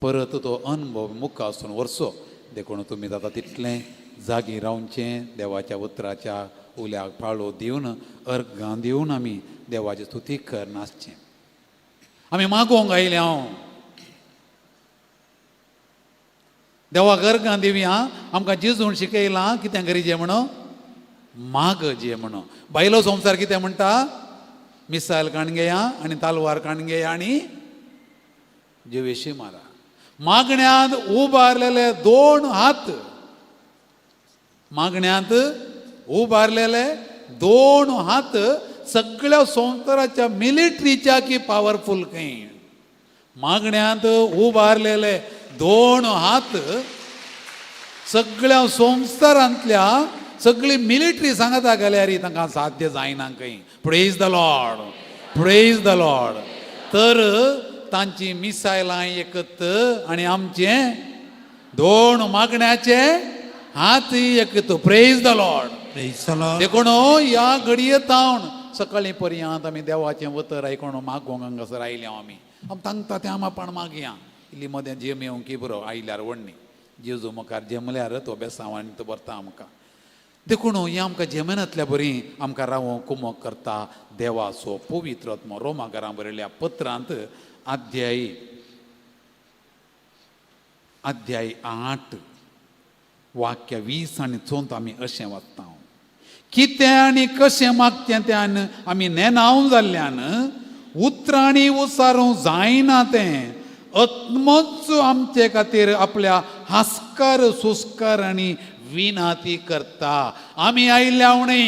परत तो अनुभव मुखासून व्हरचो. देखून तुमी जाता तितलें जागी रावचें, देवाच्या उतराच्या उल्याक पाळो दिवन अर्घां दिवन आमी देवाची स्तुती कर नासचें. आमी मागोवंक आयले हांव देवाक अर्घां दिवया. आमकां जेजून शिकयलां कितें करीजे म्हणून, माग जे म्हणून. बायलो संवसार कितें म्हणटा, मिसायल काण घेया आनी तालवार काण घेया आनी जिवेशी मारा. मागण्यांत उबारलेले दोन हात, मागण्यांत उबारलेले दोन हात सगळ्या संवसाराच्या मिलिटरीच्या की पावरफूल खंय. मागण्यांत उबारलेले दोन हात सगळ्या संवसारांतल्या सगळी मिलिटरी सांगता गेल्यार तांकां साध्य जायना खंय. Praise the Lord, praise the Lord. तर तांची मिसायलां एकत आनी आमचे दोन मागण्याचे हात एकत. Praise the Lord. Praise the Lord. देखून ह्या घडये तावन सकाळीं पर्यंत आमी देवाचें उतर आयकून मागोंक हांगासर आयल्या. आमी आम तांगता तें आम आपण मागया. इल्ली मदें जेम येवंक की बरो आयल्यार व्हडनी जेजू मुखार जेमल्यार तो बेसांव आनी तो भरता आमकां. देखून हें आमकां जेमनांतल्या बरी आमकां रावोंक कुमक करता देवाचो पवित्र आत्मो. रोमाकारां बरयल्या पत्रांत अध्याय अध्याय 8 वाक्य 20 आनी 4 आमी अशें वाचता, कितें आनी कशें मागचें तें आमी नेनाव जाल्ल्यान उतरांनी उसारूंक जायना तें आत्मोच आमचे खातीर आपल्या हास्कार सुस्कार आनी विनाती करता. आमी आयिल्ल्या न्हय,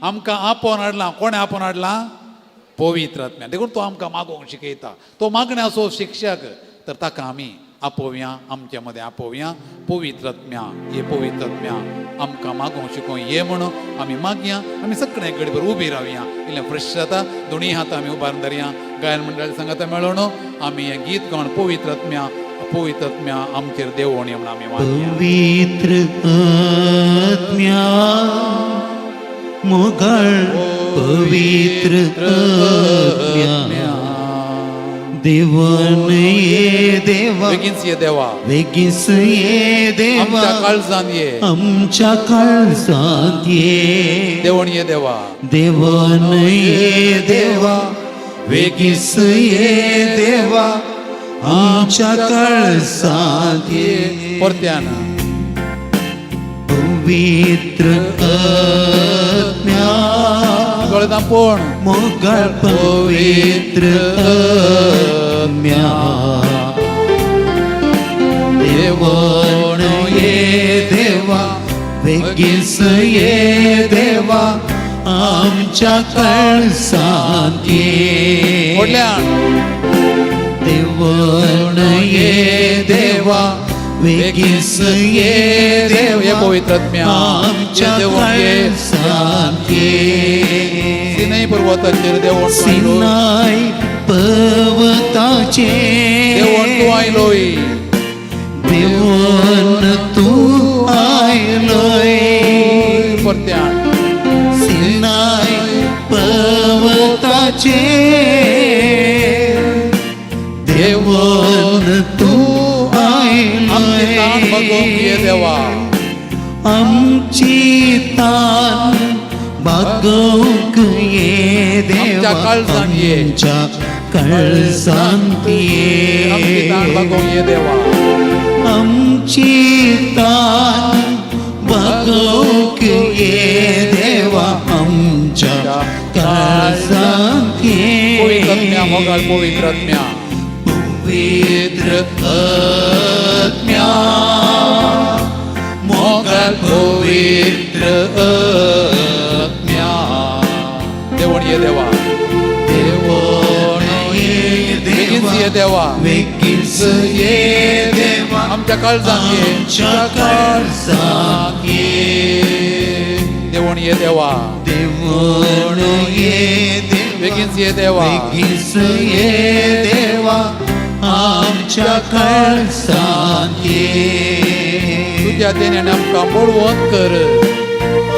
आमकां आपोवन हाडलां. कोणें आपोवन हाडलां? पवित्र आत्म्या. देखून तो आमकां मागोवंक शिकयता, तो मागण्याचो शिक्षक. तर ताका आमी आपोवया, आमच्या मदें आपोवया. पवित्र आत्म्या ये, पवित्र आत्म्या आमकां मागोवंक शिकोवंक ये म्हणून आमी मागया. आमी सगळे गडीभर उबी रावया, इल्लें फ्रेश जाता. दोनूय हात आमी उबारून धरया. गायन मंडळी सांगता मेळोवन आमी हें गीत गावन पवित्र आत्म्या, पवित्र आत्म्या आमचेर देवोण म्हणून आमी मागया. पवित्र आत्म्या मोगाळ, पवित्र आत्म्या देवान ये देवा, बेगीनच ये देवा, बेगीन ये देवा, आमच्या काळजान ये, आमच्या काळजांत ये, देवण ये देवा, देवान ये देवा, बेगीन ये देवा, आमच्या काळजांत ये. परत्यान. पवित्र आत्म्या दोळे धांपून. मोगाळ पवित्र आत्म्या देवान ये देवा, बेगीन ये देवा, आमच्या काळजांत ये. व्हडल्यान. देवान ये देवा, बेगीन ये ये देवा, पवित्र आत्म्या, आमच्या ये देवण ये. काळजांत ये. सिनाई पर्वताचेर देवण तूं आयलो, सिनाय पर्वताचे देवण तूं आयलोय, देवन तूं आयलोय. परत्यान. सिनाय पर्वताचे देवन तूं आमची ताण भागोवंक ये आयलोय. देवा, आमची तान भागोवंक ये देवा, आमच्या काळजांत ये. आमच्या काळजांत ये. आमची ताण भागोवंक ये देवा, आमची तान भागोवंक ये देवा, आमच्या काळजांत ये. पवित्र आत्म्या मोगाळ पवित्र आत्म्या, पवित्र आत्म्या मोगाळ पवित्र आत्म्या देवण ये देवा, देवण ये बेगीन देवा, ये देवा, बेगीन ये देवा, आमच्या काळजांत ये, आमच्या काळजांत ये. देवण ये देवा, देवण ये देवा, बेगीन ये देवा, बेगीन ये देवा, आमच्या काळजांत ये. तुझ्या देण्याने आमकां बळवंत कर,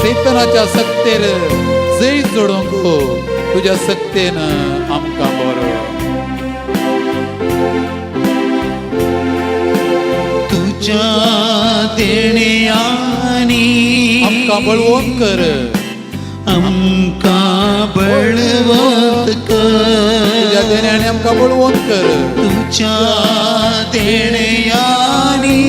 सैतानाच्या सक्तेर जैत जोडूंक तुझ्या सक्तेन आमकां बरो. तुज्या देण्यानी आमकां बळवंत कर. आमकां बळवंत तुज्या कर. देण्याने आमकां बळवंत कर. तुज्या देण्यानी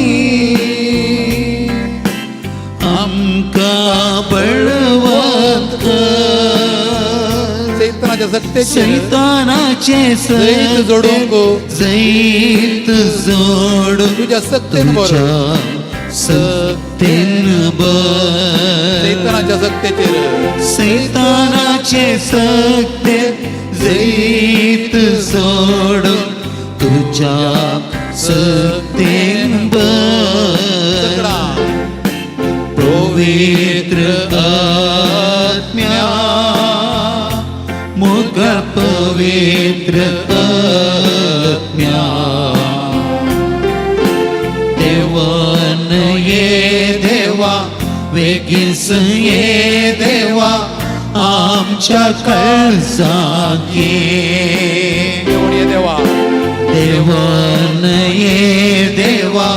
आमकां बळवंत कर. सैतानाच्या सत्तेचेर सैतानाचे जैत जोडूंक जैत जोडूंक तुज्या सत्तेन बर. तुज्या सत्तेन बर. सैतानाच्या सत्तेचेर सैतानाचे सत्ते जैत जोडून तुज्या सत्तेन बर. सगळा पवित्र आत्म्या मुग पवित्र आत्म्या देवन ये देवा वेगीस ये देवा आमच्या काळजात ये. देवण ये देवा. देवन ये देवा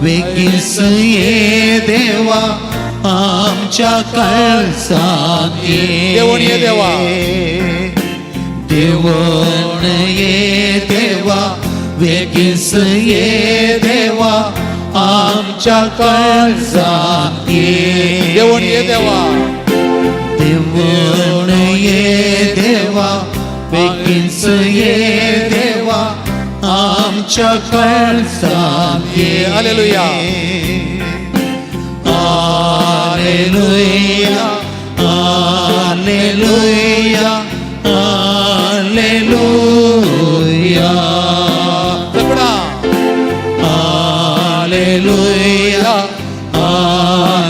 वेगीस ये देवा आमच्या काळजात ये. देवण ये देवा. देवन ये देवा वेगीस ये देवा आमच्या काळजात ये. देवण ये देवा. देवण ये देवा बेगीन ये देवा आमच्या काळजात ये. Hallelujah. Hallelujah hallelujah hallelujah. सगळा hallelujah hallelujah hallelujah hallelujah hallelujah hallelujah. Hallelujah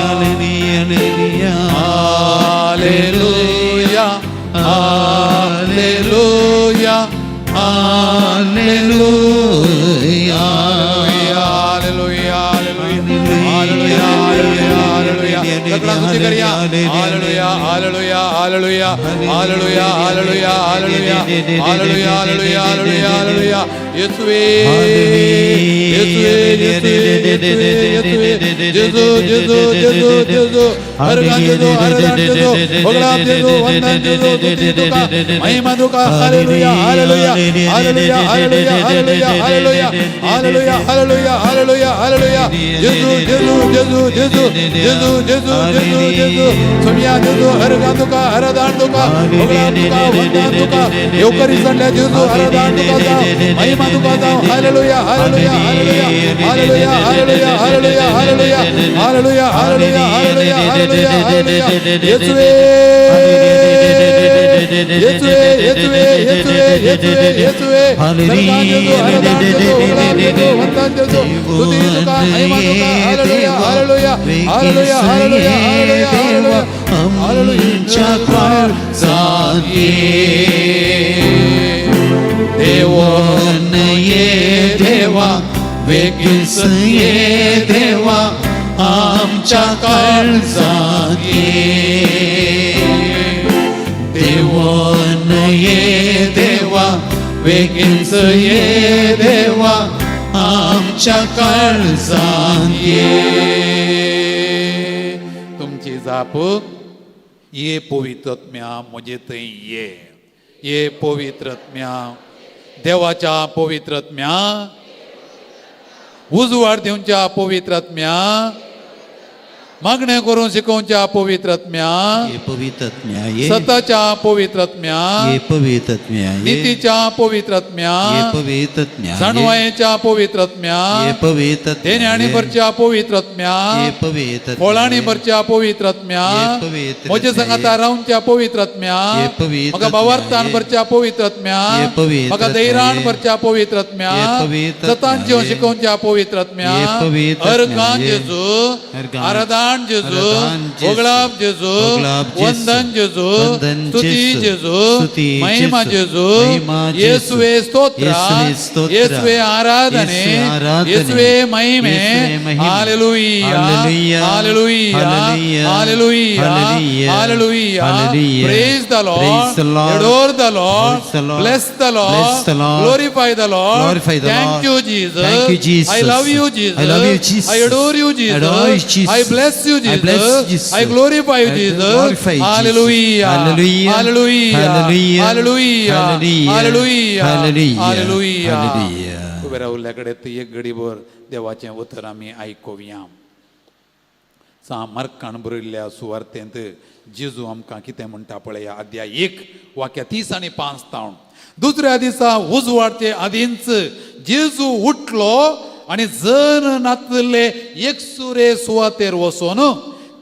hallelujah hallelujah. Hallelujah hallelujah hallelujah. सगळा स्तुती करूया. Hallelujah hallelujah hallelujah hallelujah hallelujah hallelujah hallelujah hallelujah hallelujah hallelujah. येसुवे येसुवे येसुवे येसुवे जेजू जेजू जेजू जेजू हरगान जेजू हरदान जेजू होगळाम जेजू वंदन जेजू स्तुती तुका महिमा तुका. Hallelujah hallelujah hallelujah hallelujah hallelujah hallelujah hallelujah hallelujah hallelujah hallelujah. जेजू जेजू जेजू जेजू जेजू जेजू जेजू जेजू सोमिया जेजू हरगान तुका हरदान तुका होगळाम तुका वंदन तुका येवकरी सडल्या जेजू हरदान तुका जाव महिमा तुका जाव. Hallelujah hallelujah hallelujah hallelujah hallelujah hallelujah hallelujah hallelujah hallelujah hallelujah hallelujah. येसुवे येसुवे येसुवे येसुवे येसुवे येसुवे सरकार जेजू हरदान जेजू होगळाम जेजू वंदन जेजू स्तुती तुका महिमा तुका. Hallelujah hallelujah hallelujah hallelujah hallelujah hallelujah. आमच्या काळजात ये. देवन देवन ये देवा वेगीस ये देवा आमच्या काळजात ये. देवन ये देवा वेगीस ये देवा आमच्या काळजात ये. तुमची जाप ये पवित्रत्म्या म्हजे थंय ये. ये पवित्रत्म्या देवाच्या पवित्रत्म्या उजवाड दिवच्या पवित्रत्म्या मागणें करून शिकोवच्या पवित्रत्म्या ये पवित्रत्म्या ये. सताच्या पवित्रत्म्या ये पवित्रत्म्या ये. नितीच्या पवित्रत्म्या ये पवित्रत्म्या ये. जाणवायेच्या पवित्रत्म्या ये पवित्रत्म्या देण्याणी ये. भरच्या पवित्रत्म्या ये पवित्रत्म्या फळांनी ये. भरच्या पवित्रत्म्या ये पवित्रत्म्या म्हजे संगाता रावच्या पवित्रत्म्या ये पवित्रत्म्या म्हाका भावार्थान ये. भरच्या पवित्रत्म्या ये पवित्रत्म्या म्हाका धैर्यान ये. भरच्या पवित्रत्म्या ये पवित्रत्म्या सतांच्यो ये. शिकोवच्या पवित्रत्म्या ये पवित्रत्म्या अर्गान ये. जेजू अर्गान. आराधन आराधन जेजू, आराधन जेजू, होगळाप जेजू, होगळाप जेजू, वंदन जेजू, वंदन स्तुती जेजू, जेजू, स्तुती महिमा जेजू, जेजू, महिमा जेजू, येसुवे स्तोत्र, येसुवे स्तोत्र, येसुवे आराधने, येसुवे आराधने, येसुवे महिमे, येसुवे महिमे. Hallelujah, hallelujah, hallelujah, hallelujah, hallelujah, hallelujah, hallelujah. Hallelujah. Praise the Lord, Praise the Lord, adore the Lord, Praise the Lord, bless the Lord, bless the Lord, glorify the Lord, glorify the thank Lord. you Jesus, Thank you, Jesus. I love you Jesus, I love you, Jesus. I adore you Jesus, Adore you, Jesus. I bless you I Jesus, bless Jesus. I glorify you I Jesus, glorify you, Jesus. Hallelujah, Hallelujah. Hallelujah, Hallelujah. Hallelujah, Hallelujah. Hallelujah, Hallelujah. Hallelujah. Hallelujah. उबे रावल्ल्या कडेन एक घडीभर देवाचें उतर आमी आयकुया. सा मार्कान बरयल्ल्या सुवार्तेंत जेजू आमकां कितें म्हणटा पळया. अध्याय 1 वाक्या 30 आनी 5 तावन. दुसऱ्या दिसा उजवाडचे आदींच जेजू उठलो आनी जर नातले एकसुरे सुवातेर वचोन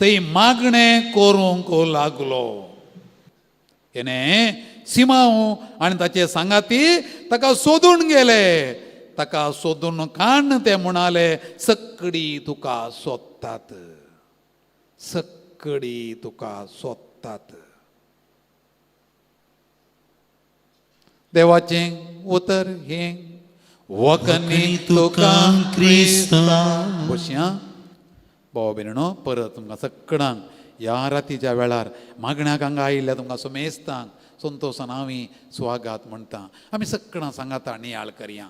थंय मागणें करूंक लागलो. हेणे सिमांव आनी ताचे सांगाती ताका सोदून गेले. ताका सोदून काण ते म्हणाले, सगळी तुका सोदतात, सगळी तुका सोदतात. देवाचें उतर हें वखनी तुका क्रिस्ता. बसया भाव भयणो, परत तुमकां सगळ्यांक ह्या रातीच्या वेळार मागण्याक हांगा आयिल्ल्या तुमकां सुमेस्तांक संतोशान आमी स्वागत म्हणटा. आमी सगळ्यां सांगाता नियाळ करया.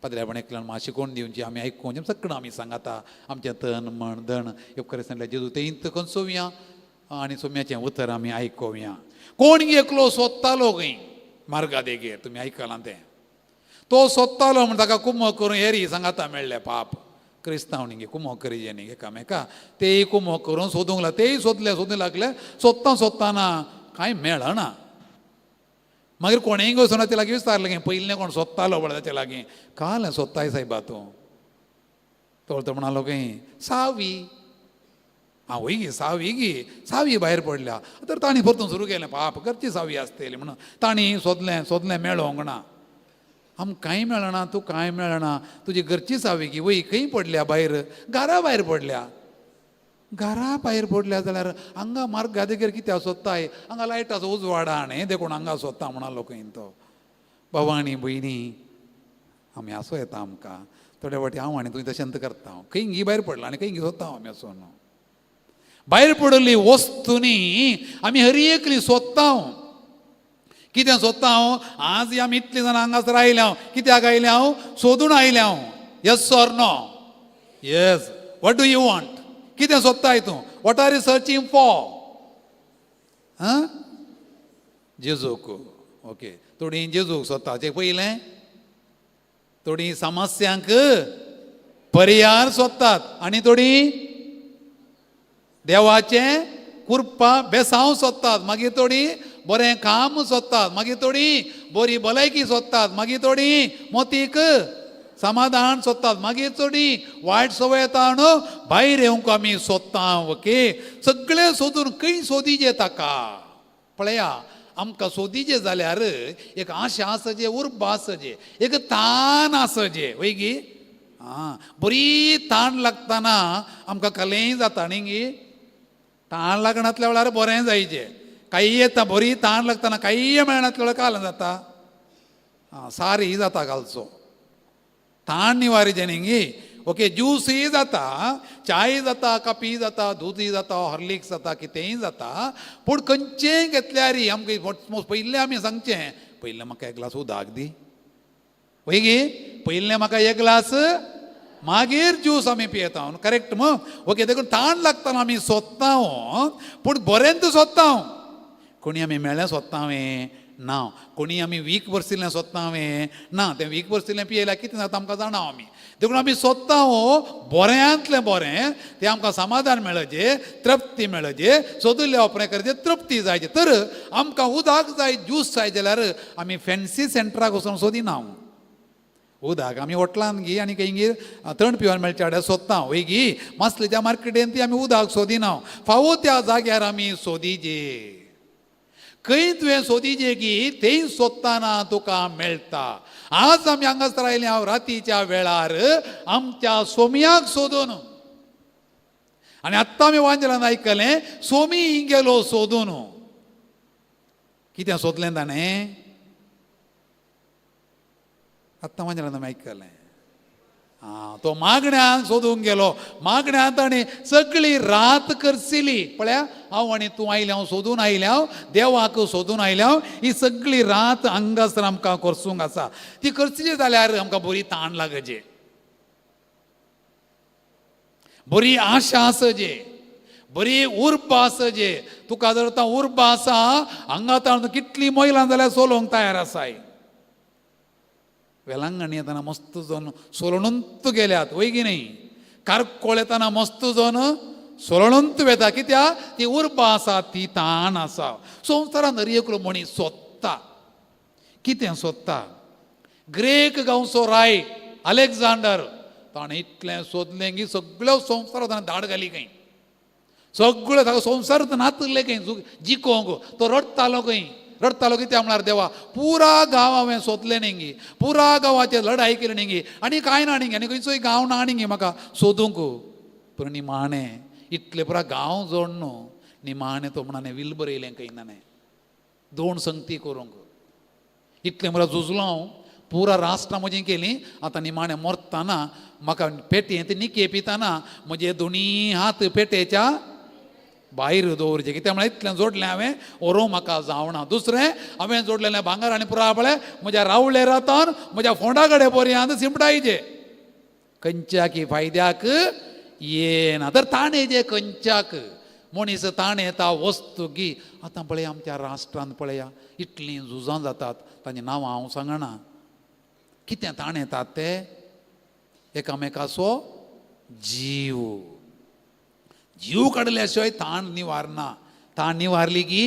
पाद्र्यापण एकल्यान म्हाका शिकोवन दिवची, आमी आयकून सगळ्यां आमी सांगाता आमचें तन मन धन उपकरिसल्या जेजू तेंत कंसोवया आनी सोम्याचें उतर आमी आयकोवया. कोण एकलो सोदतालो खंय मार्गा देगेर, तुमी आयकलां तें. तो सोदतालो म्हण ताका कुमो करून हेरी सांगाता मेळ्ळें. पाप क्रिस्तांव न्ही कुमो करीजे न्ही एकामेका, तेय कुमो करून सोदूंक लागले, तेय सोदले, सोदूंक लागले. सोदता सोदताना कांय मेळना. मागीर कोणेय वचून ते लागीं विचारलें, पयलें कोण सोदतालो पळय ताचे लागीं, काल सोदताय सायबा तूं? तो म्हणालो खंय सावी. आं वय गी सावी गी, सावी भायर पडल्या. तर तांणी परतून सुरू केलें, पाप घरची सावी आसतली म्हणून तांणी सोदलें, सोदलें, मेळोंक ना. आम कांय मेळना, तूं कांय मेळना, तुजी घरची सावी गी वय खंय पडल्या भायर? घरा भायर पडल्या. घरा भायर पडल्या जाल्यार हांगा मार्गा देगेर कित्याक सोदताय? हांगा लायटाचो उजवाडा न्ही देखून हांगा सोदता म्हणालो खंय तो. बाबा आनी भयणी, आमी आसूं येता आमकां थोडे फावटी हांव आनी तुमी तशेंच करता. हांव खंय गी भायर पडला आनी खंय गी सोदता आमी आसून. भायर पडिल्ली वस्तू न्ही आमी हर एकली सोदता. कितें सोदता हांव? आज आमी इतलीं जाणां हांगासर आयल्या हांव, कित्याक आयल्या हांव? सोदून आयल्या हांव. Yes or no? Yes. What do you want? कितें सोदताय तूं? What are you searching for? हां, जेजूक. ओके, थोडीं जेजूक सोदता तें पयलें, थोडीं समस्यांक परिहार सोदतात आनी थोडीं देवाचें कृपा बेसांव सोदतात, मागीर थोडीं बरें काम सोदतात, मागीर थोडीं बरी भलायकी सोदतात, मागीर थोडीं मोतीक समाधान सोदतात, मागीर थोडीं वायट संवय येता न्हू भायर येवंक आमी सोदता. ओके, सगळें सोदून खंय सोदीजे ताका? पळया, आमकां सोदीजे जाल्यार एक आशा आसचे, उर्बा आसचे, एक तान आसचे. वय गी? आं, बरी ताण लागतना आमकां कलेंय जाता न्ही गी. ताण लागनातल्या वेळार बरें जायचें, कांय येता बरी ताण लागतना कांय मेळनातल्या वेळार काल जाता. आं, सारी जाता घालचो ताण निवारीचें न्ही गी. ओके, ज्यूसय जाता, च्याय जाता, कापीय जाता, दूदय जाता, हॉर्लिक्स जाता, कितेंय जाता. पूण खंयचेंय घेतल्यार आमकां पयलें आमी सांगचें, पयलें म्हाका एक ग्लास उदक दी. वय गी? पयलें म्हाका एक ग्लास, मागीर ज्यूस आमी पियेता. करेक्ट मग? ओके, देखून ताण लागतना आमी सोदता, पूण बरेंच सोदता. कोणी आमी मेळ्ळें सोदता हांवें ना, कोणी आमी वीक बरसिल्लें सोदता हांवें ना. तें वीक बरसिल्लें पियेल्यार कितें जाता आमकां जाणा आमी. देखून आमी सोदता बऱ्यांतलें बरें, तें आमकां समाधान मेळचें, तृप्ती मेळचें, सोदिल्ल्या उपरांत करचें, तृप्ती जायची. तर आमकां उदक जाय, ज्यूस जाय जाल्यार आमी फॅन्सी सेंटराक वचून सोदिना. उदक आमी हॉटलान गी आनी खंय थंड पिवन मेळच्या वाड्यार सोदता. वय गी? मासलेच्या मार्केटीन ती आमी उदक सोदिना. फावो त्या जाग्यार आमी सोदीजे. खंय तुवें सोदीजे की थंय सोदतना तुका मेळटा. आज आमी हांगासर आयले हांव रातीच्या वेळार आमच्या सोम्याक सोदून. आनी आत्तां आमी वांजलान आयकलें, सोमी गेलो सोदून. कितें सोदलें ताणें? आत्तां वांजलान आमी आयकलें, आं, तो मागण्यान सोदूंक गेलो. मागण्यान ताणें सगळी रात करसिली. पळया, हांव आनी तूं आयलें, हांव सोदून आयलें, हांव देवाक सोदून आयलें. हांव ही सगळी रात हांगासर आमकां करसूंक आसा. ती करची जाल्यार आमकां बरी ताण लागचे, बरी आशा आसचे, बरी उर्बा आसचे. तुका जर आतां उर्बा आसा, हांगा आतां कितलीं मैलां जाल्यार चलोवंक तयार आसाय. वेलांगणी येतना मस्त जावन सोलणूंत गेल्यात, वय की न्ही? कारकोळ येतना मस्त जावन सोलणूंत वेता. कित्याक? ती उर्बा आसा, ती ताण आसा. संवसारान हर एकलो मनीस सोदता. कितें सोदता? ग्रेक गांवचो राय अलेक्झांडर, ताणें इतलें सोदलें की सगळ्यो संवसारांत ताणें धाड घाली खंय. सगळ्यो ताका संवसारूच नातले खंय जिकोंक. तो रडटालो खंय, रडटालो कित्याक म्हळ्यार, देवा पुरा गांव हांवें सोदलें न्ही, पुरा गांवाचेर लढाई केली न्ही, आनी कांय ना न्ही, आनी खंयचोय गांव ना न्ही म्हाका सोदूंक. पूण निमाणें इतलें पुरा गांव जोड न्हू, निमाणें तो म्हण will बरयलें खंय ताणें, दोन संगती करूंक. इतलें म्हळ्यार झुजलो हांव, पुरा राष्ट्रां म्हजी केलीं, आतां निमाणें मरतना म्हाका पेटयेंत निके पितना म्हजे दोनी हात पेटेच्या भायर दवरचें. कित्याक म्हळ्यार इतलें जोडलें हांवें, व्हरूंक म्हाका जावना. दुसरें हांवें जोडलेलें भांगर आनी पुरा पळय म्हज्या रावळे रातान म्हज्या फोंडा कडेन पर्यंत सिमटायचें, खंयच्याकी फायद्याक येना. तर ताणें जे खंयच्याक मनीस ताणें येता वस्तू की आतां पळया आमच्या राष्ट्रांत पळया इतलीं झुजां जातात, तांचीं नांवां हांव सांगना. कितें ताणें येतात ते? एकामेकाचो जीव जीव काडल्या शिवाय ताण निवारना. ताण निवारली की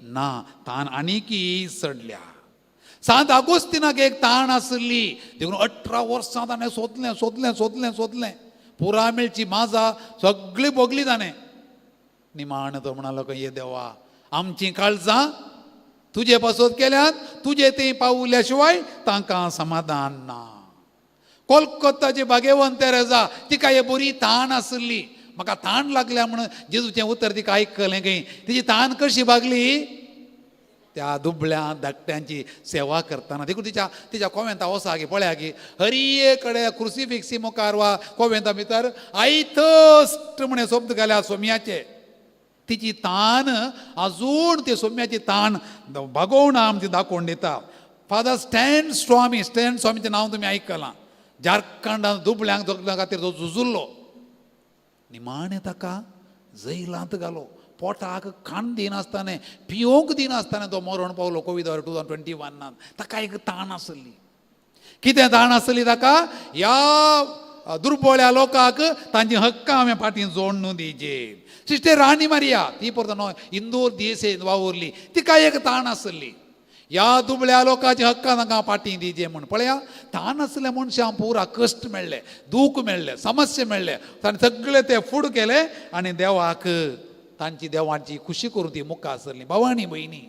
ना, ताण आनीकी चडल्या. सांत आगोस्तिनाक एक ताण आसली, देखून 18 वर्सां ताणें सोदलें सोदलें सोदलें सोदलें, पुरा मेळची माजा सगळी भोगली ताणें. निमाणें तो म्हणालो खंय, ये देवा, आमचीं काळजां तुजे पासत केल्यात, तुजे थंय पावल्या शिवाय तांकां समाधान ना. कोलकोत्ताची भागेवंत तेरेजा, तिका हे बरी ताण आसली. म्हाका ताण लागल्या म्हणून जेजूचें उतर तिका आयकलें खंय. तिची ताण कशी भागली? त्या दुबळ्या धाकट्यांची सेवा करतना. देखून तिच्या तिच्या कोवेंता वसा की पळया की हरिये कडेन क्रुसिफिक्सी मुखार वा कोवेंता भितर I thirst म्हणे शब्द घाल्या सोम्याचे. तिची तान अजून ते सोम्याची ताण भागोवन आमची दाखोवन दिता. फादर स्टॅन स्वामी, स्टॅन स्वामीचें नांव तुमी आयकलां. झारखंडान दुबळ्यांक जगल्या खातीर तो झुजुल्लो. निमाणें ताका जैलांत घालो, पोटाक खाण दिनासतना पियोवंक दिनासतना तो मरण पावलो कोविड 2021. ताका एक ताण आसली. कितें ताण आसली ताका? ह्या दुर्बोळ्या लोकांक तांची हक्कां हांवें फाटीं जोडून दिजे. सिस्टर राणी मारिया, ती परत न्हय इंदोर देसे वावुरली, तिका एक ताण आसली, ह्या दुबळ्या लोकांची हक्कां तांकां फाटीं दिजे म्हूण. पळया, ताण आसले मनशांक पुरा कश्ट मेळ्ळे, दूख मेळ्ळे, समस्या मेळ्ळे, ताणें सगळे ते फूड केले आनी देवाक तांची देवाची खुशी करून ती मुखार सरली. भाव आनी भयणी,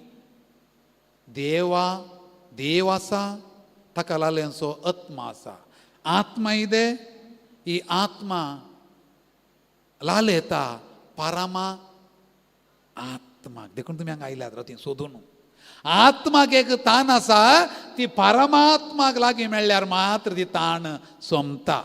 देवा देव आसा, ताका लालेंचो आत्मा आसा. आत्मा इदे ही आत्मा लाल येता पारामा आत्माक. देखून तुमी हांगा आयल्यात राती सोदून. आत्माक एक ताण आसा, ती परमात्माक लागीं मेळ्ळ्यार मात्र ती ताण सोंपता.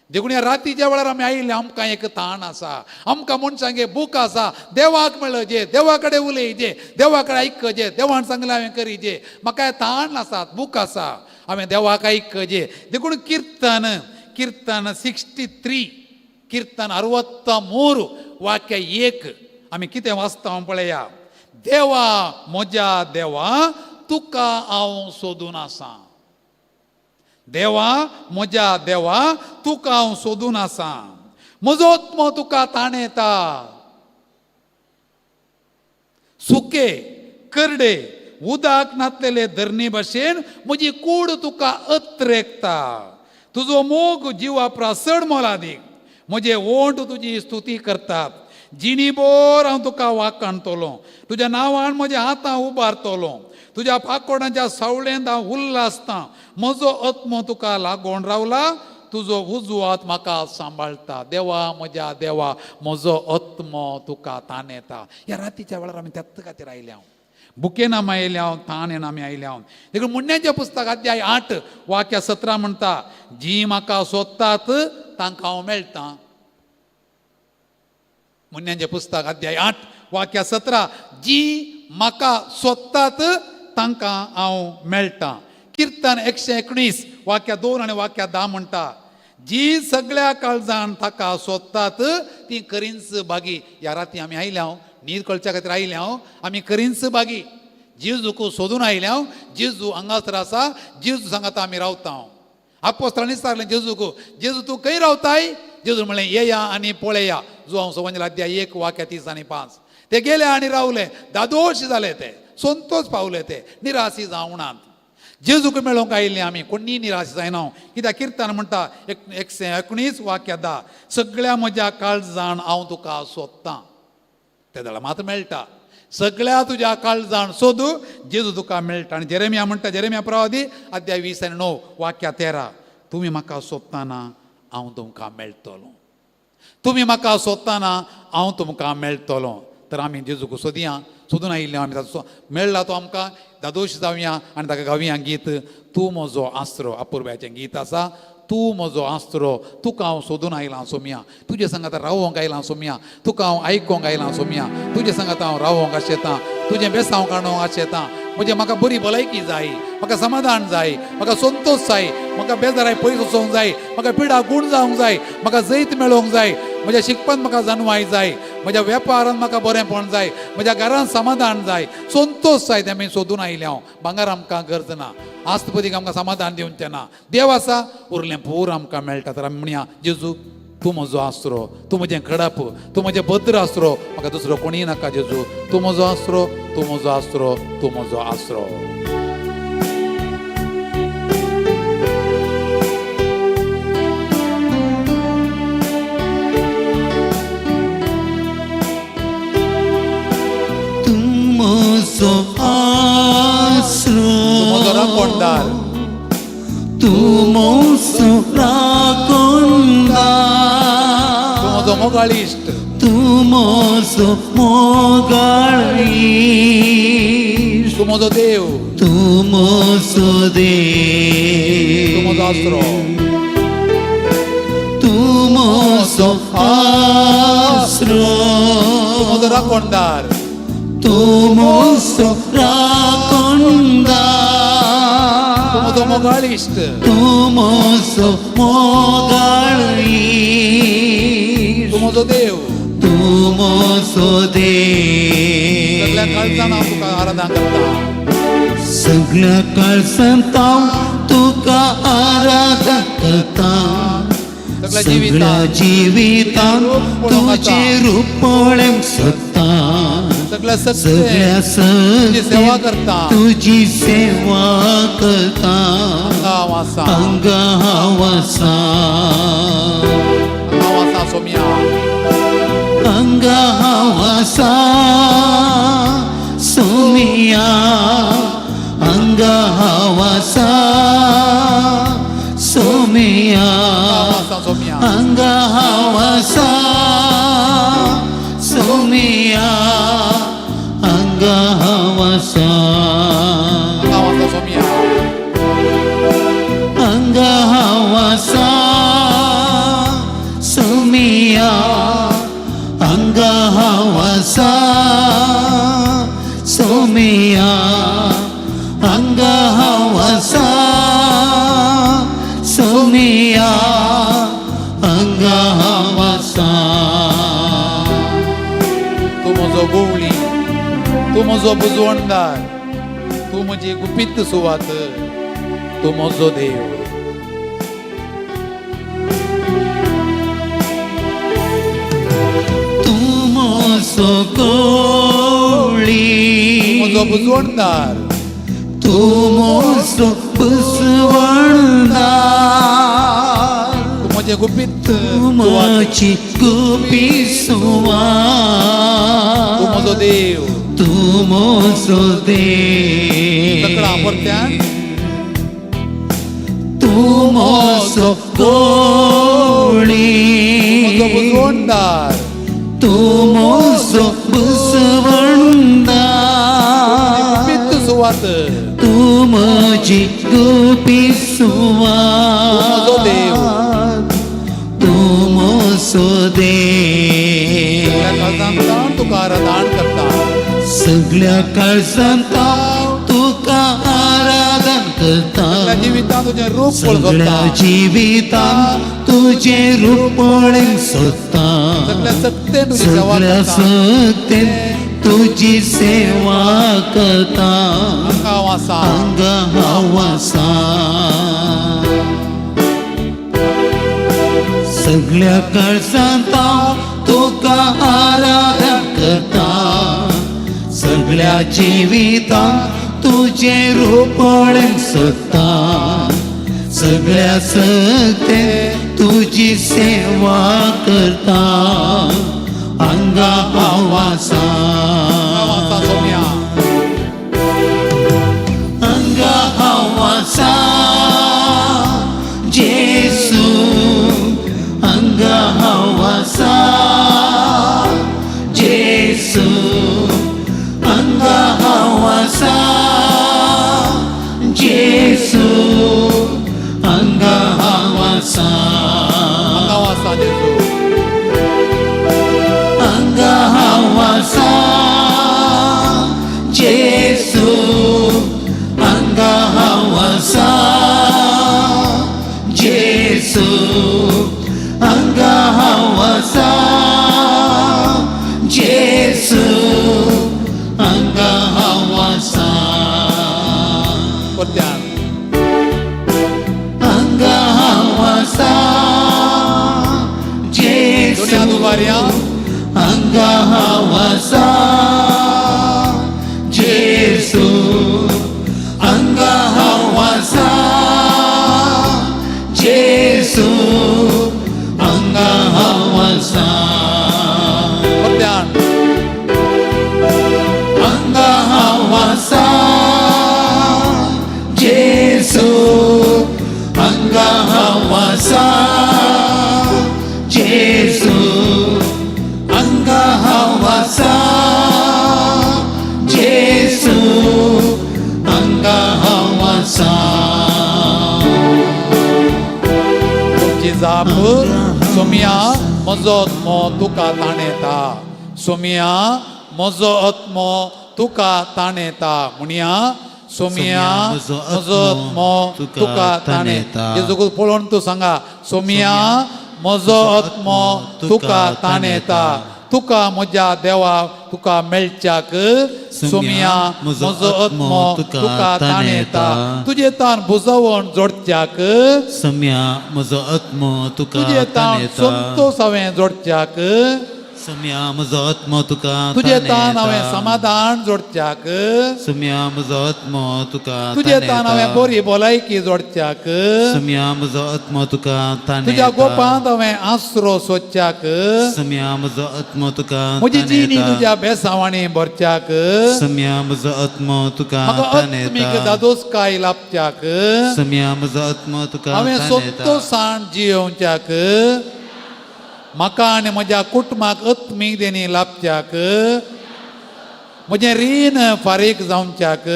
देखून ह्या रातीच्या वेळार आमी आयिल्ले, आमकां एक ताण आसा, आमकां मनशांक एक बूक आसा, देवाक मेळचे, देवा कडेन उलयचे, देवा कडेन आयकचे, देवान सांगलें हांवें करीचे. म्हाका ताण आसा, बूक आसा, हांवें देवाक आयकचे. देखून किर्तन, किर्तन 63, किर्तन 63 वाक्य 1 आमी कितें वाचता हांव पळया. देवा म्हज्या देवा तुका हांव सोदून आसा. देवा म्हज्या देवा तुका हांव सोदून आसा. म्हजो आत्मो तुका ताणेता. सुके करडे उदक नातलेले धरणी भाशेन म्हजी कूड तुका अत्रेकता. तुजो मोग जिवा प्रास चड मोलादीक. म्हजे ओंठ तुजी स्तुती करतात. जिणी बोर हांव तुका वाकाणतलो. तुज्या नांवान म्हज्या हातां उबारतलो. तुज्या पाकोडांच्या सावळेंत हांव उल्लासता. म्हजो आत्मो तुका लागोन रावला. तुजो उजवो हात म्हाका सांबाळटा. देवा म्हज्या देवा, म्हजो आत्मो तुका ताण येता. ह्या रातीच्या वेळार आमी त्याच खातीर आयल्या, बुकेन आमी आयल्या, ताण येना आमी आयल्या. देखून मुण्याच्या पुस्तक अध्याय 8 वाक्य 17 म्हणटा, जी म्हाका सोदतात तांकां हांव मेळटा. मुण्याचें पुस्तक अध्याय 8 वाक्य 17, जी म्हाका सोदतात तांकां हांव मेळटा. किर्तन 119 वाक्य 2 आनी वाक्य 10 म्हणटा, जी सगळ्या काळजान ताका सोदतात ती करींच बागी. ह्या राती आमी आयल्या, न्हीद कळच्या खातीर आयल्या, आमी करींच बागी. जेजूक सोदून आयल्या, जेजू हांगासर आसा, जेजू सांगाता आमी रावता. आपोस्तांनी विचारलें जेजूक, जेजू तूं खंय रावताय? जेजू म्हणलें, येया आनी पळया. जुवांव सवंजल अध्याय 1 वाक्य 3 आनी 5. ते गेले आनी रावले, दादोश जाले ते, संतोष पावले ते, निराशी जावनात. जेजूक मेळोवंक आयिल्ले आमी, कोणीय निराश जायना. कित्याक किर्तन म्हणटा 119 वाक्य 10, सगळ्या म्हज्या काळजान हांव तुका सोदतां. ते जाल्यार मात मेळटा. सगळ्या तुज्या काळजान सोदू, जेजू तुका मेळटा. आनी जेरेमिया म्हणटा, जेरेमिया प्रवादी अध्याय 20 आनी 9 वाक्य 13, तुमी म्हाका सोदताना हांव तुमकां मेळटलो. तुमी म्हाका सोदताना हांव तुमकां मेळटलो. तर आमी जेजूक सोदया, सोदून आयिल्ले आमी, ताचो मेळ्ळा तो आमकां, दादोश जावया आनी ताका गावया गीत, तूं म्हजो आसरो. अपुर्बायेचें गीत आसा, तूं म्हजो आसरो, तुका हांव सोदून आयलां सोमया, तुजे सांगाता रावोंक आयलां सोमया, तुका हांव आयकोंक आयलां सोमया, तुजे सांगाता हांव रावोंक आशेतां, तुजें बेसांव काडूंक आशेतां. म्हणजे म्हाका बरी भलायकी जाय, म्हाका समाधान जाय, म्हाका संतोश जाय, म्हाका बेजाराय पयस वचोंक जाय, म्हाका पिडा गूण जावंक जाय, म्हाका जैत मेळोवंक जाय, म्हज्या शिकपान म्हाका जाणवाय जाय, म्हज्या वेपारान म्हाका बरेंपण जाय, म्हज्या घरान समाधान जाय, संतोश जाय. तें आमी सोदून आयले हांव. भांगर आमकां गरज ना, आस्तपदीक आमकां समाधान दिवचें ना. देव आसा, उरलें पूर आमकां मेळटा. तर आमी म्हणया, जेजू तूं म्हजो आसरो, तूं म्हजें खडप, तूं म्हजें भद्र आसरो, म्हाका दुसरो कोणीय नाका. जेजू तूं म्हजो आसरो, तूं म्हजो आसरो, तूं म्हजो आसरो. तूं म्हजो आसरो, तूं म्हजो राखणदार, तूं म्हजो राखणदार, तूं म्हजो मोगाळ इश्ट, तूं म्हजो मोगाळ इश्ट, तूं म्हजो देव, तूं म्हजो देव, तूं म्हजो आसरो, तूं म्हजो आसरो, तूं म्हजो राखणदार, तूं म्हजो राखणदार, तूं म्हजो मोगाळ इश्ट, तूं म्हजो मोगाळ इश्ट, तूं म्हजो देव. तूं म्हजो देव. सगळ्या काळजान हांव तुका आराधना करता. सगळ्या काळजान हांव तुका आराधना करता. सगळ्या सगळ्या जिवितान तुजें रूप पळोवंक सोदता. सगळ्या सगळ्या सगळे तुजी सेवा करता. तुजी सेवा करता. हांगा हांव आसा, हांगा हांव आसा, हांगा हांव आसा सोमया, हांगा हांव आसा सोमिया, हांगा हांव आसा सोमिया, हांगा हांव आसा सोमया, हांगा हांव आसा सोमिया, हांगा हांव आसा, हांगा हांव आसा सोमया, हांगा हांव आसा सोमिया, हांगा हांव आसा सोमिया, हांगा हांव आसा सोमिया, हांगा हांव आसा. तूं म्हजो गोवळी, तूं म्हजो बुजवणदार, तूं म्हजी गुपीत सुवात, तूं म्हजो देव. तूं म्हजो गोवळी, तूं म्हजो बुजवणदार, तूं म्हजो बुजवणदार, तूं म्हजें गुपीत तूं सुवात, म्हजी गुपी सुवात, तूं म्हजो देव. तूं म्हजो देव. सगळ्या परत्यान तूं म्हजो गोवळी, आदार. तूं म्हजो बसवंदार. गुपीत सुवात. तूं म्हजी गुपी तूं म्हजो देव. सुवात, तूं म्हजो देव. सगळ्या काळजांत ताण तुका आराधन करता. सगळ्या काळजांत हांव तुका आराधन करता. सगळ्या जिवितांत तुजें रूप सगळ्या पळोवता. जिवितांत तुजें रूप पळोवंक सोदता. सगळ्या सत्तेन तुजी सेवा सगळ्या करता. सत्तेन तुजी सेवा करता. हांगा हांव आसा. हांगा हांव आसा. सगळ्या काळजांत हांव तुका आराधन करता. सगळ्या जिवितांत तुजें रूप पळोवंक सोदता. सगळ्या सत्तेन तुजी सेवा करता. हांगा हांव आसा. हांव आसा सोम्या. हांगा हांव आसा जेसू, हांगा हांव आसा जेसू, हांगा हांव आसा जेसू, हांगा हांव आसा. हांगा हांव आसा जेजू. हांगा हांव आसा जेसू, हांगा हांव आसा जेसू, हांगा हांव आसा जेसू, हांगा हांव आसा. परत्यान. हांगा हांव आसा जेसू, दोनी हात उबारया. हांगा हांव आसा जेसू, हांगा हांव आसा जेसू, हांगा हांव आसा. परत्यान. हांगा हांव आसा जेसू, हांगा हांव आसा जेसू, हांगा हांव आसा जेसू, हांगा हांव आसा. तुमची जाप, सोमिया म्हजो आत्मो तुका ताणेता, सोमिया म्हजो आत्मो तुका ताणेता. म्हणया, सोमिया म्हजो आत्मो तुका ताणेता. जेजूक पळोवन तूं सांगा, सोमिया म्हजो आत्मो तुका ताणेता, तुका म्हज्या देवा तुका मेळच्याक. सोमिया म्हजो आत्मो तुका ताणेता, तुजे तान भुजवण जोडच्याक. सम्या म्हजो आत्मो तुका तुजे तान ताणेता. संतोष हांवें जोडच्याक. सम्या म्हजो आत्मो तुका तुजे तान हांवें ताणेता. समाधान जोडच्याक. सम्या म्हजो आत्मो तुका तुजे तान हांवें ताणेता. बरी भलायकी जोडच्याक. सम्या म्हजो आत्मो तुका तुज्या ताणेता. गोपांत हांवें आसरो सोदच्याक. सम्या म्हजो आत्मो तुका म्हजी जिणी ताणेता. तुज्या बेसावाणी भरच्याक. सम्या म्हजो आत्मो तुका म्हाका आत्मीक ताणेता. दादोसकाय लाभच्याक. सम्या म्हजो आत्मो तुका हांवें ताणेता. संतोशान जियोवच्याक. म्हाका आनी म्हज्या कुटुंबाक आत्मीक देणी लाभच्याक. म्हजें रीण फारीक जावच्याक.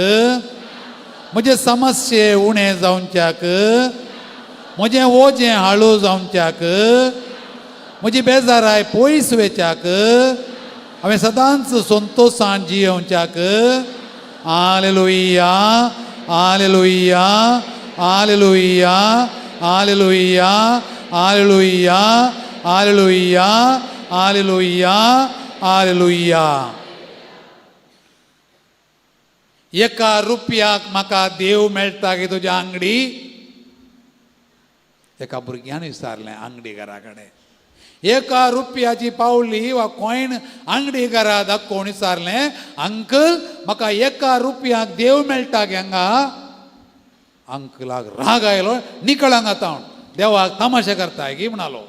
म्हजे समस्ये उणें जावच्याक. म्हजें ओजें हाळू जावच्याक. म्हजी बेजाराय पयस वेच्याक. हांवें सदांच संतोशान जियोवच्याक. आलेलुया, आलेलुया, आलेलुया, आलेलुया, आलेलुया, आलेलुया, आलेलुया, आलेलुया. एका रुपयाक म्हाका देव मेळटा की तुज्या आंगडी? एका भुरग्यान विचारलें आंगडी घरा कडेन. एका रुपयाची पावली वा कॉयन आंगडी घरा दाखोवन विचारलें, अंकल, म्हाका एका रुपयाक देव मेळटा गे हांगा? अंकलाक राग आयलो. निकळ हांगा तावन, देवाक तमाशे करताय की म्हणालो.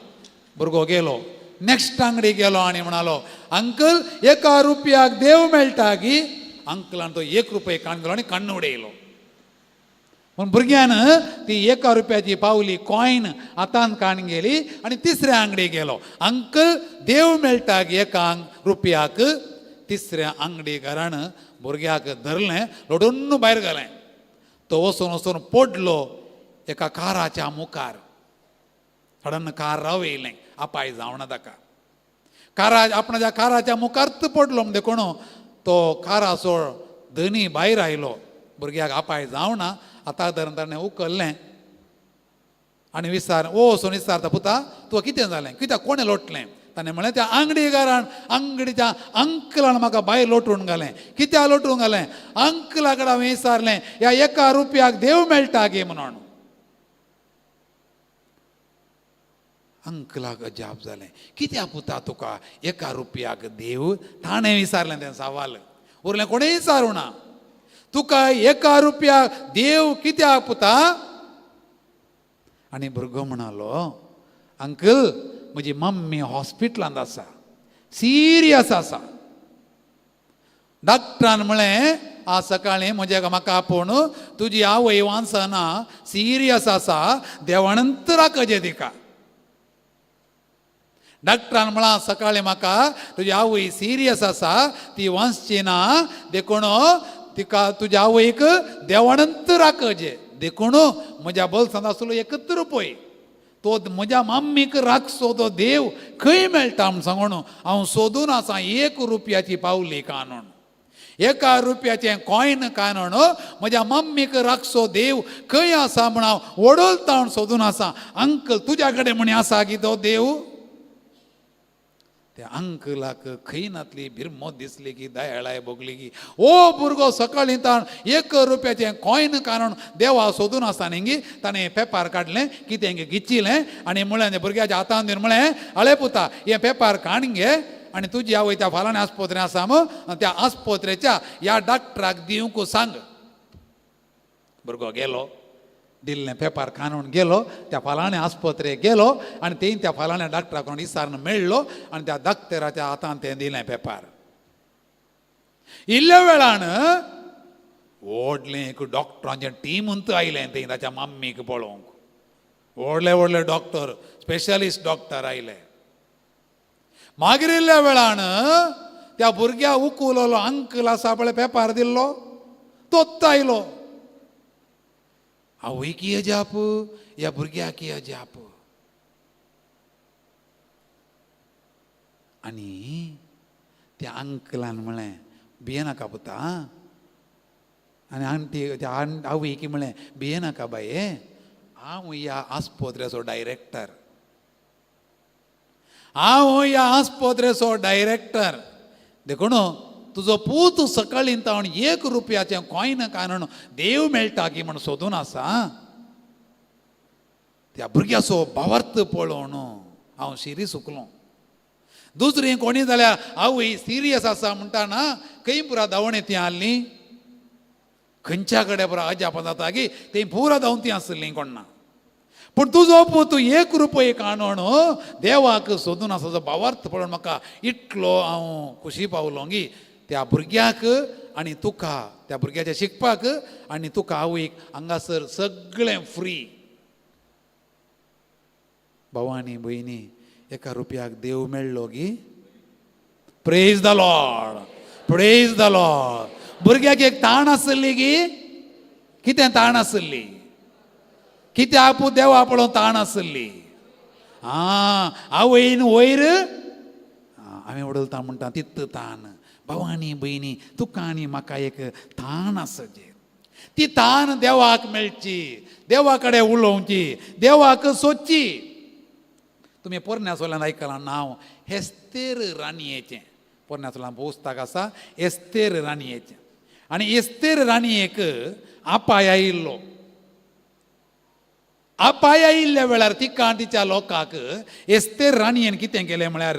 भुरगो गेलो. नेक्स्ट आंगडी गेलो आनी म्हणालो, अंकल, एका रुपयाक देव मेळटा की? अंकलान तो एक रुपये काण गेलो आनी कण्ण उडयलो. पूण भुरग्यान ती एका रुपयाची पावली कॉयन हातान काण गेली आनी तिसऱ्या आंगडी गेलो. अंकल देव मेळटा एका रुपयाक. तिसऱ्या आंगडी घरान भुरग्याक धरलें, लोटून भायर घालें. तो वचून वचून पडलो एका काराच्या मुखार. सडन कार रावयलें, अपाय जावना ताका. कारा आपणाच्या काराच्या मुखारच पडलो म्हणजे कोण तो काराचो धनी भायर आयलो. भुरग्याक अपाय जावना आतां धरून ताणें उखल्लें आनी विचार ओ वचून विचारता, पुता तुका कितें जालें, कित्याक कोणें लोटलें? ताणें म्हणलें त्या आंगडीकारान, आंगडीच्या अंकलान म्हाका भायर लोटून घालें. कित्याक लोटून घालें? अंकला कडेन हांवें विचारलें ह्या एका रुपयाक देव मेळटा गे म्हणून. अंकलाक अजाप जालें, कित्याक पुता तुका एका रुपयाक देव? ताणें विचारलें तें सवाल, उरलें कोणें विचारूं ना. तुका एका रुपयाक देव कित्याक पुता? आनी भुरगो म्हणालो, अंकल म्हजी मम्मी हॉस्पिटलांत आसा, सिरियस आसा. डॉक्टरान म्हळें आज सकाळीं म्हज्या म्हाका आपोवन तुजी आवय वांचना, सिरियस आसा, देवानंत राखचें तिका. डॉक्टरान म्हळां सकाळीं म्हाका तुजी आवय सिरियस आसा, ती वांचची ना, देखून तिका तुज्या आवयक देवानंत राखचें. देखून म्हज्या बोल्सांत आसलो एकच रुपय, तो म्हज्या मम्मीक राखचो तो देव खंय मेळटा म्हूण सांगून हांव सोदून आसा एक रुपयाची पावली कानून, एका रुपयाचें कॉयन कानून म्हज्या मम्मीक राखचो देव खंय आसा म्हूण हांव वडोलता म्हूण सोदून आसा. अंकल तुज्या कडेन म्हणी आसा की तो देव? त्या अंकलाक खंय नातली भिरमोत दिसली की दयाळाय भोगली की ओ भुरगो सकाळीं ताण एक रुपयाचें कॉयन कारण देवा सोदून आसा न्ही. ताणें पेपार काडलें, कितें गिचिलें आनी म्हळें भुरग्याच्या हातान दिवन म्हळें, आळे पुता हें पेपार काण घे आनी तुजी आवय त्या फालाणे आस्पत्रे आसा मग त्या आस्पत्रेच्या ह्या डॉक्टराक दिवंक सांग. भुरगो गेलो, दिल्लें पेपार कानून गेलो, त्या फालाण्या आस्पत्रेक गेलो आनी तें त्या फालाण्या डॉक्टराक इसारून मेळ्ळो आनी त्या डॉक्टराच्या हातान तें दिलें पेपार. इल्ल्या वेळान व्हडलें एक डॉक्टरांचें टीम आयलें तें ताच्या मम्मीक पळोवंक. व्हडले व्हडले डॉक्टर, स्पेशलिस्ट डॉक्टर आयले. मागीर इल्ल्या वेळान त्या भुरग्या उकुलोलो अंकल आसा पळय पेपार दिल्लो तोच आयलो. आवय की अजाप, ह्या भुरग्याक की अजाप. आनी त्या अंकलान म्हळें, भियेनाका पुता. आनी आंटी त्या आवयकी म्हळें, भियेनाका बाये, हांव ह्या आस्पत्रेचो डायरेक्टर, हांव ह्या आस्पत्रेचो डायरेक्टर, देखून तुजो पूत सकाळीं तावन एक रुपयाचें कॉयन कानून देव मेळटा की म्हूण सोदून आसा. त्या भुरग्याचो भावार्थ पळोवन हांव शिरी सुकलो. दुसरी कोणी जाल्यार आवय सिरियस आसा म्हणटा ना, खंय पुरा धांवणे ती आहली, खंयच्या कडेन पुरा अजापां जाता की ती पुरा धांवती आसली कोण्णा. पूण तुजो पूत एक रुपये काणून देवाक सोदून आसा भावार्थ पळोवन म्हाका इतलो हांव खुशी पावलो की त्या भुरग्याक आनी तुका, त्या भुरग्याच्या शिकपाक आनी तुका आवयक हांगासर सगळें फ्री. भावानी भयणी, एका रुपयाक देव मेळ्ळो गी? Praise the Lord, praise the Lord. भुरग्याक एक ताण आसली गी? कितें ताण आसली? कित्याक देवा पळोवन ताण आसली? आं, आवयन वयर हांवें उडलता म्हणटा तित ताण. भावानी भयणी, तुका आनी म्हाका एक ताण आसची, ती ताण देवाक मेळची, देवा कडेन उलोवची, देवाक सोदची. तुमी पोरण्या सोल्यान आयकलां नांव एस्तेर राणयेचें. पोरण्या सोल्यान पुस्तक आसा एस्तेर राणयेचें. आनी एस्तेर राणयेक आपाय आयिल्लो. आपाय आयिल्ल्या वेळार तिका तिच्या लोकांक एस्तेर राणयेन कितें केलें म्हळ्यार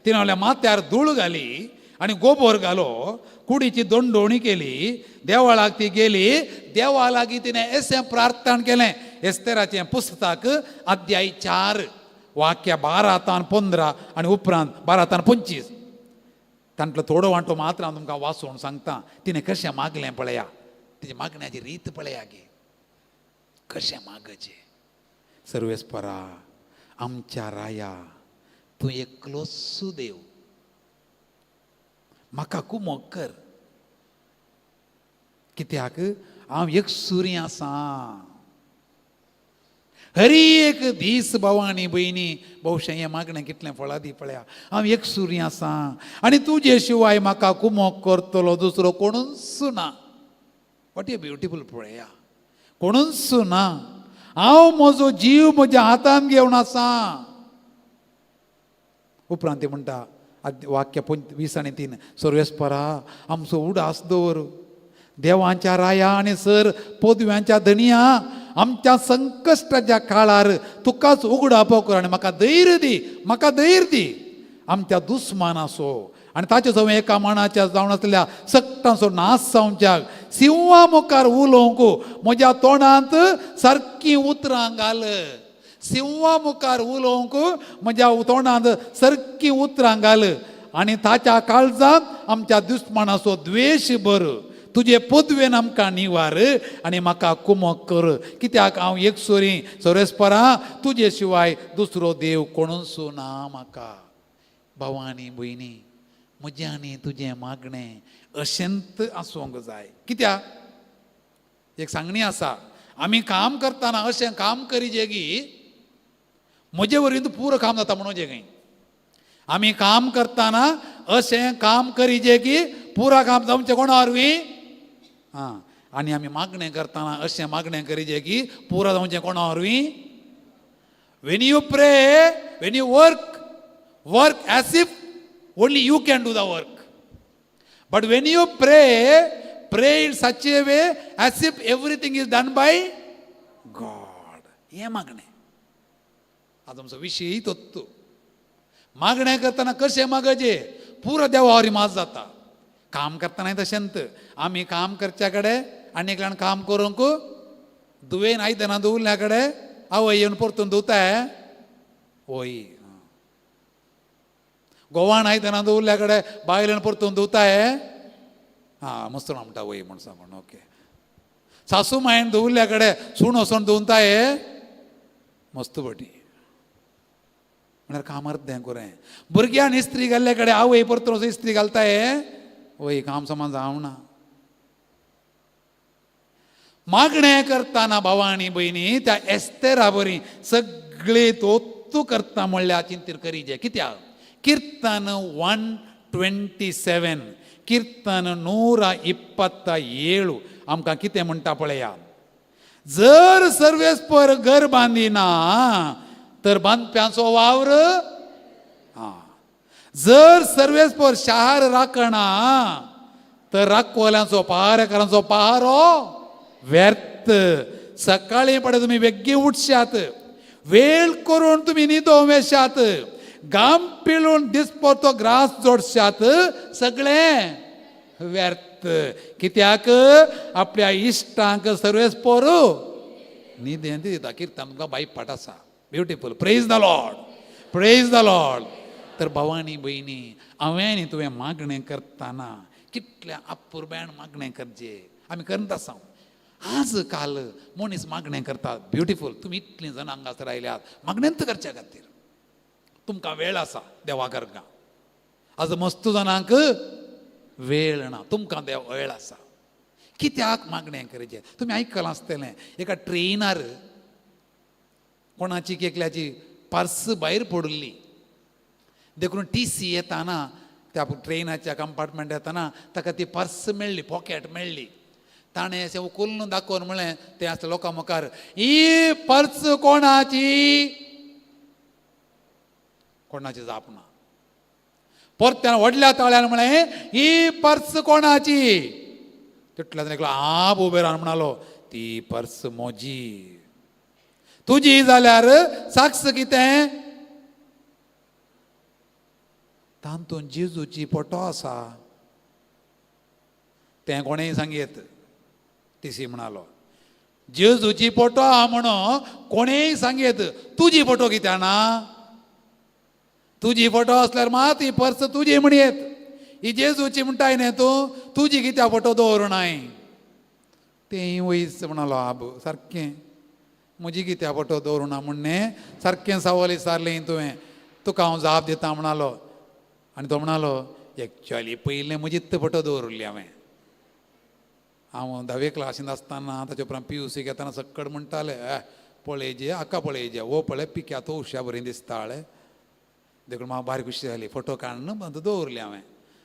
तिणें आपल्या माथ्यार धूळ घाली आनी गोबोर घालो, कुडीची दोंडोणी केली, देवळाक ती गेली, देवा लागीं तिणें एसें प्रार्थना केलें. एस्तेराचें पुस्तक अध्याय 4 वाक्य 12 तान 15 आनी उपरांत 12 तान 25. तांतलो थोडो वांटो मात्र हांव तुमकां वाचून सांगता. तिणें कशें मागलें पळया, तिची मागण्याची रीत पळया गे. कशें मागचें? सर्वेस्परा, आमच्या राया, तूं एकलोच देव, म्हाका कुमोक कर, कित्याक हांव एकसुरी आसा. हरी एक दीस भाव आनी भयणी, भोवशें हें मागणें कितलें फळादी पळया. हांव एकसुरी आसा आनी तुजे शिवाय म्हाका कुमोक करतलो दुसरो कोणूच ना. What a beautiful पळया. कोणूच ना, हांव म्हजो जीव म्हज्या हातान घेवन आसा. उपरांत ती म्हणटा, वाक्य 23 आनी 3, सर्वेस्परा, आमचो उडास दवर, देवांच्या राया आनी सर पदव्यांच्या धनया, आमच्या संकश्टाच्या काळार तुकाच उगडापो कर आनी म्हाका धैर्य दी, म्हाका धैर्य दी. आमच्या दुस्मानाचो आनी ताचे सवय एका मनाच्या जावन आसलेल्या सगटांचो नाश जावच्याक सिंहा मुखार उलोवंक म्हज्या तोंडांत सारकीं उतरां घाल. सिंहा मुखार उलोवंक म्हज्या तोंडांत सारकीं उतरां घाल आनी ताच्या काळजांत आमच्या दुस्मानाचो द्वेश भर. तुजे पदवेन आमकां निवार आनी म्हाका कुमक कर, कित्याक हांव एकसुरी. सर्वेस्परा, तुजे शिवाय दुसरो देव कोणूच ना म्हाका. भाव आनी भयणी, म्हजें आनी तुजें मागणें अशेंत आसूंक जाय. कित्याक एक सांगणी आसा, आमी काम करतना अशें काम करिजे की म्हजे वरवीं पुरो काम जाता म्हणून. जे खंय आमी काम करतना अशें काम करिजे की पुरा काम जावचें कोणा वरवीं. आं, आनी आमी मागणें करतना अशें मागणें करिजे की पुरा जावचें कोणा वरवीं. When you pray, when you work, work as if only you can do the work. But when you pray, pray in such a way as if everything is done by God. हें मागणें. आतां आमचो विशय तत्व, मागणें करतना कशें मागचें? पुरो देवा वरी माज जाता. काम करतना तशेंच आमी काम करच्या कडेन आनी एकल्यान काम करूंक दुवेन आयदनां दवरल्या कडेन आवय येवन परतून धुवताय वय. गोवान आयदनां दवरल्या कडेन बायलेन परतून धुवताय. आं, मस्त म्हणटा वय म्हण सांगून. ओके, सासू मायन दवरल्या कडेन सूण वचोन धुवताय मस्त बटी. म्हळ्यार काम अर्दें कुरें. भुरग्यान इस्त्री घाल्ल्या कडेन आवय परतून वचून इस्त्री घालताय वय. काम समान जावना. मागणें करतना भावा आनी भयणी, त्या एस्तेरा बरी सगळे तोत्तू करता म्हणल्यार चिंतीर करीजे. कित्याक कीರ್ತन 127, कीರ್ತन 127 आमकां कितें म्हणटा पळया. जर सर्वेस्पर घर बांदिना तर बांदप्यांचो वावर, हा, जर सर्वेस्पर शार राखणा तर राखवाल्यांचो, पहारेकारांचो पहारो व्यर्थ. सकाळी पडे तुमी बेगीन उठशात, वेळ करून तुमी न्हिदों वेशात, घाम पिळून दिसपडतो ग्रास जोडशात, सगळें व्यर्थ. कित्याक आपल्या इश्टांक सर्वेस्पर न्हिदें दिता. किर्तन तुमकां बाई पाठ आसा. Beautiful. Praise the Lord, praise the Lord. तर भावानी भयणी, हांवें आनी तुवें मागणें करतना कितल्या अपुरबायेन मागणें करचें. आमी करत आसा. आज काल मनीस मागणें करतात. ब्युटिफूल. तुमी इतलीं जाणां हांगासर आयल्यात मागणेंत करच्या खातीर. तुमकां वेळ आसा देवा करका. आज मस्त जाणांक वेळ ना, तुमकां देव वेळ आसा. कित्याक मागणें करचें? तुमी आयकलां आसतलें, एका ट्रेनार कोणाची एकल्याची पर्स भायर पडिल्ली. देखून टीसी येताना, त्या ट्रेनाच्या कंपार्टमेंट येताना ताका ती पर्स मेळ्ळी, पॉकेट मेळ्ळी. ताणें अशें उखलून दाखोवन म्हणलें तें आसलें लोकां मुखार, ही पर्स कोणाची? कोणाची जाप ना. परत्यान व्हडल्या ताळ्यान म्हळें, ही पर्स कोणाची? तितल्यान एकलो आब उबे रावन म्हणालो, ती पर्स म्हजी. तुजी जाल्यार साक्ष कितें? तातूंत जेजूची फोटो आसा. तें कोणेंय सांगयेत. टीसी म्हणालो, जेजूची फोटो आहा म्हणून कोणेंय सांगयेत, तुजी फोटो कित्याक ना? तुजी फोटो आसल्यार मात ही पर्स तुजी म्हणयेत. ही जेजूची म्हणटाय न्ही तूं, तुजी कित्याक फोटो दवरूनाय? तेंय वयस म्हणालो आब सारकें. म्हजी कित्या फोटो दवरूना म्हण सारकें सवाल विचारलें तुवें, तुका हांव जाप दिता म्हणालो. आनी तो म्हणालो एक्चुअली पयलें म्हजीच फोटो दवरिल्ली हांवें. हांव धावे क्लासींत आसतना ताचे उपरांत PUC घेतना सक्कड म्हणटाले, पळय हाका पळय, हो पळय पिक्या तो उश्या बरी दिसताळे. देखून म्हाका बारीक खुशी जाली, फोटो काडून दवरली हांवें.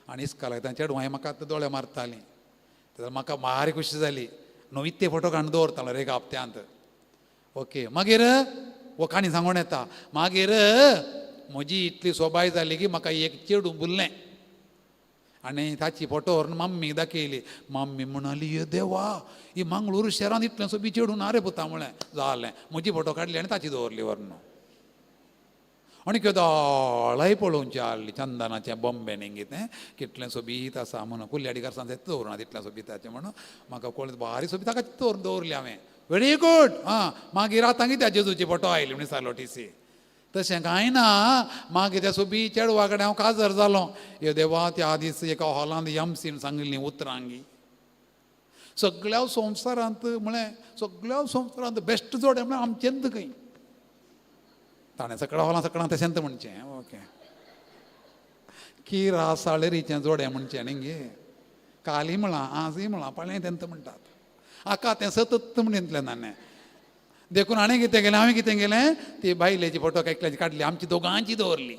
आनी इस्कालाक तांचे चेडवां म्हाका आतां दोळे मारतालीं, तेन्ना म्हाका बारीक खुशी जाली. न्हू ते फोटो काडून दवरतालो रे एका हप्त्यांत. ओके, मागीर हो काणी सांगून येता. मागीर म्हजी इतली सोबाय जाली की म्हाका एक चेडूं भुल्लें आनी ताची फोटो व्हरून मम्मीक दाखयली. मम्मी म्हणाली, ये देवा, ही मंगळूर शहरांत इतलें सोबी चेडूं ना रे पुता. म्हळें जालें, म्हजी फोटो काडली आनी ताची दवरली व्हरून. आनी केदोळाय पळोवचें आहली चंदनाचें बॉम्बे न्ही कितें कितलें सोबीत आसा म्हणून. कुल्ल्याडी घरसान तें दवरुना तितलें सोबीताचें म्हणून म्हाका कळ्ळें बारी सोबीत, ताका दवरून दवरली हांवें. Very good. आं, मागीर आतां कितें जेजूची फोटो आयली म्हण विचारलो टीसी. तशें कांय ना. मागीर त्या सोबी चेडवा कडेन हांव काजर जालो. यो देवा, त्या दीस एका हॉलांत एमसीन सांगिल्लीं उतरांगी सगळ्या संवसारांत, म्हळें सगळ्या संवसारांत बेस्ट जोडे म्हळ्यार आमचेंच खंय. ताणें सगळ्या हॉलां सगळ्यां तशेंच म्हणचें. ओके, किरा साळेरीचें जोडें म्हणचें न्ही गे. काली म्हळां, आजय म्हळां, पळय तेंत म्हणटात आका तें सतत म्हणितलें नाणें. देखून हाणें कितें केलें, हांवें कितें केलें, ती बायलेची फोटो एकल्याची काडली, आमची दोगांची दवरली.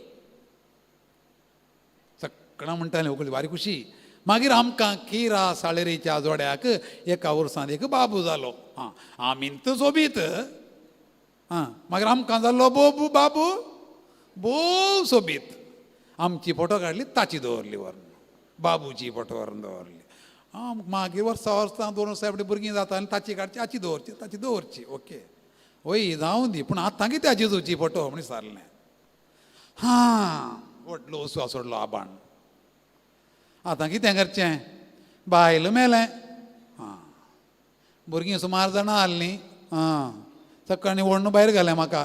सगळां म्हणटालें उगली बारी खुशी. मागीर आमकां किरा साळेरीच्या जोड्याक एका वर्सांत एक बाबू जालो. आं, आमी तर सोबीत. आं, मागीर आमकां जाल्लो बोबू बाबू भोव सोबीत. आमची फोटो काडली, ताची दवरली व्हरून, बाबूची फोटो व्हरून दवरली. आं, मागीर वर्सां वर्सां 2 वर्सां फावटी भुरगीं जाता आनी ताची काडची, हाची दवरची, ताची दवरची. ओके, वय जावं दी, पूण आतां कितें जेजूची फोटो म्हण विचारलें. हां, व्हडलो वसो सोडलो आबाण. आतां कितें करचें, बायल मेलें. हां, भुरगीं सुमार जाणां आहलीं. आं, सकाळीं व्हडून भायर घालें म्हाका.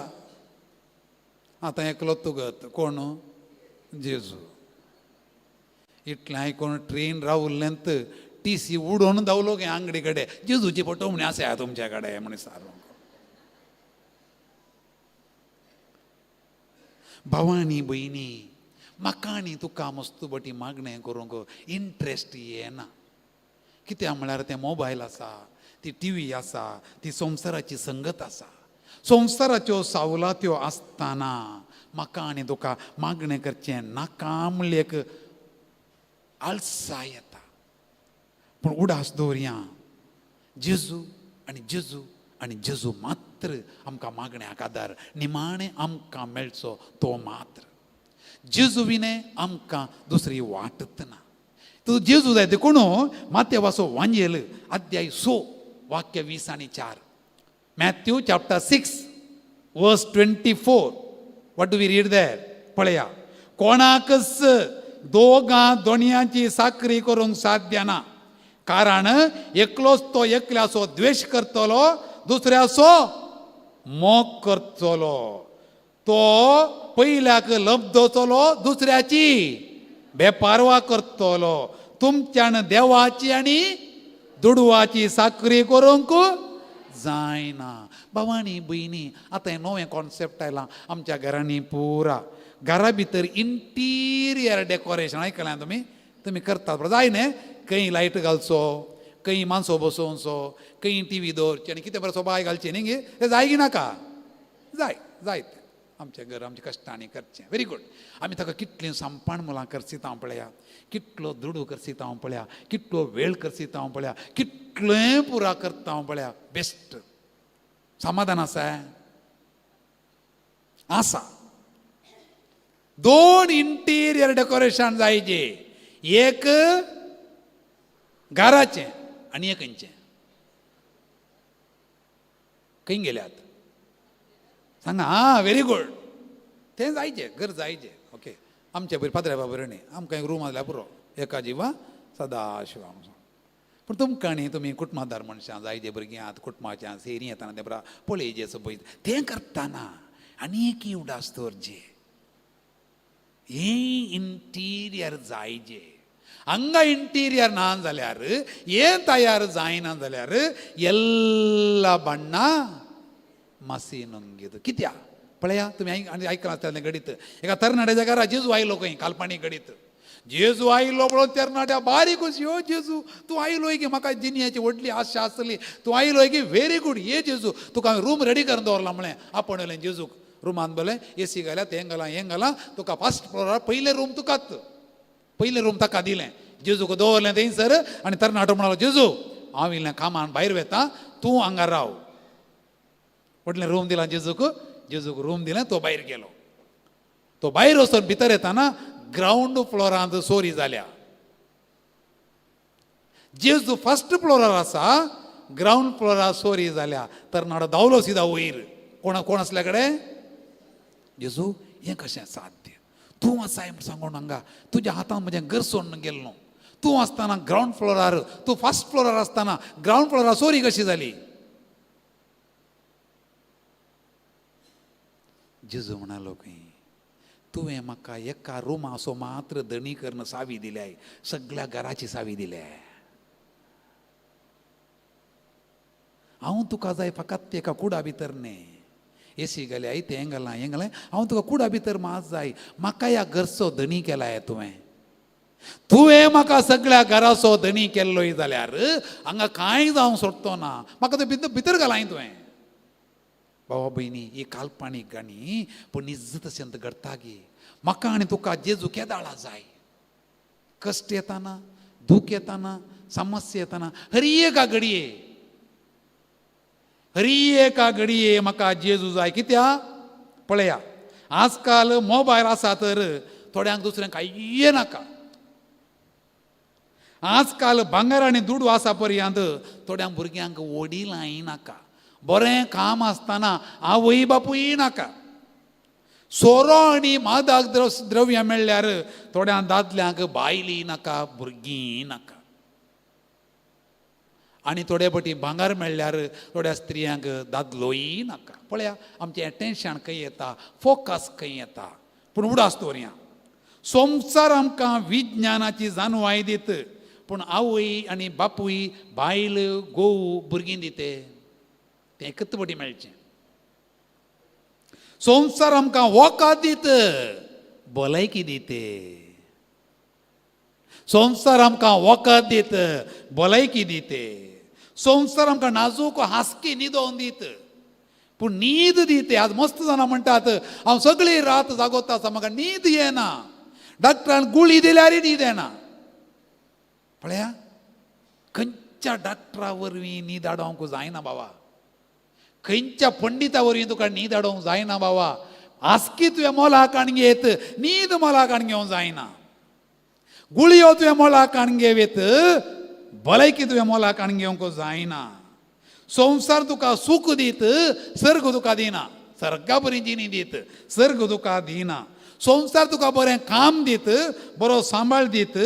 आतां एकलो तुगत कोण, जेजू. इतलें आयकून ट्रेन रावल्लेंत टीसी उडोवन धांवलो गे आंगडी कडेन. जेजूची फोटो म्हण आसा तुमच्या कडेन म्हण विचारूंक. भावानी भयणी, म्हाका आनी तुका मस्त बटी मागणें करूंक इंट्रस्ट येना. कित्याक म्हळ्यार तें मोबायल आसा, ती टीव्ही आसा, ती संवसाराची संगत आसा. संवसाराच्यो सावलात्यो आसतना म्हाका आनी तुका मागणें करचें नाका म्हणलें एक आळसाय येता. पूण उडास दवरया, जेजू आनी जेजू आनी जेजू मात्र आमकां मागण्याक आदार, निमाणें आमकां मेळचो तो मात्र. जेजू विणें आमकां दुसरी वाटत ना. तूं जेजू जाय देखून मातेवाचो वांजेल अध्याय 6 वाक्य 20 आनी 4, Matthew chapter 6 verse 24, what do we read there? पळया, कोणाकच दोगां दोनयांची साकरी करूंक साध्य ना, कारण एकलोच तो एकल्याचो द्वेश करतलो, दुसऱ्याचो मोग करतलो. तो पयल्याक लब्दतलो, दुसऱ्याची बेपारवा करतलो. तुमच्यान देवाची आनी दुडवाची साकरी करूंक जायना. भावानी भयणी, आतां हें नवें कॉन्सेप्ट आयलां आमच्या घरांनी. पुरा घरा भितर इंटिरियर डेकोरेशन आयकलां तुमी, तुमी करतात जाय न्ही. खंय लायट घालचो, खंय माणसो बसोवचो, खंय टीव्ही दवरची आनी कितें बरें सोबाय घालची न्ही गे. तें जाय की नाका? जाय, जाय तें. आमचें घर आमच्या कश्टांनी करचें. Very good. आमी ताका कितलीं संपाण मुलां करसीत हांव पळया, कितलो दुडू करसीत हांव पळया, कितलो वेळ करसीत हांव पळया, कितलें पुरा करता हांव पळया. बेस्ट समाधान आसा, आसा. 2 इंटिरियर डेकोरेशन जायचे, एक घराचें आनी एक खंयचें. खंय गेल्यात सांगा? आं, व्हेरी गूड. तें जायचें, घर जायचें. ओके, आमच्या बरें पाद्रे बाबा न्ही, आमकां एक रूम आसल्यार पुरो, एका जिवा सदाशिवा. पूण तुमकां न्ही, तुमी कुटुंबादार मनशां जायचे, भुरगीं आहात कुटुंबाच्या सेरी येतना तें बरा पळयचे पळय. तें करतना आनी एक उडास दवरचे, हें इंटिरियर जायचे. हांगा इंटिरियर ना जाल्यार, हें तयार जायना जाल्यार एल्ला बण्णा मासी नोंगीत कित्या पळया तुमी आनी आयकलां आसतलें घडीत एका तरणाट्याच्या घरा जेजू आयलो खंय काल्पनीक घडीत जेजू आयलो म्हणून तरणाट्या बारीक यो जेजू तूं आयलोय की म्हाका जिणयाची व्हडली आशा आसली तूं आयलोय की व्हेरी गूड ये जेजू तुका हांवें रूम रेडी करून दवरला म्हळें आपोवन येयलें जेजूक रुमान बोलें एसी घाल्या तें घालां हें घालां तुका फर्स्ट फ्लोरार पयलें रूम तुकाच पयलें रूम ताका दिलें जेजूक दवरलें थंयसर आनी तरणाटो म्हणालो जेजू हांव इल्लें कामान भायर वेता तूं हांगा राव व्हडलें रूम दिलां जेजूक जेजूक रूम दिलें तो भायर गेलो तो भायर वचून भितर येताना ग्रावंड फ्लोरांत चोरी जाल्या जेजू फर्स्ट फ्लोरार आसा ग्रावंड फ्लोरार चोरी जाल्या तरणाटो धांवलो सिदा वयर कोण कोण आसल्या कडेन जेजू हें कशें साध्य तूं आसाय म्हूण सांगून हांगा तुज्या हातान म्हजें घर सोडून गेल्लो तूं आसतना ग्रावंड फ्लोरार तूं फर्स्ट फ्लोरार आसतना ग्रावंड फ्लोरार चोरी कशी जाली जेजू म्हणालो खंय तुवें म्हाका एका रुमाचो मात्र धणी करून सावी दिल्याय सगळ्या घराची सावी दिल्या हांव तुका जाय फकत एका कुडा भितर न्ही एसी घाल्या तें घालां हें घालें हांव तुका कुडा भितर मात जाय म्हाका ह्या घरचो धणी केलाय तुवें तुवें म्हाका सगळ्या घराचो धणी केल्लोय जाल्यार हांगा कांय जावंक सोडतो ना म्हाका तें भितर भितर घालाय तुवें बाबा भयणी ही काल्पनीक गाणी पूण निज तशें घडटा गी म्हाका आनी तुका जेजू केदाळा जाय कश्ट येताना दूख येताना समस्या येताना हरी एका घडये हरी एका घडये म्हाका जेजू जाय कित्या पळया आजकाल मोबायल आसा तर थोड्यांक दुसऱ्यांक कांय नाका आजकाल भांगर आनी दुडू आसा पर्यंत थोड्यांक भुरग्यांक वडिलांय नाका बरें काम आसतना आवय बापूय नाका सोरो आनी मादक द्रव्यां मेळ्ळ्यार थोड्या दादल्यांक बायली नाका भुरगीं नाका आनी थोडे पटी भांगर मेळ्ळ्यार थोड्या स्त्रियांक दादलोय नाका पळया आमचें एटेन्शन खंय येता फोकस खंय येता पूण उडास दवरया संवसार आमकां विज्ञानाची जाणवाय दित पूण आवय आनी बापूय बायल घोव भुरगीं दिते तें एकच पटी मेळचें संवसार आमकां वखद दित भलायकी दिते संवसार आमकां वखद दित भलायकी दिते संवसार आमकां नाजूक हासकी न्हिदोवन दित पूण न्हीद दिते आज मस्त जाणां म्हणटात हांव सगळी रात जागोत आसा म्हाका न्हीद येना डॉक्टरान गुळी दिल्यारय न्हीद येना पळया खंयच्या डॉक्टरा वरवीं न्हीद हाडोवंक जायना बाबा खंयच्या पंडिता वरवीं तुका न्हीद हाडोवंक जायना बाबा हासकी तुवें मोलाक हाडून घेत न्हीद मोलाक हाडून घेवंक जायना गुळयो तुवें मोलाक हाडून घेवयेत भलायकी तुवें मोलाक हाडून घेवंक जायना संवसार तुका सूख दीत सर्ग तुका दिना सर्गा बरी जिणी दीत सर्ग तुका दिना संवसार तुका बरें काम दीत बरो सांबाळ दीत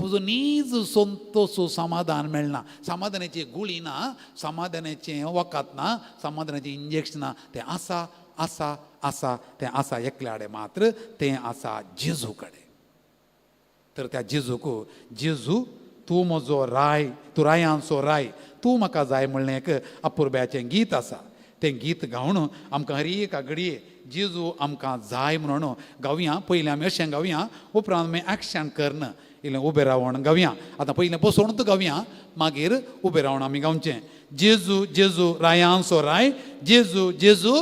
तुजो नीज संतोश समाधान मेळना समाधानाची गुळी ना समाधानाचें वखद ना समाधानाचें इंजेक्शन ना तें आसा आसा आसा तें आसा एकल्या कडेन मात्र तें आसा जेजू कडेन तर त्या जेजूक जेजू तूं म्हजो राय तूं रायांचो राय तूं म्हाका जाय म्हणलें एक अपुरब्याचें गीत आसा तें गीत गावन आमकां हर एका घडये जेजू आमकां जाय म्हणून गावया पयलीं आमी अशें गावया उपरांत आमी एक्शन करन इल्लें उबें रावन गावया आतां पयलीं बसोवन गावया मागीर उबें रावन आमी गावचें जेजू जेजू रायांचो राय जेजू जेजू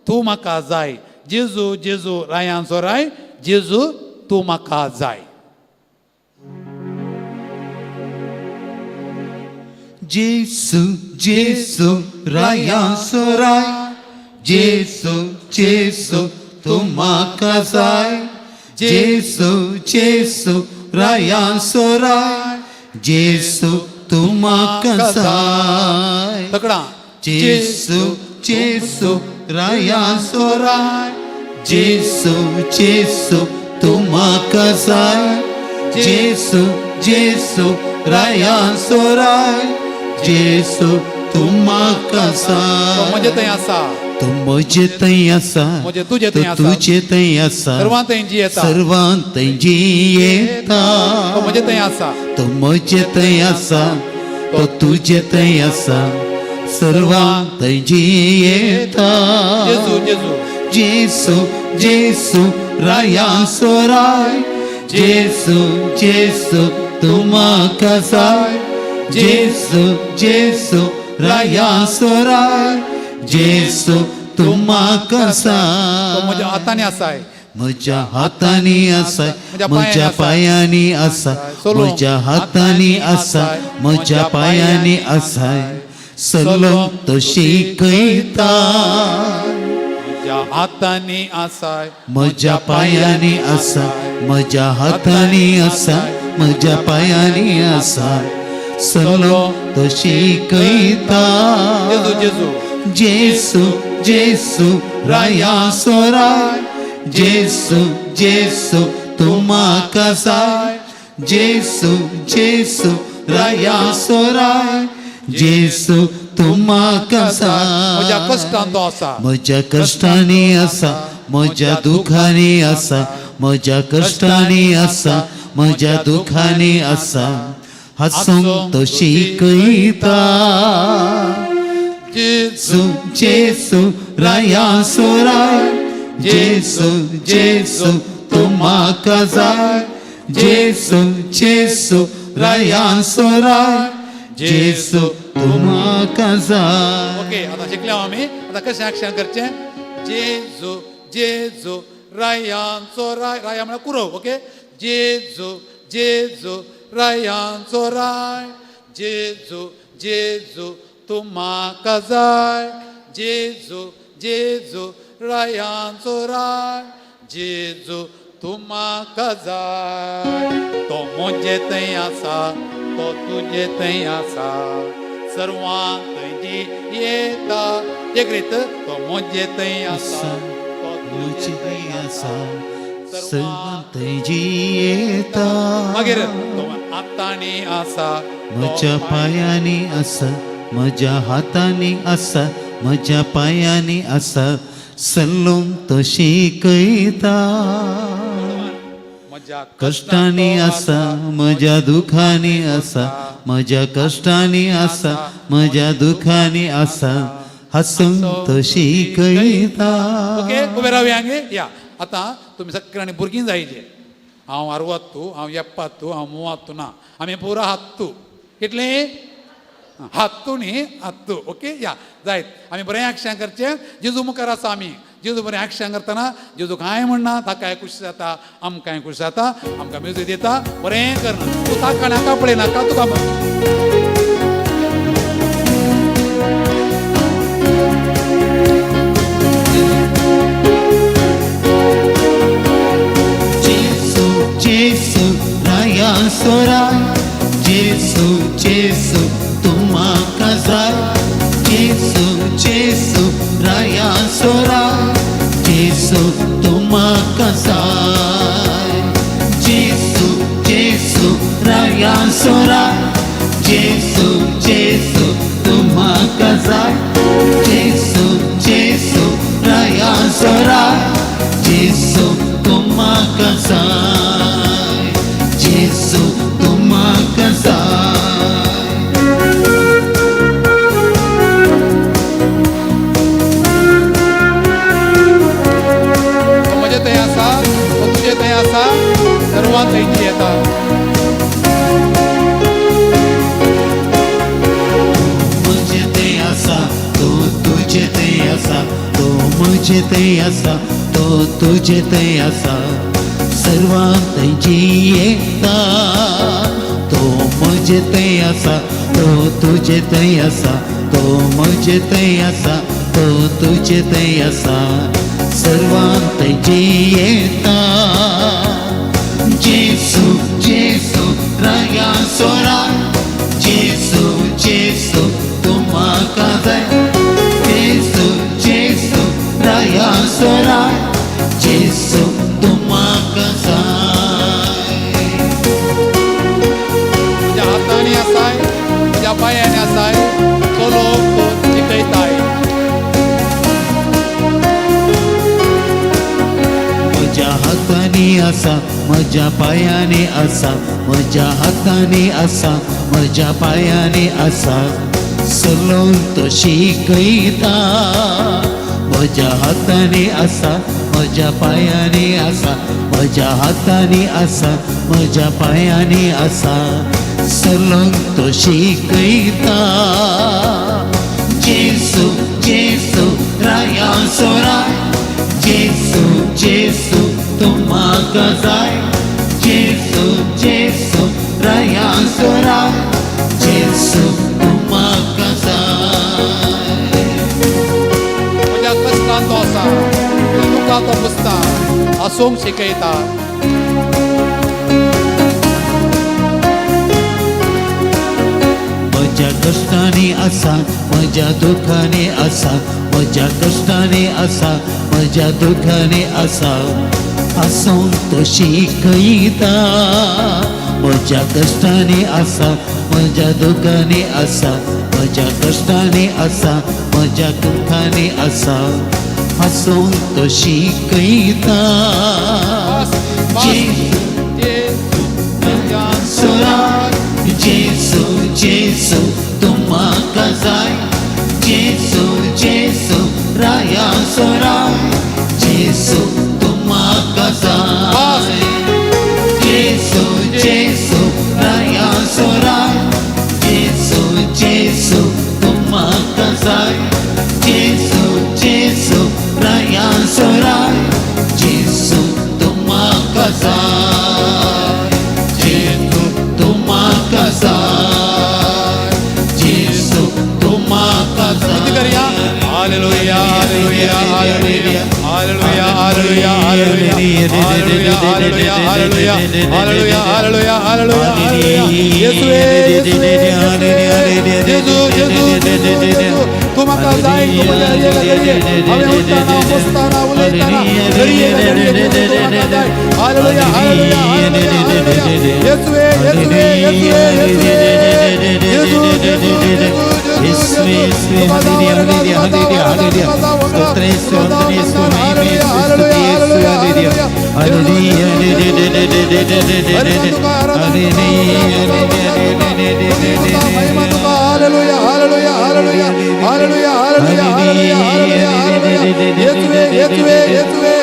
तूं म्हाका जाय जेजू जेजू रायांचो राय जेजू तूं म्हाका जाय. जेसू जेसू रायांचो राय जेसू जेसू तूं म्हाका जाय जेसू जेसू रायांचो राय जेसू तूं म्हाका जाय तकडां जेसू जेसू रायांचो राय जेसू जेसू तूं म्हाका जाय जेसू जेसू रायांचो राय जेसू तूं म्हाका तो म्हजे जाय थंय आसा तूं म्हजे थंय आसा म्हजे तुजे थंय तूं आसा. तुजे थंय आसा सर्वां थंय जियेता सर्वां थंय जियेता तो म्हजे थंय आसा तो म्हजे थंय आसा तो तुजे थंय आसा सर्वांक थंय येता. जेजू जेजू. जेसू जेसू राया सोराय, जेसू जेसू तूं म्हाका जाय, जेसू जेसू राया सोराय, जेसू तूं म्हाका तो म्हज्या जाय. हातांनी आसाय. म्हज्या हातांनी आसाय, म्हज्या पांयांनी आसा, म्हज्या हातांनी आसा, म्हज्या पांयांनी आसाय, सलोंक तो शिकयता. म्हज्या हातांनी आसाय, म्हज्या पांयांनी आसा, म्हज्या हातांनी आसा, म्हज्या पांयांनी आसा, सलोंक तो शिकयता. जेजू जेजू. जेसू जेसू राया सोराय, जेसू जेसू तूं म्हाका जाय, जेसू जेसू राया सोराय, जेसू तूं म्हाका म्हज्या जाय. कश्टान तो आसा. म्हज्या कश्टांनी आसा, म्हज्या दुखांनी आसा, म्हज्या कश्टांनी आसा, म्हज्या दुखांनी आसा, हांसूंक तो शिकयता. जेजू जेसू राया सोराय, जेसू जेसू तूं म्हाका जाय, जेसू जेसू राया सोराय, जेसू तूं म्हाका जाय. ओके, आतां शिकले आमी. आतां कशें एक्शन करचें? जेजू जेजू रायांचो राय. राया म्हळ्यार कुरव. ओके. जेजू जेजू रायांचो राय, जेजू जेजू तूं म्हाका जाय, जेजू जेजू रायांचो राय, जेजू तूं म्हाका जाय. तो म्हजे थंय आसा, तो तुजे थंय आसा, सर्वांक थंय येता. एक रीत, तो म्हजे थंय आसा, तो तुजे म्हजे थंय आसा, आसा, सर्वांक थंय येता. मागीर तो हातांनी आसा, तो म्हज्या पांयांनी आसा, म्हज्या हातांनी आसा, म्हज्या पांयांनी आसा, सल्लूंक तो शिकयता. म्हज्या कश्टांनी आसा, म्हज्या दुखांनी आसा, म्हज्या कश्टांनी आसा, म्हज्या दुखांनी आसा, हांसूंक तो शिकयता. ओके, उबे रावया हांगे या. आतां तुमी सगळ्यांनी भुरगीं जायचे. हांव अरवत्तू, हांव एप्पत्तू, हांव मुवात्तू ना, आमी पुरा हात्तू. कितली हात्तू न्ही, हात्तू. ओके, या जायत. आमी बरें एक्शन करचें. जेजू मुखार आसा आमी. जेजू बरें एक्शन करतना जेजू कांय म्हणना, ताकाय खुश जाता, आमकांय खुश जाता, आमकां म्युजीक दिता. बरें करना तूं, ताका नाका पळयनाका तुका. जेसू जेसू राया सोराय, जेसू जेसू तूं म्हाका जाय, जेसू जेसू राया सोराय, जेसू तूं म्हाका जाय, जेसू जेसू राया सोराय, जेसू जेसू तूं म्हाका जाय, जेसू जेसू राया सोराय, जेसू तूं म्हाका जाय, जेसू तूं म्हाका जाय. तो म्हजे थंय आसा, तो तुजे थंय आसा, सर्वां थंयची येता. म्हजे थंय आसा, तो तुजे थंय आसा, तो म्हजे थंय आसा, तो तुजे थंय आसा, सर्वांक थंयची येता. तो म्हजे थंय आसा, तो तुजे थंय आसा, तो म्हजे थंय आसा, तो तुजे थंय आसा, सर्वांक थंयची येता. जेसू जेसू राया सोराय, जेसू जेसू तूं म्हाका जाय, जेसू जेसू राया सोराय, जेसू तूं म्हाका जाय. म्हज्या हातांनी आसाय, म्हज्या पांयांनी आसाय, तो लोक तो शिकयताय. म्हज्या हातांनी आसा, म्हज्या पांयांनी आसा, म्हज्या हातांनी आसा, म्हज्या पांयांनी आसा, चलोवंक तो शिकयता. म्हज्या हातांनी आसा, म्हज्या पांयांनी आसा, म्हज्या हातांनी आसा, म्हज्या पांयांनी आसा, चलोवंक तो शिकयता. जेसू जेसू राया सोराय, जेसू जेसू तूं म्हाका जाय, जेसू जेसू राया सोराय, जेसू तूं म्हाका जाय. म्हज्या कश्टान तो आसा, म्हज्या दुखांत तो पुसता, हांसूंक शिकयता. म्हज्या कश्टांनी आसा, म्हज्या दुखांनी आसा, म्हज्या कश्टांनी आसा, म्हज्या दुखांनी आसा, आसूंक तो शिकयता. म्हज्या कश्टांनी आसा, म्हज्या दुखांनी आसा, म्हज्या कश्टांनी आसा, म्हज्या दुखांनी आसा, आसूंक तो शिकयता. बस बस. जेजू म्हज्या सोराय, जेसू जेसू तूं म्हाका जाय, जेसू जेसू राया सोराय, जेसू तूं म्हाका जाय, जेसू जेसू राया सोराय, जेसू जेसू तूं म्हाका जाय, जेसू जेसू राया सोराय, जेसू तूं म्हाका जाय, जेसू तूं म्हाका जाय, जेसू तूं म्हाका स्तुती जाय. करया. Hallelujah, hallelujah, hallelujah, hallelujah, hallelujah, hallelujah, hallelujah, hallelujah, hallelujah, hallelujah, hallelujah, hallelujah. येसुवे, येसुवे, येसुवे, जेजू, जेजू, जेजू, जेजू, तूं म्हाका जाय, तूं म्हज्या हरयेक घडये हांवें उठ्ठना, बसतना, उलयतना, घडये घडये तूं म्हाका जाय. Hallelujah, hallelujah, hallelujah, hallelujah. येसुवे, येसुवे, येसुवे, येसुवे, जेजू, जेजू, जेजू, जेजू, जेजू, तुका जाव, हालेलुया, हालेलुया, हालेलुया. स्तोत्र येसू, वंदन येसू, महिमा येसू, स्तुती Yesu, hallelujah. Hallelujah, hallelujah, hallelujah, hallelujah, hallelujah, hallelujah, hallelujah, hallelujah. येसुवे, येसुवे, येसुवे, येसुवे.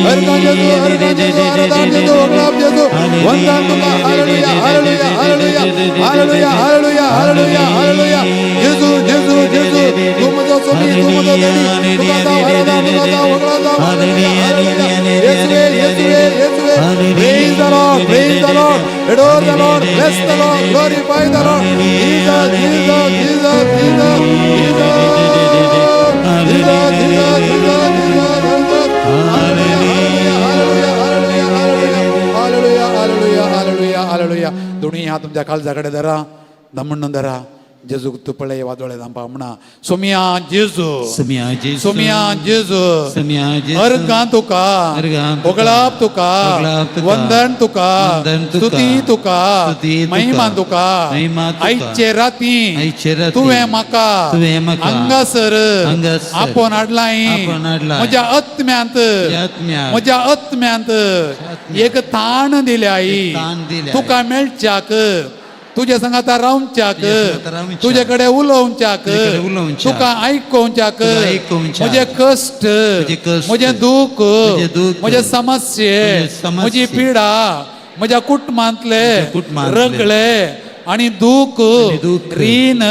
हरदान जेजू, हरदान जेजू, हरदान जेजू, वंदन जेजू, वंदन तुका. Hallelujah, hallelujah, hallelujah, hallelujah, hallelujah, hallelujah, hallelujah. जेजू, जेजू, जेजू, तूं म्हजो सोबी, तूं म्हजो धनी, तुका जाव, हरदान तुका जाव, वगळा जाव. Hallelujah, hallelujah. येसुवे, येसुवे, येसुवे. Praise the Lord, praise the Lord, adore the Lord, bless the Lord, glorify the Lord. Jesus, Jesus, Jesus, Jesus, Jesus, Jesus, Jesus, Jesus, Jesus, hallelujah, hallelujah, hallelujah, hallelujah, hallelujah, hallelujah, hallelujah. दोन्ही हात तुमच्या काळजाकडे धरा, दमण धरा. जेजूक तूं पळय वादोळे दामपा म्हणा, सोमिया जेजू, सोमिया जेजू, सोमिया जेजू, सोमिया जेजू, अर्गां तुका, अर्गां तुका, वगळाप तुका, वगळाप तुका, वंदन तुका, वंदन तुका, स्तुती तुका, स्तुती तुका, महिमा तुका. महिमा तुका, आयचे राती आयचे राती, तुवें म्हाका तुवें म्हाका हांगासर हांगासर आपोवन हाडलाय. आपोवन हाडलाय, म्हज्या आत्म्यांत, आत्म्यांत, म्हज्या आत्म्यांत आत्म्यांत एक ताण दिल्याय. एक ताण दिल्याय. तुका मेळच्याक, तुजे संगाता रावच्याक, तुजे संगाता रावच्याक, तुजे कडेन उलोवच्याक, तुजे कडेन उलोवच्याक, तुका आयकोवच्याक, तुका आयकोवच्याक, म्हजे कश्ट, म्हजे कश्ट, म्हजें दूख, म्हजें दूख, म्हजे समस्ये, म्हजे समस्ये, म्हजी पिडा, म्हज्या कुटुंबांतले म्हज्या कुटुंबांतले, रगळे आणि दूख, आणि दूख, रीण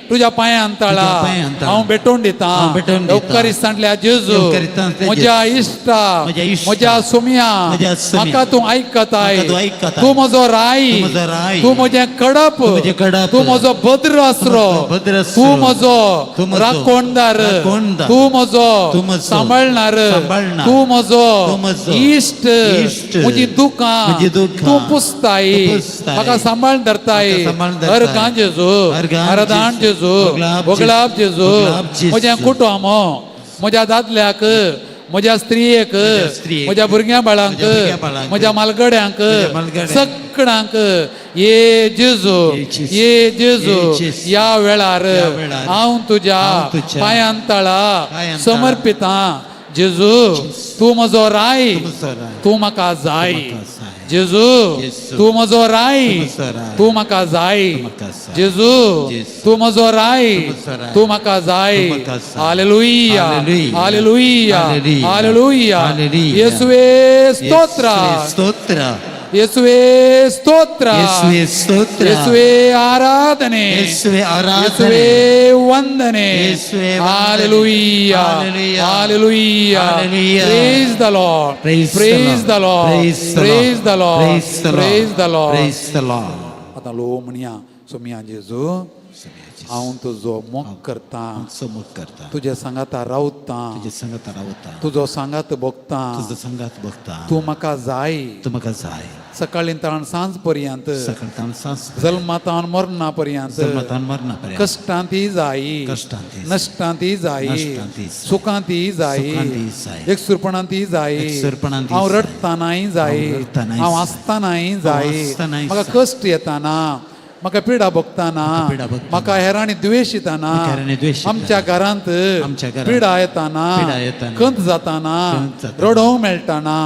तुझ्या पांयान तळा तुज्या पांयान तळा हांव भेटोवन दिता. हांव भेटोवन दिता. येवकारिस्तांतल्या जेजू, येवकारिस्तांतल्या म्हज्या जेजू, इश्टा, म्हज्या इश्टा, म्हज्या सोम्या, म्हज्या सोम्या, म्हाका तूं आयकताय, म्हाका तूं आयकताय, तूं म्हजो राय, तूं म्हजो राय, तूं म्हजें कडप, तूं म्हजें कडप, तूं म्हजो भद्र आसरो, म्हजो भद्र आसरो, तूं म्हजो तूं म्हजो राखणदार, राखणदार, तूं म्हजो तूं म्हजो सांबाळणार, सांबाळणार, तूं म्हजो तूं म्हजो इश्ट, इश्ट, म्हजी दुकां म्हजी दुखां तूं पुसताय, तूं पुसताय, म्हाका सांबाळून धरताय. म्हाका सांबाळून धरताय. अर्गां जेजू, अर्गां आराधान जेजू, जेजू, वगळाप वगळाप जेजू, वगळाप जेजू, म्हजें कुटुंब, म्हज्या दादल्याक, म्हज्या स्त्रियेक, म्हज्या स्त्रियेक, म्हज्या भुरग्यां बाळांक, म्हज्या भुरग्यां बाळांक, म्हज्या मालगड्यांक, म्हज्या मालगड्यांक, सगळ्यांक ये जेजू, ये जेजू, ये जेजू, ये जेजू, ह्या वेळार ह्या वेळार हांव तुज्या हांव तुज्या पांयान तळा पांयान तळा समर्पितां. जेजू, तूं म्हजो राय, तूं म्हजो राय, तूं म्हाका जाय. म्हाका जाय. जेजू जेजू, तूं म्हजो राय, तूं म्हजो राय, तूं म्हाका जाय. तूं म्हाका जाय. जेजू जेजू, तूं म्हजो राय, तूं म्हजो राय, तूं म्हाका जाय. तूं म्हाका जाय. Hallelujah, hallelujah, hallelujah, hallelujah, hallelujah. Hallelujah. येसुवे स्तोत्र, येसुवे स्तोत्र, येसुवे स्तोत्र, येसुवे स्तोत्र, येसुवे आराधने, येसुवे आराधने, येसुवे वंदने. येसुवे वंदने. Hallelujah, hallelujah, hallelujah. Hallelujah. Praise the Lord, Praise the praise Lord. The Lord, Praise the Lord. Praise the Lord, Praise the Lord. Praise the Lord. Praise the Lord. आतां लो म्हणया, सोमया जेजू, हांव तुजो मोग करता, समोर करता, तुज्या सांगाता रावता, तुझे संगत रावता, तुजो सांगात भोगता, तुझं संगात बघता, तूं म्हाका जाय. तूं म्हाका जाय. सकाळीं ताण सांज पर्यंत, सकाळ सांज, जल्मातान मरणा पर्यंत, जन्मतान मरणापर्यंत, कश्टांती जाय, कश्टांती जाय, नश्टांती जाय, नश्टांती जाय, सुखांती जाय, सुखांती जाय, एकसुरपणांती जाय, एकसुरपणांती हांव जाय, रडटनाय जाय, हांव रडटनाय हांव जाय, आसतनाय जाय, आसतनाय म्हाका जाय, कश्ट येताना, म्हाका पिडा भोगताना, म्हाका पिडा भोगताना, म्हाका हेरांनी द्वेश येताना, म्हाका हेरांनी द्वेश येताना, आमच्या घरांत आमच्या घरांत पिडा येताना, पिडा येताना, खंत जाताना, खंत जाताना, रडोवंक मेळटाना,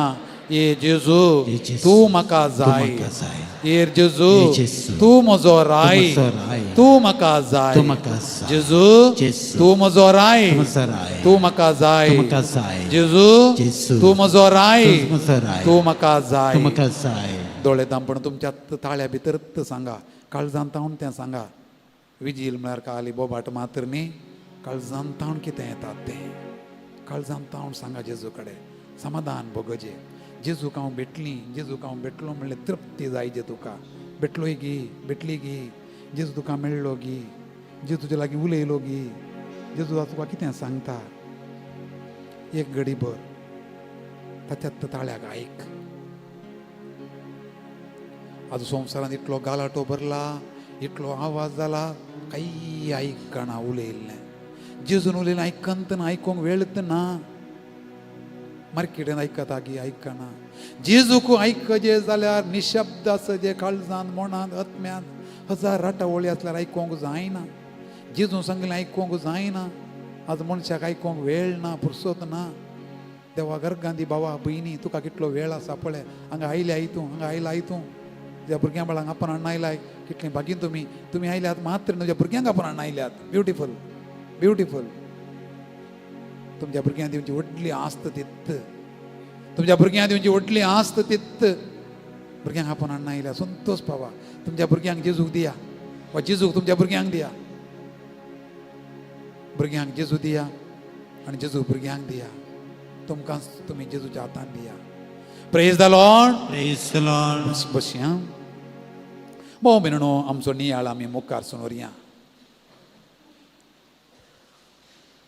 ये जेजू, ये जेजू, तूं म्हाका तूं जाय. म्हाका जाय. ये जेजू, ये जेजू, तूं म्हजो राय, म्हजो राय, तूं म्हाका जाय. तूं म्हाका जाय. जेजू, जेजू, तूं म्हजो राय, तूं म्हजो राय, तूं म्हाका जाय. तूं म्हाका जाय. जेजू, जेजू, तूं म्हजो राय, तूं म्हजो राय, तूं म्हाका जाय. तूं म्हाका जाय. दोळे दामपण तुमच्या ताळ्या भितर सांगा, काळजान तावन तें सांगा. विजील म्हळ्यार काली बोबाट मात्र न्ही, काळजान तावन कितें येता तें काळजान तावन सांगा. जेजू कडेन समाधान भोगोजे. जेजूक हांव भेटली, जेजूक हांव भेटलो म्हणल्यार तृप्ती जाय. जे तुका भेटलोय गी, भेटली गी, जेजू तुका मेळ्ळो गी, जेजू तुजे लागीं उलयलो गी, जेजू तुका कितें सांगता एक घडी भर ताच्या ताळ्याक आयक. आज संवसारांत इतलो गालाटो भरला, इतलो आवाज जाला, कांय आयकना उलयल्लें. जेजून उलयलें आयकंत ना, आयकूंक वेळत ना. मार्केटान आयकता की आयकना. जेजूक आयकजे जाल्यार निशब्द आसा, जे काळजांत, मनांत, आत्म्यांत हजार राटावळी आसल्यार आयकूंक जायना. जेजून सांगलें आयकूंक जायना. आज मनशाक आयकूंक वेळ ना, पुरसोत ना. देवा गर्गांदी बाबा भयणी, तुका कितलो वेळ आसा पळय. हांगा आयल्या तूं, हांगा आयला तूं, तुज्या भुरग्यां बाळांक आपण हाडून आयलाय. कितलीं भागीन तुमी, तुमी आयल्यात मात्र तुज्या भुरग्यांक आपण हाडून आयल्यात. Beautiful, beautiful. तुमच्या भुरग्यांक दिवची व्हडली आस्त तित, तुमच्या भुरग्यांक दिवची व्हडली आस्त तित. भुरग्यांक आपण हाडून आयल्या, संतोष पावा. तुमच्या भुरग्यांक जेजूक दिया, वा जेजूक तुमच्या भुरग्यांक दिया. भुरग्यांक जेजू दिया आनी जेजू भुरग्यांक दिया. तुमकां तुमी जेजूच्या हातान दिया. Praise the Lord. Praise the Lord. बसया भाव भयणो, आमचो नियाळ आमी मुखार सुनोरया.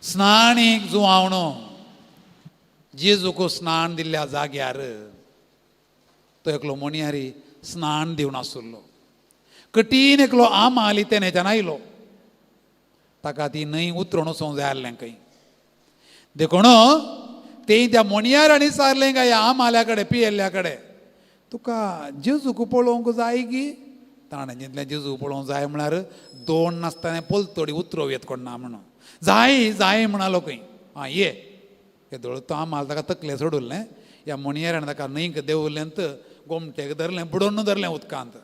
स्नाणीक जुवावणो जेजूक स्नान दिल्ल्या जाग्यार तो एकलो मोनियारी स्नान दिवन आसुल्लो. कठीण एकलो आमाली तेन्याच्यान आयलो, ताका ती न्हंय उतरून वचूंक जाय आसलें खंय. देखून ते त्या मोनियारांनी सारलें काय आमाल्या कडेन, पियेल्ल्या कडेन, तुका जेजूक पळोवंक जाय गी? ताणें जितलें जेजूक पळोवंक जाय म्हळ्यार दोन नासतना पलतडी उतरोव येत कोण ना म्हणून. जाय जाय म्हणालो खंय. आं ये येदोळ तो आमाल ताका तकलें सोडुल्लें. ह्या मोनियारान ताका न्हंयक देंवलें, गोमटेक धरलें, बुडोवन धरलें उदकांत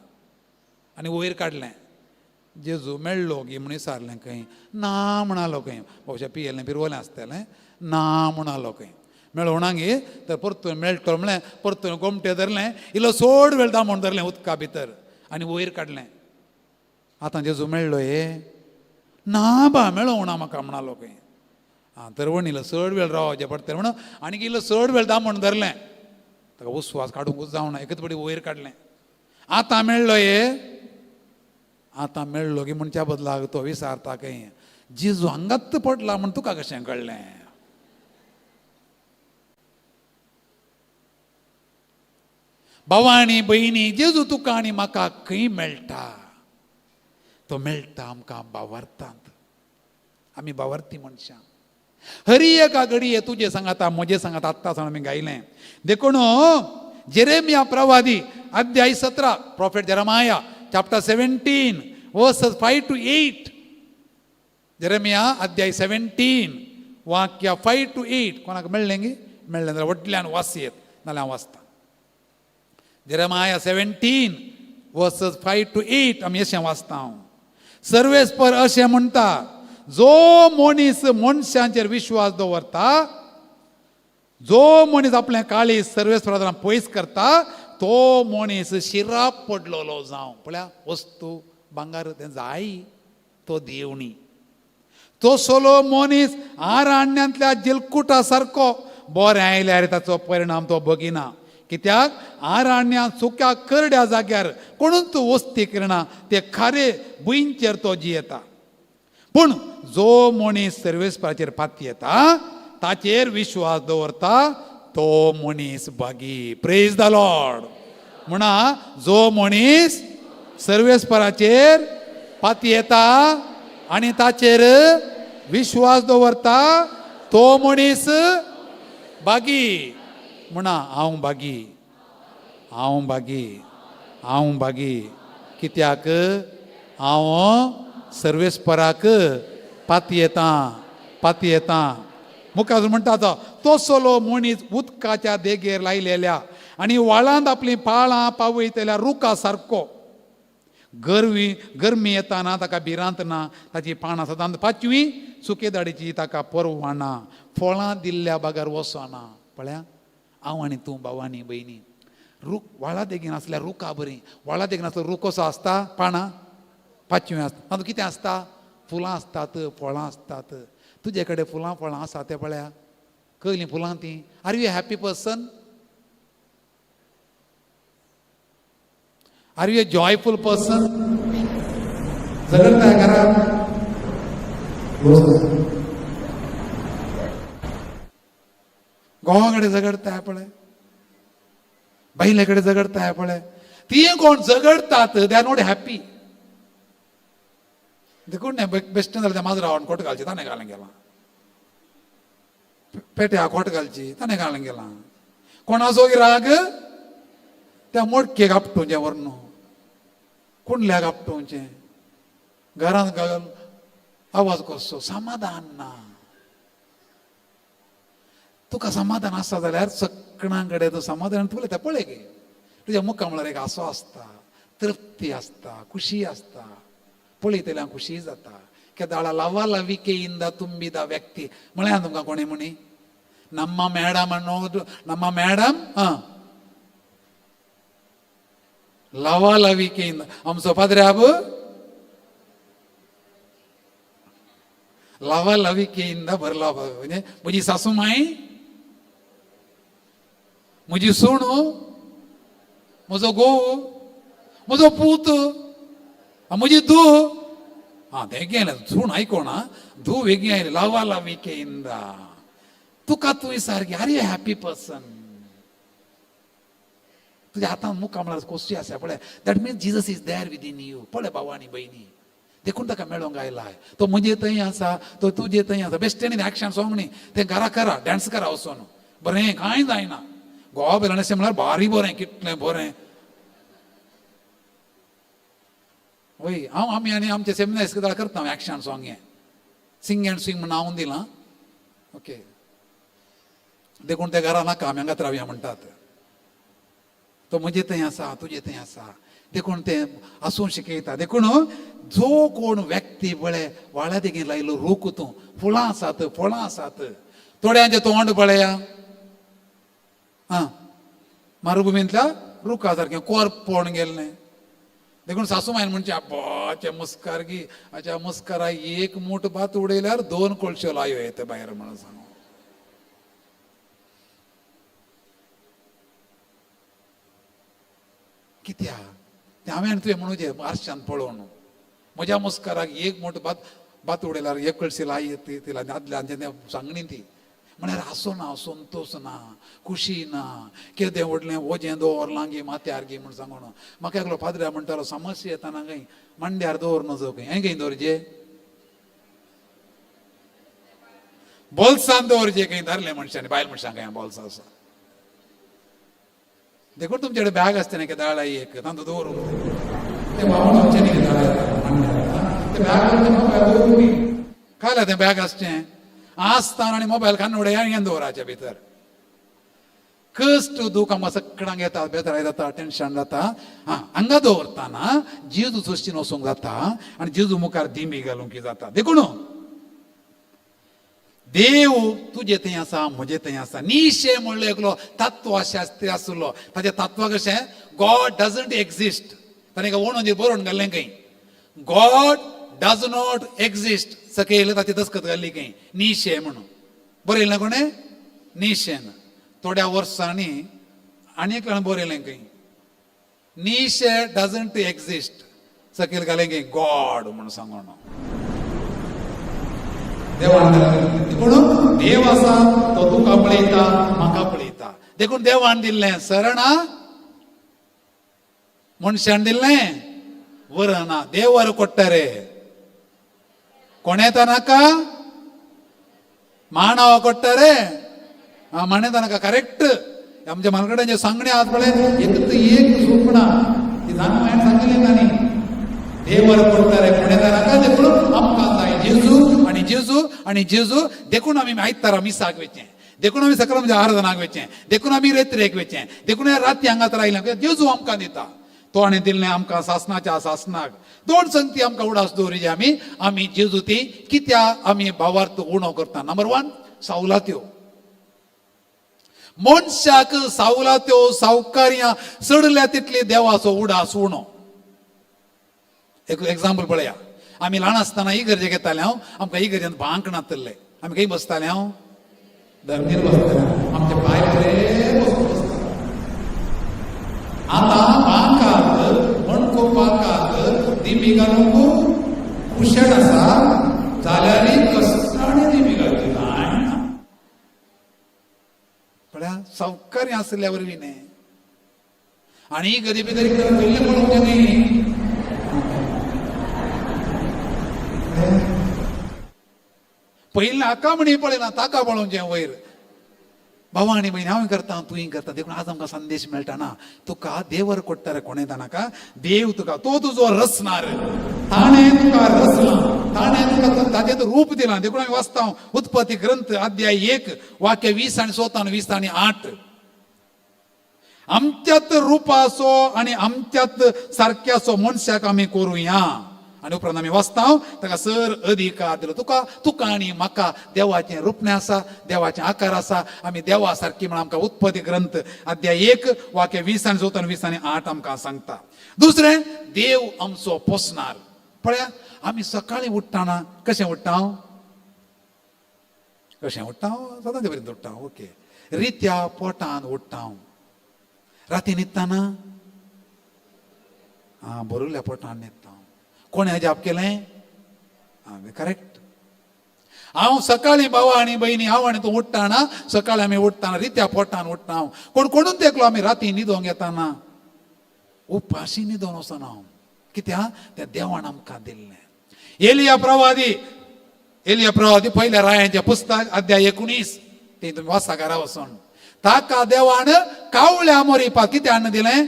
आनी वयर काडलें. जेजू मेळ्ळो गी म्हण विचारलें खंय. ना म्हणालो खंय. भोवशा पियेलें पिरवलें आसतलें. ना म्हणालो खंय. मेळोवना गे तर परतून मेळटलो म्हणलें, परतून गोमटे धरलें, इल्लो सोड वेळ दामून धरलें उदका भितर आनी वयर काडलें. आतां जेजू मेळ्ळो हे? ना बा, मेळोवना म्हाका म्हणालो खंय. आं तर वण इल्लो चड वेळ रावचें पडटलें म्हणून आनीक इल्लो चड वेळ दामून धरलें. ताका उस्वास काडूंकूच जावना, एकच पडी वयर काडलें. आतां मेळ्ळो हे? आतां मेळ्ळो की म्हणच्या बदलाक तो विचारता खंय, जेजू हांगाच पडला म्हण तुका कशें कळ्ळें? भावा आनी भयणी, जेजू तुका आनी म्हाका खंय मेळटा? तो मेळटा आमकां बावार्थांत. आमी बावार्थी मनशां. हरी एका घडये तुजे सांगाता म्हजे सांगाता आत्तां सावन आमी गायलें. देखून जेरेमिया प्रवादी अध्याय 17, prophet Jeremiah chapter 17 verses 5 to 8. Jeremiah अध्याय 17 वाक्य 5 to 8. कोणाक मेळ्ळें गी? मेळ्ळें जाल्यार व्हडल्यान वाचयेत, नाल्यार हांव वाचता. Jeremiah 17 verses 5 to 8 आमी अशें वाचता, सर्वेस्पर अशें म्हणटा, जो मनीस मनशांचेर विश्वास दवरता, जो मनीस आपलें काळीज सर्वेस्परा पयस करता, तो मनीस शिराप पडलेलो जावं. पळया, वस्तू भांगर तें जाय तो देवणी. तो सोलो मनीस आरण्यांतल्या जिलकुटा सारको, बरें आयल्यार ताचो परिणाम तो बगिना, कित्याक आरण्यांत सुक्या करड्या जाग्यार कोणूच वस्ती करना, ते खारे भुंयचेर तो जियेता. पूण जो मनीस सर्वेस्पराचेर पातयेता, ताचेर विश्वास दवरता, तो मनीस भागी. Praise the Lord. म्हणा, जो मनीस सर्वेस्पराचेर पातयेता आनी ताचेर विश्वास दवरता, तो मनीस भागी. म्हणा, हांव भागी, हांव भागी, हांव भागी, कित्याक हांव सर्वेस्पराक पातयेतां, पातयेतां. मुखार म्हणटा, तो तसलो मनीस उदकाच्या देगेर लायलेल्या आनी व्हाळांत आपलीं पाळां पावयतल्या रुखा सारको. गरवी गरमी येताना ताका भिरांत ना, ताची पानां सदांच पाचवी, सुके दाडीची ताका परवा ना, फळां दिल्ल्या बगर वचना. पळया, हांव आनी तूं भावानी भयणी रूख व्हाळा देगेन आसल्यार रुखा बरीं. व्हाळा देगेन आसल्यार रूख कसो आसता? पानां पाचवीं आसता. तातूंत कितें आसता? फुलां आसतात, फळां आसतात. तुजे कडेन फुलां फळां आसा तें पळया. कसलीं फुलां तीं? Are you happy person? Are you a joyful person? झगडताय घरात, घोवा कडेन झगडताय पळय, बायले कडेन झगडताय पळय. ती कोण झगडतात, they are not happy. देखून बेश्टें जाल्यार त्या माजरा खोट घालची, ताणें घालून गेलां. पेट्या खोट घालची, ताणें घालून गेलां. कोणाचो राग त्या मोडकेक आपटोवचें व्हरून, कुंडल्याक आपटोवचें, घरांत घाल आवाज कसो, समाधान ना तुका. समाधान आसा जाल्यार सगळ्यां कडेन तूं समाधान उलयता. पळय गे, तुज्या मुखा म्हळ्यार एक हांसो आसता, तृप्ती आसता, खुशी आसता. पळयतल्यान खुशी जाता. केदाಳ ಲವಲವಿಕೆಯಿಂದ ತುಂಬಿದ ವ್ಯಕ್ತಿ म्हळ्यार तुमकां कोणी म्हणी ನಮ್ಮ ಮೇಡಮ್ ಅನ್ನೋದು, ನಮ್ಮ ಮೇಡಮ್ ಲವಲವಿಕೆಯಿಂದ. आमचो पाद्र्याब लवलविकेಯಿಂದ भरला. म्हणजे म्हजी सासूमाय, म्हजी सूण, म्हजो घोव, म्हजो पूत, म्हजी धूव. हा, तें गेलें. सूण आयकोना, धूव वेगळी आयली. ಲವಲವಿಕೆಯಿಂದ तुका तूं सारकी. Are you happy person? तुज्या हातान मुखा म्हळ्यार खोशी आसा पळय. That means Jesus is there within you. पळय भाव आनी भयणी, देखून ताका मेळोंक आयलाय. तो म्हजे थंय आसा, तो तुजे थंय आसा. बेश्टें एक्शन सॉंग न्ही तें. घरा करा, डान्स करा वचोन, बरें कांय जायना. गोवा बेलान अशें म्हळ्यार भारी बरें, कितलें बरें. वय, हांव आमी आनी आमचे सेमिनार करता एक्शन सॉंग हें. सिंग अँड स्विंग म्हण नांव दिलां. ओके, देखून ते घरा नाका, आमी हांगात रावया म्हणटात. तो म्हजे थंय आसा, तुजे थंय आसा, देखून ते आसूं शिकयता. देखून जो कोण व्यक्ती पळय व्हाळा देगेन लायलो रूख, तूं फुलां आसात, फळां आसात. थोड्यांचें तोंड पळया, आं मरुभुमींतल्या रुखा सारकें कोरपोण गेल्लें. देखून सासू मायन म्हणचे, अब्बाचे मुस्कार गी, हाच्या मुस्कारा एक मूठ भात उडयल्यार दोन कोळश्यो लायो येता भायर म्हणून सांगू. कित्याक तें हांवें आनी तुवें म्हणूचें आरशान पळोवन, म्हज्या मुस्काराक एक मूठ भात भात उडयल्यार एक कळशी लाय येता तिला. दादल्यांचें तें सांगणी ती म्हळ्यार हांसो ना, संतोश ना, खुशी ना. केदें व्हडलें वजें दवरलां गी माथ्यार गी म्हूण सांगून. म्हाका एकलो पाद्र्या म्हणटालो, समस्या येताना खंय मांड्यार दवर नजो खंय. हें खंय दवरचे? बोल्सान दवरचे खंय धरलें मनशांनी, बायल मनशां खंय बोल्सां आसा. देखून तुमचे कडेन बॅग आसता न्ही दाळ एक, तांतूत दवरूंक तें व्हांवून न्ही दाळ तें बॅग मोबायल दवरूंक न्ही. कायला तें बॅग आसचें आसतना आनी मोबायल खान उडय आनी दवराचे भितर. कश्ट दूख आमकां सगळ्यांक येता, बेजाराय जाता, टेन्शन जाता. आं, हांगा दवरतना जेजू सृश्टीन वचूंक जाता आनी जेजू मुखार दिंबी घालूंक जाता. देखून देव तुजे थंय आसा, म्हजे थंय आसा. निशे म्हणलो एकलो तत्वशास्त्री आसलो. ताचें तत्व कशें? गॉड डजंट एक्झिस्ट. ताणें एका वणटीर बरोवन घाल्लें खंय, गॉड डज not exist. सकयल ताची दस्खत घाल्ली खंय, निशे म्हणून बरयलें. कोणें? निशेन. थोड्या वर्सांनी आनी एकल्यान बरयलें खंय, निशे डजंट एक्झिस्ट, सकयल घालें खंय गॉड म्हणून सांगून. देवान, देखून देव आसा, तो तुका पळयता, म्हाका पळयता. देखून देवान दिल्लें सरणा, मनशान दिल्लें वरना. ದೇವರು ಕೊಟ್ಟರೆ ಕೊನೆ ತನಕ, ಮಾನವ ಕೊಟ್ಟರೆ ಮನೆ ತನಕ. करेक्ट. आमच्या मालकड्यांचे सांगणे आहात पळय, एक एक सुपणा ती जाण सांगले तांणी. ದೇವರು ಕೊಡ್ತಾರೆ ಕೊನೆ ತನಕ. देखून आमकां जाय जेजू आनी जेजू आनी जेजू. देखून आमी आयतारा मिसाक वयचें, देखून आमी सकाळ आराधनाक वयचें, देखून आमी रेत्रेक वयचें, देखून राती हांगा आयले. जेजू आमकां दिता, तो आनी दिल्लें आमकां सासनाच्या सासनाक. दोन संगती आमकां उडास दवरिजे. आमी आमी जेजू ती कित्याक आमी भावार्थ उणो करता? नंबर वन, सावलात्यो. मनशाक सावलात्यो सावकार्यां चडल्या तितली देवाचो उडास उणो. एक एग्जाम्पल पळया. आमी ल्हान आसतना इगर्जेक येताले. हांव आमकां इगर्जेन बांक नातल्ले. आमी खंय बसताले? हांव धरणीर बसताले. आमचे पांय बरे बसून बसताले. आतां बांकात मणकोपाकात दिमी घालूंक कुशण आसा जाल्यार कश्टांनी दिमी घालची जायना. पळया, सावकार्य आसल्या वरवीं न्ही. आनी गरीबी तरी पयलीं पळोवचें न्ही. पयलीं हाका म्हणी पळयना, ताका पळोवचें वयर. भावा आनी भयणी, हांव करता, तूंय करता. देखून आज आमकां संदेश मेळटा ना, तुका देवर कोट्टार कोणें नाका. देव तुका, तो तुजो रचणार, ताणें तुका रचला, ताणें तुका ताचें रूप दिलां. देखून आमी वाचता उत्पत्ती ग्रंथ अध्याय 1 वाक्य 20 आनी 16 आनी 20 आनी 8. आमच्यात रुपाचो आनी आमच्यात सारक्याचो मनशाक आमी करुया. आनी उपरांत आमी वाचता, ताका सर अधिकार दिलो. तुका तुका आनी म्हाका देवाचें रुपणें आसा, देवाचें आकार आसा. आमी देवा सारकी म्हण आमकां उत्पत्ती ग्रंथ अध्याय 1 वाक्य 20 आनी 14 20 आनी 8 आमकां सांगता. दुसरें, देव आमचो पोसणार. पळया, आमी सकाळीं उठ्ठाना कशें उठ्ठा? कशें उठ्ठा? सदांचे पर्यंत उठ्ठा. ओके, रित्या पोटान उठ्ठा. राती न्हिदतना आं भरिल्ल्या पोटान न्हिदता. कोणें अजाप केलें? आं, करेक्ट. हांव सकाळीं, भावा आनी भयणी, हांव आनी तूं उठ्ठाना, सकाळीं आमी उठ्ठाना रित्या पोटान उठ्ठा. कोण कोणून तेकलो आमी राती न्हिदोंक येताना उपाशी न्हिदोन वचना हांव. कित्याक? त्या देवान आमकां दिल्लें. एलिया प्रवादी, एलिया प्रवादी, पयल्या रायांचें पुस्तक अध्याय 19, ती तुमी वाचा घरा वचून. ताका देवान कावळ्या मोरीपा कितें हाडून दिलें?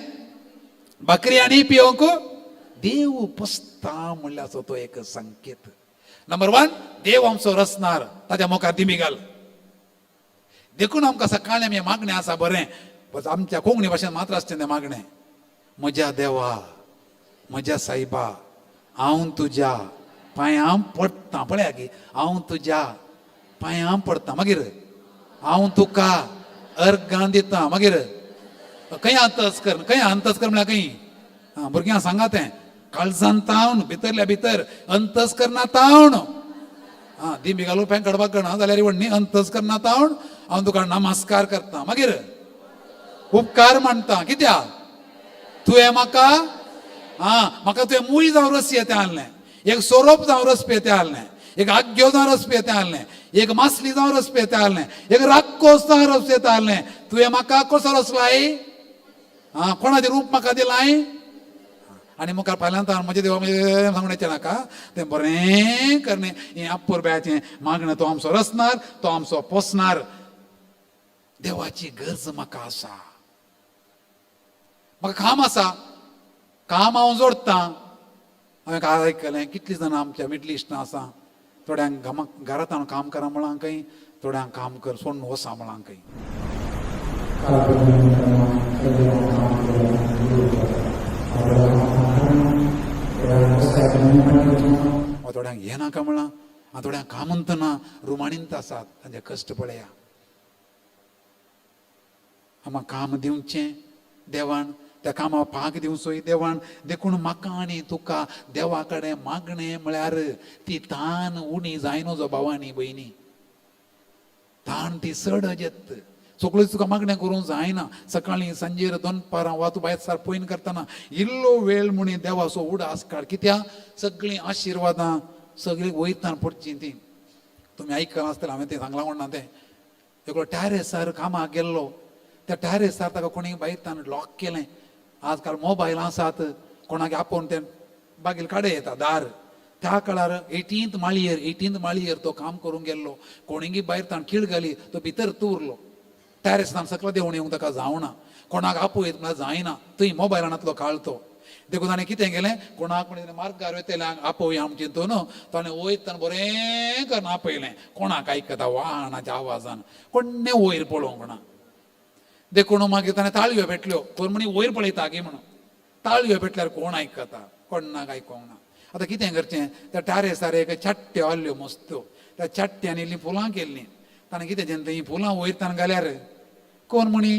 भाकरी आनी पिवंक. देव पोसता म्हणल्याचो तो एक संकेत. नंबर वन, देव आमचो रचणार, ताच्या मुखार दिमी घाल. देखून आमकां सकाळीं आमी मागणें आसा बरें, आमच्या कोंकणी भाशेन मात्र आसचें तें मागणें. म्हज्या देवा, म्हज्या सायबा, हांव तुज्या पांयां पडटा. पळया की हांव तुज्या पांयां पडटा, मागीर हांव तुका अर्गां दिता. मागीर खंय अंतस कर, खंय अंतस कर म्हळ्यार खंय? आं, भुरग्यांक सांगा तें, काळजान तावन, भितरल्या भितर अंतस करना तावन. आं, दिंबी घालून पें काडपाक कळना जाल्यार व्हडली अंतस करना तावन हांव तुका नमस्कार करता. मागीर उपकार मानता. कित्याक? तुवें म्हाका, आं, म्हाका तुवें मूय जावं रस येतें आहलें, एक सोरोप जावं रस पियेतें आहलें, एक आग्यो जावं रस पियेतें आहलें, एक मासली जावं रस पियेतें आहलें, एक राक्कोस जावं रस पियेतें आहलें. तुवें म्हाका कसो रसलाय? आं, कोणाचें रूप म्हाका दिलाय? आनी मुखार फाल्यां म्हजें देवा म्हजें सांगून येचें नाका. तें बरें करणे हें अपुरबायेचें मागणें. तो आमचो रचणार, तो आमचो पोसणार. देवाची गरज म्हाका आसा. म्हाका काम आसा, काम हांव जोडटा. हांवें काल आयकलें, कितलीं जाणां आमच्या मिडल इस्टां आसा, थोड्यांक घामाक घरांत हांव काम करा म्हळां खंय, थोड्यांक काम कर सोडून वसा म्हळां खंय. थोड्यांक हें नाका म्हळां, आनी थोड्यांक कामंत ना, रुमाणींत आसात, तांचे कश्ट पळया. आमकां काम दिवचें देवान, त्या कामा पाग दिवचोय देवान. देखून म्हाका आनी तुका देवा कडेन मागणें म्हळ्यार ती तान उणी जायना जो भावा आनी भयणी, ताण ती चड येत. सगळ्यो तुका मागणें करूंक जायना. सकाळीं सांजेर दनपारां वा तूं भायर सार पयन करतना इल्लो वेळ म्हणी देवाचो उडास काड. कित्याक सगळीं आशिर्वादां सगळीं वयतान पडचीं तीं. तुमी आयकलां आसतलें, हांवें तें सांगलां म्हणना तें. एकलो टॅरेसार कामाक गेल्लो, त्या टॅरेसार ताका कोणी भायरतान लॉक केलें. आजकाल मोबायल आसात, कोणाक आपोवन तें बागील काडे येता दार. त्या काळार 18th माळयेर तो काम करूंक गेल्लो. कोणीगी भायर ताण खीळ घाली, तो भितर उरलो. टॅरेसान सकला देंवून येवंक ताका जावना, कोणाक आपोयत म्हळ्यार जायना, थंय मोबायलानातलो काळ तो. देखून ताणें कितें केलें, कोणाक म्हणलें मार्गार वयतल्यांक आपोवया आमचें चिंतून ताणें वयतान बरें करून आपयलें. कोणाक आयकता वाहनाच्या आवाजान, कोण्णें वयर पळोवंक ना. देखून मागीर ताणें ताळयो पेटल्यो, कोण म्हणी वयर पळयता गी म्हणून. ताळयो पेटल्यार कोण आयकता, कोणाक आयकोंक ना. आतां कितें करचें, त्या टारेसार एक चाट्ट्यो आहल्यो मस्तो, त्या चाट्ट्यान इल्लीं फुलां केल्लीं. ताणें कितें चिंतलें, हीं फुलां वयर ताणें घाल्यार कोण म्हणी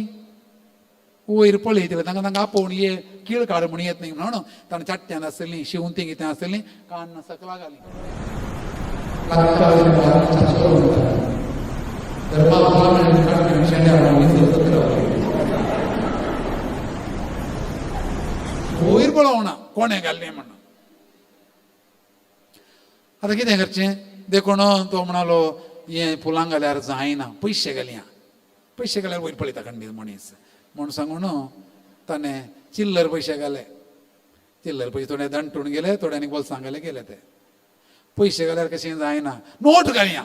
वयर पळयतले, तांकां तांकां आपोवन ये कीळ काड म्हण येत न्ही म्हणून ताणें चाट्ट्यान आसलीं शिवंती कितें आसलीं काण्णां सकला घालीं. वयर पळोवना कोणें घाल्लें म्हणून. आतां कितें करचें, देखून तो म्हणालो हें फुलां घाल्यार जायना, पयशे घालया. पयशे घाल्यार वयर पळयता खंडीत मनीस म्हूण सांगून ताणें चिल्लर पयशे घाले. चिल्लर पयशे थोडे दंटून गेले, थोड्यांनी बोल्सां घाले गेले. ते पयशे घाल्यार कशें जायना, नोट घालया.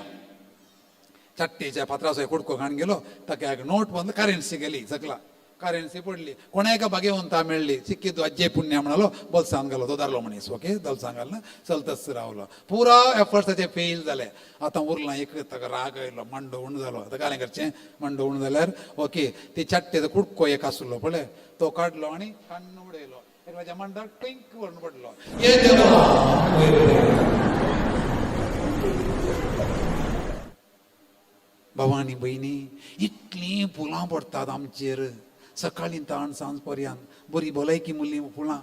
चाट्टेच्या फातराचो एक कुडको घाण गेलो, ताका एक नोट बंद करेन्सी गेली सकला, करेन्सी पडली. कोणा एका भाग्यवंता मेळ्ळी, सिक्की तूं आज्जे पुण्य म्हणालो, बोल्सान घालो तो धारलो मनीस. ओके, बोल्सान घालना चलतच रावलो. पुरा एफर्ट्स ताचे फेल जाले. आतां उरलां एक, ताका राग आयलो, मांडो उण जालो. आतां कालें करचें, मांडो उण जाल्यार ओके ती चाट्टेचो कुडको एक आसलो पळय, तो काडलो आनी काण्ण उडयलो. एकल्याच्या मांडार टिंक व्हरून पडलो. ये देवा, भावा आनी भयणी, इतलीं फुलां पडटात आमचेर सकाळीं ताण सांज पर्यंत. बरी भलायकी म्हणली फुलां,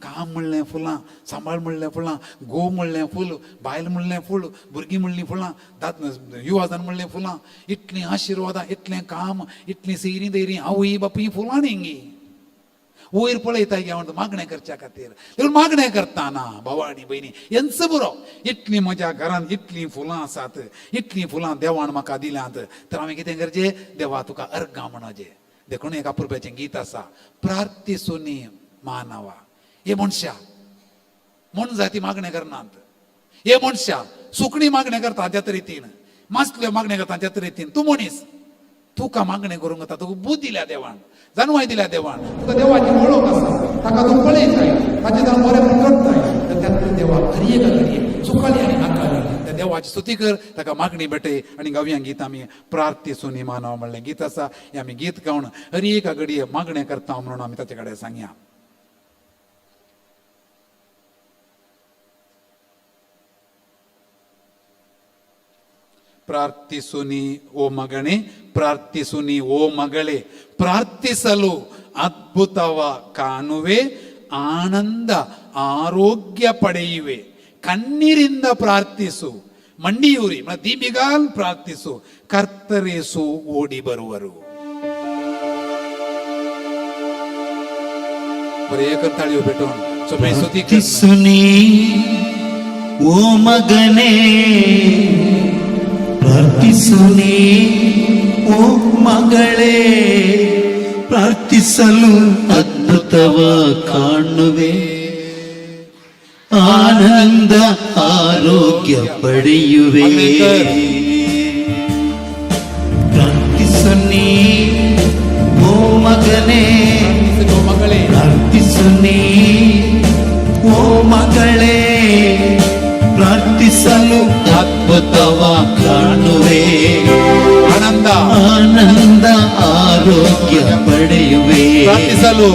काम म्हणलें फुलां, सांबाळ म्हणलें फुलां, घोव म्हणलें फूल, बायल म्हणलें फूल, भुरगीं म्हणलीं फुलां, दात युवाजन म्हणलें फुलां. इतलीं आशिर्वादां, इतलें काम, इतलीं सैरीं दैरीं, आवय बापूय फुलां न्ही. वयर पळयता गे म्हणटा मागणें करच्या खातीर. देखून मागणें करतना भावा आनी भयणी हेंच बरो. इतलीं म्हज्या घरांत इतलीं फुलां आसात, इतलीं फुलां देवान म्हाका दिल्यांत, तर हांवें कितें करचें, देवा तुका अर्गां म्हणचें. देखून एक अपुरबायेचें गीत आसा, प्रार्थीसुनी मानवा. हे मनशा म्हण जाय ती मागणें करनात. हे मनशा सुकणीं मागणें करता त्याच रितीन, मासल्यो मागणें करता त्याच रितीन. तूं मनीस, तुका मागणें करूंक जाता. तुका बूद दिल्या देवान, जानवाय दिल्या देवान, तुका देवाची वळख आसा, ताका तूं पळयताय, ताचें जावन बरें करताय. तर त्या देवाक हर एका घडये सुकाळी आनी आकाळी त्या देवाची स्तुती कर, ताका मागणी भेटय. आनी गावया गीत आमी, प्रार्थीसुनी मानव म्हणलें गीत आसा. हें आमी गीत गावन हर एका घडये मागणें करता म्हणून आमी ताचे कडेन सांगया. ಪ್ರಾರ್ಥಿಸುನಿ ಓ ಮಗನೇ, ಪ್ರಾರ್ಥಿಸುನಿ ಓ ಮಗಳೇ, ಪ್ರಾರ್ಥಿಸಲು ಅದ್ಭುತವ ಕಾಣುವೆ, ಆನಂದ ಆರೋಗ್ಯ ಪಡೆಯುವೆ. ಕಣ್ಣೀರಿಂದ ಪ್ರಾರ್ಥಿಸು, ಮಂಡಿಯೂರಿ ದೀಪಿಗಾಲ್ ಪ್ರಾರ್ಥಿಸು, ಕರ್ತರೇಸು ಓಡಿ ಬರುವರು. ಬರೇ ಕರ್ತಾಳಿಯೋ ಬೆಟೋಣ ಸ್ವಲ್ಪ ಸ್ತುತಿ. ಪ್ರಾರ್ಥಿಸುನಿ ಓ ಮಗನೇ, ಪ್ರಾರ್ಥಿಸುನಿ ಓ ಮಗಳೇ, ಪ್ರಾರ್ಥಿಸಲು ಅದ್ಭುತವ ಕಾಣುವೆ, ಆನಂದ ಆರೋಗ್ಯ ಪಡೆಯುವೆ. ಪ್ರಾರ್ಥಿಸುನಿ ಓ ಮಗನೇ, ಪ್ರಾರ್ಥಿಸು ಮಗಳೇ, ಪ್ರಾರ್ಥಿಸುನಿ ಓ ಮಗಳೇ, ಪ್ರಾರ್ಥಿಸಲು ಅದ್ಭುತವ ಕಾಣುವೆ. ಆನಂದ ಆನಂದ ಆರೋಗ್ಯ ಪಡೆಯುವೆ. ಪ್ರಾರ್ಥಿಸಲು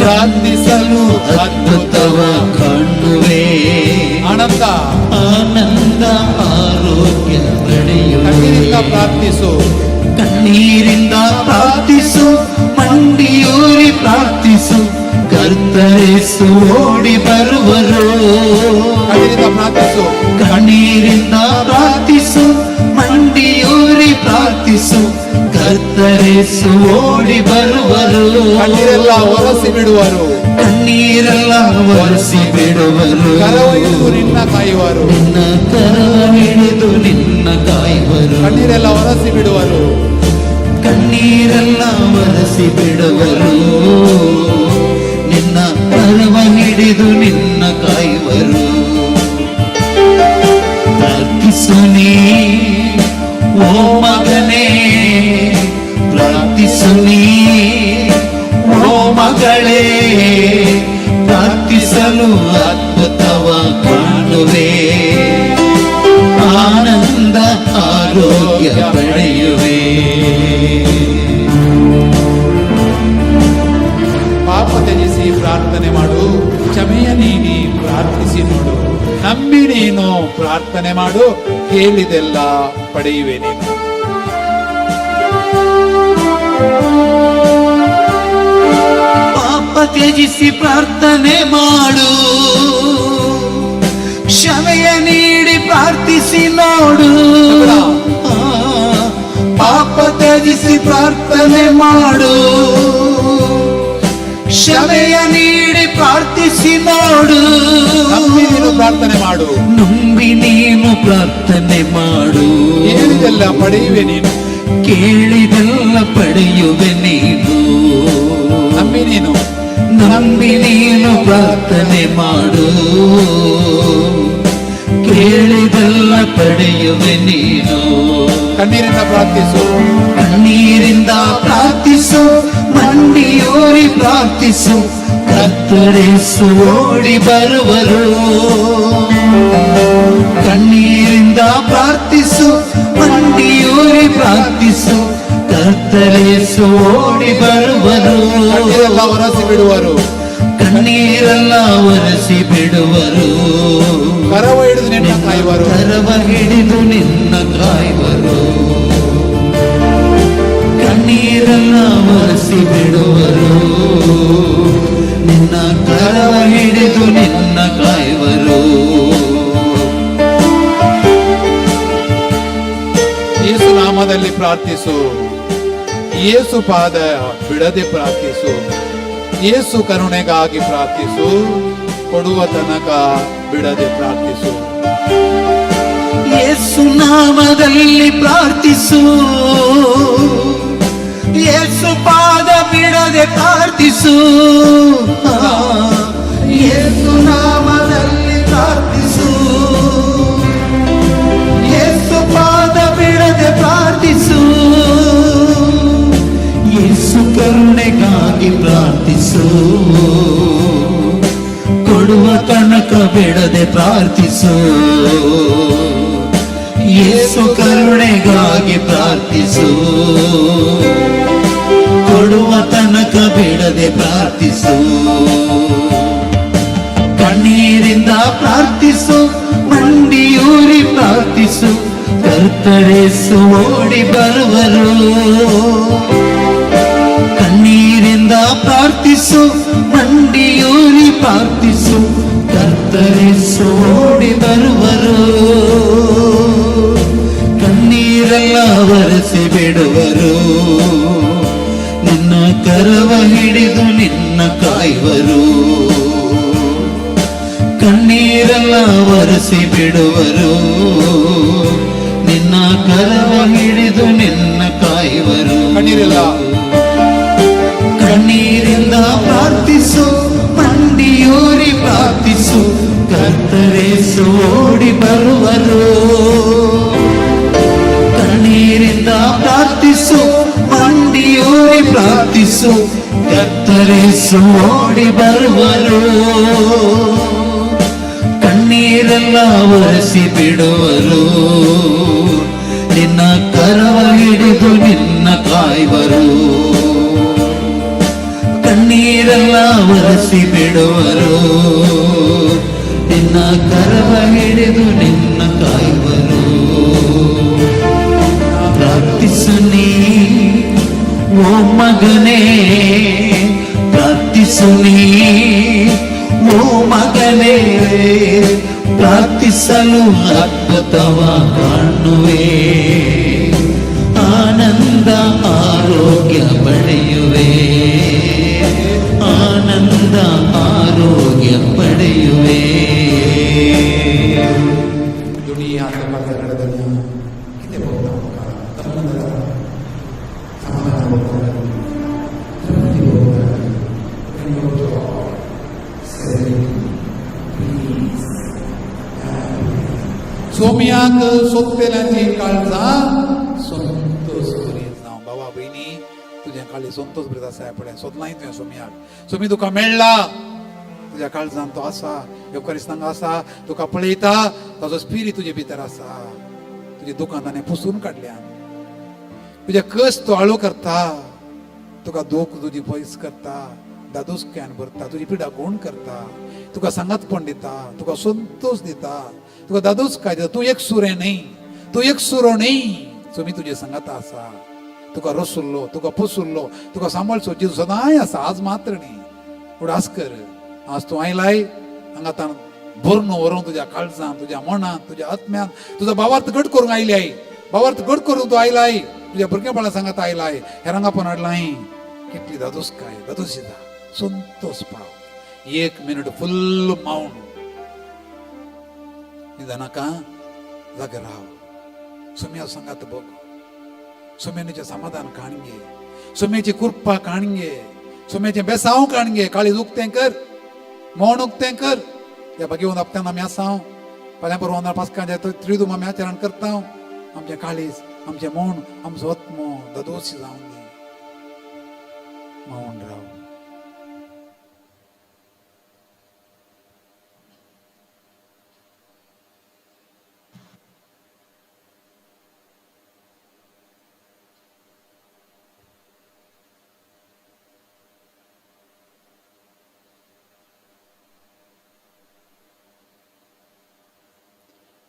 ಪ್ರಾರ್ಥಿಸಲು ಅದ್ಭುತವ ಕಾಣುವೆ. ಆನಂದ ಆನಂದ ಆರೋಗ್ಯ ಪಡೆಯುವೆ. ಕಣ್ಣೀರಿಂದ ಪ್ರಾರ್ಥಿಸು. ಕಣ್ಣೀರಿಂದ ಪ್ರಾರ್ಥಿಸು, ಮಂಡಿಯೂರಿ ಪ್ರಾರ್ಥಿಸು, ಕರ್ತರೇಸು ಓಡಿ ಬರುವರು. ಕಣ್ಣೀರಿಂದ ಪ್ರಾರ್ಥಿಸು. ಕಣ್ಣೀರಿಂದ ಪ್ರಾರ್ಥಿಸು, ಮಂಡಿಯೂರಿ ಪ್ರಾರ್ಥಿಸು, ಕರ್ತರೇಸು ಓಡಿ ಬರುವರು. ಕಣ್ಣೀರೆಲ್ಲ ಒರೆಸಿ ಬಿಡುವರು. ಕಣ್ಣೀರೆಲ್ಲ ಒರೆಸಿ ಬಿಡುವರು. ಕರವ ಹಿಡಿದು ನಿನ್ನ ಕಾಯುವರು. ನಿನ್ನ ಕರವ ಹಿಡಿದು ನಿನ್ನ ಕಾಯುವರು. ಕಣ್ಣೀರೆಲ್ಲ ಒರೆಸಿ ಬಿಡುವರು. ಕಣ್ಣೀರೆಲ್ಲ ಒರೆಸಿ ಬಿಡುವರು. ನಿನ್ನ ಕರವ ಹಿಡಿದು ನಿನ್ನ ಕಾಯುವರು. ಪ್ರಾರ್ಥಿಸು ನೀ ಓ ಮಗನೇ, ಪ್ರಾರ್ಥಿಸು ನೀ ಓ ಮಗಳೇ, ಪ್ರಾರ್ಥಿಸಲು ಅದ್ಭುತವ ಕಾಣುವೆ, ಆನಂದ ಆರೋಗ್ಯ ಪಡೆಯುವೆ. ಪಾಪ ತ್ಯಜಿಸಿ ಪ್ರಾರ್ಥನೆ ಮಾಡು, ಕ್ಷಮೆಯ ನೀಡಿ ಪ್ರಾರ್ಥಿಸಿ ನೋಡು, ನಂಬಿ ನೀನು ಪ್ರಾರ್ಥನೆ ಮಾಡು, ಕೇಳಿದೆಲ್ಲ ಪಡೆಯುವೆ ನೀನು. ಪಾಪ ತ್ಯಜಿಸಿ ಪ್ರಾರ್ಥನೆ ಮಾಡು, ಕ್ಷಮೆಯ ನೀಡಿ ಪ್ರಾರ್ಥಿಸಿ ನೋಡು. ಪಾಪ ತ್ಯಜಿಸಿ ಪ್ರಾರ್ಥನೆ ಮಾಡು, ಕ್ಷಮೆಯ ನೀಡಿ ಪ್ರಾರ್ಥಿಸಿ ನೋಡು. ನಂಬಿ ನೀನು ಪ್ರಾರ್ಥನೆ ಮಾಡು. ನಂಬಿ ನೀನು ಪ್ರಾರ್ಥನೆ ಮಾಡು. ಕೇಳಿದೆಲ್ಲ ಪಡೆಯುವೆ ನೀನು. ಕೇಳಿದೆಲ್ಲ ಪಡೆಯುವೆ ನೀನು. ನಂಬಿ ನೀನು ನಂಬಿ ನೀನು ಪ್ರಾರ್ಥನೆ ಮಾಡು, ಕೇಳಿದೆಲ್ಲ ಪಡೆಯುವೆ ನೀನು. ಕಣ್ಣೀರಿಂದ ಪ್ರಾರ್ಥಿಸು. ಕಣ್ಣೀರಿಂದ ಪ್ರಾರ್ಥಿಸು, ಮಂಡಿಯೂರಿ ಪ್ರಾರ್ಥಿಸು, ಕತ್ತರಿಸು ಓಡಿ ಬರುವರು. ಕಣ್ಣೀರಿಂದ ಪ್ರಾರ್ಥಿಸು, ಮಂಡಿಯೂರಿ ಪ್ರಾರ್ಥಿಸು, ಕರ್ತರೇಸು ಓಡಿ ಬರುವರು. ಕಣ್ಣೀರೆಲ್ಲ ಒರೆಸಿ ಬಿಡುವರು. ಕಣ್ಣೀರೆಲ್ಲ ಒರೆಸಿ ಬಿಡುವರು. ಕರವ ಹಿಡಿದು ನಿನ್ನ ಕಾಯುವರು. ಕರವ ಹಿಡಿದು ನಿನ್ನ ಕಾಯುವರು. ಕಣ್ಣೀರೆಲ್ಲ ಒರೆಸಿ ಬಿಡುವರು. ನಿನ್ನ ಕರವ ಹಿಡಿದು ನಿನ್ನ ಕಾಯುವರು. ಯೇಸು ನಾಮದಲ್ಲಿ ಪ್ರಾರ್ಥಿಸು, ಯೇಸು ಪಾದ ಬಿಡದೆ ಪ್ರಾರ್ಥಿಸು, ಯೇಸು ಕರುಣೆಗಾಗಿ ಪ್ರಾರ್ಥಿಸು, ಕೊಡುವ ತನಕ ಬಿಡದೆ ಪ್ರಾರ್ಥಿಸು. ಯೇಸು ನಾಮದಲ್ಲಿ ಪ್ರಾರ್ಥಿಸು, ಯೇಸು ಪಾದ ಬಿಡದೆ ಪ್ರಾರ್ಥಿಸು. ಯೇಸು ನಾಮದಲ್ಲಿ ಪ್ರಾರ್ಥಿಸು, ಯೇಸು ಪಾದ ಬಿಡದೆ ಪ್ರಾರ್ಥಿಸು, ಯೇಸು ಕರುಣೆಗಾಗಿ ಪ್ರಾರ್ಥಿಸು, ಕೊಡುವ ತನಕ ಬಿಡದೆ ಪ್ರಾರ್ಥಿಸು, ಯೇಸು ಕರುಣೆಗಾಗಿ ಪ್ರಾರ್ಥಿಸು, ಕೊಡುವ ತನಕ ಬಿಡದೆ ಪ್ರಾರ್ಥಿಸು. ಕಣ್ಣೀರಿಂದ ಪ್ರಾರ್ಥಿಸು, ಮಂಡಿಯೂರಿ ಪ್ರಾರ್ಥಿಸು, ಕರ್ತರೇಸು ಓಡಿ ಬರುವರು. ಕಣ್ಣೀರಿಂದ ಪ್ರಾರ್ಥಿಸು, ಮಂಡಿಯೂರಿ ಪ್ರಾರ್ಥಿಸು, ಕರ್ತರೇಸು ಓಡಿ ಬರುವರು. ಕಣ್ಣೀರೆಲ್ಲ ಒರೆಸಿ ಬಿಡುವರು. ನಿನ್ನ ಕರವ ಹಿಡಿದು ನಿನ್ನ ಕಾಯುವರು. ಕಣ್ಣೀರೆಲ್ಲ ಒರೆಸಿ ಬಿಡುವರು. ನಿನ್ನ ಕರವ ಹಿಡಿದು ನಿನ್ನ ಕಾಯುವರು. ಕಣ್ಣೀರೆಲ್ಲ ಕಣ್ಣೀರಿಂದ ಪ್ರಾರ್ಥಿಸು, ಮಂಡಿಯೂರಿ ಪ್ರಾರ್ಥಿಸು, ಕರ್ತರೇಸು ಓಡಿ ಬರುವರು. ಕಣ್ಣೀರಿಂದ ಪ್ರಾರ್ಥಿಸು, ಮಂಡಿಯೂರಿ ಪ್ರಾರ್ಥಿಸು, ಕರ್ತರೇಸು ಓಡಿ ಬರುವರು. ಕಣ್ಣೀರಿಂದ ಕಣ್ಣೀರೆಲ್ಲ ಒರೆಸಿ ಬಿಡುವರು, ನಿನ್ನ ಕರವ ಹಿಡಿದು ನಿನ್ನ ಕಾಯುವರು. ಕಣ್ಣೀರೆಲ್ಲ ಒರೆಸಿ ಬಿಡುವರು, ನಿನ್ನ ಕರವ ಹಿಡಿದು ನಿನ್ನ ಕಾಯುವರು. ಪ್ರಾರ್ಥಿಸು ನೀ ಓ ಮಗನೇ, ಪ್ರಾರ್ಥಿಸು ನೀ ಓ ಮಗನೇ, ಪ್ರಾರ್ಥಿಸಲು ಅದ್ಭುತವ ಕಾಣುವೆ, ಆನಂದ ಆರೋಗ್ಯ ಪಡೆಯುವೆ, ಆನಂದ ಆರೋಗ್ಯ ಪಡೆಯುವೆ. दुनिया तपासकडे दुनिया कितें भोगता म्हाका संबंद जाता, समाधान भोगता, तृप्ती भोगता, joy, serenity, peace. सोम्याक सोदतेल्यांची काळजां संतोष करीत जावं. बाबा भयणी, तुजें काळी संतोष बरीत आसा पळय. सोदलाय तुवें सोम्याक, सोमी तुका मेळ्ळा. तुज्या काळजान तो आसा, येवकारिस्तांक आसा, तुका पळयता. ताजो स्पिरीत तुजे भितर आसा. तुजी दुकां ताणें पुसून काडल्यान, तुजे कस तो आळो करता, तुका दूख तुजी पयस करता, दादोसक्यान भरता, तुजी पिडा गुण करता, तुका सांगातपण दिता, तुका संतोष दिता, तुका दादोसकाय दिता. तूं एक सुरें न्ही, तूं एक सुरो न्ही. सोमी तुजे सांगात आसा. तुका रसुल्लो, तुका पोसुल्लो, तुका सांबाळचो जेजू सदांय आसा, आज मात्र न्ही. उडास कर, आज तूं आयलाय हांगा तान भरून व्हरून तुज्या काळजान, तुज्या मनान, तुज्या आत्म्यान. तुजो भावार्थ घट करूंक आयल्याय, भावार्थ घट करूंक तूं आयलाय, तुज्या भुरगेपणा सांगात आयलाय, हेरांगा पण हाडलाय. कितली दादोसकाय, दादोस दिता, संतोष पाव. एक मिनिट फुल्ल मौन. निदानाका जागे राव. सुम्या सांगात बघ, सुम्यानीचें समाधान काणगे, सुम्याची कृपा काणगे, सुम्याचें बेसांव काणगे. काळीज उक्तें कर, मौन उक्तें कर. ह्या भाग्यवंत हप्त्यान आमी आसा. फाल्यां परवां पास्कांच्या त्रिदूम आमी आचरण करता. आमचें काळीज, आमचें मौन, आमचो आत्मो दादोशी जावन दी. मौन राव.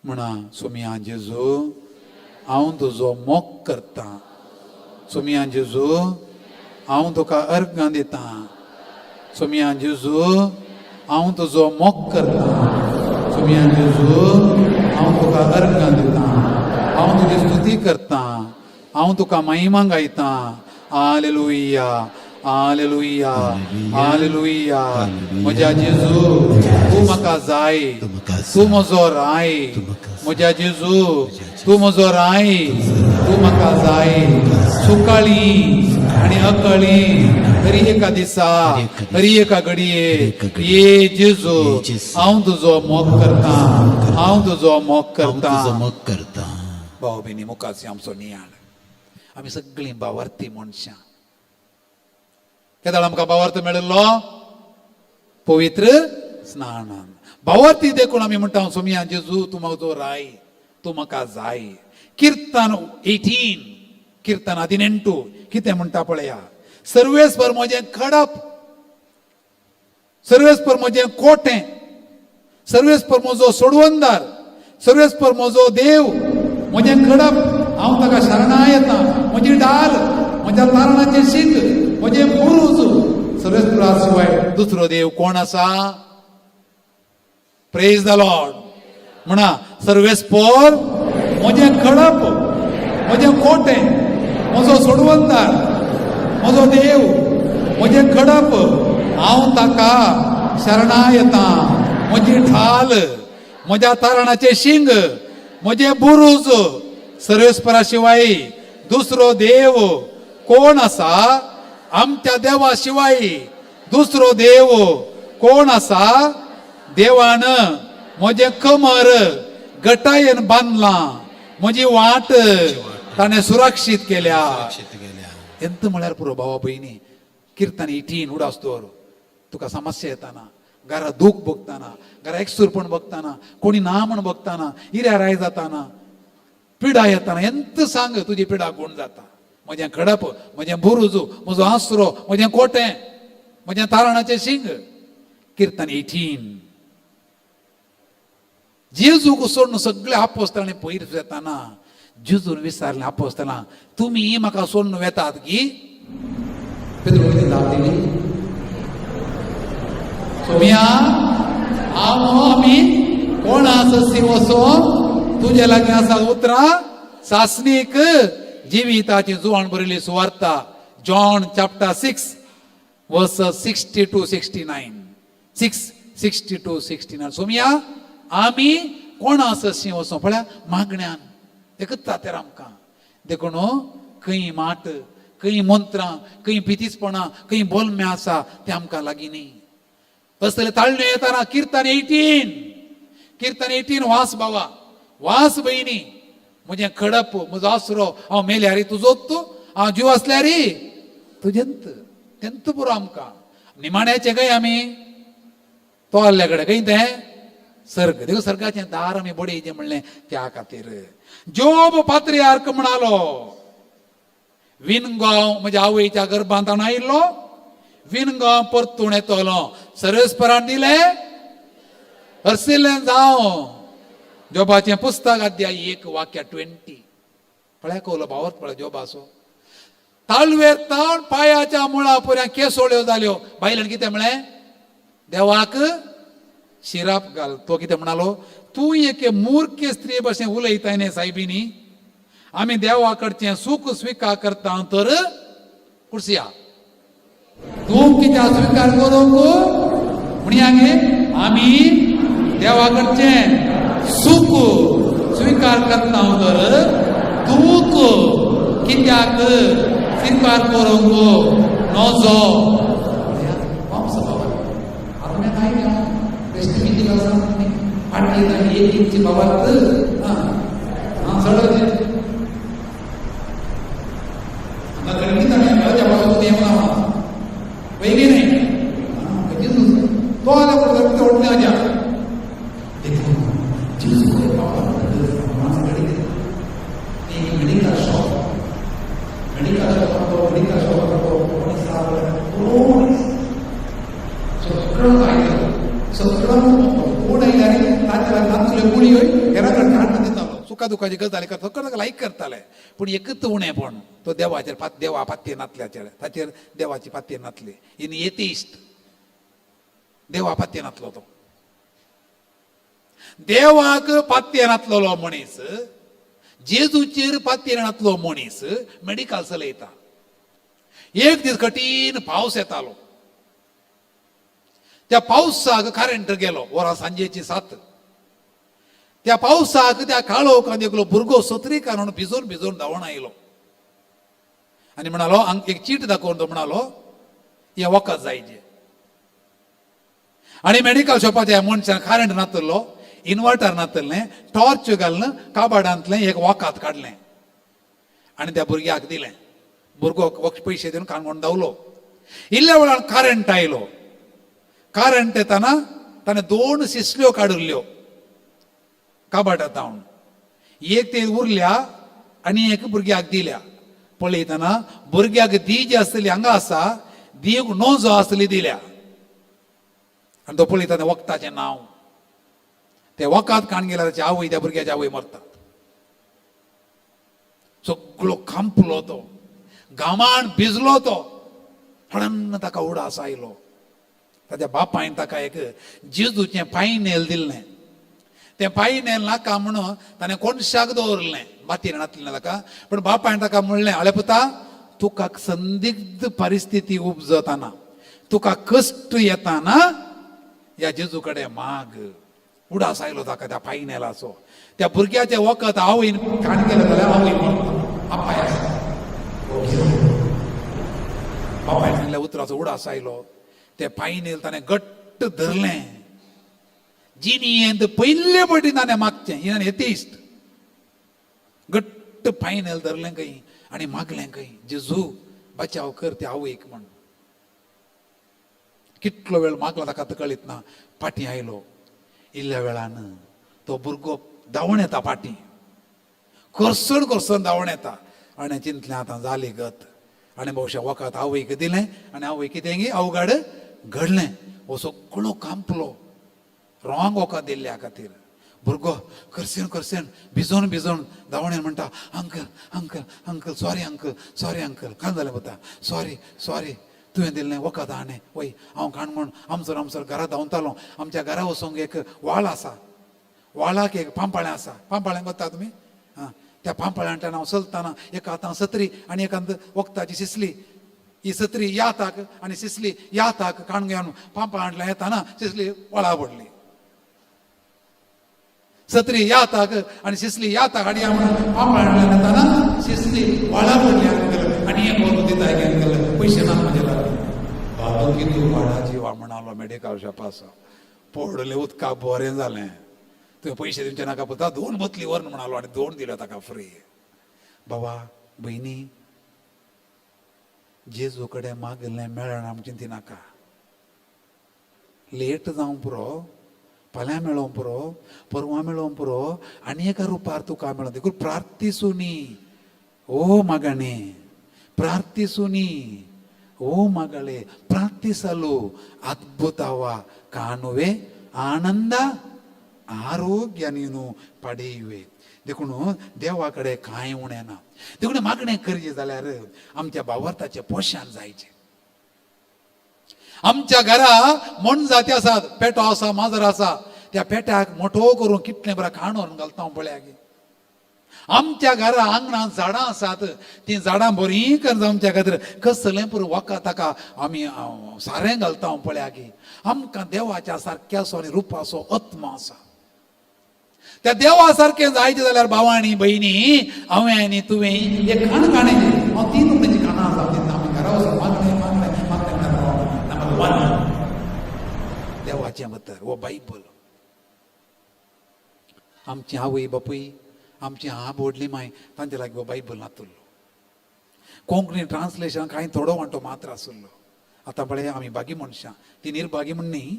म्हणा, सोमिया जेजू, हांव तुजो मोग करता. सोमिया जेजू, हांव तुका अर्गां दिता. सोमिया जेजू, हांव तुजो मोग करता. सोमिया जेजू, हांव तुका अर्गां दिता. हांव तुजी स्तुती करता. हांव तुका महिमा गायता. आलेलुया, आलेलुया, आलेलुया. म्हज्या जेजू, तूं म्हाका जाय. तूं म्हाका जाय. तूं म्हजो राय. तूं म्हाका जाय. म्हज्या जेजू, तूं म्हजो राय, तूं म्हाका जाय. सुकाळी आनी अकळी, हरी एका दिसा, हरी एका घडये, एका घडये, ये जेजू, ये जेजू, हांव तुजो मोग करता. हांव तुजो मोग हांव करता. तुजो मोग करता. भाव भयणी, मुखाची आमचो नियाळ. आमी सगळीं भावार्थी मनशां. केदळ आमकां भावार्थ मेळिल्लो? पवित्र स्नानान. भावार्थी देखून आमी म्हणटा, सोमिया जेजू, तूं म्हजो राय, तूं म्हाका जाय. कीर्तन 18, कीर्तन 18 कितें म्हणटा पळया. सर्वेस्पर म्हजें खडप, सर्वेस्पर म्हजें कोटें, सर्वेस्पर म्हजो सोडवंदार, सर्वेस्पर म्हजो देव. म्हजें खडप, हांव ताका शरणा येता. म्हजी ढाल, म्हज्या तारणाचें शींग, म्हजें बुरूज. सर्वेस्परा शिवाय दुसरो देव कोण आसा? प्रेज the Lord. म्हणा, सर्वेस्पर म्हजें खडप, म्हजें कोटें, म्हजो सोडवंदार, म्हजो देव, म्हजें खडप, हांव ताका शरणा येता. म्हजी ढाल, म्हज्या तारणाचें शिंग, म्हजें बुरूज. सर्वेस्परा शिवाय दुसरो देव कोण आसा? आमच्या देवा शिवाय दुसरो देव कोण आसा? देवान म्हजें कमर गटायेन बांदलां, म्हजी वाट ताणें सुरक्षीत केल्या. एंत म्हळ्यार पुरो. भावा भयणी, किर्तन 18 उडास दवर. तुका समस्या येताना, घरा दूख भोगताना, घरा एकसूरपण भोगताना, कोणी ना म्हण भोगताना, इऱ्या राय जाताना, पिडा येताना, एंत सांग तुजी पिडा गुण जाता. म्हजें खडप, म्हजें बुरुज, म्हजो आसरो, म्हजें कोटें, म्हजें तारणाचें शिंग. किर्तन 18. जेजूक सोडून सगळे आपोस्तांनी पयर येताना जेजून विचारलें आपोस्ताना, तुमी म्हाका सोडून वेतात की? पेद्रू कितें जाप दिली? सोमिया, हांव आमी कोण आसा वसो तुजे लागीं आसा उतरां सासणीक जिविताची जुवान बरयली सुवार्ता, John chapter 6 verse 62-69, 6:62-69. सोमिया, आमी कोण आसा वसो पळया मागण्यान एकच जातेर आमकां. देखून खंय माट, खंय मंत्रां, खंय पितीसपणां, खंय बोलमे आसा तें आमकां लागीं न्ही. असले ताळण्यो येताना किर्तन 18, किर्तन 18 वास बाबा, वास भयणी. म्हजें खडप, म्हजो आसरो, हांव मेल्यार तुजोच तूं, हांव जीव आसल्यार तुजेंत तेंत पुरो आमकां. निमाण्याचें खंय आमी तो आहल्या कडेन खंय तें सर्ग. देखून सर्गाचें दार आमी बडयचें म्हणलें त्या खातीर. जोब पात्रियार्क म्हणालो, विनगांव म्हज्या आवयच्या गर्भांत आयिल्लो, विनगांव परतून येतलो. सर्वेस्परान दिलें, हरसिल्लें जावं. जोबाचें पुस्तक अध्याय 1 वाक्य 20. पळया कोलो भावत, पळय जोबाचो ताळवेर ताण पायाच्या मुळा पर्यंत केसोळ्यो जाल्यो. बायलेन कितें म्हळें? देवाक शिराप घाल. तो कितें म्हणालो? तूं एके मूर्ख स्त्री भशेन उलयताय न्ही सायबिनी. आमी देवा कडचें सूख स्विकार करता तर कुर्सिया तूं कित्याक स्विकार करूंक म्हणया गे? आमी देवा कडचें सूख स्विकार करता तर दूख कित्याक स्विकार करूंक नजो? फाटली एक इंची बाबात हां चडोवचें हांगा खंडीत आनी त्या पासून येवना वयगी न्ही. तो आल्या बरोबर व्हडलें आज्या. देखून जेजू medical shop, medical shop, medical shop कोण सगळं आयलो, सगळं कोण आयल्यार ताच्या नातले गुळी हेरा कडेन हाडून दितालो. सुखा दुखाची गजाली करता, सगळं लायक करताले. पूण एकच उणेपण, तो देवाचेर देवा पातये नातल्याचेर, ताचेर देवाची पातये नातली. इन एथिस्ट, देवा पातये नातलो तो. देवाक पातये नातलेलो मनीस, जेजूचेर पातये नातलो मनीस मेडिकल चलयता. एक दीस कठीण पावस येतालो. त्या पावसाक करंट गेलो. वरां सांजेची 7. त्या पावसाक त्या काळोखान एकलो भुरगो सत्री काडून भिजून भिजून धांवून आयलो आनी म्हणालो, एक चीट दाखोवन तो म्हणालो, हें वखद जायचे. आनी मेडिकल शॉपाच्या मनशान करंट नातलो, इन्वर्टर नातलें, टॉर्च घालून काबाडांतलें एक वखद काडलें आनी त्या भुरग्याक दिलें. भुरगो पयशे दिवन काणकोण धांवलो. इल्ल्या वेळान करंट आयलो. करंट येताना ताणें 2 शिसल्यो काडिल्ल्यो काबाटात धांवन. एक ते उरल्या आनी एक भुरग्याक दिल्या. पळयतना भुरग्याक दी जी आसतली हांगा आसा, दिवंक नजो आसली दिल्या. आनी तो पळयता तें वखदाचें नांव. ते वखद काण गेल्यार ताची आवय, त्या भुरग्याची आवय मरता. सगळो खांपलो तो, घामान भिजलो तो. हळन्न ताका उडास आयलो. ताच्या बापायन ताका एक जेजूचें पायनेल दिल्लें. तें पायनेल नाका म्हणून ताणें कोनशाक दवरलें, मातयेन नातलें ताका. पूण बापायन ताका म्हणलें, आळे पुता, तुका संदिग्ध परिस्थिती उपजताना, तुका कश्ट येताना ह्या जेजू कडेन माग. उडास आयलो ताका त्या पायनेलाचो. त्या भुरग्याचें वखद आवयन काण केलें जाल्यार आवय मरता, बापाय आसा. बापायन सांगल्या उतराचो उडास आयलो. ते पायनेल ताणें घट्ट धरलें. जिणेंत पयले पटी ताणें मागचें हिणें एथिस्ट. घट्ट पायनेल धरलें खंय आनी मागलें खंय, जेजू बचाव कर त्या आवयक म्हण. कितलो वेळ मागला ताका आतां कळीत ना. फाटीं आयलो. इल्ल्या वेळान तो भुरगो धांवून येता फाटीं, करसण करसण धांवून येता. आनी चिंतलें आतां जाली गत. आनी भोवशा वखद आवयक दिलें आनी आवय कितें अवघड घडलें. हो सगळो कांपलो रॉंग वखद दिल्ल्या खातीर. भुरगो करसेन करसेन भिजोवन भिजोवन धांवणेन म्हणटा, uncle uncle uncle, sorry uncle, sorry uncle. कांय जालें पुता? सॉरी सॉरी, तुवें दिल्लें वखद हाणें. वय हांव काणकोण आमसर आमसर घरा धांवतालो. आमच्या घरा वचूंक एक व्हाळ आसा, व्हाळाक एक पांपाळें आसा. पांपाळें कोत्ता तुमी? आं, त्या पांपाळ्यांतल्यान हांव चलतना एका हातान सत्री आनी एका वखदाची शिसली. ही सत्री ह्या हाताक आनी शिसली ह्या हाताक. काणकोण पांपाळ्यांतल्यान येताना शिसली व्हाळा पडली. सत्री ह्या हाताक आनी शिसली ह्या हाताक हाडया म्हणून पांपाळ्यांतल्यान येताना शिसली व्हाळा पडली अंकल. आनी एक वखद दिता अंकल, पयशे ना म्हजे लागीं. बाबू कितू वाडा जिवा म्हणालो मेडिकल शॉपाचो. पडलें उदकाक, बरें जालें. तुवें पयशे दिवचे नाका पुता, दोन बोतली व्हर म्हणालो आनी दोन दिल्यो ताका फ्री. बाबा भयणी, जेजू कडेन मागलें मेळना म्हण चिंती नाका. लेट जावं पुरो, फाल्यां मेळों पुरो, परवां मेळों पुरो, आनी एका रुपार तुका मेळों. देखून प्रार्थिसुनी ओ ಮಗನೇ, ಪ್ರಾರ್ಥಿಸುನಿ ಓ ಮಗಳೇ, ಪ್ರಾರ್ಥಿಸಲು ಅದ್ಭುತವ ಕಾಣುವೆ, ಆನಂದ आरोग्य ನೀನು पडेयुवे. देखून देवा कडेन कांय उणें ना. देखून मागणें करचें जाल्यार आमच्या भावार्थाचें पोशान जायचें. आमच्या घरा मोनजाती आसात, पेटो आसा, माजर आसा. त्या पेट्याक मोठो करून कितलें बरें खाण व्हरून घालता हांव पळया की. आमच्या घरा आंगणांत झाडां आसात, तीं झाडां बरीं करून आमच्या खातीर कसलें पुरो वखद ताका आमी सारें घालता हांव पळया की. आमकां देवाच्या सारक्याचो आनी रुपाचो आत्मा आसा. त्या देवा सारकें जायचें जाल्यार भावांनी भयणी, हांवें आनी तुवें एक खाण खाणें. हांव तीन रुपयाची खाणां आसा दिता. आमी घरा वचून मागणें मागणें मागणें करता. नंबर वन, देवाचें उतर हो बायबल. आमची आवय बापूय, आमची आब व्हडली माय, तांचे लागीं हो बायबल नातुल्लो. कोंकणी ट्रान्सलेशन कांय थोडो वांटो मात्र आसुल्लो. आतां पळय, आमी भागी मनशां, ती निर्भागी म्हण न्ही.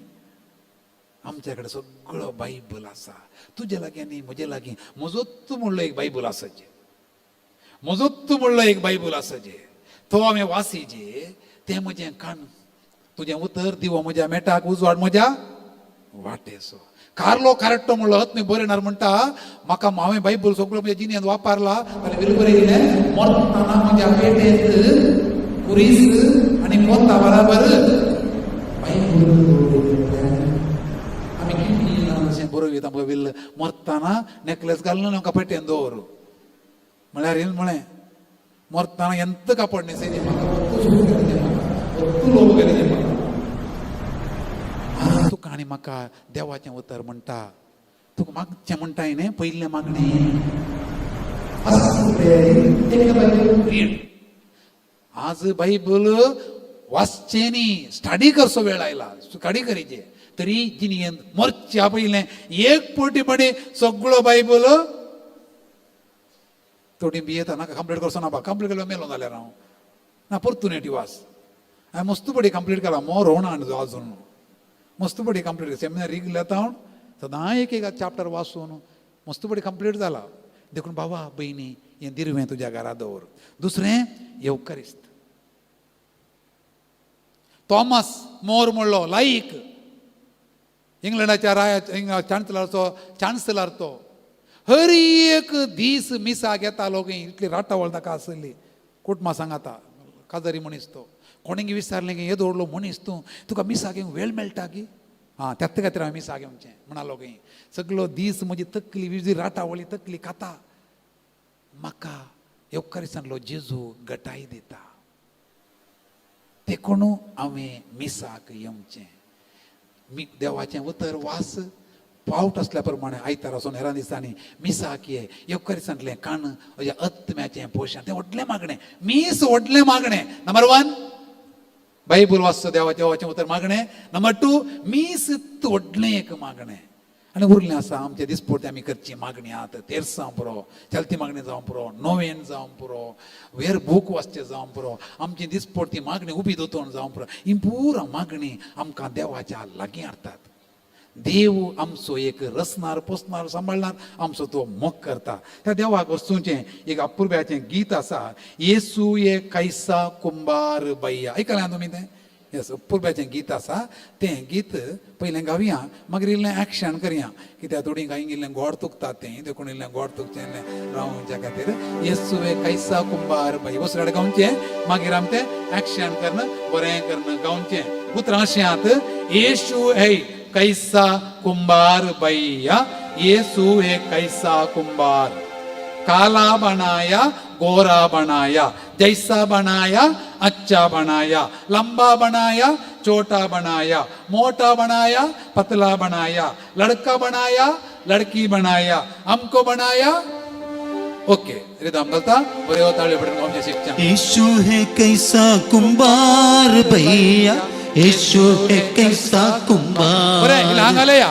आमच्या कडेन सगळो बायबल आसा. तुजे लागीं आनी म्हजे लागीं म्हजोच म्हणलो एक बायबल आसाचे, म्हजोच म्हणलो एक बायबल आसाचे. तो आमी वासीचे. तें म्हजें कान, तुजें उतर दिवो म्हज्या मेटाक, उजवाड म्हज्या वाटेचो. कार्लो कारेट्टो म्हणलो आत्मी बरयणार म्हणटा, म्हाका हांवें बायबल सगळो म्हज्या जिणेंत वापरला आनी वेल बरयलें, मरतना म्हज्या पेटेंत कुरीस आनी कोता बराबर बायबल. आमी कितलीं अशें बरोवयता आमकां will मरतना नेकलेस घालून आमकां पेटेन दवर म्हळ्यार हें म्हळें, मरतना ಎಂತ कापड न्हेसयलें म्हाका, ಒತ್ತು सुख केलें म्हाका, ಒತ್ತು लोक केलें म्हाका. तुका आनी म्हाका देवाचें उतर म्हणटा, तुका मागचें म्हणटा न्ही, पयलें मागणें. रीड. आज बायबल वाचचें न्ही, स्टडी करचो वेळ आयला. स्टडी करीचे तरी जिणेंत मरच्या पयलें एक पटी पडी सगळो बायबल. थोडी भियेता, नाका कंप्लीट करचो ना बा, कंप्लीट केल्यार मेलो जाल्यार हांव ना. परतून एटी वास. हांवें मस्त पडी कंप्लीट केला मोर होना अजून. मस्त पडी कंप्लीट सेमिनार रिगले हांव सदां एक एक चॅप्टर वाचून मस्त पडी कंप्लीट जाला. देखून बाबा भयणी, हें दिरवें तुज्या घरा दवर. दुसरें, येवकरिस्त. थॉमस मोर म्हणलो लायक इंग्लंडाच्या राया चान्सलरचो चान्सलर, तो हर एक दीस मिसाक येतालो खंय. इतली राटावळ ताका आसली. कुटुंबा सांगाता काजारी मनीस तो. कोणेंगी विचारलें की येदो व्हडलो मनीस तूं, तुका मिसाक येवंक वेळ मेळटा की? आं, त्याच खातीर हांवें मिसाक येवचें म्हणालो खंय. सगलो दीस म्हजी तकली विजी राटावळी तकली खाता. म्हाका येवकारिसांतलो जेजू गटाय दिता, देखून हांवें मिसाक येवचें. मी देवाचें उतर वास पावट आसल्या प्रमाणे आयतार वचून हेरां दिसांनी मिसाक ये. येवकारिसांतलें काण म्हज्या आत्म्याचें पोशण. तें व्हडलें मागणें, मीस व्हडलें मागणें. नंबर वन, बायबल वाचचो, देवाचें उतर मागणें. नंबर टू, मीस व्हडलें एक मागणें. आनी उरलें आसा आमचे दिसपोटी आमी करची मागणी आहात, तेरसां पुरो, चलती मागणी जावं पुरो, नोवेन जावं पुरो, वेर बूक वाचचें जावं पुरो, आमची दिसपोटी मागणी उबी दोतोन जावं पुरो, ही पुरा मागणी आमकां देवाच्या लागीं हाडटात. देव आमचो एक रसनार पोसणार सांबाळणार, आमचो तो मोग करता. त्या देवाक वस्तूंचें एक अपुर्ब्याचें गीत आसा, येसू ये कैसा कुंभार भैया. आयकलें तुमी तें? येस, अपुर्ब्याचें गीत आसा. तें गीत पयलें गावया, मागीर इल्लें एक्शन करया, कित्याक थोडीं कांय इल्लें गोड तुकतात तें, देखून इल्लें गोड तुकचें इल्लें रावच्या खातीर. येसू ये कैसा कुंभार भैया वसराड गावचें, मागीर आमी तें एक्शन करून बरें करून गावचें. उतरां अशें आहात, येशू है कैसा कुंभार भैया, येसू है कैसा कुंभार, काला बनाया गोरा बनाया, जैसा बनाया अच्छा बनाया, लंबा बनाया छोटा बनाया, मोटा बनाया पतला बनाया, लड़का बनाया लड़की बनाया, हमको बनाया. ओके, रिदम घालता बरे ताळयो पडून आमचें शिक्षण. यीशु है कैसा कुंभार भैया, यीशु है कैसा बरें, इल्लें कुंभार, हांगा घालया.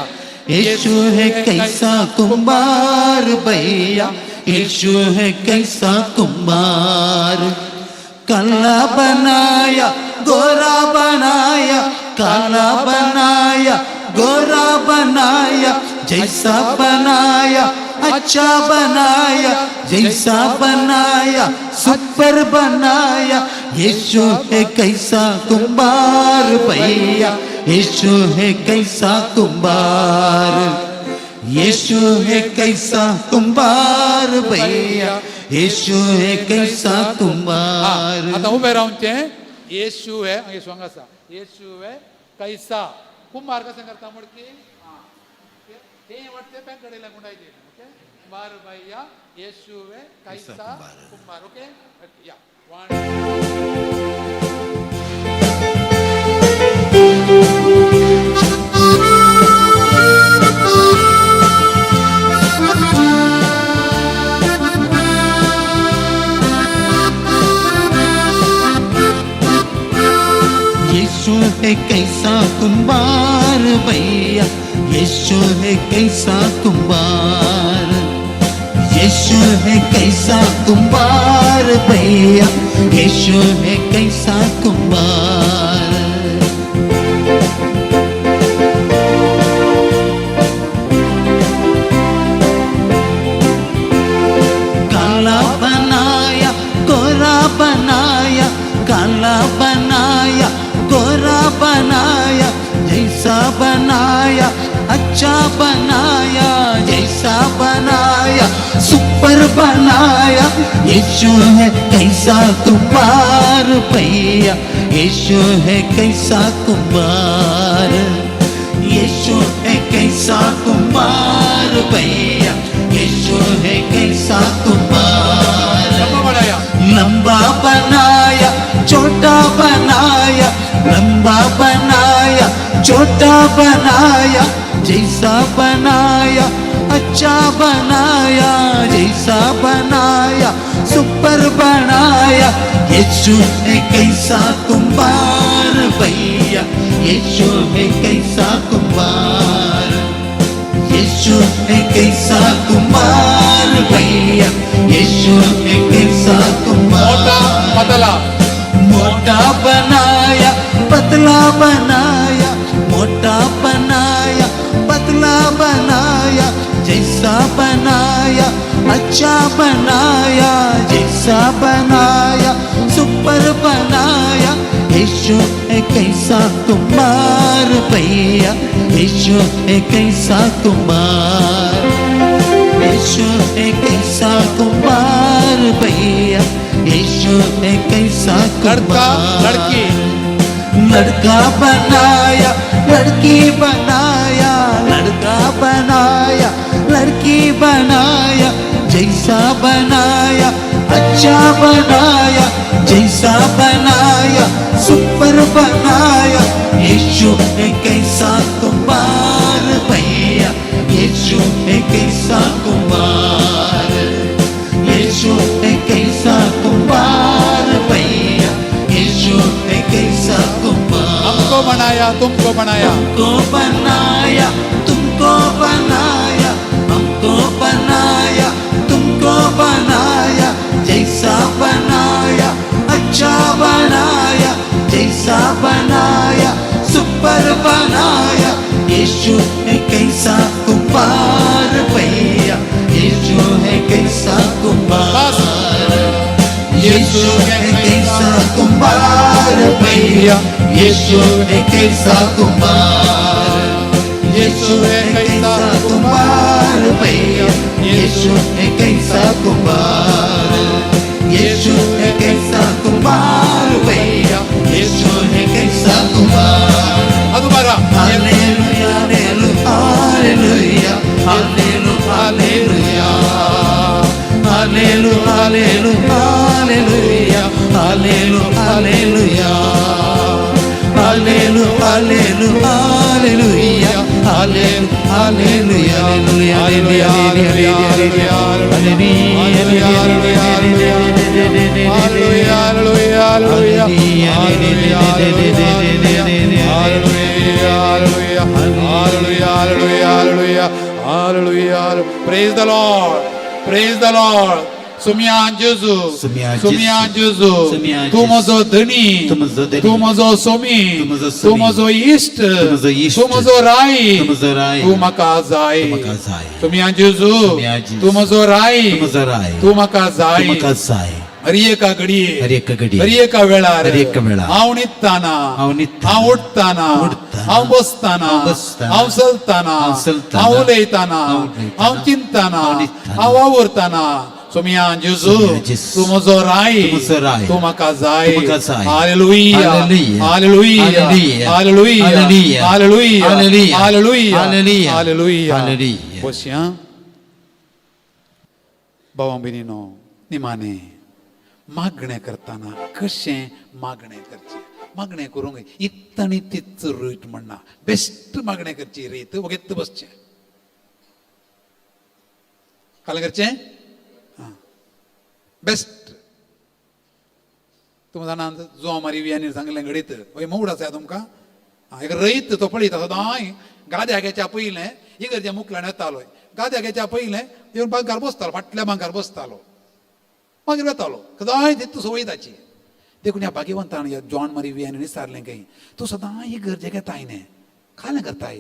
यीशु है कैसा कुंभार भैया, यीशु है कैसा कुंभार, काला बनाया गोरा बनाया, काला बनाया गोरा बनाया, जैसा बनाया अच्छा बनाया, जैसा बनाया सुपर बनाया, यीशु है कैसा कुंभार भैया, यीशु है कैसा कुंभार, यीशु है कैसा कुंभार भैया, यीशु है कैसा कुंभार. आतां उबें रावचें. येशू हे, येशू हांगा आसा. येशू हे कैसा कुंभार कशें करता म्हणकी ते वाटते पॅन कडेला गुंडायचे. ओके, कुंभार भैया, येशू हे कैसा कुंभार. ओके, या वन. यीशु है कैसा कुंभार भैया, यीशु है कैसा कुंभार, यीशु है कैसा कुंभार भैया, यीशु है कैसा कुंभार। काला बनाया गोरा बनाया, काला बनाया गोरा बनाया, जैसा बनाया अच्छा बनाया, जैसा बनाया सुपर बनाया, यीशु है कैसा कुंभार भैया, यीशु है कैसा कुंभार, यीशु है कैसा कुंभार भैया, यीशु है कैसा कुंभार। लंबा बनाया, लंबा बनाया छोटा बनाया, लंबा बनाया छोटा बनाया, जैसा बनाया अच्छा बनाया, जैसा बनाया सुपर बनाया, यीशु है कैसा कुंभार भैया, यीशु है कैसा कुंभार, यीशु है कैसा कुंभार भैया, यीशु है कैसा कुंभार। मोटा पतला, मोटा बनाया पतला बनाया, मोटा बनाया पतला बनाया, जैसा बनाया अच्छा बनाया, जैसा बनाया सुपर बनाया, यीशु है कैसा कुंभार भैया, यीशु है कैसा कुंभार, यीशु है कैसा कुंभार भैया, यीशु है कैसा लड़का कुंभार। लड़की, लड़का बनाया लड़की बनाया, लड़का बनाया लड़की बनाया, जैसा बनाया अच्छा बनाया, जैसा बनाया सुपर बनाया, यीशु है कैसा कुंभार भैया, यीशु है कैसा कुंभार, यीशु है कैसा कुंभार भैया, यीशु है कैसा कुंभार। हमको बनाया तुमको बनाया, तुमको बनाया तुमको तुमको बनाया, हमको बनाया, तुमको बनाया, जैसा बनाया अच्छा बनाया, जैसा बनाया सुपर बनाया। यीशु है कैसा कुंभार भैया, यीशु है कैसा कुंभार, यीशु है कैसा कुंभार भैया, यीशु है कैसा कुंभार, यीशु है कैसा कुंभार भैया, यीशु है कैसा कुंभार, यीशु है कैसा कुंभार भैया, यीशु है कैसा कुंभार। अदुबारा। Hallelujah hallelujah hallelujah hallelujah hallelujah hallelujah hallelujah हालेलु हालेलुया हालेलु hallelujah hallelujah hallelujah. Praise the Lord. Praise the Lord. सुम्या जेजू, सुम्या सुम्या जेजू, जेजू, सुम्या तूं म्हजो धनी, तूं म्हजो धनी, तूं म्हजो सोमी, तूं म्हजो तूं सोमी, म्हजो इश्ट, तूं म्हजो इश्ट, तूं म्हजो राय, तूं म्हजो राय, तूं म्हाका जाय, तूं म्हाका जाय. सुम्या जेजू, सुम्या जेजू, तूं म्हजो राय, तूं म्हजो राय, तूं म्हाका जाय, तूं म्हाका जाय. हर एका घडये, हर एका घडये, हर एका वेळार, हर एका वेळार, हांव न्हिदताना, हांव न्हिदताना, हांव उठताना, उठताना, हांव बसताना, हांव बसताना, हांव चलताना, हांव चलताना, हांव उलयताना, हांव उलयताना, हांव चिंतताना, हांव न्हिदताना, हांव वावुरताना, सुम्या जेजू, सुम्या जेजू, तूं म्हजो राय, तूं म्हजो राय, तूं म्हाका जाय, तूं म्हाका जाय. Hallelujah, hallelujah, hallelujah, hallelujah, hallelujah, hallelujah, hallelujah, hallelujah, hallelujah, hallelujah, hallelujah. Hallelujah. बसया. भावा भयणीनो, निमाणे मागणें करतना कशें मागणें करचें? मागणें करूंक इत्त आनी तिच रीत म्हणना, बेस्ट मागणें करची रीत वगेत बसचें. कालें करचें आं बेस्ट. तुमी जाणा, जुआ मारी वियांनी सांगलें घडीत हय मोड आसा तुमकां. आं, एक रयत तो पळयता सदांय गाद्या घेच्या पयलें इगर्जे मुखल्यान येतालो, गाद्या घेच्या पयलें येवन बांकार बसतालो, फाटल्या बांकार बसतालो, मागीर वेतालो, सदांय तितू संवय ताची. देखून ह्या भाग्यवंतान ह्या जॉन मारी वियांनी विचारलें खंय तूं सदांय इगर्जे घेताय न्ही, कालें करताय?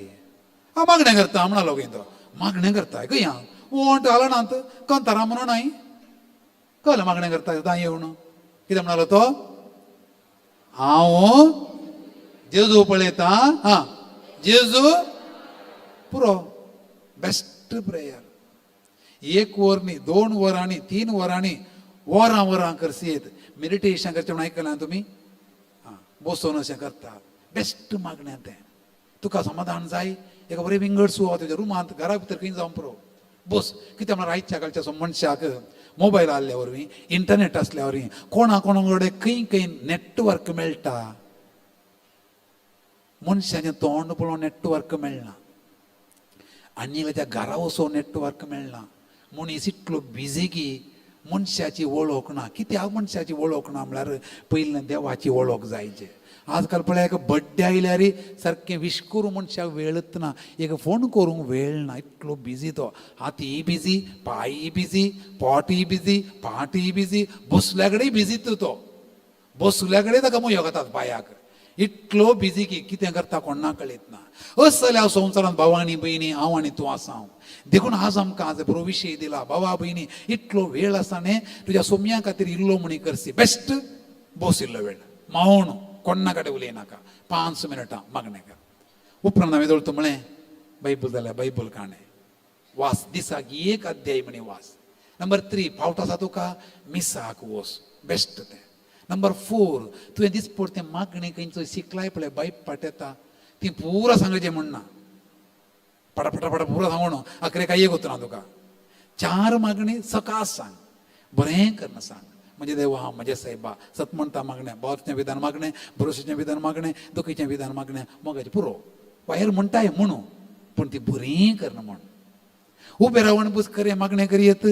हांव मागणें करता म्हणालो खंय तो. मागणें करताय खंय? हांव वोंट घालनात कंतारां म्हणून नाय कळलें मागणें करता सदां येवन. कितें म्हणालो तो? हांव जेजू पळयता, आं जेजू पुरो. Best prayer. एक वर न्ही, 2 वरांनी, 3 वरांनी, वरां वरां करसयेत मेडिटेशन करचें म्हूण आयकलां तुमी? आं, बसून अशें करता. बेस्ट मागणें तें. तुका समाधान जाय एका बरें विंगड सुवात तुज्या रुमांत घरा भितर खंय जावं पुरो बस. कितें म्हळ्यार आयच्या कालच्या मनशाक मोबायल आसल्या वरवीं, इंटरनेट आसल्या वरवीं कोणा कोणा कडेन खंय खंय नेटवर्क मेळटा. मनशाचें तोंड पळोवन नेटवर्क मेळना, आनी ताच्या घरा वचोन नेटवर्क मेळना. मनीस इतलो बिजी की मनशाची वळख ना. कित्याक मनशाची वळख ना म्हळ्यार पयलीं देवाची वळख जायचे. आजकाल पळय एक बड्डे आयल्यार सारकें विश करूंक मनशाक वेळच ना, एक फोन करूंक वेळ ना, इतलो बिजी तो. हातीय बिजी, पांय बिजी, पोटय बिजी, पाटय बिजी, बसल्या कडेन बिजी तो, बसल्या कडेन ताका मुयो घेतात पांयाक, इतलो बिजी की कितें करता कोणाक कळीत ना. असल्या संवसारांत भावा आनी भयणी हांव आनी तूं आसा. देखून आज आमकां आज बरो विशय दिला. भावा भयणी, इतलो वेळ आसा न्ही तुज्या सोम्या खातीर इल्लो म्हणी करसी. बेस्ट बस इल्लो वेळ मावण, कोणा कडेन उलयनाका, 5 मिनटां मागणें कर. उपरांत हांवें दवरता म्हळें बायबल जाल्यार बायबल काणें वास, दिसाक 1 अध्याय म्हणी वास. नंबर 3, फावट आसा तुका मिसाक वस, बेस्ट तें. नंबर 4, तुवें दिसपड तें मागणें खंयचो शिकलाय पळय बायब पाट येता ती पुरा सांगचें म्हणना, पटापटा पटा पुरा सांगून आखरे काय एक उतरां तुका. 4 मागणी सकाळ सांग, बरें करून सांग, म्हणजे देवा म्हज्या सायबा सत म्हणटा मागणें, बोरचें विधान मागणें, भरोशेचें विधान मागणें, दुखीचें विधान मागणें, मोगाचें पुरो. वायर म्हणटाय म्हणू, पूण ती बरी करून म्हण. उबें रावन बस खरें मागणें करयेत,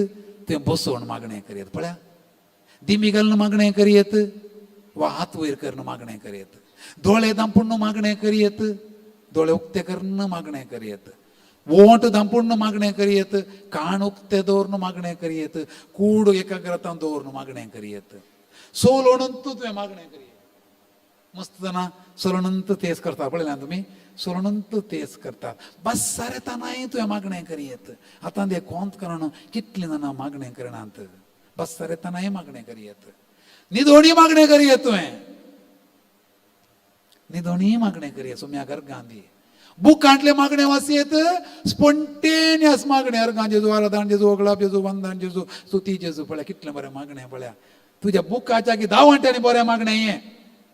तुवें बसोवन मागणें करयेत, पळया दिमी घालून मागणें करयेत वा हात वयर करून मागणें करयेत, दोळे दांपून मागणें करयेत, दोळे उक्ते करून मागणें करयेत. ओंठ धांपून मागणें करयेत, कान उक्ते दवरून मागणें करयेत, कूड एकाग्रतान दवरून मागणें करयेत, सोलोणून तुवें मागणें करयेत. मस्त जाणां सोलणंत तेज करता, पळयला तुमी, सोलणंत तेज करता, बस सारे तानाय तुवें मागणें करयेत. आतां ते कोंत करून कितलीं जाणां मागणें करनात, बस सारे तानाय मागणें करयेत, निदोणी मागणें करयेत, तुवें निदोणी मागणें करयेत. सोम्या गर्गांदी बुकांतले मागणें वाचयेत, स्पोंटेनियस मागणें, अर्गां जेजू, आराधान जेजू, ओगळाप जेजू, वंदन जेजू, स्तुती जेजू. पळया कितलें बरें मागणें. पळया तुज्या बुकाच्या की 10 वांट्यांनी बरें मागणें हें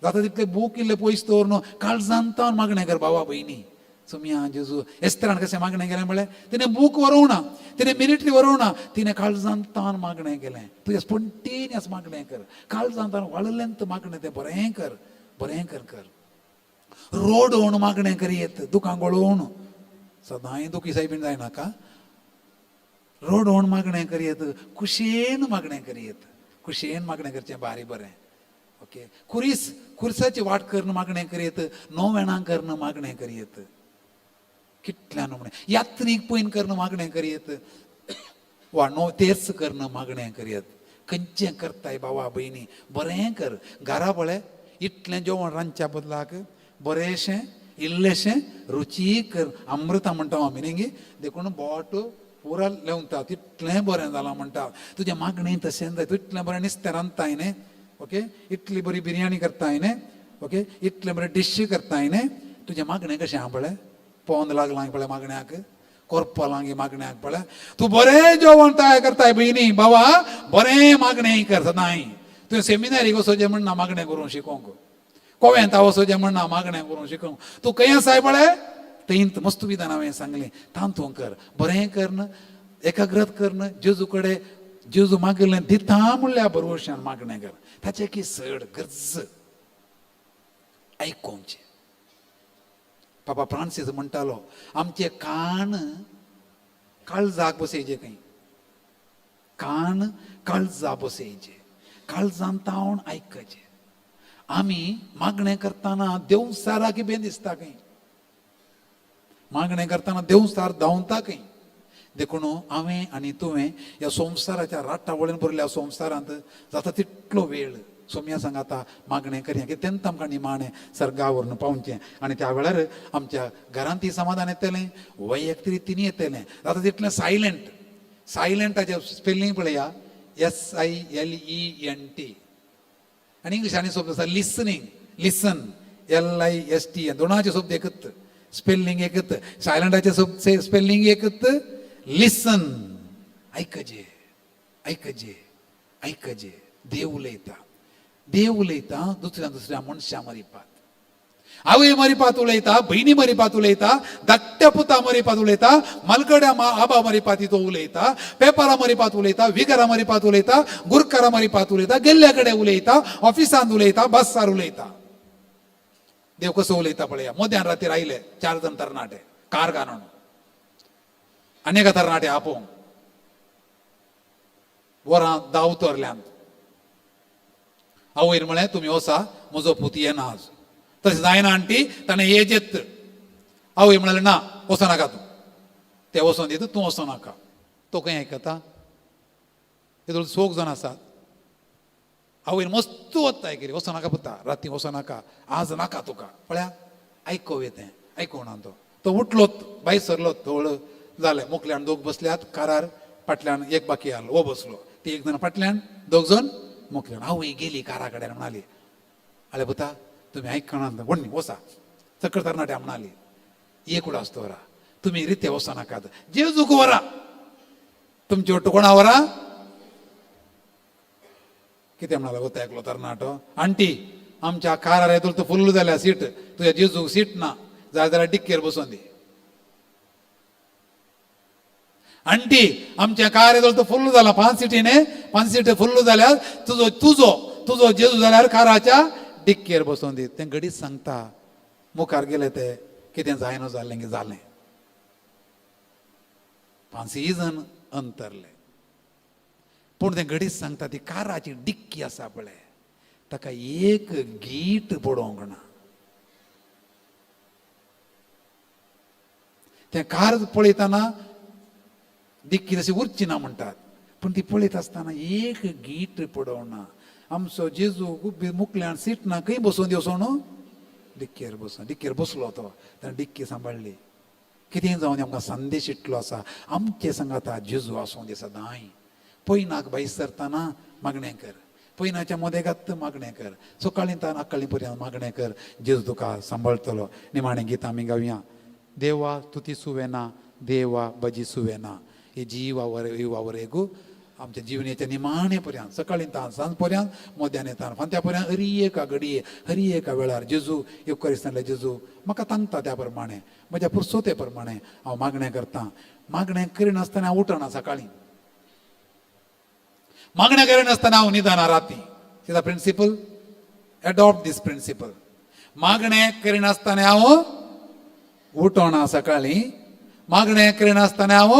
जाता तितले बूक इल्ले पयस दवरून काळजांतावन मागणें कर भावा भयणी. सोम्या जेजू. एस्त्रान कशें मागणें केलें म्हळ्यार तिणें बूक वरोवना, तिणें मिलिट्री वरोवना, तिणें काळजांतावन मागणें केलें. तुजें स्पोंटेनियस मागणें कर, काळजांतावन वाळलेंत मागणें तें बरें कर, बरें कर कर. रोडोवन मागणें करयेत, दुकां गळोवन, सदांय दुखी सायबीन जायनाका, रोडोवन मागणें करयेत, खुशयेन मागणें करयेत, खुशयेन मागणें करचें बारी बरें. ओके, खुरीस खुरसाची वाट करून मागणें करयेत, नोवेणां करून मागणें करयेत, कितल्यान म्हणें यात्रीक पयन करून मागणें करयेत, वा नो तेच करून मागणें करयेत. खंयचें करताय बाबा भयणी बरें कर. घरा पळय इतलें जेवण रांदच्या बदलाक बरेंशें इल्लेशें रुचीक कर, अमृता म्हणटा आमी न्ही गे, देखून बोट पुरा लेवता तितलें बरें जालां म्हणटा. तुजें मागणें तशें जाय, तूं इतलें बरें नुस्तें रांदताय न्ही, ओके, इतली बरी बिरयानी करताय न्ही, ओके, इतलें बरें डिश करताय न्ही, तुजें मागणें कशें आहा पळय, पोंद लागलां पळय मागण्याक, कोरपलां गे मागण्याक पळय. तूं बरें जेवण तयार करताय भयणी बाबा, बरें मागणें कर सदांय. तुवें सेमिनारीक वचोचें म्हणना मागणें करूंक शिकोवंक, कोवेंत वचोचें म्हणना मागणें करूंक शिकोवंक, तूं खंय आसाय पळय थंयत मस्त विधान हांवें सांगलें तातूंत कर, बरें करन, एकाग्रत करन, जेजू कडेन जेजू मागिल्लें दिता म्हणल्या भरवशान मागणें कर. ताचें की चड गरज आयकोवचें. पापा फ्रांसीस म्हणटालो आमचे कान काळजाक बसयचे खंय, कान काळजा बसयचे, काळजान तावन आयकचें. आमी मागणें करतना देवसाराक बेन दिसता खंय, मागणें करतना देवसार धांवता खंय. देखून हांवें आनी तुवें ह्या संवसाराच्या राटावळीन भरिल्ल्या संवसारांत जाता तितलो वेळ सोम्या सांगाता मागणें करया की तेन्ना आमकां निमाणें सर्गा व्हरून पावचें. आनी त्या वेळार आमच्या घरांत ती समाधान येतलें, वैयक्तीक रितीन येतलें. जाता तितलें सायलंट, सायलंटाचें स्पेलिंग पळया, SILENT, आनी इंग्लिशांनी शब्द आसा लिसनींग, लिसन, LISTN, दोनाचे शब्द एकच, स्पेलिंग एकच, सायलंटाचे शब्द स्पेलिंग एकच. लिसन, आयकजे, आयकजे, आयकजे. देव उलयता, देव उलयता दुसऱ्या दुसऱ्या मनशां मरिपात, आवय मरिपात उलयता, भयणी मरिपात उलयता, धाकट्या पुता मरिपात उलयता, मालगड्या आबा मरिपात तो उलयता, पेपरा मरिपात उलयता, विगरा मरिपात उलयता, गुरकारा मरिपात उलयता, गेल्ल्या कडेन उलयता, ऑफिसांत उलयता, बसार उलयता. देव कसो उलयता पळया. मध्यान रातीर आयले 4 जाण तरणाटे कार घालून, आनी एका तरणाटे आपोवंक वरां 10 उतरल्यांत. आवयन म्हळें तुमी वसा, म्हजो पूत येना आज. तशें जायना आण्टी, ताणें येजेत. आवय म्हळें ना, वचो नाका तूं, ते वचोन दिता, तूं वचो नाका. तो खंय आयकता? तेतून 4 जाण आसात. आवयन मस्त वताय कितें, वचो नाका पुता, राती वचो नाका, आज नाका तुका. पळया आयकोवया तें, आयकोना तो. तो उठलोत, भायर सरलो, थोळ जालें. मोकल्यान 2 बसल्यात कारार, फाटल्यान एक बाकी आसलो, हो बसलो. ती एक जाण फाटल्यान, 2 जाण मोकल्यान. आवय गेली कारा कडेन, म्हणाली आले पुता तुमी आयकना, व्हडली वसा चक्कर तरणाट्या म्हणाली एक उडास दवरा, तुमी रिते वचो नाकात, जेजूक व्हरा, तुमचे वट्टू कोणा व्हरा. कितें म्हणालो वता एकलो तरणाटो, आण्टी आमच्या कारार येतलो तो फुल्ल जाल्या सीट, तुज्या जेजूक सीट ना, जाय जाल्यार डिक्केर बसून दी. आण्टी आमच्या कार येतलो तो फुल्ल जाला, 5 सिटी न्ही, 5 सिटी फुल्ल जाल्यार तुजो तुजो तुजो जेजू जाल्यार काराच्या डिक्केर बसून दी. तें घडीच सांगता, मुखार गेले ते कितें जायना जालें की जालें. 5 जाण अंतरले, पूण तें घडीच सांगता ती काराची डिक्की आसा पळय, ताका एक गीट पडोवंक ना. तें कार पळयतना डिक्की तशी उरची ना म्हणटात, पूण ती पळयत आसतना एक गीट पडोवना. आमचो जेजू मुकल्यान सीट ना, खंय बसून दिवसो न्हू, डिक्केर बसून, डिक्केर बसलो तो, ताणें डिक्की सांबाळ्ळी. कितें जावन आमकां संदेश इतलो आसा, आमचे सांगाता जेजू आसूं दी सदांय. पयनाक भायर सरतना मागणें कर, पयनाच्या मोदेगात मागणें कर, सकाळीं तान अक्काळीं पर्यंत मागणें कर, जेजू तुका सांबाळटलो. निमाणें गीत आमी गावया, देवा तुती सुवेना, देवा भजी सुवेना, ही जीवा वरेगू आमच्या जिवनेच्या निमाणे पर्यंत, सकाळीं तान सांज पर्यंत, मोद्यान तान फांत्या पर्यंत, हरी एका घडये हरी एका वेळार जेजू येवकरिस्तांतले जेजू म्हाका तांगता त्या प्रमाणे, म्हज्या पुरसोते प्रमाणे हांव मागणें करतां. मागणें करिनासतना हांव उठना सकाळीं, मागणें करिनासतना हांव न्हिदना राती. See the principle, adopt this principle. मागणें करिनासतना हांव उठना सकाळीं, मागणें करिनासतना हांव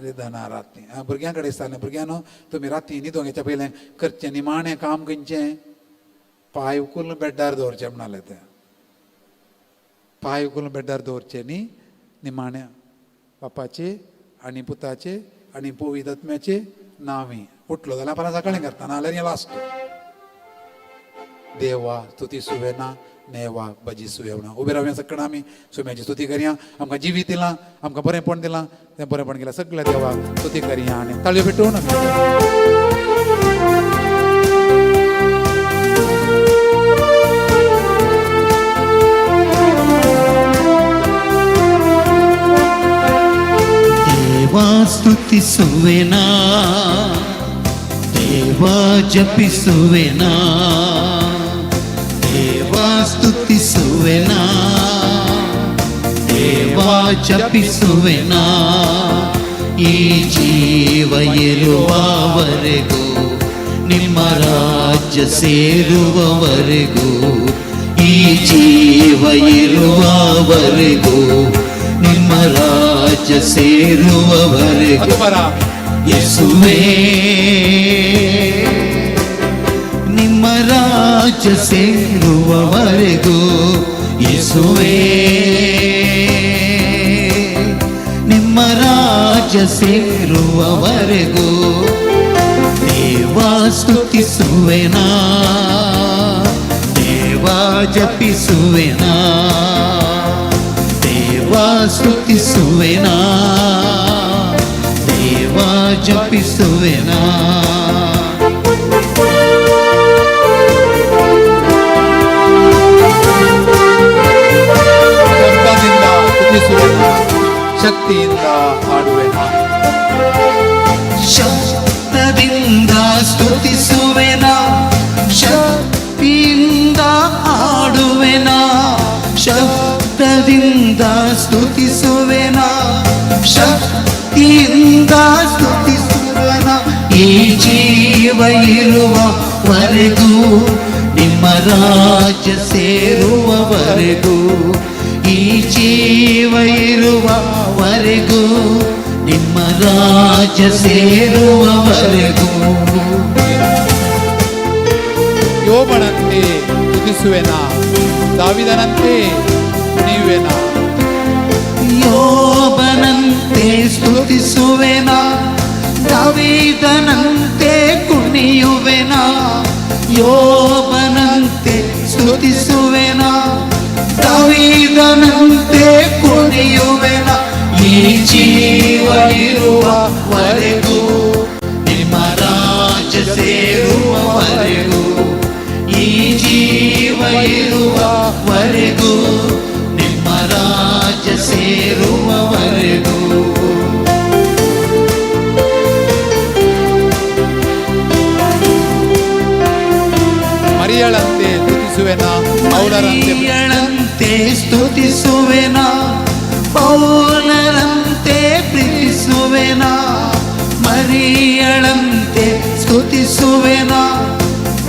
न्हिदना राती. भुरग्यां कडेन दिसतालें, भुरग्यांनो तुमी राती न्हिदोंक येच्या पयलें करचें निमाणें काम खंयचें, पांय उखलून बेड्डार दवरचें म्हणालें तें. पांय उखलून बेड्डार दवरचें न्ही, निमाणें बापाचे आनी पुताचे आनी पवित्र आत्म्याचे नांवी उठलो जाल्यार फाल्यां सकाळीं करता, नाजाल्यार हें लास्ट. देवा स्तुती सुवेना, नेवा भजी सुवेना. उबे रावया सगळ्या आमी सुम्याची स्तुती करया. आमकां जिवीत दिलां, आमकां बरेंपण दिलां, तें बरेंपण केलां सगळ्या देवाक स्तुती करया आनी ताळयो पेटोवन आमी. ದೇವಾ ಸ್ತುತಿಸುವೆನಾ, ದೇವಾ ಜಪಿಸುವೆನಾ, ದೇವಾ ಸ್ತುತಿಸುವೆನಾ, ದೇವಾ ಜಪಿಸುವೆನಾ, ಈ ಜೀವ ಇರುವವರೆಗೂ ನಿಮ್ಮ ರಾಜ್ಯ ಸೇರುವವರೆಗೂ, ಈ ಜೀವ ಇರುವವರೆಗೂ ನಿಮ್ಮ ರಾಜ್ಯ ಸೇರುವವರೆಗೂ. ಅದು ಬರ ಯೇಸುವೇ ನಿಮ್ಮ ರಾಜ್ಯ ಸೇರುವವರೆಗೂ, ಯೇಸುವೇ ನಿಮ್ಮ ರಾಜ್ಯ ಸೇರುವವರೆಗೂ. ದೇವಾ ಸ್ತುತಿಸುವೆನಾ, ದೇವಾ ಜಪಿಸುವೆನಾ, ದೇವಾ ಸ್ತುತಿಸುವೆನಾ, ದೇವಾ ಜಪಿಸುವೆನಾ. ಶಬ್ದದಿಂದ ಸ್ತುತಿಸುವೆನ, ಶಕ್ತಿಯಿಂದ ಹಾಡುವೆನ. ಶಬ್ದದಿಂದ ಸ್ತುತಿಸುವೆನಾ, ಶಕ್ತಿಯಿಂದ ಹಾಡುವೆನಾ, ಶಬ್ದದಿಂದ ಸ್ತುತಿಸುವೆನಾ, ಶಕ್ತಿಯಿಂದ ಸ್ತುತಿಸುವೆನಾ, ಈ ಜೀವ ಇರುವವರೆಗೂ ನಿಮ್ಮ ರಾಜ್ಯ ಸೇರುವವರೆಗೂ, ಈ ಜೀವ ಇರುವವರೆಗೂ ನಿಮ್ಮ ರಾಜ್ಯ ಸೇರುವವರೆಗೂ. ಯೋಬನಂತೆ ಸ್ತುತಿಸುವೆನ, ದಾವಿದನಂತೆ ಕುಣಿಯುವೆನ. ಯೋಬನಂತೆ ಸ್ತುತಿಸುವೆನಾ, ದಾವೀದನಂತೆ ಕುಣಿಯುವೆನಾ, ಯೋಬನಂತೆ ಸ್ತುತಿಸುವೆನಾ, ದಾವೀದನಂತೆ ಕುಣಿಯುವೆನಾ, ಈ ಜೀವ ಇರುವವರೆಗೂ ನಿಮ್ಮ ರಾಜ್ಯ ಸೇರುವವರೆಗೂ, ಈ ಜೀವ ಇರುವವರೆಗೂ ನಿಮ್ಮ ರಾಜ್ಯ ಸೇರುವವರೆಗೂ. ಮರಿಯಳಂತೆ ಸ್ತುತಿಸುವೆನ, ಪೌಲರಂತೆ ಮರಿಯಳಂತೆ ಸ್ತುತಿಸುವೆನಾ, ಪೌಲರಂತೆ ಪ್ರೀತಿಸುವೆನಾ, ಮರಿಯಳಂತೆ ಸ್ತುತಿಸುವೆನಾ,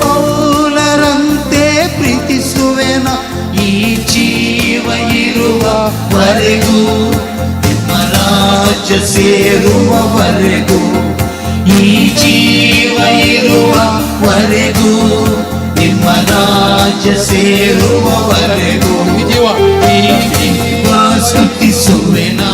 ಪೌಲರಂತೆ ಪ್ರೀತಿಸುವೆನಾ, ಈ ಜೀವ ಇರುವವರೆಗೂ ನಿಮ್ಮ ರಾಜ್ಯ ಸೇರುವವರೆಗೂ, ಈ ಜೀವ ಇರುವವರೆಗೂ ನಿಮ್ಮ ರಾಜ್ಯ ಸೇರುವವರೆಗೂ. ಈ ಜೀವ ಈ ಜೀವ ಸ್ತುತಿಸುವೆನಾ.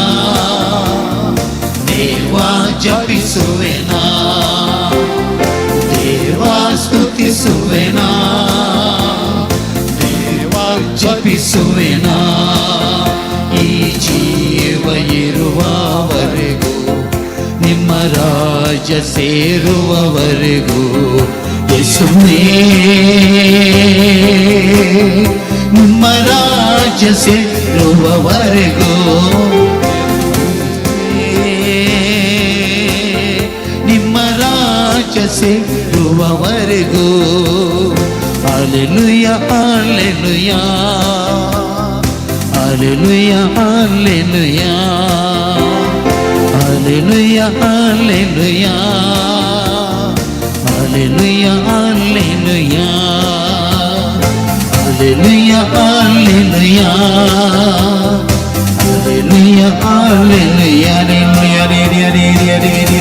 ನಿಮ್ಮ ರಾಜ್ಯ ಸೇರುವವರೆಗೂ ಯೇಸುವೇ, ನಿಮ್ಮ ರಾಜ್ಯ ಸೇರುವವರೆಗೂ, ನಿಮ್ಮ ರಾಜ್ಯ ಸೇರುವವರೆಗೂ. Alleluia, alleluia, alleluia, alleluia, alleluia, alleluia, alleluia, alleluia, alleluia, alleluia, alleluia, alleluia, alleluia, alleluia,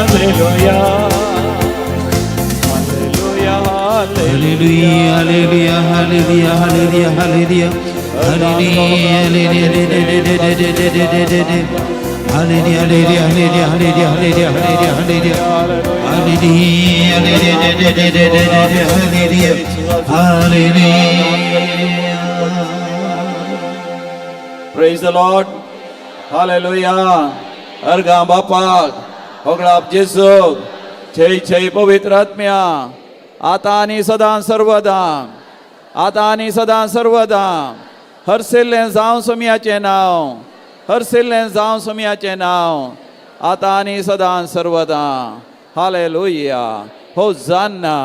alleluia. Hallelujah, hallelujah. Hallelujah, hallelujah, hallelujah, hallelujah, hallelujah, hallelujah, hallelujah, hallelujah, hallelujah, hallelujah, hallelujah, hallelujah, hallelujah, hallelujah. Praise the Lord. Hallelujah. अर्घां बापाक, होगळाप जेजूक, जय जय पवित्र आत्म्या, आतां आनी सदां सर्वदां, आतां आनी सदां सर्वदां. हरसिल्लें जावं सोमयाचें नांव, हरसिल्लें जावं सोमयाचें नांव, आतां आनी सदां सर्वदां. Hallelujah, hosanna,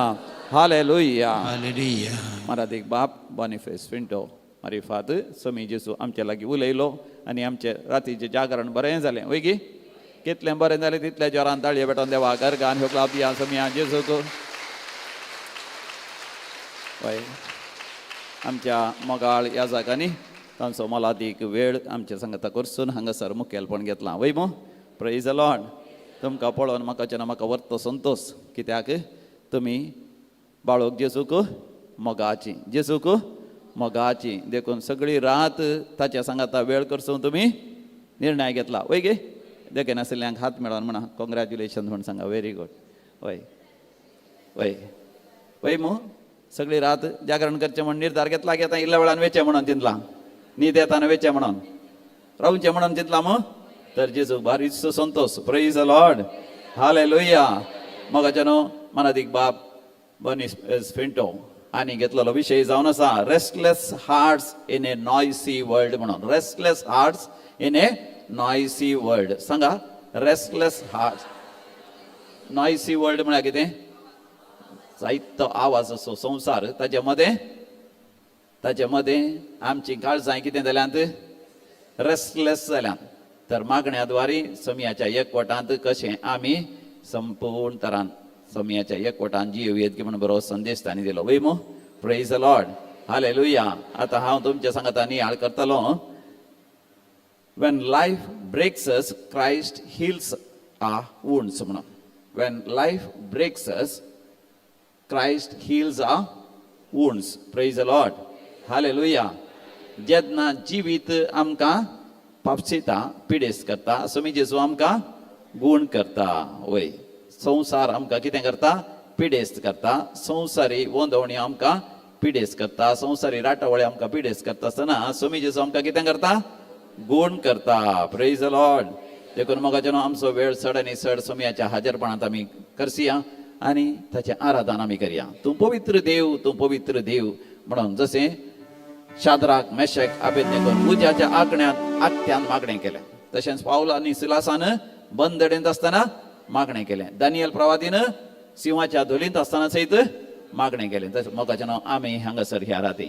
hallelujah. हालेलुया. मारादीक बाप बॉनिफेस फिंटो मारी फात समी जेजू आमच्या लागीं उलयलो आनी आमचें रातीचें जागरण बरें जालें. वय गी, कितलें बरें जालें तितल्या जोरान ताळये पेटोवन देवा गर्गान ह्यो क्लाप दिया समिया जेजूक. वय, आमच्या मोगाळ ह्या जागांनी तांचो मोलादीक वेळ आमच्या सांगता करसून हांगासर मुखेलपण घेतलां. वय मो, प्रेज the Lord. तुमकां पळोवन म्हाका जेन्ना म्हाका वर्तो संतोश, कित्याक तुमी बाळोक जेजूक मोगाची, जेजूक मोगाची, देखून सगळी रात ताच्या सांगाता वेळ करसून तुमी निर्णय घेतला. वय गे, देखीन आशिल्ल्यांक हात मेळोन म्हणा कॉंग्रॅच्युलेशन म्हण सांगा. Very good. वय वय वय मो, सगळी रात जागरण करचें म्हण निर्धार घेतला की आतां इल्ल्या वेळान वेचें म्हणून चिंतलां, न्हीद येताना वेचें म्हणून रावचें म्हणून चिंतलां मू, तर जेजू बारीच संतोश. प्रेज the Lord, hallelujah. मोगाच्या न्हू मनादीक बाप बनीस फिंटो आनी घेतलेलो विशय जावन आसा restless hearts in a noisy world म्हणून. Restless hearts in a noisy world. सांगा, रेस्टलेस हार्ट्स, नॉयसी वर्ल्ड म्हळ्यार कितें? जायतो आवाज असो संवसार, ताचे मदें, ताचे मदें आमची काळजां कितें जाल्यांत? रेस्टलेस जाल्यांत. तर मागण्या द्वारी समयाच्या एकवटांत कशें आमी संपूर्ण तरान समयाच्या एकवटान जियोयेत की म्हण बरो संदेश तांणी दिलो. वय मो, प्रेज the Lord, hallelujah. आतां हांव तुमच्या सांगाता नियाळ करतलो, When life breaks us, Christ heals our wounds म्हणून. When life breaks us, Christ heals our wounds. Praise the Lord, hallelujah. जेन्ना जिवीत आमकां पापसिता, पिडेस करता, समी जेजू आमकां गूण करता. वय, संवसार आमकां कितें करता? पिडेस्त करता. संवसारी वंदवणी आमकां पिडेस्त करता, संवसारी राटावळी आमकां पिडेस्त करता आसतना समी जेजू आमकां कितें करता? गूण करता. प्रेज the Lord. देखून मोगाचें आमचो वेळ चड आनी चड समयाच्या हाजरपणांत आमी करसिया आनी ताचें आराधन आमी करया. तूं पवित्र देव, तूं पवित्र देव म्हणून जशें शाद्राक, मेशक, आबेदनेगोन उज्याच्या आगण्यांत आत्यान मागणें केलें, तशेंच पावल आनी सिलासान बंदडेंत आसतना मागणें केलें, दानियल प्रवादीन सिंहाच्या धोलींत आसतना सयत मागणें केलें, तशें मोगाचें नांव आमी हांगासर ह्या राती,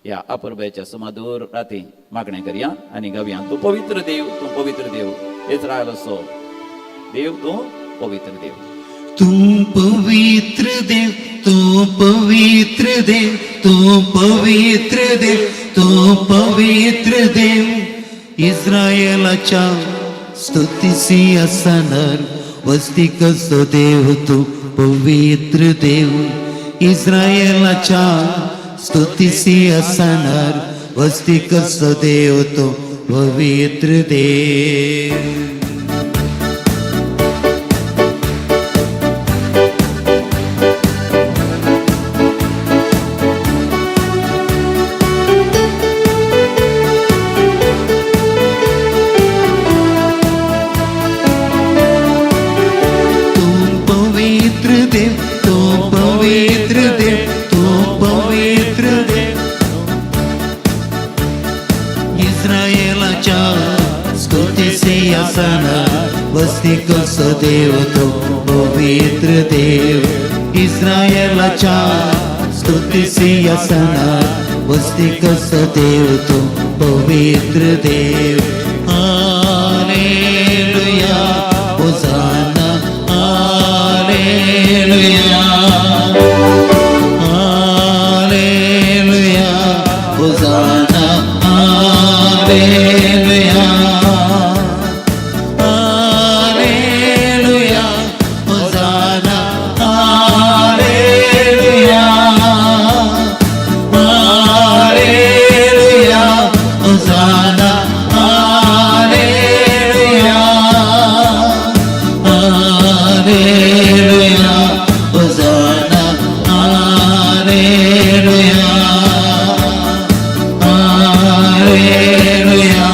ह्या अपुरबायेच्या सुमधूर राती मागणें करया आनी गावया, तूं पवित्र देव, तूं पवित्र देव, इस्रायलाचो देव, तूं पवित्र देव. तूं पवित्र देव, तूं पवित्र देव, तूं पवित्र देव, तूं पवित्र देव. इस्रायलाच्या स्तुती सिंहासनार वस्ती कसो देव, तूं पवित्र देव. इस्रायलाच्या स्तुती सिंहासनार वस्ती कसो देव, तूं पवित्र देव. इस्रायलाच्या स्तुती सिंहासनार वस्ती करचो देव तो पवित्र देव. इस्रायलाच्या स्तुती सिंहासनार वस्ती करचो देव तो पवित्र देव. Hallelujah hosanna hallelujah hallelujah hosanna hallelujah hallelujah hosanna hallelujah hallelujah hosanna hallelujah hallelujah hosanna hallelujah hallelujah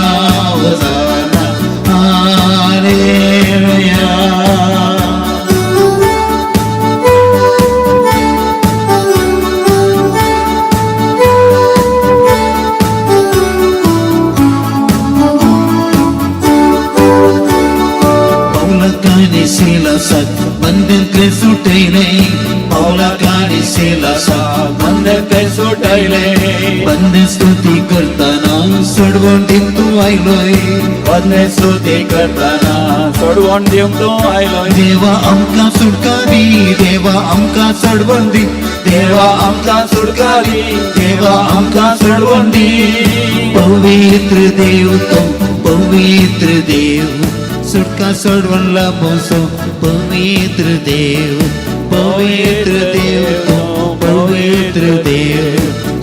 hosanna hallelujah. पावलाकानी सिलासाक बंधन सुटयले पावलाकानी सिलासाक बंधन ते सुटयले बंधन स्तुती करतना सोडवण दिवंक तूं आयलोय बंधन स्तुती करतना सोडवण दिवंक तूं आयलोय. देवा आमकां सुटका दी देवा आमकां सोडवण दी देवा आमकां सुटका दी देवा आमकां सोडवण दी. पवित्र देव तो पवित्र देव सुटका सोडवण लाभोसो पवित्र देव पवित्र देव तो पवित्र देव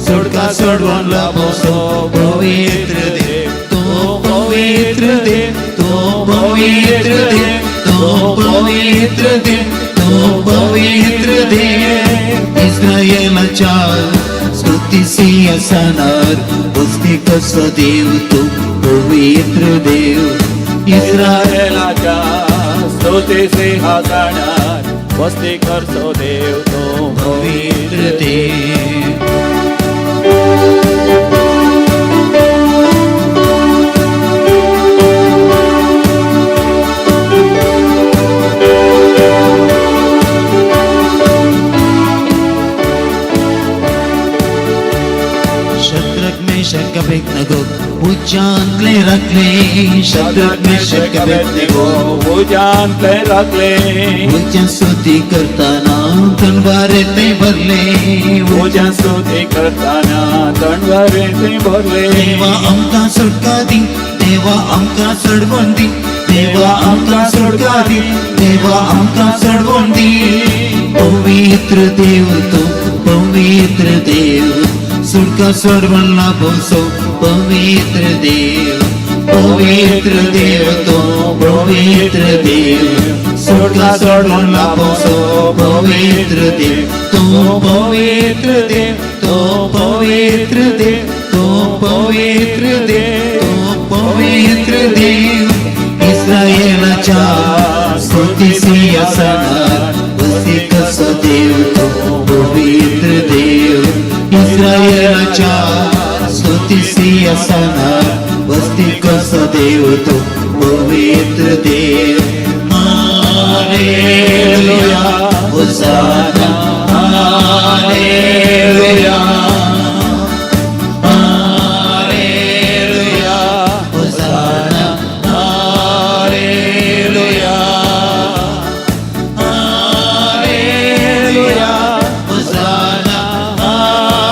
सुटका सोडवण लाभोसो पवित्र देव तो पवित्र देव तो पवित्र देव तो पवित्र देव तो पवित्र देव. इस्रायलाच्या स्तुती सिंहासनार वस्ती कसो देव तो पवित्र देव. इस्रायलाच्या स्तुती सिंहासनार वस्ती करचो देव तो पवित्र देव. शत्रक मेशक अबेदनगो उज्जांतले राखले शत्रक मेशक अबेदनगो उज्यांतले राखले उज्जां स्तुती करतना तलवारे ते भरले उज्या स्तुती करतना तणवारे ते भरले. देवा आमकां सुटका दी देवा आमकां सोडवण दी देवा आमकां सुटका दी देवा आमकां सोडवण दी. पवित्र देव तो पवित्र देव सुटका सोडवण लाभोसो पवित्र देव पवित्र देव तो पवित्र देव सुटका सोडवण लाभोसो पवित्र देव तो पवित्र देव तो पवित्र देव तो पवित्र देव तो पवित्र देव. इस्रायलाच्या स्तुती सिंहासनार वस्ती कसो देव तो पवित्र देव. इस्रायलाच्या स्तुती सिंहासनार वस्ती कसो देव तो पवित्र देव. Hallelujah hosanna hallelujah hallelujah hosanna hallelujah hallelujah hosanna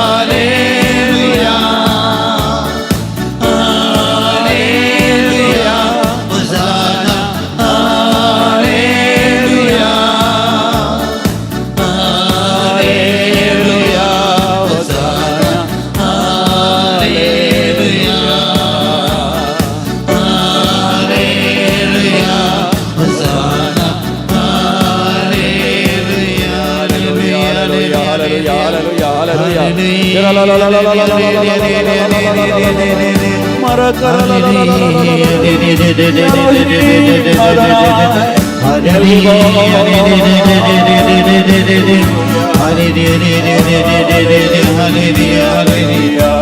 hallelujah hallelujah hosanna hallelujah hallelujah hosanna hallelujah hallelujah hosanna hallelujah. Hallelujah, hallelujah, hallelujah. Hallelujah.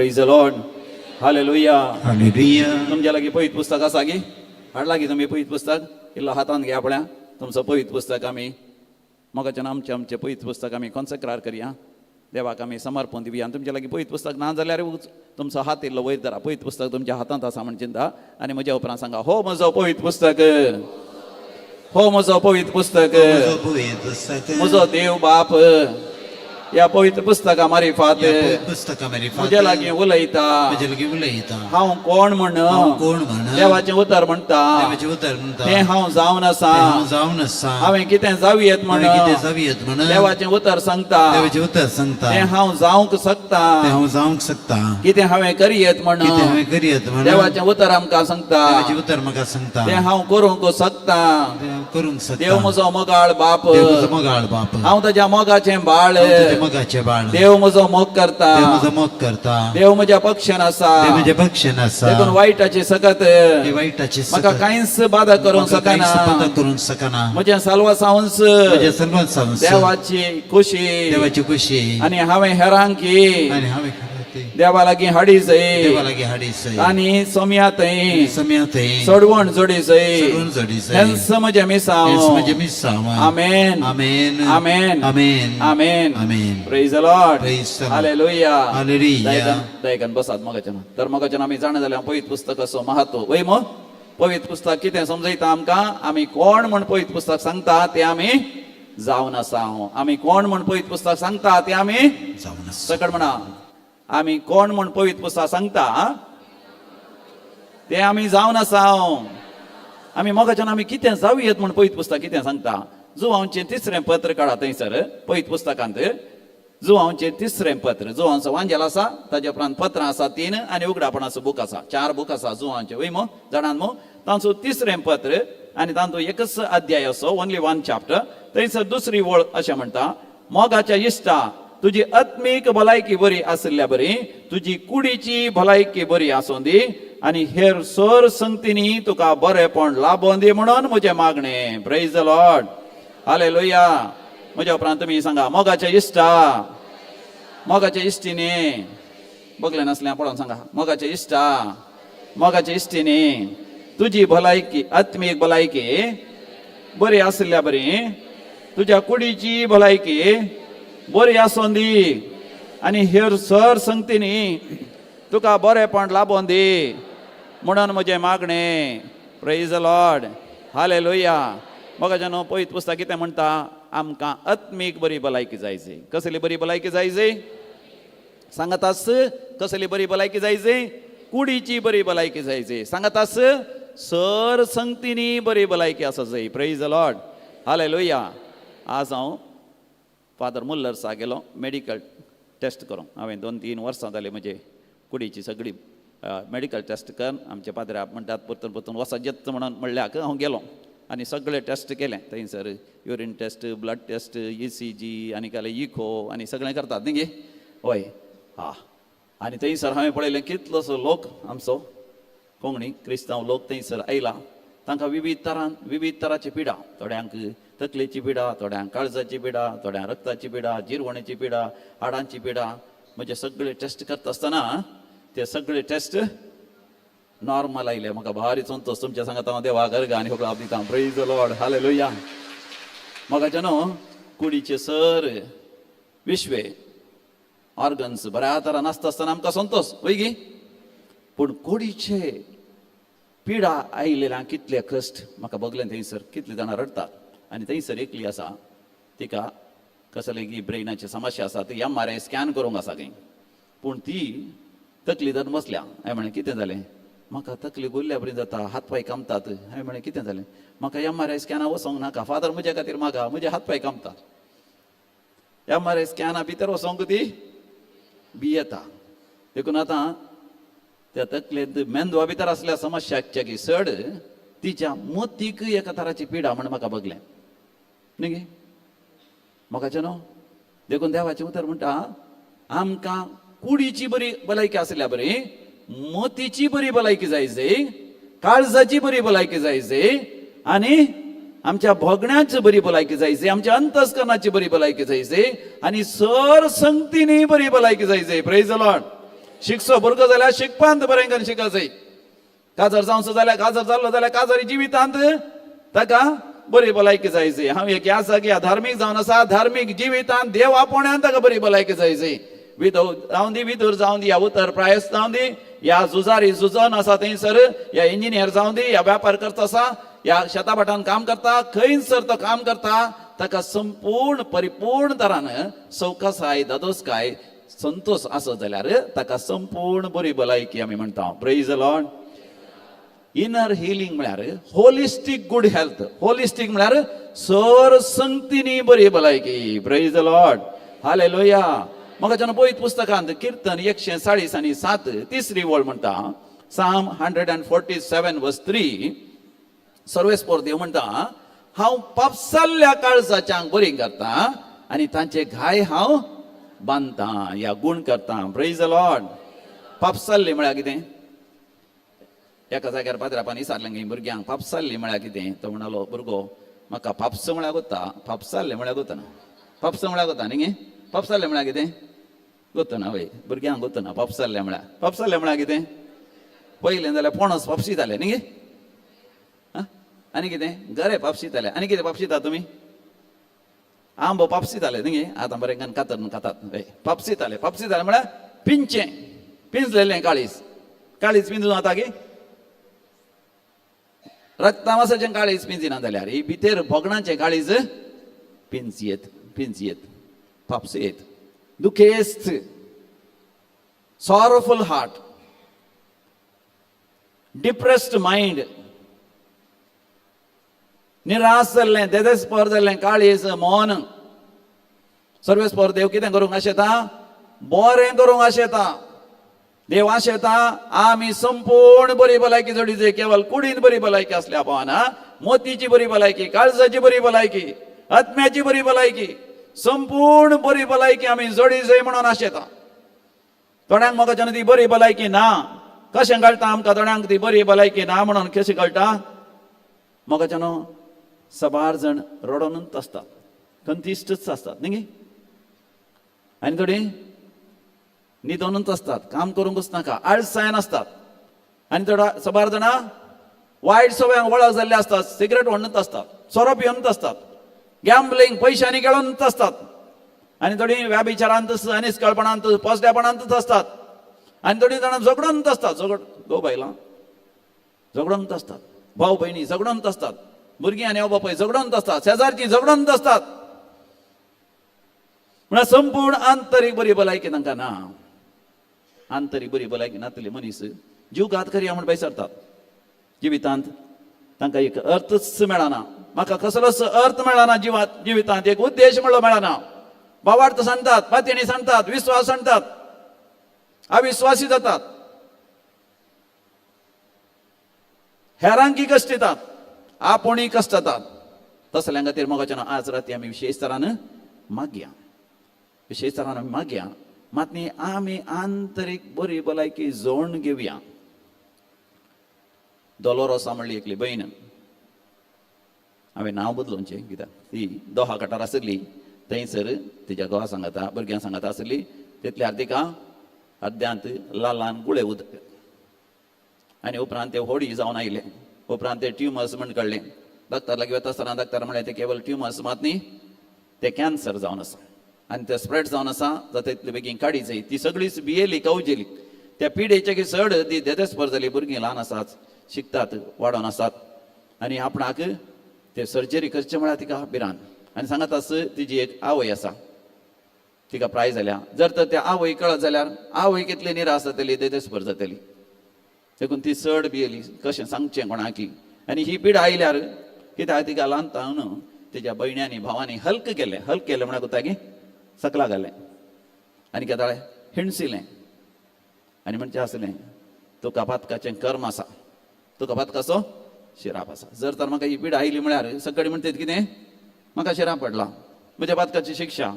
Praise the Lord. Hallelujah. Hallelujah. तुमच्या लागीं पवित्र पुस्तक आसा गी? हाडला गी तुमी पवित्र पुस्तक? इल्लो हातांत घे आपल्या तुमचो पवित्र पुस्तक. आमी मोगाच्यान आमचें आमचें पवित्र पुस्तक आमी कॉन्सेक्रार करया, देवाक आमी समर्पण दिवया. आनी तुमच्या लागीं पवित्र पुस्तक ना जाल्यार तुमचो हात इल्लो वयर धरा. पवित्र पुस्तक तुमच्या हातांत आसा म्हण चिंता आनी म्हज्या उपरांत सांगा, हो म्हजो पवित्र पुस्तक, हो म्हजो पवित्र पुस्तक, म्हजो पवित्र पुस्तक, म्हजो देव बाप ह्या पवित्र पुस्तका मारिफात ह्या पवित्र पुस्तका मारिफात म्हज्या लागीं उलयता. म्हज्या लागीं उलयता. हांव कोण म्हण हांव कोण म्हण देवाचें उतर म्हणटा. देवाचें उतर म्हणटा. तें हांव जावन आसा. तें हांव जावन आसा. हांवें कितें जावयेत म्हण हांवें कितें जावयेत म्हण देवाचें उतर सांगता. देवाचें उतर सांगता. तें हांव जावंक शकता. तें हांव जावंक शकता. कितें हांवें करयेत म्हण कितें हांवें करयेत म्हण देवाचें उतर आमकां सांगता. देवाचें उतर म्हाका सांगता. तें हांव करूंक शकता. तें हांव करूंक शकता. देव म्हजो मोगाळ बाप. देव म्हजो मोगाळ बाप. हांव ताज्या मोगाचें बाळ. हांव तुज्या मोगाचें बाळ. देव म्हजो मोग करता. देव म्हजो मोग करता. देव म्हज्या पक्षान आसा. देव म्हज्या पक्षान आसा. देखून वायटाची सकत ते वायटाची म्हाका सकत कांयच बादा करूंक म्हाका कांयच शकना. बादा करूंक शकना. म्हजें साल्वासांवच म्हज्या सर्वांत देवाची खुशी देवाची खुशी आनी हांवें हेरांकी आनी हांवें खरें ते देवा लागीं हाडी जाय देवा लागीं हाडी सय आनी सोम्या थंय सम्या थंय सोडवण जोडी जाय. सोडवण जोडी जाय. हेंच म्हजें मिसांव. हेंच म्हजें मिसांव. आमेन. आमेन. आमेन. आमेन. आमेन. आमेन. Praise the Lord. Praise the Lord. Hallelujah. Hallelujah. दयेकन बसात मगाच्यान. तर मगाच्यान आमी जाणा जाल्या पवित्र पुस्तकाचो महत्व वय मो. पवित्र पुस्तक कितें समजयता आमकां? आमी कोण म्हण पवित्र पुस्तक सांगता तें आमी जावन आसा. आमी कोण म्हण पवित्र पुस्तक सांगता तें आमी जावन आसा. सकट म्हणा, आमी कोण म्हण पवित्र पुस्तक सांगता ते आमी जावन आसा. आमी मोगाच्यान आमी कितें जावयेत म्हण पवित्र पुस्तक कितें सांगता? जुवांचें तिसरें पत्र काडा थंयसर पवित्र पुस्तकांत. जुवांचें तिसरें पत्र, जुवांचो वांजेल आसा, ताज्या उपरांत पत्रां आसा 3 आनी उगडापणाचो बूक आसा, 4 बूक आसा जुवांचे वय मो जाणान मो. तांचो तिसरें पत्र आनी तांचो एकच अध्याय असो, ओनली 1 चॅप्टर. थंयसर दुसरी वळ अशें म्हणटा, मोगाच्या इश्टा तुजी आत्मीक भलायकी बरी आशिल्ल्या बरी तुजी कुडीची भलायकी बरी आसूं दी आनी हेर सर संगतींनी तुका बरेपण लाबोन दी म्हणून म्हजें मागणें. Praise the Lord. Hallelujah. म्हज्या उपरांत तुमी सांगा, मोगाच्या इश्टा, मोगाच्या इश्टिनी, बगलें नासलें पळोवन सांगा, मोगाच्या इश्टा, मोगाच्या इश्टिनी तुजी भलायकी आत्मीक भलायकी बरी आशिल्ल्या बरी तुज्या कुडीची भलायकी बरी आसूं दी आनी हेर सर संगतींनी तुका बरेपण लाबोन दी म्हणून म्हजें मागणें. Praise the Lord. Hallelujah. मोगाच्यान पवित्र पुस्तक कितें म्हणटा? आमकां आत्मीक बरी भलायकी जाय जाय. कसली बरी भलायकी जाय जाय सांगातास? कसली बरी भलायकी जाय जाय? कुडीची बरी भलायकी जाय जाय. सांगातास सर संगतींनी बरी भलायकी आसा जाय. Praise the Lord. Hallelujah. आज हांव फादर मुल्लर्सा गेलो मेडिकल टेस्ट करूंक. हांवें 2-3 वर्सां जालीं म्हजे कुडीची सगळी मेडिकल टेस्ट कर. आमचे पाद्र्याप म्हणटात परतून परतून वचत येत म्हणून म्हणल्याक हांव गेलो आनी सगळे टेस्ट केले थंयसर, urine test, blood test, ECG आनी काले इको आनी सगळें करतात न्ही गे हय हा. आनी थंयसर हांवें पळयलें कितलोसो लोक आमचो कोंकणी क्रिस्तांव लोक थंयसर आयला. तांकां विविध तरान विविध तराची पिडा, थोड्यांक तकलेची पिडा, थोड्यांक काळजाची पिडा, थोड्यांक रक्ताची पिडा, जिरवणेची पिडा, हाडांची पिडा. म्हणजे सगळे टेस्ट करता आसतना ते सगळे टेस्ट नॉर्मल आयले. म्हाका भारी संतोष. तुमच्या सांगता हांव देवा गर्गा आनी होगळो दिता. Praise the Lord. Hallelujah. म्हाका न्हू कुडीचे सर विश्वे ऑर्गन्स बऱ्या तरान आसता आसतना आमकां संतोष वय गी. पूण कुडीचे पिडा आयिल्ल्या कितले कश्ट म्हाका बगलें थंयसर कितले जाणां रडटात. आनी थंयसर एकली आसा तिका कसले की ब्रेनाची समस्या आसा, ती MRI scan करूंक आसा खंय. पूण ती तकली धरून बसल्या. हांवें म्हणलें कितें जालें? म्हाका तकली गुल्ल्या बरी जाता, हात पांय कामतात. हांवें म्हणलें कितें जालें? म्हाका MRI स्कॅना वचोंक नाका फादर, म्हज्या खातीर म्हाका म्हजे हात पांय कामतात. MRI स्कॅना भितर वचोंक ती भियेता. देखून आतां त्या तकलेंत मेंदवा भितर आसल्या समस्याच्या की चड तिच्या मोतीक एका तराची पिडा म्हण म्हाका बगलें न्ही गे म्हाकाचें न्हू. देखून देवाचें उतर म्हणटा आमकां कुडीची बरी भलायकी आसल्या बरी मोतीची बरी भलायकी जाय जाय, काळजाची बरी भलायकी जाय जाय आनी आमच्या भोगण्याची बरी भलायकी जाय जाय, आमच्या अंतस्करणाची बरी भलायकी जाय जाय आनी सर संगतीनी बरी भलायकी जाय जाय. Praise the Lord. शिकचो भुरगो जाल्यार शिकपांत बरें करून शिकत जाय. काजार जावचो जाल्यार, काजार जाल्लो जाल्यार काजारी जिवितांत ताका बरी भलायकी जाय जाय. हांव एक याजक या धार्मीक जावन आसा, धार्मीक जिवितांत देव आपोवण्यान ताका बरी भलायकी जाय जाय. विधव जावन दी, विधूर जावन दी, या उतर प्रायस जावन दी, या झुजारी झुजोन आसा थंयसर, या इंजिनियर जावन दी, या व्यापार करता आसा, या शेताभाटान काम करता, खंयसर तो काम करता ताका संपूर्ण परिपूर्ण तरान सवकासाय, दादोसकाय, संतोष आसत जाल्यार ताका संपूर्ण बरी भलायकी आमी म्हणटा. Praise the Lord. Inner healing म्हळ्यार होलिस्टीक गुड हेल्थ. होलिस्टीक म्हळ्यार सर संगतीनी बरी भलायकी. Praise the Lord. Hallelujah. म्हाका जेन्ना पळयत पुस्तकांत किर्तन 147 तिसरी वळ म्हणटा, Psalm 147 verse 3, सर्वेस्पोर देव म्हणटा, हांव पापसाल्ल्या काळजाच्यांक बरी करता आनी तांचे घाय हांव बांदता या गूण करता. Praise the Lord. पापसाल्ली म्हळ्यार कितें? एका जाग्यार पाद्रापान विचारलें गे भुरग्यांक, पापसाल्ली म्हळ्यार कितें? तो म्हणालो भुरगो, म्हाका पापस म्हळ्यार गोता, पापसाल्लें म्हळ्यार गोतना. पापस म्हळ्यार गोता न्ही गे? पापसाल्लें म्हळ्यार कितें गोतना? वय, भुरग्यांक गोतना पापसाल्लें म्हळ्यार. पापसाल्लें म्हळ्यार कितें? पयलें जाल्यार पणस पापशिताले न्ही गे? आनी कितें? गरे पापशिताले. आनी कितें पापशिता तुमी? आंबो पापशिताले न्ही गे? आतां बरें करून कातरून खातात. हय, पापशिताले. पापशिताले म्हळ्यार पिंचें, पिंजलेलें काळीज. काळीज पिंजून जाता की रक्तामासाचें काळीज पिंजिना जाल्यार ही भितर भोगणाचें काळीज पिंजयेत, पिंजयेत, पापसयेत. दुखेस्त, सॉरोफुल हार्ट, डिप्रेस्ड मायंड, निराश जाल्लें, देदेस्पर जाल्लें काळीज, मन. सर्वेस्पर देव कितें करूंक आशेता? बरें करूंक आशेता. देव आशेता आमी संपूर्ण बरी भलायकी जोडीचे. केवल कुडीन बरी भलायकी आसल्या पावना, मोतीची बरी भलायकी, काळजाची बरी भलायकी, आत्म्याची बरी भलायकी, संपूर्ण बरी भलायकी आमी जोडी जाय म्हणून आशेता. थोड्यांक म्हाका ती बरी भलायकी ना. कशें कळटा आमकां थोड्यांक ती बरी भलायकी ना म्हणून? कशें कळटा म्हाका? सबार जण रडोनूच आसतात, कंतिश्टच आसतात न्ही? आनी थोडी न्हिदोनूच आसतात, काम करूंकच नाका, आळसायन आसतात. आनी थोडा सबार जाणां वायट सवयांक वळख जाल्ले आसतात, सिगरेट ओडनूच आसतात, सोरो पिवनूच आसतात, गॅम्बलिंग पयशांनी खेळोनूच आसतात. आनी थोडी व्याभिचारांत, अनिस्कळपणांत, पोसड्यापणांतच आसतात. आनी थोडी जाणां झगडोनूच आसतात. झगड घोव बायलां झगडोनूच आसतात, भाव भयणी झगडोनूच आसतात, भुरगीं आनी आवय बापूय झगडोनूच आसतात, शेजारचीं झगडोनूच आसतात. म्हळ्यार संपूर्ण आंतरीक बरी भलायकी तांकां ना. आंतरीक बरी भलायकी नातली मनीस जीवघात करया म्हूण सरतात. जिवितांत तांकां एक अर्थच मेळना. म्हाका कसलोच अर्थ मेळना जिवात, जिवितांत एक उद्देश म्हणलो मेळना. भावार्थ सांगतात, पातयेणी सांगतात, विश्वास सांगतात, अविश्वासी जातात, हेरांकी कश्ट दितात, आपूणय कश्ट जातात. तसल्या खातीर मोगाच्यान आज राती आमी विशेश तरान मागया, विशेश तरान आमी मागया. मात न्ही आमी आंतरीक बरी भलायकी जोडून घेवया. दोलोरोसा म्हणली एकली भयण, हांवें नांव बदलोवचें कित्याक ती दोहा कटार आसली. थंयसर तिच्या घोवा सांगाता, भुरग्यां सांगाता आसली. तितल्यार तिका अर्द्यांत ल्हान ल्हान गुळे उदक आनी उपरांत ते होडी जावन आयले. उपरांत ते ट्युमर्स म्हण कळ्ळें. डॉक्टर लागीं वता आसतना डॉक्टर म्हणलें, ते केवल ट्युमर्स मात न्ही, ते कॅन्सर जावन आसा आनी ते स्प्रेड जावन आसा, जाता तितले बेगीन काडी जाय. ती सगळीच भियेली, कवजेली. त्या पिडेचे की चड ती देदेस्पर जाली. भुरगीं ल्हान आसात, शिकतात, वाडोवन आसात आनी आपणाक ते सर्जरी करचें म्हळ्यार तिका भिरांत. आनी सांगत आस, तिजी एक आवय आसा, तिका प्राय जाल्या. जर तर त्या आवय कळत जाल्यार आवय कितली निराश जातली, देदेस्पर जातली. देखून ती चड भियेली, कशें सांगचें कोणाकी. आनी ही पिडा आयल्यार कित्याक तिका ल्हान न्हू तिच्या भयण्यांनी भावांनी हल्क केलें. हल्क केलें म्हळ्यार कोता की सकला घालें आनी कितें जालें, हिणसिलें आनी म्हणचें आसलें, तुका पातकाचें कर्म आसा, तुका पातकाचो शिराप आसा. जर तर म्हाका ही पिडा आयली म्हळ्यार सगळीं म्हणटात कितें, म्हाका शिराप पडला, म्हज्या पातकाची शिक्षा,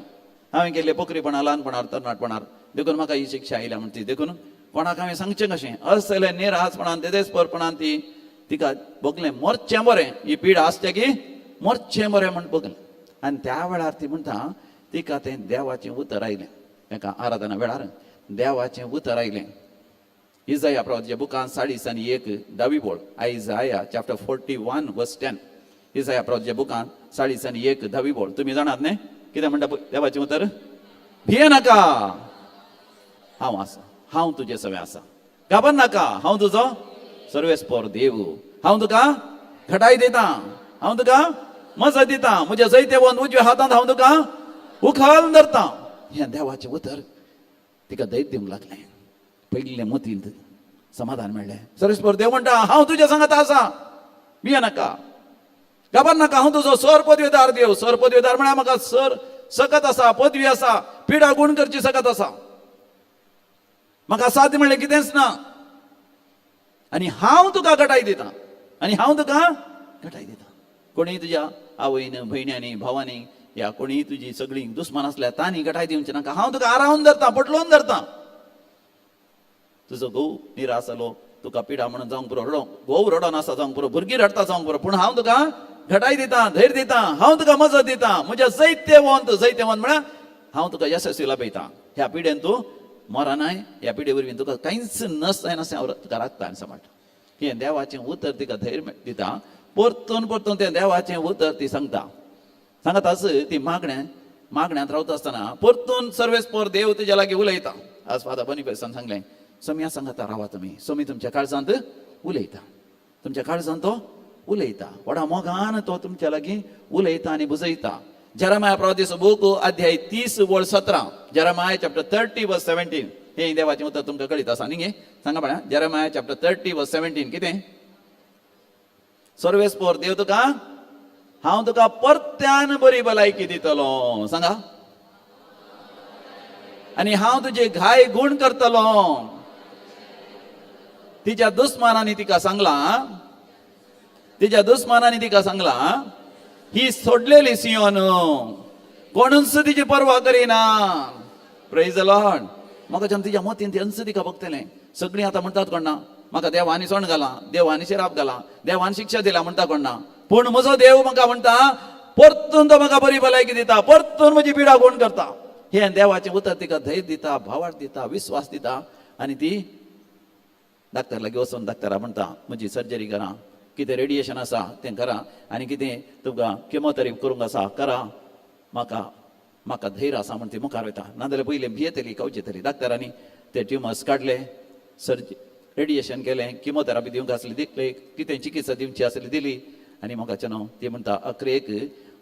हांवें केल्ले पोकरीपणां ल्हानपणार तरणाटपणार, देखून म्हाका ही शिक्षा आयल्या म्हणटी. देखून कोणाक हांवें सांगचें कशें? असलें निराशपणान देदेस्परपणान ती तिका भोगलें, मरचें बरें, ही पिडा आसता की मरचें बरें म्हण भोगलें. आनी त्या वेळार ती म्हणटा, तिका तें देवाचें उतर आयलें एका आराधना वेळार. देवाचें उतर आयलें. इजाया प्रवाच्या बुकान 40 आनी 1 धावी बोळ, Isaiah chapter 41 verse 10. इजाया प्रवाच्या बुकान 40 आनी 1 धावी बोळ. तुमी जाणात न्ही कितें म्हणटा देवाचें उतर? भिये नाका, हांव आसा, हांव तुजे सवें आसा. घाबर नाका, हांव तुजो सर्वेस्पोर देव. हांव तुका घटाय दिता, हांव तुका मजा दिता, म्हज्या जैतेवंत उजव्या हातांत हांव तुका उखाल धरता. हें देवाचें उतर तिका धैर्य दिवंक लागलें. पयलें मतींत समाधान मेळ्ळें. सर्वेस्पोर देव म्हणटा हांव तुज्या सांगात आसा, भिये नाका, घाबर नाका, हांव तुजो सर पदवीदार देव. सर पदवीदार म्हळ्यार म्हाका सर सकत आसा, पदवी आसा, पिडा गुण करची सकत आसा, म्हाका साध्य म्हणलें कितेंच ना. आनी हांव तुका घटाय दिता, आनी हांव तुका घटाय दिता. कोणीय तुज्या आवयन, भयण्यांनी, भावांनी या कोणीय तुजी सगळीं दुस्मान आसल्यार तांणी घटाय दिवचें नाका. हांव तुका आरावन धरता, पटलोवन धरता. तुजो घोव निराश जालो, तुका पिडा म्हणून जावंक पुरो, रडो घोव रडोन आसा जावंक पुरो, भुरगीं रडटा जावंक पुरो, पूण हांव तुका घटाय दिता, धैर्य दिता, हांव तुका मजत दिता. म्हज्या जैतेवंत, जैतेवंत म्हळ्यार हांव तुका यशस्वी लाभयता. ह्या पिडेन तूं मरनाय, ह्या पिडे वरवीं तुका कांयच नस जायनासलें हांव तुका राखता आनी सांबाळटा. हें देवाचें उतर तिका धैर्य दिता. परतून परतून तें देवाचें उतर ती सांगता. सांगता आस ती मागण्यांत रावता आसतना परतून सर्वेस्पोर देव तुज्या लागीं उलयता. आज फादर बनिफेसान सांगलें, सोमया सांगता रावा तुमी, सोमी तुमच्या काळजांत उलयता, तुमच्या काळजांत तो उलयता, व्हडा मोगान तो तुमच्या लागीं उलयता आनी बुजयता. जेरेमाया प्रवादीचो बूक अध्याय 30 वळ 17, जेरेमाया चॅप्टर 30 वर्स 17. हें देवाचें उतर तुमकां कळीत आसा न्ही गे? सांगा पळया, जेरेमाया चॅप्टर 30 वर्स 17 कितें? सर्वेस्पोर देव तुका, हांव तुका परत्यान बरी भलायकी दितलो. सांगा, आनी हांव तुजे घाय गुण करतलो. तिच्या दुस्मानांनी तिका सांगलां, तिच्या दुस्मानांनी तिका सांगलां, ही सोडलेली सियोन, कोणूच तिची पर्वा करिना. Praise the Lord. म्हाका जेन्ना तिच्या मतीन तेंच तिका बघतलें. सगळीं आतां म्हणटात कोण ना, म्हाका देवानी सोंड घाला, देवानी शिराप घाला, देवान शिक्षा दिला म्हणटा कोण ना, पूण म्हजो देव म्हाका म्हणटा परतून तो म्हाका बरी भलायकी दिता, परतून म्हजी पिडा गुण करता. हें देवाचें उतर तिका धैर्य दिता, भावार्थ दिता, विस्वास दिता. आनी ती डाक्टर लागीं वचून डाक्टरा म्हणटा म्हजी सर्जरी करा, कितें रेडिएशन आसा तें करा, आनी कितें तुमकां किमोथेरपी करूंक आसा करा, म्हाका म्हाका धैर्य आसा म्हण ती मुखार वयता. नाजाल्यार पयलीं भियेतली, कवचेतली. डाक्टरांनी ते ट्युमर्स काडले, रेडिएशन केलें, किमोथेरपी दिवंक आसली दिली, कितें चिकित्सा दिवची आसली दिली. आनी म्हाका न्हू ती म्हणटा अकरेक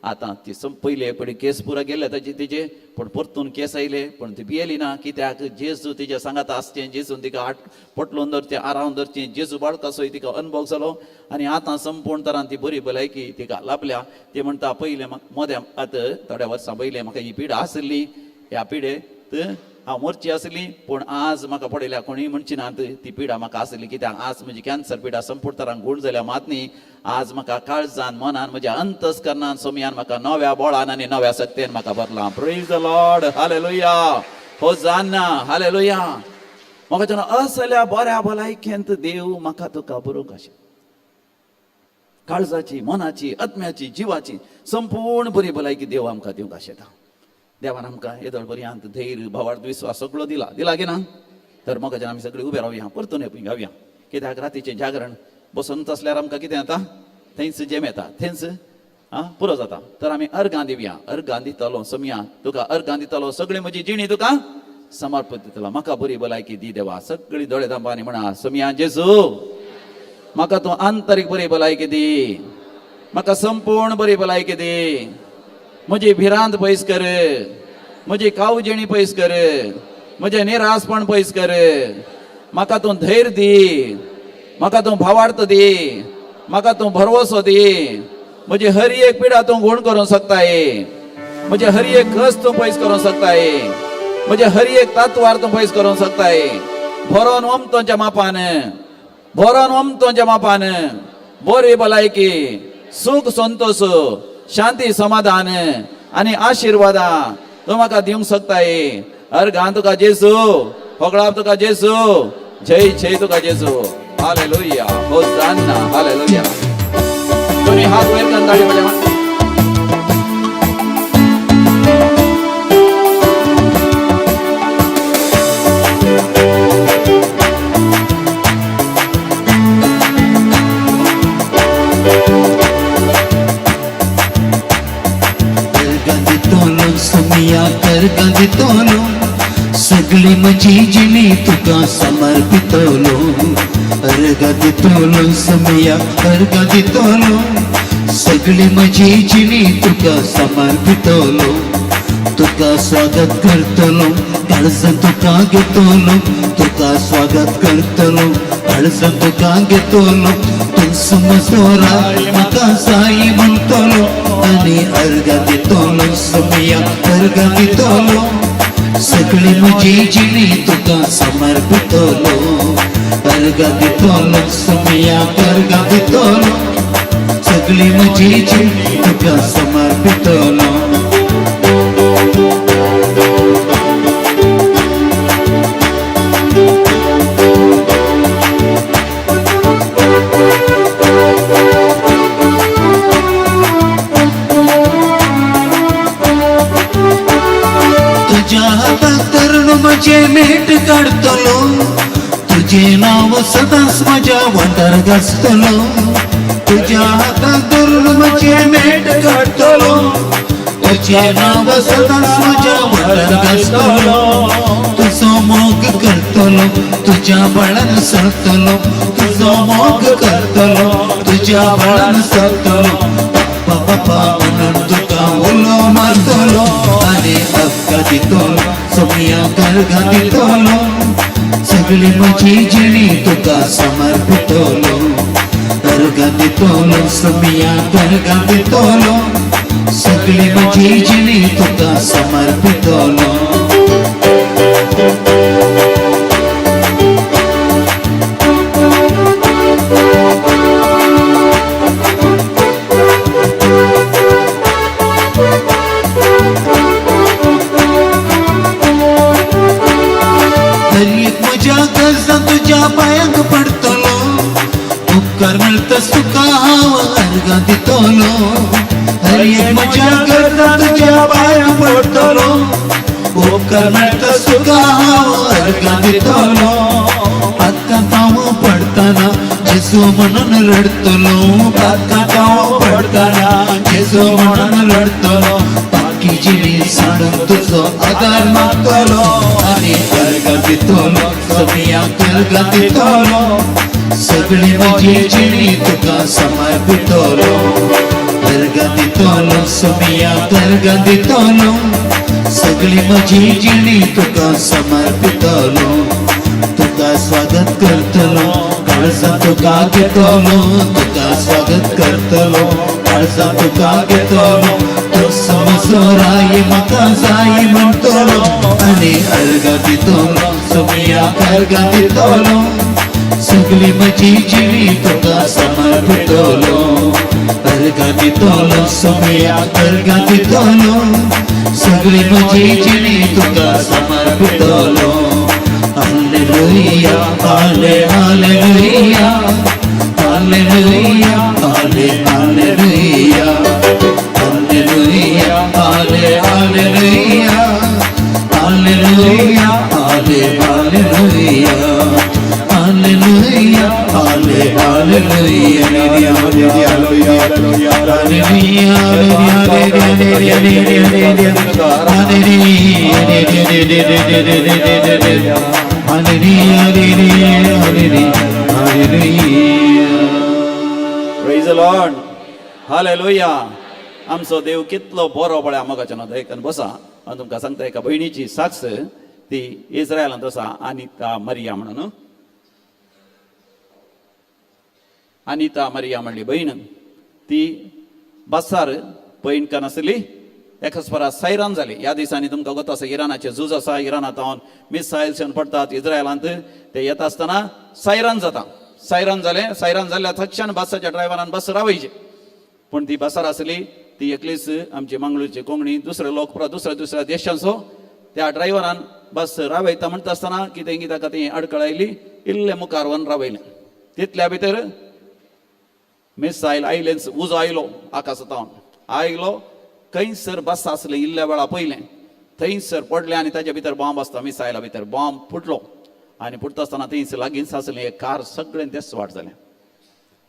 आतां ती पयले एक पयली केस पुरा गेल्ले ताजे तिजे, पूण परतून केस आयले, पूण ती भियेली ना. कित्याक? जेजू तिज्या सांगाता आसचें, जेजून तिका आट पटलोवन धरचें, आरावन धरचें, जेजू बाळकासोय तिका अनुभव जालो. आनी आतां संपूर्ण तरान ती बरी भलायकी तिका लाभल्या. ती म्हणटा पयलें मोद्या आतां थोड्या वर्सां पयलें म्हाका ही पिडा आसली, ह्या पिडेत हांव मरची आसली, पूण आज म्हाका पळयल्या कोणूय म्हणची नात ती पिडा म्हाका आसली. कित्याक? आज म्हजी कॅन्सर पिडा संपूर्ण तरान गूण जाल्या मात न्ही, आज म्हाका काळजान, मनान, म्हज्या अंतस्करणान सोमयान म्हाका नव्या बळान आनी नव्या शक्तेन म्हाका भरलां. Praise the Lord, hallelujah, hosanna, hallelujah. म्हाका जेन्ना असल्या बऱ्या भलायकेंत देव म्हाका तुका बरोवंक अशें काळजाची, मनाची, आत्म्याची, जिवाची संपूर्ण बरी भलायकी देव आमकां दिवंक आशेता. देवान आमकां येदोळ पर्यंत धैर्य, भावार्थ, विस्वास सगळो दिला, दिला की ना? तर म्हाका जेन्ना आमी सगळीं उबे रावया, परतून गावया. कित्याक रातीचें जागरण बसून आसल्यार आमकां कितें जाता, थंयच जेम येता, थंयच आं पुरो जाता. तर आमी अर्गां दिवया, अर्गां दितलो सोमया तुका, अर्गां दितलो, सगळी म्हजी जिणी तुका समर्पण दितलो, म्हाका बरी भलायकी दी देवा. सगळी दोळे धांपानी म्हणा, सोमया जेजू म्हाका तूं आंतरीक बरी भलायकी दी, म्हाका संपूर्ण बरी भलायकी दी, म्हजी भिरांत पयस कर, म्हजी कावजेणी पयस कर, म्हजें निरासपण पयस कर, म्हाका तूं धैर्य दी, म्हाका तूं भावार्थ दी, म्हाका तूं भरवसो दी, म्हजी हर एक पिडा तूं गूण करूंक शकताय, म्हजे हर एक कस तूं पयस करूंक शकताय, म्हजे हर एक तात्वार तूं पयस करूंक शकताय. भरोन ओमतोंच्या मापान, भरोन ओमतोंच्या मापान बरी भलायकी, सूख, संतोष, शांती, समाधान आनी आशिर्वादां तूं म्हाका दिवंक शकताय. अर्गां तुका जेजू, होगळाप तुका जेजू, जय जय तुका जेजू. Hallelujah, hosanna, hallelujah. दोन्ही हात वयर करून ताळी वाजवा. अर्गां दितलो सगळी म्हजी जिणी तुका समर्पितलो अर्गां दितलो समया अर्गां दितलो सगळी म्हजी जिणी तुका समर्पितलो तुका स्वागत करतलो काळजान तुका घेतलो तुका स्वागत करतलो काळजान तुका घेतलो तूं समजोरा म्हाका जाय म्हणटलो आनी अर्गां दितलो समया अर्गां दितलो सगळी म्हजी जिणी तुका समर्पितलो अर्गां दितलो समया अर्गां दितलो सगळी म्हजी जिणी तुका समर्पितलो. तुझ्या हातात तरुण म्हजे मेट काडतलो तुझे नाव सदांच म्हज्या वंदार गाजतलो तुझ्या हातात धरून म्हजे मेट काडतलो तुझे नाव सदांच म्हज्या वंदार गाजतलो तुजो मोग करतलो तुझ्या बळान सरतलो तुजो मोग करतलो तुझ्या बळान सरतलो पप्पा पप्पा म्हणून तुका उलो मारतलो आनी हक्का दितलो सोम्या गर्गा दितलो सगळी म्हजी जिणी तुका समर्पितलो अर्गा दितलो सोम्या गर्गा दितलो सगळी म्हजी जिणी तुका समर्पितलो. हर एक म्हज्या गरजां तुज्या पांयांक पडटलो उपकार मेळटा तुका हांव अर्गां दितलो हर एक म्हज्या गरजां तुज्या पांयांक पडटलो उपकार मेळटा तुका हांव अर्गां दितलो आतां हांव पडटना जेजू म्हणून रडटलो आतां हांव पडटना जेजू म्हणून रडटलो बाकी जिणी सांडून तुजो आदार मागतलो आनी अर्गां दितलो सगळ्यांक अर्गां दितलो सगळी म्हजी जिणी तुका समर्पितलो अर्गां दितलो सगळ्यांक अर्गां दितलो सगळी म्हजी जिणी तुका समर्पितलो तुका स्वागत करतलो काळजां तुका घेतलो तुका स्वागत करतलो काळजां तुका घेतलो तूं समजोराय म्हाका जाय म्हणटलो आनी अर्गां दितलो सगळ्याक अर्गां दितलो सगळी म्हजी जिणी तुका समर्पितलो अर्गां दितलो सगळ्याक अर्गां दितलो सगळी म्हजी जिणी तुका समर्पितलो. Hallelujah, hallelujah, hallelujah, hallelujah, hallelujah, hallelujah, hallelujah, hallelujah, hallelujah, hallelujah. Praise the Lord. Hallelujah. आमचो देव कितलो बरो पळय मोगाच्या दयकन बसा. हांव तुमकां सांगता एका भयणीची साक्ष ती इस्रायलांत आसा, अनिता मरिया म्हणून. अनिता मरिया म्हणली भयण, ती बसार पयणकान आसली. एकाच सायरान जाली. ह्या दिसांनी तुमकां गोत आसा इराणाचें झूज आसा. इराणांत मिसायल्स येवन पडटात इस्रायलांत. ते येता आसतना सायरान जाता. सायरान जालें. सायरान जाल्यार थंयच्यान बसाच्या ड्रायव्हरान बस रावयची. पूण ती बसार आसली ती एकलीच आमची मंगळूरची कोंकणी, दुसरे लोक पुरा दुसऱ्या दुसऱ्या देशांचो. त्या ड्रायव्हरान बस रावयता म्हणटा आसतना कितें की ताका ती आडखळ आयली. इल्लें मुखार वन रावयलें. तितल्या भितर मिसायल आयलेंच. उजो आयलो आकाशांत आयलो. खंयसर बस आसलें इल्ल्या वेळा पयलें थंयसर पडलें आनी ताच्या भितर बॉम्ब आसता. मिसायला भितर बॉम्ब फुटलो आनी फुटता आसतना थंयसर लागींच आसलें एक कार सगळें तेच वाट जालें.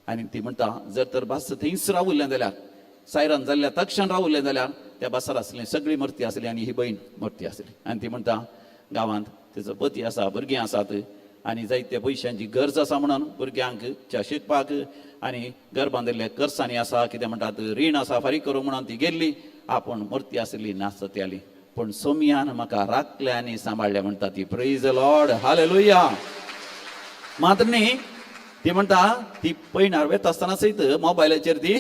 आनी ती म्हणटा जर तर बस थंयच रावल्लें जाल्यार, सायरन जाल्ल्या तक्षण रावल्लें जाल्यार त्या बसार आसली सगळी मर्ती आसली आनी ही बहीण मर्ती आसली. आनी ती म्हणटा गांवांत तिचो पती आसा, भुरगीं आसात आनी जायते पयशांची गरज आसा म्हणून भुरग्यांक च्या शिकपाक आनी घर बांदिल्ले कर्सांनी आसा, कितें म्हणटात रीण आसा फारीक करूं म्हणून ती गेल्ली. आपूण मर्ती आसली नासत आली, पूण सोमयान म्हाका राखल्या आनी सांबाळ्ळें म्हणटा ती. Praise Lord, hallelujah. मात्र न्ही, ती म्हणटा ती पयणार वेता आसतना सयत मोबायलाचेर ती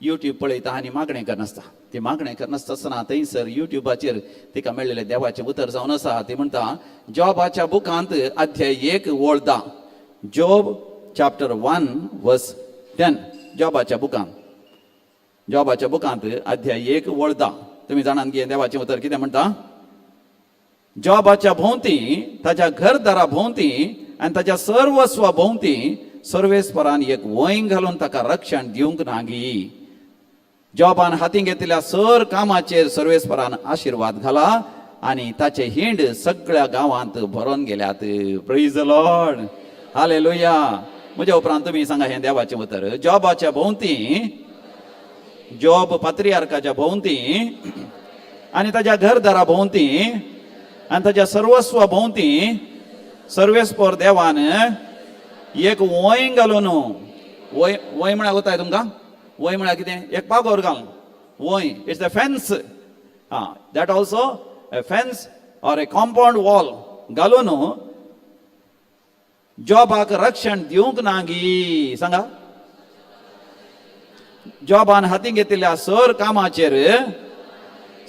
युट्यूब पळयता आनी मागणें करनासता. ती मागणें करनासता आसतना थंयसर युट्यूबाचेर तिका मेळिल्लें देवाचें उतर जावन आसा. ती म्हणटा जॉबाच्या बुकांत अध्याय 1 ओळ 10, जॉब चॅप्टर 1 वर्स 10. जॉबाच्या बुकांत, जॉबाच्या बुकांत अध्याय 1 ओळ 10. तुमी जाणात की देवाचें उतर कितें म्हणटा? जॉबाच्या भोंवती, ताच्या घरदारा भोंवती आनी ताच्या सर्वस्वा भोंवती सर्वेस्परान एक वंय घालून ताका रक्षण दिवंक नागी. जॉबान हाती घेतिल्ल्या सर कामाचेर सर्वेस्परान आशिर्वाद घाला आनी ताचे हिंड सगळ्या गांवांत भरोन गेल्यात. Praise Lord, hallelujah. म्हज्या उपरांत तुमी सांगा हें देवाचें उतर. जॉबाच्या भोंवती, जॉब पात्रियार्काच्या भोंवती आनी ताच्या घरदारा भोंवती आनी ताच्या सर्वस्वा भोंवती सर्वेस्पर देवान एक वंय घालून, वंय, वंय म्हळ्यार वताय तुमकां? वंय म्हळ्यार कितें? एक पागोर घालून वंय, it's a fence, ah that also a fence or a compound wall घालून जॉबाक रक्षण दिवंक नागी. सांगा, जॉबान हाती घेतिल्ल्या सर कामाचेर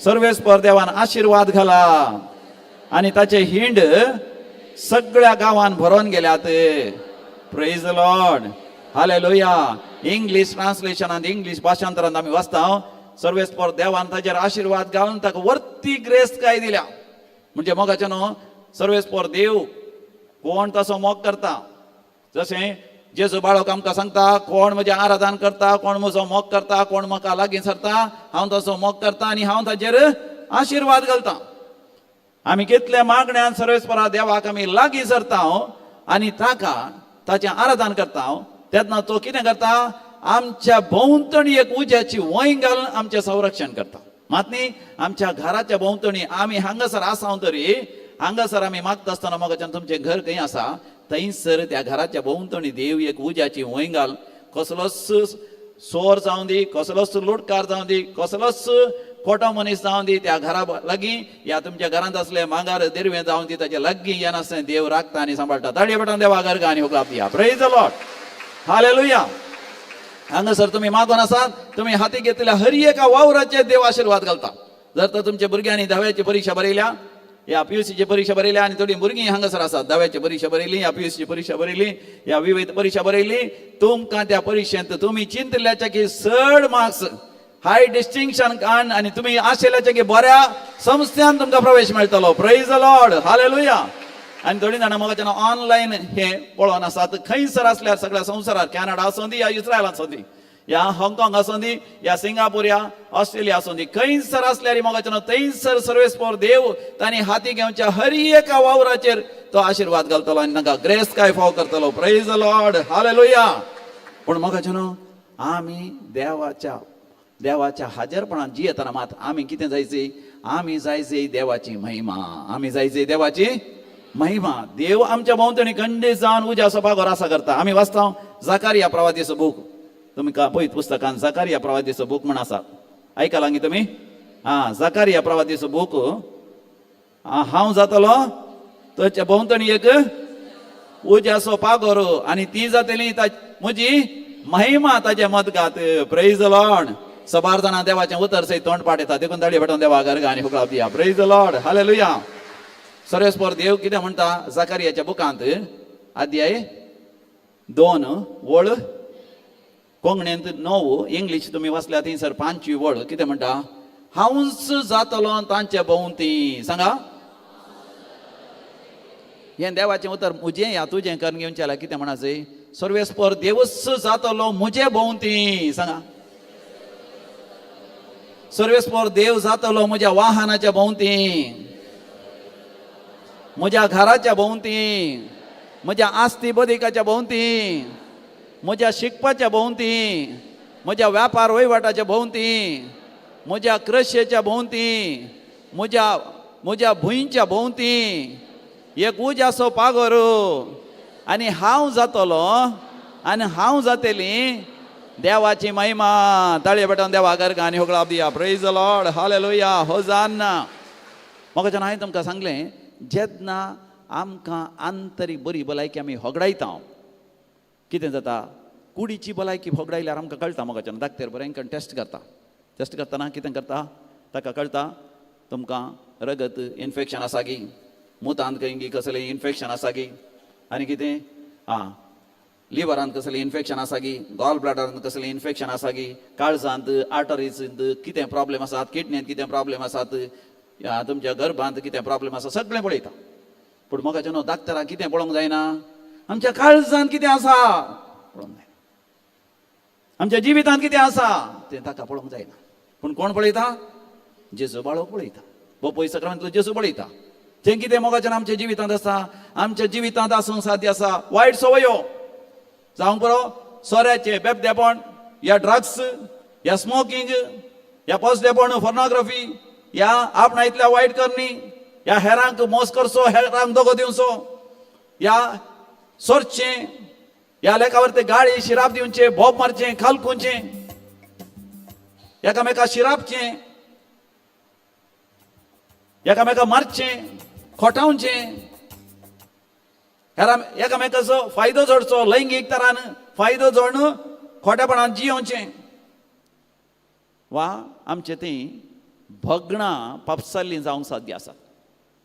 सर्वेस्पर देवान आशिर्वाद घाला आनी ताचे हिंड सगळ्या गांवान भरोन गेल्यात. Praise Lord, hallelujah. English ट्रान्सलेशनांत, इंग्लीश भाशांतरांत आमी वाचता, सर्वेस्पर देवान ताचेर आशिर्वाद घालून ताका वर्ती ग्रेस काय दिल्या. म्हणजे मोगाचें न्हू, सर्वेस्पर देव कोण तसो मोग करता, जशें जेजू बाळक आमकां सांगता, कोण म्हजें आराधन करता, कोण म्हजो मोग करता, कोण म्हाका लागीं सरता, हांव तसो मोग करता आनी हांव ताचेर आशिर्वाद घालता. आमी कितले मागण्यान सर्वेस्परा देवाक आमी लागीं सरता आनी ताका ताचें आराधन करता, तेन्ना तो कितें करता? आमच्या भोंवतणी एक उज्याची वंय घालून आमचें संरक्षण करता. मात न्ही, आमच्या घराच्या भोंवतणी आमी हांगासर आसा तरी हांगासर आमी मागता आसतना मोगाच्यान तुमचें घर खंय आसा थंयसर त्या घराच्या भोंवतणी देव एक उज्याची वंय घाल, कसलोच चोर जावं दी, कसलोच लुटकार जावं दी, कसलोच खोटो मनीस जावं दी, त्या घरा लागीं या तुमच्या घरांत असले मांगार देरवें जावं दी, ताच्या लागीं येनासतना देव राखता आनी सांबाळटा. ताळये पेटान देवा गर्गा आनी हुकलाप दिया. Praise the Lord, hallelujah. हांगासर तुमी मागून आसात, तुमी हाती घेतलेल्या हर एका वावराचेर देव आशिर्वाद घालता. जर तर तुमच्या भुरग्यांनी धाव्याची परीक्षा बरयल्या या पीयूसीची परीक्षा बरयल्या, आनी थोडीं भुरगीं हांगासर आसात, धाव्याची परीक्षा बरयली या पीयूसीची परीक्षा बरयली या विविध परीक्षा बरयली, तुमकां त्या परिक्षेंत तुमी चिंतल्याच्या की चड मार्क्स, हाय डिस्टिंक्शन काण आनी तुमी आशिल्ल्याच्या की बऱ्या संस्थ्यान तुमकां प्रवेश मेळटलो. Praise the Lord, hallelujah. आनी थोडीं जाणां म्हाका ऑनलायन हे पळोवन आसात, खंयसर आसल्यार सगळ्या संवसारार, कॅनडा आसूं दी या इस्रायल आसूं दी या हाँगकाँग आसूं दी या सिंगापूर या ऑस्ट्रेलिया आसूं दी, खंयसर आसल्यार मोगाच्यान थंयसर सर्वेस्पर देव तांणी हाती घेवच्या हर एका वावराचेर तो आशिर्वाद घालतलो आनी तांकां ग्रेस काय फाव करतलो. Praise the Lord, hallelujah. पूण मोगाच्यान आमी देवाच्या देवाच्या हाजेरपणान जियेतना मात आमी कितें जायचे? आमी जायचे देवाची महिमा, आमी जायचे देवाची महिमा. देव आमच्या भोंवतणी खंडीत जावन उज्याचो पागोर आसा करता. आमी वाचता जाकारिया प्रवादीचो बूक, तुमी पळयत पुस्तकान जाकारिया प्रवादीचो बूक म्हण आसा, आयकलां गी तुमी? आं, जाकारिया प्रवादीचो बूक. हांव जातलो ताच्या भोंवतणी एक उज्याचो पागोर आनी ती जातली म्हजी महिमा ताचे मदगात. Praise the Lord. सबार जाणां देवाचें उतर सयत तोंड पाट येता, देखून ताळी पेटोवन देवा गर्गा आनी हुकळाप दिया. Praise the Lord, hallelujah. सर्वेस्पर देव कितें म्हणटा? जाकारियाच्या बुकांत अध्याय 2 वळ, कोंकणींत 9, इंग्लीश तुमी वाचल्या थंयसर 5 वळ कितें म्हणटा? हांवच जातलो तांचे भोंवती. सांगा, हें देवाचें उतर म्हजें या तुजें करून घेवचें जाल्यार कितें म्हणाचें? सर्वेस्पर देवच जातलो म्हजे भोंवती. सांगा, सर्वेस्पर देव जातलो म्हज्या वाहनाच्या भोंवती, म्हज्या घराच्या भोंवती, म्हज्या आस्ती बदिकाच्या भोंवती, म्हज्या शिकपाच्या भोंवती, म्हज्या व्यापार वहिवाटाच्या भोंवती. म्हज्या क्रशेच्या भोंवती, म्हज्या म्हज्या भुंयच्या भोंवती एक उज्याचो पागोर, आनी हांव जातलो आनी हांव जातली देवाची महिमा. ताळये पेटोवन देवा करका आनी होगळाप दिया. Praise the Lord, hallelujah, hosanna. म्हाका जेन्ना हांवें तुमकां सांगलें, जेन्ना आमकां आंतरीक बरी भलायकी आमी होगडायता, कितें जाता? कुडीची भलायकी होगडायल्यार आमकां कळटा. म्हाका जेन्ना डाक्टर बरें टेस्ट करता, टेस्ट करतना कितें करता ताका कळटा, तुमकां रगत इन्फेक्शन आसा की, मुतांत खंय कसलें इन्फेक्शन आसा की, आनी कितें आं लिवरांत कसलें इन्फेक्शन आसा की, गॉल ब्लॅडरांत कसलें इन्फेक्शन आसा की, काळजांत आर्टरीज कितें प्रॉब्लेम आसात, किडनींत कितें प्रॉब्लेम आसात, तुमच्या गर्भांत कितें प्रॉब्लेम आसा, सगळें पळयता. पूण म्हाका न्हू डाक्टराक कितें पळोवंक जायना, आमच्या काळजांत कितें आसा पळोवंक जायना, आमच्या जिवितांत कितें आसा तें ताका पळोवंक जायना. पूण कोण पळयता? जेजू बाळोक पळयता, बोपोय सक्रमांतलो जेजू पळयता. तें कितें मोगाच्यान आमच्या जिवितांत आसा, आमच्या जिवितांत आसूंक साध्य आसा वायट संवयो जावंक पुरो, सोऱ्याचें बेबदेपण, या ड्रग्स, या स्मोकींग, या पोसडेपण, फोर्नोग्राफी, या आपणा इतल्या वायट करणी, या हेरांक मोस करचो, हेरांक दगो दिवचो, या सोरचें, या लेखावर ते गाळी शिराप दिवचे, बोब मारचें, खालकुंचें, एकामेका शिरापचें, एकामेका मारचें, खोटावचें, हेरा एकामेकाचो फायदो जोडचो, लैंगीक तरान फायदो जोडून खोटेपणान जियोवचें, वा आमचे तीं भगणां पापसाल्लीं जावंक साध्य आसात.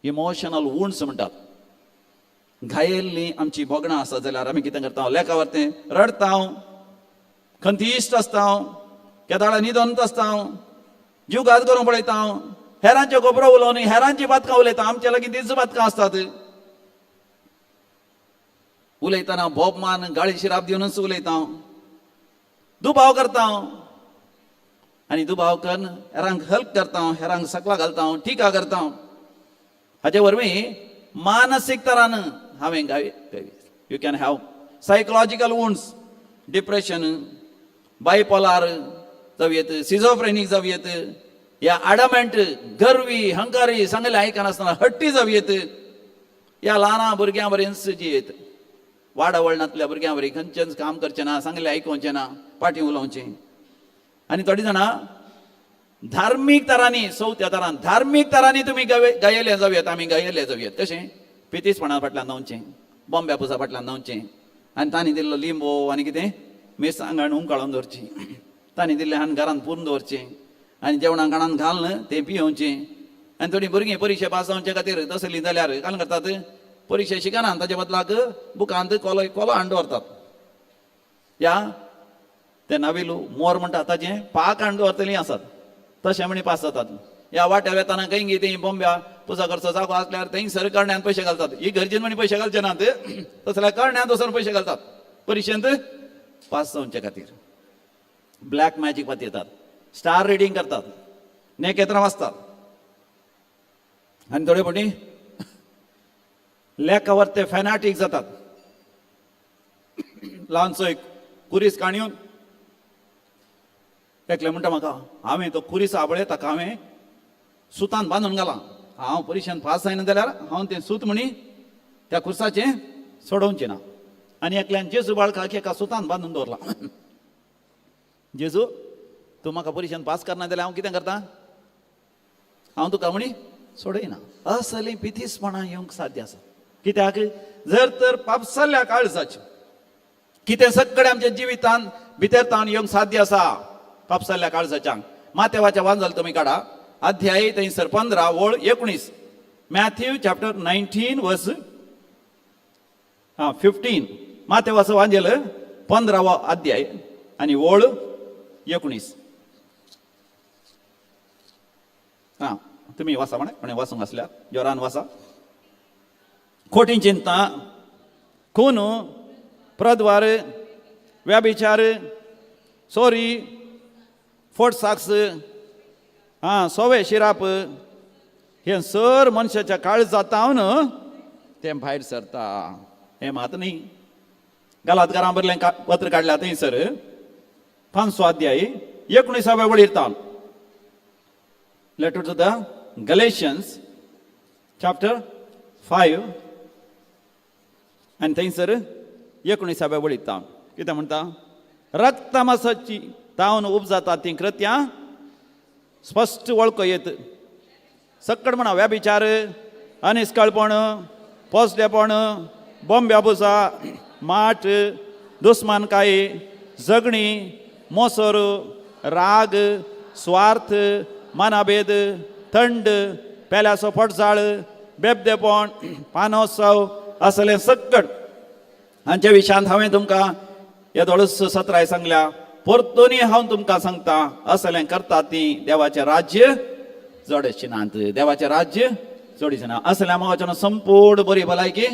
इमोशनल वुंड्स म्हणटात, घायेल्लीं आमची भोगणां आसा जाल्यार आमी कितें करता, लेखावर तें रडटा, खंतीश्ट आसता, केदाळा न्हिदोनत आसता, जीव घात करूंक पळयता, हेरांच्यो खबरो उलोवन हेरांची बातकां उलयता, आमच्या लागीं तीच बातकां आसतात. उलयतना बोबमान गाळी शिराप दिवनच उलयता, दुबाव करता, आनी दुबाव करून हेरांक हेल्प करता, हेरांक सकला घालता, टिका करता. हाचे वरवीं मानसीक तरान हांवें गाय. You can have psychological wounds, depression, bipolar जावं येत, सिझोफ्रेनीक जावं येत, या आडमेंट, गर्वी, हंकारी, सांगले आयकनासतना हट्टी जावं येत, या ल्हान भुरग्यां बरेंच जियेत, वाडावळणांतल्या भुरग्यां बरी खंयचेंच काम करचें ना, सांगलें आयकोवचें ना, पाटी उलोवचें. आनी थोडीं जाणां धार्मीक तरांनी, चवथ्या तरान धार्मीक तरांनी तुमी गायले जावं येत, आमी गायले जावं येत. कशें? पितीसपणा फाटल्यान धांवचें, बॉम्ब्या पुजा फाटल्यान धांवचें, आनी तांणी दिल्लो लिंबो आनी कितें मिरसांग हाडून उमकाळून दवरची, तांणी दिल्लें हाडून घरांत पुरून दवरचें, आनी जेवणां खाणान घालून तें पियोवचें. आनी थोडीं भुरगीं परिक्षा पास जावचे खातीर तसलीं जाल्यार काल करतात, परिक्षा शिकना, ताच्या बदलाक बुकांत कोलो कोलो हाडून दवरतात, या ते नाविलू मोर म्हणटा ताचें पाक हाडून दवरतलीं आसात, तशें म्हणी पास जातात. ह्या वाट्यार वेताना खंय ती बोंब्या पुजा करचो जागो आसल्यार थंय सर करण्यांत पयशे घालतात. ही गरजेन म्हणी पयशे घालचे नात, तसल्या करण्यांत वचून पयशे घालतात परिक्षेंत पास जावचे खातीर. ब्लॅक मॅजीक पातयेतात, स्टार रिडींग करतात, नेकेत्रां वाचतात, आनी थोडे फावटी लेखावर ते फॅनाटीक जातात. ल्हानसो एक कुरीस काणयेवन एकलें म्हणटा म्हाका, हांवें तो कुरीस आबळे ताका हांवें सुतान बांदून घाला, हांव परिक्षेन पास जायना जाल्यार हांव तें सूत म्हणी त्या कुर्साचें सोडोवचें ना. आनी एकल्यान जेजू बाळकाक एका सुतान बांदून दवरला, जेजू तूं म्हाका परिक्षेन पास करना जाल्यार हांव कितें करता, हांव तुका म्हणी सोडयना. असलीं पितीसपणां येवंक साध्य आसा. कित्याक? जर तर पापसाल्या काळजाचें कितें सगळें आमच्या जिवितान भितर तावन येवंक साध्य आसा पापसाल्या काळजाच्यांक. माथेवाच्या वांजल तुमी काडा, अध्याय थंयसर 15 ओळ 19, मॅथ्यू चॅप्टर 19 वर्स 15, माथेवाचो वांजेल 15वो अध्याय आनी ओळ 19. आं तुमी वाचा म्हणे, कोणें वाचूंक आसल्यार जोरान वाचा. खोटी चिंता, खून, प्रद्वार, व्याभिचार, चोरी, फोट साक्स, आं सोवे शिराप, हें सर मनशाच्या काळजा जावन तें भायर सरता. हें मात न्ही, गालातकारां बरलें पत्र काडल्या थंयसर 5 अध्याय 19व्या वळीर तावन. Letter to the Galatians chapter 5 आनी थंयसर 19व्या वळींत कितें म्हणटा? रक्तमासाची तावन उपजाता तीं कृत्यां स्पश्ट वळखो येत. सक्कड म्हणा, व्यभिचार, अनिस्कळपण, पोसडेपण, बोंब्या माट, दुस्मानकाय, झगणी, मोसर, राग, स्वार्थ, मनाभेद, थंड, पेल्याचो पटजाळ, बेबदेपण, पानोत्सव असलें सक्कड. हांच्या विशयांत हांवें तुमकां येदोळच सत्राय सांगल्या. परतूनय हांव तुमकां सांगता, असलें करतात ती देवाचें राज्य जोडेचीं नात, देवाचें राज्य जोडीचें ना. असल्या मोगाच्यान संपूर्ण बरी भलायकी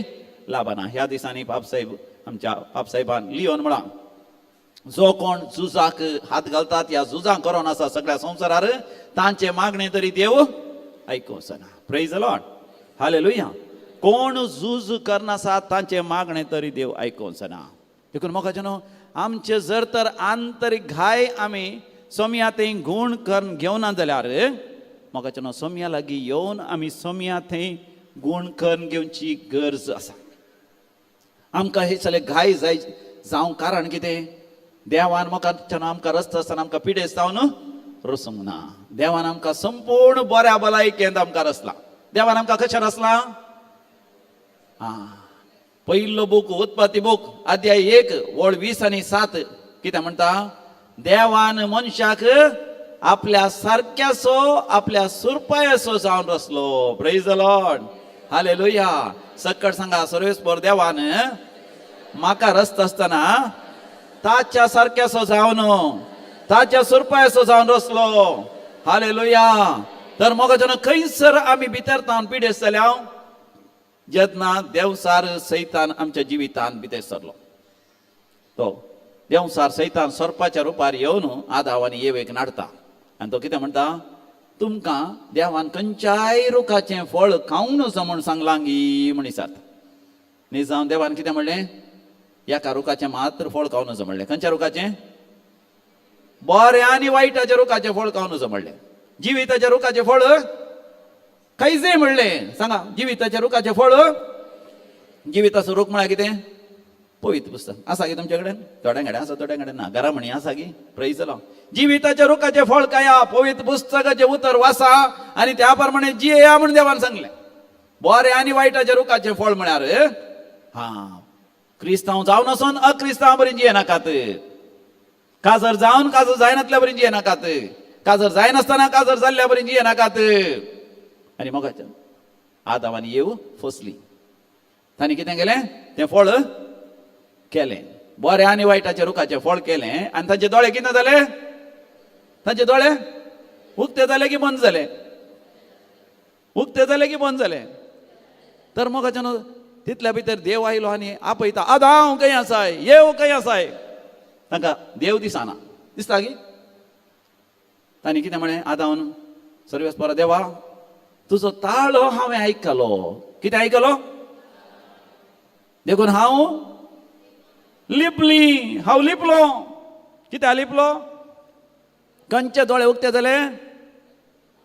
लाभना. ह्या दिसांनी पापसाहेब, आमच्या पापसाहेबान लियोन म्हळां, जो कोण झुजाक हात घालतात ह्या झुजां करोन आसा सगळ्या संवसारार, तांचे मागणे तरी देव आयकुचो ना. Praise Lord, hallelujah. कोण झूज करनासा तांचे मागणे तरी देव आयकुचो ना. देखून मोगाचे न्हू, आमचे जर तर आंतरीक घाय आमी सोमया थंय गूण करून घेवना जाल्यार, मोगाचे न्हू, सोमया लागीं येवन आमी सोमया थंय गूण करून घेवची गरज आसा. आमकां हे सगळे घाय जाय जावंक कारण कितें? देवान मोगाच्यान आमकां रस्ता आसतना आमकां पिडेस्त जावन रसूंक ना. देवान आमकां संपूर्ण बऱ्या भलायकेंत आमकां रचला. देवान आमकां कशें रचलां? आं, पयलो बूक, उत्पत्ती बूक, अध्याय 1 वळ 20 आनी 7 कितें म्हणटा? देवान मनशाक आपल्या सारक्यासो, आपल्या सुरपायासो जावन रचलो. Praise the Lord, hallelujah. सक्कड सांगा, सर्वेस्पर देवान म्हाका रचता आसतना ताच्या सारक्यासो जावन, ताच्या सुरपायासो जावन रचलो. हालेलुया. तर मोगाच्यान, खंयसर आमी भितर तावन पिडेस्त जाल्या? जेन्ना देवसार सैतान आमच्या जिवितान भितर सरलो, तो देवसार सैतान सोरपाच्या रुपार येवन आदाव आनी येवेक नाडता. आनी तो कितें म्हणटा? तुमकां देवान खंयच्याय रुखाचें फळ खावंक नजो म्हूण सांगलां गी म्हण विचारता. निजाम देवान कितें म्हणलें? एका रुखाचें मात्र फळ खावं नजो म्हणलें. खंयच्या रुखाचें? बरें आनी वायटाच्या रुखाचें फळ खावं नजो म्हणलें. जिविताच्या रुखाचें फळ खायचें म्हणलें. सांगा, जिविताच्या रुखाचें फळ, जिविताचो रूख म्हळ्यार कितें? पवित्र पुस्तक आसा की तुमचे कडेन? थोड्यां कडेन आसा, थोड्यां कडेन ना. घरा म्हणी आसा की? Praise lord. जिविताच्या रुखाचें फळ खाया, पवित्र पुस्तकाचें उतर वाचा आनी त्या प्रमाणे जियेया म्हूण देवान सांगलें. बरें आनी वायटाच्या रुखाचें फळ म्हळ्यार हा क्रिस्तांव जावन वचोन अक्रिस्तांव बरी जियेनाकात, काजर जावन काजर जायनातल्या बरी जियेनाकात, काजर जायनासतना काजर जाल्ल्या बरी जियेनाकात. आनी मोगाच्या, आदाव आनी येव फसली. तांणी कितें केलें? तें फळ केलें, बरें आनी वायटाच्या रुखाचें फळ केलें. आनी तांचे दोळे कितें जाले? तांचे दोळे उक्ते जाले की बंद जाले? उक्ते जाले की बंद जाले? तर मोगाच्यान, तितल्या भितर देव आयलो आनी आपयता, आदाव खंय आसाय? येव खंय आसाय? तांकां देव दिसना. दिसता की? तांणी कितें म्हळें आदावन? सर्वेस्परा देवा, तुजो ताळो हांवें आयकलो. कितें आयकलो? देखून हांव लिपली, हांव लिपलो. कित्याक लिपलो? खंयचे दोळे उक्ते जाले?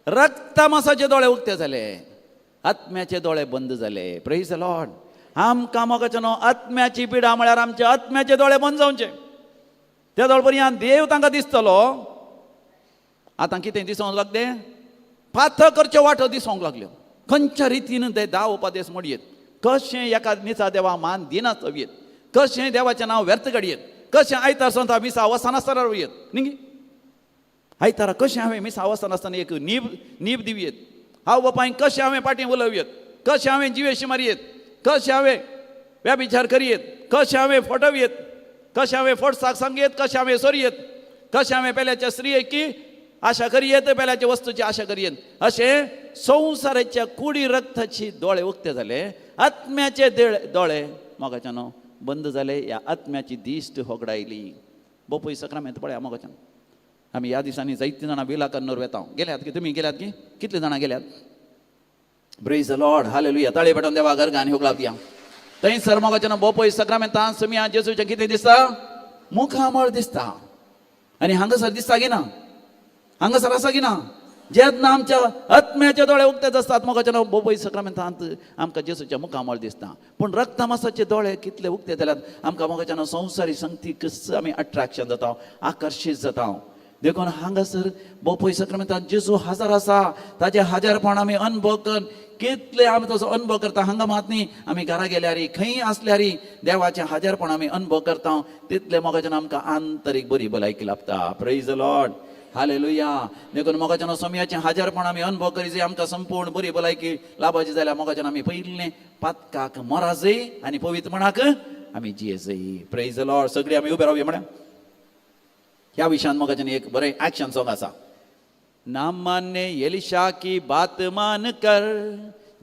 रक्तमासाचे दोळे उक्ते जाले, आत्म्याचे दोळे बंद जाले. Praise Lord. आमकां मोगाचे न्हू, आत्म्याची पिडा म्हळ्यार आमचे आत्म्याचे दोळे बंद जावचे. त्या दोळ पर्यंत देव तांकां दिसतलो. आतां कितें दिसोंक लागलें? पाथक करच्यो वाटो दिसोंक लागल्यो. खंयच्या रितीन ते दा उपदेस मोडयेत, कशें एका निचा देवा मान दिनात येत, कशें देवाचें नांव व्यर्थ काडयेत, कशें आयतार सोंता मिसा वचनासतना रावयेत. न्ही, आयतारा कशें हांवें मिसा वचनासतना एक नीब नीब दिवयेत, हांव बापायन कशें हांवें पाटी उलोवयेत, कशें हांवें जिवेशी मारयेत, कशें हांवें व्यभिचार करयेत, कशें हांवें फटवयेत, कशें हांवें फटसाक सांगयेत, कशें हांवें सोरयेत, कशें हांवें पेल्याच्या स्त्रियेक आशा करयेत, पेल्याच्या वस्तूची आशा करयेत. अशें संवसाराच्या कुडी रक्ताची दोळे उक्ते जाले, आत्म्याचे दोळे मोगाच्यानो बंद जाले. ह्या आत्म्याची दिश्ट होगडायली. बोपय सक्रामेंत पळया मोगाच्यान, आमी ह्या दिसांनी जायतीं जाणां विलाकन्नूर वेता. गेल्यात की तुमी? गेल्यात की? कितली जाणां गेल्यात? Praise Lord, hallelujah. ताळी पेटोवन देवा घर आनी हुगलाप दिया. थंयसर मोगाच्यान बोपय सक्रामेंतान सुमिया जेजूचें कितें दिसता? मुखामळ दिसता. आनी हांगासर दिसता की ना? हांगासर आसा की ना? जेन्ना आमच्या आत्म्याचे दोळे उक्तेच आसतात मोगाच्या बोबय सक्रामेंतांत आमकां जेसूच्या मुखामळ दिसता. पूण रक्तमासाचे दोळे कितले उक्ते जाल्यात आमकां मोगाच्यान संवसारी संगतीक आमी अट्रॅक्शन जाता, आकर्शीत जाता. देखून हांगासर बोपय सक्रामेंतांत जेजू हजर आसा, ताजे हजारपण आमी अनुभव कर, कितले आमी तसो अनुभव करता. हांगा मात न्ही, आमी घरा गेल्यार खंय आसल्यार देवाचें हजारपण आमी अनुभव करता, तितले मोगाच्यान आमकां आंतरीक बरी भलायकी लाभता. Praise the Lord, hallelujah. देखून मोगाच्यान सोमयाचें हजारपण आमी अनुभव करी जाय, आमकां संपूर्ण बरी भलायकी लाभाची जाल्यार मोगाच्यान आमी पयलें पातकाक मराजय आनी पवित्रपणाक आमी जियेजय. Praise the Lord. सगळीं आमी उबे रावया. म्हळ्यार ह्या विशयान मोगाच्यान एक बरें एक्शन सॉंग आसा. नामान ने एलिशा की बात मान कर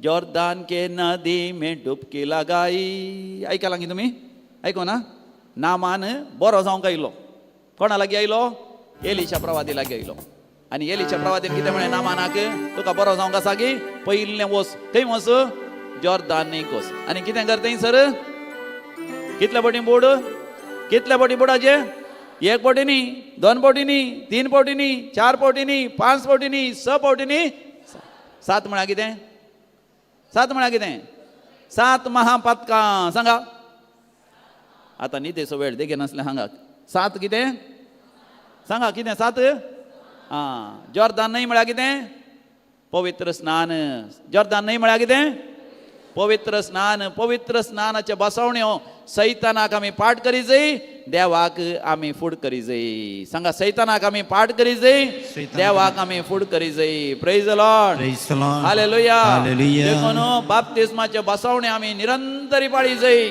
जॉर्दान के नदी में डुबकी लगाई. आयकलां गी तुमी? आयको ना? नामान बरो जावंक आयलो. कोणा लागीं आयलो? एलिशा प्रवादी लागीं आयलो. आनी एलिशा प्रवादीन कितें म्हळें नामानाक? तुका बरो जावंक आसा की पयलें वच. खंय वच? जॉर्दान न्हंयक वच. आनी कितें कर थंयसर? कितले बोटी बोड? कितले बोटी बोडाचे? एक फावटी न्ही, दोन फावटी न्ही, तीन फावटी न्ही, चार फावटी न्ही, पांच फावटी न्ही, स फावटी न्ही, सात. म्हळ्यार कितें? सात म्हळ्यार कितें? सात महापातकां. सांगा आतां न्हिदेचो वेळ देगे नासलें हांगा. सात कितें? सांगा कितें सात? आं, जॉर्दान न्हंय म्हळ्यार कितें? पवित्र स्नान. जॉर्दान न्हंय म्हळ्यार कितें? पवित्र स्नान. पवित्र स्नानाचे बसवण्यो सैतानाक आमी पाठ करी जाय, देवाक आमी फूड करी जाय. सांगा, सैतानाक आमी पाठ करी जाय, देवाक आमी फूड करी जाय. Praise the Lord. Praise the Lord. Hallelujah. Hallelujah. देखून बाप्तिस्माचे बसवणे आमी निरंतरी पाळी जाय.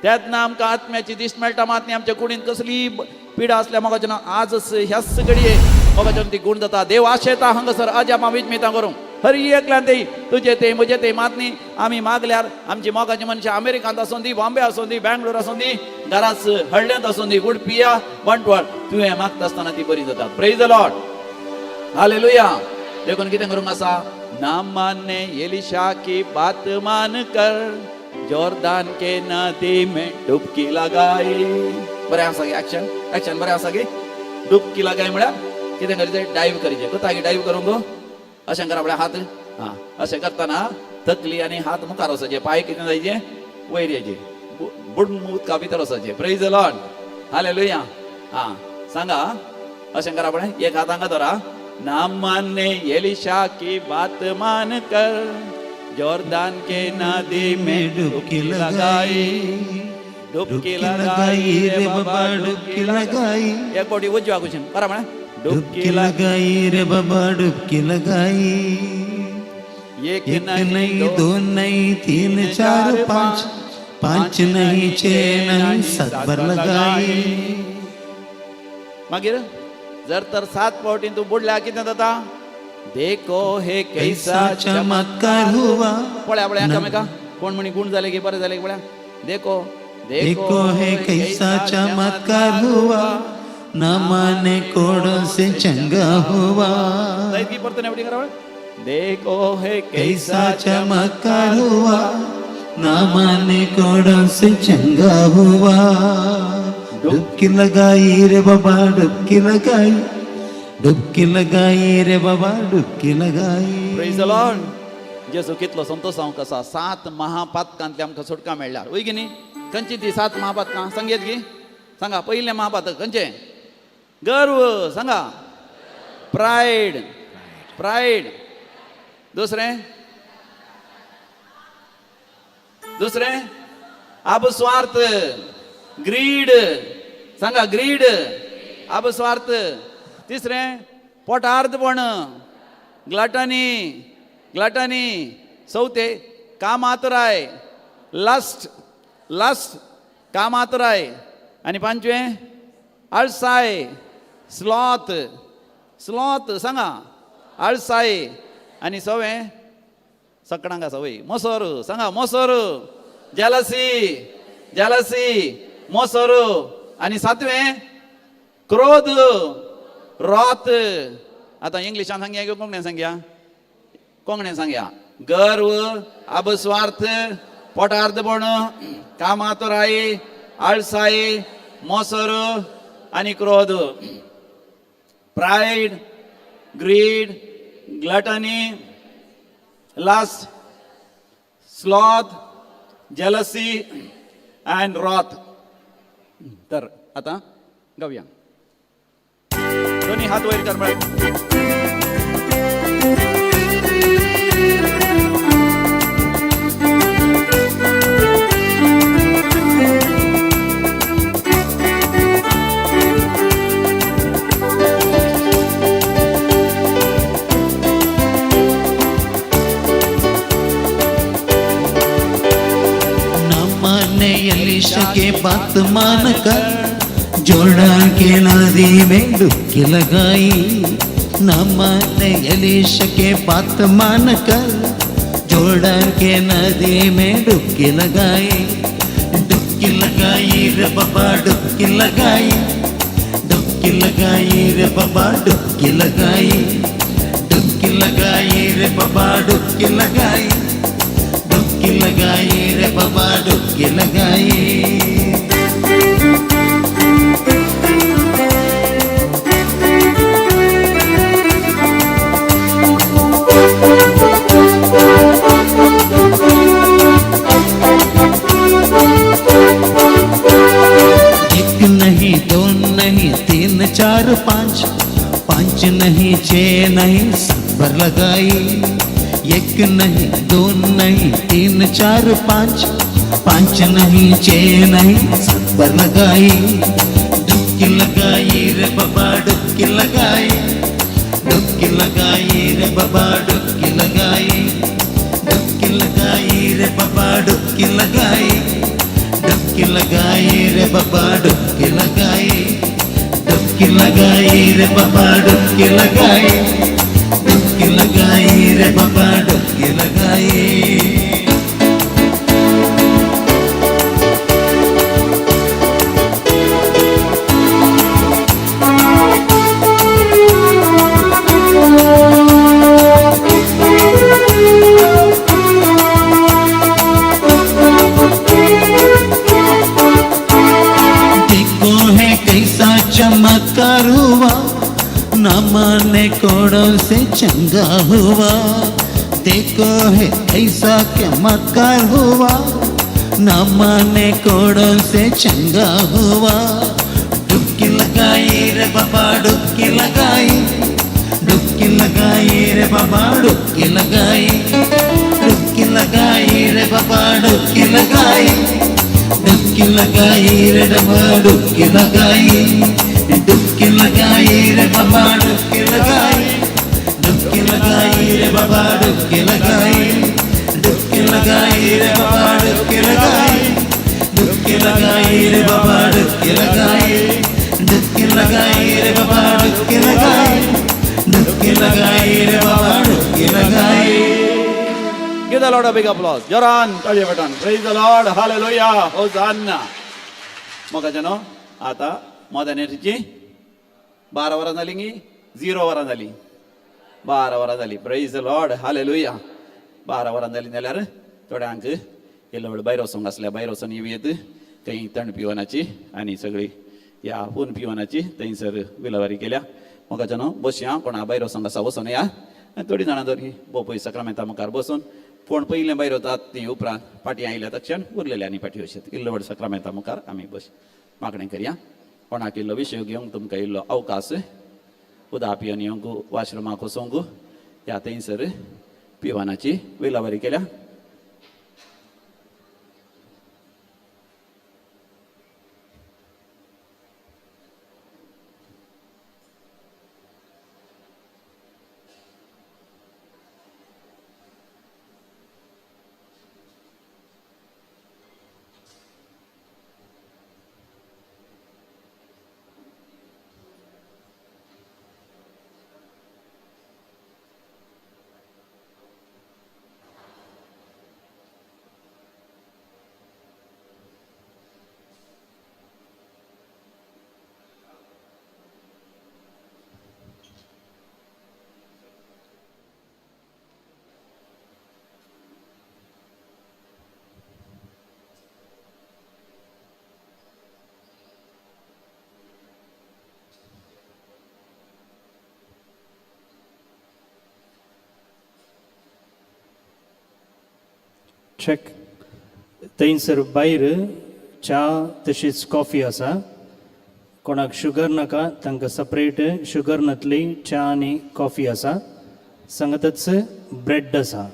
तेन्ना आमकां आत्म्याची दिश्ट मेळटा. मात न्ही आमच्या कुडीन कसली पिडा आसल्या मोगाच्यान आजच ह्याच घडये मोगाच्यान ती गुण जाता. देव आशेता हांगासर अजापां विजमितां करूंक हर एकल्यान ते तुजे ते म्हजे ते. मात न्ही आमी मागल्यार आमची मोगाची मनशां अमेरिकांत आसूं दी, बॉम्बे आसूं दी, बेंगलोर आसूं दी, घराच हळ्ळ्यांत आसूं दी, उडपिया बंटवाळ, तुवें मागता आसतना ती बरी जातात. Praise the Lord, hallelujah. देखून कितें करूंक आसा? नामान ने एलिशा की बात मान कर जॉर्दान के नदी में डुबकी लगाई. बरें आसा गे? एक्शन एक्शन बरें आसा गे? डुबकी लगाई म्हळ्यार कितें करीचें? डायव करीचें. कोता गे डायव करूंक? अशें करा म्हळ्यार हात, आं, अशें करतना तकली आनी हात मुखार वचचे, पांय कितें जायचे? वयर येचे, बुड उदका भितर वचचे. Praise the Lord, hallelujah. आं, सांगा, अशें करा पळय, एक हात हांगा धरा. नामान ने एलिशा की बात मान कर जॉर्दान के नदी में डुबकी लगाई, डुबकी लगाई रे बाबा डुबकी लगाई. एक बोटी उजव्या कुशीन करा म्हळ्यार. डुबकी लगाई रे बाबा डुबकी लगाई. एक एक नहीं, दो नहीं, तीन चार पाँच, पाँच नहीं, छह नहीं, सात बार लगाई. मागीर जर तर सात फावटी तूं बुडल्या कितें जाता? देखो हे कैसा कैसा चमत्कार हुआ. पळया पळया एकामेका कोण म्हणी गुण जाले की बरें जालें की पळया. देखो देखो है कैसा चमत्कार हुआ, न माने कोड़ों से चंगा हुआ. जायत की परतून एवढी करा. देखो हे कैसा चमत्कार हुआ, न माने कोड़ों से चंगा हुआ. डुबकी लगाई रे बाबा डुबकी लगाई, डुबकी लगाई रे बाबा डुबकी लगाई. Praise the Lord. जेजू कितलो संतोष हांव कसा सात महापातकांतले आमकां सुटका मेळ्ळ्यार वय की न्ही? खंयची ती सात महापातकां सांगयत की? सांगा, पयलें महापातक खंयचें? गर्व. सांगा, प्रायड, प्रायड. दुसरें, दुसरें अबस्वार्थ, ग्रीड. सांगा, ग्रीड, अबस्वार्थ. तिसरें पोटार्दपण, ग्लटनी, ग्लटनी. चवथे कामातुराय, लस्ट, लस्ट, कामातुराय. आनी पांचवें आळसाय, स्लॉथ, स्लॉथ. सांगा, आळसाय. आनी सवें सकडांक आसा वय, मोसोर. सांगा, मोसोर, जेलसी, जेलसी, मोसोर. आनी सातवें क्रोध, रॉत. आतां इंग्लिशान सांगया की कोंकणीन सांगया? कोंकणीन सांगया. गर्व, अबस्वार्थ, पोटार्दपण, कामातुराय, आळसाय, मोसर आनी क्रोध. Pride, greed, Gluttony, lust, sloth, jealousy and wrath. तर आतां गावया, दोन्ही हात वयर कर म्हळ्यार. एलिशा के बात मान कर जोर्डन के नदी में डुबकी लगाई। नामान ने एलिशा के बात मान कर जोर्डन के नदी में डुबकी लगाई। डुबकी लगाई रे बाबा डुबकी लगाई, डुबकी लगाई रे बाबा डुबकी लगाई, डुबकी लगाई रे बाबा डुबकी लगाई, डुबकी लगाई रे बाबा डुबकी लगाई। एक नहीं दो नहीं तीन चार पाँच, पाँच नहीं छः नहीं सात पर लगाई। एक नहीं दो नहीं तीन चार पाँच, पाँच नहीं छः नहीं सात पर लगाई। डुबकी लगाई रे बाबा डुबकी लगाई, डुबकी लगाई रे बाबा डुबकी लगाई, डुबकी लगाई रे बाबा डुबकी लगाई, डुबकी लगाई रे बाबा डुबकी लगाई, डुबकी लगाई रे बाबा डुबकी लगाई, डुबकी लगाई रे बाबा डुबकी लगाई। देखो है कैसा चमत्कार हुआ, नामान ने कोड़ों से चंगा हुआ। देखो है ऐसा चमत्कार हुआ, नामान ने कोड़ों से चंगा हुआ। डुबकी लगाई रे बाबा डुबकी लगाई, डुबकी लगाई रे बाबा डुबकी लगाई, डुबकी लगाई रे बाबा डुबकी लगाई, डुबकी लगाई रे बाबा डुबकी लगाई, डुबकी लगाई रे बाबा डुबकी लगाई, डुबकी लगाई रे बाबा डुबकी लगाई, डुबकी लगाई रे बाबा डुबकी लगाई, डुबकी लगाई रे बाबा डुबकी लगाई, डुबकी लगाई रे बाबा डुबकी लगाई, डुबकी लगाई रे बाबा डुबकी लगाई। Give the Lord a big applause. जोरान ताळये पटान. Praise the Lord. Hallelujah. Hosanna. मोगाच्यानो आता मोदनेची 12 वरां जाली गी 0 वरां जाली, 12 वरां जाली. Praise the Lord. Hallelujah. 12 वरां जाली जाल्यार थोड्यांक इल्लो वेळ भायर वचूंक आसल्या, भायर वचून येवं येत थंय थंड पिवनाची आनी सगळी ह्या ऊन पिवनाची थंयसर विलावारी केल्या. मोगाच्यानो बसया, कोणा भायर वचूंक आसा वचून या. आनी थोडीं जाणां तरी बोपय साक्रामेंता मुखार बसून कोण पयलें भायर वतात ती उपरांत फाटीं आयल्या तक्षण उरलेले आनी फाटीं वचत. इल्लो व्हड साक्रामेंता मुखार आमी बस मागणें करया. कोणाक इल्लो विशय घेवंक तुमकां इल्लो अवकाश, उदक पिवन येवंक, वॉशरुमाक वचूंक, ह्या थंयसर पिवनाची विलावारी केल्या. चॅक. थंयसर भायर च्या तशीच कॉफी आसा. कोणाक शुगर नाका तांकां सपरेट शुगर नातली च्या आनी कॉफी आसा. सांगतच ब्रेड आसा.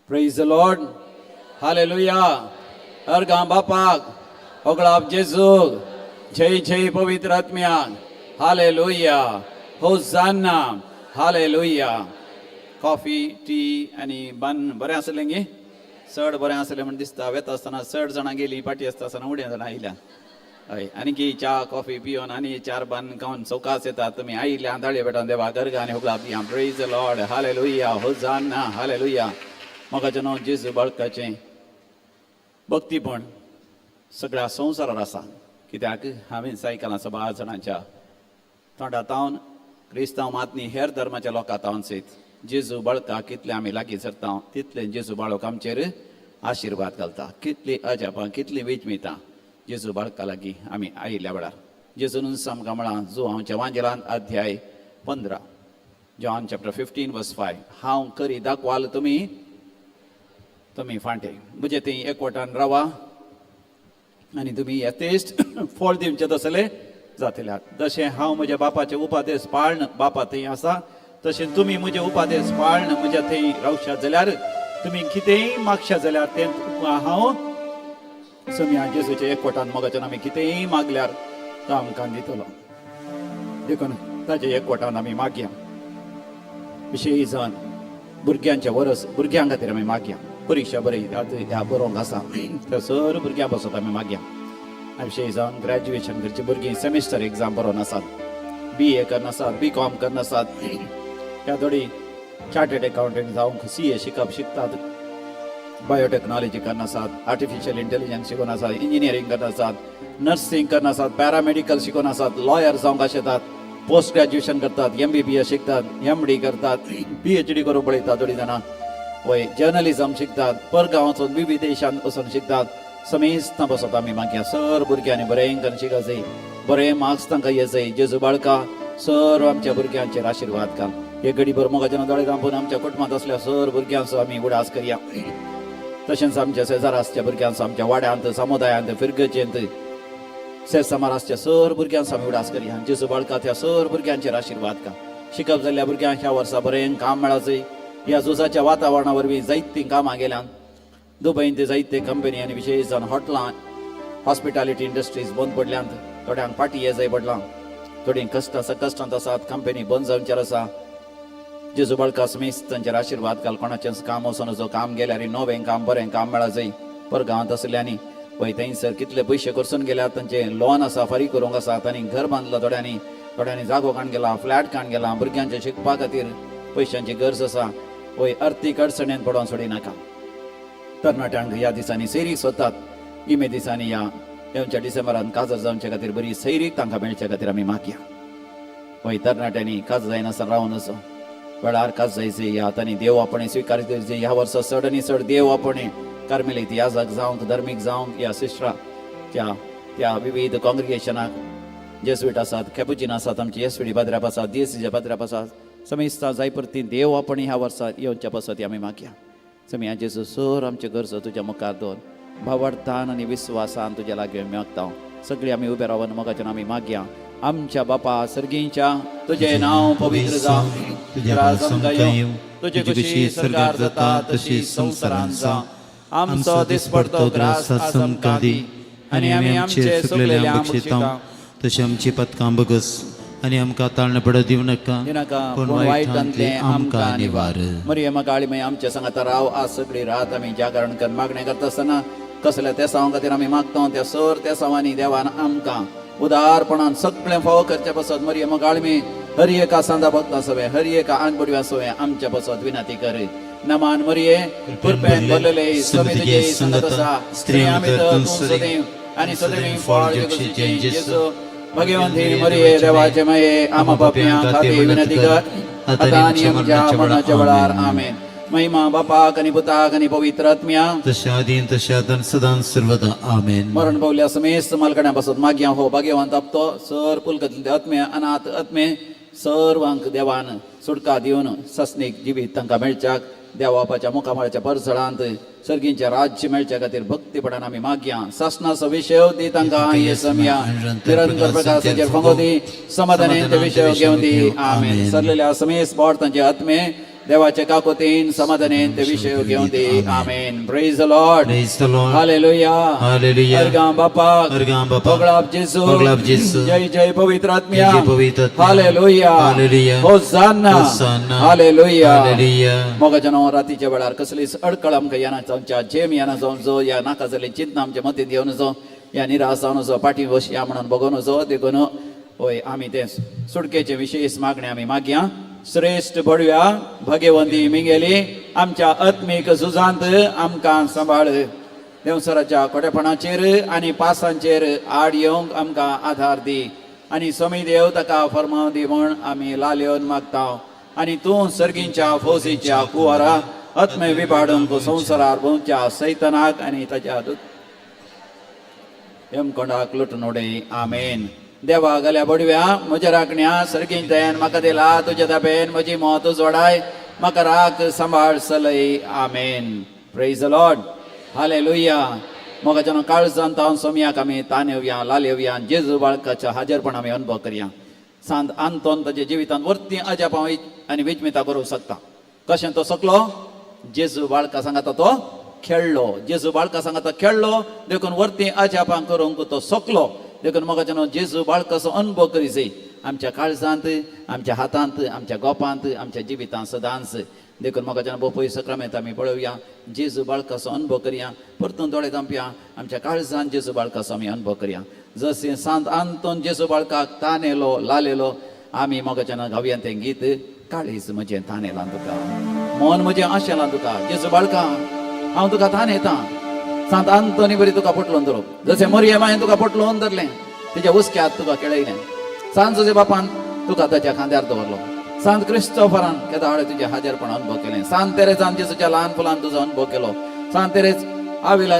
Praise the Lord. Hallelujah. अर्गां बापाक, होगळाप जेजूक, जय जय पवित्र आत्म्याक. Hallelujah. Hosanna. Hallelujah. Coffee, tea आनी बन बरें आसलें गे? चड बरें आसलें म्हण दिसता. वेता आसतना चड जाणां गेलीं, फाटीं आसता आसतना उड्या जाणां आयल्या. हय, आनी की च्या कॉफी पिवन आनी चार बान खावन सवकास येतात तुमी. आयिल्ल्या ताळये पेटान देवा गर्गा आनी होगळाप दिया. Praise the Lord. Hallelujah. Hosanna. Hallelujah. मोगाचें नांव जेजू बाळकाचें भक्तीपण सगळ्या संवसारार आसा, कित्याक हांवें आयकलां सबार जाणांच्या तोंडा तावन, क्रिस्तांव मात न्ही, हेर धर्माच्या लोकां तावन सयत. जेजू बाळका कितले आमी लागीं सरता तितले जेजू बाळक आमचेर आशिर्वाद घालता. कितली अजापां, कितली विजमितां जेजू बाळका लागीं आमी आयिल्ल्या वेळार. जेजूनच आमकां म्हळां जुवांवच्या वांजेलांत अध्याय 15, John chapter 15 verse 5, हांव करी दाखवाल तुमी तुमी फांटे म्हजे थंय एकवटान रावा आनी तुमी यथेश्ट फळ दिवचे तसले जातले. जशें हांव म्हज्या बापाचे उपादेश पाळन बापा थंय आसा, तशें तुमी म्हजे उपादेश पाळन म्हज्या थंय रावशात जाल्यार तुमी कितेंय मागशात जाल्यार तें तुमकां हांव सम्या. जेजूच्या एकवटान मोगाच्यान आमी कितेंय मागल्यार तो आमकां दितलो. देखून ताच्या एकवटान आमी मागया. विशेश जावन भुरग्यांच्या वरस भुरग्यां खातीर आमी मागया. परिक्षा बरी आतां ह्या बरोवंक आसा त्या सर भुरग्यां पासत आमी मागया. आनी विशेश जावन ग्रॅज्युएशन करची भुरगीं सेमिस्टर एग्जाम बरोवन आसात, बी ए करना आसात, बी कॉम करना आसात, ह्या थोडी चार्टर्ड एकावंटंट जावंक सी ए शिकप शिकतात, बायोटेक्नॉलॉजी करना आसात, आर्टिफिशियल इंटेलिजन्स शिकून आसात, इंजिनियरींग करना आसात, नर्सिंग करना आसात, पॅरामेडिकल शिकून आसात, लॉयर जावंक आशेतात, पोस्ट ग्रॅज्युएशन करतात, एमबीबीएस शिकतात, एमडी करतात, पीएचडी करूंक पळयतात थोडीं जाणां, वय जर्नलिझम शिकतात, परगांव वचून विविध देशांत वचून शिकतात. समेस्तां बसत आमी मागया. सर भुरग्यांनी बरें करून शिकत जाय, बरें मार्क्स तांकां ये जाय. जेजू बाळका, सर आमच्या भुरग्यांचेर आशिर्वाद घाल. एक घडीभर मोगाच्या दोळे धांपून आमच्या कुटुंबांत असल्या सर भुरग्यांचो आमी उडास करया. तशेंच आमच्या शेजार आसच्या भुरग्यांचो, आमच्या वाड्यांत, समुदायांत, फिरगचेंत, शेज आसच्या सर भुरग्यांचो आमी उडास करया. जेजू बाळका, त्या सर भुरग्यांचेर आशिर्वाद घाल. शिकप जाल्ल्या भुरग्यांक ह्या वर्सा बरें काम मेळाचें. ह्या झुजाच्या वातावरणा वरवीं जायतीं कामां गेल्यान. दुबयंत जायते कंपनी आनी विशेश जावन हॉटलां, हॉस्पिटॅलिटी इंडस्ट्रीज बंद पडल्यांत. थोड्यांक फाटीं ये जाय पडलां, थोडीं कश्ट कश्टांत आसात. कंपनी बंद जावचेर आसा. जेजू बाळका, समेस्तांचेर आशिर्वाद घाल. कोणाचेंच काम वचून जो काम गेल्यार नवें काम, बरें काम मेळा जाय. परगांवांत आसल्यांनी, वय थंयसर कितले पयशे खर्चून गेल्यात, तांचे लोन आसा, फारीक करूंक आसा. तांणी घर बांदलां थोड्यांनी, थोड्यांनी जागो काण गेला, फ्लॅट काण गेला. भुरग्यांचे शिकपा खातीर पयशांची गरज आसा. वय अर्थीक अडचणेन पडोवन सोडी नाका. तरणाट्यांक ह्या दिसांनी सैरीक सोदतात. गिमे दिसांनी ह्या येवच्या डिसेंबरान काजर जावचे खातीर बरी सैरीक तांकां मेळचे खातीर आमी मागया. वय तरणाट्यांनी काज जायनासतना रावन वचो, वेळार काज जायचे. ह्या तांणी देव आपणे स्विकार करचे. ह्या वर्सा चड आनी चड देव आपणे कार्मेलीत याजक जावंक, धर्मीक जावंक, ह्या सिस्टरा त्या त्या विविध कॉंग्रिगेशनाक, जेसवीट आसात, कॅपुचीन आसात, आमचे एसवीडी पाद्र्याप आसात, डीएसीचे पाद्र्याप आसात, समेस्ता जाय परती देव आपण ह्या वर्सा येवच्या पासत आमी मागया. समी जेजू, सर आमचे गरजो तुज्या मुखार दवर भावार्थान आनी विस्वासान तुज्या लागीं आमी मागता. सगळीं आमी उबे रावन मोगाच्यान आमी मागया. आमच्या बापा सर्गींच्या, तुजें नांव पवित्र जावं, तुजें राज आमकां आमकां येवं, येवं, तुजी खुशी स्वर्गार जाता तशी संवसारांत जावं. आमचो दिसपडतो ग्रास आज आमकां दी आनी आमी आमचे चुकलेल्यांक बक्षिता तशें आमची पदकां बगस आनी आमकां ताळणें पडत दिवं नाका, दिनाका, पूण पूण वायटांतलें आमकां निवार. मरियम काळीमाई, आमच्या सांगाता राव. आज सगळी रात आमी जागरण कर मागणें करता आसतना कसल्या तेसांव खातीर आमी मागता त्या सर तेसांवांनी देवान आमकां उदारपणान सगळें फावो करचे पासत मरियम काळमी हर एका सांदा भक्ता सवें, हर एका आंगबडव्या सवें आमच्या पासत विनंती कर. नमान मरिये, कृपेन भरलेले, स्वामी तुजे संगत आसा. स्त्रियां भितर तूं सदैव आनी सदैव फळ जगूचे जेजू. भगवंती मरिये, देवाचे माये, आमा पापयां खातीर विनंती कर, आता आनी आमच्या मरणाच्या वेळार. आमेन. महिमा बापाक आनी पुताक आनी पवित्र आत्म्याक. तशें आदीं तशें आतां सदां सर्वदा. आमेन. मरण पावल्या समेस्त मालकड्यां पासत मागया. हो भाग्यवंत आपतो सर पुलकतले आत्मे, अनाथ आत्मे सर्वांक देवान सुटका दिवन सस्नीक जिवीत तांकां मेळच्याक, देवापाच्या मुखामळाच्या परसळांत सर्गींचें राज्य मेळच्या खातीर भक्तीपणान आमी मागया. सासणाचो विशय दी तांकां येसमया, निरंतर प्रकाशाचेर फंगो दी, समाधानेन ते विशय घेवन दी. आमेन. सरलेल्या समेस्त बोट तांचे आत्मे देवाचे काकोतीन समाधानेन ते विशय घेवन दी. आमेन. Praise the Lord. Praise the Lord. Hallelujah. Hallelujah. अर्गां बापाक. अर्गां बापाक. होगळाप जेजू. होगळाप जेजू. जय जय पवित्र आत्म्या. जय जय पवित्र आत्म्या. हालेलुया. हालेलुया. होसान्ना. होसान्ना. हालेलुया. हालेलुया. मोगाच्या नांवान रातीच्या वेळार कसलीच अडकळ आमकां येना जावच्या, झेम येना जावचो, या नाका जाल्ली चिंतना आमच्या मतींत येवन जो, या निराश जावन जो, फाटीं बसया म्हणून बगोवन जो, देखून होय आमी तें सुटकेचे विशेष मागणें आमी मागया. श्रेश्ठ बडव्या भगेवंती मिंगेली आमच्या आत्मीक झुजांत आमकां सांबाळ. देंवसराच्या खोटेपणाचेर आनी पासांचेर आड येवंक आमकां आधार दी आनी समी देव ताका फर्माव दी म्हूण आमी लाल येवन मागता. आनी तूं सर्गींच्या फौजीच्या कुवारा आत्मे विबाडूंक संवसारार भोंवच्या सैतनाक आनी ताच्या यमकोंडाक लुटून उडय. आमेन. देवा गल्या बडव्या म्हज्या राखण्या सर्गीं दयान म्हाका दिला तुज्या दाबेन म्हजी मत जोडाय म्हाका राख सांबाळ सलय. आमेन. Praise the Lord. Hallelujah. मोगाच्या काळजान तावन सोमयाक आमी तान येवया, लाल येवया, जेजू बाळकाच्या हाजरपण आमी अनुभव करया. सांत आंतोन ताच्या जिवितांत वरती अजापां आनी विजमिता करूंक शकता. कशें तो सकलो? जेजू बाळका सांगाता तो खेळ्ळो. जेजू बाळका सांगाता खेळ्ळो देखून वरती अजापां करूंक तो सकलो. देखून मोगाच्या जेजू बाळकाचो अनुभव करी जाय आमच्या काळजांत, आमच्या हातांत, आमच्या गोपांत, आमच्या जिवितांत सदांच. देखून मोगाच्या बोपय सक्रामेंत आमी पळोवया, जेजू बाळकाचो अनुभव करया. परतून दोळे धांपया, आमच्या काळजांत जेजू बाळकाचो आमी अनुभव करया. जशें सांत आंतोन जेजू बाळकाक तानेलो लालेलो, आमी मोगाच्यान गावया तें गीत. काळीज म्हजें तानेलां तुका, मन म्हजें आशेलां तुका, जेजू बाळका हांव तुका तान येता. सांत आंतोनी बरी तुका पोटलोन धरूं, जशें मोरये मायेन तुका पोटलोन धरलें, तिच्या हुस्क्यात तुका खेळयलें. सांत जुजे बापान तुका ताच्या खांद्यार दवरलो. सांत क्रिस्तोफरान केदाळे तुजें हाजेरपण अनुभव केलें. सांत तेरेजान जेजूच्या ल्हान फुलान तुजो अनुभव केलो. सांत तेरेज आविला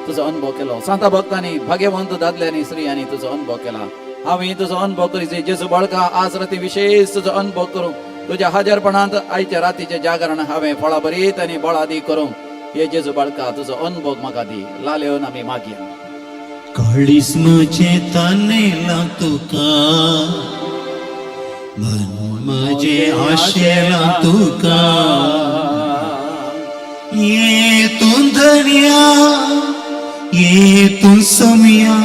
तुजो अनुभव केलो. सांता भक्तांनी, भाग्यवंत दादल्यांनी, स्त्रियांनी तुजो अनुभव केला. हांवें तुजो अनुभव करीत जेजू बाळका आज राती विशेष तुजो अनुभव करूं. तुज्या हाजेरपणांत आयच्या रातीचें जागरण हांवें फळां भरीत आनी बळादी करूंक हे जेजू बाळका तुजो अनुभव म्हाका दी. लाल येवन आमी मागया. काळीज म्हजें तानेलां तुका, मन म्हजें आशेलां तुका, ये तूं धनया, ये तूं सोम्या,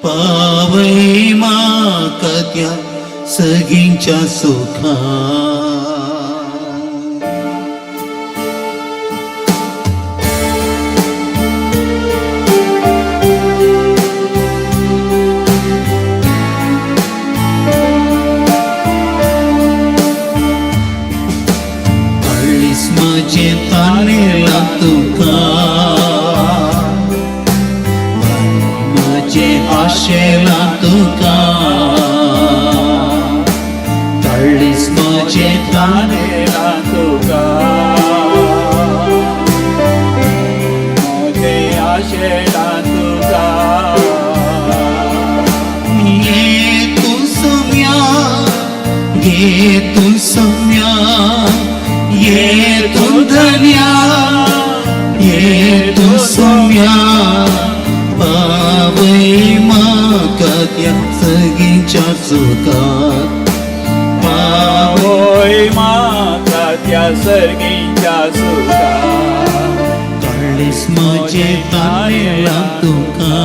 पावय म्हाका त्या सगींच्या सुखा. काळीज म्हजें तानेलां तुका, मन म्हजें आशेलां तुका, काळीज म्हजें तानेलां तुका, म्हजें आशेलां तुका, ये तूं सोम्या, ये तूं सोम्या, ये तूं धन्या, ये तूं सोम्या, पावय म्हाका त्या सगींच्या सुखात, पावय पावय म्हाका त्या सर्गींच्या सुखा. काळीज म्हजें तानेलां तुका,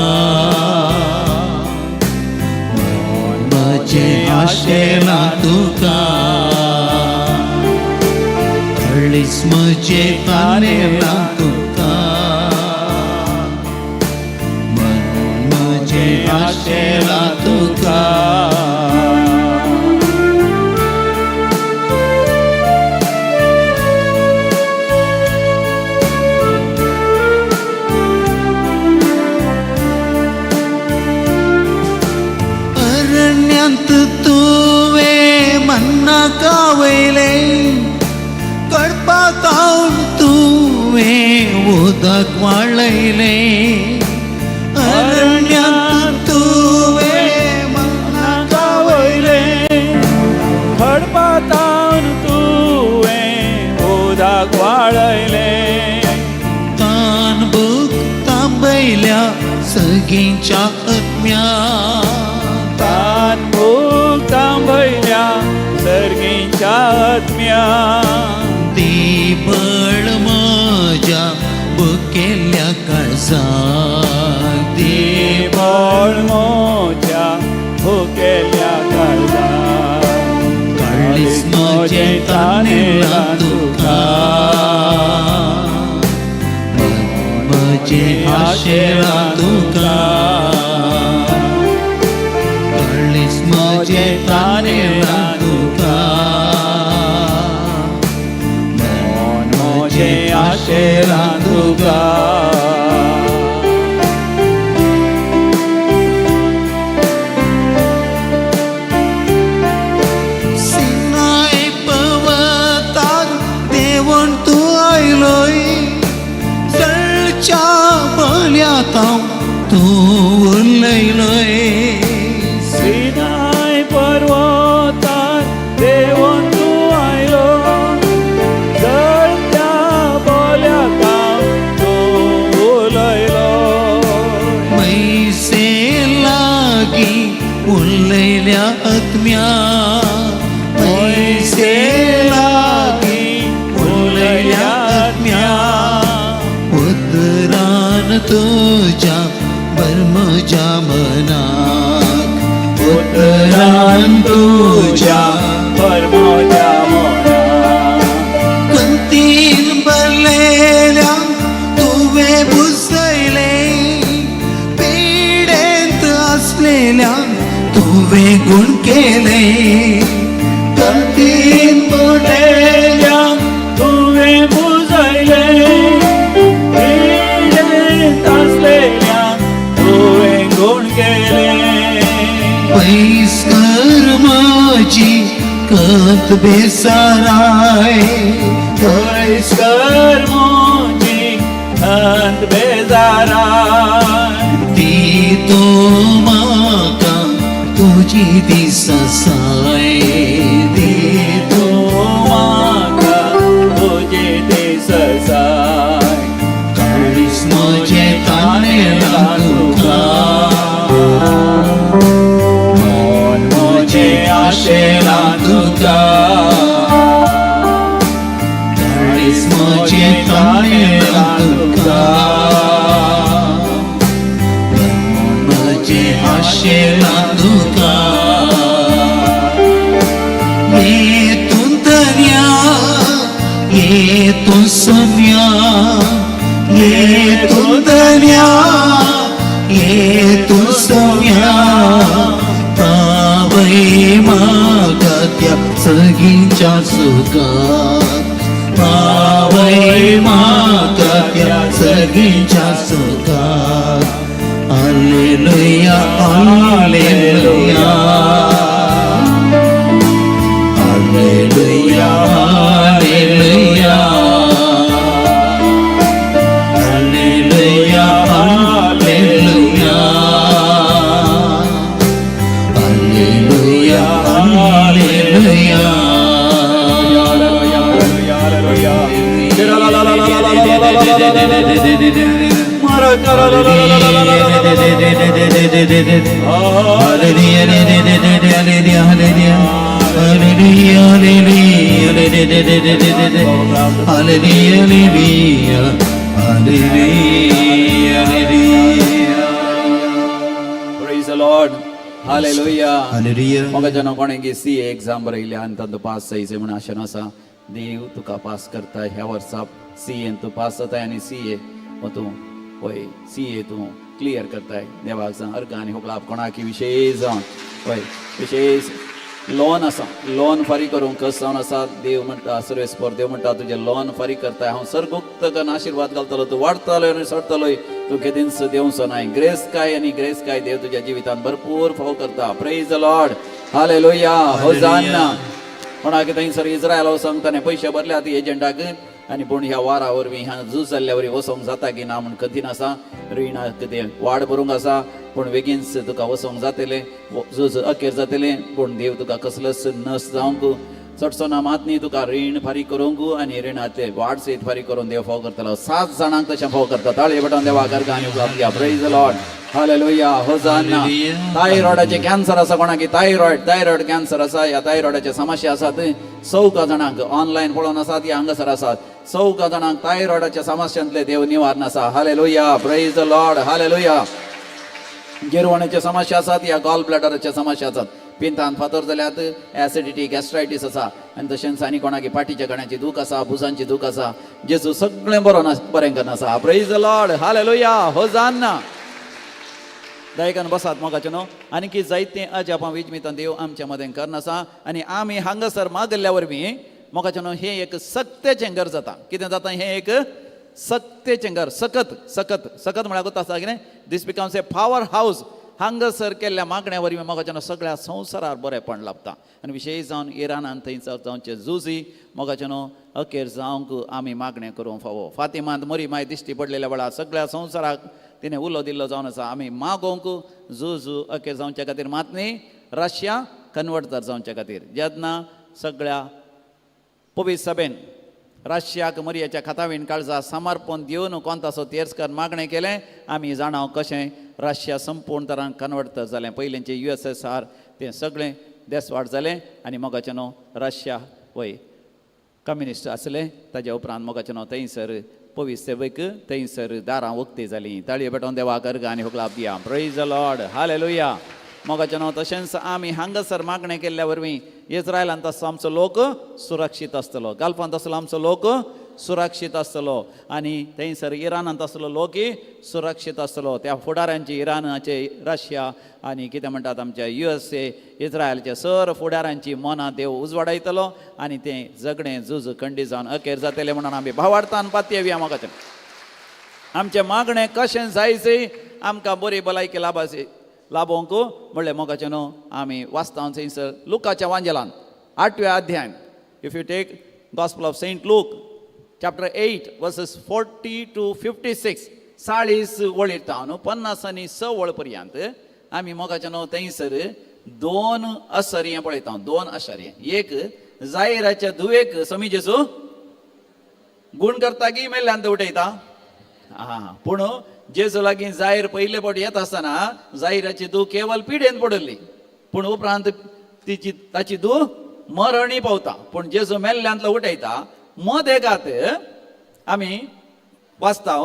मन म्हजें आशेलां तुका, काळीज म्हजें तानेलां तुका, मन म्हजें आशेलां तुका. अरण्यांत तुवें मन्ना कावयलें, कडपाक तुवें उदक वाळयलें. अरण्यांत तुवें मन्ना कावयलें, खडपातावन तुवें उदक वाळयलें. तान भूक तांबयल्या सगींच्या आत्म्या, तान भूक तांबयल्या सर्गींच्या आत्म्या, भुकेल्या काळजाक, दी बळ म्हज्या भुकेल्या काळजाक. काळीज म्हजें तानेलां तुका, मन म्हजें आशेलां तुका, काळीज म्हजें तानेलां तुका, मन म्हजें आशेलां तुका. सिनाय पर्वतार देवण तूं आयलोय, जळच्या बल्यातांव तूं उलयलोय. सिनाय पर्वतार देवून तूं आयलो, जळत्या बोल्यातांव तूं उलयलो. मैसे लागी उलयल्या आत्म्या, मैसे लागी उलयल्या आत्म्या, उतरान तुज्या भर म्हज्या मनाक, उतरान तुज्या भर म्हज्या मनाक. कंतीन भरलेल्या तुवें बुजयलें, पिडेंत आसलेल्या तुवें गुण केलें, कंतीन भरलेल्या तुवें पुजयलें, पिडेंत आसलेल्या तुवें गुण केलें. पयस कर म्हजी कंत बेसाराय, पयस कर म्हजी अंत बेजाराय. ती तूं म्हाका तुजी दिससाय, दी तूं तूं म्हाका तुजी दिससाय. काळीज म्हजें तानेलां तुका, मन म्हजें आशेलां तुका, काळीज म्हजें तानेलां तुका, मन म्हजें आशेलां तुका. ये तूं दर्या, ये तूं सम्या, ये तूं दर्या, ये तूं सम्या, पावय म्हाका त्या सगींच्या सुखात, पावय म्हाका त्या सगींच्या सुखात. Hallelujah, hallelujah, hallelujah, hallelujah, hallelujah, hallelujah, hallelujah, hallelujah. Praise the Lord. Hallelujah. म्हाका जेन्ना कोणें सी ए एग्जाम बरयल्या आनी तांचो पास जायचे म्हूण आशेन आसा, देव तुका पास करता. ह्या वर्सा सी एन तूं पास जाताय आनी सी ए तूं पळय सी ए तूं क्लियर करताय. देवाक सांग अर्घ आनी होगळाप कोणाकी विशेश जावन पळय विशेश लोन आसा, लोन फारीक करूंक कस जावन आसा. देव म्हणटा, सर्वेस्पर देव म्हणटा, तुजें लोन फारीक करताय हांव, सर्गुक्त कन्न आशिर्वाद घालतलो, तूं वाडटलो आनी सरतलोय, तूं केदींच देंवचो नाय. ग्रेस काय आनी ग्रेस काय देव तुज्या जिवितान भरपूर फाव करता. Praise the Lord. Hallelujah. Hosanna. कोणाक थंयसर इस्रायल वचोंक ताणें पयशे भरल्या ती एजंटाक आनी पूण ह्या वारा वरवीं ह्या झूज जाल्ल्या वरवीं वचोंक जाता की ना म्हूण कठीण आसा. रिणाक तें वाड भरूंक आसा, पूण बेगीनच तुका वचोंक जातलें, झूज अखेर जातलें. पूण देव तुका कसलोच नस जावंक चडसो ना मात न्ही तुका रीण फारीक करूंक आनी रिणांतले वाड सयत फारीक करून देव फाव करतलो. 7 जाणांक तशें फाव करता. ताळये पेटोवन देवा गर्गा आनी उपलब्ध घ्या. Praise the Lord, hallelujah, hosanna. थायरॉयडाचे कॅन्सर आसा कोणाक? थायरॉयड कॅन्सर आसा, ह्या थायरॉयडाचे समस्या आसात 4 जाणांक ऑनलायन पळोवन आसात या हांगासर आसात. 4 जाणांक थायरॉयडाच्या समस्यांतले देव निवारण आसा. Hallelujah, praise the Lord, hallelujah. गिरवण्याचे समस्या आसात या गॉल ब्लॅडराचे समस्या आसात, पिंतान फातर जाल्यात, ॲसिडिटी गॅस्ट्रायटीस आसा आनी तशेंच आनी कोणाक पाटीच्या गण्याची दूख आसा, भुजांची दूख आसा. जेजू सगळें बरो ना बरें करना आसा. Praise the Lord, hallelujah, hosanna. दयेकान बसात मोगाचें न्हू. आनी की जायतें अजापां विजमितां देव आमच्या मदें करना आसा आनी आमी हांगासर मागल्ल्या वरवीं मोगाचें न्हू हें एक सक्तेचें घर जाता. कितें जाता? हें एक सक्तेचें घर. सकत सकत सकत म्हळ्यार कोता आसता कितें? This becomes a power house. हांगासर केल्ल्या मागण्या वरवीं मोगाचें न्हू सगळ्या संवसारार बरेंपण लाभता आनी विशेश जावन इराणान थंयसर जावचे झुजी मोगाचें न्हू अखेर जावंक आमी मागणें करूंक फावो. फातिमांत मरी माय दिश्टी पडलेल्या वेळार सगळ्या संवसाराक तिणें उलो दिल्लो जावन आसा. आमी मागोवंक झूज अखेर जावच्या खातीर मात न्ही, रशिया कन्वर्टर जावच्या खातीर. जेन्ना सगळ्या पवित्र सभेन रशियाक मरियाच्या खातावीन काळजा समर्पण दिवन कोणतासो तेर्सकर मागणें केलें, आमी जाणाव कशें रशिया संपूर्ण तरान कन्वर्टर जालें. पयलींचें USSR तें सगळें देसवाट जालें आनी मोगाचें न्हू रशिया वय कम्युनिस्ट आसलें. ताज्या उपरांत मोगाचें न्हू थंयसर पवित्र सेवेक थंयसर दारां उक्ती जालीं. ताळये पेटोवन देवाक अर्गां आनी हुकलाप दिया. Praise the Lord, hallelujah. मोगाचें न्हू तशेंच आमी हांगासर मागणें केल्ल्या वरवीं इस्रायलांत आसलो आमचो लोक सुरक्षीत आसतलो, गल्फांत आसलो आमचो लोक सुरक्षीत आसतलो आनी थंयसर इराणांत आसलो लोकय सुरक्षीत आसतलो. त्या फुडाऱ्यांची इराणाचे, रशिया आनी कितें म्हणटात आमच्या USA, इस्रायलचे सर फुडाऱ्यांची मनां देव उजवाडायतलो आनी तें झगडें झूज खंडी जावन अखेर जातलें म्हणून आमी भावार्थान पातयेवया. मोगाचें आमचें मागणें कशें जायचे आमकां बरी भलायकी लाभाची लाभोवंक म्हणलें मोगाचें न्हू आमी वाचता थंयसर लुकाच्या वांजेलान 8व्या अध्यायान. If you take gospel of Saint Luke chapter 8 verses 40 to 56, 40 वळीर न्हू 56 वळ पर्यंत आमी मोगाचें न्हू थंयसर 2 आश्चर्य पळयता. 2 आश्चर्य. एक जायराच्या धुवेक समी जेजू गुण करता की मेल्ल्यान उठयता. हा, पूण जेजू लागीं जाहीर पयले फावट येता आसतना जाहिराची धूव केवल पिडेन पडिल्ली, पूण उपरांत तिची ताची धूव मरणी पावता. पूण जेजू मेल्ल्यांतलो उठयता. मदेगात आमी वाचता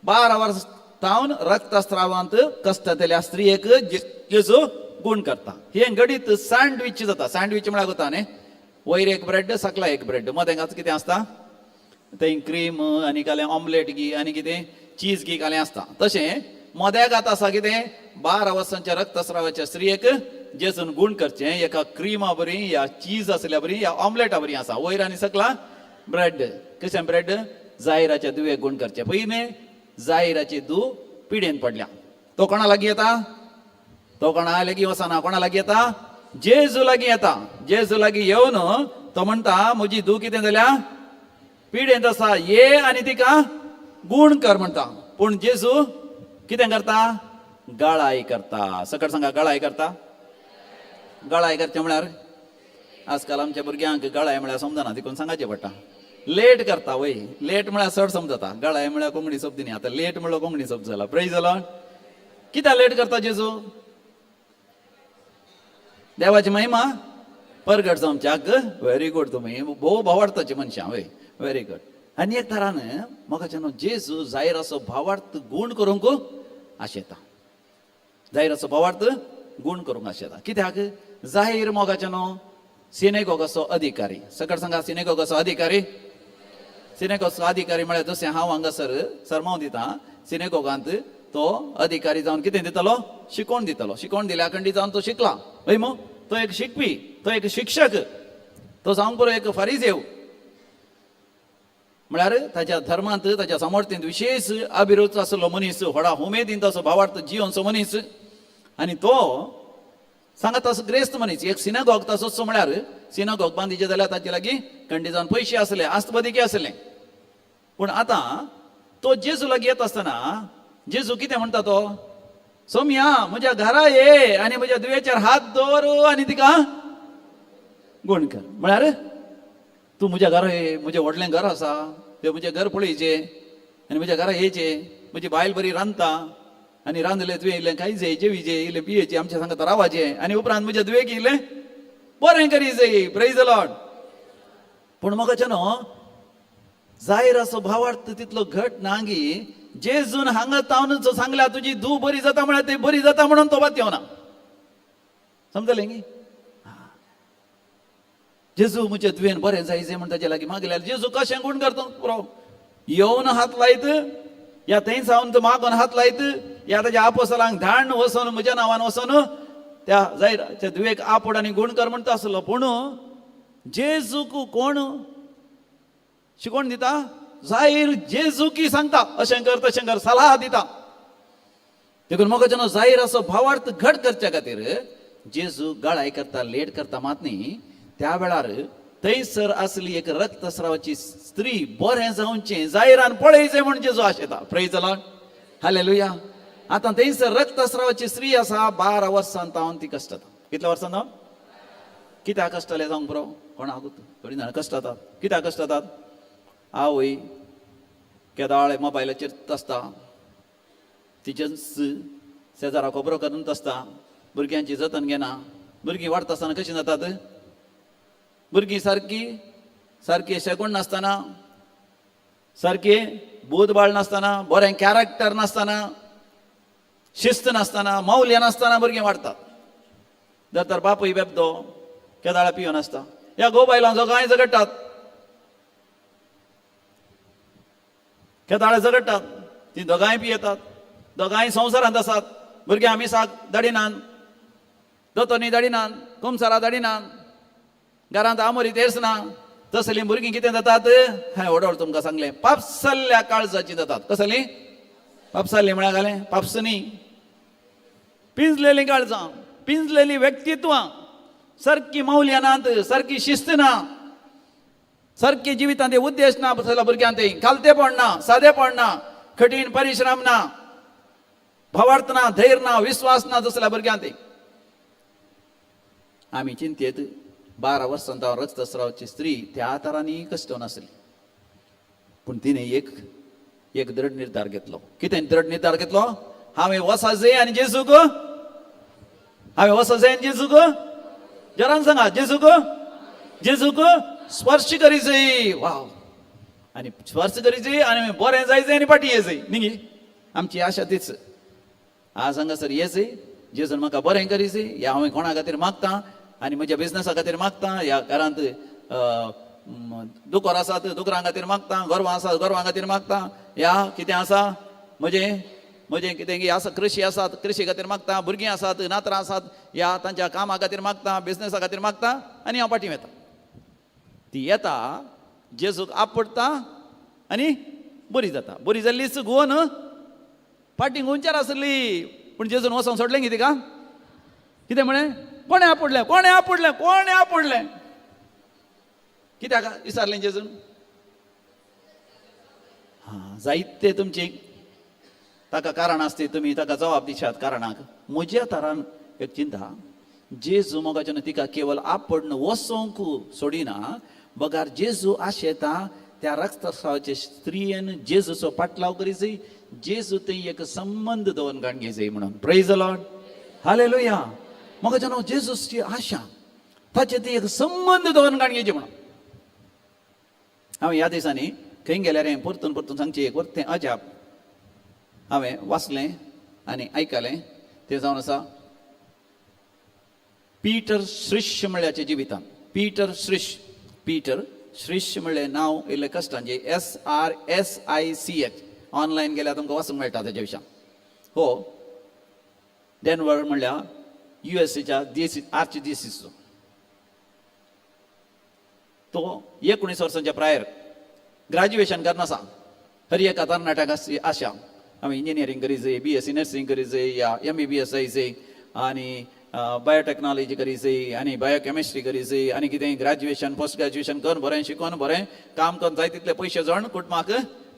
12 वर्सां तावन रक्तस्रावांत कश्टतल्या स्त्रियेक जेजू गुण करता. हें घडीत सँडवीच जाता. सँडवीच म्हळ्यार कोता न्ही, वयर एक ब्रेड सकला एक ब्रेड, मदेगात कितें आसता थंय क्रीम आनी कालें ऑमलेट गी आनी कितें चीज गी कालें आसता. तशें मदेगात आसा कितें 12 वर्सांच्या रक्तस्रावाच्या स्त्रियेक जेजून गुण करचें एका क्रिमा बरी या चीज आसल्या बरी या ऑमलेटा बरी आसा. वयर आनी सकला ब्रेड. कशें ब्रेड? जाहिराच्या दुवेक गुण करचें. पयलीं जाहिराची धूव पिडेन पडल्या. तो कोणा लागीं येता? तो कोणा लागीं वचना. कोणा लागीं येता? जेजू लागीं येता. जेजू लागीं येवन तो म्हणटा म्हजी धूव कितें जाल्या पिडेंत आसा, ये आनी तिका गुण कर म्हणटा. पूण जेजू कितें करता? गळाय करता. सकट सांगा, गळाय करता. गळाय करचें म्हळ्यार आजकाल आमच्या भुरग्यांक गळाय म्हळ्यार समजना, देखून सांगाचें पडटा. लेट करता वय. लेट म्हळ्यार चड समजता. गळाय म्हळ्यार कोंकणी शब्द न्ही, आतां लेट म्हणलो कोंकणी शब्द जाला. Praise the Lord. कित्याक लेट करता जेजू? देवाची महिमा परगट जावच्याक. व्हेरी गुड, तुमी भोव भावार्थाची मनशां वय. Very good. आनी एक तरान म्हाका न्हू जेजू जाहिराचो भावार्थ गूण करूंक आशेता. जाहिराचो भावार्थ गूण करूंक आशेता. कित्याक? जाहीर मोगाचें न्हू सिनेगोगाचो अधिकारी. सकट सांगा, सिनेगोगाचो अधिकारी. सिनेगोगाचो अधिकारी म्हळ्यार जशें हांव हांगासर सरमांव दिता, सिनेगोगांत तो अधिकारी जावन कितें दितलो? शिकोवन दितलो. शिकोवन दिल्या खंडी जावन तो शिकला हय मू. तो एक शिकपी, तो एक शिक्षक, तो जावंक बरो एक फारीजेव. म्हळ्यार ताच्या धर्मांत ताच्या सामर्थ्यांत विशेष अभिरुच आसलो मनीस, व्हडा उमेदीन तसो भावार्थ जियोनचो मनीस. आनी तो सांगत असो ग्रेस्त मनीस. एक सिनागॉग तसोच म्हळ्यार सिनागॉग बांदिचें जाल्यार ताचे लागीं खंडी जावन पयशे आसले, आस्तबदिकी आसले. पूण आतां तो जेजू लागीं येता आसतना जेजू कितें म्हणटा? तो सोमया म्हज्या घरा ये आनी म्हज्या दुयेचेर हात दवर आनी तिका गुण कर. म्हळ्यार तूं म्हज्या घरा ये, म्हजें व्हडलें घर आसा, तें म्हजें घर पळयचें आनी म्हज्या घरा येयचें, म्हजी बायल बरी रांदता आनी रांदलें तुवें इल्लें खायचें, जेवीचें, इल्लें पियेचें, आमच्या सांगता रावाचें आनी उपरांत म्हज्या दुवेक इल्लें बरें करी जाय. Praise the Lord. पूण म्हाका न्हू जायराचो भावार्थ तितलो घट ना गी. जेजून हांगा तावनच सांगल्या तुजी धूव बरी जाता म्हळ्यार ती बरी जाता म्हणून तो बात येवना. समजलें गी? जेजू म्हजे धुवेन बरें जायचे म्हण ताजे लागीं मागल्यार जेजू कशें गुण करता पुरो येवन हात लायत या थंय सावन तो मागून हात लायत या ताज्या आपोसलांक धाडून वचोन म्हज्या नांवान वचोन त्या जायराच्या धुवेक आपोड आनी गुण कर म्हणटा आसलो. पूण जेजूक कोण शिकोवन दिता? जाहीर जेजूकी सांगता अशें कर तशें कर, सलाह दिता. देखून म्हाका जेन्ना जाहीर असो भावार्थ घट करच्या खातीर जेजू गळाय करता, लेट करता मात न्ही. त्या वेळार थंयसर आसली एक रक्तस्रावाची स्त्री बरें जावचें जाहिरान पळयचें म्हूण जेजू आशेता. Praise the Lord, hallelujah. आतां थंयसर रक्तस्रावाची स्त्री आसा, 12 वर्सां तावन ती कश्टता. कितल्या वर्सां तावन? कित्याक कश्टले जावंक पुरो? कोणाक थोडीं जाणां कश्टतात. कित्याक कश्टतात? आवय केदाळे मोबायलाचेर आसता, तिचेच शेजारा खबरो करून आसता, भुरग्यांची जतन घेना. भुरगीं वाडटा आसतना कशीं जातात? भुरगीं सारकी सारकी शेगूण नासतना, सारकी बोध बाळ नासतना, बरें कॅरेक्टर नासतना, शिस्त नासतना, मौल्य नासतना भुरगीं वाडटात. जर तर बापूय बेबदो केदाळा पिवन आसता, ह्या घोव बायलां दोगांय झगडटात, केदाळे झगडटात, ती दोगांय पियेतात, दोगांय संवसारांत आसात, भुरग्यां मिसाक धाडिनात, दोतोनी धाडिनात, कुमसारा धाडिनात, घरांत आमोरी तेर्स ना. तसलीं भुरगीं कितें जातात? हांवें व्हडोळ तुमकां सांगलें, पापसल्ल्या काळजाचीं जातात. कसलीं? पापसल्लीं म्हळ्यार घालें पापसनी, पिंजलेलीं काळजां, पिंजलेलीं व्यक्तित्वां, सारकी मौल्यां नात, सारकी शिस्त ना, सारकी जिवितांत उद्देश ना तसल्या भुरग्यांत, खालतेपण ना, सादेपण ना, कठीण परिश्रम ना, भावार्थ ना, धैर्य ना, विस्वास ना तसल्या भुरग्यांत. आमी चिंतेत 12 वर्सां रक्तस्रावाची स्त्री त्या तरांनी कश्ट नासली, पूण तिणें एक एक दृढ निर्धार घेतलो. कितें दृढ निर्धार घेतलो? हांवें वसाजे आनी जेजूक, हांवें वसाजे आनी जेजूक, जरान सांगा, जेजूक, जेजूक स्पर्श करीजय. वाव, आनी स्पर्श करीजय आनी बरें जायचें आनी फाटीं येजय. न्ही आमची आशा तीच. आज हांगासर येजय, जेजून म्हाका बरें करीजय, ह्या हांवें कोणा खातीर मागता आनी म्हज्या बिजनसा खातीर मागता, ह्या घरांत दुकोर आसात दुकरां खातीर मागता, गोरवां आसात गोरवां खातीर मागता, ह्या कितें आसा म्हजें म्हजें कितें आसा कृशी आसात कृशी खातीर मागता, भुरगीं आसात नातरां आसात ह्या तांच्या कामा खातीर मागता, बिजनसा खातीर मागता आनी हांव फाटीं वता. ती येता, जेजूक आपडटा आनी बरी जाता. बरी जाल्लीच गोवन फाटीं गुंचार आसली, पूण जेजून वचोन सोडलें गी तिका. कितें म्हळें? कोणें आपुडलें, कोणें आपुडलें, कोणें आपुडलें? कित्याक विचारलें जेजून? हां, जायते तुमची ताका कारण आसती, तुमी ताका जबाब दिशात कारणाक. म्हज्या तरान एक चिंता, जेजू मोगाच्यान तिका केवल आपडून वचोंक सोडिना, बगार जेजू आशेता त्या रक्तस्रावाचे स्त्रियेन जेजूचो पाटलाव करीजय, जेजू थंय एक संबंद दवरून काण घेजय म्हणून. Praise the Lord, hallelujah. मोगाच्यान जेजूची आशा ताचे ती एक संबंद दवरून काण घेवचे म्हणून. हांवें ह्या दिसांनी खंय गेल्यार हें परतून परतून सांगचें एक वर्तें अजाप हांवें वाचलें आनी आयकलें, तें जावन आसा पीटर श्रिश म्हळ्याच्या जिवितांत. पीटर श्रिश, पीटर श्रिश म्हणलें नांव इल्लें कश्टांचें, SRSICH. Online गेल्यार तुमकां वाचूंक मेळटा तेज्या विशयान. हो डेनवर म्हणल्यार युएसएच्या डीसी आर्च डीसीचो तो 19 वर्सांच्या प्रायर ग्रॅज्युएशन करना आसा. हर एका तरणाट्याक आशा आमी इंजिनियरींग करी जाय, BSc nursing करी जाय, या MBBS जाय जाय, आनी बायोटेक्नॉलॉजी करी जाय, आनी बायोकेमिस्ट्री करी जाय, आनी कितें ग्रॅज्युएशन पोस्ट ग्रॅज्युएशन करून बरें शिकोवन बरें काम करून जाय तितले पयशे जोडून कुटुंबाक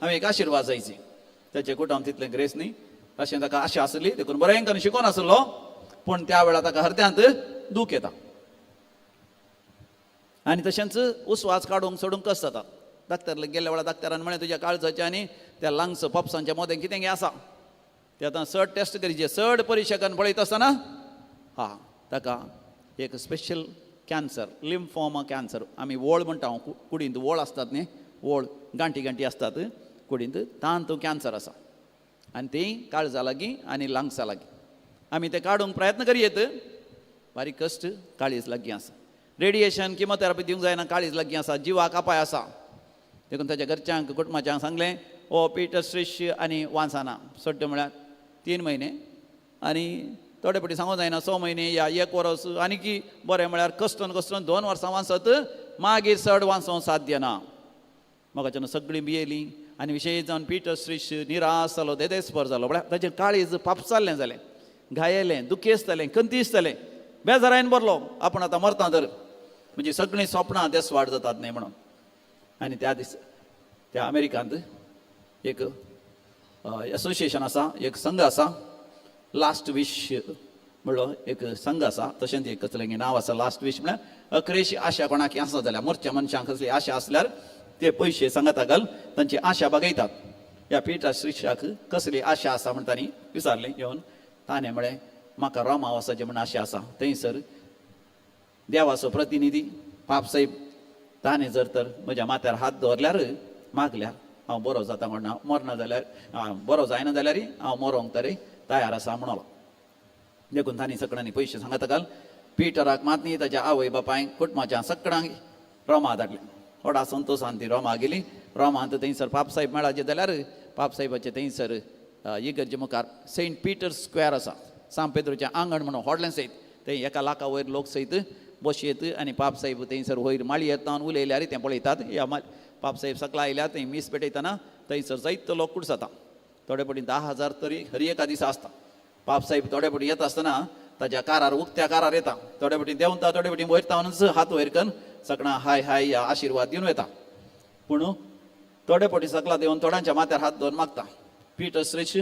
आमी एक आशिर्वाद जायची. ताचें कुटुंब तितलें ग्रेस न्ही अशें ताका आशा आसली, देखून बरें करून शिकोन आसलो, पूण त्या वेळार ताका हरद्यांत दूख येता. आनी तशेंच उस्वास काडूंक सोडूंक कश्ट जाता. डाक्टर गेल्ल्या वेळार डाक्टरान म्हळें तुज्या काळजाचें आनी त्या लंग्स पप्सांच्या मदें कितें आसा तें आतां चड टेस्ट करीचे. चड परिक्षा करून पळयता आसतना हा ताका एक स्पेशल कॅन्सर, लिम्फोमा कॅन्सर, आमी वोळ म्हणटा, कुडींत वोळ आसतात न्ही, वोळ गांठी गांठी आसतात कुडींत, तांतू कॅन्सर आसा आनी ती काळजा लागीं आनी लंग्सा लागीं. आमी ते काडूंक प्रयत्न करयेत, बारीक कश्ट, काळीज लागीं आसा. रेडिएशन किमोथेरपी दिवंक जायना, काळीज लागीं आसा, जिवाक अपाय आसा. देखून ताच्या घरच्यांक कुटुंबाच्यांक सांगलें ओ पीटर श्रीश आनी वांसाना सड्ड म्हळ्यार 3 म्हयने आनी थोडे फावटी सांगूंक जायना 6 म्हयने या 1 वर्स, आनी की बरें म्हळ्यार कश्टन कश्टन 2 वर्सां वांचत, मागीर चड वांचोंक साध्य ना. म्हाका सगळीं भियेलीं आनी विशेश जावन पीटर श्रीश निराश जालो, देदेस्पर जालो. म्हळ्यार ताचें काळीज पापसाल्लें जालें, घायेलें, दुखेस्त जालें, खंतीस्त जालें, बेजारायन भरलो, आपूण आतां मरता तर म्हणजे सगळीं सोपणां देसवाड जातात न्ही म्हणून. आनी त्या दीस त्या अमेरिकांत एक एसोसिएशन आसा, एक संघ आसा, लास्ट विश म्हणलो एक संघ आसा, तशेंच एक कसलें नांव आसा लास्ट विश, म्हळ्यार अखरेशी आशा कोणाक आसा जाल्यार मरच्या मनशांक कसली आशा आसल्यार ते पयशे सांगाता घाल तांची आशा बागयतात. ह्या पीटर श्रीशाक कसली आशा आसा म्हण तांणी विचारलें येवन, ताणें म्हळें म्हाका रोमा वचपाचें म्हण आशा आसा, थंयसर देवाचो प्रतिनिधी पापसाहेब ताणें जर तर म्हज्या माथ्यार हात दवरल्यार मागल्यार हांव बरो जाता म्हण, मरना जाल्यार बरो जायना जाल्यार हांव मरोंक तरी तयार आसा म्हणलो. देखून तांणी सगळ्यांनी पयशे सांगाता घाल पिटराक मात न्ही ताच्या आवय बापायक कुटुंबाच्या सगळ्यांक रोमा धाडलें. व्हडा संतोशान ती रोमा गेली. रोमांत थंयसर पापसाहेब मेळाचे जाल्यार पापसाहेबाचें थंयसर इगर्जे मुखार सेंट पीटर स्क्वेअर आसा, सांत पेद्रोचें आंगण म्हणून व्हडलें सयत, थंय 1 लाखा वयर लोक सयत बशयेत आनी पापसाहेब थंयसर वयर माळयेर तावन उलयल्यार तें पळयतात. ह्या पापसाहेब सकला आयल्यार थंय मीस पेटयतना थंयसर जायतो लोक कुडसाता, थोडे फावटी 10,000 तरी हर एका दिसा आसता. पापसाहेब थोडे फावटी येता आसतना ताच्या कारार उक्त्या कारार येता, थोडे फावटी देंवता, थोडे फावटी वयर तावनच हात वयर करून सगळ्यां हाय हाय या आशिर्वाद दिवन वता. पूण थोडे फावटी सकला देवन थोड्यांच्या माथ्यार हात दवरून मागता. पीटर श्रीश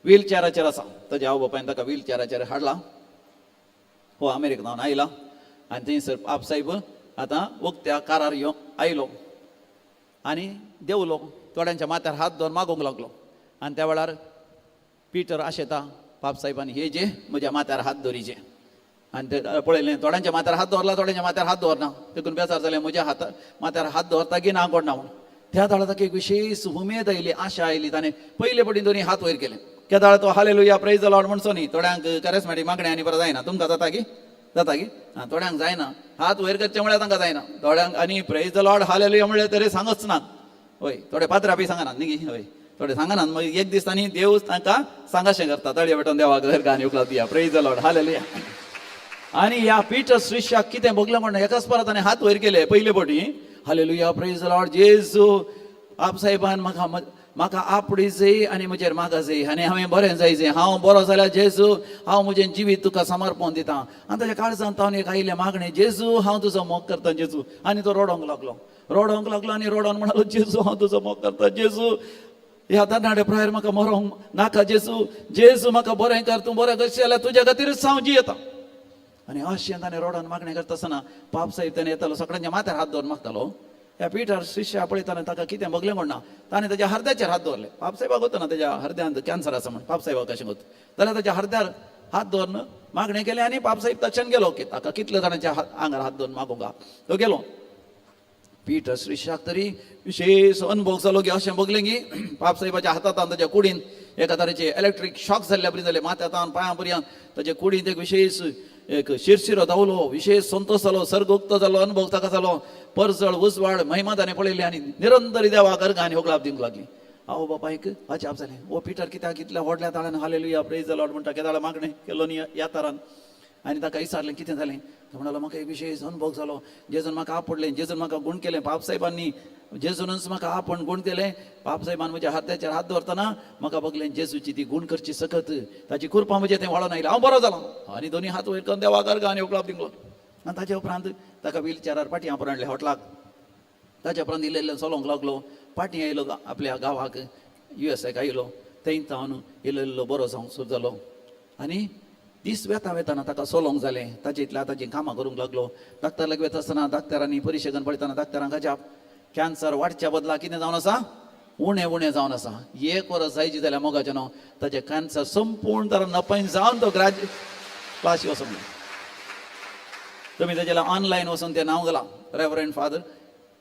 व्हीलचेराचेर आसा, ताच्या आवय बापायन ताका व्हीलचेराचेर हाडला, हो अमेरिका जावन आयला आनी थंयसर पापसाहेब आतां उक्त्या कारार येवन आयलो आनी देंवलो, थोड्यांच्या माथ्यार हात दवरून मागूंक लागलो. आनी त्या वेळार पीटर आशेता पापसाहेबान हे जे म्हज्या माथ्यार हात दवरीचे, आनी ते पळयलें थोड्यांच्या माथ्यार हात दवरला, थोड्यांच्या माथ्यार हात दवरना, देखून बेजार जालें म्हज्या हाता माथ्यार हात दवरता की ना कोण ना म्हणून. त्या वेळार ताका एक विशेश उमेद आयली, आशा आयली, ताणें पयले पटी दोनी हात वयर केले. केदाळ तो हालेलुया प्रेज the Lord म्हणचो न्ही, थोड्यांक कॅरिस्मॅटीक मागणें आनी बरें जायना, तुमकां जाता की जाता की आं, थोड्यांक जायना, हात वयर करचें म्हळ्यार तांकां जायना, थोड्यांक आनी प्रेज the Lord hallelujah म्हळ्यार तरी सांगच ना, हय थोडे पात्रां बी सांगनात न्ही, हय थोडे सांगनात, मागीर एक दीस तांणी देव तांकां सांगाशें करता, तळये पेटोवन देवाक धर आनी उखलात दिया प्रेज the Lord hallelujah. आनी ह्या पीटर श्रीशाक कितें भोगलें म्हण एकाच परत ताणें हात वयर केले पयले फावटी, हालेलुया प्रेज the Lord जेजू आपसाहेबान म्हाका म्हाका आपडी जाय आनी म्हजेर मागा जाय आनी हांवें बरें जाय जाय, हांव बरो जाल्यार जेजू हांव म्हजें जिवीत तुका समर्पण दिता. आनी ताच्या काळजांत तावन एक आयिल्लें मागणें, जेजू हांव तुजो मोग करता जेजू. आनी तो रडोंक लागलो, रडोंक लागलो आनी रडोन म्हणालो जेजू हांव तुजो मोग करता जेजू, ह्या तरणाट्या प्रायर म्हाका मरोंक नाका जेजू, जेजू म्हाका बरें कर, तूं बरें करशी जाल्यार तुज्या खातीरच हांव जियेता. आनी अशें ताणें रडोन मागणें करता आसतना पापसाहेब ताणें येतालो सगळ्यांच्या माथ्यार हात दवरून मागतालो. ह्या पीटर शिष्या पळयतना ताका कितें भोगलें म्हण ना, ताणें ताच्या हरद्याचेर हात दवरले. पापसाहेबाक वतना ना ताच्या हरद्यांत कॅन्सर आसा म्हण पापसाहेबाक कशें वता जाल्यार ताच्या हरद्यार हात दवरून मागणें केलें आनी पापसाहेब तक्षण गेलो की ताका कितल्या जाणांच्या आंगार हात दवरून मागूंक तो गेलो. पीटर श्रीशाक तरी विशेश अनुभव जालो की अशें भोगलें की पापसाहेबाच्या हातांत ताच्या कुडीन एका तरेचे इलेक्ट्रीक शॉक जाल्ल्या बरी जालें, माथ्यातान पांयां पर्यंत ताच्या कुडींत एक विशेश एक शिरशिरो धांवलो, विशेश संतोश जालो, सर्ग उक्तो जालो, अनुभव ताका जालो, परजळ उजवाड महिमा ताणें पळयली आनी निरंतर देवाक अर्गां आनी होगळाप दिवंक लागली. आवय बापायक अजाप जालें, ओ पीटर कित्याक इतल्या व्हडल्या ताळ्यान हालेलुया प्रेज the Lord म्हणटा, केदाळ मागणें केलो न्ही ह्या तारान. आनी ताका विचारलें कितें जालें, तो म्हणालो म्हाका एक विशेश अनुभव जालो, जेजून म्हाका आपडलें, जेजून म्हाका गूण केलें, पापसाहेबांनी जेजूनच म्हाका आपण गूण केलें, पापसाहेबान म्हज्या हाताचेर हात दवरतना म्हाका बगलें जेजूची ती गूण करची सकत, ताची कृपा म्हजें तें व्हाळोन आयलें, हांव बरो जालो. आनी दोनी हात वयर करून देवाक अर्गां आनी उखलाप दिवंक लागलो. आनी ताचे उपरांत ताका व्हीलचेरार पाटी आपणाले हाडलें हॉटलाक. ताच्या उपरांत इल्लें इल्लें चलोवंक लागलो, पाटी आयलो आपल्या गांवाक यू एस एक आयलो, थंय जावन इल्लो इल्लो बरो जावंक सुरू जालो. आनी दीस वेता वेताना ताका सोलोंक जालें. ताचे इतलें आतां कामां करूंक लागलो. डाक्टर लागीं वेता आसतना डाक्टरांनी परिशेगन पळयतना डाक्टरांक अजाप, कॅन्सर वाडच्या बदला कितें जावन आसा, उणें उणें जावन आसा. एक वरस जायची जाल्यार मोगाचें न्हू ताचें कॅन्सर संपूर्ण तरा नपयन जावन तो ग्रॅज्युएट क्लासी वचूंक. तुमी तेजें ऑनलायन वचून तें नांव घालां, रेवरंड फादर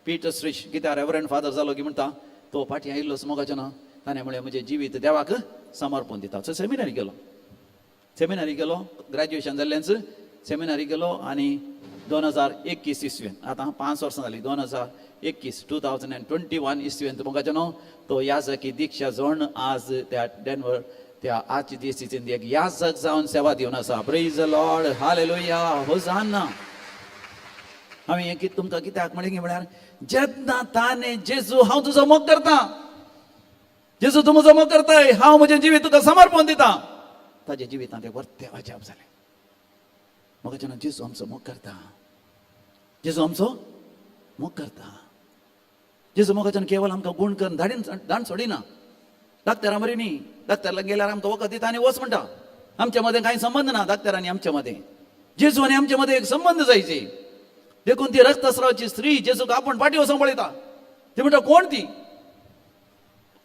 पीटर स्ट्रीच. कित्याक रेवरंड फादर जालो की म्हणटा तो फाटीं आयिल्लोच मोगाचें न्हू. ताणें म्हणलें म्हजें जिवीत देवाक समर्पण दिता. सो सेमिनरी गेलो, सेमिनरी गेलो, ग्रॅज्युएशन जाल्लेंच सेमिनरी गेलो आनी 2021 इसवेन, आतां 5 वर्सां जालीं, 2021, 2021 इसवेंत मोगाचें न्हू तो याजकी दीक्षा जोण आज त्या डेनवर त्या आर्चडियोसिसीन एक याजक जावन सेवा दिवन आसा. प्रेज लॉर्ड, हालेलुया, होजाना. हांवें हें कितें तुमकां कित्याक म्हणलें म्हळ्यार जेन्ना ताणें जेजू हांव तुजो मोग करता, जेजू तूं म्हजो मोग करताय, हांव म्हजें जिवीत तुका समर्पण दिता, ताज्या जिवितांत तें वर्ते अजाप जालें. म्हाका जेन्ना जेजू आमचो मोग करता, जेजू आमचो मोग करता, जेजू मोगाच्यान केवल आमकां गूण करून धाडीन दाण सोडिना. डाक्टरा मरे न्ही, डाक्टरा गेल्यार आमकां वखद दिता आनी वच म्हणटा. आमच्या मदें कांय संबंद ना डाक्टर आनी आमच्या मदें. जेजू आनी आमच्या मदें एक संबंद जायचे. देखून ती रक्तस्रावाची स्त्री जेजूक आपूण फाटीं वचोन पळयता. ती म्हणटा कोण ती,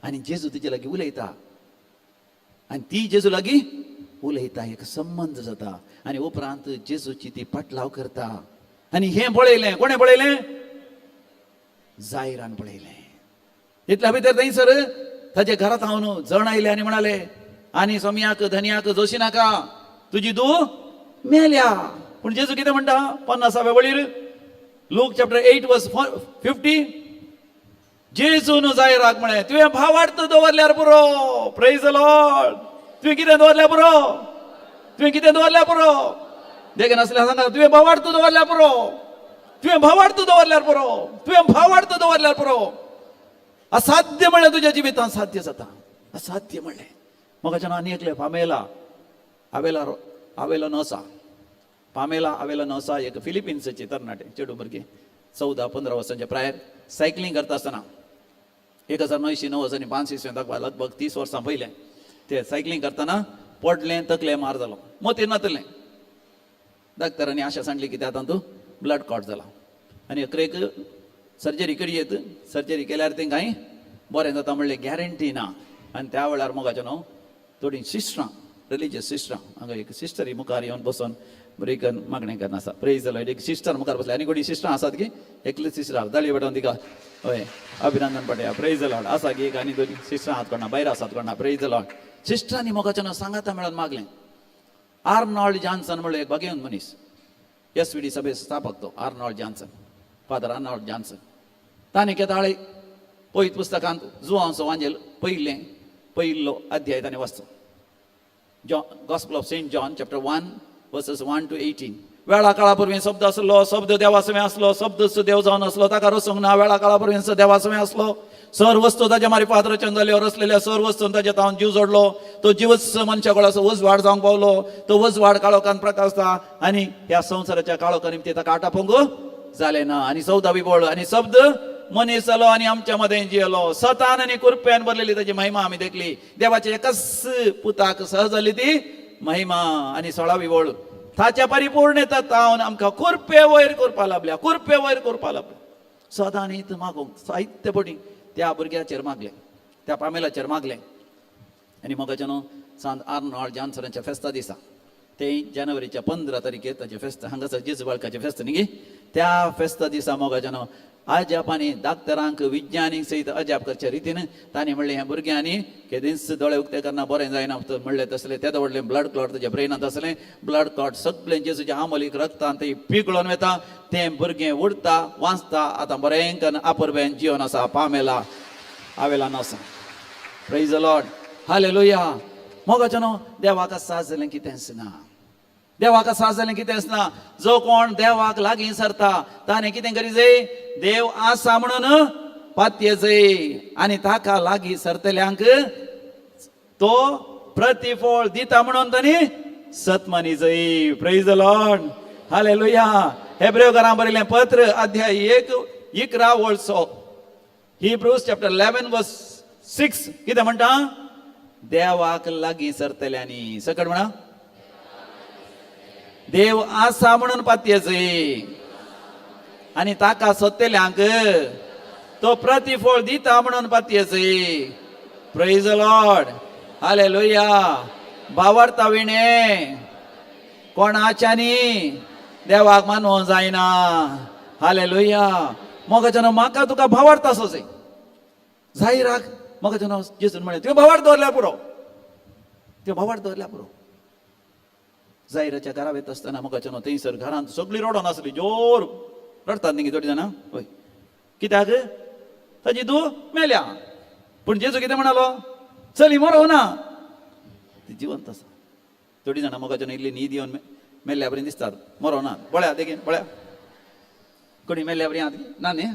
आनी जेजू तिचे लागीं उलयता आनी ती जेजू लागीं उलयता, एक संबंद जाता आनी उपरांत जेजूची ती पाटलाव करता. आनी हें पळयलें कोणें पळयलें, जायरान पळयलें. इतल्या भितर थंयसर ताच्या घरांत हांव जण आयले आनी म्हणाले आनी सोमयाक धनयाक जोशी नाका, तुजी धूव मेल्या. पूण जेजू कितें म्हणटा 50व्या वळीर, लूक चॅप्टर 8 वर्स 50, जेजून जायराक म्हळें तुवें भावार्थ दवरल्यार पुरो. प्रेज लॉर्ड. तुवें कितें दवरल्यार पुरो, तुवें कितें दवरल्यार पुरो. देख नासल्यार सांगा, तुवें भावार्थ दवरल्यार पुरो, तुवें भावार्थ दवरल्यार पुरो, तुवें भावार्थ दवरल्यार पुरो. असाध्य म्हणलें तुज्या जिवितांत साध्य जाता. असाध्य म्हणलें म्हाका आनी एकलें पामेला आवेला आवेलो नोसा, पामेला आवेलो नोसा एक फिलिपिन्साची तरणाटे चेडूं भुरगें, 14-15 वर्सांच्या प्रायर सायकलींग करता आसतना 1909 आनी 5 इसवेंत, लगभग 30 वर्सां पयलें ते सायकलींग करतना पडलें, तकले मार जालो, मोतीर नातलें. डाक्टरांनी आशा सांगली की ते आतां तूं ब्लड क्लॉट जाला आनी अकरेक सर्जरी करयेत. सर्जरी केल्यार तें कांय बरें जाता म्हणलें गॅरंटी ना. आनी त्या वेळार मोगाचें न्हू थोडीं सिस्टरां, रिलिजियस सिस्टरां, हांगा एक सिस्टरी मुखार येवन बसून बरी करून मागणें करून आसा. प्रेज जालो. एक सिस्टर मुखार बसले आनी कोणी सिस्टरां आसात की एकली सिस्टर दाळी पेटोवन तिका हय अभिनंदन पडया. प्रेज लॉर्ड. आसा की एक आनी दोन सिस्टरां आहात कोणा भायर आसात कोणा. प्रेज लॉर्ड. सिस्टरांनी मोगाचें न्हू सांगाता मेळोन मागलें. आर्नॉल्ड जॉन्सन म्हणलो एक भाग्यवंत मनीस, एस व्ही डी सभे स्थापक तो Arnold Johnson, father Arnold Johnson. ताणें केदाळे पयत पुस्तकांत जुवांचो वांजेल पयलें पयलो अध्याय ताणें वाचतो, Gospel of Saint John chapter 1 verses 1 to 18. वेळा काळा पूर्वी शब्द आसलो, शब्द देवासवें आसलो, शब्द देव जावन आसलो, ताका रचूंक ना. वेळा काळा पूर्वी देवासवें आसलो. सर्व वस्तू ताच्या मारिफात रचन जाल्यो, रचलेल्या सर्व वस्तून ताच्या तावन जीव जोडलो. तो जीवच मनशा गोळाचो उजवाड जावंक पावलो. तो उजवाड काळोखान प्रकाशता आनी ह्या संवसाराच्या काळोखा निमती ताका आटापोंग जालें ना. आनी 14वी वळ, आनी शब्द मनीस जालो आनी आमच्या मदें जियेलो. सतान आनी कुरप्यान भरलेली ताची महिमा आमी देखली, देवाच्या एकच पुताक सहज जाली ती महिमा. आनी 16वी वळ, ताच्या परिपूर्ण तावन आमकां कुरपे वयर करपा लागल्या, कुरपे वयर करपा लागल्या. सदां न्ही मागूंक साहित्य पटी त्या भुरग्याचेर मागलें, त्या पामेलाचेर मागलें. आनी मोगाचें न्हू सांत आर्नॉल्ड जॉन्सनाच्या फेस्ता दिसा, ते जानेवारीच्या 15 तारखेर ताचें फेस्त, हांगासर जेजू बाळकाचें फेस्त न्ही, त्या फेस्ता दिसा मोगाचें न्हू अजाप आनी डाक्टरांक विज्ञानीक सयत अजाप करच्या रितीन तांणी म्हणलें ह्या भुरग्यांनी केदींच दोळे उक्ते करना बरें जायना म्हणलें तसलें तेदो व्हडलें ब्लड क्लॉट ताच्या ब्रेनांत आसलें. ब्लड क्लॉट सगळें जेजूच्या आमोलीक रक्तान ते पिगळोन वता. तें भुरगें उडता वाचता, आतां बरें करून आपुरबेन जिवन आसा पामेला आवेला आसा. प्रेज लॉर्ड, हालेलुया. मोगाचें न्हू देवाक साजलें कितेंच ना, देवाक साजलें कितेंच ना. जो कोण देवाक लागीं सरता ताणें कितें करी जाय, देव आसा म्हणून पातये जाय आनी ताका लागीं सरतल्यांक तो प्रतिफळ दिता म्हणून तांणी सतमानी जाय. प्रेज लॉर्ड, हालेलुया. हेब्रेवकारां बरयलें पत्र अध्याय 1 11 वळसो, Hebrews chapter 11 verse 6 कितें म्हणटा, देवाक लागीं सरतल्यांनी, सकट म्हणा. देव आसा म्हणून पातयेजय आनी ताका सोदतल्यांक तो प्रतिफळ दिता म्हणून पातयेजय. Praise Lord, hallelujah. भावार्था विणे कोणाच्यानी देवाक मानूंक जायना. हालेलुया. मोगाच्यान म्हाका तुका भावार्थ आसो जाय जायराक. मोगाच्यान जेजून म्हणलें, तुवें भावार्थ दवरल्यार पुरो, तुवें भावार्थ दवरल्यार पुरो. जायराच्या घरा वयता आसतना मोगाच्यान थंयसर घरांत सगळीं रडोन आसली. जोर रडटात न्ही थोडीं जाणां? हय, कित्याक? ताजी धूव मेल्या. पूण जेजू कितें म्हणालो? चली मरोवं ना, ती जिवंत आसा. थोडीं जाणां मोगाच्यान इल्ली न्हीद येवन मेल्ल्या बरी दिसतात, मरोना ना. पळया देखीन, पळया कोणी मेल्ल्या बरी आहात ना न्ही?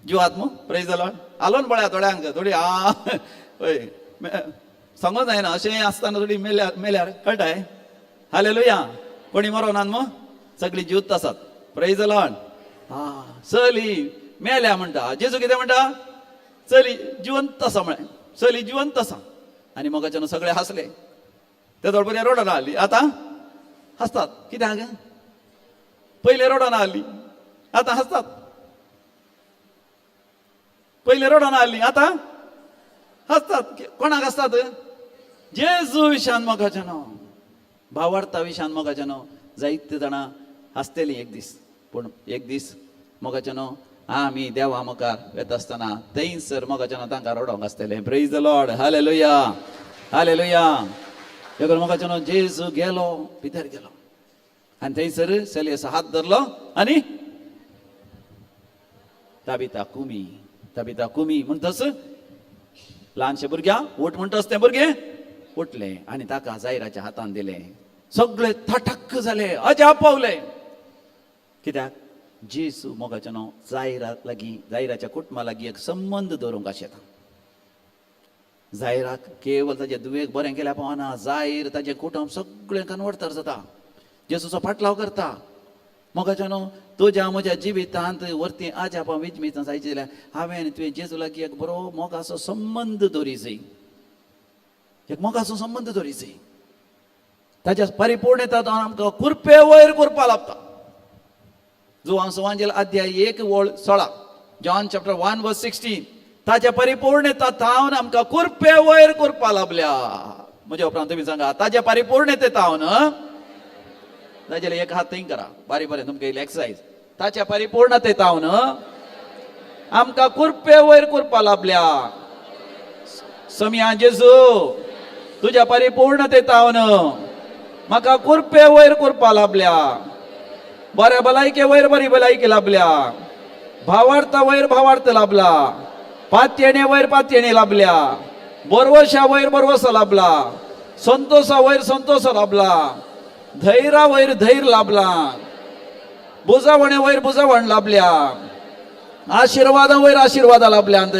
जिवात मू? प्रेज the Lord. आलोन पळया थोड्यांक, थोडी आ हय सांगूंक जायना अशें आसतना थोडी मेल्यार मेल्यार कळटाय. हालेलुया. कोणी मरोनात मू? सगळीं जिवत आसात. Praise the Lord. हा, चली मेल्या म्हणटा, जेजू कितें म्हणटा? चली जिवंत आसा म्हळें, चली जिवंत आसा. आनी मोगाच्यान सगळे हांसले. ते पयलीं रडोन आसली, आतां हांसतात. कित्याक? पयलीं रडोन आसली, आतां हांसतात. पयलीं रडोन आसली, आतां हांसतात. कोणाक हांसतात? जेजू विशान. मोगाच्यान भावार्था विशान मोगाच्यान जायते जाणां हांसतलीं एक दीस. पूण एक दीस मोगाच्यान आमी देवा मुखार वेता आसतना थंयसर मोगाच्यान तांकां रडोंक आसतलें. Praise the Lord, hallelujah, hallelujah. देखून मोगाच्यान जेजू गेलो, भितर गेलो आनी थंयसर चलयेचो हात धरलो आनी ताबिता कुमी, ताबिता कुमी म्हणटच ल्हानशे भुरग्या उठ म्हणटच तें भुरगें उठलें आनी ताका जायराच्या हातान दिलें. सगळे थटक्क जाले, अजाप पावले. कित्याक? जेजू मोगाच्या न्हू जायरा लागीं, जायराच्या कुटुंबा लागीं एक संबंद दवरूंक आशेता. जायराक केवल ताजे दुयेक बरें केल्यार पावना, जायर ताजें कुटुंब सगळें कन्वर्टर जाता, जेजूचो पाटलाव करता. मोगाच्या न्हू तुज्या म्हज्या जिवितांत वरती आजापां विजमितां जायचे जाल्यार हांवें तुवें जेजू लागीं एक बरो मोगाचो संबंद दवरी जाय, एक मोगाचो संबंद दवरी जाय. ताच्या परिपूर्णता आमकां कुरपे वयर कुरपा लागता. जुवांव सुवांजेल अध्याय 1 वळ 16, John chapter 1 verse 16. ताच्या परिपूर्णता तावन आमकां कुरपे वयर कुरपा लाभल्या. म्हज्या उपरांत तुमी सांगा, ताच्या परिपूर्णते तावन. ताजेर एक हात थंय करा, बारीक बरें तुमकां इल्ली एक्सरसाइज. ताच्या परिपूर्णते तावन आमकां कुरपे वयर कुरपा लाभल्या. समिया जेजू, तुज्या परिपूर्णते तावन म्हाका कुरपे वयर कुरपा लाभल्या. बऱ्या भलायके वयर बरी भलायकी लाभल्या. भावार्थ वयर भावार्थ लाभला. पातयेणे वयर पातयेणे लाभल्या. बरवशा वयर बरवसो लाभला. संतोषा वयर संतोष लाभला. धैरा वयर धैर लाभला. बुजावणे वयर बुजावण लाभल्या. आशिर्वादा वयर आशिर्वादा लाभल्यांत.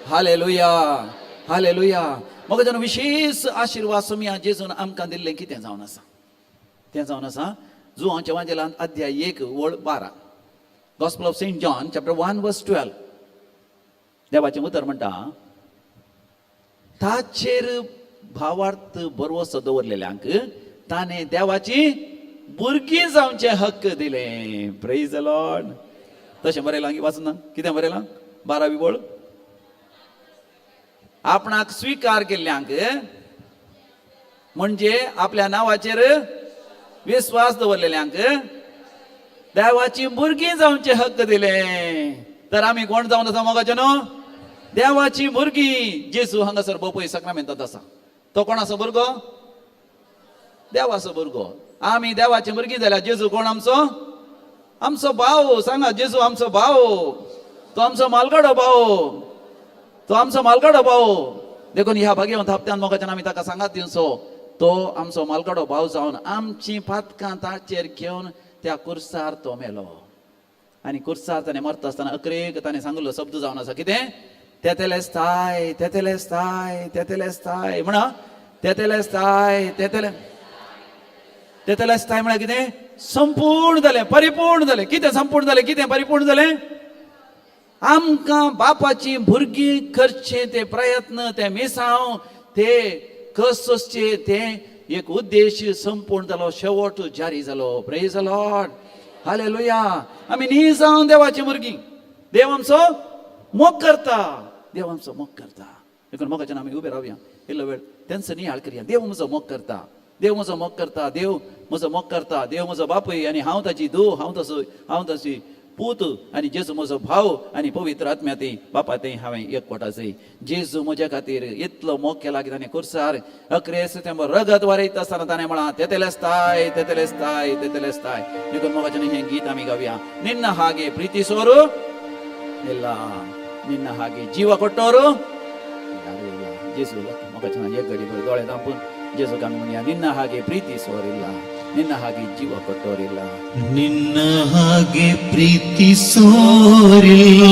Hallelujah, hallelujah. मग जण विशेष आशिर्वाद समिया जेजून आमकां दिल्लें कितें जावन आसा? तें जावन आसा जुवांच्या वांजेलांत अध्याय 1 वळ 12, Gospel of Saint John chapter 1 verse 12. देवाचें उतर म्हणटा, ताचेर भावार्थ बरवसो दवरलेल्यांक ताणें देवाची भुरगीं जावचे हक्क दिले. Praise the Lord. तशें बरयलां की वाचून ना? कितें बरयलां? 12वी वळ. आपणाक स्विकार केल्ल्यांक, म्हणजे आपल्या नांवाचेर विस्वास दवरलेल्यांक देवाची भुरगीं जावचे हक्क दिले. तर आमी कोण जावन आसा मोगाचे न्हू? देवाची भुरगीं. जेजू हांगासर बोपय साक्रामेंतात आसा. तो कोणाचो भुरगो? देवाचो भुरगो. आमी देवाची भुरगीं जाल्यार जेजू कोण आमचो? आमचो भाव. सांगा, जेजू आमचो भाव. तो आमचो मालगाडो भाव, तो आमचो मालगाडो भाव. देखून ह्या भाग्यवंत हप्त्यान मोगाच्यान आमी ताका सांगात दिवचो. तो आमचो मालगाडो भाव जावन आमची पातकां ताचेर घेवन त्या कुर्सार तो मेलो. आनी कुर्सार ताणें मरता आसतना अकरेक ताणें सांगलो शब्द जावन आसा कितें? तेतेलेस्ताय, तेतेलेस्ताय, तेतेलेस्ताय. म्हणा, तेतेलेस्ताय, तेतेले, तेतेलेस्ताय म्हळ्यार कितें? संपूर्ण जालें, परिपूर्ण जालें. कितें संपूर्ण जालें? कितें परिपूर्ण जालें? आमकां बापाची भुरगीं करचें ते प्रयत्न, ते मिसांव, ते कस सोंसचे ते एक उद्देश संपूर्ण जालो, शेवट जारी जालो. Praise the Lord, hallelujah. आमी न्ही जावन देवाची भुरगीं. देव आमचो मोग करता, देव आमचो मोग करता. देखून मोगाच्यान आमी उबे रावया इल्लो वेळ, तेंचो नियाळ करया. देव म्हजो मोग करता, देव म्हजो मोग करता, देव म्हजो मोग करता. देव म्हजो बापूय आनी हांव ताची धूव, हांव तसो, हांव ताची पूत, आनी जेजू म्हजो भाव, आनी पवित्र आत्म्या ती बापा थंय हांवें एकवट आसय. जेजू म्हज्या खातीर इतलो मोग केला की ताणें कुर्सार अक्रेस तें रगत वारयता आसतना ताणें म्हळां, तेतेलेस्ताय, तेतेलेस्ताय, तेतेलेस्ताय. देखून मोगाच्यान हें गीत आमी गावया. ನಿನ್ನ ಹಾಗೆ ಪ್ರೀತಿಸೋರು ಇಲ್ಲ, ನಿನ್ನ ಹಾಗೆ ಜೀವ ಕೊಟ್ಟವರು ಯಾರೂ ಇಲ್ಲ. ಜೇಸು ಮೊಗಚನ एक घडी भर दोळे धांपून जेजूक आमी म्हणया, ನಿನ್ನ ಹಾಗೆ ಪ್ರೀತಿಸುವವರಿಲ್ಲ, ನಿನ್ನ ಹಾಗೆ ಜೀವ ಕೊಟ್ಟವರಿಲ್ಲ. ನಿನ್ನ ಹಾಗೆ ಪ್ರೀತಿಸೋರಿಲ್ಲ,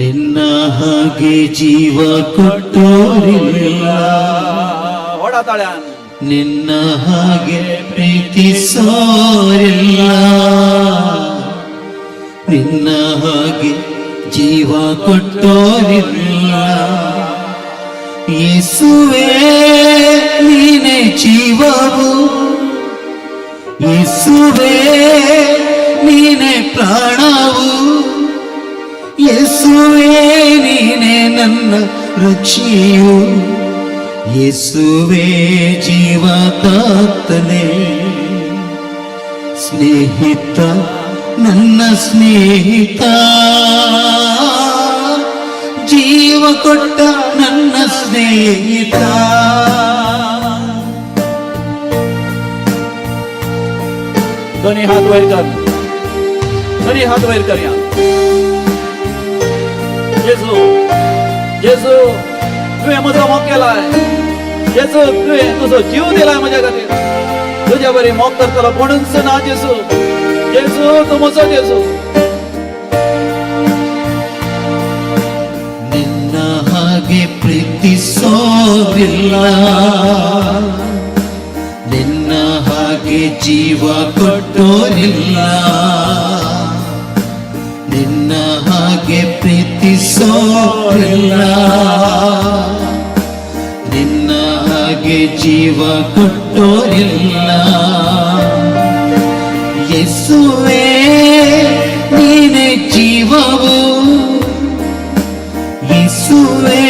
ನಿನ್ನ ಹಾಗೆ ಜೀವ ಕೊಟ್ಟೋರಿಲ್ಲ. ಓಡಾತಾಳ್ಯಾನ್. ನಿನ್ನ ಹಾಗೆ ಪ್ರೀತಿಸೋರಿಲ್ಲ, ನಿನ್ನ ಹಾಗೆ ಜೀವ ಕೊಟ್ಟೋರಿಲ್ಲ. ಯೇಸುವೇ ನೀನೇ ಜೀವವು, ಯೇಸುವೇ ನೀನೇ ಪ್ರಾಣವು, ಯೇಸುವೇ ನೀನೇ ನನ್ನ ರಕ್ಷೆಯು, ಯೇಸುವೇ ಜೀವದಾತನೇ. ಸ್ನೇಹಿತ ನನ್ನ ಸ್ನೇಹಿತ, ಜೀವ ಕೊಟ್ಟ ನನ್ನ ಸ್ನೇಹಿತ. दोन्ही हात वयर कर, दोन्ही हात वयर करया. जेजू, जेजू, तुवें म्हजो मोग केलाय. जेजू, तुवें तुजो जीव दिलाय म्हज्या खातीर. तुज्या बरी मोग करतलो कोणूच ना जेजू. जेजू, तूं म्हजो जेजू. ನಿನ್ನ ಹಾಗೆ ಪ್ರೀತಿಸೋರಿಲ್ಲ, ನಿನ್ನ ಹಾಗೆ ಜೀವ ಕೊಟ್ಟೋರಿಲ್ಲ. ನಿನ್ನ ಹಾಗೆ ಪ್ರೀತಿಸೋರಿಲ್ಲ, ನಿನ್ನ ಹಾಗೆ ಜೀವ ಕೊಟ್ಟೋರಿಲ್ಲ. ಯೇಸುವೇ ನೀನೇ ಜೀವವು, ಯೇಸುವೇ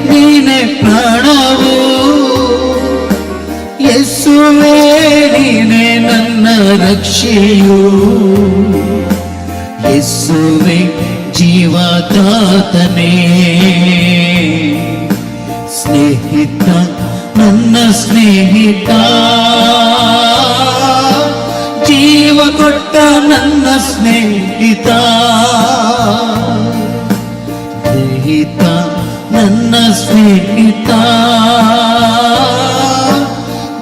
ನೀನೇ ಪ್ರಾಣವು, ಯೇಸುವೇ ನೀನೇ ನನ್ನ ರಕ್ಷೆಯು, ಯೇಸುವೇ ಜೀವದಾತನೇ. ಸ್ನೇಹಿತ ನನ್ನ ಸ್ನೇಹಿತ, ಜೀವ ಕೊಟ್ಟ ನನ್ನ ಸ್ನೇಹಿತ. ಸ್ನೇಹಿತ ನನ್ನ ಸ್ನೇಹಿತ,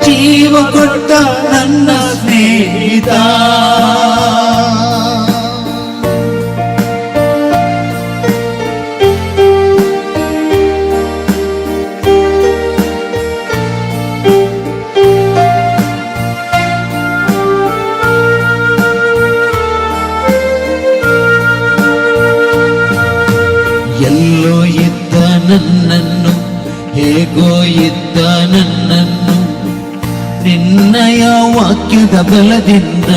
ಜೀವ ಕೊಟ್ಟ ನನ್ನ ಸ್ನೇಹಿತ. ಎಲ್ಲೋ ಇದ್ದ ನನ್ನನ್ನು, ಹೇಗೋ ಇದ್ದ ನನ್ನನ್ನು, ನಿನ್ನಯ ವಾಕ್ಯದ ಬಲದಿಂದ.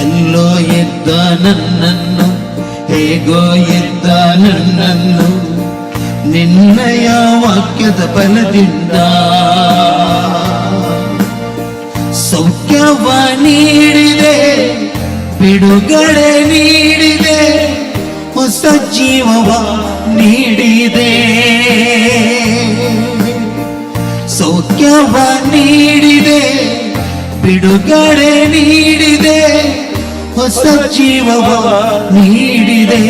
ಎಲ್ಲೋ ಇದ್ದ ನನ್ನನ್ನು, ಹೇಗೋ ಇದ್ದ ನನ್ನನ್ನು, ನಿನ್ನಯ ವಾಕ್ಯದ ಬಲದಿಂದ ಸೌಖ್ಯವ ನೀಡಿದೆ, ಬಿಡುಗಡೆ ನೀಡಿದೆ, ಹೊಸ ಜೀವವ ನೀಡಿದೆ. ಸೌಖ್ಯವ ನೀಡಿದೆ, ಬಿಡುಗಡೆ ನೀಡಿದೆ, ಹೊಸ ಜೀವವ ನೀಡಿದೆ.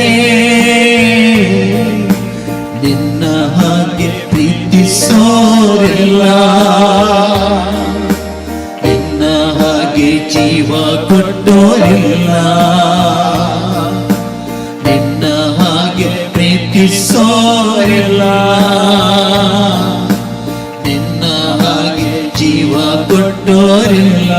ನಿನ್ನ ಹಾಗೆ ಪ್ರೀತಿಸೋರಿಲ್ಲ, ನಿನ್ನ ಹಾಗೆ ಜೀವ ಕೊಟ್ಟೋರಿಲ್ಲ. ನಿನ್ನ ಹಾಗೆ ಪ್ರೀತಿಸೋರಿಲ್ಲ, ನಿನ್ನ ಹಾಗೆ ಜೀವ ಕೊಟ್ಟೋರಿಲ್ಲ.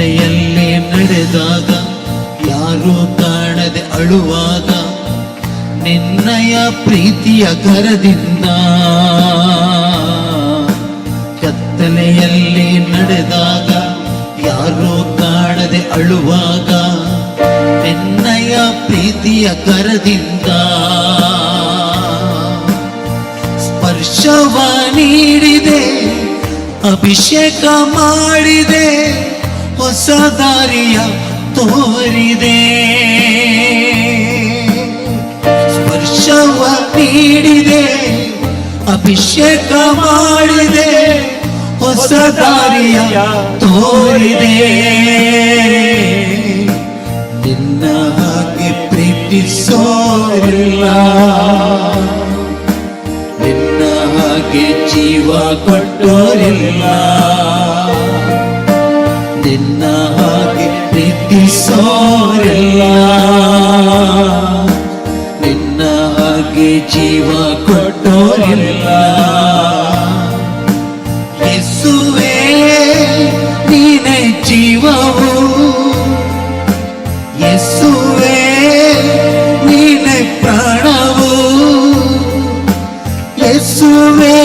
ಕತ್ತಲೆಯಲ್ಲಿ ನಡೆದಾಗ, ಯಾರೂ ಕಾಣದೆ ಅಳುವಾಗ, ನಿನ್ನಯ ಪ್ರೀತಿಯ ಕರದಿಂದ. ಕತ್ತಲೆಯಲ್ಲಿ ನಡೆದಾಗ, ಯಾರೂ ಕಾಣದೆ ಅಳುವಾಗ, ನಿನ್ನಯ ಪ್ರೀತಿಯ ಕರದಿಂದ ಸ್ಪರ್ಶವ ನೀಡಿದೆ, ಅಭಿಷೇಕ ಮಾಡಿದೆ, ಹೊಸ ದಾರಿಯ ತೋರಿದೆ. ಸ್ಪರ್ಶವ ನೀಡಿದೆ, ಅಭಿಷೇಕ ಮಾಡಿದೆ, ಹೊಸ ದಾರಿಯ ತೋರಿದೆ. ನಿನ್ನ ಹಾಗೆ ಪ್ರೀತಿಸೋರಿಲ್ಲ, ನಿನ್ನ ಹಾಗೆ ಜೀವ ಕೊಟ್ಟೋರಿಲ್ಲ. ನಿನ್ನ ಹಾಗೆ ಪ್ರೀತಿಸೋರಿಲ್ಲ, ನಿನ್ನ ಹಾಗೆ ಜೀವ ಕೊಟ್ಟೋರಿಲ್ಲ. ಯೇಸುವೇ, ನೀನೇ ಜೀವವು. ಯೇಸುವೇ, ನೀನೇ ಪ್ರಾಣವು. ಯೇಸುವೇ,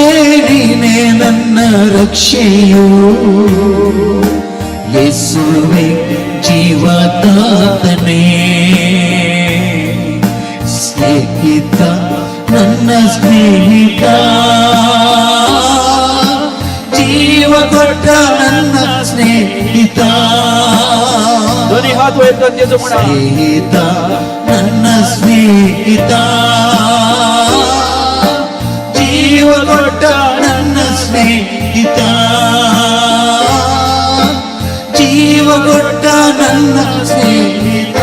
ನೀನೇ ನನ್ನ ರಕ್ಷೆಯು. ಯೇಸುವೇ, ಜೀವದಾತನೇ. ಸ್ನೇಹಿತ, ನನ್ನ ಸ್ನೇಹಿತ, ಜೀವ ಕೊಟ್ಟ ನನ್ನ ಸ್ನೇಹಿತ. दोन्ही हात वयर करून जेजू म्हणा. ಸ್ನೇಹಿತ, ನನ್ನ ಸ್ನೇಹಿತ, ಜೀವ ಕೊಟ್ಟ ನನ್ನ ಸ್ನೇಹಿತ, ಜೀವ ಕೊಟ್ಟ ನನ್ನ ಸ್ನೇಹಿತ,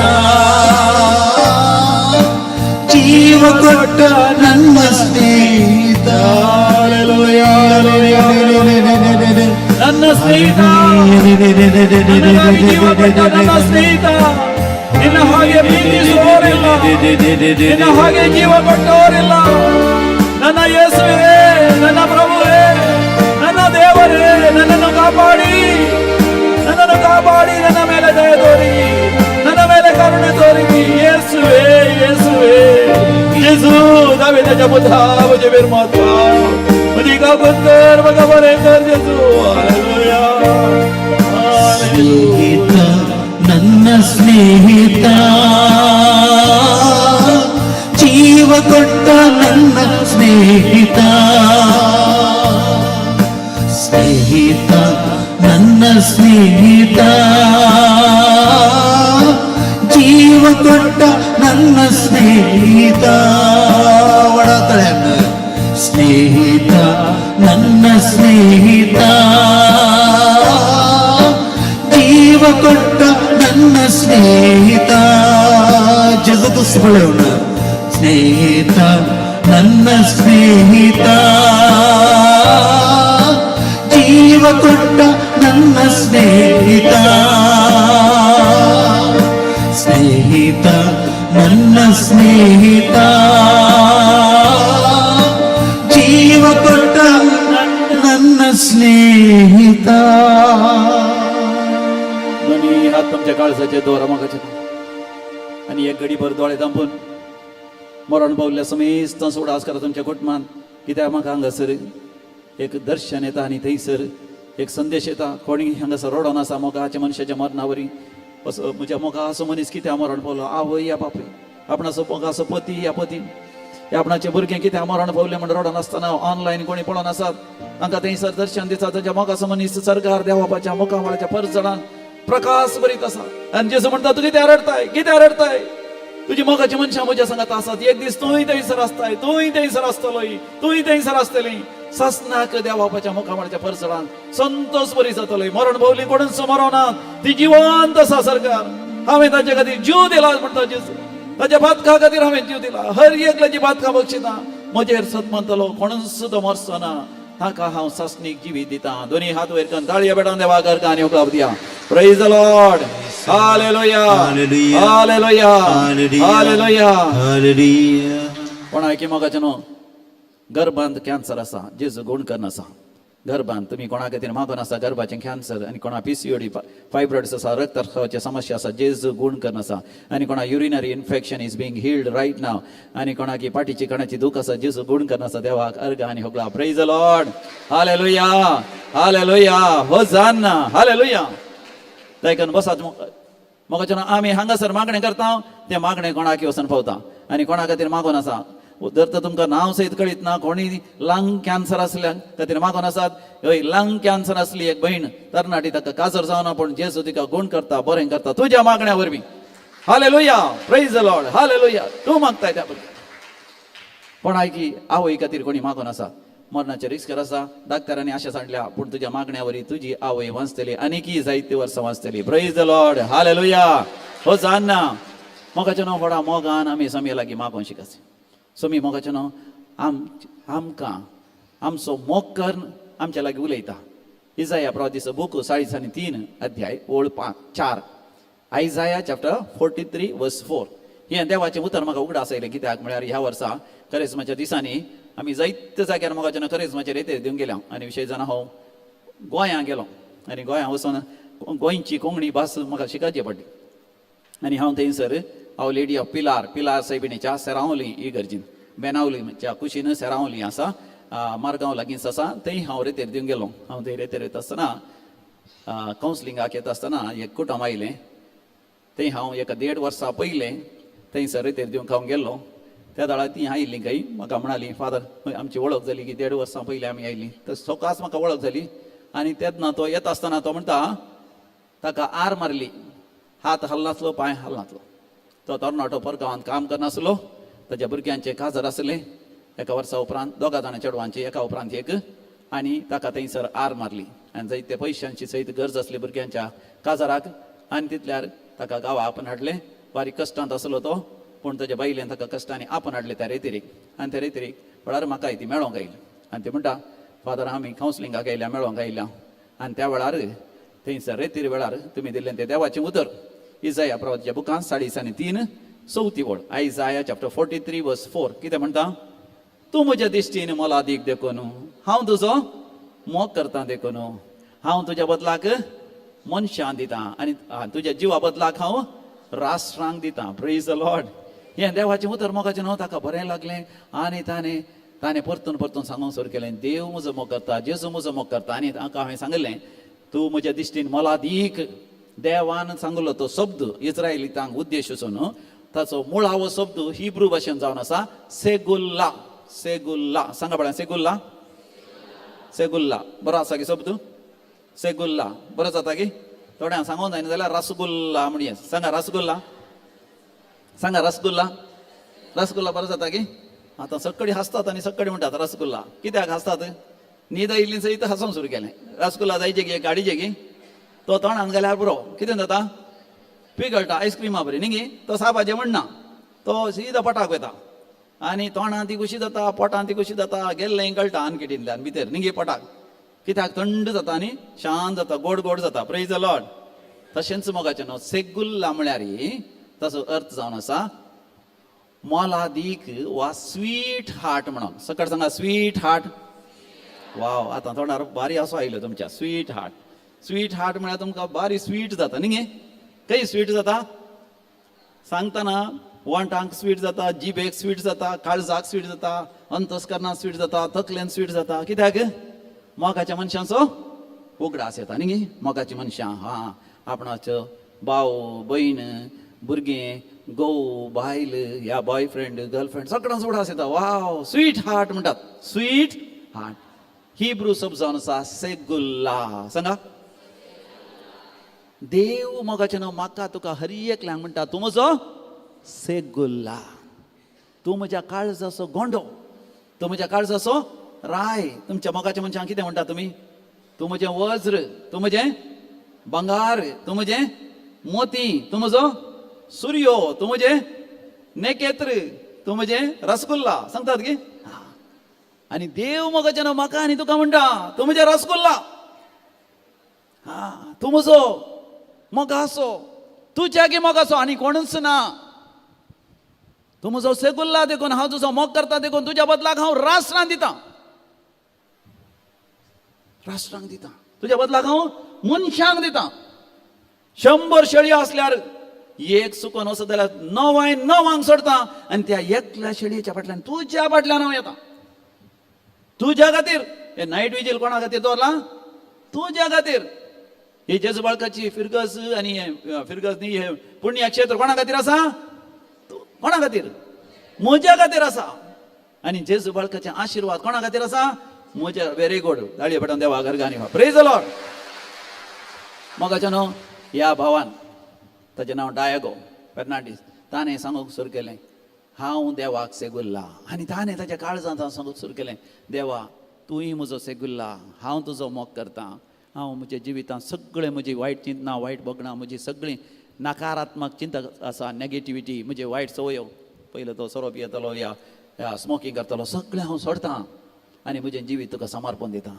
ಜೀವ ಕೊಟ್ಟ ನನ್ನ ಸ್ನೇಹಿತ. ನನ್ನ ಸ್ನೇಹಿತ, ನನಗಾಗಿ ಜೀವ ಕೊಟ್ಟ ನನ್ನ ಸ್ನೇಹಿತ. ನಿನ್ನ ಹಾಗೆ ಪ್ರೀತಿಸುವವರಿಲ್ಲ, ನಿನ್ನ ಹಾಗೆ ಜೀವ ಕೊಟ್ಟವರಿಲ್ಲ. ನನ್ನ ಯೇಸುವೇ, ನನ್ನ ಪ್ರಭುವೇ, ನನ್ನ ದೇವರೇ, ನನ್ನನ್ನು ಕಾಪಾಡಿ, ನನ್ನನ್ನು ಕಾಪಾಡಿ. ನನ್ನ ಮೇಲೆ ದಯ ತೋರಿ, ನನ್ನ ಮೇಲೆ ಕರುಣೆ ತೋರಿ. ಯೇಸುವೇ, ಯೇಸುವೇ. जेजू, दाविदाच्या पुता, म्हजे माता, म्हजी काकूत कर, म्हाका बरें कर जेजू. हालेलुया. ಸ್ನೇಹಿತ, ನನ್ನ ಸ್ನೇಹಿತ, ಜೀವ ಕೊಟ್ಟ ನನ್ನ ಸ್ನೇಹಿತ. ಸ್ನೇಹಿತ, ನನ್ನ ಸ್ನೇಹಿತ, ಜೀವ ಕೊಟ್ಟ ನನ್ನ ಸ್ನೇಹಿತ. ಒಡತಳೆಯನ್ನು. ಸ್ನೇಹಿತ, ನನ್ನ ಸ್ನೇಹಿತ, ಜೀವ ಕೊಟ್ಟ ನನ್ನ ಸ್ನೇಹಿತ. ಜಗತ್ತಿಸ್ಕೊಳ್ಳೋಣ. ಸ್ನೇಹಿತ, ನನ್ನ ಸ್ನೇಹಿತ, ಜೀವ ಕೊಟ್ಟ ನನ್ನ ಸ್ನೇಹಿತ. ಸ್ನೇಹಿತ, ನನ್ನ ಸ್ನೇಹಿತ, ಜೀವ ಕೊಟ್ಟ ನನ್ನ ಸ್ನೇಹಿತ. दोन्ही हात तुमच्या काळजाचे दवरा मोगाचे आनी एक घडीभर दोळे धांपून मरण पावल्ल्या समेस्त उडास करा तुमच्या कुटुंबान. कित्याक म्हाका हांगासर एक दर्शन येता आनी थंयसर एक संदेश येता. कोणी हांगासर रडोन आसा मोगाच्या मनशाच्या मरणावरी. असो म्हज्या मोगाचो मनीस कित्याक मरण पावलो? आवय या बापूय, आपणाचो मोगाचो पती या पती या आपणाचे भुरगें कित्याक मरण पावलें म्हण रडोन आसतना ऑनलायन कोणी पळोवन आसात, तांकां थंयसर दर्शन दिता. तांच्या मोगाचो मनीस सरकार देवापाच्या मुखामळाच्या परजळान प्रकाश बरीत आसा. आनी जेजू म्हणटा, तूं कित्याक रडताय? कित्याक रडताय? तुजी मोगाची मनशां म्हज्या सांगात आसात. एक दीस तूंय थंयसर आसताय, तूंय थंयसर आसतलोय, तूंय थंयसर आसतली. सासनाक देवापाच्या मुखामळाच्या परजळान संतोष बरी जातलोय. मरण भोवली कोणूच मरोना, ती जिवंत आसा. सरकार, हांवें तांचे खातीर जीव दिला म्हणटा जेजू. ताच्या पातका खातीर हांवें जीव दिला. हर एकल्याची पातकां बक्षिता. म्हजेर सत मानतलो कोणूच सुद्दां मरचो ना, ताका हांव सासणीक जिवीत दिता. दोन्ही हात वयर करून ताळया पेटावन देवा करका आनी उकळाप दिया. Praise the Lord. Hallelujah. Hallelujah. Hallelujah. Hallelujah. Hallelujah. Hallelujah. कोणाक मोगाचे न्हू, गर्भांत कॅन्सर आसा, जेजू गुण करना आसा. गर्भान तुमी कोणा खातीर मागून आसा गर्भाचें कॅन्सर आनी कोणा पीसीओडी फायब्रॉइड्स आसा, रक्तस्रावाचे समस्या आसा, जेजू गूण करून आसा. आनी कोणा urinary infection is being healed right now. आनी कोणाकी पाटीची कणाची दूख आसा, जेजू गूण करून आसा. देवाक अर्घ आनी होगळा. Praise the Lord, hallelujah, hallelujah, hosanna, hallelujah. तायकन बसात. मोगाच्यान आमी हांगासर मागणें करता, तें मागणें कोणाक वचून पावता. आनी कोणा खातीर मागून आसा, जर तर तुमकां नांव सयत कळीत ना, कोणी लंग कॅन्सर आसल्या खातीर मागून आसात. हय, लंग कॅन्सर आसली एक भयण तरणाटी, ताका काजर जावना, पूण जेजू तिका गूण करता, बरें करता तुज्या मागण्या वरवीं. Hallelujah, praise the Lord, hallelujah. तूं मागताय त्या बरोबर. कोणाकी आवय खातीर कोणी मागून आसा, मरणाचे रिस्कर आसा, डाक्टरांनी अशें सांगल्या, पूण तुज्या मागण्या वरी तुजी आवय वाचतली, आनीकय जायते वर्सां वाचतली. Praise the Lord, hallelujah, hosanna. मोगाचें न्हू, व्हडा मोगान आमी स्वामी लागीं मागोवंक शिकाचें. स्वामी मोगाचें न्हू, आमकां आमचो मोग करून आमच्या लागीं उलयता. इजाया प्रवादीचो बूक 43 अध्याय ओळ 5 4, Isaiah chapter 43 verse 4. हें देवाचें उतर म्हाका उगडास आयलें, कित्याक म्हळ्यार ह्या वर्सा करेजमाच्या दिसांनी आमी जायत्या जाग्यार मोगाच्या करेजमाचेर येते दिवंक गेल्या. आनी विशय जाणा, हांव गोंयां गेलो आनी गोंयां वचून गोंयची कोंकणी भास म्हाका शिकाची पडली. आनी हांव थंयसर हांव लेडी ऑफ पिलार, पिलार सायबिणीच्या सेरावली इगर्जीन, बेनावलीच्या कुशीन सेरावली आसा, मारगांव लागींच आसा, थंय हांव रेतेर दिवंक गेलो. हांव थंय रेतेर येता आसतना, कावन्सिलिंगाक येता आसतना एक कुटुंब आयलें. थंय हांव एका देड वर्सां पयलें थंयसर रेतेर दिवंक हांव गेल्लो. त्या वेळार ती आयिल्लीं खंय, म्हाका म्हणाली, फादर, आमची वळख जाली की देड वर्सां पयलीं आमी आयिल्लीं, तर सकाळच म्हाका वळख जाली. आनी तेन्ना तो येता आसतना तो म्हणटा, ताका आर मारली, हात हालनासलो, पांय हालनासलो. तो तरणाटो परगांवांत काम करनासलो. ताच्या भुरग्यांचे काजर आसलें एका वर्सा उपरांत, दोगा जाणां चेडवांचे एका उपरांत एक. आनी ताका थंयसर आर मारली आनी जायते पयशांची सयत गरज आसली भुरग्यांच्या काजाराक. आनी तितल्यार ताका गांवा आपण हाडलें. बारीक कश्टांत आसलो तो, पूण ताच्या बायलेन ताका कश्टांनी आपण हाडलें त्या रेतिरीक. आनी त्या रेतिरीक वेळार म्हाका ती मेळोंक आयली आनी ती म्हणटा, फादर, आमी कावन्सिलिंगाक आयल्या, मेळोंक आयल्या. आनी त्या वेळार थंयसर रेतीर वेळार तुमी दिल्लें तें देवाचें उतर, इजाया प्रवाच्या बुकान 43 चवथी ओळ, Isaiah chapter 43 verse 4, कितें म्हणटा? तूं म्हज्या दिश्टीन मोलादीक देखून हांव तुजो मोग करता, देखून हांव तुज्या बदलाक मनशां दिता आनी तुज्या जिवा बदलाक हांव राष्ट्रांक दिता. Praise the Lord. हें देवाचें उतर मोगाचें न्हू, ताका बरें लागलें. आनी ताणें ताणें परतून परतून सांगूंक सुरू केलें, देव म्हजो मोग करता, जेजू म्हजो मोग करता. आनी ताका हांवें सांगिल्लें, तूं म्हज्या दिश्टीन मोलादीक. देवान सांगलो तो शब्द इस्रायलितांक उद्देश न्हू, ताचो मुळावो शब्द हिब्रू भाशेन जावन आसा सेगुल्ला. सेगुल्ला, सांगा पळय, सेगुल्ला, सेगुल्ला. बरो आसा की शब्द सेगुल्ला? बरो जाता की? थोड्यांक सांगूंक जायना जाल्यार रसगुल्ला म्हणये. सांगा रसगुल्ला, सांगा रसगुल्ला, रसगुल्ला. बरो जाता की? आतां सगळी हांसतात आनी सगळी म्हणटात रसगुल्ला. कित्याक हांसतात? न्हीद आयिल्ली सयत हांसूंक सुरू केलें. रसगुल्ला जायचे की गाडीचे की तो तोंडान घाल्यार पुरो, कितें जाता? पिगळटा आयस्क्रिमा बरी न्ही गी. तो साबाचें म्हणना, तो सीधा पोटाक वता आनी तोंडान ती खुशी जाता, पोटान ती खुशी जाता, गेल्लें कळटा आनकिटींतल्यान भितर न्ही गे पोटाक. कित्याक? थंड जाता आनी शांत जाता, गोड गोड जाता. Praise the Lord. तशेंच मोगाचें न्हू, सेगुल्ला म्हळ्यार ताचो अर्थ जावन आसा मोलादीक वा स्वीट हार्ट म्हणून. सकट सांगा, स्वीट हार्ट. वाव, आतां तोंडार बारी असो आयलो तुमच्या. स्वीट हार्ट, स्वीट हार्ट म्हळ्यार तुमकां बारी स्वीट जाता न्ही गे? खंय स्वीट जाता सांगतना? वोंठांक स्वीट जाता, जिबेक स्वीट जाता, काळजाक स्वीट जाता, अंतस्करणाक स्वीट जाता, तकलेन स्वीट जाता. कित्याक? मोगाच्या मनशांचो उगडास येता न्ही गे. मोगाची मनशां, हा, आपणाचो भाव, भयण, भुरगें, घोव, बायल या बॉयफ्रेंड, गर्लफ्रेंड, सगळ्यांचो उगडास येता. वाव, स्वीट हार्ट म्हणटात. स्वीट हार्ट हिब्रू शब्द जावन आसा सेगुल्ला. सांगा. देव मोगाचें न्हू, म्हाका तुका हर एकल्यांक म्हणटा, तूं म्हजो सेगुल्ला, तूं म्हज्या काळजाचो गोंडो, तूं म्हज्या काळजाचो राय. तुमच्या मोगाच्या मनशांक कितें म्हणटा तुमी? तूं म्हजें वज्र, तूं म्हजें बंगार, तूं म्हजें मोती, तूं म्हजो सुर्यो, तूं म्हजें नेकेत्र, तूं म्हजें रसगुल्ला सांगतात की. आनी देव मोगाचें न्हू, म्हाका आनी तुका म्हणटा, तूं म्हजें रसगुल्ला, हा, तूं म्हजो मोगासो, तुज्या गे मोगासो आनी कोणूच ना. तूं म्हजो सेगुल्ला देखून हांव तुजो मोग करता, देखून तुज्या बदलाक हांव राष्ट्रां दिता. राष्ट्रांक दिता, तुज्या बदलाक हांव मनशांक दिता. 100 शेळयो आसल्यार एक चुकोन वचत जाल्यार 9 9 सोडता आनी त्या एकल्या शेळयेच्या फाटल्यान, तुज्या फाटल्यान हांव येता तुज्या खातीर. हे नायट विजील कोणा खातीर दवरला? तुज्या खातीर. ही जेजू बाळकाची फिरगज आनी हे फिरगज न्ही, हे पुण्यक्षेत्र कोणा खातीर आसा? कोणा खातीर? म्हज्या खातीर आसा. आनी जेजू बाळकाचे आशिर्वाद कोणा खातीर आसा? म्हज्या. Very good. ताळये पडून देवा घरगानी. Praise the Lord. मोगाच्या न्हू, ह्या भावान, ताचें नांव डायगो फेर्नांडीस, ताणें सांगूंक सुरू केलें, हांव देवाक सेगुल्ला. आनी ताणें ताच्या काळजांत हांव सांगूंक सुरू केलें, देवा तूंय म्हजो सेगुल्ला, हांव तुजो मोग करतां. हांव म्हज्या जिवितांत सगळें म्हजी वायट चिंतनां, वायट बगणां, म्हजी सगळीं नकारात्मक चिंता आसा, नेगेटिविटी, म्हजे वायट संवयो, पयलो तो सोरो पियेतलो या या स्मोकींग करतलो, सगळें हांव सोडतां आनी म्हजें जिवीत तुका समर्पण दितां.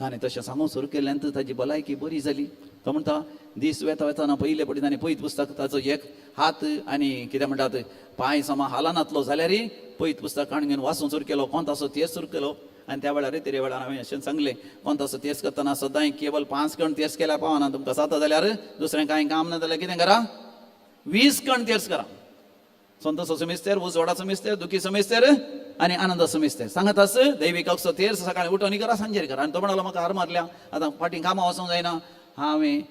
ताणें तशें सांगूंक सुरू केल्यान ताजी भलायकी बरी जाली. तो म्हणटा, दीस वेता वेताना पयले पटी ताणें पयत पुस्तक, ताचो एक हात आनी कितें म्हणटात पांय समा हालनातलो जाल्यारय पयत पुस्तक काडून घेवन वाचूंक सुरू केलो, कोंताचो तेस सुरू केलो. आनी त्या वेळार तेरे वेळार हांवें अशें सांगलें, कोंताचो तेस करतना सदांय केवल 5 कण तेस केल्यार पावना. तुमकां जाता जाल्यार, दुसरें कांय काम ना जाल्यार कितें करा? 20 कण तेर्स करा. संतोषाचो मिस्तेर, उजवाडाचो मिस्तेर, दुखीचो मिस्तेर आनी आनंदाचो मिस्तेर सांगत आस. दैवीक असो तेर्स सकाळी उठोवन करा, सांजेर करा. आनी तो म्हणलो, म्हाका हार मारल्या, आतां फाटीं कामां वचूंक जायना. हांवें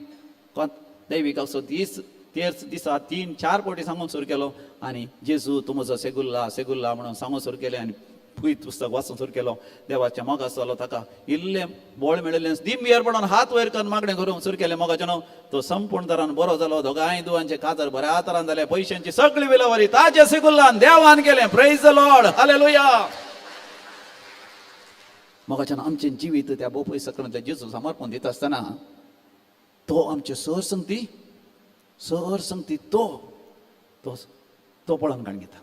दैवीक असो दीस तेर्स दिसा 3-4 फावटी सांगूंक सुरू केलो आनी जेजू तूं म्हजो सेगुल्ला, सेगुल्ला म्हणून सांगूंक सुरू केलें आनी पयत पुस्तक वाचूंक सुरू केलो. देवाच्या मोग आसलो, ताका इल्लें बोळ मेळिल्लें, दिंबेर पडून हात वयर करून मागणें करूंक सुरू केलें. मोगाचें न्हू, तो संपूर्ण तरान बरो जालो. दोगांय दुवांचे काजार बऱ्या तरान जाले. पयशांची सगळी विलावरी ताजे सेगुल्लान देवान केलें. Praise the Lord, hallelujah. मोगाच्यान, आमचें जिवीत त्या बोपय सक्रमेंतल्या जेजू समर्पण दिता आसतना तो आमचे सर संगती, सर संगती तो तो तो पळोवन काडून घेता.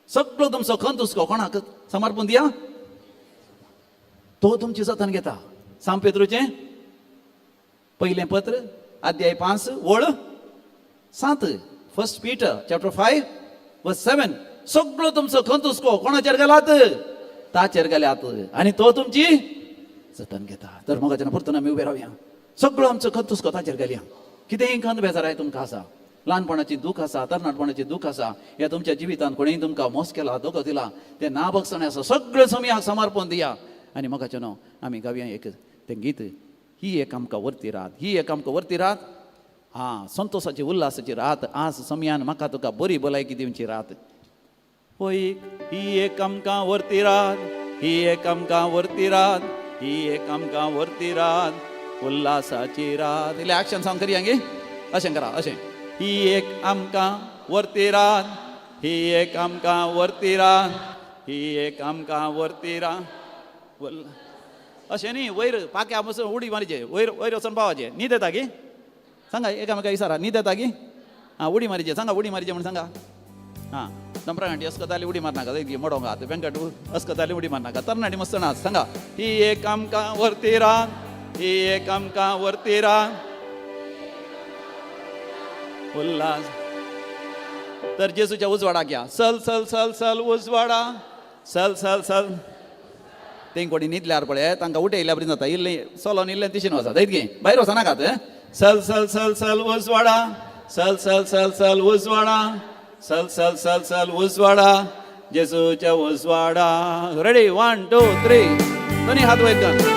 सगळो तुमचो खंत हुस्को कोणाक समर्पण दिया, तो तुमची जतन घेता. सांत पेत्रूचें पयलें पत्र, अध्याय 5, वळ 7, First Peter chapter 5 verse 7. सगळो तुमचो खंत हुस्को कोणाचेर घालात? ताचेर घाल्यात आनी तो तुमची जतन घेता. तर मोगाच्यान, परतून आमी उबे रावया. सगळो आमचो खंत हुस्को ताचेर घालया. कितेंय खंत बेजाराय तुमकां आसा, ल्हानपणाची दूख आसा, तरणाटपणाची दूख आसा, या तुमच्या जिवितांत कोणीय तुमकां मोस केला, धोको दिला, तें ना बगसणें आसा, सगळें समयाक समर्पण दिया. आनी मोगाचें न्हू, आमी गावया एक तें गीत, ही एक आमकां वरती रात, ही एक आमकां वरती रात. आं, संतोषाची उल्हासाची रात आज समयान म्हाका तुका बरी भलायकी दिवची रात. होय, ही एक आमकां वरती रात, ही एक आमकां वरती रात, ही एक आमकां वरती रात, उल्हासाची रात. इल्लें एक्शन सांग करया गे. अशें करा, अशें. ही एक आमकां वरती रात, ही एक आमकां वरती रात, ही एक आमकां वरती रात. अशें न्ही, वयर पाक्या पसून उडी मारचे, वयर वयर वचून पावाचें. न्हीद येता गी? सांगा एकामेका विचारा, न्हीद येता गी? आं, उडी मारीचे सांगा, उडी मारीचे म्हण सांगा. आं, दंपरा घांटी अस्कताली उडी मारनाका, मोडोंक हात. व्यंकट अस्कताली उडी मारनाका. तरणाटी मस्त ना, सांगा. ही एक आमकां वरती रात, ही एक आमकां वरती रात, उल्हास. तर जेजूच्या उजवाडाक या. सल सल सल सल उजवाडा, सल सल सल. तें कोणी न्हिदल्यार पळय, तांकां उठयल्यार बरी जाता. इल्लें चलोन इल्लें तिशेन वचा, थंय गे भायर वचनाकात. सल सल सल सल उजवाडा, सल सल सल सल उजवाडा, सल सल सल सल उजवाडा, जेजूच्या उजवाडा. रेडी, 1 2 3, दोन्ही हात वयर कर.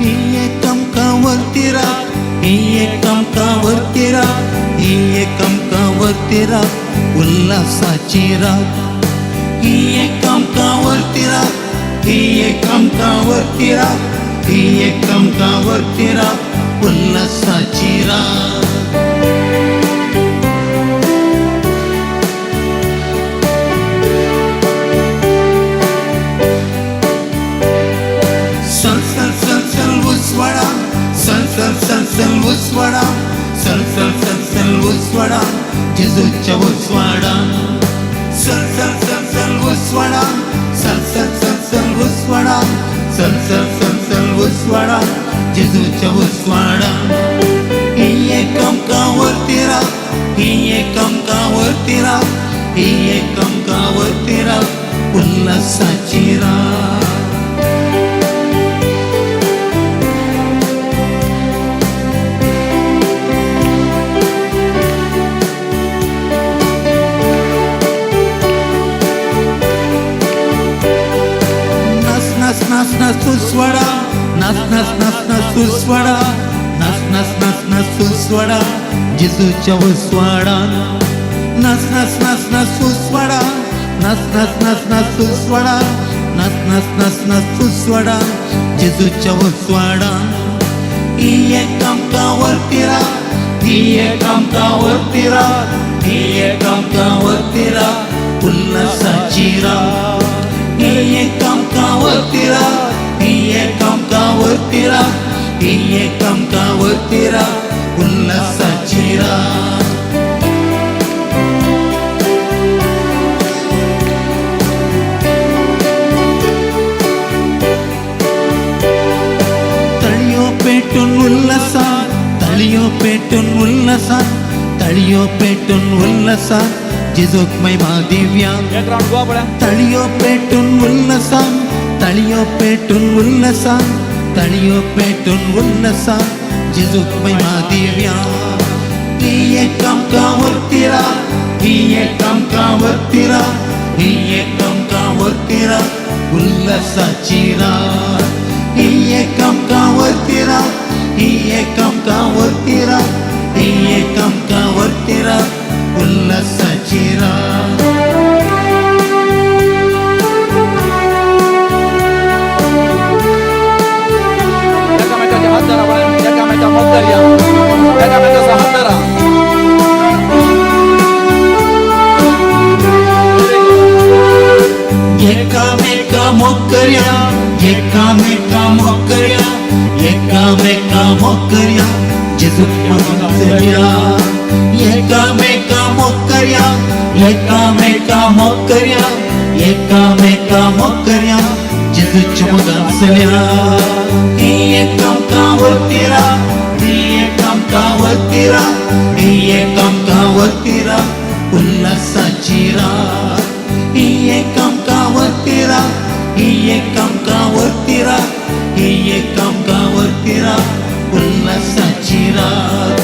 ही एक आमकां वरती रात, ही एक आमकां वरती रात, ही एक आमकां वरती रात, उल्हासाची रात. ही एक आमकां वरती रात, ही एक आमकां वरती रात, ही एक आमकां वरती रात, उल्हासाची रात. सल सल सल सल उजवाडा, सल सल सल सल उजवाडा, सल सल सल सल उजवाडा, जेजूच्या उजवाडा. सल सल सल सल उजवाडा, सल सल सल सल उजवाडा. चल चल चल चल उस्वाडा जेजूच्या उस्वाडा ही एक आमकां वरती राव ही एक आमकां वरती राव ही एक आमकां वरती राव उल्हासाची रात. नाच नाच नाच नाच उस्वाडा नाच नाच नाच नाच उस्वाडा नाच नाच नाच नाच उस्वाडा जेजूच्या उस्वाडा नाच नाच नाच नाच उस्वाडा नाच नाच नाच नाच उस्वाडा नाच नाच नाच नाच उस्वाडा जेजूच्या उस्वाडा ही एक आमकां वरती राव ही एक आमकां वरती राव ही एक आमकां वरती राव उल्हासाची राव ही एक आमकां वरती राव ही एक आमकां वरती राव ही एक आमकां वरती राव उल्हासाची राव. तळयो पेटून उल्हासान तळयो पेटून उल्हासान तळयो पेटून उल्हासान जेजूक महिमा दिव्या एक राउंड गोवा पळया. तळयो पेटून उल्हासान तळयो पेटून उल्हासान तळयो पेटून उल्हासान जेजूक महिमा दिव्या. ही एक आमकां वरती राव ही एक आमकां वरती राव ही एक आमकां वरती राव उल्हासाची रात ही एक आमकां वरती राव ही एक आमकां वरती राव ही एक आमकां वरती राव उल्हासाची रात. एकामेकाच्या हात धरा पळया, एकामेका मोग करया, एकामेकाचो हात धरा. एकामेका मोग करया एकामेका मोग करया एकामेका मोग करया जेजूक मागचल्या एकामेका मोग करया एकामेका मोग करया एकामेका मोग करया जेजूच्या मोगान चल्या. ही एक आमकां वरती राव ही एक आमकां वरती राव ही एक आमकां वरती राव उल्हासाची रात ही एक आमकां वरती राव ही एक आमकां वरती राव ही एक आमकां वरती राव उल्हासाची रात.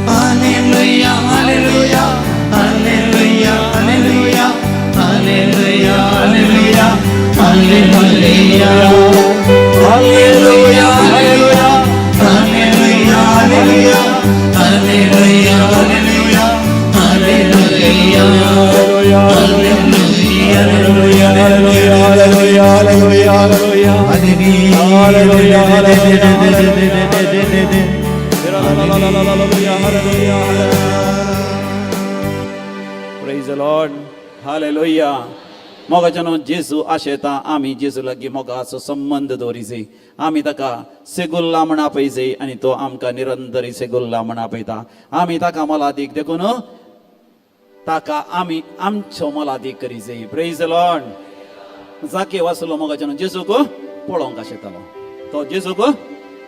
Hallelujah hallelujah hallelujah hallelujah hallelujah hallelujah hallelujah hallelujah hallelujah hallelujah hallelujah hallelujah hallelujah hallelujah hallelujah hallelujah hallelujah praise the Lord. Hallelujah. मोगाच्यानो जेजू आशेता आमी जेजू लागीं मोगाचो संबंद दवरिजे आमी ताका सेगुल्ला म्हण आपयजे आनी तो आमकां निरंतरी सेगुल्ला म्हण आपयता. आमी ताका मोलादीक देखून ताका आमी आमचो मोलादीक करिजे. Praise the Lord. जाके वाचलो मोगाच्यानो जेजूक पळोवंक आशेतालो तो जेजूक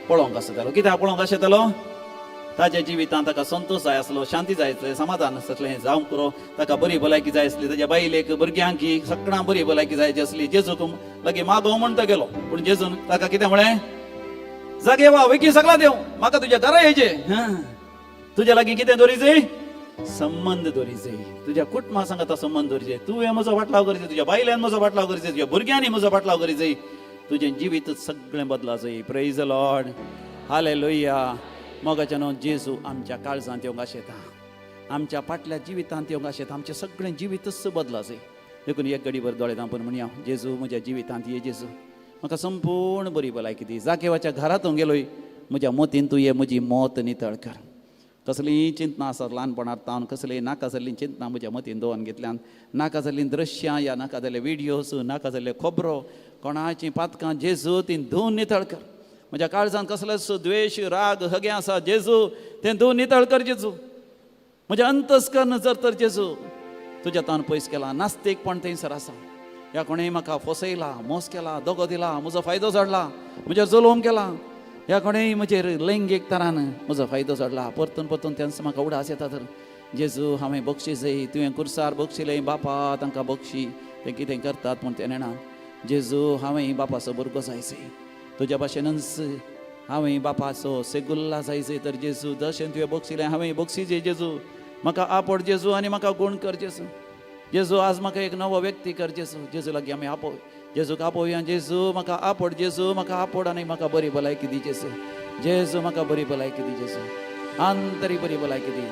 पळोवंक आसतालो. कित्याक पळोवंक आशेतालो? ताज्या जिवितांत ताका संतोश जाय आसलो, शांती जाय आसलें, समाधान आसलें, जावंक पुरो ताका बरी भलायकी जाय आसली, ताज्या बायलेक भुरग्यांक सगळ्यांक बरी भलायकी जाय आसली. जेजूक लागीं मागो म्हण तो गेलो पूण जेजून ताका कितें म्हळें? जागे वा वेगीं सगळा देव म्हाका तुज्या घरा येयचे, तुज्या लागीं कितें दवरिजे? संबंद दवरिजे, तुज्या कुटुंबा सांगता संबंद दवरिजे, तुवें म्हजो फाटलाव करिजे, तुज्या बायल्यान म्हजो फाटलाव करिजे, तुज्या भुरग्यांनी म्हजो फाटलाव करिजे, तुजें जिवीत सगळें बदला जाय. Praise the Lord. Hallelujah. मोगाच्यानो जेजू आमच्या काळजांत येवंक आशेता, आमच्या फाटल्या जिवितांत येवंक आशेता, आमचें सगळें जिवीतच बदला जाय. देखून एक घडीभर दोळे धांपून म्हणया, जेजू म्हज्या जिवितांत ये, जेजू म्हाका संपूर्ण बरी भलायकी दी. जाकेवाच्या घरांत हांव गेलोय, म्हज्या मतीन तूं ये, म्हजी मत नितळ कर. कसलीं चिंतनां आसात ल्हानपणार तावन, कसलीं नाका जाल्लीं चिंतनां म्हज्या मतीन दवरून घेतल्यान, नाका जाल्लीं दृश्यां या नाका जाल्ले विडियोज, नाका जाल्ले खबरो, कोणाचीं पातकां जेजू ती धुवन नितळ कर. म्हज्या काळजांत कसलोच द्वेश राग हगें आसा जेजू तें धुवन नितळ कर जेजू. म्हजें अंतस्कर्ण जर तर जेजू तुज्या तान पयस केलां, नास्तिकपण थंयसर आसा, ह्या कोणें म्हाका फसयला, मोस केला, दगो दिला, म्हजो फायदो जोडला, म्हजेर जुलूम केला, ह्या कोणेंय म्हजेर लैंगीक तरान म्हजो फायदो जोडला. परतून परतून तेंच म्हाका उडास येता. तर जेजू हांवें बक्षीस तुवें कुर्सार बक्षिलें बापा, तांकां बक्षी, ते कितें करतात म्हूण तें नेणा. जेजू हांवें बापाचो भुरगो जायचे, तुज्या भाशेनच हांवें बापाचो सेगुल्ला जायचे. तर जेजू जशें तुवें बक्षिलें हांवें बक्षीजे. जेजू म्हाका आपड जेजू आनी म्हाका गूण कर जेजू. जेजू आज म्हाका एक नवो व्यक्ती कर जेजू. जेजू लागीं आमी आपोव, जेजूक आपोवया. जेजू म्हाका आपड, जेजू म्हाका आपड आनी म्हाका बरी भलायकी दी जेजू. जेजू म्हाका बरी भलायकी दी जेजू, आंतरी बरी भलायकी दी.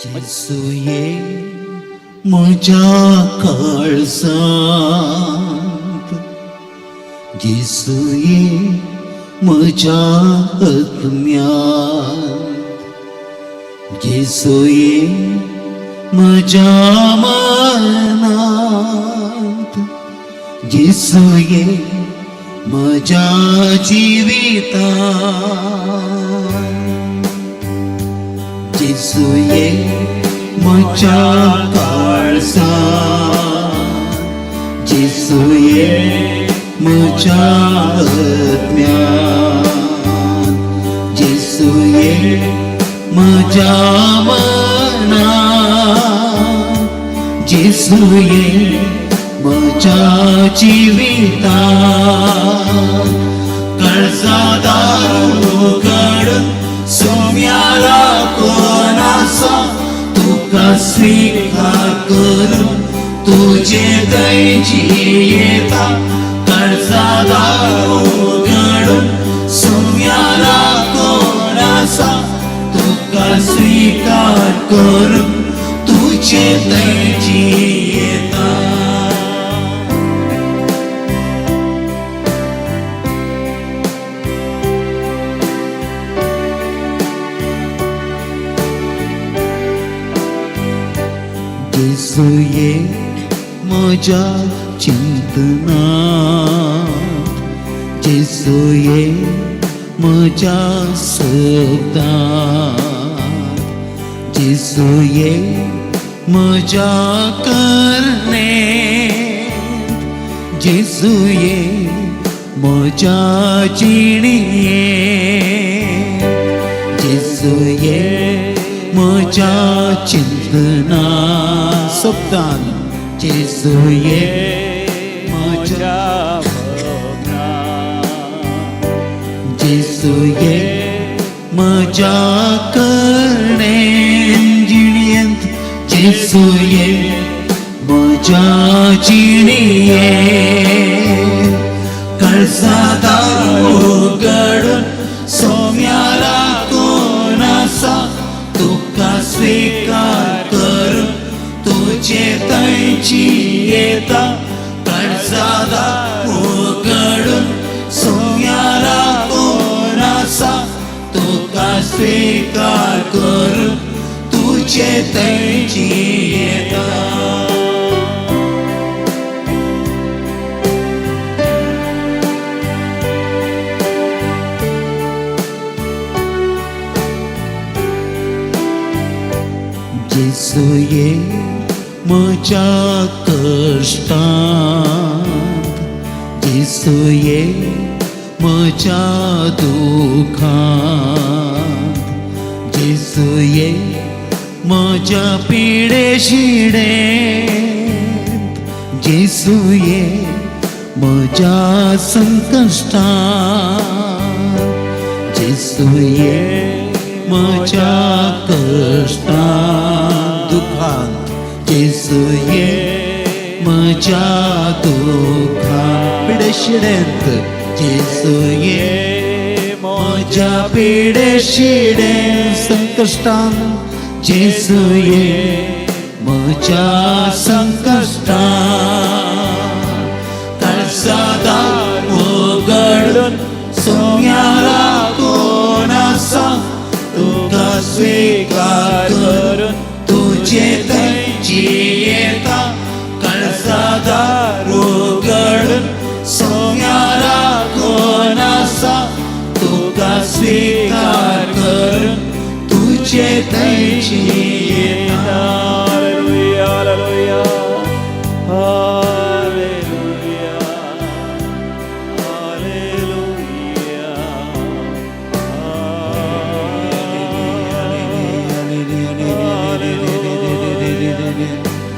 जेजू ये म्हज्या काळजांत, जेजू ये म्हज्या आत्म्यांत, जेजू ये म्हज्या मनांत, जेजू ये म्हज्या जिवितांत. जेजू ये म्हज्या काळजांत, जेजू ये म्हज्या आत्म्यांत, जेजू ये म्हज्या मनांत, जेजू ये म्हज्या जिवितांत. काळजा दार उगडून सोम्याला कोण आसा, तुका स्वीकार करून तुजे थंय जियेता. काळजा दार उगडून सोम्याला कोण आसा, तुका स्वीकार करून तुजे थंय जियेता. जेजू ये म्हज्या चिंतनात, जेजू ये म्हज्या शब्दांत, जेजू ये म्हज्या करणेंत, जेजू ये म्हज्या जिणेंत. जेजू ये म्हज्या चिंतना शब्दान, जेजू ये म्हज्या, जेजू ये म्हज्या करणे जिणेंत, जेजू ये म्हज्या जिणेंत. काळजा दार उगडून सोम्याला कोण आसा, तुका स्वीकार करून तुजे थंय जियेता. काळजा दार उगडून सोम्याला कोण आसा, तुका स्वीकार करून तुजे थंय जियेता. जेजू ये म्हज्या कश्टांत, जेजू ये म्हज्या दुखांत, जेजू ये म्हज्या पिडे शिडेंत, जेजू ये म्हज्या संकश्टांत, जेजू ये म्हज्या कश्टांत, दुखांत, जेजू ये म्हज्या दुखांत, पिडे शिडेंत, जेजू ये म्हज्या पिडे शिडेंत, संकश्टांत, जेजू ये म्हज्या संकश्टांत. काळजा दार उगडून सोम्याला कोण आसा, तुका स्वीकार करून तुजे थंय जियेता. काळजा दार उगडून सोम्याला कोण आसा, तुका स्वीकार करून तुजे थंय जियेता. Hallelujah, hallelujah, hallelujah.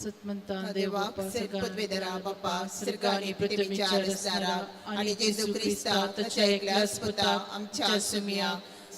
सतमंता देवाक पदवेधरा बापा स्वर्गानी पृथ्वीच्या रचणारा आणि जेजू ख्रिस्ता ताच्या एकल्याच पुता आमच्या सुमिया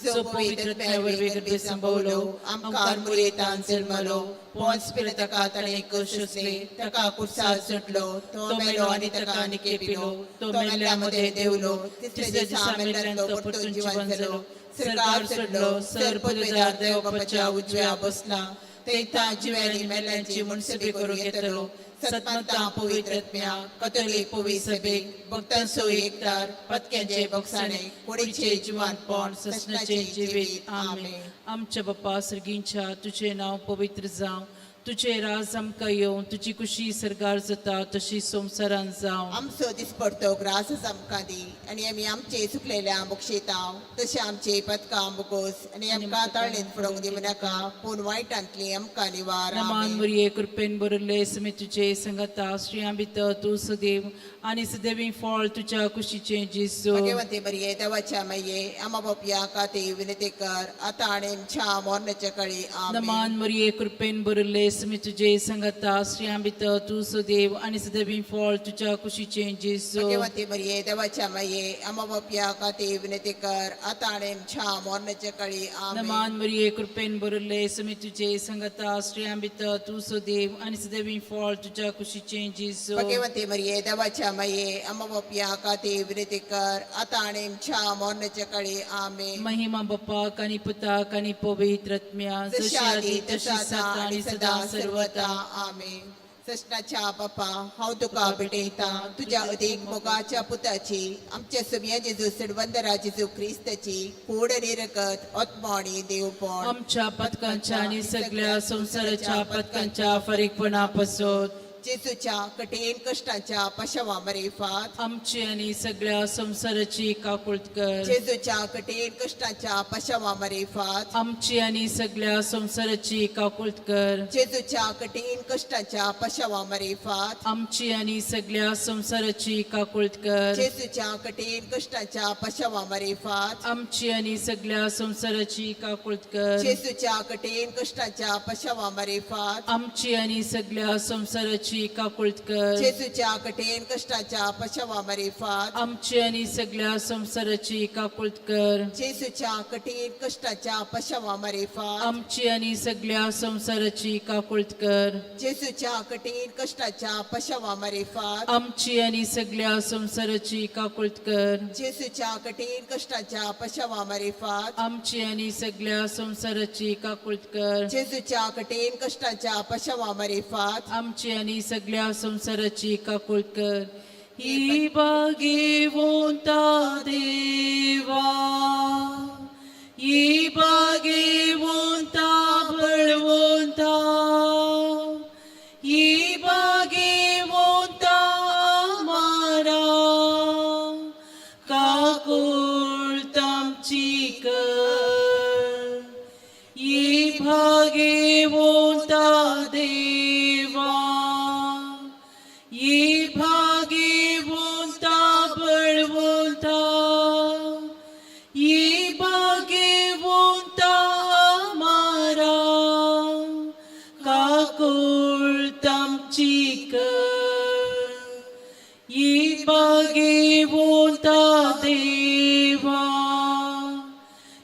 जो पवित्र वरवीं गर्भे संभवलो आमकार मुरेतान जल्मलो पोंस पिरतका ताणें सोंसले ताका कुर्सार सुटलो तो मेलो आनी ताका निके पिलो तो मेल्ल्या मदें देवलो तिसऱ्या दिसा मेल्ल्यान तो परतून जिवन जालो सरकार सोडलो सर पदवेदार देव बापाच्या उजव्या बसला तेथा जिव्यानी मेल्यांची मुनसबी करूंक येतलो सत्मंता पवित्रत्म्या कथोलीक पवित्र सभेक भक्तांचो एकतार पत्क्यांचे बक्षाणे कुडीचे जिवानपण ससनाचे जिवीत. आमेन. आमच्या बापा सर्गींच्या, तुझे नांव पवित्र जावं, तुझे राज आमकां येवं, तुजी कुशी सरगार जाता तशी संवसारान जावं. आमचो दिसपडतो ग्रासच आमकां दी आनी आमी आमचे सुकलेल्या बक्षेताव तशें आमचे पदकां बोगोस आनी आमकां ताळणेंत फुडोवंक दिवं नाका पूण वायटांतली आमकां निवार. नमान आमेन. मुरये, कृपेन बरले समे तुझे संगता, स्त्रियां भितर तूं सदैव आनी सदैवी फळ तुझ्या कुशीचें जेजू. भगवंते बरये, देवाच्या मये, आमा बापया काते विनंती कर आता आनी आमच्या मरणाच्या काळी. आमेन. नमान मरिये, कृपेन भरिल्ले, समे तुझे संगता, स्त्रियां भितर तूं सदैव आनी सदैवी फळ तुझ्या कुशीचें जेजू. भगवंते बरये, देवाच्या मये, आमा बापया काते विनंती कर आता आनी आमच्या मरणाच्या काळी. आमेन. नमान मरिये, कृपेन भरिल्ले, समे तुझे संगता, स्त्रियां भितर तूं सदैव आनी सदैवी फळ तुझ्या कुशीचें जेजू. भगवंते मरिये, देवाच्या मये, आमा बापया काते विनंती कर आता आनी आमच्या मरणाच्या काळी. आमेन. महिमा बापाक आनी पुताक आनी पवित्र आत्म्या, जशी आदी तशी तशी आता आनी सदा सर्वता. आमेन. सृष्टाच्या बापा, हांव तुका भेटयता तुज्या अदीक मोगाच्या पुताची, आमच्या सुमया जेजू सिडवंदरा जेजू क्रिस्ताची कूड आनी रगत, आत्मो आनी देवपण, आमच्या पथकांच्या आनी सगळ्या संवसाराच्या पथकांच्या फारीकपणा पासत. जेजूच्या कठीण कश्टांच्या पशवा मरेफात, आमची आनी सगळ्या संवसाराची काकुळट कर. जेजूच्या कठीण कश्टांच्या पशवा मरेफात, आमची आनी सगळ्या संवसाराची काकुळट कर. जेजूच्या कठीण कश्टांच्या पशवा मरेफात, आमची आनी सगळ्या संवसाराची काकुळट कर. जेजूच्या कठीण कश्टांच्या पशवा मरेफात, आमची आनी सगळ्या संवसाराची काकुळट कर. जेजूच्या कठीण कश्टांच्या पशवा मरेफात, आमची आनी सगळ्या संवसाराची काकुळट कर. जेजूच्या कठीण कश्टांच्या पशवा मरेफात, आमची आनी सगळ्या संवसाराची काकुळट कर. जेजूच्या कठीण कश्टांच्या पशवा मरेफात, आमची आनी सगळ्या संवसाराची काकुळट कर. जेजूच्या कठीण कश्टांच्या पशवा मरेफात, आमची आनी सगळ्या संवसाराची काकुळट कर. जेजूच्या कठीण कश्टांच्या पशवा मरेफात, आमची आनी सगळ्या संवसाराची काकुळट कर. जेजूच्या कठीण कश्टांच्या पशवा मरेफात, आमची आनी सगळ्या संवसाराची काकुळट कर. ही बागेवंता देवा, ही बागेवंता बळवंता, ही बागेवंता मारा, काकुळट आमची कर. ही भागेवंता देवा, ही भागेवंता बळवंता, ही भागेवंता मारा, काकुळट आमची कर. ही भागेवंता देवा,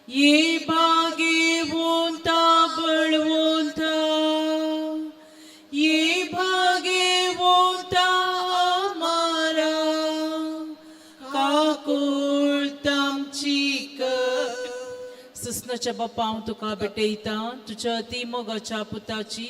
ही भागेवंता बळवंता, ही भागेवंता मारा, काकुळट आमची कर. ससनाच्या बापा, हांव तुका भेटयता तुज्या अती मोगाच्या पुताची,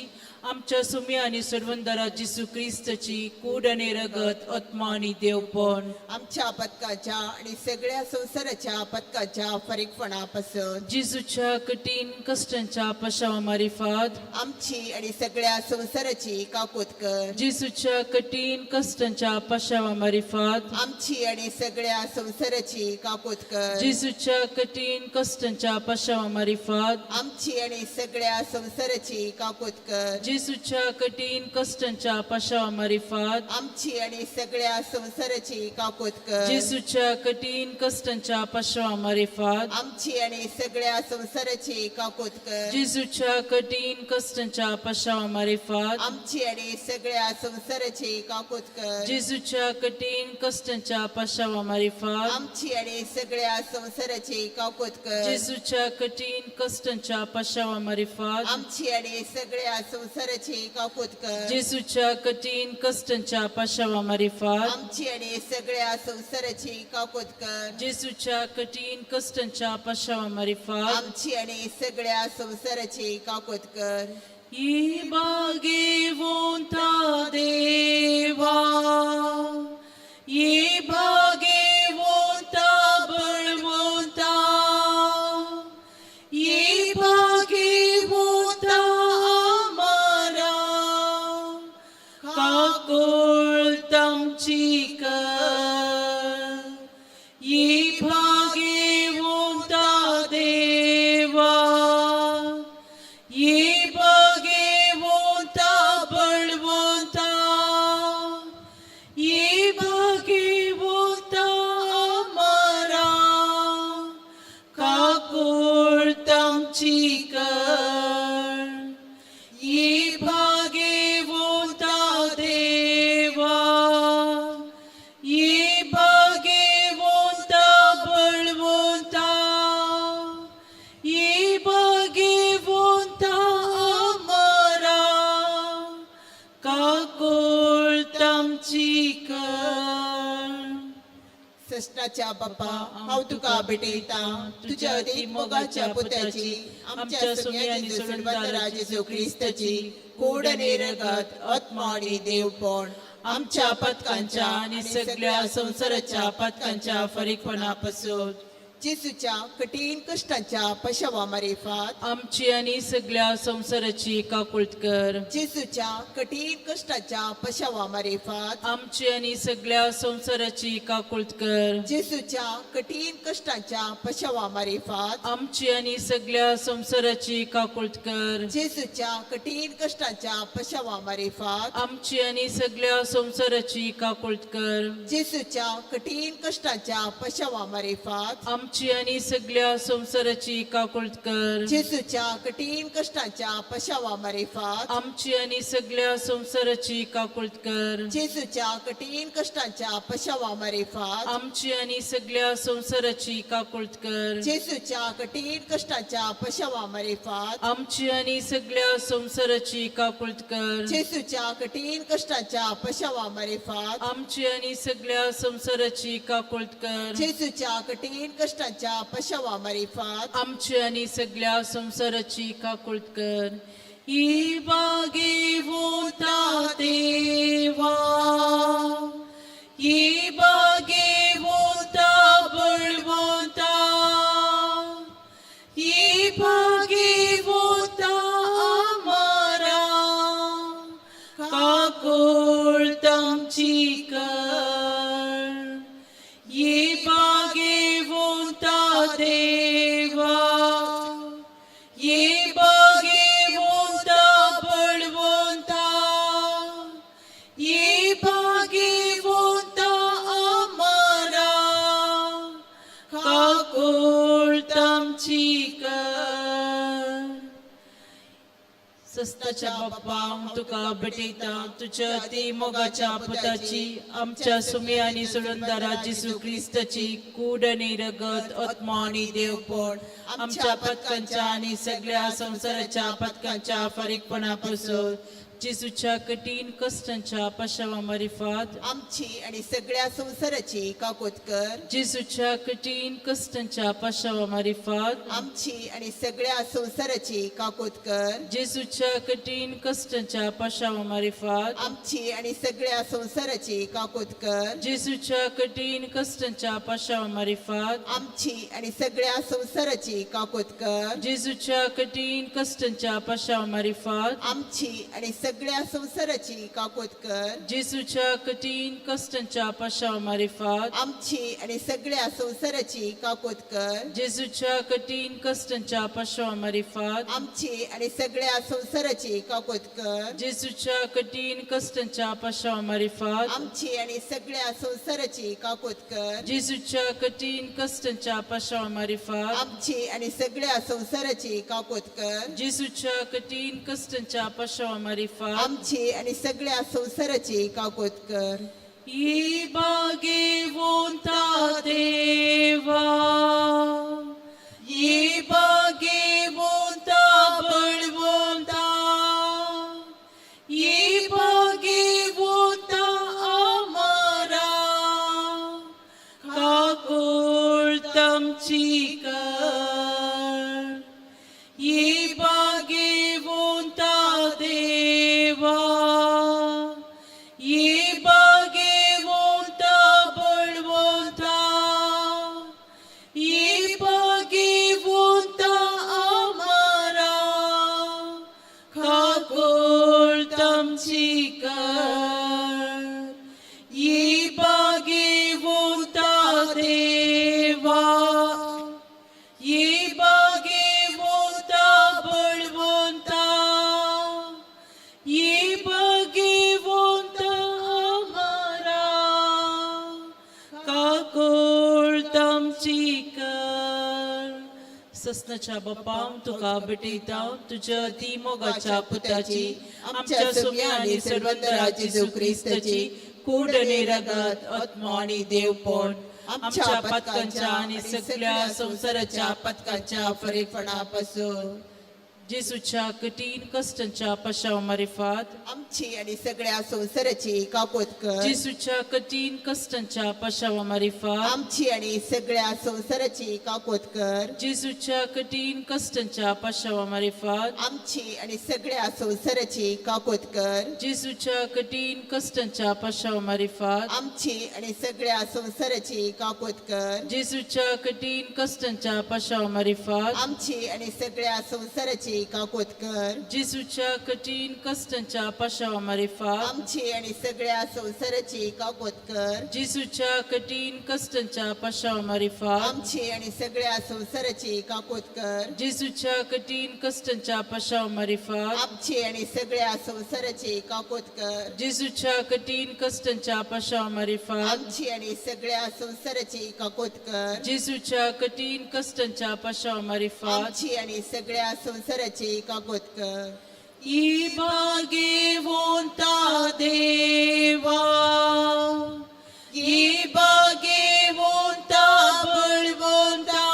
आमच्या सुम्या आनी सर्वंदरा जेसू क्रिस्ताची कूड आनी रगत, आत्मा आनी देवपण, आमच्या पदकाच्या आणि सगळ्या संवसाराच्या पदकाच्या फरीकपणापासून. जेजूच्या कठीण कश्टांच्या पशावा मारिफात, आमची आणि सगळ्या संवसाराची काकूत कर. जेजूच्या कठीण कश्टांच्या पशावा मारिफात, आमची आणि सगळ्या संवसाराची काकूत कर. जेजूच्या कठीण कश्टांच्या पशावा मारिफात, आमची आणि सगळ्या संवसाराची काकूत कर. जेजूच्या कठीण कश्टांच्या पाशावा मारिफात आमची आणि सगळ्या संवसाराची काकूत कर. जेजूच्या कठीण कश्टांच्या पाशावा मारिफात आमची आणि सगळ्या संवसाराची काकूत कर. जेजूच्या कठीण कश्टांच्या पाशावा मारिफात आमची आणि सगळ्या संवसाराची काकूत कर. जेजूच्या कठीण कश्टांच्या पाशावा मारिफात आमची आणि सगळ्या संवसाराची काकूत कर. जेजूच्या कठीण कश्टांच्या पाशावा मारिफात आमची आणि सगळ्या संवसाराची काकूत कर. जेजूच्या कठीण कश्टांच्या पाशावा मारिफात आमची आणि सगळ्या संवसाराची काकूत कर. जेजूच्या कठीण कश्टांच्या पाशावा मारिफात आमची आणि सगळ्या संवसाराची काकूत कर. ही भागेवंता देवा, ही भागेवंता बळवंता, ही भागेवंता आमारा, काकुळतामची कर. ही भागेवंता देवा, ये भागेवंता बळवंता, ये भागेवंता आमारा, काकुळतामची कर. ये भागेवंता देवा, ये भागेवंता बळवंता, ये भागेवंता आमारा, काकुळतामची कर. सष्टाच्या बाप्पा, हांव तुका भेटयता तुझ्या अदीक मोगाच्या पुताची, आमच्या सुम्या आनी सोडवंतरा जेजू क्रिस्ताची कूड आनी रगत, आत्मा आनी देवपण आमच्या पथकांच्या आणि सगळ्या संसाराच्या पथकांच्या फरीकपणापासून जेजूच्या कठीण कश्टांच्या पशवा मारिफात आमची आणि सगळ्या संसाराची काकुळत कर. जेजूच्या कठीण कश्टांच्या पशवा मारिफात आमची आणि सगळ्या संसाराची काकुळत कर. जेजूच्या कठीण कश्टांच्या पशवा मारिफात आमची आणि सगळ्या संसाराची काकुळत कर. जेजूच्या कठीण कश्टांच्या पशवा मारिफात आमची आणि सगळ्या संसाराची काकुळत कर. जेजूच्या कठीण कश्टांच्या पशवा मारिफात आमची आणि सगळ्या संसाराची काकुळत कर. जेजूच्या कठीण कश्टांच्या पशवा मारिफात आमची आणि सगळ्या संसाराची काकुळत कर. जेजूच्या कठीण कश्टांच्या पशवा मारिफात आमची आणि सगळ्या संसाराची काकुळत कर. जेजूच्या कठीण कश्टांच्या पशवा मारिफात आमची आणि सगळ्या संसाराची काकुळत कर. जेजूच्या कठीण कश्टांच्या पशवा मारिफात आमची आणि सगळ्या संसाराची काकुळत कर. जेजूच्या कठीण कश्टांच्या पशवा मारिफात आमची आणि सगळ्या संसाराची काकुळत कर. ही बागेवंता देवा, ही बागेवंता बळवंता, ही भागेवंता आमारा, काकुळतामची कर. ये भागेवंता देवा, ये भागेवंता बळवंता, ये भागेवंता आमारा, काकुळतामची कर. सस्ताच्या बाप्पा, हांव तुका भेटयता तुझ्या अति मोगाच्या पुताची, आमच्या सुमी आनी सोडूनदारा जेजू क्रिस्ताची कूड आनी रगत, आत्मा आनी देवपण आमच्या पथकांच्या आनी सगळ्या संवसाराच्या पथकांच्या फारीकपणापासून जेजूच्या कठीण कश्टांच्या पाशावा मारिफात आमची आणि सगळ्या संसाराची काकूत कर. जेजूच्या कठीण कश्टांच्या पाशावा मारिफात आमची आणि सगळ्या संसाराची काकूत कर. जेजूच्या कठीण कश्टांच्या पाशावा मारिफात आमची आणि सगळ्या संसाराची काकूत कर. जेजूच्या कठीण कश्टांच्या पाशावा मारिफात आमची आणि सगळ्या संसाराची काकूत कर. जेजूच्या कठीण कश्टांच्या पाशावा मारिफात आमची आणि सगळ्या संवसाराची काकूत कर. जेजूच्या कठीण कश्टांच्या पाशाव मारिफात आमची आणि सगळ्या संवसाराची काकूत कर. जेजूच्या कठीण कश्टांच्या पाशाव मारिफात आमची आणि सगळ्या संवसाराची काकूत कर. जेजूच्या कठीण कश्टांच्या पाशाव मारिफात आमची आणि सगळ्या संवसाराची काकूत कर. जेजूच्या कठीण कश्टांच्या पाशाव मारिफात आमची आणि सगळ्या संवसाराची काकूत कर. जेजूच्या कठीण कश्टांच्या पाशाव मारिफात आमची आणि सगळ्या संवसाराची काकूत कर. ही बागेवंता देवा, ही बागेवंता बळवंता, ही बागेवंता आमारा, काकुळतमची कर. ही बागेवंता देवा, ही बागेवंता बळवंता, ही बागेवंता आमारा, काकुळतमची कर. ही बागेवंता देवा, ही बागेवंता बळवंता, ही बागेवंता आमारा, काकुळतमची कर. ससनाच्या बापा, तुका भेटयता तुज्या अती मोगाच्या पुताची, आमच्या सुम्या आनी सर्वंदरा जेजू क्रिस्ताची कूड आनी रगत, आत्मो आनी देवपण आमच्या पातकांच्या आनी सगळ्या संवसाराच्या पातकांच्या फरीफणापासून जेजूच्या कठीण कश्टांच्या पाशाव मारिफात आमची आणि सगळ्या संवसाराची काकूत कर. जेजूच्या कठीण कश्टांच्या पाशाव मारिफात आमची आणि सगळ्या संवसाराची काकूत कर. जेजूच्या कठीण कश्टांच्या पाशाव मारिफात आमची आणि सगळ्या संवसाराची काकूत कर. जेजूच्या कठीण कश्टांच्या पाशाव मारिफात आमची आणि सगळ्या संवसाराची काकूत कर. जेजूच्या कठीण कश्टांच्या पाशाव मारिफात आमची आणि सगळ्या संवसाराची काकूत कर. जेजूच्या कठीण कश्टांच्या पाशाव मारिफात आमची आणि सगळ्या संवसाराची काकूत कर. जेजूच्या कठीण कश्टांच्या पाशाव मारिफात आमची आणि सगळ्या संवसाराची काकूत कर. जेजूच्या कठीण कश्टांच्या पाशाव मारिफात आमची आणि सगळ्या संवसाराची काकूत कर. जेजूच्या कठीण कश्टांच्या पाशाव मारिफात आमची आणि सगळ्या संवसाराची काकूत कर. जेजूच्या कठीण कश्टांच्या पाशाव मारिफात आमची आणि सगळ्या संवसाराची काकूत कर. ही बागेवंता देवा, ही बागेवंता बळवंता,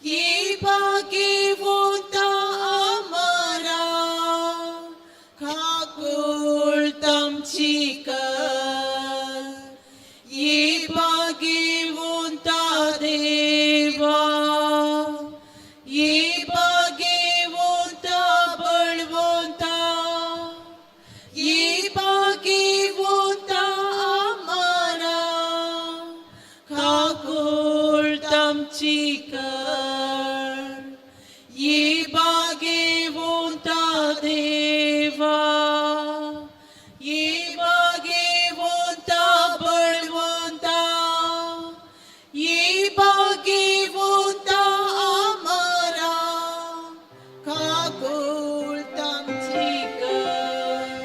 ही बागेवंता आमारा, काकुळतमची कर. ही बागेवंता देवा, ही बागेवंता बळवंता, ही बागेवंता आमारा, काकुळतमची कर. ही बागेवंता देवा, ही बागेवंता बळवंता, ही बागेवंता आमारा, काकुळतमची कर.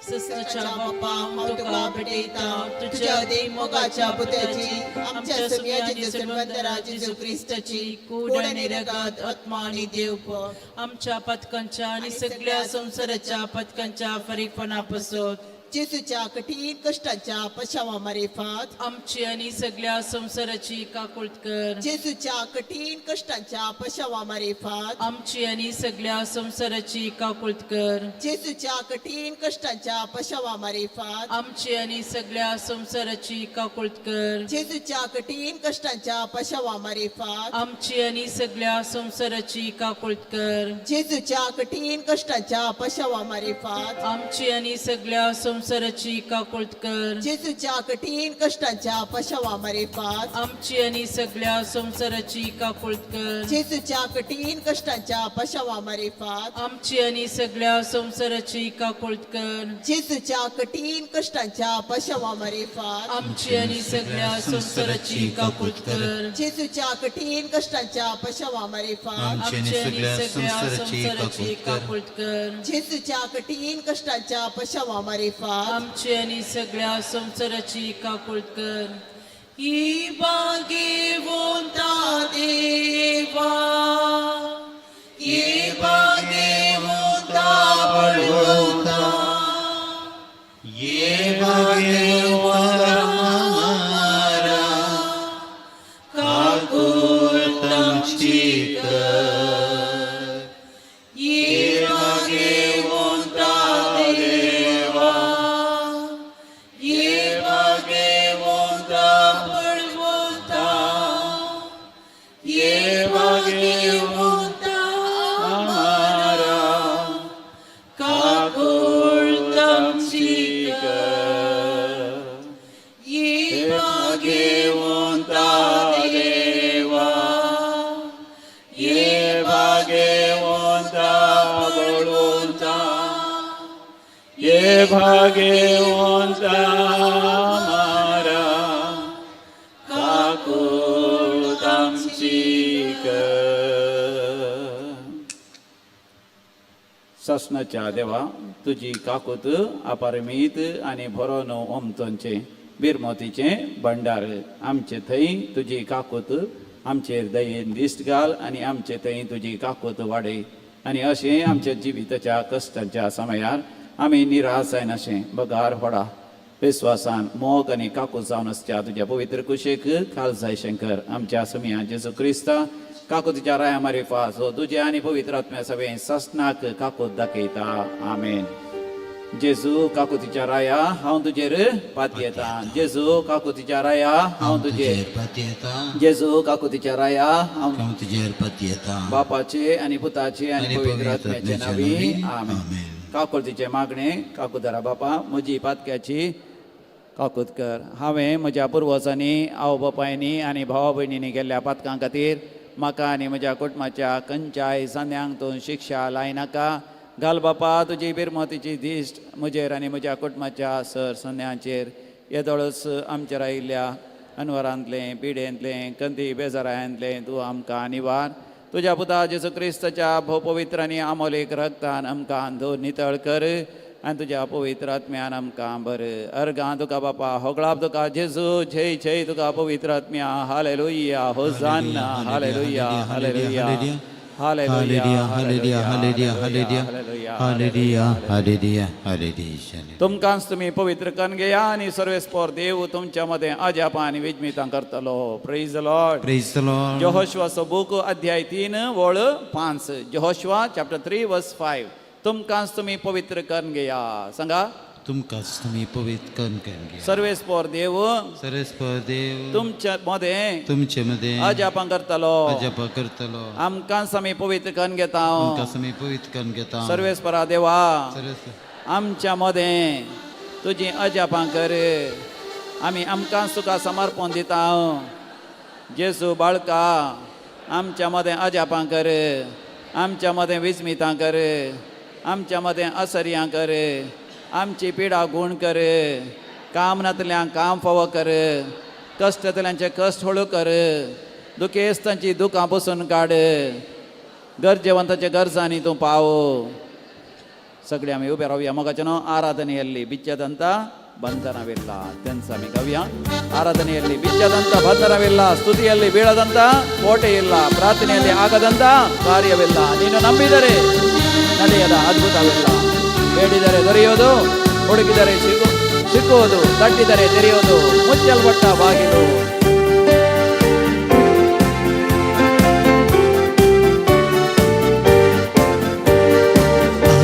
ससनाच्या बापा, हांव तुका भेटयता तुझ्या अती मोगाच्या पुताची, आमच्या सुम्याची सर्वंतरा जेजू क्रिस्ताची कूड आणि रगत, आत्मा आणि देवपण आमच्या पातकांच्या आणि सगळ्या संसाराच्या पातकांच्या फरीकपणापासून जेजूच्या कठीण कष्टांच्या पशावा मारिफात आमची आणि सगळ्या संसाराची काकुळत कर. जेजूच्या कठीण कष्टांच्या पशावा मारिफात आमची आणि सगळ्या संसाराची काकुळत कर. जेजूच्या कठीण कष्टांच्या पशावा मारिफात आमची आणि सगळ्या संसाराची काकुळत कर. जेजूच्या कठीण कष्टांच्या पशावा मारिफात आमची आणि सगळ्या संसाराची काकुळत कर. जेजूच्या कठीण कष्टांच्या पशावा मारिफात आमची आणि सगळ्या संवसाराची काकुळट कर. जेजूच्या कठीण कष्टांच्या पशवा मारिफात आमची आनी सगळ्या संवसाराची काकुळट कर. जेजूच्या कठीण कष्टांच्या पशवा मारिफात आमची आनी सगळ्या संवसाराची काकुळट कर. जेजूच्या कठीण कष्टांच्या पशवा मारिफात आमची आनी सगळ्या संवसाराची काकुळट कर. जेजूच्या कठीण कष्टांच्या पशवा मारिफात आमची आमची आनी आनी सगळ्या सगळ्या संवसाराची संवसाराची काकूत कर. काकुळट कर. जेजूच्या कठीण कष्टांच्या पशवा मारिफात आमची आनी सगळ्या संवसाराची काकुळट कर. ही बागेवंता देवा, ही बागेवंता बळवंता, ये भाग्यवान काकुळट आमची कर. ही बागेवंता देवा, ही बागेवंता बळवंता, ही बागेवंता आमारा, काकुळट आमची कर. ही बागेवंता देवा, ये भागेवंता बळवंता, ये भागेवंता मारा, काकुळट आमची कर. सासणाच्या देवा, तुजी काकूत अपारमीत आनी भरोन ओमतोंचें बिरमोतीचें भंडार. आमचे थंय तुजी काकूत आमचेर दयेन दिश्ट घाल आनी आमचे थंय तुजी काकूत वाडय आनी अशें आमच्या जिविताच्या कश्टांच्या समयार आमी निराश जायनाशें बगार होडा विस्वासान मोग आनी काकूत जावन आसच्या तुज्या पवित्र कुशेक खाल जाय शंकर आमच्या सुमया जेजू क्रिस्ता काकुतीच्या राया मारिफा सो तुजे आनी पवित्र आत्म्या सगळें सासणाक काकूत दाखयता. आमेन. जेजू काकुतीच्या राया, हांव तुजेर पातयेता. जेजू काकुतीच्या राया, हांव तुजेर पातयेता. जेजू काकुतीच्या राया, हांव हांव तुजेर पातयेता. बापाचे आनी पुताचे आनी आनी पवित्र पवित्र आत्म्याचे आत्म्याचे नावी. नांवी. आमेन. आमेन. काकुळतीचें मागणें. काकुदरा बापा, म्हजी पातक्याची काकूत कर. हांवें म्हज्या पुर्वजांनी, आवय बापायनी आनी भावा भयणींनी केल्ल्या पातकां खातीर म्हाका आनी म्हज्या कुटुंबाच्या खंयच्याय सांद्यांक तूं शिक्षा लायनाका. घाल बापा तुजी बिरमतीची दिश्ट म्हजेर आनी म्हज्या कुटुंबाच्या सर संद्यांचेर. येदोळच आमचेर आयिल्ल्या अनवरांतलें, पिडेंतलें, कंदी बेजारायांतलें तूं आमकां निवार. तुज्या पुता जेजू क्रिस्ताच्या भोव पवित्र आनी आमोलीक रक्तान आमकां धुवन नितळ कर आनी तुज्या पवित्र आत्म्यान आमकां बर. अर्गां तुका बापा, होगळाप तुका जेजू, जय जय तुका पवित्र आत्म्या. Hallelujah, hosanna, hallelujah, hallelujah, hallelujah, hallelujah, hallelujah, hallelujah, hallelujah, hallelujah, hallelujah. तुमकांच तुमी पवित्र करून घेया आनी सर्वेस्पोर देव तुमच्या मदें अजापां आनी विजमितां करतलो. Praise the Lord. Praise the Lord. जहोशवाचो बूक अध्याय 3 वळ 5. जहोशवा चॅप्टर 3 वर्स 5. तुमकांच तुमी पवित्र करून घेया. सांगा. तुमकांच तुमी पवित्र करून घेया. सर्वेस्पोर देव सरस्पर देव तुमच्या मदें तुमचे मदें अजापां करतलो. अजापां करतलो. आमकांच आमी पवित्र करून घेता. तुमकांच आमी पवित्र करून घेता. सर्वेस्परा देवा, सरस्पर आमच्या मदें तुजी अजापां कर. आमी आमकांच तुका समर्पण दिता. जेजू बाळका, आमच्या मदें अजापां कर, आमच्या मदें विस्मितां कर, आमच्या मदें असर्यां कर, आमची पिडा गूण कर, काम नातल्यांक काम फावो कर, कश्ट जातल्यांचे कश्ट हळू कर, दुखेस्तांची दुकां पुसून काड, गरजेवंताच्या गरजांनी तूं पाव. सगळे आमी उबे रावया. मोगाच्यानो, ಆರಾಧನೆಯಲ್ಲಿ ಬಿಚ್ಚದಂತ ಬಂಧನವಿಲ್ಲ. ತೆನ್ಸ ಆಮಿ ಗವ್ಯ. ಆರಾಧನೆಯಲ್ಲಿ ಬಿಚ್ಚದಂತ ಬಂಧನವಿಲ್ಲ, ಸ್ತುತಿಯಲ್ಲಿ ಬೀಳದಂತ ಕೋಟೆ ಇಲ್ಲ, ಪ್ರಾರ್ಥನೆಯಲ್ಲಿ ಆಗದಂತ ಕಾರ್ಯವಿಲ್ಲ. ನೀನು ನಂಬಿದರೆ ನಡೆಯದ ಅದ್ಭುತವಿಲ್ಲ. ಬೇಡಿದರೆ ದೊರೆಯೋದು, ಹುಡುಕಿದರೆ ಸಿಕ್ಕುವುದು, ತಟ್ಟಿದರೆ ತೆರೆಯೋದು ಮುಚ್ಚಲ್ಪಟ್ಟ ಬಾಗಿಲು.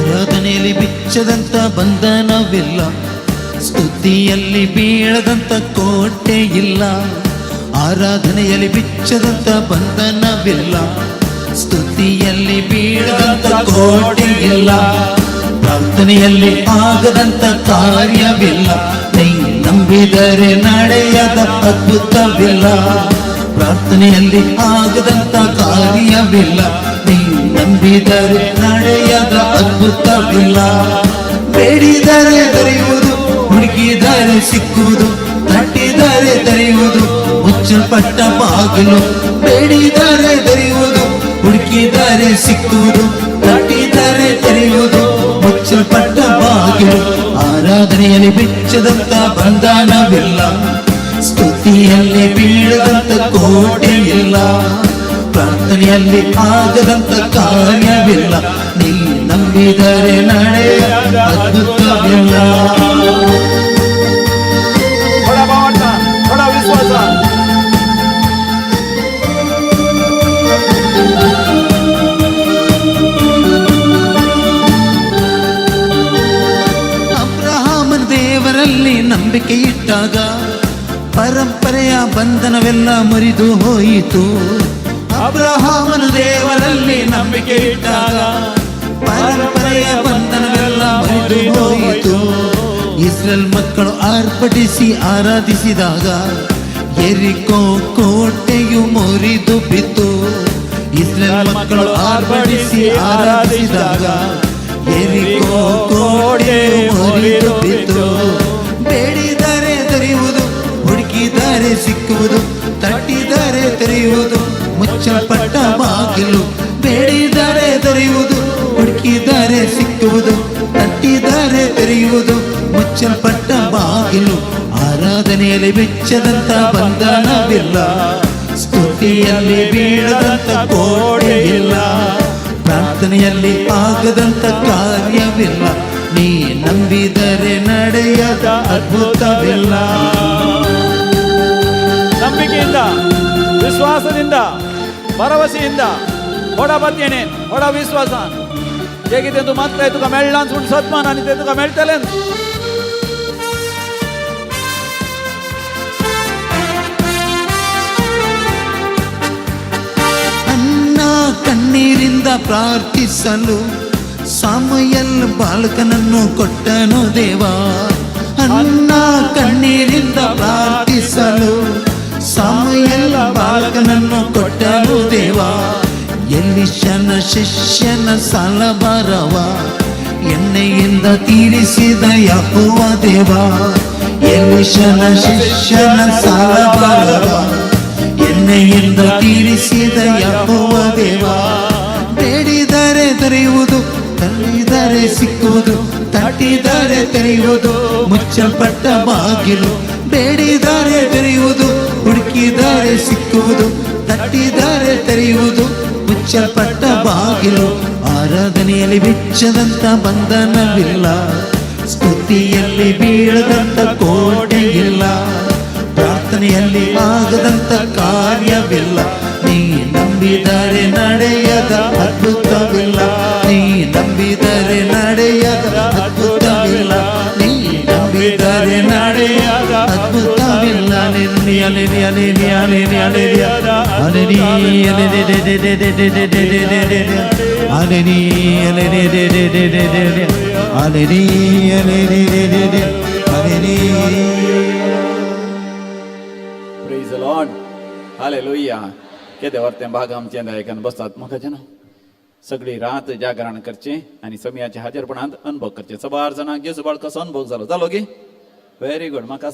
ಆರಾಧನೆಯಲ್ಲಿ ಬಿಚ್ಚದಂತ ಬಂಧನವಿಲ್ಲ, ಸ್ತುತಿಯಲ್ಲಿ ಬೀಳದಂತ ಕೋಟೆ ಇಲ್ಲ. ಆರಾಧನೆಯಲ್ಲಿ ಬಿಚ್ಚದಂತ ಬಂಧನವಿಲ್ಲ, ಸ್ತುತಿಯಲ್ಲಿ ಬೀಳದಂತ ಕೋಟೆ ಇಲ್ಲ. ಪ್ರಾರ್ಥನೆಯಲ್ಲಿ ಆಗದಂತ ಕಾರ್ಯವಿಲ್ಲ, ನೀ ನಂಬಿದರೆ ನಡೆಯದ ಅದ್ಭುತವಿಲ್ಲ. ಪ್ರಾರ್ಥನೆಯಲ್ಲಿ ಆಗದಂತ ಕಾರ್ಯವಿಲ್ಲ, ನೀ ನಂಬಿದರೆ ನಡೆಯದ ಅದ್ಭುತವಿಲ್ಲ. ಬೇಡಿದರೆ ದೊರೆಯುವುದು, ಹುಡುಕಿದರೆ ಸಿಕ್ಕುವುದು, ತಟ್ಟಿದರೆ ತೆರೆಯುವುದು, ಮುಚ್ಚಲ್ಪಟ್ಟ ಬಾಗಿಲು. ಬೇಡಿದರೆ ದೊರೆಯುವುದು, ಹುಡುಕಿದರೆ ಸಿಕ್ಕುವುದು, ತಟ್ಟಿದರೆ ತೆರೆಯುವುದು, ಮುಚ್ಚಲ್ಪಟ್ಟ ಬಾಗಿಲು. ಆರಾಧನೆಯಲ್ಲಿ ಬಿಚ್ಚದಂತ ಬಂಧನವಿಲ್ಲ, ಸ್ತುತಿಯಲ್ಲಿ ಬೀಳದಂತ ಕೋಟೆಯಿಲ್ಲ, ಪ್ರಾರ್ಥನೆಯಲ್ಲಿ ಆಗದಂತ ಕಾರ್ಯವಿಲ್ಲ, ನೀ ನಂಬಿದರೆ ನಡೆಯ ಅದ್ಭುತವಿಲ್ಲ. थोडा भावार्थान, थोडा विश्वासान. ಅಬ್ರಹಾಮನ ದೇವರಲ್ಲಿ ನಂಬಿಕೆ ಇಟ್ಟಾಗ ಪರಂಪರೆಯ ಬಂಧನವೆಲ್ಲ ಮುರಿದು ಹೋಯಿತು. ಅಬ್ರಹಾಮನ ದೇವರಲ್ಲಿ ನಂಬಿಕೆ ಇಟ್ಟಾಗ ಪರಂಪರೆಯ ಬಂಧನವೆಲ್ಲ ಮುರಿದು ಹೋಯಿತು. ಇಸ್ರೇಲ್ ಮಕ್ಕಳು ಆರ್ಭಟಿಸಿ ಆರಾಧಿಸಿದಾಗ ಎರಿಕೋ ಕೋಟೆಯು ಮುರಿದು ಬಿತ್ತು. ಇಸ್ರೇಲ್ ಮಕ್ಕಳು ಆರ್ಭಟಿಸಿ ಆರಾಧಿಸಿದಾಗ ಎರಿಕೋ ಕೋಟೆಯು ಮುರಿದು ಬಿತ್ತು. ಬೇಡಿದರೆ ದೊರೆಯುವುದು, ಹುಡುಕಿದರೆ ಸಿಕ್ಕುವುದು, ತಟ್ಟಿದರೆ ತೆರೆಯುವುದು, ಮುಚ್ಚಲ್ಪಟ್ಟ ಬಾಗಿಲು. ಬೇಡಿದರೆ ದೊರೆಯುವುದು, ಹುಡುಕಿದರೆ ಸಿಕ್ಕುವುದು, ತಟ್ಟಿದರೆ ತೆರೆಯುವುದು, ಮುಚ್ಚಲ್ಪಟ್ಟ ಬಾಗಿಲು. ಆರಾಧನೆಯಲ್ಲಿ ಬಿಚ್ಚದಂತ ಬಂಧನವಿಲ್ಲ, ಸ್ತುತಿಯಲ್ಲಿ ಬೀಳದಂತ ಕೋಟೆಯಿಲ್ಲ, ಪ್ರಾರ್ಥನೆಯಲ್ಲಿ ಆಗದಂತ ಕಾರ್ಯವಿಲ್ಲ, ನೀ ನಂಬಿದರೆ ನಡೆಯದ ಅದ್ಭುತವಿಲ್ಲ. ನಂಬಿಕೆಯಿಂದ, ವಿಶ್ವಾಸದಿಂದ, ಭರವಸೆಯಿಂದ ಹೊಡ ಬತ್ತೇನೆ, ಹೊಡ ವಿಶ್ವಾಸ ಹೇಗಿದೆ ಎಂದು ಮಾತ್ರ तुका मेळ्ळांच पूण सत्मान आनी ते तुका मेळटलेंच. ಅನ್ನ ಕಣ್ಣೀರಿಂದ ಪ್ರಾರ್ಥಿಸಲು ಸಾಮುಯಲ್ ಬಾಲಕನನ್ನು ಕೊಟ್ಟನು ದೇವ. ಅನ್ನ ಕಣ್ಣೀರಿಂದ ಪ್ರಾರ್ಥಿಸಲು ಸಾಮುಯಲ್ ಬಾಲಕನನ್ನು ಕೊಟ್ಟನು ದೇವ. ಎಲಿಷನ ಶಿಷ್ಯನ ಸಾಲಭಾರವ ಎಣ್ಣೆಯಿಂದ ತೀರಿಸಿದ ಯಹೋವ ದೇವ. ಎಲಿಷನ ಶಿಷ್ಯನ ಸಾಲಭಾರವ ಎಣ್ಣೆಯಿಂದ ತೀರಿಸಿದ ಯಹೋವ ದೇವ. ಬೇಡಿದರೆ ದೊರೆಯುವುದು, ತಳ್ಳಿದರೆ ಸಿಕ್ಕುವುದು, ತಟ್ಟಿದರೆ ತೆರೆಯುವುದು, ಮುಚ್ಚಲ್ಪಟ್ಟ ಬಾಗಿಲು. ಬೇಡಿದರೆ ದೊರೆಯುವುದು, ಹುಡುಕಿದರೆ ಸಿಕ್ಕುವುದು, ತಟ್ಟಿದರೆ ತೆರೆಯುವುದು, ಮುಚ್ಚಲ್ಪಟ್ಟ ಬಾಗಿಲು. ಆರಾಧನೆಯಲ್ಲಿ ಬಿಚ್ಚದಂತ ಬಂಧನವಿಲ್ಲ, ಸ್ತುತಿಯಲ್ಲಿ ಬೀಳದಂತ ಕೋಟೆಯಿಲ್ಲ, ಪ್ರಾರ್ಥನೆಯಲ್ಲಿ ಆಗದಂತ ಕಾರ್ಯವಿಲ್ಲ, ನೀ ನಂಬಿದರೆ ನಡೆಯದ ಅದ್ಭುತವಿಲ್ಲ. ನೀ ನಂಬಿದರೆ ನಡೆಯದ ಅದ್ಭುತವಿಲ್ಲ. ನೀ ನಂಬಿದರೆ ನಡೆಯದ ಅದ್ಭುತವಿಲ್ಲ. ಅಲೆನಿ ಅಲೆನಿ ಅಲೆನಿ ಅಲೆನಿ ಅಲೆನಿ ಅಲೆನಿ ಅಲೆನಿ ಅಲೆನಿ ಅಲೆನಿ ಅಲೆನಿ. प्रेज the Lord. Hallelujah. केदें वर्तें भाग आमचें दायकान बसतात म्हाका जना सगळी रात जागरण करचें आनी समयाच्या हाजेरपणांत अनुभव करचें. सबार जाणांक जेजू बाळ कसो अनुभव जालो जालो गे. Very good. म्हाका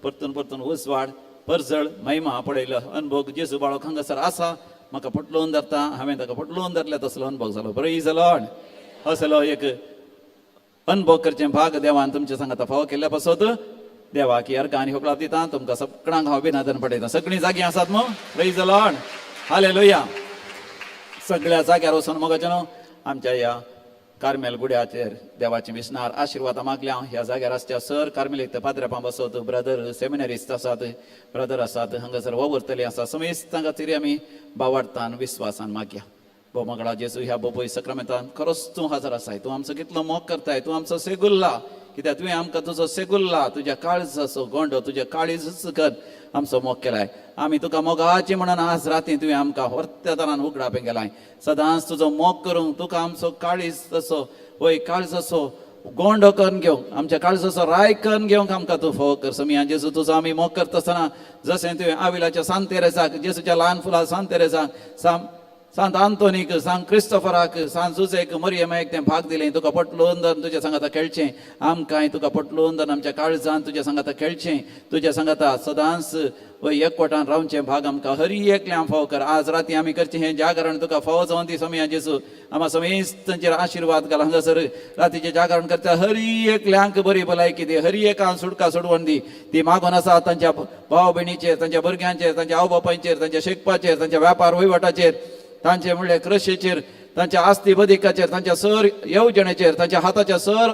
परतून परतून उजवाड परजळ महिमा पळयलो अनुभव जेजू बाळक हांगासर आसा. म्हाका पटलोवन धरता, हांवें ताका पटलोवन धरलें तसलो अनुभव जालो. प्रेज the Lord. असलो एक अनुभव करचें भाग देवान तुमच्या सांगाता फावो केल्ल्या पासत देवाक अर्घ आनी होकळाप दिता. तुमकां सगळ्यांक हांव अभिनंदन पडयता. सगळीं जागीं आसात मग? Praise the Lord. Hallelujah. सगळ्या जाग्यार वचून मोगाचें न्हू आमच्या ह्या कार्मेल गुड्याचेर देवाचे विसनार आशिर्वादां मागल्या. ह्या जाग्यार आसच्या सर कार्मेलीक पाद्रेपां बसत ब्रदर सेमिनरिस्ट आसात, ब्रदर आसात, हांगासर वावुरतले आसा, समेस्तां खातीर आमी बावाडतान विस्वासान मागया. भोव मगळा जेजू, ह्या बोबोय सक्रामेंतान खरोच तूं हजर आसाय. तूं आमचो कितलो मोग करताय. तूं आमचो सेगुल्ला, कित्याक तुवें आमकां तुजो सेगुल्ला, तुज्या काळजाचो गोंडो, तुज्या काळीजच कर आमचो मोग केलाय. आमी तुका मोगाची म्हणून आज राती तुवें आमकां व्हरत्या तरान उगडापें केलाय. सदांच तुजो मोग करूंक तुका आमचो काळीज तसो वय काळजाचो गोंडो करून घेवंक, आमच्या काळजाचो राय करून घेवंक आमकां तूं फोव कर. समिया जेजू, तुजो आमी मोग करता आसतना जशें तुवें आविलाच्या सांत तेरेसाक, जेजूच्या ल्हान फुलां सांत तेरेसाक, सांत आंतोनीक, सांत क्रिस्तोफराक, सांत जुजेक, मरियमाक तें भाग दिलें, तुका पटलोवन धरून तुज्या सांगाता खेळचें, आमकांय तुका पटलोवन धरून आमच्या काळजान तुज्या सांगाता खेळचें, तुज्या सांगाता सदांच वय एकवटान रावचें भाग आमकां हरी एकल्यां फाव कर. आज राती आमी करचें हें जागरण तुका फावो जावन दी. समिया जेजू, आमा समेस्तांचेर आशिर्वाद घाल. हांगासर रातीचें जागरण करता हरी एकल्यांक बरी भलायकी दी, हरी एकान सुटका सोडवण दी. ती मागून आसा तांच्या भाव भयणीचेर, तांच्या भुरग्यांचेर, तांच्या आवय बापायचेर, तांच्या शिकपाचेर, तांच्या व्यापार वहिवाटाचेर, तांचे म्हणल्यार कृशीचेर, तांच्या आस्ती बदिकाचेर, तांच्या सर येवजणेचेर, तांच्या हाताच्या सर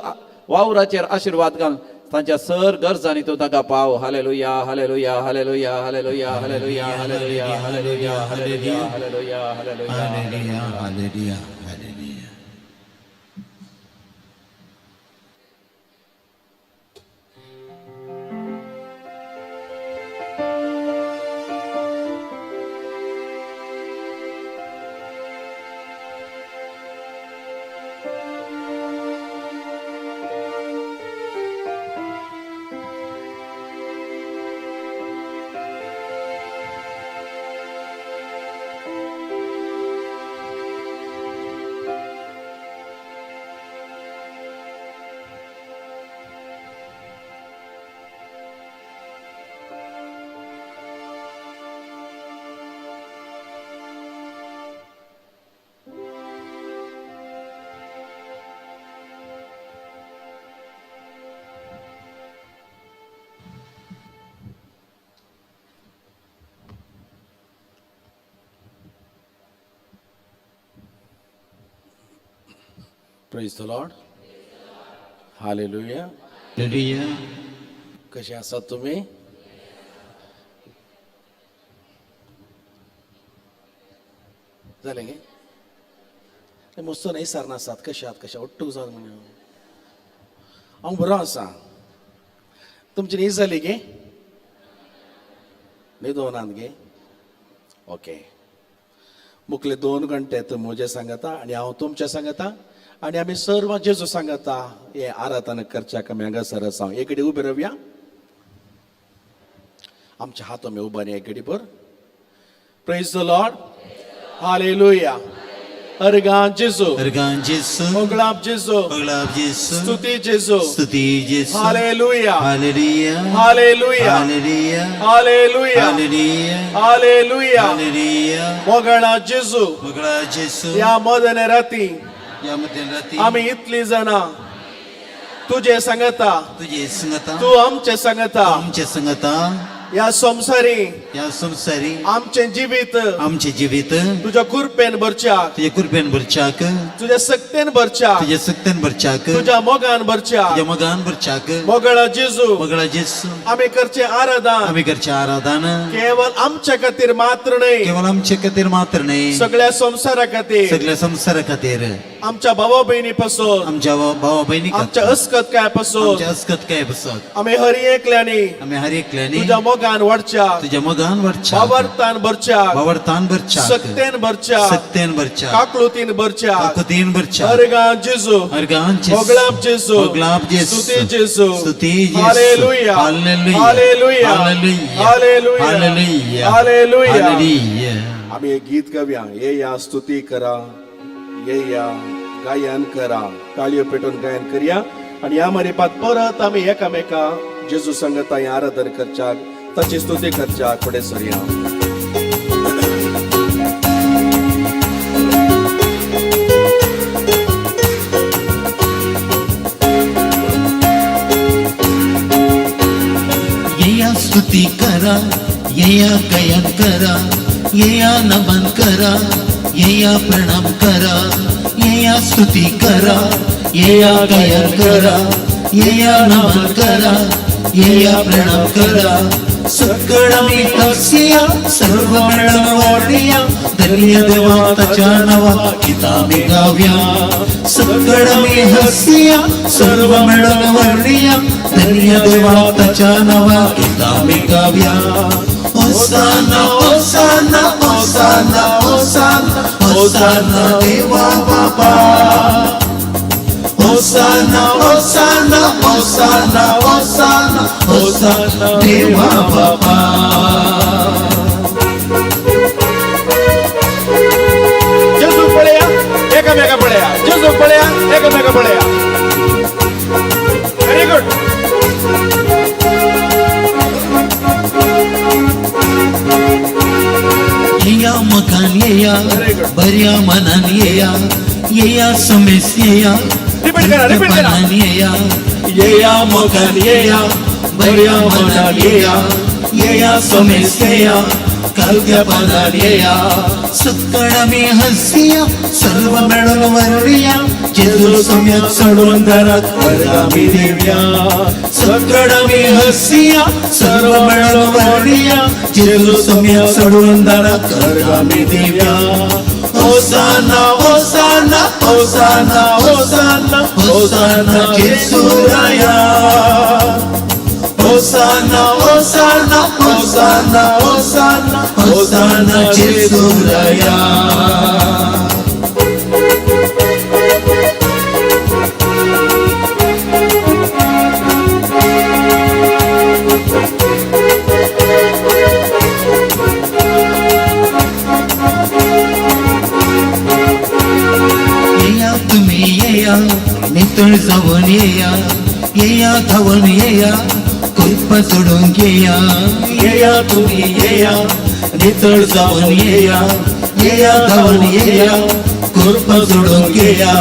वावराचेर आशिर्वाद घाल. तांच्या सर गरजांनी तूं तांकां पाव. Hallelujah, hallelujah, hallelujah, hallelujah, hallelujah, hallelujah, hallelujah, hallelujah, hallelujah, hallelujah. Hallelujah, hallelujah, hallelujah. Praise the Lord. Hallelujah. Hallelujah. कशे आसात तुमी? जालें गे? मस्तो न्हय सारन आसात, कशे आहात, कशे ओट्टूक जावन म्हणून हांव बरो आसा. तुमची न्ही जाली गे? न्हिदोनात गे? ओके. मुखले 2 घंटे तूं म्हजे सांगता आनी हांव तुमचें सांगता आनी आमी सर्व जेजू सांगता हे आराधना करच्याक आमी हांगासर आसा. एक कडेन उबे रावया, आमच्या हात आमी उबारी एक कडेन भर. Praise the Lord. Hallelujah. अर्गां जेजू, अर्गां जेजू, मोगलाब जेजू, मोगलाब जेजू, स्तुती जेजू, स्तुती जेजू. Hallelujah, hallelujah, hallelujah, hallelujah, hallelujah, hallelujah, hallelujah. Hallelujah. मोगळा जेजू, मोगळा जेजू, ह्या मदने राती, ह्या मदने राती आमी इतली जाणां तुजे सांगता, तुजे सांगता, तूं आमचे सांगता, आमचे सांगता, ह्या संवसारी, ह्या संवसारी आमचें जिवीत, आमचें जिवीत तुज्या कृपेन भरच्याक, तुज्या कृपेन भरच्याक, तुज्या सक्तेन भरच्याक, तुज्या सक्तेन भरच्याक, तुज्या मोगान भरच्याक, तुज्या मोगान भरच्याक. मोगळा जेजू, मोगळा जेजू, आमी करचें आराधन, आमी करचें आराधन केवळ आमच्या खातीर मात्र न्हय, केवळ आमचे खातीर मात्र न्हय, सगळ्या संवसारा खातीर, सगळ्या संवसारा खातीर, आमच्या भावा भयणी पासून, आमच्या भावा भयणी, आमच्या अस्कत काय पासून, आमच्या अस्कत काय पासून, आमी हर एकल्यांनी, आमी हर एकल्यांनी तुज्या मोगान वाडच्या, तुज्या मोगान वाडच्या, भावार्थान भरच्या, भावार्थान भरच्या, सक्तेन भरच्या, सक्तेन भरच्या, काकळुतीन भरच्या, काकळुतीन भरच्या. अर्गां जेजू, अर्गां जेजू, मोगलाब जेजू, मोगलाब जेजू, स्तुती जेजू, स्तुती जेजू. Hallelujah, hallelujah, hallelujah, hallelujah, hallelujah, hallelujah, hallelujah. Hallelujah. आमी एक गीत गावया. येया स्तुती करा, येया गायन करा, ताळयो पेटोवन गायन करया. आनी ह्या मरिपात परत आमी एकामेका जेजू सांगता हें आराधन करच्याक, ताची स्तुती करच्याक फुडें सरया. येया स्तुती करा, येया गायन करा, येया नमन करा, येया प्रणाम करा, येया स्तुती करा, येया गायन करा, येया नमन करा, येया प्रणाम करा. सकळ मी तस्या सर्व मेळून वाढया, धन्य देवा ताच्या नावा गीता मी गावया. सकळ मी हसिया सर्व मेळून वाढया, धन्य देवा ताच्या नावा गीता मी गावया. होसाना, होसाना, होसाना, होसाना, होसाना देवा बाबा. होसाना होसाना होसाना होसाना होसाना देवा बाबा. जेजू पळया, एकामेका पळया, जेजू पळया, एकामेका पळया. Very good. येया मकान येया, बऱ्या मनान येया, येया समेस येया, रिपीट करा, रिपीट करा. मनान येया, येया मोगान येया, बऱ्या मनान येया, येया समेस येया, कालक्या येया. सक्कड आमी हसिया, सर्व मेळून वरया, जेजू सम्याक चडून दारात आमी देवया. सक्कड आमी हसिया, सर्व मेळून वरया, जेजू सम्याक चडून दारात आमी देवया. होसाना होसाना होसाना होसाना होसाना जेजू राया. होसाना होसाना होसाना होसाना होसाना जेजू राया. येया तुमी येया, नितळ जावन येया, येया धांवन येया, कृपा सोडूंक येया. येया तुमी येया, नितळ जावन येया, येया धांवन येया, कृपा सोडूंक येया.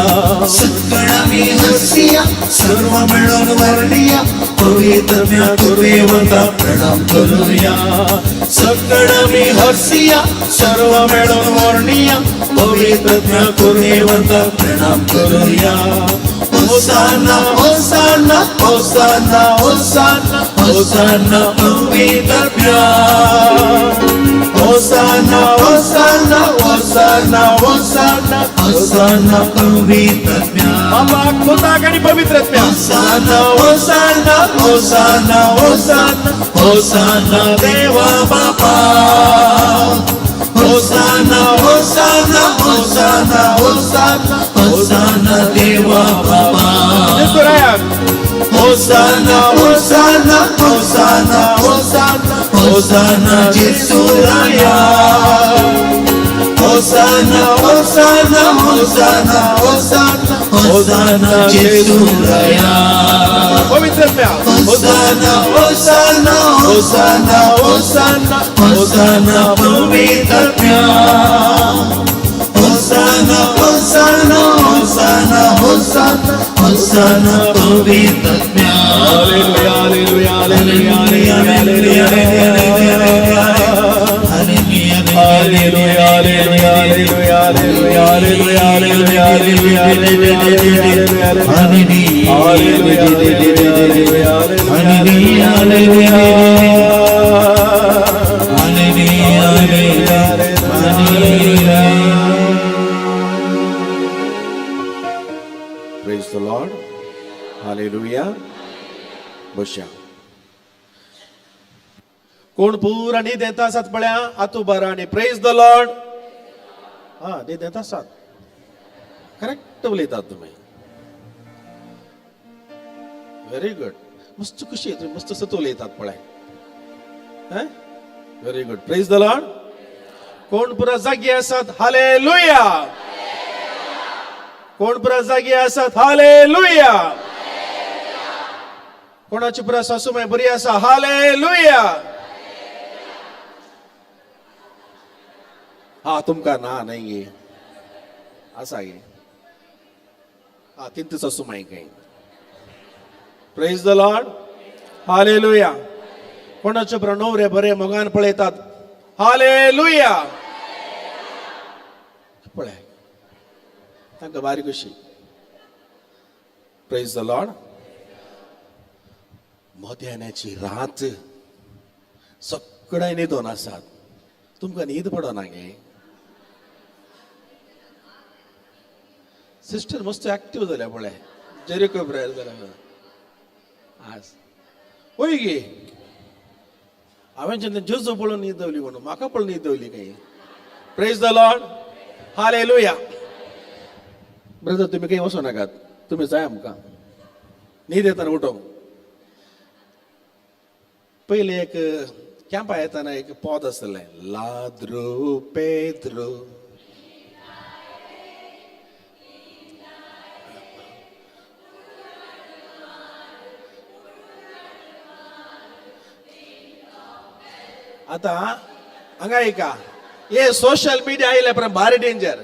सक्कड आमी हसिया, सर्व मेळून वरलिया, पवित्र कृपेवंता प्रणाम करूया. सक्कड आमी हसिया, सर्व मेळून वर्णिया, पवित्र कृपेवंता प्रणाम करूया. होसाना होसाना होसाना होसाना होसाना पवित्र. होसाना होसाना होसाना होसाना होसाना पवित्र. बापाक, पुताक आनी पवित्र आत्म्याक. होसाना होसाना होसाना होसाना होसाना देवा बापा. होसाना होसाना होसाना होसाना होसाना देवा बाबा. जेजू रायाक. होसाना होसाना होसाना होसाना होसाना जेजू राया. होसाना होसाना होसाना होसाना होसाना जेजू राया. पवित्र आत्म्याक. होसाना होसाना होसाना होसाना होसाना पवित्र आत्म्या. होसाना होसाना होसाना होसाना होसाना पवित्र आत्म्या. Hallelujah, hallelujah, hallelujah, hallelujah, hallelujah. Hallelujah, hallelujah, hallelujah, hallelujah, hallelujah, hallelujah, hallelujah, hallelujah, hallelujah. Praise the Lord. Hallelujah. बसया. कोण पुरा न्हीद येता आसात पळया, आतू बरा आनी प्रेज the Lord. हा, न्हीद येता आसात, करेक्ट उलयतात तुमी. Very good. मस्त खुशी, तुमी मस्त सत उलयतात पळय. Very good. Praise the Lord. कोण पुरा जागी आसात? हालेलुया. कोण पुरा जागी आसात? हालेलुया. कोणाची पुरा सासूमाय बरी आसा? हालेलुया. हा, तुमकां ना न्हय गे, आसा गे. हा, तिंत सासूमाय काय. Praise the Lord. Hallelujah. कोणाचे पुरा न्हवरे बरे मोगान पळयतात? हालेलुया. पळय, तांकां बारी खुशी. Praise the Lord. मध्यान्याची रात, सगळे न्हिदोन आसात, तुमकां न्हीद पडना गे? सिस्टर मस्त ऍक्टिव्ह जाल्या पळय, जेरिको प्रेयर जाल्या आज. वय गे, हांवें जेन्ना जेजू पळोवन न्हीद दवली म्हणून म्हाका पळोवन न्हीद दवली काय. Praise the Lord. Hallelujah. Brother, तुमी खंय वचो नाकात. तुमी जाय आमकां न्हीद येताना उठोवंक. पयलें एक कॅम्पा येताना एक पद आसलें, लाद्रू पेद्रू. आतां हांगा एका हे सोशल मिडिया आयले पण भारी डेंजर.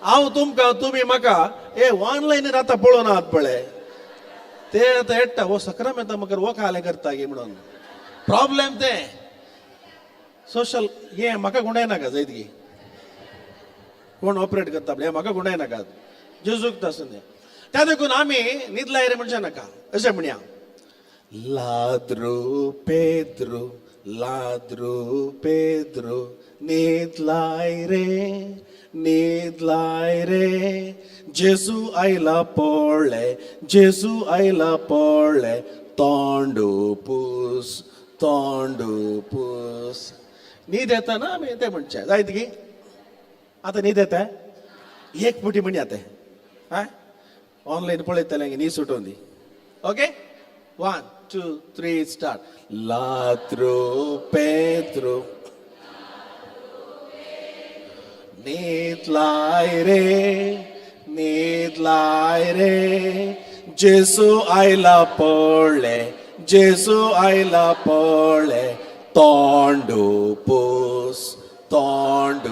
हांव तुमकां तुमी म्हाका हे ऑनलायन आतां पळोवन आहात पळय, ते आतां येता हो सक्राम येता म्हाका हो कालें करता गे म्हणून प्रॉब्लेम ते सोशल. हे म्हाका गुंडाय नाका जायत गी कोण ऑपरेट करता हे म्हाका गुंडाय नाका जेजूक तसो न्ही. त्या देखून आमी न्हिदलाय रे म्हणचे नाका, अशें म्हणया लाद्रू पेद्रू लाद्रू पेद्रू न्हिदलाय रे न्हिदलाय रे, जेजू आयला पळय जेजू आयला पळय, तोंड पूस तोंड पूस. न्हीद येता ना आमी तें म्हणचें जायत गी. आतां न्हीद येता एक पुटी म्हणया तें आं ऑनलायन पळयतलें न्हीद सुटोवन दी. Okay 1 2 3 start. लाद्रू पेद्रू न्हिदलाय रे न्हिदलाय रे, जेजू आयला पळय जेजू आयला पळय, तोंड पूस तोंड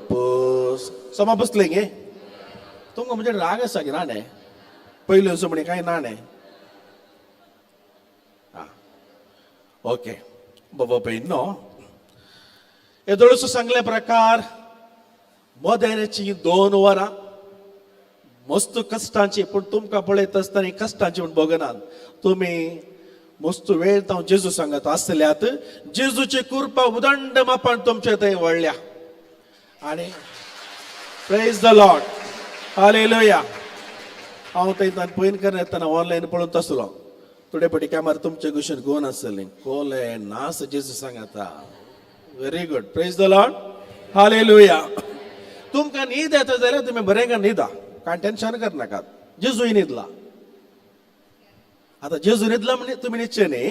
पूस. समा बसलें गे तुमकां म्हणजे राग आसा की ना न्ही, पयल्यो असो म्हणे कांय ना न्ही. आं ओके बाबा पय न्हू येदोळसो सांगले प्रकार मदेराची 2 वरां मस्त कश्टांची, पूण तुमकां पळयत आसतना कश्टांची म्हूण भोगनात तुमी. मस्त वेळ हांव जेजू सांगत आसल्यात, जेजूची कृपा उदंड मापान तुमचे थंय वळ्ळ्या. आनी प्रेज the Lord, hallelujah. हांव थंय पयन करून येतना ऑनलायन पळोवन आसलो, थोडे पटी कॅमेरा तुमचे कुशीन गोवन आसलें कोले नास जेजू सांगता. Very good, praise the Lord, hallelujah. तुमकां न्हीद येता जाल्यार तुमी बरें का न्हिदा, कांय टेन्शन करनाकात. जेजूय न्हिदला, आतां जेजू न्हिदला म्हण तुमी न्हिदचे न्ही.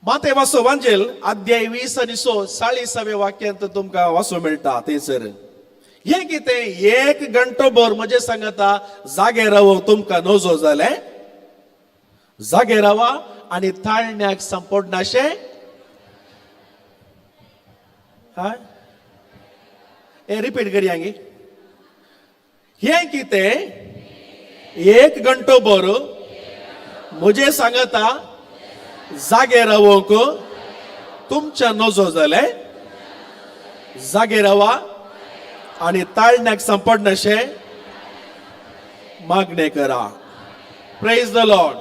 माते वाचो वांजेल अध्याय 20 आनी 40व्या वाक्यांत तुमकां वाचो मेळटा. थंयसर हें कितें 1 घंटो भर म्हजें सांगता जागे रावोंक तुमकां नजो जालें, जागे रावा आनी ताळण्याक सांपडनाशें. हय हे रिपीट करया गे. हें कितें 1 घंटो भर म्हजें सांगता जागे रावोंक तुमच्या नजो जालें, जागे रावा आनी ताळण्याक सांपडनाशें मागणें करा. Praise the Lord.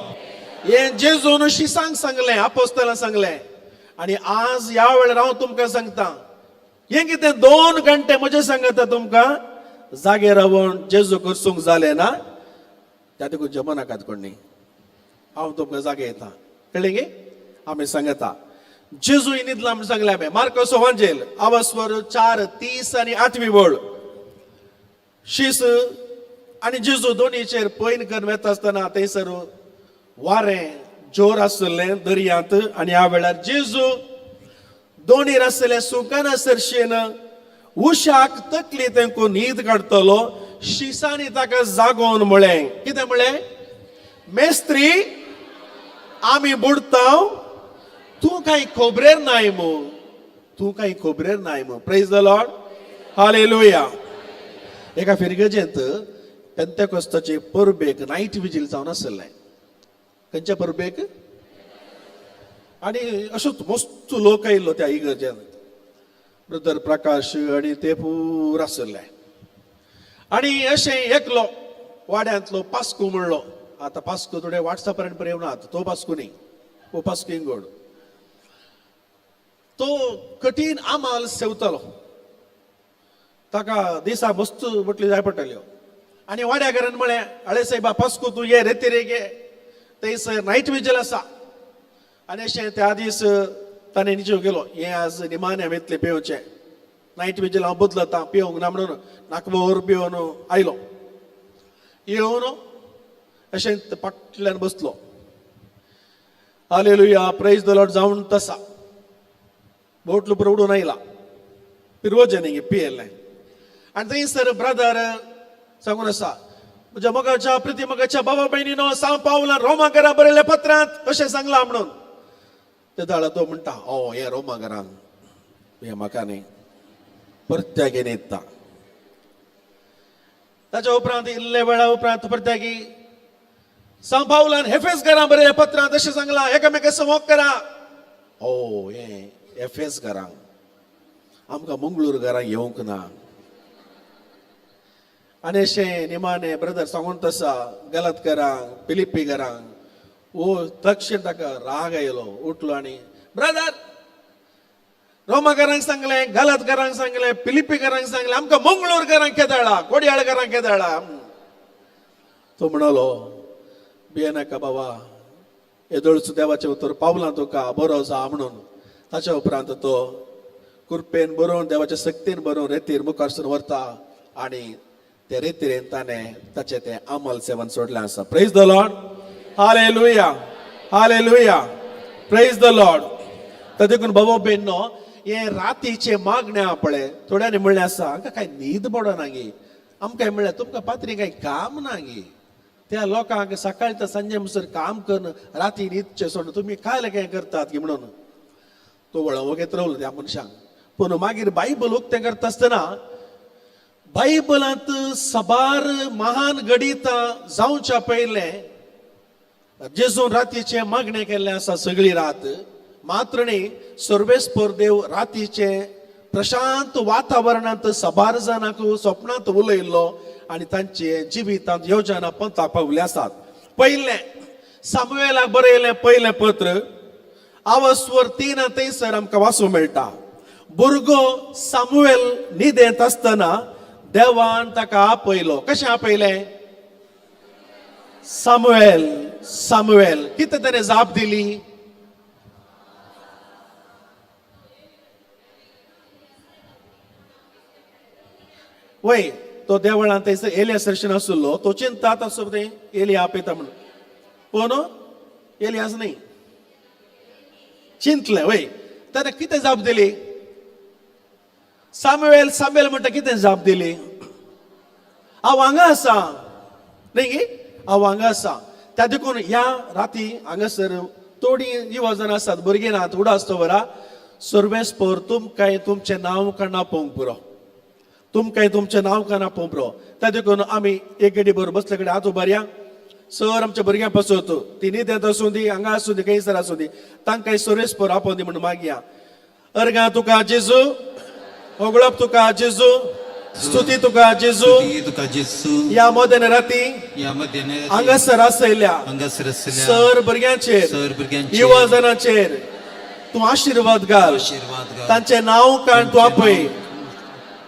हें जेजून शिसांक सांगलें, आपोस्तलांक सांगलें. आनी आज ह्या वेळार हांव तुमकां सांगता हें कितें 2 घंटे म्हजें सांगता तुमकां जागे रावन जेजू करसूंक जालें ना, त्या देखून जमनाकात कोणी. हांव तुमकां जागे येता, कळ्ळें गे. आमी सांगता जेजू न्हिदला म्हूण सांगलें आमी. मार्कोस वांजेल आवस्वर 4:30 आनी 8वी वळ. शीस आनी जेजू दोनीचेर पयन करून वेता आसतना थंयसर वारें जोर आसलें दर्यांत, आनी ह्या वेळार जेजू दोनीर आसले सुकाना सरशेन उशाक तकली तेंकून न्हीद काडटलो. शिसांनी ताका जागोवन म्हळें, कितें म्हळें, मेस्त्री आमी बुडता, तूं कांय खबरेर नाय मू, तूं कांय खबरेर नाय मू. प्रेज the Lord, hallelujah. एका फिरगजेंत पेंतेकोस्ताचे परबेक नायट विजील जावन आसलें. खंयच्या परबेक? आनी अशोच मस्त लोक आयिल्लो त्या इगर्जेंत, ब्रदर प्रकाश आनी ते पूर आसले. आनी अशें एकलो वाड्यांतलो पास्कू म्हणलो, आतां पास्कू थोडे वॉट्सअपार पर्यंत येवनात, तो पास्कू न्ही, हो पास्कू इंगोड. तो कठीण आमाल सेवतालो, ताका दिसा मस्त म्हटली जाय पडटल्यो. आनी वाड्या घरान म्हळें, अळे सायबा पास्कू तूं ये रेती रे गे, थंयसर नायट विजील आसा. आनी अशें त्या दीस ताणें निचेव केलो, हें आज निमाणें हांवें इतलें पिवचें, नायट विजील हांव बदलता पिवंक ना म्हणून नाकभर पिवन आयलो. येवन अशें फाटल्यान बसलो. हालेलुया, प्रेज the Lord जावन तसा बोटलो पुरो उडून आयला पिरवजन पियेलें. आनी थंयसर ब्रदर सांगून आसा, म्हज्या मोगाच्या प्रिती मोगाच्या बाबा भयणीनो, सांव पावलान रोमाकरां बरयल्या पत्रांत अशें सांगलां म्हणून. ते दाळा तो म्हणटा, ओ हे रोमाकरांक हे म्हाका न्ही परत्याक येता. ताच्या उपरांत इल्ले वेळा उपरांत परत्याकी सांव पावलान हेफेस घरां बरयल्या पत्रांत अशें सांगलां, एकामेका समोग करा. ओ हे एफेस घरांक, आमकां मंगळूर घरांक येवंक ना. आनी अशें निमाणे ब्रदर सांगून तसा गलत घरांक, पिलिपी घरांक, ओ तक्षण ताका राग आयलो, उठलो आनी ब्रदर रोमाकारांक सांगलें, गलत घरांक सांगलें, पिलिपी घरांक सांगलें, आमकां मंगळूर घरांक केदाळा, कोडयाळ घरांक केदाळा. तो म्हणालो, भियेनाका बाबा, येदोळचो देवाचें उतर पावलां तुका, बरो जा म्हणून. ताच्या उपरांत तो कुरपेन बरोवन देवाच्या सक्तीन बरोवन रेतीर मुखारसून व्हरता आनी ते रेतीरेन ताणें ताचें तें अमल सेवन सोडलें आसा. Praise the Lord, hallelujah, hallelujah, praise the Lord. तर देखून बाबा बेन्नो, हे रातीचे मागण्या पळय थोड्यांनी म्हणलें आसा, हांकां कांय न्हीद पडना गी. आमकां म्हणल्यार तुमकां पात्री कांय काम ना गी. त्या लोकांक सकाळी तर सांजे म्हणसर काम करून राती न्हिदचें सोडून तुमी काय काय करतात गी म्हणून तो वळोवंक येत रावलो त्या मनशांक. पूण मागीर बायबल उक्तें करता आसतना बायबलांत साबार महान घडितां जावच्या पयलें जेजून रातीचें मागणें केल्लें आसा सगळी रात. मात्र न्ही, सर्वेस्पर देव रातीचें प्रशांत वातावरणांत साबार जाणांक स्वप्नांत उलयल्लो आनी तांचे जिवितांत योजना पंथाक पावले आसात. पयलें सामुएलाक बरयलें पयलें पत्र आवस्वर 3 थंयसर आमकां वाचूंक मेळटा. भुरगो सामुएल न्हिदेंत आसतना देवान ताका आपयलो. कशें आपयलें? सामुएल, सामुएल. कितें ताणें जाप दिली? वय, तो देवळांत थंयसर एलिया सरशन आशिल्लो, तो चिंता आसो तें एलिया आपयता म्हणून, पूण एलियास न्ही चिंतलें. वय, ताणें कितें जाप दिली? सामुएल, सामुएल म्हणटा कितें जाप दिली? हांव हांगा आसा न्ही गी, हांव हांगा आसा. त्या देखून ह्या राती हांगासर थोडीं युवा आसात, भुरगीं नात, उडास दवरा. सर्वेस्पर तुमकां तुमचें नांव काडना पळोवंक पुरो, तुमकां तुमचें नांव काडना पळोवंक पुरो. त्या देखून आमी एक गडी बरोबर बसले कडेन हात उबारया. सर आमच्या भुरग्यां पासत, ती न्हिदेंत आसूं दी, हांगा आसूं दी, खंयसर आसूं दी, तांकां सर्वेस्पर आपोवन दी म्हणून मागया. अर्गां तुका जेजू, होगळप तुका जेजू, स्तुती तुका जेजू, ह्या मध्यान राती हांगासर आसयल्या सर भुरग्यांचेर, युवा जणांचेर तूं आशिर्वाद घाल. तांचें नांव काड तूं आपय,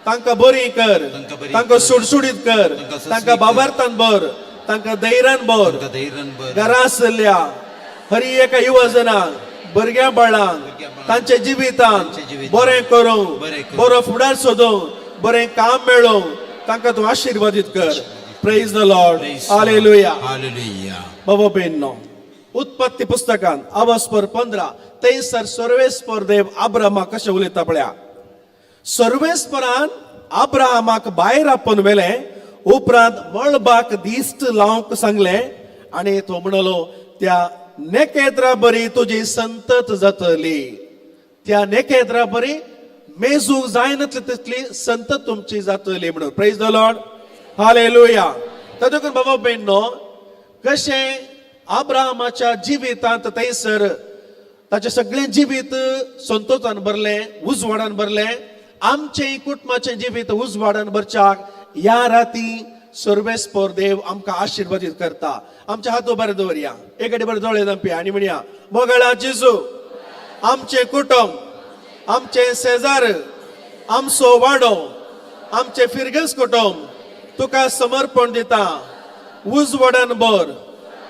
तांकां बरी कर, तांकां सुडसुडीत कर, तांकां बाबार्थान भर, तांकां धैर्यान भर. घरा आसल्या हरी एका युवा जणांक, भुरग्यां बाळांक तांच्या जिवितांत बरें करूंक, बरो फुडार सोदूंक, बरें काम मेळोवंक तांकां तूं आशिर्वादीत कर. Praise the Lord, hallelujah. बाबा बेन्नो, उत्पत्ती पुस्तकांत अवस्पर 15 थंयसर सर्वेस्पर देव अब्राहमाक कशें उलयता पळया. सर्वेस्परान अब्राहमाक भायर आपोवन व्हेलें, उपरांत मळबाक दिश्ट लावंक सांगलें आनी तो म्हणलो, त्या नेकेत्रा बरी तुजी संतत जातली, त्या नेकेत्रा बरी मेजूंक जायनातली तितली संतत तुमची जातली म्हणून. प्रेज the Lord, hallelujah. तातूंत बाबा भयणो, कशें अब्राहमाच्या जिवितांत थंयसर ताचें सगळें जिवीत संतोषान भरलें, उजवाडान भरलें. आमचें कुटुंबाचें जिवीत उजवाडान भरच्याक ह्या राती सर्वेस्पर देव आमकां आशिर्वादीत करता. आमच्या हात बरें दवरया, एक कडेन बरें दोळे धांपया आनी म्हणया, मोगाळा जेजू, आमचें कुटुंब, आमचें शेजार, आमचो वाडो, आमचें फिरगस कुटुंब तुका समर्पण दिता. उजवाडान भर,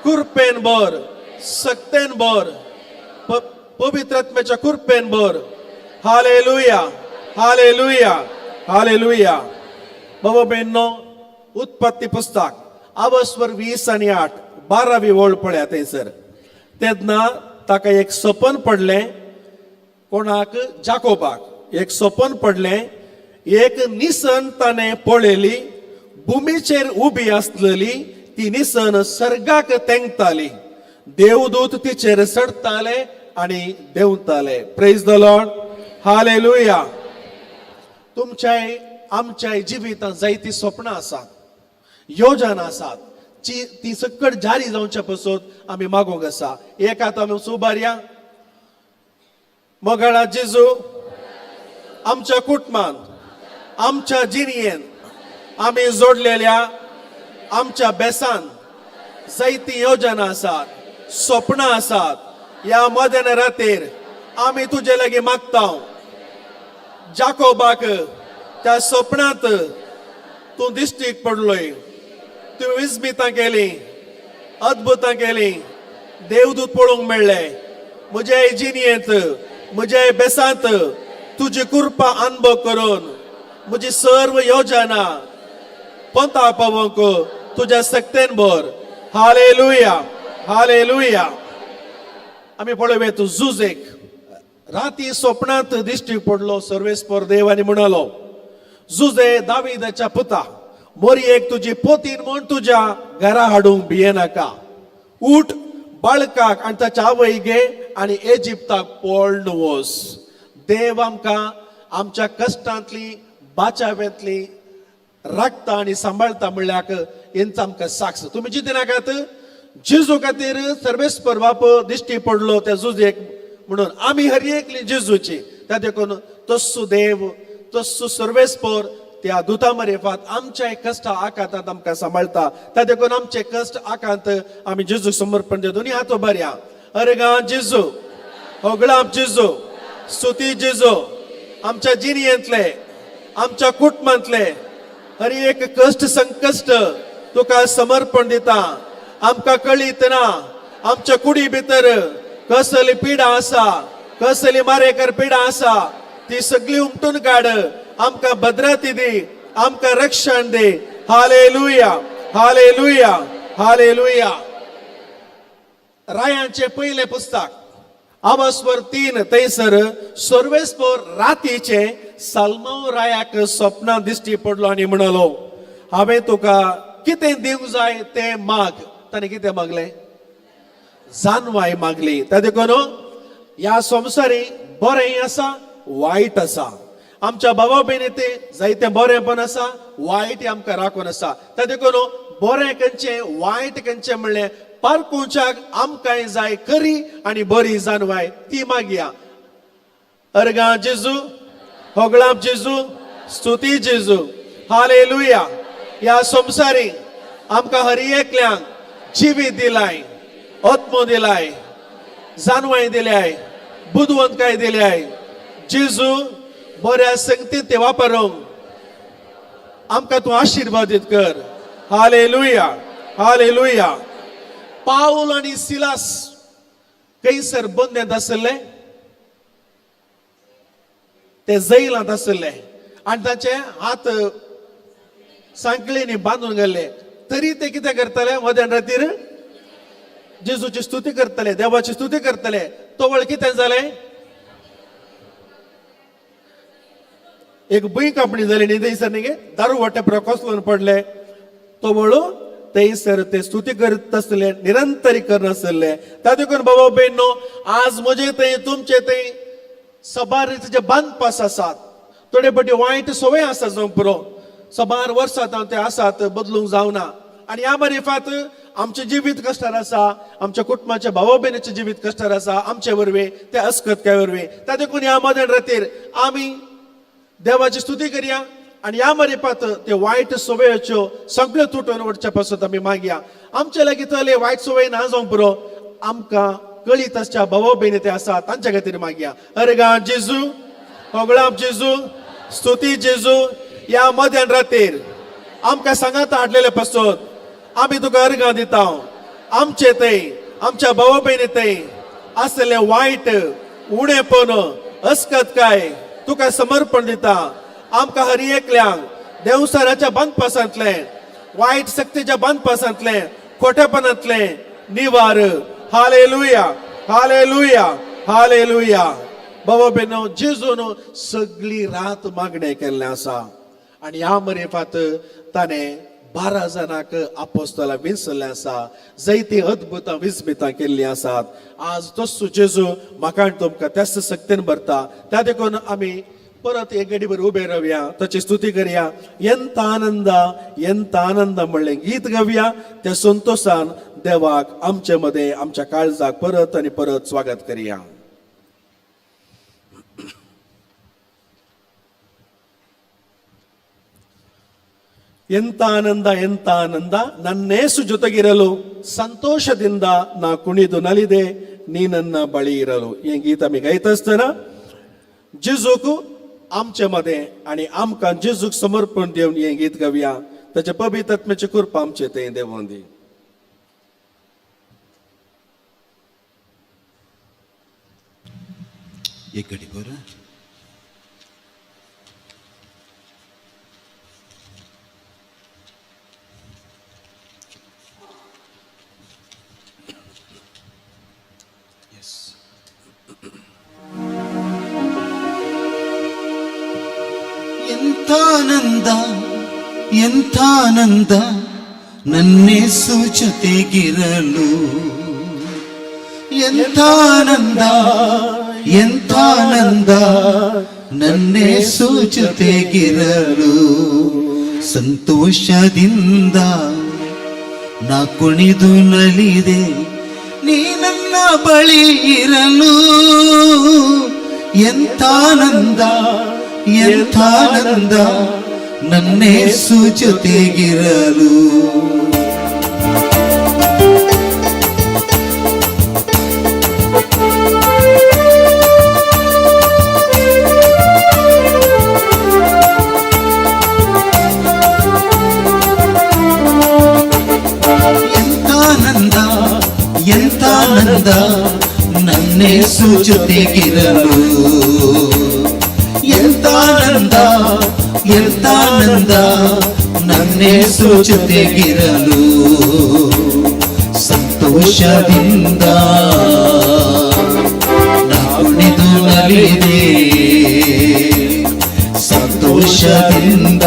कुरपेन भर, सक्तेन भर, पवित्र आत्म्याच्या कुरपेन भर. Hallelujah, hallelujah, hallelujah. बाबा बेन्नो, उत्पत्ती पुस्तक आवस्वर 20 आनी 8, 12वी ओळ पळया थंयसर. तेन्ना ताका एक सपन पडलें. कोणाक? जाकोबाक एक सपन पडलें. एक निसन ताणें पळयली, भुमीचेर उबी आसलेली. ती निसन सर्गाक तेंकताली. देवदूत तिचेर चडताले आनी देंवताले. Praise the Lord, hallelujah. तुमच्याय आमच्याय जिवितांत जायतीं सपनां आसात, योजना आसात जी ती सकट जारी जावच्या पासून आमी मागूंक आसा. एक आतां आमी उबारया. मोगाळा जेजू, आमच्या कुटुंबान, आमच्या जिणयेन आमी जोडलेल्या आमच्या बेसान जायती योजना आसात, सपनां आसात. ह्या मध्यान रातीर आमी तुजे लागीं मागता. जाकोबाक त्या सपनांत तूं दिश्टीक पडलोय. तुवें विस्मितां केली, अद्भुतां केली, देवदूत पळोवंक मेळ्ळे. म्हज्या जिणयेंत, म्हज्या बेसांत तुजी कृपा अनुभव करून म्हजी सर्व योजना पंथा पावोवंक तुज्या शक्तेन भर. हाले लुया, हाले लुया. आमी पळोवया तूं जुजेक राती स्वप्नांत दिश्टीक पडलो सर्वेस्पर देव आनी म्हणालो, जुजे दाविदाच्या पुता, मोरयेक तुजी पोतीन म्हूण तुज्या घरा हाडूंक भियेनाका. उठ, बाळकाक आनी ताच्या आवय घे आनी इजिप्ताक पळून वच. देव आमकां आमच्या कश्टांतली, बाचाव्यांतली राखता आनी सांबाळता म्हणल्यार हेंच आमकां साक्ष. तुमी चिंती नाकात. जेजू खातीर सर्वेस्पर बाप दिश्टी पडलो त्या जुजेक म्हणून आमी हर एकली जेजूची. त्या देखून तस्सू देव, तस्सू सर्वेस्पर त्या दुता मार्फत आमच्या कश्ट आकांतांत आमकां सांबाळता. त्या देखून आमचे कश्ट आकांत आमी जेजूक समर्पण दिता. दोनी हात उबारया. अर्गां जेजू, होगळाप जेजू, स्तुती जेजू. आमच्या जिणयेंतले, आमच्या कुटुंबांतले हर एक कश्ट संकश्ट तुका समर्पण दिता. आमकां कळीत ना आमच्या कुडी भितर कसली पिडा आसा, कसली मारेकर पिडा आसा, ती सगळी उमटून काड. आमकां भद्रती दी, आमकां रक्षण दी. हाले लुया, हाले लुया, हाले लुया. रायांचे पयलें पुस्तक, आवस्वर 3, थंयसर सर्वेस्पर रातीचे सालमाव रायाक स्वप्नां दिश्टी पडलो आनी म्हणालो, हांवें तुका कितें दिवंक जाय तें माग. ताणें कितें मागलें? जानवाय मागली. त्या देखून ह्या संवसारी बरें आसा, वायट आसा. आमच्या बाबा भयणी ते जायते बरें पण आसा, वायट आमकां राखून आसा. त्या देखून बरें खंयचें, वायट खंयचें म्हणलें पारकुंच्याक आमकांय जाय खरी आनी बरी जानवाय, ती मागया. अर्गां जेजू, होगळाप जेजू, स्तुती जेजू. हालेलुया. ह्या संवसारी आमकां हर एकल्यांक जिवीत दिलाय, आत्मो दिलाय, जानवाय दिल्याय, बुदवंतकाय दिल्याय. जेजू, बऱ्या संगतीत ते वापरूंक आमकां तूं आशिर्वादीत कर. Hallelujah, hallelujah. पावल आनी सिलास खंयसर बंदेंत आशिल्ले? ते जैलांत आशिल्ले आनी ताचे हात सांखळींनी बांदून गेल्ले. तरी ते कितें करतले? मध्यान रातीर जेजूची स्तुती करतले, देवाची स्तुती करतले. तवळ कितें जालें? एक भूंय कापणी जाली न्ही थंयसर न्ही, दारू वाटे कोसळून पडले. तवळ थंयसर ते स्तुती करत आसले, निरंतरी करनासले. त्या देखून बाबा भयणो, आज म्हजे थंय, तुमचे थंय सबार जे बांदपास आसात, थोडे फावटी वायट संवय आसा जावंक पुरो. सबार वर्सां ते आसात, बदलूंक जावना. आनी ह्या मारिफात आमचें जिवीत कश्टार आसा, आमच्या कुटुंबाच्या भावा भयणीचें जिवीत कश्टार आसा, आमचे वरवीं ते अस्कतकाय वरवीं. त्या देखून ह्या मध्यान रातीर आमी देवाची स्तुती करया आनी ह्या मारिफात ते वायट संवयेच्यो सगळ्यो तुटून वडच्या पासून आमी मागया. आमचे लागीं तले वायट संवय ना जावंक पुरो. आमकां कळीत आसच्या भावा भयणी ते आसा, तांच्या खातीर मागया. अर्गां जेजू, होगळाप जेजू, स्तुती जेजू. ह्या मध्यान रातीर आमकां सांगात हाडलेले पासून आमी तुका अर्गां दिता. आमचे थंय, आमच्या भावा भयणी थंय आसलेले वायट उणेपण, अस्कतकाय तुका समर्पण दिता. आमकां हर एकल्यांक देवसाराच्या बांदपासांतले वायट शक्तीच्या बांदपासांतलें, खोटेपणांतलें निवार. Hallelujah, hallelujah, hallelujah. बाबा बेनो, जेजून सगळी रात मागणें केल्लें आसा आनी ह्या मरेफात ताणें 12 जाणांक आपोस्तलां विंचल्लें आसा, जायतीं अद्भुतां विस्मितां केल्लीं आसात. आज तस्सो जेजू म्हाका आनी तुमकां त्याच शक्तीन भरता. त्या देखून आमी परत एक घडीभर उबे रावया, ताची स्तुती करया. एंत आनंद, एंत आनंद म्हणलें गीत गावया. त्या संतोशान देवाक आमचे मदें, आमच्या काळजाक परत आनी परत स्वागत करया. ಎಂತ ಆನಂದ, ಎಂತ ಆನಂದ, ನನ್ನೇಸು ಜೊತೆಗಿರಲು, ಸಂತೋಷದಿಂದ ನಾ ಕುಣಿದು ನಲಿದೆ, ನೀ ನನ್ನ ಬಳಿ ಇರಲು. हें गीत आमी गायता आसतना जेजूक आमचे मदें आनी आमकां जेजूक समर्पण दिवन हें गीत गावया. ताच्या पवित्र आत्म्याची कृपा आमचे तें देवोन दी. एक घडी बरं. ಎಂಥಾನಂದ, ಎಂಥಾನಂದ, ನನ್ನೇಸು ಜೊತೆಗಿರಲು, ಎಂಥಾನಂದ, ಎಂಥಾನಂದ, ನನ್ನೇಸು ಜೊತೆಗಿರಲು, ಸಂತೋಷದಿಂದ ನಾ ಕುಣಿದು ನಲಿದೆ, ನೀ ನನ್ನ ಬಳಿ ಇರಲು, ಎಂಥಾನಂದ, ಎಂಥಾನಂದ, ನನ್ನೇಸು ಜೊತೆಗಿರಲು. ಎಂಥಾನಂದ, ಎಂಥಾನಂದ, ನನ್ನೇಸು ಜೊತೆಗಿರಲು, ಎಂಥಾನಂದ, ಎಂಥಾನಂದ, ನನ್ನೇಸು ಜೊತೆಗಿರಲು, ಸಂತೋಷದಿಂದ ನಾ ಕುಣಿದು ನಲಿದೆ, ಸಂತೋಷದಿಂದ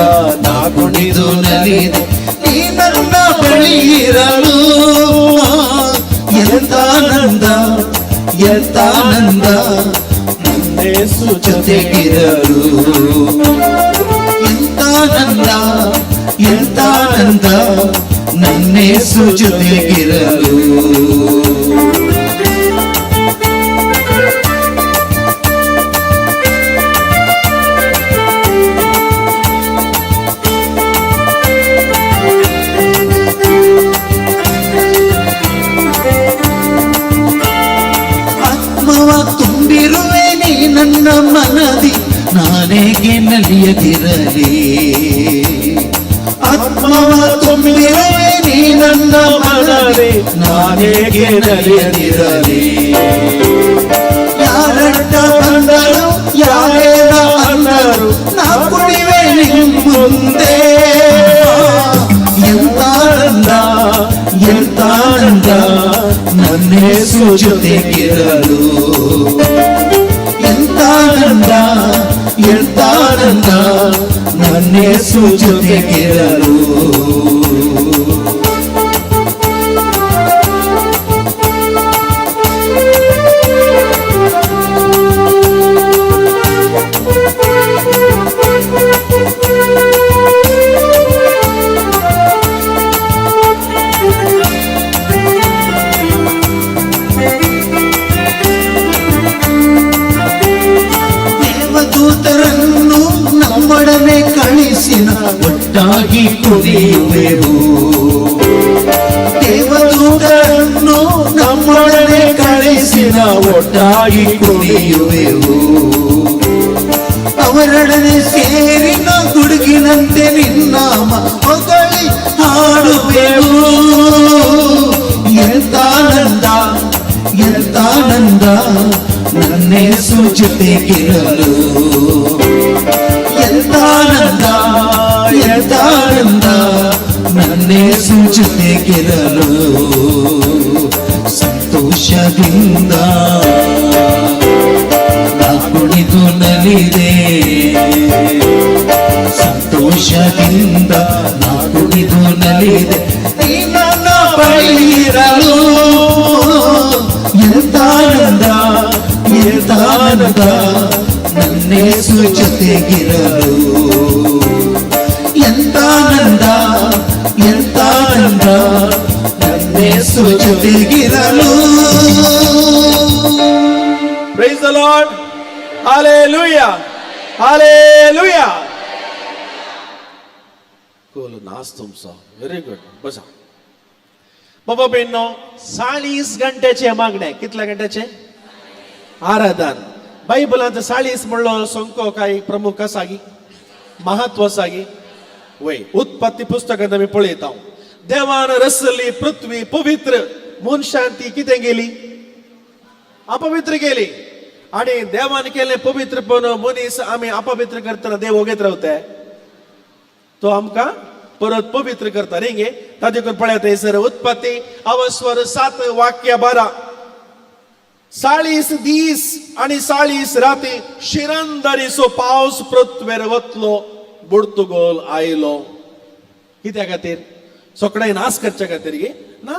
ನಾ ಕುಣಿದು ನಲಿದೆ, ನೀ ನನ್ನ ಬಳಿ ಇರಲು, ಎಂಥಾನಂದ, ಎಂಥಾನಂದ, ನನ್ನೇಸು ಜೊತೆಗಿರಲು, ಎಂಥಾನಂದ, ಎಂಥಾನಂದ, ನನ್ನೇಸು ಜೊತೆಗಿರಲು. ಆತ್ಮವ ತುಂಬಿರುವೆ ನೀ ನನ್ನ ಮನದಿ, ನಾನೇಗೆ ನಲಿಯದಿರಲಿ, ಆತ್ಮವ ತುಂಬಿರುವೆ ನೀ ನನ್ನ ಮನದಿ, ನಾನೇಗೆ ನಲಿಯದಿರಲಿ, ಯಾರಡ್ಡ ಬಂದರು ಯಾರೇನ ಅಂದರು, ನಾ ಕುಣಿವೆ ನಿನ್ ಮುಂದೆ, ಎಂತಾನಂದ, ಎಂತಾನಂದ, ನನ್ನೇಸು ಜೊತೆಗಿರಲು, ಎಂತಾನಂದ, ಎಂತಾನಂದ, ನನ್ನೇಸು ಜೊತೆಗಿರಲು. ದೇವದೂತರನ್ನು ನಮ್ಮೊಡನೆ ಕಳಿಸಿನ, ಒಟ್ಟಾಗಿ ಕುಣಿಯುವೆವು, ದೇವದೂತರನ್ನು ನಮ್ಮೊಡನೆ ಕಳಿಸಿನ, ಒಟ್ಟಾಗಿ ಕುಣಿಯುವೆವು, ಅವರೊಡನೆ ಸೇರಿನ ಗುಡುಗಿನಂತೆ ನಿನ್ನಾಮ ಹೊಗಳಿ ಹಾಡುವೆವು, ಎಂತಾನಂದ, ಎಂತಾನಂದ, ನನ್ನೇಸು ಜೊತೆಗಿರಲು, ಎಂತಾನಂದ, ಎಂತಾನಂದ, ನನ್ನ ಜೊತೆಗಿರಲು ಸಂತೋಷದಿಂದ ನಾ ಕುಣಿದು ನಲಿದೆ, ಸಂತೋಷದಿಂದ ನಾ ಕುಣಿದು ನಲಿದೆ. ನೀ ನನ್ನ ಬಳಿ ಇರಲು ಎಂತ ಆನಂದ, ಎಂತ ಆನಂದ, ನನ್ನೇಸು ಜೊತೆಗಿರಲು. ಎಂತ ಆನಂದ, ಎಂತ ಆನಂದ, ನನ್ನೇಸು ಜೊತೆಗಿರಲು. Praise the Lord. Hallelujah. Hallelujah. कोल नाच तुमचो. Very good. बसा बाबा. बेनो 40 घंट्याचे मागणे. कितल्या घंट्याचे आराधन? बायबलांत 40 म्हणलो संको काय प्रमुख आसा गी, महत्व आसा गी? वय, उत्पत्ती पुस्तकांत आमी पळयता, देवान रसली पृथ्वी पवित्र, मनशान ती कितें गेली? अपवित्र केली. आणि देवान केले पवित्रपण, मनीस आमी अपवित्र करतना देव ओगेत रावते? तो आमकां परत पवित्र करता न्ही गे. ताजे करून पळयात थंयसर उत्पत्ती अवस्वर 7 वाक्य 12, 40 दीस आणि 40 राती शिरंदरीचो पावस पृथ्वेर वतलो, बुडतुगोल आयलो. कित्या खातीर? सगळ्यांक नाश करच्या खातीर गे? ना,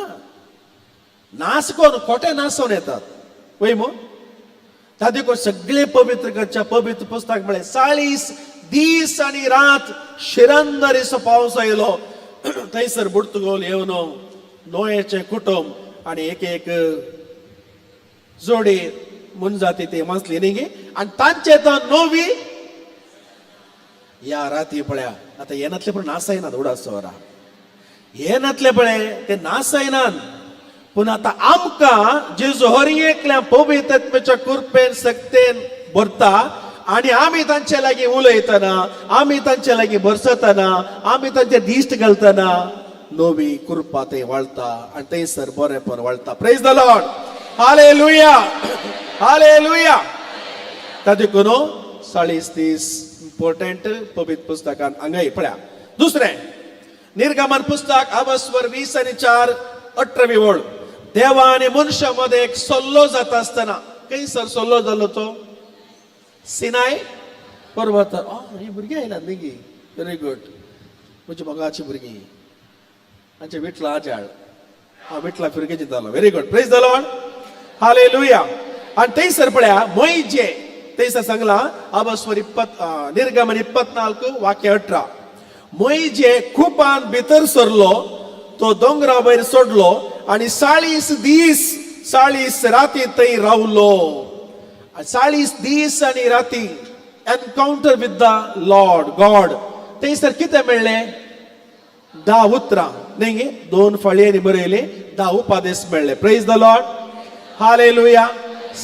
नाश करून खोटे नासोवन येतात वय मग. ताजे करून सगळे पवित्र करच्या पवित्र पुस्तक म्हळें 40 दीस आणि रात शिरंदरीचो पावस आयलो. थंयसर बुडतुगोल येवन नोयेचें कुटुंब आणि एक एक जोडी मोनजाती ते मासली न्ही गे. आणि तांचे तर नवी या राती पळया, आतां येनातले पण नासायनात. उडास वरा येनातले पळय ते नासायनात. पूण आतां आमकां जेजू हर एकल्या पवित्रत्वाच्या कृपेन सक्तेन भरता आणि आमी तांचे लागीं उलयतना, आमी तांचे लागीं बरसतना, आमी तांचे दिश्ट घालतना नवी कृपा थंय वाळता आनी थंयसर बरेंपण वाळता. Praise the Lord. Hallelujah. Hallelujah. ताजे करून 40 दीस इम्पॉर्टंट पवित्र पुस्तकान हांगाय पळया. दुसरें निर्गमन पुस्तक अवस्वर 20 आनी 4 18वी ओळ, देवा आनी मनशा मदें एक सल्लो जाता आसतना. खंयसर सल्लो जालो तो? सिनाय पर्वतार. ही भुरगीं आयल्यात न्ही गी? Very good. म्हजी मोगाची भुरगीं. आमचे विटला आजाळ, हा विटला फिरके जालो. Very good. Praise the Lord. Hallelujah. आणि थंयसर पळया, मोयजे थंयसर सांगला, अबस्वर 20, निर्गमन 24 वाक्य 18, मोयजे कुपान भितर सरलो, तो दोंगरा वयर सोडलो आणि 40 दीस 40 राती थंय रावलो. 40 दीस आणि राती encounter with the Lord God. थंयसर कितें मेळ्ळें? 10 उतरां न्ही गे, दोन फळयांनी बरयले 10 उपादेश मेळ्ळे. Praise the Lord. Hallelujah.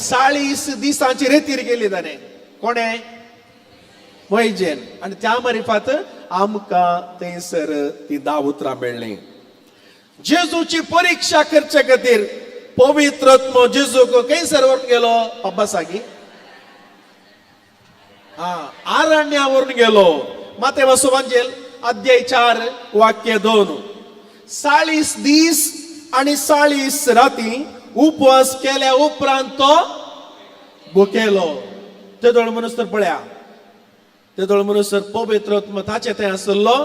40 दिसांची रेतीर गेली ताणें. कोणें? मोयजेन. आनी त्या मारिफात आमकां थंयसर ती 10 उतरां मेळ्ळीं. जेजूची परीक्षा करचे खातीर पवित्र आत्मो जेजूक खंयसर व्हरून गेलो? पप्पा सागी हा आरण्या व्हरून गेलो. माते सुवांजेल अध्याय 4 वाक्य 2, 40 दीस आणि 40 राती उपवास केल्या उपरांत तो भुकेलो. तेदोळ म्हणून तर पळया, तेदोळ म्हणून पवित्र आत्मो ताचे थंय आसलो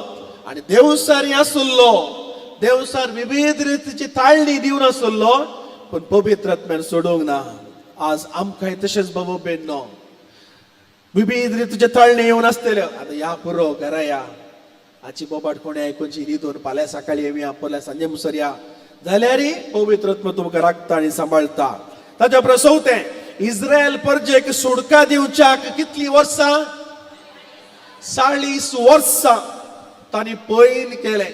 आणि देवसारी आसलो. देवसार विविध रितीची ताळणी दिवन आसलो, पूण पवित्र आत्म्यान सोडूंक ना. आज आमकांय तशेंच बाबू बेन्नो, विविध रितीचे ताळणी येवन आसतल्यो. आतां या पुरो, घरा या, आची बोबाट कोणी आयकुची, न्हिदून फाल्यां सकाळी येवया, फाल्यां सांजे मुसर या, जाल्यार पवित्र आत्मो तुमकां राखता आनी सांबाळटा. ताच्या उपरांत चवथें, इस्रायल परजेक सुडका दिवच्याक कितली वर्सां? 40 वर्सां तांणी पयन केलें.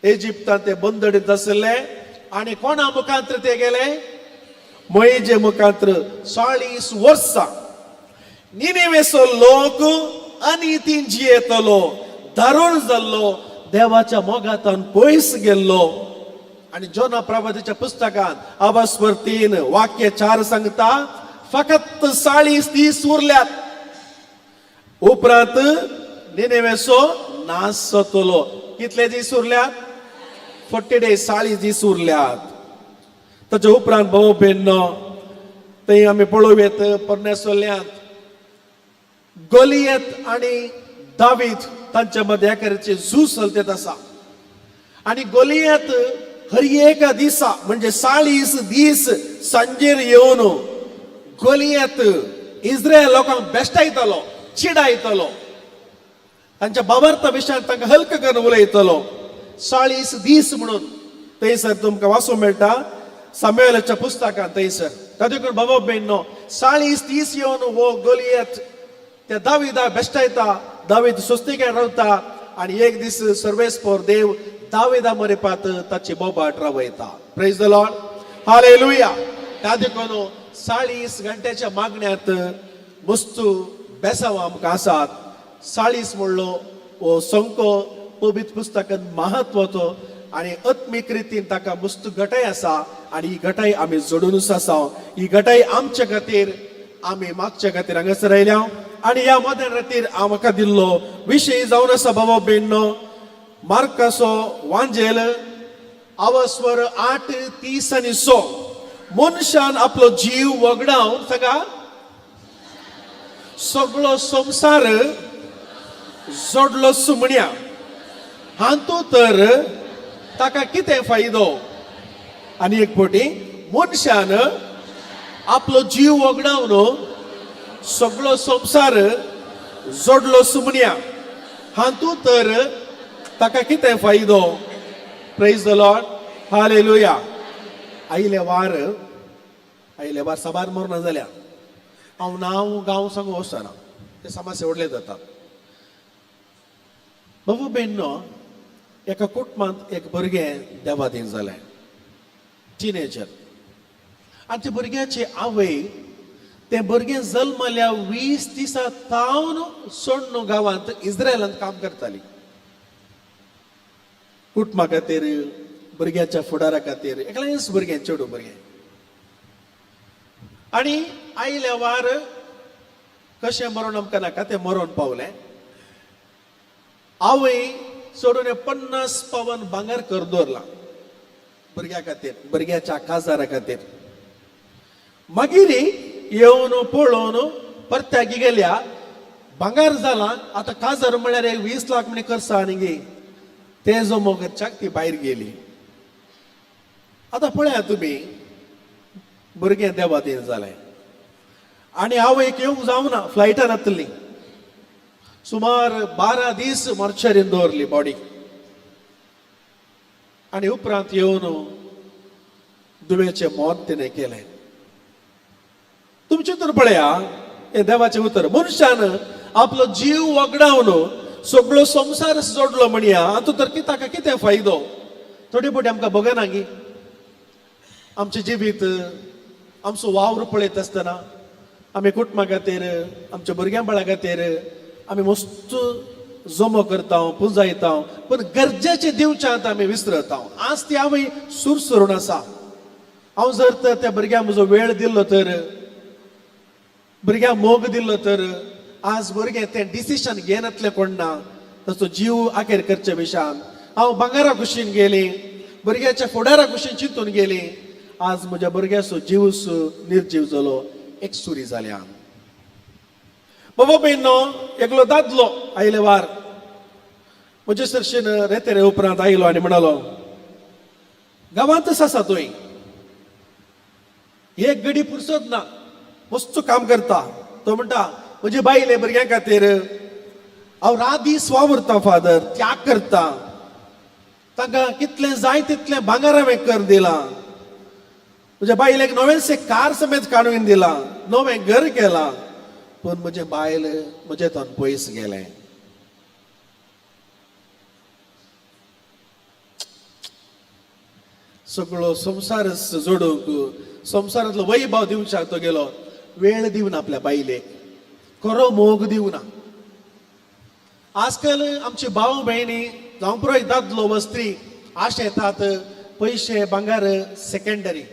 इजिप्तांत ते बंदडीत आशिल्ले आनी कोणा मुखांत्र ते गेले? मोयजे मुखांत्र. 40 वर्सां. निनिवेचो लोक अनितीन जियेतलो, दारुण जाल्लो, देवाच्या मोगातान पयस गेल्लो. आणि जोना प्रवादीच्या पुस्तकात अवस्वर 3 वाक्य 4 सांगता, फकत 40 दीस उरल्यात, उपरांत निनेवेचो नाश जातलो. कितले दीस उरल्यात? 40 days, 40 दीस उरल्यात. ताच्या उपरांत भाव भयणो, थंय आमी पळोवयेत पोरण्या सोल्यांत गोलियत आनी दावीद तांच्या मदें एकाचे झूज चलतेत आसा. आनी गोलियत हर एका दिसा, म्हणजे 40 दीस सांजेर येवन गोलियत इस्रायल लोकांक बेश्टायतलो, चिडायतलो, तांच्या बाबार्था विशयान तांकां हल्क करून उलयतलो 40 दीस. म्हणून थंयसर तुमकां वाचूंक मेळटा सामुएलाच्या पुस्तकान थंयसर. तातूंत बाबा भयणो, 40 दीस येवन हो गोलियत त्या दाविदा बेश्टायता. दावीद स्वस्तिकाय रावता आनी एक दीस सर्वेस्पोर देव दाविदा मरेपात ताची बोबाट रावयता. प्रेज the Lord, hallelujah. त्या देखून 40 घंट्याच्या मागण्यात वस्तू बेसांव आमकां आसात. 40 म्हणलो हो संको पवित्र पुस्तकान महत्वाचो आनी आत्मीक रितीन ताका मस्त घटाय आसा. आनी ही घटाय आमी जोडूनच आसा. ही घटाय आमचे खातीर, आमी मागच्या खातीर हांगासर आयल्या. आनी ह्या मध्यान रातीर म्हाका दिल्लो विशय जावन आसा, बाबा भयणो, मार्काचो वांजेल अवस्वर 8:30 आनी 6. मनशान आपलो जीव वगडावन सांगा, सगळो संवसार जोडलो सुमण्या, हातूंत तर ताका कितें फायदो? आनी एक पटी, मनशान आपलो जीव वगडावन सगळो संवसार जोडलो सुमण्या, हातूंत तर ताका कितें फायदो? प्रेज the Lord, hallelujah. आयले वार, आयले वार साबार मरना जाल्या. हांव नांव गांव सांगू वचना, ते समस्या व्हडले जातात. बाबू भयणो, एका कुटुंबांत एक भुरगें देवाधीन जालें, टिनेजर. आनी त्या भुरग्याची आवय तें भुरगें जल्मल्या 20 दिसां तावन सोडून गांवांत इस्रायलांत काम करताली, कुटुंबा खातीर, भुरग्याच्या फुडारा खातीर. एकलेंच भुरगें, चेडूं भुरगें. आनी आयल्या वार कशें मरोन आमकां नाका, तें मरोन पावलें. आवय सोडून 50 पावन भांगर कर दवरलां भुरग्या खातीर, भुरग्याच्या काजारा खातीर. मागीर येवन पळोवन परत्याक गेल्या, भांगर जालां, आतां काजार म्हळ्यार एक 20 लाख म्हणी खर्च आनी गे ते जमो करच्याक ती भायर गेली. आतां पळया तुमी, भुरगें देवाधीन जालें आनी आवयक येवंक जावना. फ्लायटान आसली, सुमार 12 दीस मॉर्चरीन दवरली बॉडी आनी उपरांत येवन दुयेचें मौत तिणें केलें. तुमचें तर पळया, हें देवाचें उतर, मनशान आपलो जीव वगडावन सगळो संवसार जोडलो म्हणया, हातूंत तर ताका कितें फायदो? थोडे फावटी आमकां बगना गी, आमचें जिवीत, आमचो वावर पळयत आसतना आमी कुटुंबा खातीर, आमच्या भुरग्यां बाळा खातीर आमी मस्त जमो करता, पुंजायता, पूण गरजेचे दिवच्यांत आमी विसरता. आज ती आवय सुरसुरून आसा. हांव जर तर त्या भुरग्यांक म्हजो वेळ दिल्लो तर, भुरग्यांक मोग दिल्लो तर, आज भुरगें तें डिसिशन घेनातलें कोण ना ताचो जीव आखेर करचे विशयान. हांव भांगरा कुशीन गेली, भुरग्याच्या फुडारा कुशीन चिंतून गेली, आज म्हज्या भुरग्याचो जीव निर्जीव जालो, एक सुरी जाल्या. बाबा भयणो, एकलो दादलो आयले वार म्हजे सरशीन रेतेरे उपरांत आयलो आनी म्हणालो, गांवांतच आसा तुंय, एक गडी पुरसत ना, मस्त काम करता. तो म्हणटा, म्हजी बायले भुरग्यां खातीर हांव रात दीस वावुरता फादर, त्याग करता. तांकां कितलें जाय तितलें भांगर हांवें कर दिलां. म्हज्या बायलेक नवेंच एक कार समेत काडून दिलां, नवें घर केलां, पूण म्हजें बायल म्हजें थंय पयस गेलें. सगळो संवसार जोडूंक, संवसारांतलो वैभव दिवच्याक तो गेलो, वेळ दिवना आपल्या बायलेक, खरो मोग दिवना. आजकाल आमचे भाव भयणी जावं पुरो दादलो व स्त्री आशा येतात, पयशे भांगर सेकंडरी.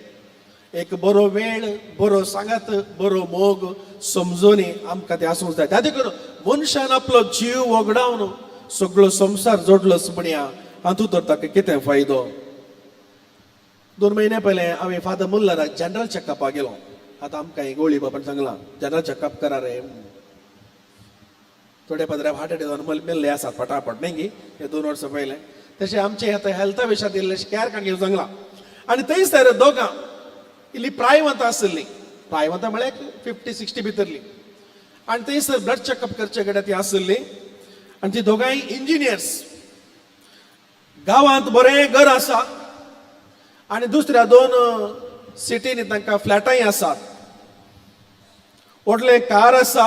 एक बरो वेळ, बरो सांगात, बरो मोग समजून आमकां ते आसूंक जाय. त्या देखून मनशान आपलो जीव वगडावन सगळो संवसार जोडलोच म्हणया, हातूंत तर ताका कितें फायदो? 2 म्हयने पयलें हांवें फादर मुल्लराक जनरल चॅकअपाक गेलो. आतां आमकां ही गोळी बाबान सांगलां जनरल चॅकअप करा रे. थोडे पाद्रे हार्ट अटॅक जावन मेल्ले आसात फटाफट न्ही गी हे 2 वर्सां पयलें. तशें आमचें आतां हेल्था विशयांत इल्लें कॅर काडून घेवंक सांगलां. आनी थंयसर दोगां इल्ली प्रायवंत आशिल्लीं, प्रायवंत म्हळ्यार 50-60 भितरली. आनी थंयसर ब्लड चॅकअप करचे कडेन ती आशिल्ली. आनी ती दोगांय इंजिनियर्स, गांवांत बरें घर आसा आनी दुसऱ्या 2 सिटींनी तांकां फ्लॅटांय आसात, व्हडलें कार आसा,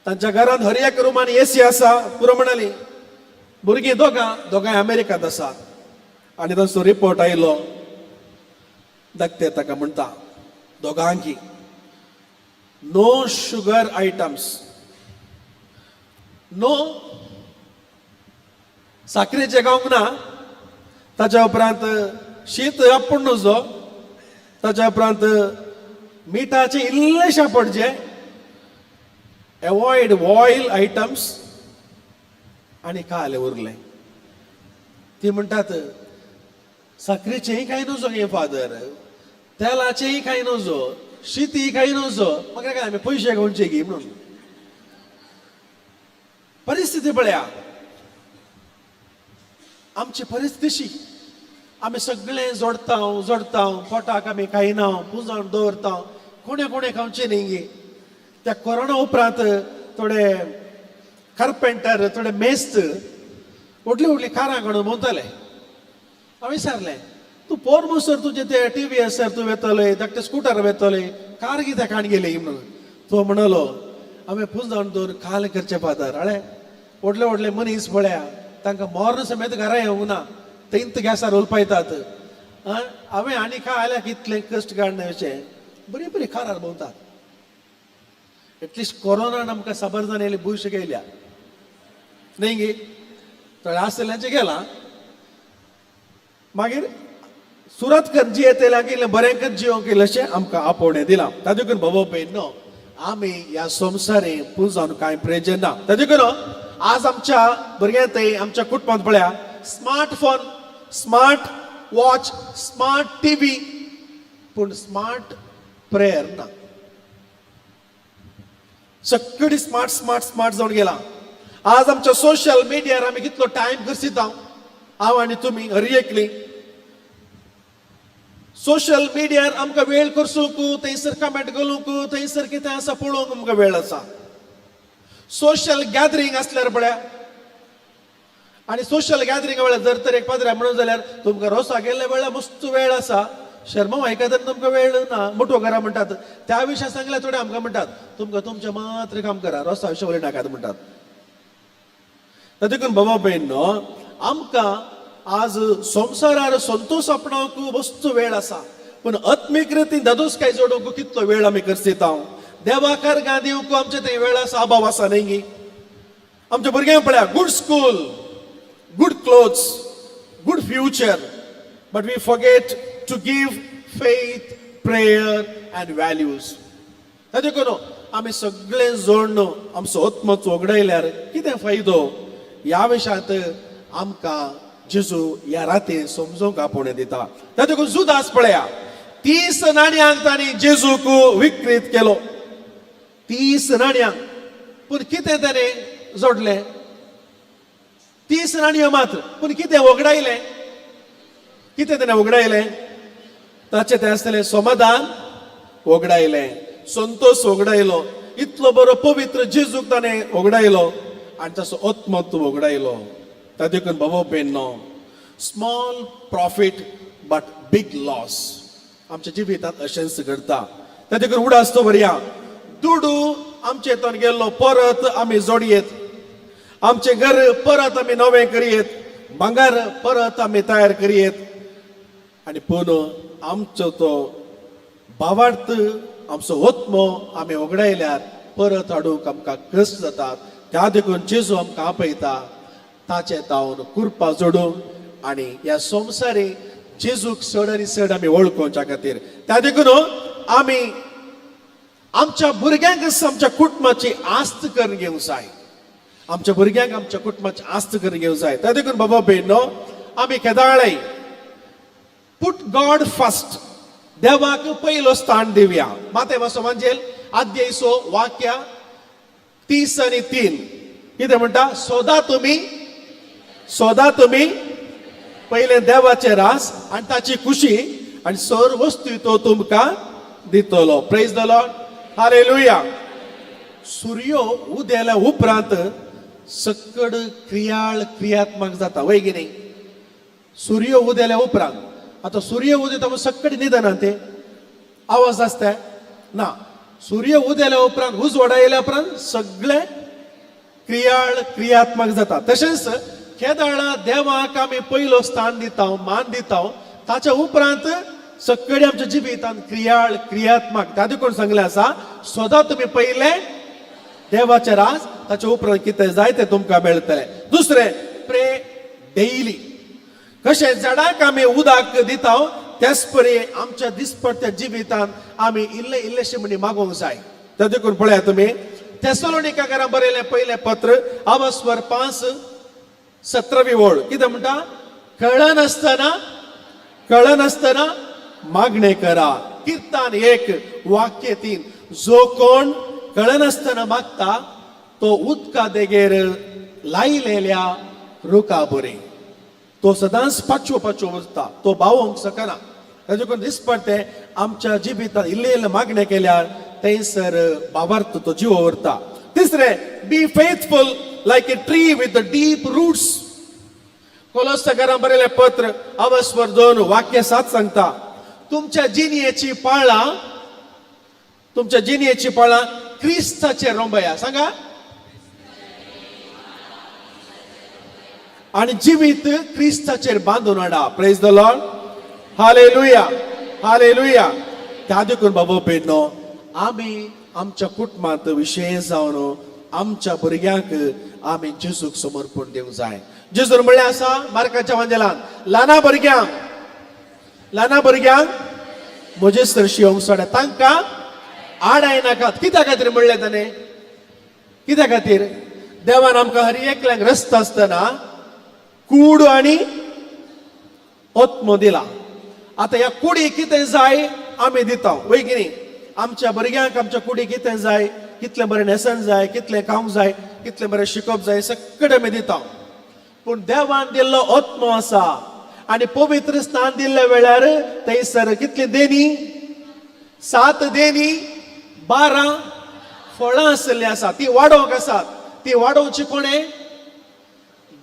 तांच्या घरांत हर एक रुमान एसी आसा. पुरो म्हणाली भुरगीं दोगां दोगांय अमेरिकांत आसात. आनी तांचो रिपोर्ट आयलो, धाकटे ताका म्हणटा दोगांकी नो शुगर आयटम्स, नो साकरेचें खावंक ना, ताच्या उपरांत शीत आपूण न्हजो, ताच्या उपरांत मिठाचें इल्लेशें पडचें, एवॉयड ऑयल आयटम्स आनी काले उरलें. ती म्हणटात साकरेचेंय खाय नजो गे फादर, तेलाचेंय खाय नजो, शीतय खाय नजो, मागीर काय आमी पयशे खावचे गी म्हणून. परिस्थिती पळया, आमची परिस्थिती आमी सगळें जोडता जोडता, पोटाक आमी खायना, पुंजावन दवरता, कोणे कोणे खावचें न्ही गी. त्या कोरोना उपरांत थोडे कार्पेंटर, थोडे मेस्त व्हडली व्हडली कारां काडून भोंवताले. हांवें विचारलें, तूं पोर म्हणसर तुजें ते टी व्ही आसर तूं वेतले, धाकटे स्कुटर वेतले, कार कित्याक काण गेली म्हणून. तो म्हणलो हांवें पुंजावन दवर काल करचें फादर. हांवें व्हडले व्हडले मनीस पळया, तांकां मर्ण समेत घरा येवंक ना, थंयत गॅसार उलपायतात. हांवें आनी काय आयल्यार इतलें कश्ट काडना अशें बरी बरी कारार भोंवतात. एटलिस्ट कोरोनान आमकां साबार जाण येयले भूंय शिकयल्या न्ही गी. थोडे आसतल्यांचें गेलां. मागीर सुरत कर जियेतल्यांक इल्लें बरें कर जियोंक इल्लेशें आमकां आपोवणें दिलां. ताजे करून बाबा भयण आमी ह्या संवसारी पुंजावन कांय प्रयोजन ना. ताजे करून आज आमच्या भुरग्यांक थंय आमच्या कुटुंबांत पळया, smartphone, smart watch, smart TV, पूण स्मार्ट प्रेयर ना. सगळी स्मार्ट स्मार्ट स्मार्ट जावन गेला. आज आमच्या सोशल मिडियार आमी कितलो टायम खर्चिता, हांव आनी तुमी हर एकली. सोशल मिडियार आमकां वेळ खर्चूंक, थंयसर कमेंट घालूंक, थंयसर कितें आसा पळोवंक आमकां वेळ आसा. सोशल गॅदरींग आसल्यार पळया, आनी सोशल गॅदरींग वेळार जर तर एक पाद्र्या म्हणून जाल्यार तुमकां रोसा गेल्ल्या वेळार मस्त वेळ आसा, शर्मा आयकतना तुमकां वेळ ना, मोटो घरा म्हणटात. त्या विशया सांगल्यार थोडे आमकां म्हणटात तुमकां तुमचें मात्र काम करा, रोसा विशय उलय नाकात म्हणटात. देखून बाबा भयण आमकां आज संवसारार संतोश आपणावंक वस्तू वेळ आसा, पूण आत्मीक रितीन दादोसकाय जोडूंक कितलो वेळ आमी खर्चिता. देवाकार गा दिवंक आमचे थंय वेळ आसा, अभाव आसा न्ही गी. आमच्या भुरग्यांक पळया, good school, good clothes, good future, but we forget to give faith, prayer and values. ताजे करून आमी सगळे जोडून आमचो आत्मच वगडायल्यार कितें फायदो? ह्या विशयांत आमकां जेजू ह्या राती समजूंक आपोवणें दिता. ताजे करून जुदास पळया, 30 नाणयांक तांणी जेजूक विक्रीत केलो, 30 नाणयांक. पूण कितें ताणें जोडलें? 30 नाणयो मात्र. पूण कितें वगडायलें? कितें ताणें वगडायलें? ताचें तें आसतलें समाधान वगडायलें, संतोश वगडायलो, इतलो बरो पवित्र जेजूक ताणें वगडायलो आनी ताचो आत्मत्व वगडायलो. ताका देखून बाबा भयणो, small profit but big loss आमच्या जिवितांत अशेंच घडता. त्या देखून उडास दवरया, दुडू आमचे हितून गेल्लो परत आमी जोडयेत, आमचें घर परत आमी नवें करयेत, भांगर परत आमी तयार करयेत, आनी पूण आमचो तो भावार्थ, आमचो आत्मो आमी वगडायल्यार परत हाडूंक आमकां कश्ट जातात. त्या देखून जेजू आमकां आपयता ताचे तावन कुरपा जोडूंक आनी ह्या संवसारी जेजूक चड आनी चड आमी वळखुच्या खातीर. त्या देखून आमी आमच्या भुरग्यांक आमच्या कुटुंबाची आस्त करून घेवंक जाय, आमच्या भुरग्यांक आमच्या कुटुंबाची आस्त करून घेवंक जाय. त्या देखून बाबा भयणो आमी केदाळय Put God first. देवाक पयलो स्थान दिवया. माते मातसो मांजेल आद्य सो वाक्य 33 कितें म्हणटा? सोदा तुमी, सोदा तुमी पयलें देवाचें रास आनी ताची खुशी आनी सर्व वस्तू तो तुमकां दितलो. Praise the Lord, hallelujah. सूर्य उदेल्या उपरांत सक्कड क्रियाळ क्रियात्मक जाता, वय की न्ही? सूर्य उदेल्या उपरांत आतां सूर्य उदेता म्हूण सक्कड न्हिदना, ते आवाज आसता ना. सूर्य उदेल्या उपरांत, उजवाडा येयल्या उपरांत सगळे क्रियाळ क्रियात्मक जाता. तशेंच केदाळा देवाक आमी पयलो स्थान दिता, मान दिता, ताच्या उपरांत सगळे आमच्या जिवितांत क्रियाळ क्रियात्मक. त्या देखून सांगलें आसा, सदां तुमी पयले देवाचें राज, ताच्या उपरांत कितें जाय तें तुमकां मेळटलें. दुसरें, प्रे डेली. कशें झाडाक आमी उदक दिता, त्याच परी आमच्या दिसपट्ट्या जिवितांत आमी इल्ले इल्लेशे म्हणी मागोवंक जाय. त्या देखून पळया तुमी थेसलोनिकाकारां बरयलें पयलें पत्र आवास्वर 5:17 ओळ कितें म्हणटा? कळनासतना, कळनासतना मागणें करा. किर्तान 1:3, जो कोण कळनासतना मागता तो उदका देगेर लायलेल्या रुखा बरी, तो सदांच पाचवो पाचवो उरता, तो बावोंक शकना. ताजे करून दिसपडटे आमच्या जिवितांत इल्ले इल्ले मागणें केल्यार थंयसर बाबार्थ तो जीव उरता. तिसरें, be faithful like a tree with deep roots. कोलोसकारां बरयलें पत्र अवस्वर 2:7 सांगता, तुमच्या जिणयेची पाळां, तुमच्या जिणयेची पाळां क्रिस्ताचे रोंबया. सांगा, आणि जिवीत क्रिस्ताचेर बांदून हाडा. Praise the Lord, hallelujah, hallelujah. त्या देखून बाबा पेडनो, आमी आमच्या कुटुंबांत विशेश जावन आमच्या भुरग्यांक आमी जेजूक समर्पण दिवंक जाय. जेजून म्हणलें आसा मार्काच्या वांजेलान, ल्हाना भुरग्यांक, ल्हाना भुरग्यांक म्हजे सरशी येवंक सोडा, तांकां आडाय नाकात. कित्या खातीर म्हणलें ताणें? कित्या खातीर? देवान आमकां हर एकल्यांक रस्ता आसतना कूड आनी आत्मो दिला. आतां ह्या कुडी कितें जाय आमी दिता, वय की न्ही? आमच्या भुरग्यांक आमच्या कुडी कितें जाय, कितलें बरें न्हेसण जाय, कितलें खावंक जाय, कितलें बरें शिकप जाय, सगळें आमी दिता. पूण देवान दिल्लो आत्मो आसा आनी पवित्र स्थान दिल्ल्या वेळार थंयसर कितली देणी? 7 देणी, 12 फळां आशिल्लीं आसा. ती वाडोवंक आसात. ती वाडोवची कोणें?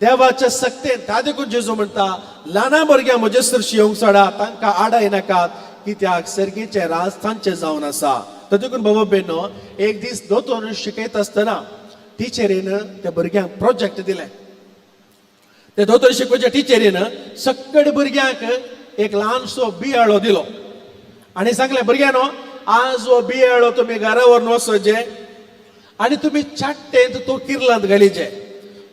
देवाच्या सक्तेन. त्या देखून जेजू म्हणटा, ल्हाना भुरग्यां म्हजे सरशी येवंक सोडा, तांकां आडाय नाकात, कित्याक सर्गीचें राज तांचें जावन आसा. तर देखून बाबा बेनो, एक दीस दोतोर शिकयता आसतना टिचरीन त्या भुरग्यांक प्रोजेक्ट दिलें. ते दोतोर शिकोवच्या टिचरीन सगळे भुरग्यांक एक ल्हानसो बियाळो दिलो आनी सांगलें, भुरग्यांनो, आज हो बियाळो तुमी घरा व्हरून वचचे आनी तुमी चाट्टेंत तो किर्लांत घालीचे.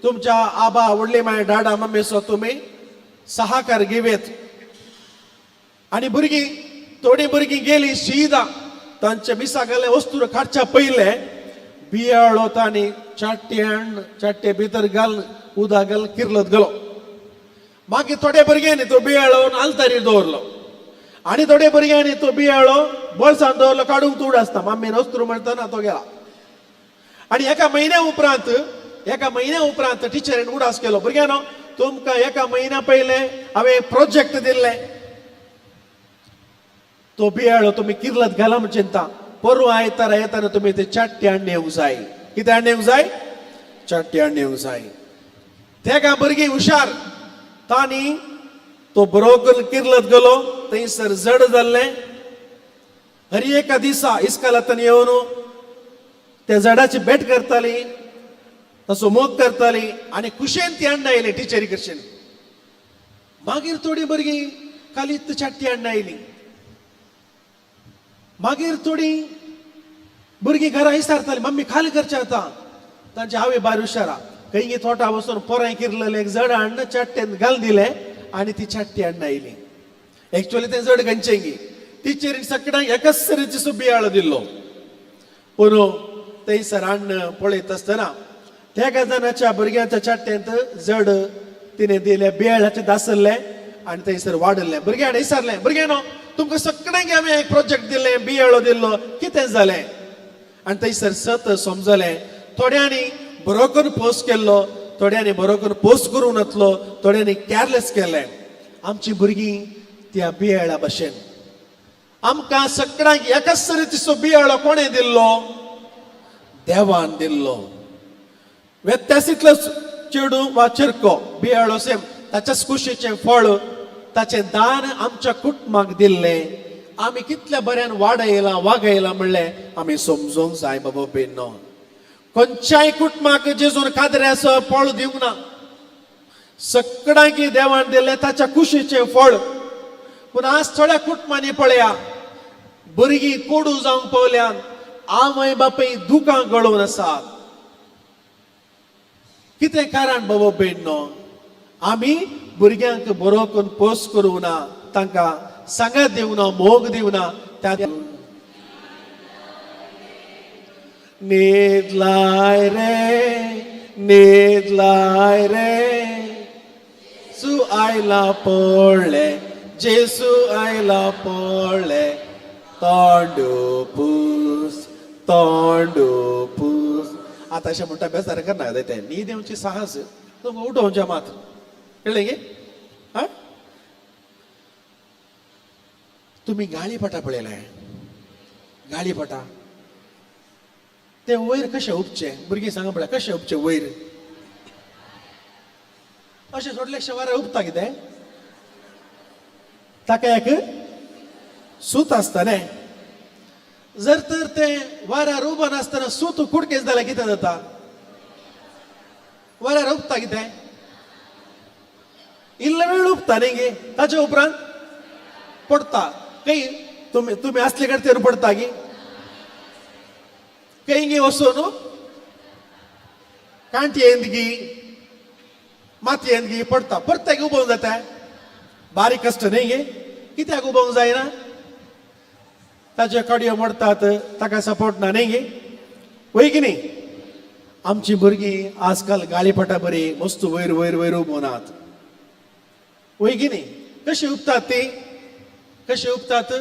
तुमच्या आबा, व्हडली माय, डाडा, मम्मीचो तुमी सहाकार घेवेत. आनी भुरगीं, थोडीं भुरगीं गेलीं शिदा तांच्या मिसा घाल्ले वस्तू काडच्या पयले बियाळो तांणी चाट्टे चाट्टे भितर घाल, उदक घाल, किर्लत गेलो. मागीर थोड्या भुरग्यांनी तो बियाळो आलतारीर दवरलो आनी थोड्या भुरग्यांनी तो बियाळो बोल्सान दवरलो, काडूंक तूड आसता. मम्मीन वस्तू म्हणटना तो गेला. आनी एका म्हयन्या उपरांत, एका म्हयन्या उपरांत टिचरीन उडास केलो, भुरग्यांनो, तुमकां एका म्हयन्या पयलें हांवें प्रोजेक्ट दिल्लें, तो बियाळो तुमी किर्लत घाला म्हण चिंता. परवां आयतारा येताना तुमी ते चाट्टे हाडून येवंक जाय. कितें हाडून येवंक जाय? चाट्टे हाडून येवंक जाय. तेका भुरगीं हुशार, तांणी तो बरो करून किर्लत गेलो. थंयसर जड जाल्लें. हर एका दिसा इस्कालांतल्यान येवन त्या झाडाची भेट करताली, ताचो मोग करताली आनी खुशेन ती हाडून आयली टिचरी कडच्यान. मागीर थोडीं भुरगीं खालीत चाट्टी हाडून आयली. मागीर थोडीं भुरगीं घरा विचारताली, मम्मी खाली करचें आतां. तांचे हांवे बार हुशारा, खंय तोटा वचून पोरांय किरलेलें एक जड हाडून चाट्टेन घाल दिलें आनी ती चाट्टी हाडून आयली. एक्चुअली तें जड खंयचें टिचरीन सगळ्यांक एकाच तरेचो बियाळो दिल्लो. पूण थंयसर हाडून पळयत आसतना त्या जाणाच्या भुरग्यांच्या चाट्टेंत जड तिणें दिलें बियाळाचें दासल्लें आनी थंयसर वाडलें. भुरग्यांनी विचारलें, भुरग्यांनो तुमकां सगळ्यांक हांवें एक प्रोजेक्ट दिल्लें, बियाळो दिल्लो, कितें जालें? आनी थंयसर सत समजलें. थोड्यांनी बरो करून पोस्ट केल्लो, थोड्यांनी बरो करून पोस्ट करूं नातलो, थोड्यांनी कॅरलेस केलें. आमची भुरगीं त्या बियाळ्या भशेन. आमकां सगळ्यांक एकाच तरेचो बियाळो कोणें दिल्लो? देवान दिल्लो. व्यत्यास इतलोच, चेडूं वा चेरको बियाळो सेम. ताच्याच कुशीचें फळ, ताचें दान आमच्या कुटुंबाक दिल्लें. आमी कितल्या बऱ्यान वाडयलां वागयलां म्हणलें आमी समजूंक जाय. बाबा बेनो, खंयच्याय कुटुंबाक जेजून कादऱ्याचो फळ दिवंक ना. सगळ्यांक देवान दिल्लें ताच्या कुशीचें फळ. पूण आज थोड्या कुटुंबांनी पळया, भुरगीं कोडू जावंक पावल्यान, आवय बापूय दुकां गळोवन आसात. कितें कारण बाबा भयणो? आमी भुरग्यांक बरो करून पोस करूं ना, तांकां सांगात दिवना, मोग दिवना. त्या न्हिदलाय रे, न्हिदलाय रे, जेसू आयला पळय, जेसू आयला पळय, तोंड पूस, तोंड पूस. आतां अशें म्हणटा, बेजार करना तें. न्हीद येवची साहस, तुमकां उठोवचें मात, कळ्ळें गे? आं, तुमी गाळीपटा पळयलें? गाळीपटा ते वयर कशें उपचे? भुरगीं सांगा पळया, कशें उपचे वयर? अशें सोडले वाऱ्यार उपता कितें? ताका एक सूत आसता न्ही. जर तर तें वाऱ्यार उबो नासतना सूत कुडकेच जाल्यार कितें जाता? वाऱ्यार उपता कितें? इल्लो वेळ उपता न्ही गे, ताच्या उपरांत पडटा. खंय तुमी तुमी असले कडेन पडटा गी? खंय गी वचून कांटयेंत गी, मातयेंत गी पडटा. परतेक उबोवंक जाता, बारीक कश्ट न्ही गे. कित्याक उबोवंक जायना? ताच्यो कडयो मोडटात, ताका सपोर्ट ना न्ही गे, वय की न्ही? आमची भुरगीं आजकाल गाळीपटा बरी मस्त वयर वयर वयर उबोनात, वय की न्ही? कशी उपतात ती? कशी उपतात?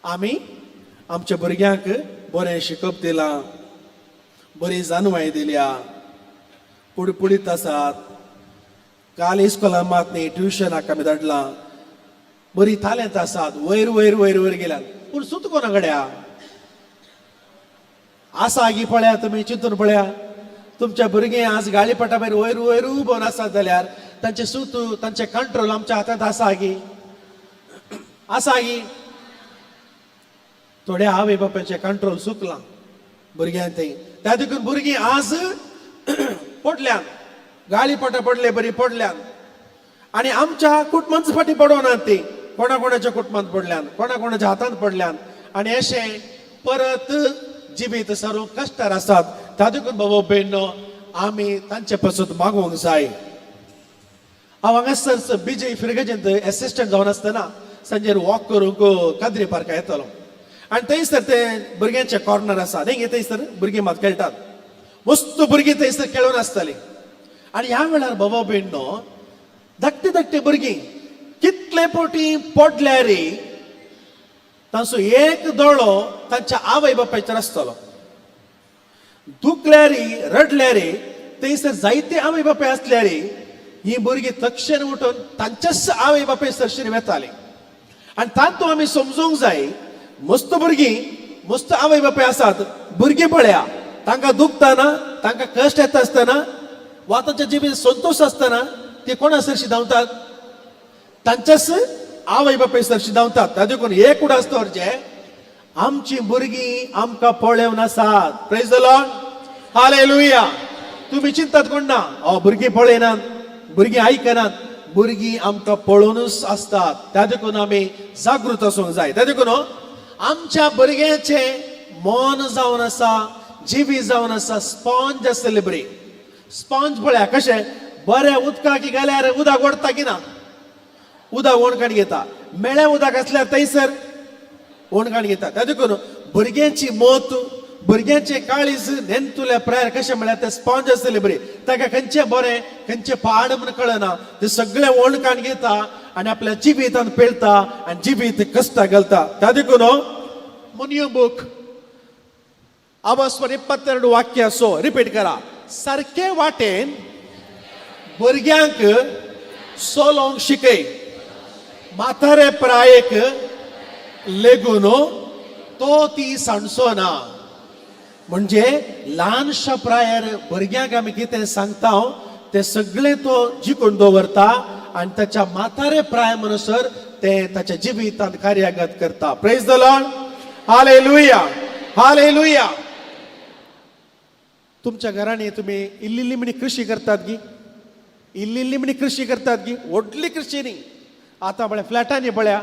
आमी आमच्या भुरग्यांक बरें शिकप दिलां, बरी जानवाय दिल्या, पुडपुडीत आसात. काल इस्कोलान मात न्ही, ट्युशनाक आमी धाडलां, बरी तालेंत आसात, वयर वयर वयर वयर गेल्यात. पूण सूत कोणा कडेन आसा गी? पळया, तुमी चिंतून पळया. तुमच्या भुरगीं आज गाळीपटा भायर वयर वयर उबोवन आसात जाल्यार तांचे सूत, तांचे कंट्रोल आमच्या हातांत आसा गी? आसा गी? थोड्या आवय बापायचें कंट्रोल चुकलां भुरग्यांक थंय. त्या देखून भुरगीं आज पडल्यान, गाळीपटा पडले बरी पडल्यान. आनी आमच्या कुटुंबांत फाटीं पडोनात ती, कोणा कोणाच्या कुटुंबांत पडल्यान, कोणा कोणाच्या हातांत पडल्यान आनी अशें परत जिवीत सारूंक कश्टार आसात. त्या देखून बाबा भयणो, आमी तांचे पासून मागोवंक जाय. हांव हांगासर बीजे फिरगजेंत एसिस्टंट जावन आसतना सांजेर वॉक करूंक कादरी पार्का येतालो आनी थंयसर ते भुरग्यांचे कॉर्नर आसा न्ही, थंयसर भुरगीं मात खेळटात. मस्त भुरगीं थंयसर खेळून आसतालीं. आनी ह्या वेळार बाबा भयणो, धाकटी धाकटी भुरगीं कितले पोटी पडल्यार तांचो एक दोळो तांच्या आवय बापायचेर आसतलो. दुखल्यार, रडल्यार थंयसर जायते आवय बापाय आसल्यार ही भुरगीं तक्षण उठून तांच्याच आवय बापाय सरशीन वेताली. आनी तातूंत आमी समजूंक जाय, मस्त भुरगीं, मस्त आवय बापाय आसात. भुरगीं पळया, तांकां दुखतना, तांकां कश्ट येता आसतना वा तांच्या जिबेन संतोश आसतना ती कोणा सरशी धांवतात? तांच्याच आवय बापाय सरशी धांवतात. त्या देखून एक उडास दवरचें, आमची भुरगीं आमकां पळोवन आसात. Praise the Lord, hallelujah. तुमी चिंतात कोण ना, अ भुरगीं पळयनात, भुरगीं आयकनात. भुरगीं आमकां पळोवनूच आसतात. त्या देखून आमी जागृत आसूंक जाय. त्या देखून आमच्या भुरग्याचें मन जावन आसा, जिवी जावन आसा स्पॉन्ज आसतले बरी. स्पॉन्ज पळया कशें बऱ्या उदकाक गेल्यार उदक ओडटा की ना? उदक ओणकाण घेता. मेळ्या उदक आसल्यार थंयसर ओणकाण घेता. त्या देखून भुरग्यांची मत, भुरग्यांचे काळीज नेंतुल्या प्रायर कशें म्हळ्यार ते स्पॉन्ज आसतले बरी, ताका खंयचें बरें खंयचें पाड म्हूण कळना, ते सगळें ओणकान घेता आनी आपल्या जिवितान पेळता आनी जिवीत कश्टा घालता. त्या देखून मुनियो बूक आवास्वर 22 वाक्य असो रिपीट करा. सारके वाटेन भुरग्यांक सोलोंक शिकय, म्हातारे प्रायेक लेगून तो ती सांडचो ना. म्हणजे ल्हानशा प्रायर भुरग्यांक आमी कितें सांगता ते सगळें तो जिखून दवरता आनी ताच्या म्हातारे प्राय म्हणसर ते ताच्या जिवितांत कार्यागत करता. Praise the Lord, hallelujah, hallelujah. तुमच्या घरांनी तुमी इल्ली इल्ली म्हणी कृषी करतात गी, इल्ली इल्ली म्हणी कृषी करतात गी, व्हडली कृषी न्ही. आतां पळय फ्लॅटांनी पळया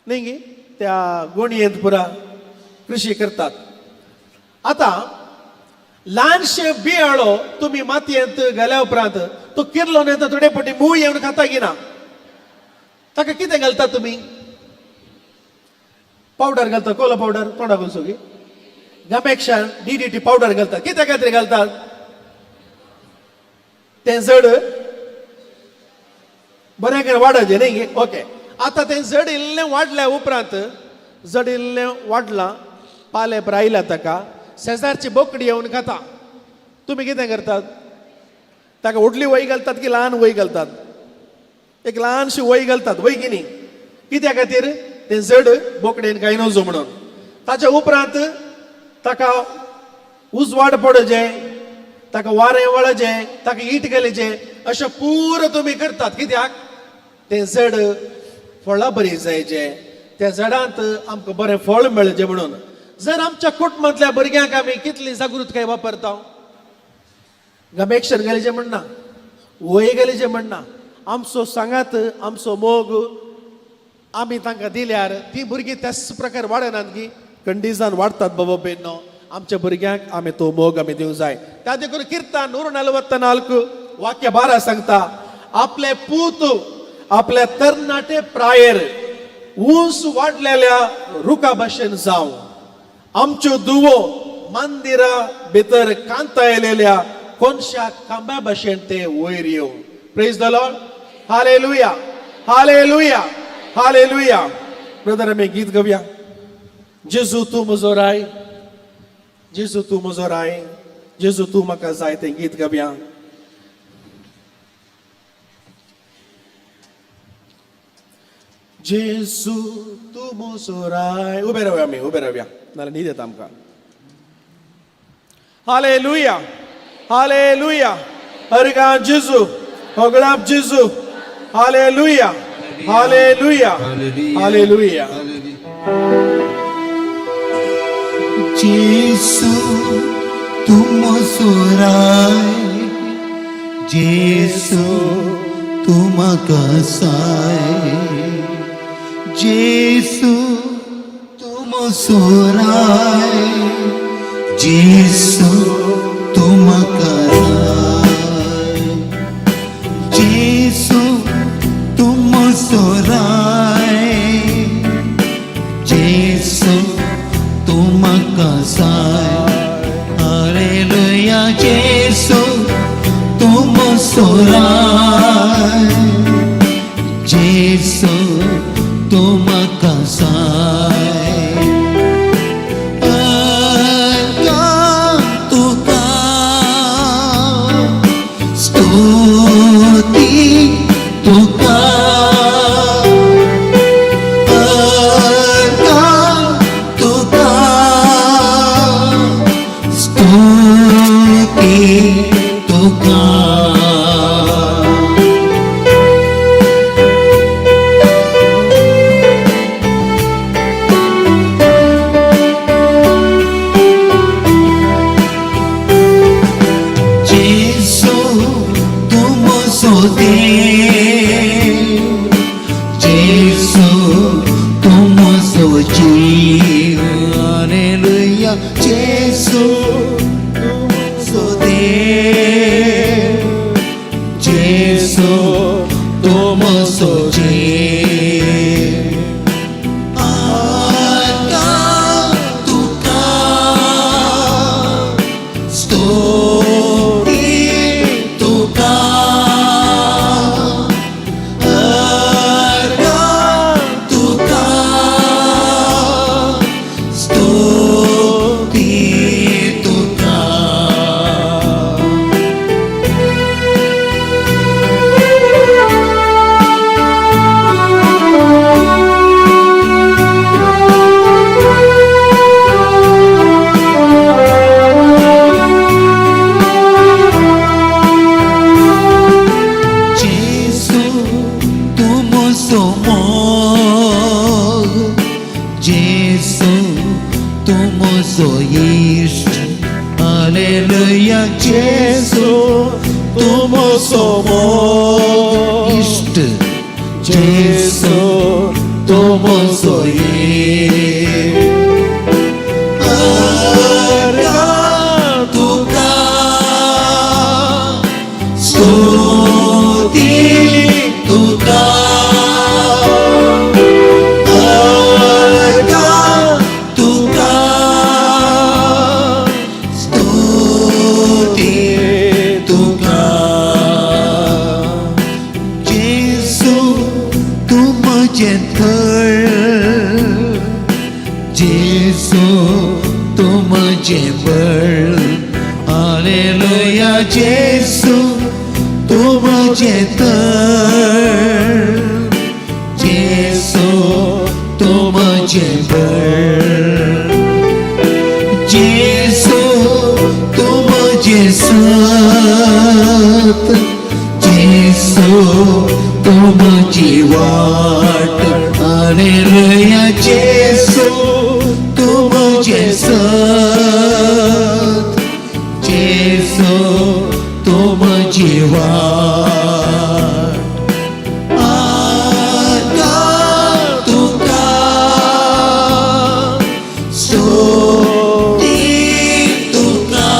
न्ही गी, त्या गोणयेंत पुरा कृषी करतात. आतां ल्हानशे बियाळो तुमी मातयेंत घाल्या उपरांत तो किरलो न्ही, थोडे फावटी मूय येवन खाता की ना, ताका कितें घालता तुमी? पावडर घालता, कोलो पावडर तोंडाक घालचो की गमेक्षान DDT powder घालतात, कित्या खातीर घालतात? तें जड बरें करून वाडचें न्ही. ओके, आतां तें जड इल्लें वाडल्या उपरांत, जड इल्लें वाडलां, पाले आयला, ताका शेजारची बोकडी येवन खाता. तुमी कितें करतात? ताका व्हडली वय घालतात की ल्हान वय घालतात? एक ल्हानशी वय घालतात वय की न्ही? कित्या खातीर? तें जड बोकडेन काय नजो म्हणून. ताच्या उपरांत ताका उजवाड पडचे, ताका वारें वळचें, ताका it घालीचें, अशें पुरो तुमी करतात. कित्याक? तें जड फळां बरी जायचें, त्या झाडांत आमकां बरें फळ मेळचें म्हणून. जर आमच्या कुटुंबांतल्या भुरग्यांक आमी कितली जागृतकाय वापरता, गमेक्षर घालीचें म्हणना, वय घालीचें म्हणना, आमचो सांगात आमचो मोग आमी तांकां दिल्यार ती भुरगीं त्याच प्रकार वाडनात की कंडिजान वाडतात. बाबा बेनो, आमच्या भुरग्यांक आमी तो मोग आमी दिवंक जाय. त्या देखून किर्तन 144 वाक्य 12 सांगता, आपले पूत आपल्या तरणाटे प्रायर ऊंच वाडलेल्या रुखा भशेन जावं, आमच्यो दुवो मंदिरा भितर कांतायलेल्या कोनशा खांब्या भशेन ते वयर येवं. Praise the Lord, hallelujah, hallelujah, hallelujah. Brother आमी गीत गावया. जेजू तूं म्हजो राय, जेजू तूं म्हजो राय, जेजू तूं म्हाका जाय, तें गीत गावया. जेजू तूं म्हजो राय. उबे रावया आमी, उबे रावया, नाल्यार न्हीद येता आमकां. Hallelujah, hallelujah. हरगा जेजू, होगळाप जेजू. Hallelujah, hallelujah, hallelujah. जेसू तूं म्हजो राय, जेसू तूं म्हाका जाय, जेसू तूं म्हजो राय, जेसू तूं म्हाका जाय, जेसू तूं म्हजो राय, जेसू तूं म्हाका जाय. हालेलुया, जेसू तूं म्हजो राय, जेसू तूं म्हाका जाय. तुका स्तुती तुका, तुका स्तुती तुका. जेसू तूं म्हजो देव, जेसू तूं म्हजो जीव. हालेलुया, जेसू तूं म्हजो देव, जेसू तूं म्हजो जीव. आतां तुका स्तुती तुका अर्घां तुका स्तुती तुका. Gesù, tu mozo मोग, Gesù, tu mozo इश्ट, Alleluia, Gesù, तूं म्हजो मोग, इश्ट, Gesù, तूं म्हजो इश्ट. अर्घां तुका स्तुती तुका अर्घां तुका स्तुती तुका. जेसू तूं म्हजें थळ, जेसू तूं म्हजें बळ, हालेलुया, जेसू तूं म्हजें थळ, जेसू तूं म्हजें बळ, जेसू तूं म्हजें सत, जेसू तूं म्हजी वाट, हालेलुया, जेसू तूं म्हजें सत, जेसू तूं म्हजी वाट. अर्घां तुका स्तुती तुका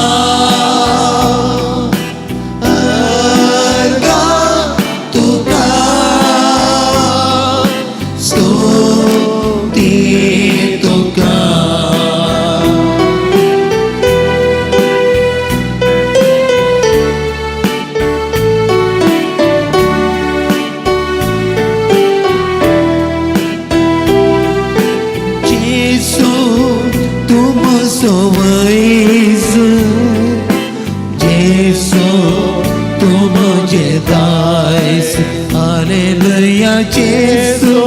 अर्घां तुका स्तुती तुका. जेसू तूं म्हजो वैज, जेसू तूं म्हजें दायज, हालेलुया, जेसू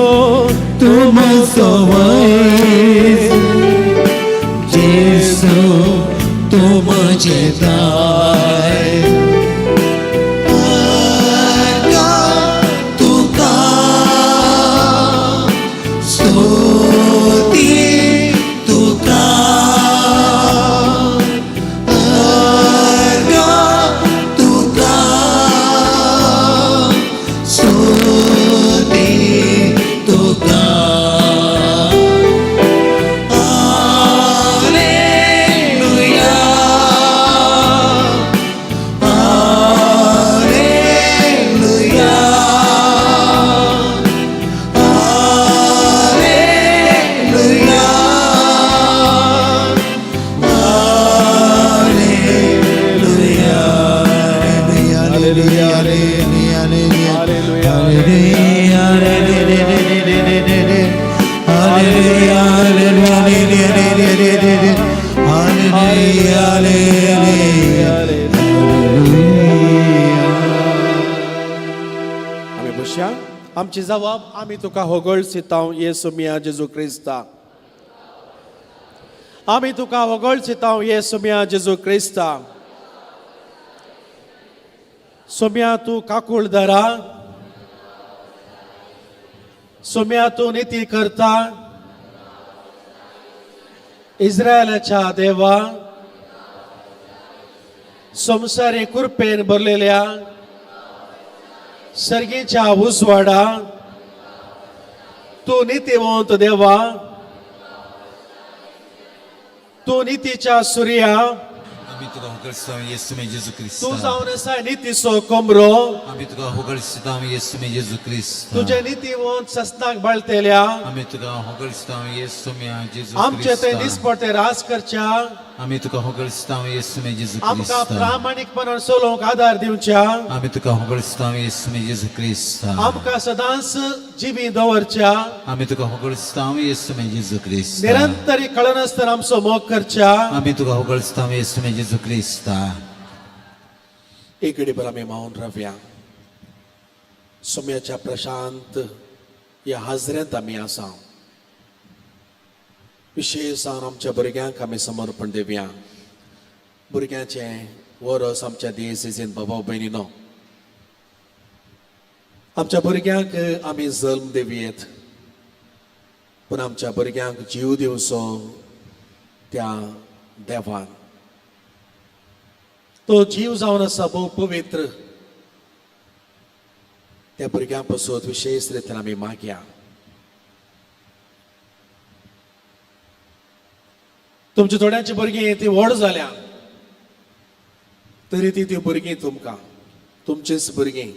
तूं म्हजो वैज, जेसू तूं म्हजें दायज. अर्घां तुका स्तुती तुका अर्घां तुका स्तुती तुका. Hallelujah, hallelujah, hallelujah, hallelujah, hallelujah, hallelujah, hallelujah, hallelujah, hallelujah. आमी बसया. आमची जबाब आमी तुका होगळसितांव येसू मिया जेजू क्रिस्ता. आमी तुका होगळसितांव येसू मिया जेजू क्रिस्ता. सोम्या तूं काकुळदरा, सोम्या तूं निती करता, इस्रायलाच्या देवा, संवसारी कृपेन भरलेल्या सर्गीच्या उजवाडा, तूं नितीवंत देवा, तूं नितीच्या सुर्या, आमी तुका होगळसितांव येसुमे जेजू क्रिस्ता. तूं जावन आसा नितीचो कमरो, आमी तुका होगळसितांव येसुमे जेजू क्रिस्ता. तुजे नितीवंत सस्नाक बाळतेल्या, आमी तुका होगळसितांव येसुमे जेजू आमचे ते क्रिस्ता. दिसपडते राज करच्या, आमी तुका होगळिस्तांव येसुमे जेजू आमकां क्रिस्ता. प्रामाणीकपणान चलोवंक आदार दिवच्या. आमी तुका होगळिस्तांव येसुमे जेजू क्रिस्ता. आमकां सदांच जिवी दवरच्या. आमी तुका होगळिस्तांव येसुमे जेजू क्रिस्ता. निरंतरी कळनासतना आमचो मोग करच्या. आमी तुका होगळिस्तांव येसुमे जेजू क्रिस्ता. एक घडीभर आमी मावन रावया. सोम्याच्या प्रशांत ह्या हाजऱ्यांत आमी आसा. विशेश जावन आमच्या भुरग्यांक आमी समर्पण दिवया. भुरग्यांचें वरस आमच्या देसेजीन बाबा भयणीनो, आमच्या भुरग्यांक आमी जल्म दिवयेत, पूण आमच्या भुरग्यांक जीव दिवचो त्या देवान. तो जीव जावन आसा भोव पवित्र. त्या भुरग्यां पासून विशेश रितीन आमी मागया. तुमच्या थोड्यांची भुरगीं ती व्हड जाल्या तरी ती ती भुरगीं तुमकां तुमचीच भुरगीं,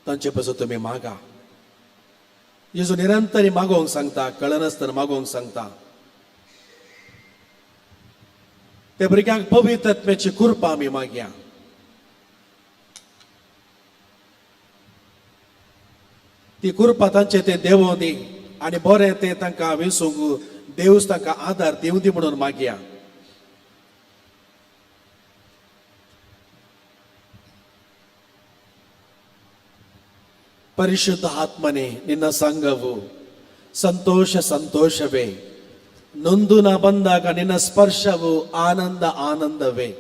तांचे पासून तुमी मागा. जेजू निरंतर मागोवंक सांगता, कळनासतना मागोवंक सांगता. त्या भुरग्यांक पवित्र आत्म्याची कृपा आमी मागया. ती कृपा तांचे ते देवों दी आनी बरें ते तांकां विसूंक देवूच तांकां आदार दिवं दी म्हणून मागया. ಪರಿಶುದ್ಧ ಆತ್ಮನೇ ನಿನ್ನ ಸಂಘವು ಸಂತೋಷ ಸಂತೋಷವೇ. ನೊಂದು ನಾ ಬಂದಾಗ ನಿನ್ನ ಸ್ಪರ್ಶವು ಆನಂದ ಆನಂದವೇ.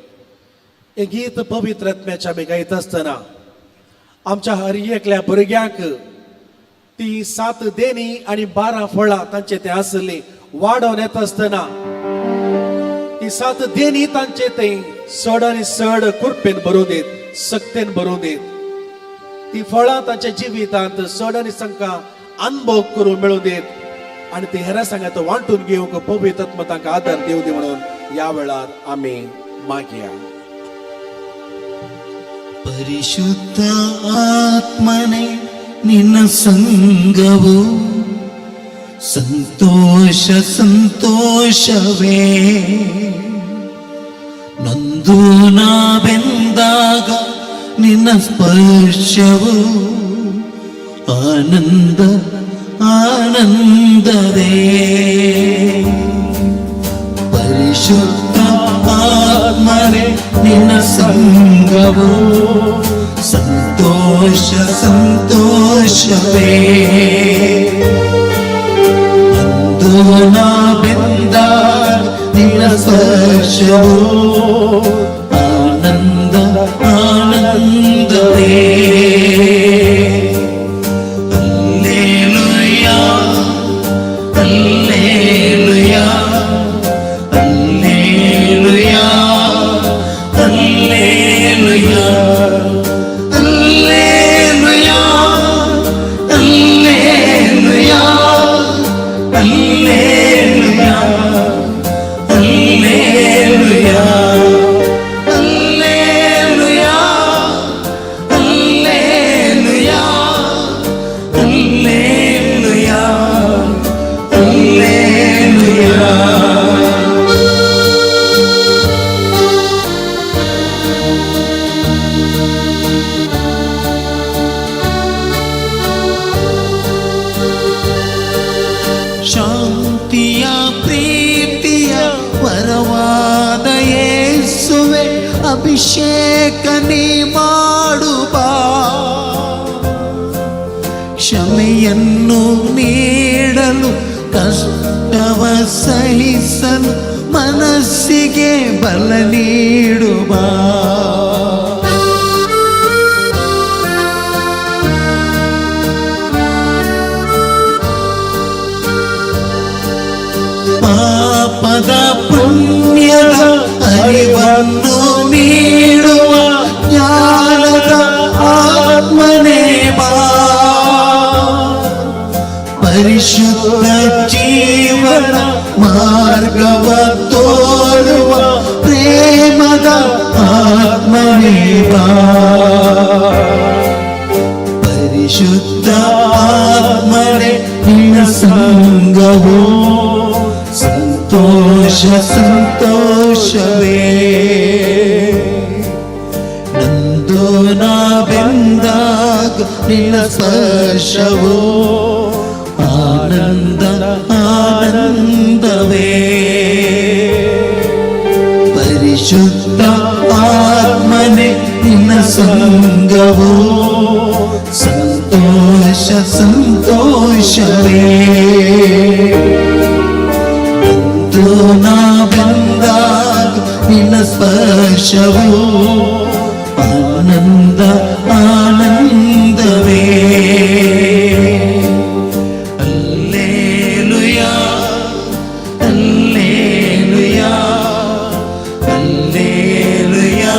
हे गीत पवित्र आत्म्याच्या आमी गायत आसतना आमच्या हर एकल्या भुरग्यांक ती 7 देणी आनी 12 फळां तांचे ते आसली वाडोवन येता आसतना ती 7 देणी तांचे ते चड आनी चड कृपेन भरूं दीत, सक्तेन भरूं दीत. ती फळां तांच्या जिवितांत चड आनी तांकां अनुभव करूंक मेळूं दीत आनी ती हेरां सांगात वांटून घेवंक पवित्र आत्मा तांकां आदार दिवं दी म्हणून ह्या वेळार आमी मागया. ಪರಿಶುದ್ಧ ಆತ್ಮನೇ ನಿನ್ನ ಸಂಗವು ಸಂತೋಷ ಸಂತೋಷವೇ. ನೊಂದು ನಾ ಬೆಂದಾಗ ನಿನ್ನ ಸ್ಪರ್ಶವು ಆನಂದ ಆನಂದವೇ. ಪರಿಶುದ್ಧ ಆತ್ಮನೇ ನಿನ್ನ ಸಂಗವು ಸಂತೋಷ ಸಂತೋಷವೇ. ನೊಂದು ನಾ ಬೆಂದಾಗ ನಿನ್ನ ಸ್ಪರ್ಶವು ಆನಂದ ಆನಂದವೇ. ಅಲ್ಲೇಲುಯಾ ಅಲ್ಲೇಲುಯಾ ಅಲ್ಲೇಲುಯಾ ಅಲ್ಲೇಲುಯಾ ಅಲ್ಲೇಲುಯಾ ಅಲ್ಲೇಲುಯಾ ಅಲ್ಲೇಲುಯಾ ಅಲ್ಲೇಲುಯಾ ಅಲ್ಲೇಲುಯಾ ಅಲ್ಲೇಲುಯಾ ಅಲ್ಲೇಲುಯಾ ಅಲ್ಲೇಲುಯಾ. ಶಾಂತಿಯ ಪ್ರೀತಿಯ ವರವಾದ ಯೇಸುವೆ ಅಭಿಷೇಕ ನೀ ಮಾಡುವ, ಕ್ಷಮೆಯನ್ನು ನೀಡಲು ಕಷ್ಟವ ಸಹಿಸಲು ಮನಸ್ಸಿಗೆ ಬಲ ನೀಡುವ. ಪಾಪದ ಪುಣ್ಯದ ಅರಿವನ್ನು ನೀಡುವ ಜ್ಞಾನದ ಆತ್ಮನೇ ಬಾ. ಪರಿಶುದ್ಧ ಜೀವನ ಮಾರ್ಗವ ತೋರುವ ಪ್ರೇಮದ ಆತ್ಮನೇ ಬಾ. ಪರಿಶುದ್ಧ ಆತ್ಮನೇ ನಿನ್ನ ಸಂಗವು ಸಂತೋಷ ಸಂತೋಷ ಸಂತೋಷವೇ. ನಂದು ನಾ ಬೆಂದಾಗ ನಿನ್ನ ಸ್ಪರ್ಶವು ಆನಂದ ಆನಂದವೇ. ಪರಿಶುದ್ಧ ಆತ್ಮನೆ ನಿನ್ನ ಸಂಗವು ಸಂತೋಷ ಸಂತೋಷವೇ. ನಂದು ನಾ ಬಂದಾಗ ನಿನ್ನ ಸ್ಪರ್ಶವು ಆನಂದ ಆನಂದವೇ. ಅಲ್ಲೇಲುಯಾ, ಅಲ್ಲೇಲುಯಾ, ಅಲ್ಲೇಲುಯಾ,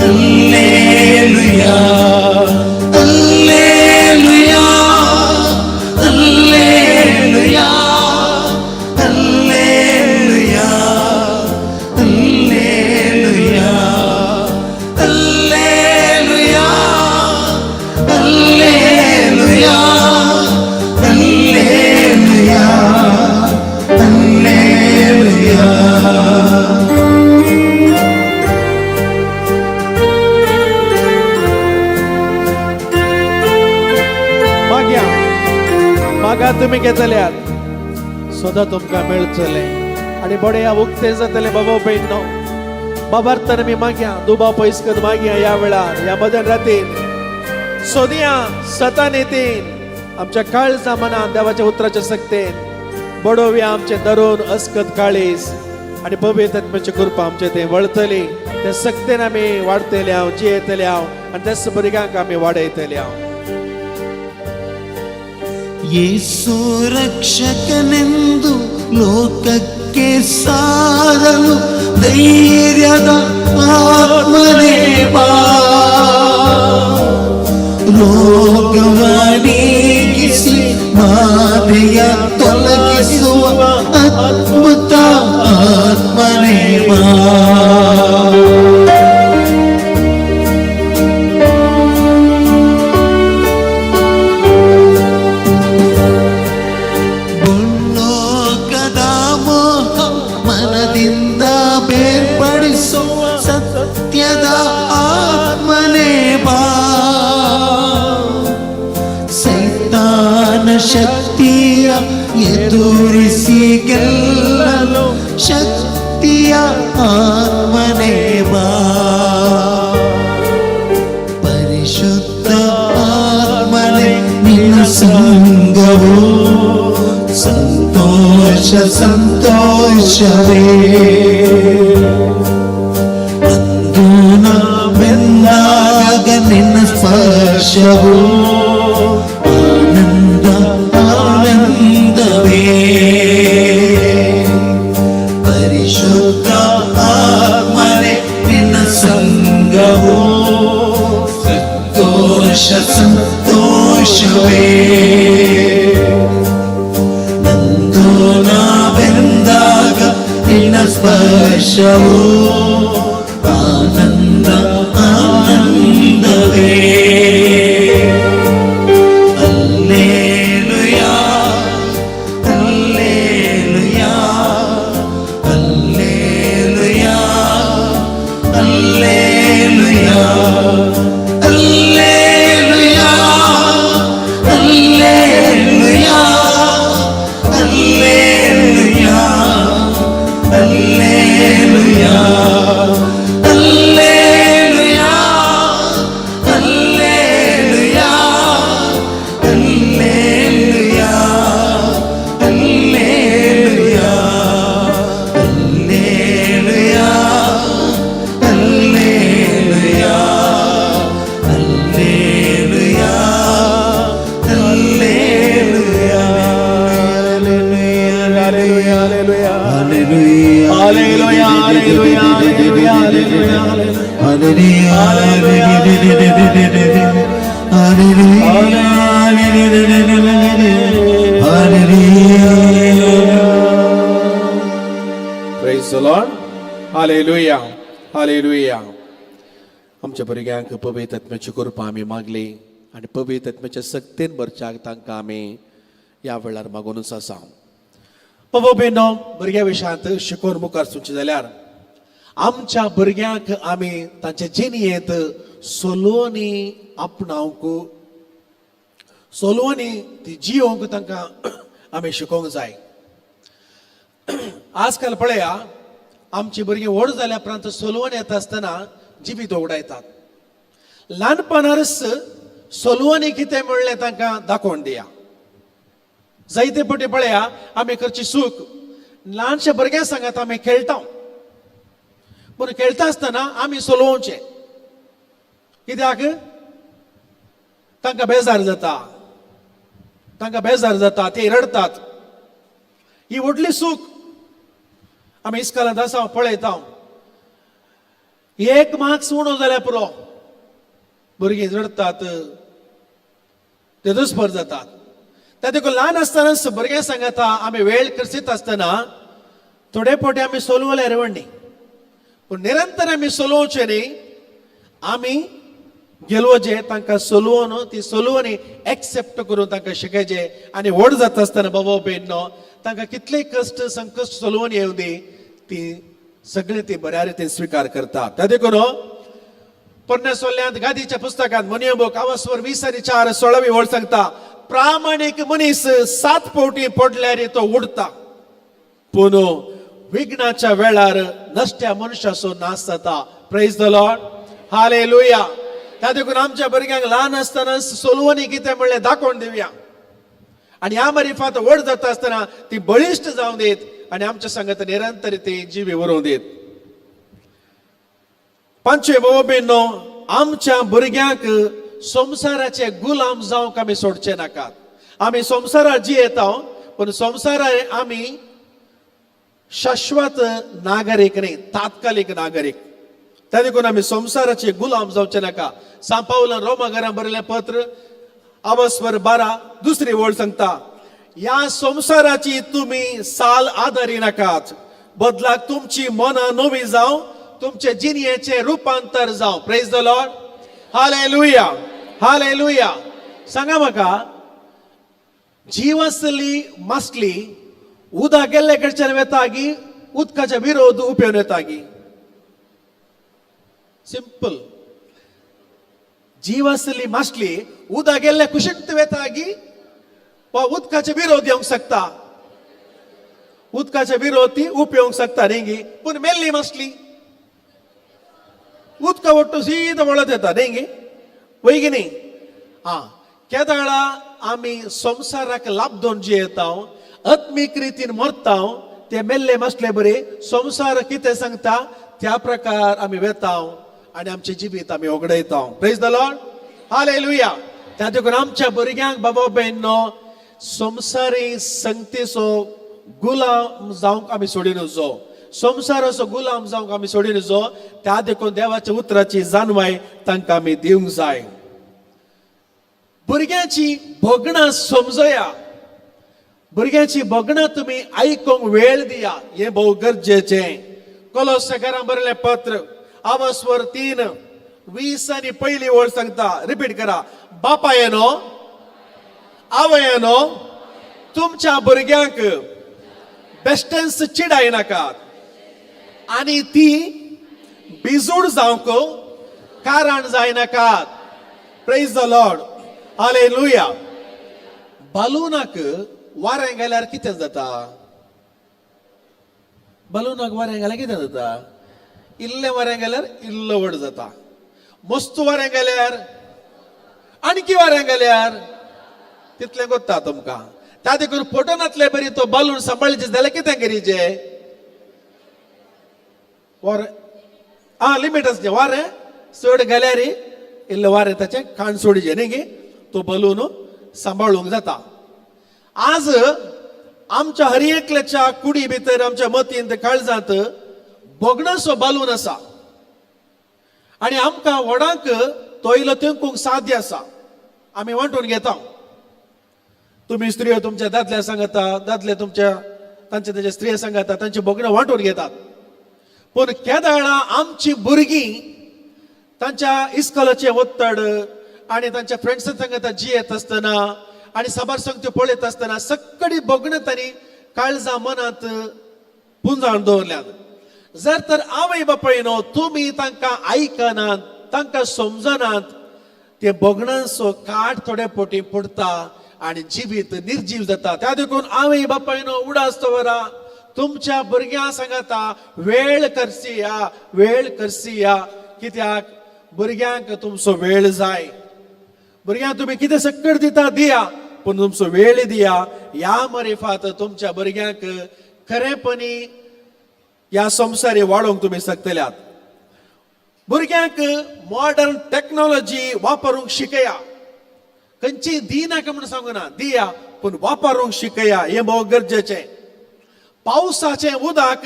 ಅಲ್ಲೇಲುಯಾ, ಅಲ್ಲೇಲುಯಾ, ಅಲ್ಲೇಲುಯಾ, ಅಲ್ಲೇಲುಯಾ, ಅಲ್ಲೇಲುಯಾ, ಅಲ್ಲೇಲುಯಾ, ಅಲ್ಲೇಲುಯಾ, ಅಲ್ಲೇಲುಯಾ, ಅಲ್ಲೇಲುಯಾ. माग्या मागा तुमी घेतल्यात, सदां तुमकां मेळचलें आनी बड्या उक्तें जातलें. बाबा भयणो, बाबार्थान आमी मागया, दुबाव पयस करून मागया. ह्या वेळार, ह्या मदन रातीन सोदया सतान येतीन आमच्या काळजा मनान देवाच्या उतराच्या सक्तेन बडोवया आमचें धरून अस्कत काळीस आनी पवित्र आत्म्याची कृपा आमचे ते वळतली. ते सक्तेन आमी वाडतले हांव, जियेतले हांव आनी त्याच भुरग्यांक आमी वाडयतले हांव. ಯೇಸು ರಕ್ಷಕನೆಂದು ಲೋಕಕ್ಕೆ ಸಾರಲು ಧೈರ್ಯದ ಆತ್ಮನೇ ಬಾ. ರೋಗವ ನೀಗಿಸಿ ಬಾಧೆಯ ತೊಲಗಿಸುವ ಅದ್ಭುತ ಆತ್ಮನೇ ಬಾ. ಭೂಲೋಕದ ಮೋಹ ಮನದಿಂದ ಬೇರ್ಪಡಿಸುವ ಸತ್ಯದ ಆತ್ಮನೇ ಬಾ. ಸೈತಾನ ಶಕ್ತಿಯ ಎದುರಿಸಿ ಗೆಲ್ಲಲು ಶಕ್ತಿಯ ಆತ್ಮನೇ ಬಾ. ಪರಿಶುದ್ಧ ಆತ್ಮನೇ ನಿನ್ನ ಸಂಗವು ಸಂತೋಷ ಸಂತೋಷವೇ. ಅಂದು ನಾ ಬೆಂದಾಗ ನಿನ್ನ ಸ್ಪರ್ಶವು ಆನಂದ ಆನಂದವೇ. ಪರಿಶುದ್ಧ ಆತ್ಮನೇ ನಿನ್ನ ಸಂಗವು ಸಂತೋಷ ಸಂತೋಷವೇ. ನಂದು ನಾ ಬೆಂದಾಗ ನಿನ್ನ ಸ್ಪರ್ಶವು ಆನಂದ ಆನಂದವೇ. ಅಲ್ಲೇಲುಯಾ, ಅಲ್ಲೇಲುಯಾ, ಅಲ್ಲೇಲುಯಾ, ಅಲ್ಲೇಲುಯಾ, ಅಲ್ಲೇಲುಯಾ, ಅಲ್ಲೇಲುಯಾ, ಅಲ್ಲೇಲುಯಾ, ಅಲ್ಲೇಲುಯಾ, ಅಲ್ಲೇಲುಯಾ, ಅಲ್ಲೇಲುಯಾ, ಅಲ್ಲೇಲುಯಾ, ಅಲ್ಲೇಲುಯಾ, ಅಲ್ಲೇಲುಯಾ, ಅಲ್ಲೇಲುಯಾ, ಅಲ್ಲೇಲುಯಾ, ಅಲ್ಲೇಲುಯಾ. Hallelujah. Hallelujah. Hallelujah, hallelujah, hallelujah, hallelujah. Hallelujah. Hallelujah. Praise the Lord. Hallelujah. Hallelujah. आमच्या भुरग्यांक पवित्र आत्म्याची कृपा आमी मागली आनी पवित्र आत्म्याच्या सक्तेन भरच्याक तांकां आमी ह्या वेळार मागूनच आसा. बाबा भयणो, भुरग्या विशयांत शिकोवन मुखार सरचें जाल्यार आमच्या भुरग्यांक आमी तांचे जिणेंत सोलोवणी आपणावंक, सोलोवणी ती जियोवंक तांकां आमी शिकोवंक जाय. आजकाल पळया, आमची भुरगीं व्हड जाल्या उपरांत सोलवण येता आसतना जिवीत उगडायतात. ल्हानपणारच सोलवणी कितें म्हणलें तांकां दाखोवन दिया. जायते फावटी पळया, आमी करची चूक, ल्हानशे भुरग्यां सांगात आमी खेळटा, पूण खेळटा आसतना आमी सोलोवचें. कित्याक? तांकां बेजार जाता, तांकां बेजार जाता, ते रडटात. ही व्हडली चूक. आमी इस्कालांत आसा, पळयता, एक मार्क्स उणो जाल्यार पुरो, भुरगीं रडटात, ते दुस्पर जातात. त्या देखून ल्हान आसतनाच भुरग्यां सांगता आमी वेळ करसीत आसतना थोडे फावटी आमी सोलवले रेवणी, पूण निरंतर आमी सोलोवचें न्ही. आमी गेलोवचें तांकां सोलोवन, ती सोलोवणी एक्सेप्ट करून तांकां शिकयचें. आनी व्हड जाता आसतना बाबा भयणो, तांकां कितलेय कश्ट संकश्ट सोलोवन येवं दी, ती सगळीं ती बऱ्या रितीन स्विकार करता. त्या देखून पोरण्या सोल्यांत गादीच्या पुस्तकांत मोनयो बूक आवासवर 20 आनी 4 16वी वळ सांगता, प्रामाणीक मनीस सात फावटी पडल्यार तो उडता, पूण विघ्नाच्या वेळार नश्ट्या मनशाचो नाश जाता. प्रेज the Lord, hallelujah. त्या देखून आमच्या भुरग्यांक ल्हान आसतना सोलवणी कितें म्हणलें दाखोवन दिवया आनी ह्या मारिफात व्हड जाता आसतना ती बळिश्ट जावं दीत आनी आमच्या सांगत निरंतर ती जिवी उरोवं दीत. पांचवे, भाव भयणो, आमच्या भुरग्यांक संवसाराचे गुलाम जावंक आमी सोडचे नाकात. आमी संवसारार जियेता, पूण संवसारार आमी शाश्वत नागरीक न्ही, तात्कालीक नागरीक. त्या देखून आमी संवसाराचे गुलाम जावचे नाका. सांत पावलान रोमा घरां बरयलें पत्र आवस्वर 12 दुसरी वळ सांगता, ह्या संवसाराची तुमी साल आदारी नाकात, बदलाक तुमची मनां नवी जावं, तुमचे जिणयेचें रुपांतर जावं. प्रेज the Lord, hallelujah, hallelujah. सांगा म्हाका, जीव आसली मासली उदक गेल्ले कडच्यान वेता गी उदकाच्या विरोध उपेवन येता गी? सिंपल. जीव आसली मासली उदक गेल्ले कुशींत वेता गी वा उदकाचे विरोध येवंक शकता? उदकाचे विरोध ती उपयोंक शकता न्ही गी? पूण मेल्ली मासली उदका वट्टू सीधा वळत येता न्ही गी? वय की न्ही? आं, केदाळा आमी संवसाराक लाबदोन जियेता, आत्मीक रितीन मरता, ते मेल्ले मासले बरे संवसार कितें सांगता त्या प्रकार आमी वेता आनी आमचें जिवीत आमी ओगडयता. प्रेज the Lord, hallelujah. त्या देखून आमच्या भुरग्यांक, बाबा भयणो, संवसारी संगतीचो गुलाम जावंक आमी सोडी नुजो, संवसाराचो गुलाम जावंक आमी सोडी नुजो. त्या देखून देवाच्या उतराची जाणवाय तांकां आमी दिवंक जाय. भुरग्यांची भोगणां समजया. भुरग्यांची भोगणां तुमी आयकूंक वेळ दिया, हें भोव गरजेचें. कोलोसेकारां बरयलें पत्र आवस्वर 3:20 आनी पयली वळ सांगता, रिपीट करा, बापायनो, आवयानो, तुमच्या भुरग्यांक बेश्टेंच चिडाय नाकात आनी ती बिजूड जावंक कारण जायनाकात. प्रेज the Lord, hallelujah. बालूनाक वारें गेल्यार कितें जाता? बलूनाक वारें गेल्यार कितें जाता? इल्लें वारें गेल्यार इल्लो व्हड जाता, मस्त वारें गेल्यार आणखी वारें गेल्यार तितलें कोत्ता तुमकां. त्या देखून फटनातले बरी तो बालून सांबाळचे जाल्यार कितें करीचे? वारें आं लिमीट आसचें. वारें चड गेल्यार इल्लें वारें ताचें काण सोडचें न्ही गी, तो बलून सांबाळूंक जाता. आज आमच्या हर एकल्याच्या कुडी भितर, आमच्या मतींत, काळजांत भोगणाचो बालून आसा आनी आमकां व्हडांक तो इल्लो तेंकूंक साध्य आसा. आमी वांटून घेता. तुमी स्त्रियो तुमच्या दादल्या सांगता, दादले तुमच्या तांचे तांच्या स्त्रिया सांगता, तांची भोगणां वांटून घेतात. पूण केदाळा आमची भुरगीं तांच्या इस्कोलाचें ओत्तड आनी तांच्या फ्रेंड्सां सांगता जियेत आसतना आनी साबार संगत्यो पळयत आसतना सगळी भोगणां तांणी काळजा मनांत पुंजावन दवरल्यात. जर तर आवय बापायनो तुमी तांकां आयकनात, तांकां समजनात, ते भोगणांचो काट थोडे पोटी पडटा आनी जिवीत निर्जीव जाता. त्या देखून आवय बापायनो उडास दवरा, तुमच्या भुरग्यां सांगता वेळ करसिया, वेळ करसिया. कित्याक भुरग्यांक तुमचो वेळ जाय. भुरग्यांक तुमी कितें सक्कड दिता दिया, पूण तुमचो वेळ दिया. ह्या मरिफात तुमच्या भुरग्यांक खरेपणी ह्या संवसारी वाडोवंक तुमी शकतल्यात. भुरग्यांक मॉडर्न टॅक्नोलॉजी वापरूंक शिकया. खंयची दिनाका म्हूण सांगूना, दिया, पूण वापरूंक शिकया, हें भोव गरजेचें. पावसाचें उदक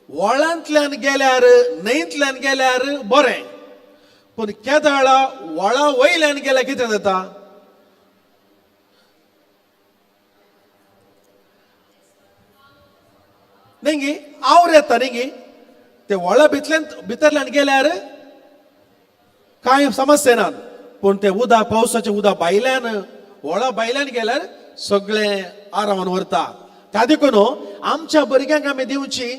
व्हळांतल्यान गेल्यार, न्हंयतल्यान गेल्यार बरें, पूण केदळा व्हळा वयल्यान गेल्यार कितें जाता? न्ही गी आवर येता न्ही गी. ते व्हळा भितल्यान भितरल्यान गेल्यार कांय समस्या ना, पूण ते उदक पावसाचें उदक भायल्यान व्हळा भायल्यान गेल्यार सगळें आरामान व्हरता. त्या देखून आमच्या भुरग्यांक आमी दिवची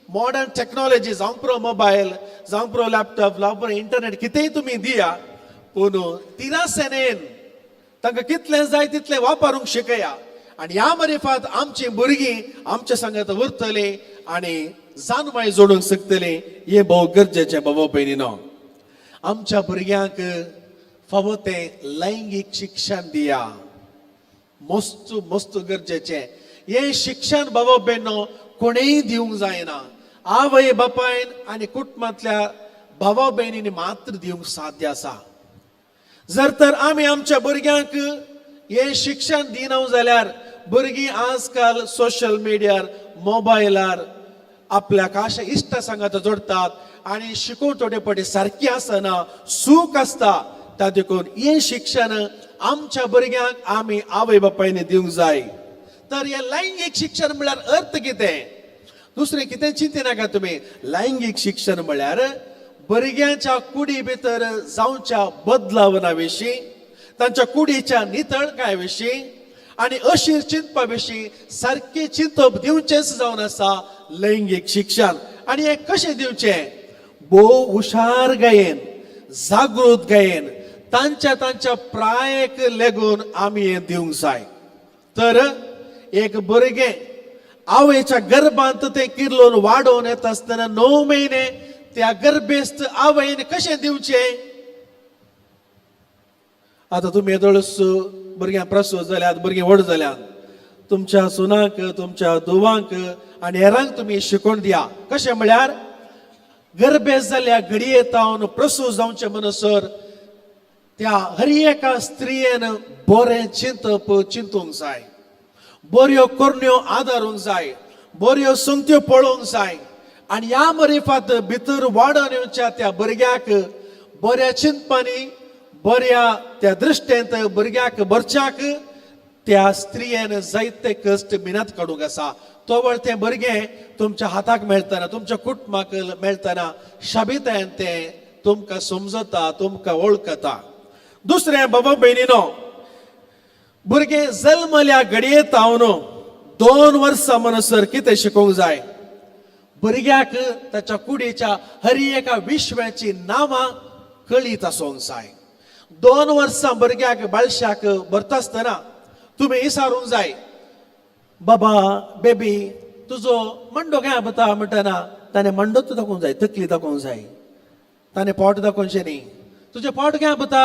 मॉडर्न टॅक्नोलॉजी, जावं पुरो मोबायल, जावं पुरो लॅपटॉप, जावं पुरो इंटरनेट, कितेंय तुमी दिया, पूण तिरासेनेन तांकां कितलें जाय तितलें वापरूंक शिकया. आनी ह्या मरिफात आमचीं भुरगीं आमच्या सांगात उरतलीं आनी जानवाय जोडूंक शकतलीं. हें भोव गरजेचें बाबा भयणीनो. आमच्या भुरग्यांक फावो तें लैंगीक शिक्षण दिया, मस्त मस्त गरजेचें. हें शिक्षण बाबा भयणो कोणेय दिवंक जायना, आवय बापायन आनी कुटुंबांतल्या भावा भयणींनी मात्र दिवंक साध्य आसा. जर तर आमी आमच्या भुरग्यांक हें शिक्षण दिना जाल्यार भुरगीं आजकाल सोशल मिडियार, मोबायलार आपल्याक अशा इश्टा सांगात जोडटात आनी शिकोवण थोडे फावटी सारकी आसना, सूख आसता. त्या देखून हें शिक्षण आमच्या भुरग्यांक आमी आवय बापायनी दिवंक जाय. तर हें लैंगीक शिक्षण म्हळ्यार अर्थ कितें, दुसरें कितें चिंतिनाका तुमी. लैंगीक शिक्षण म्हळ्यार भुरग्यांच्या कुडी भितर जावच्या बदलावना विशीं, तांच्या कुडीच्या नितळकाय विशीं आनी अशीर चिंतपा विशीं सारकें चिंतप दिवचेंच जावन आसा लैंगीक शिक्षण. आनी हें कशें दिवचें? भोव हुशार गायेन, जागृत गायेन, तांच्या तांच्या प्रायेक लेगून आमी हें दिवंक जाय. तर एक भुरगें आवयच्या गर्भांत तें किर्लोन वाडोवन येता आसतना 9 म्हयने त्या गर्भेस्त आवयन कशें दिवचें? आतां तुमी येदोळच भुरग्यां प्रसूत जाल्यात, भुरगीं व्हड जाल्यात, तुमच्या सुनांक, तुमच्या धुवांक आनी हेरांक तुमी शिकोवन दिया. कशें म्हळ्यार गर्भेस्त जाल्ल्या घडये तावन प्रसूत जावचें म्हणसर त्या हर एका स्त्रियेन बरें चिंतप चिंतूंक जाय, बऱ्यो करण्यो आदारूंक जाय, बऱ्यो संगत्यो पळोवंक जाय. आनी ह्या मरिफात भितर वाडोवन येवच्या त्या भुरग्याक बऱ्या चिंतपांनी, बऱ्या त्या दृश्टेंत भुरग्याक भरच्याक त्या स्त्रियेन जायते कश्ट मिनत काडूंक आसा. तोवळ तें भुरगें तुमच्या हाताक मेळटना, तुमच्या कुटुंबाक मेळटना शाबितायेन तें तुमकां समजता, तुमकां वळखता. दुसरें बाबा भयणीनो, भुरगें जल्मल्या घडये तावन 2 वर्सां म्हणसर कितें शिकोवंक जाय? भुरग्याक ताच्या कुडीच्या हर एका विश्वाची नांवां कळीत आसूंक जाय. 2 वर्सां भुरग्याक बाळशाक भरता आसतना तुमी विचारूंक जाय, बाबा बेबी तुजो मंडो काय पता म्हणटना ताणें मंडोच दाखोवंक जाय, तकली दाखोवंक जाय, ताणें पोट दाखोवचें न्ही. तुजें पोट काय पता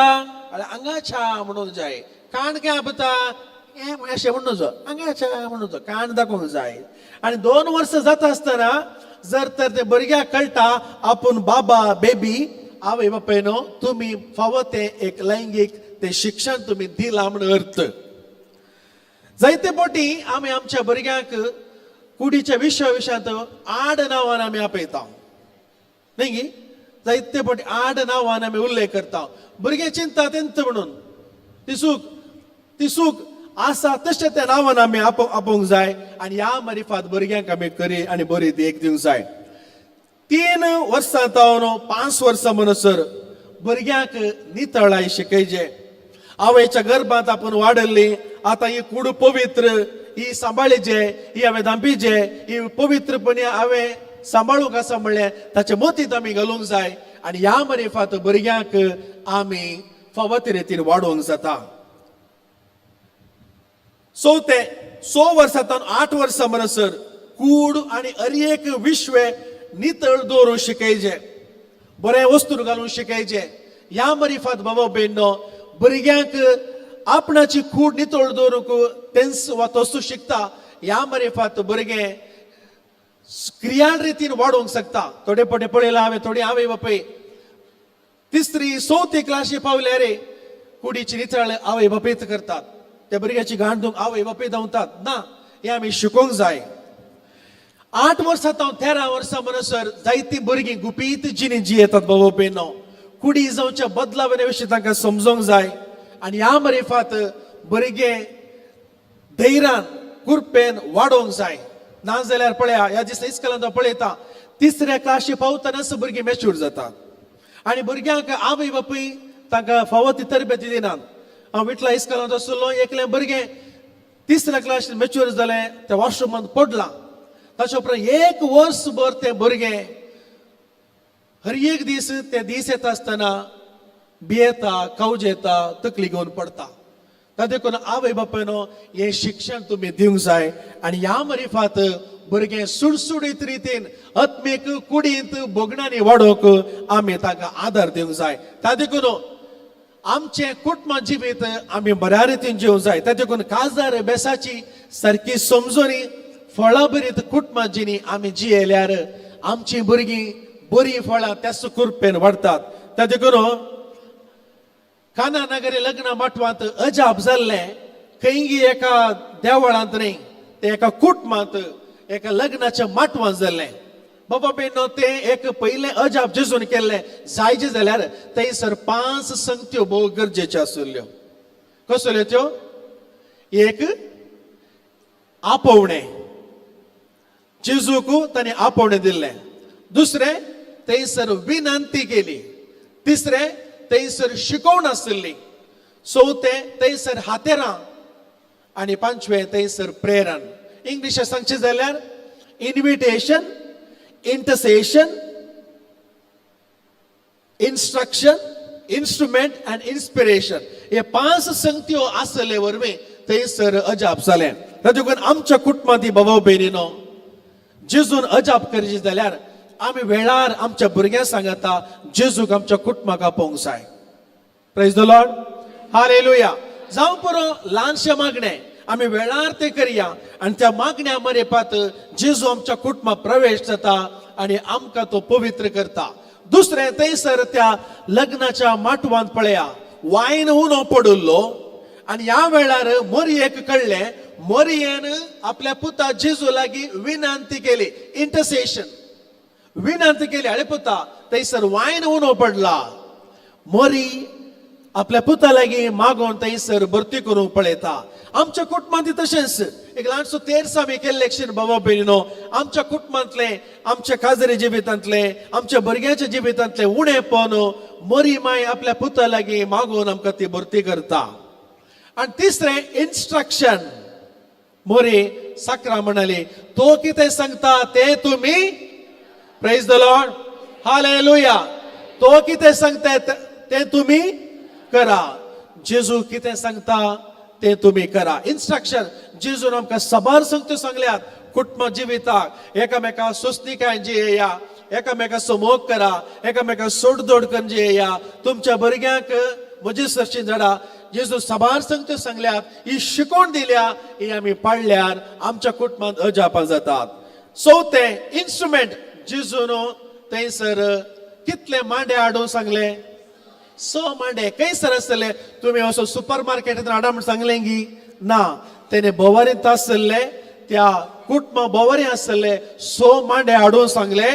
हांगाच्या म्हणूंक जाय, कान काय पता अशें म्हणून जो हांगाच्या म्हणून जो कान दाखोवंक जाय. आनी 2 वर्सां जाता आसतना जर तर ते भुरग्याक कळटा आपूण बाबा बेबी, आवय बापायनो तुमी फावो तें एक लैंगीक तें शिक्षण तुमी दिलां म्हूण अर्थ. जायते फावटी आमी आमच्या भुरग्यांक कुडीच्या विशया विशयांत आड नांवान आमी आपयता न्ही गी. जायते फावटी आड नांवान आमी उल्लेख करता. भुरगें चिंता तेंच म्हणून ती सूख, ती सूख आसा तशें त्या नांवान आमी आपोवंक जाय. आनी ह्या मरिफात भुरग्यांक आमी खरी आनी बरी देख दिवंक जाय. 3 वर्सां तावन 5 वर्सां म्हणसर भुरग्यांक नितळाय शिकयचे. आवयच्या गर्भांत आपूण वाडल्ली, आतां ही कूड पवित्र, ही सांबाळीचे, ही हांवें धांपीचे, ही पवित्रपणे हांवें सांबाळूंक आसा म्हणलें ताचे मतींत आमी घालूंक जाय. आनी ह्या मरिफात भुरग्यांक आमी फावो ते रितीन वाडोवंक जाता. चवथें, 6 वर्सां 8 वर्सां म्हणसर कूड आनी हर एक विश्व नितळ दवरूंक शिकयचे, बरें वस्तू घालूंक शिकयचे. ह्या मरिफात बाबा भयणो, भुरग्यांक आपणाची कूड नितळ दवरूंक तेंच वा तोच शिकता. ह्या मरिफात भुरगें क्रियाळ रितीन वाडोवंक शकता. थोडे पटे पळयला हांवें, थोडी आवय बापूय तिसरी चवथी क्लासी पावल्या रे कुडीची नितळ आवय बापूयच करतात. त्या भुरग्याची घाण धुवंक आवय बापूय धांवतात. ना, हें आमी शिकोवंक जाय. 8 वर्सां हांव 13 वर्सां म्हणसर जायतीं भुरगीं गुपीत जिणी जियेतात. बाबा भयणो, कुडी जावच्या बदलावे विशीं तांकां समजोंक जाय. आनी ह्या मरिफात भुरगें धैर्यान कुरपेन वाडोवंक जाय. ना जाल्यार पळया, ह्या दिसा इस्कलांत पळयता, तिसऱ्या क्लाशी पावतनाच भुरगीं मॅच्युर जातात आनी भुरग्यांक आवय बापूय तांकां फावो ती तरबेती दिनात. हांव विटला इस्कलांत आशिल्लो, एकलें भुरगें तिसऱ्या क्लासीन मॅच्युर जालें, तें वॉशरुमांत पडलां. ताच्या उपरांत एक वर्सभर तें भुरगें हर एक दीस ते दीस येता आसतना भियेता, कावजेता, तकली घेवन पडटा. ता देखून आवय बापायनो, हें शिक्षण तुमी दिवंक जाय. आनी ह्या मरिफात भुरगें सुडसुडीत रितीन आत्मीक कुडींत भोगणांनी वाडोवंक आमी तांकां आदार दिवंक जाय. ता देखून आमचें कुटुंब जिवीत आमी बऱ्या रितीन जिवंक जाय. त्या देखून काजार बेसाची सारकी समजणी फळां बरीत कुटुंबां जिणी आमी जियेल्यार आमचीं भुरगीं बरीं फळां त्याच कुरपेन वाडटात. त्या देखून काना नगरी लग्न माटवांत अजाप जाल्लें खंयगी एका देवळांत न्ही, तें एका कुटुंबांत एका लग्नाच्या माटवांत जाल्लें. बाबा बेनो, तें एक पयलें अजाप जेजून केल्लें जायचे जाल्यार थंयसर पांच संगत्यो भोव गरजेच्यो आशिल्ल्यो. कसल्यो त्यो? एक, आपोवणें. जेजूक ताणें आपोवणें दिल्लें. दुसरें, थंयसर विनंती केली. तिसरें, थंयसर शिकोवण आशिल्ली. चवथें, थंयसर हातेरां. आनी पांचवें, थंयसर प्रेरण. इंग्लिशात सांगचें जाल्यार invitation, intercession, instruction, instrument and inspiration. हे पांच संगत्यो आसले वरवीं थंयसर अजाप जालें. देखून आमच्या कुटुंबांत बाबा भयणीनो, जेजून अजाप करचे जाल्यार आमी वेळार आमच्या भुरग्यांक सांगता जेजूक आमच्या कुटुंबाक आपोवंक जाय. प्रेज the Lord, hallelujah. जावं पुरो ल्हानशें मागणें, आमी वेळार तें करया आनी त्या मागण्या मरेपात जेजू आमच्या कुटुंबात प्रवेश जाता आनी आमकां तो पवित्र करता. दुसरें, थंयसर त्या लग्नाच्या माटवांत पळया, वायन उणो पडिल्लो. आनी ह्या वेळार मोरयेक कळ्ळें. मोरयेन आपल्या पुता जेजू लागीं विनंती केली, इंटरसेशन, विनंती केली, अळे पुता, थंयसर वायन उणो पडला. मोरी आपल्या पुता लागीं मागोवन थंयसर भरती करूंक पळयता. आमच्या कुटुंबांत तशेंच एक ल्हानसो तेर्स आमी केल्ले क्षण बाबा भयणीनो, आमच्या कुटुंबांतले, आमच्या काजरी जिवितांतले, आमच्या भुरग्यांच्या जिवितांतले उणेपण मरी माय आपल्या पुता लागीं मागून आमकां ती भरती करता. आनी तिसरें, इन्स्ट्रक्शन. मोरी साकरा म्हणाली, तो कितें सांगता तें तुमी. प्रेज the Lord, hallelujah. तो कितें सांगता तें तुमी करा. जेजू कितें सांगता तें तुमी करा. इन्स्ट्रक्शन. जेजून आमकां साबार संगत्यो सांगल्यात कुटुंब जिविताक. एकामेका सोंसणीकाय जियेया, एकामेका मोग करा, एकामेका सोडदोड करून जियेया, तुमच्या भुरग्यांक म्हजे सरशी झाडा. जेजू साबार संगत्यो सांगल्यात, ही शिकोवन दिल्या. ही आमी पाळल्यार आमच्या कुटुंबांत अजापां जातात. चवथें, इन्स्ट्रुमेंट. जेजून थंयसर कितले मांडे हाडून सांगले? स मांडे. खंयसर आसतले? तुमी असो सुपर मार्केटांत हाडा म्हण सांगलें गी ना. तेणे भोवारींत आसले, त्या कुटुंबा भोवारी आसले, स मांडे हाडून सांगले.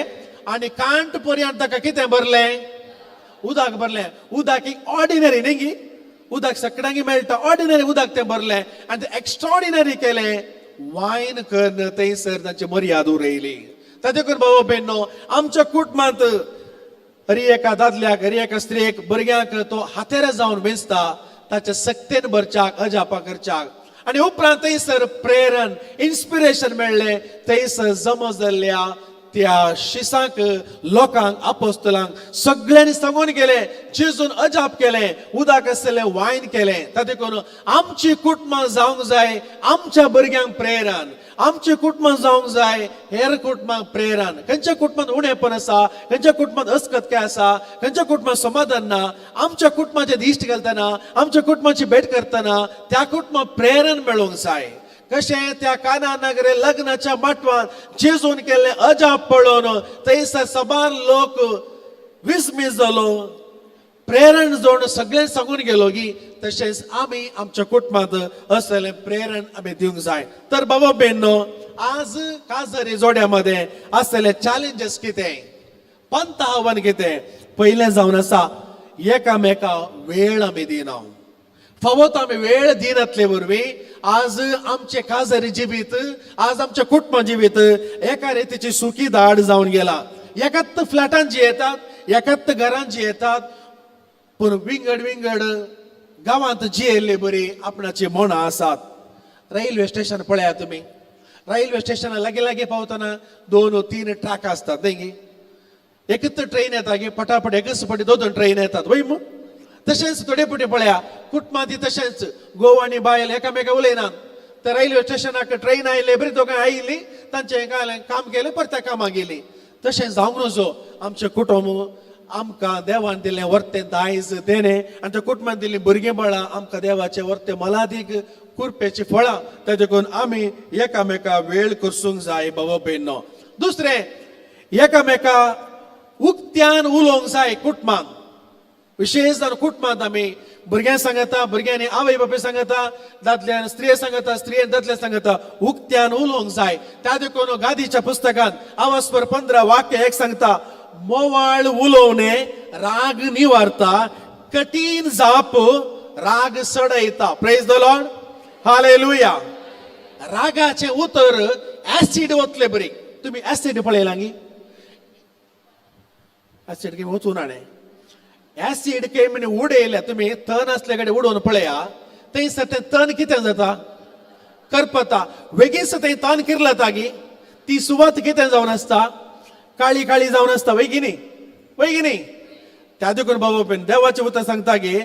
आनी कांट पर्यंत ताका कितें भरलें? उदक भरलें. उदक एक ऑर्डिनरी न्ही गी, उदक सगळ्यांक मेळटा. ऑर्डिनरी उदक तें भरलें आनी तें एक्स्ट्रॉर्डिनरी केलें, वायन करून थंयसर तांची मर्याद उरयली. ताचे करून बाबा भयणो, आमच्या कुटुंबांत हरी एका दादल्याक, हरी एका स्त्रियेक, भुरग्यांक तो हातेर जावन वेंचता ताच्या सक्तेन भरच्याक, अजापा करच्याक. आनी उपरांत थंयसर प्रेरण, इन्स्पिरेशन मेळ्ळें. थंयसर जमा जाल्ल्या त्या शिसांक, लोकांक, आपोस्तलांक सगळ्यांनी सांगून गेले, जेजून अजाप केलें, उदक आसलें वायन केलें. ताका देखून आमची कुटुंबां जावंक जाय आमच्या भुरग्यांक प्रेरण, आमची कुटुंबां जावंक जाय हेर कुटुंबांक प्रेरण. खंयच्या कुटुंबांत उणेपण आसा, खंयच्या कुटुंबांत अस्कतकाय आसा, खंयच्या कुटुंबांत समाधान ना, आमच्या कुटुंबाचे दिश्ट घालतना, आमच्या कुटुंबाची भेट करतना त्या कुटुंबाक प्रेरण मेळूंक जाय. कशें त्या काना नगरे लग्नाच्या माटवान जेजून केल्लें अजाप पळोवन थंयसर सबार लोक विस्मीत जालो, प्रेरण जोड सगळें सांगून गेलो की, तशेंच आमी आमच्या कुटुंबांत असलें प्रेरण आमी दिवंक जाय. तर बाबा बेनो, आज काजरी जोड्या मध्ये असले चॅलेंजीस कितें, पंत आव्हान कितें? पयलें जावन आसा, एकामेका वेळ आमी दिना. फावो तो आमी वेळ दिनातले वरवीं आज आमचे काजरी जिवीत, आज आमच्या कुटुंबा जिवीत एका रितीची सुकी दाड जावन गेला. एकाच फ्लॅटान जियेतात, एकाच घरान जियेतात, पूण विंगड विंगड गांवांत जियेल्ले बरी आपणाची मनां आसात. रेल्वे स्टेशन पळयात तुमी. रेल्वे स्टेशना लागीं लागीं पावतना दोन तीन ट्रॅक आसतात, न्ही गी? एकच ट्रेन येता गी पटापट, एकच फावटी दोन दोन ट्रेन येतात, वय मू? तशेंच थोडे फावटी पळया, कुटुंबां ती तशेंच घोव आनी बायल एकामेका उलयनात. तर रेल्वे स्टेशनाक ट्रेन आयले बरी दोगांय आयिल्ली, तांचें काय काम केलें, परत कामाक गेली. तशें जावंक नजो. आमचें कुटुंब आमकां देवान दिल्लें वर्तें दायज देणें, आमच्या कुटुंबान दिल्लीं भुरगीं बाळां आमकां देवाचें वर्तें मोलादीक कुरपेचीं फळां. तें देखून आमी एकामेका वेळ करसूंक जाय, बाबा भयणो. दुसरें, एकामेका उक्त्यान उलोवंक जाय कुटुंबान. विशेश जावन कुटुंबांत आमी भुरग्यां सांगता, भुरग्यांनी आवय बापूय सांगता, दादल्यान स्त्रिये सांगता, स्त्रियेन दादल्या सांगता, उक्त्यान उलोवंक जाय. त्या देखून गादीच्या पुस्तकान आवाजपर 15 वाक्य 1 सांगता, मोवाळ उलोवणे राग निवारता, कठीण जाप राग सडयता. Praise the Lord, hallelujah. रागाचें उतर ऍसिड वतले बरी. तुम्ही ऍसिड पळयला गी? ऍसिड की वचून हाणें ऍसिड के म्हणे उडयल्या. तुमी तण असले कडेन उडोवन पळया, थंयसर तें तण कितें जाता? करपता वेगींच. थंय तण किरलता गी, ती सुवात कितें जावन आसता? काळी काळी जावन आसता, वय की न्ही? वय की न्ही? त्या देखून बाबा पण देवाचें उतर सांगता की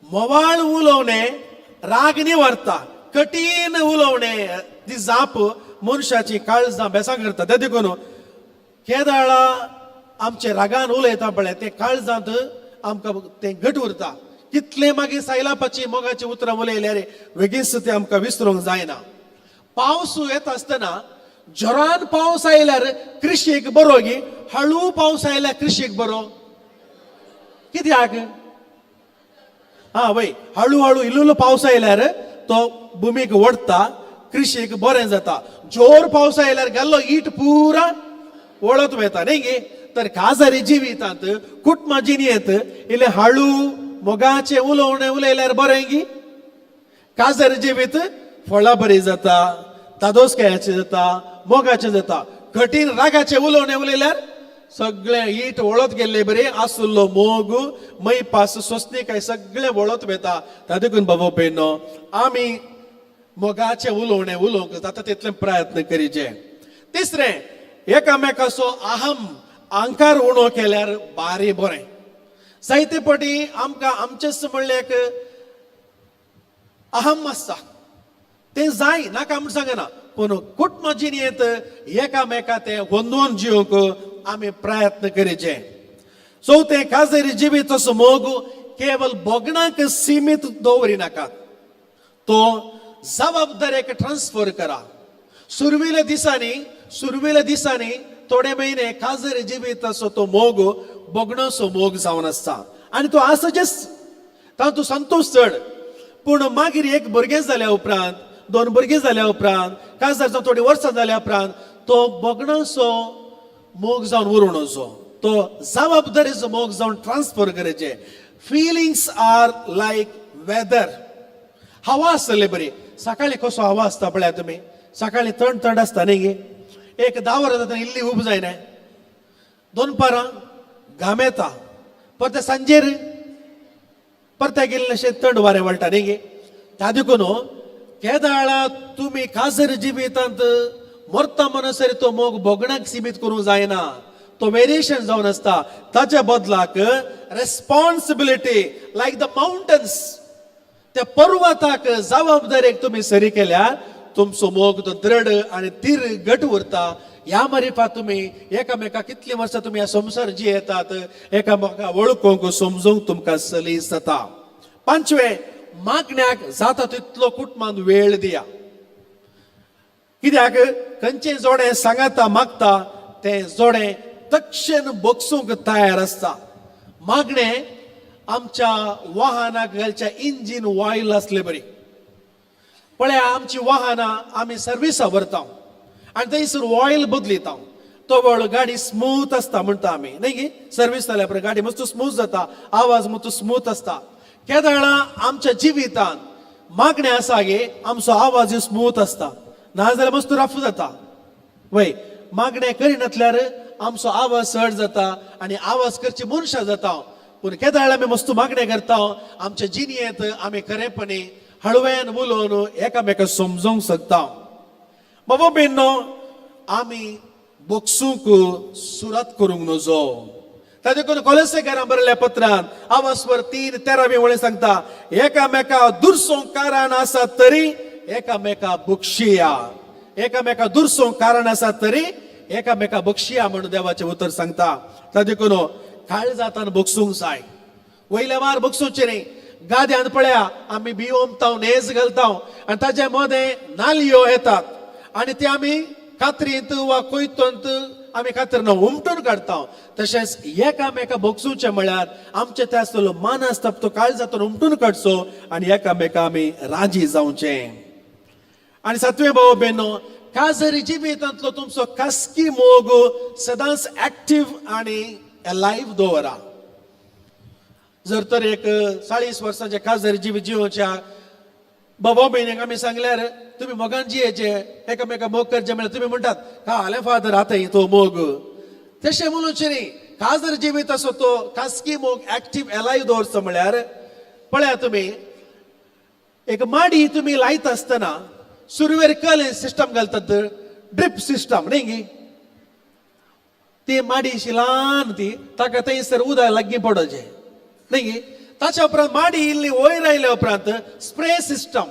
मोवाळ उलोवणे राग निवारता, कठीण उलोवणे ती जाप मनशाची काळजां बेसां करता. त्या देखून केदाळा आमचे रागान उलयता पळय, तें काळजांत आमकां तें घट उरता. कितलें मागीर सायलापाची मोगाची उतरां उलयल्यार वेगींच तें आमकां विसरूंक जायना. पावस येता आसतना जोरान पावस आयल्यार कृशीक बरो गी हळू पावस आयल्यार कृशीक बरो? कित्याक? हा वय, हळू हळू इल्लो इल्लो पावस आयल्यार तो भुमीक ओडटा, कृशीक बरें जाता. जोर पावस आयल्यार गेल्लो it पुरा वळत वता, न्ही गे? तर काजारी जिवितांत, कुटुंबा जिणेंत इल्लें हळू मोगाचें उलोवणें उलयल्यार बरें गी? काजार जिवीत फळां बरी जाता, दादोसकायाचें जाता, मोगाचें जाता. कठीण रागाचें उलोवणें उलयल्यार सगळें it वळत गेल्ले बरी आसुल्लो मोग, मैपास, सोसणीकाय सगळें वळत वता. ता देखून बाबा भयणो, आमी मोगाचें उलोवणें उलोवंक जाता तितलें प्रयत्न करीचे. तिसरें, एकामेकाचो अहम, अहंकार उणो केल्यार बारी बरें. जायते फावटी आमकां आमचेच म्हणलें एक अहम आसता. तें जाय, नाका म्हूण सांगना, पूण कुटुंब जिणेंत एकामेका तें गोंदोवन जिवंक आमी प्रयत्न करीचे. चवथें, काजरी जिवीत मोग केवल भोगणाक सीमित दवरी नाकात, तो जबाबदारेक ट्रान्सफर करा. सुरवेल्या दिसांनी थोडे म्हयने काजरी जिवीताचो तो मोग भोगणाचो मोग जावन आसता आनी तो आसचेच, तातूंत संतोश चड. पूण मागीर एक भुरगें जाल्या उपरांत, दोन भुरगीं जाल्या उपरांत, काजार जावन थोडीं वर्सां जाल्या उपरांत तो भोगणाचो मोग जावन उरूं, तो जबाबदारीचो मोग जावन ट्रान्सफर करायचे. Feelings are like weather. हवा आसतले बरी. सकाळी कसो हवा आसता पळया तुमी. सकाळी थंड थंड आसता, न्ही गे? एक 10 वरां जाता, इल्ली उब जायना. दोनपारां घाम येता. परते सांजेर परत्याक इल्लेशें थंड वारें वळटा, न्ही गे? त्या देखून केदाळा तुमी काजर जिवितांत मरता म्हणसर तो मोग भोगण्याक सिमीत करूंक जायना, तो वेरिएशन जावन आसता. ताच्या बदलाक रेस्पॉन्सिबिलिटी लायक the mountains, त्या पर्वताक जबाबदारेक तुमी सरी केल्यार तुमचो मोग तो दृढ आनी तीर घट उरता. ह्या मारिफात तुमी एकामेका कितलीं वर्सां तुमी ह्या संवसार जियेतात, एकामेका वळखूंक समजूंक तुमकां सलीस जाता. पांचवें, मागण्याक जाता तितलो कुटुंबान वेळ दिया. कित्याक खंयचें जोडें सांगाता मागता तें जोडें तक्षण बगसूंक तयार आसता. मागणें आमच्या वाहनाक घालच्या इंजीन ऑयल आसले बरी. पळया आमची वाहनां आमी सर्विसा व्हरता आनी थंयसर ऑयल बदलिता, तो वेळ गाडी स्मूथ आसता म्हणटा आमी, न्ही गी? सर्वीस जाल्या उपरांत गाडी मस्त स्मूथ जाता, आवाज मस्त स्मूथ आसता. केदळा आमच्या जिवितान मागणें आसा गे आमचो आवाज स्मूथ आसता, नाजाल्यार मस्त रफ जाता. वय मागणें करिनातल्यार आमचो आवाज चड जाता आनी आवाज करची मनशां जाता. पूण केदळा आमी मस्त मागणें करता, आमच्या जिणेंत आमी खरेपणी हळव्यान उलोवन एकामेका समजूंक शकता. बाबा बेनो, आमी बक्षूंक सुरात करूंक नजो. ताजे देखून कोलेसेकारां बरयल्या पत्रान आवास्वर 3:13 वळी सांगता, एकामेका दुरसोंक कारण आसा तरी एकामेका बक्षिया. एकामेका दुरसोंक कारण आसा तरी एकामेका बक्षिया म्हणून देवाचें उतर सांगता. ताजे देखून काळजातान बक्षूंक जाय, वयल्या वार बक्षुचें न्ही. गाद्यान पळया आमी बियोमताव नेज घालता आनी ताजे मदें नालयो येतात आनी ते आमी कात्रींत वा कोयतोंत आमी कातरना उमटून काडता. तशेंच एकामेका बक्षुचें म्हळ्यार आमचे ते आसतलो मान आसता तो काळजातून उमटून काडचो आनी एकामेका आमी राजी जावचें. आनी सातवें भाव बेनो, काजरी जिवितांतलो तुमचो खासगी मोग सदांच एक्टीव आनी एलायव दवरा. जर तर एक 40 वर्सांचे काजरी जिवीत जिवच्या बाबा भयणीक आमी सांगल्यार तुमी मोगान जियेचे, एकामेका मोग करचे म्हळ्यार तुमी म्हणटात का फादर आतां तो मोग. तशें म्हणूचे न्ही. काजर जिवीत आसो तो खासगी मोग एक्टीव एलायव दवरचो म्हळ्यार पळया तुमी एक माडी तुमी लायता आसतना सुरवेर कले सिस्टम घालतात, ड्रीप सिस्टम न्ही गी? ती माडी अशी ल्हान ती ताका थंयसर उदक लागीं पडोचें न्ही गी? ताच्या उपरांत माडी इल्ली वयर आयल्या उपरांत स्प्रे सिस्टम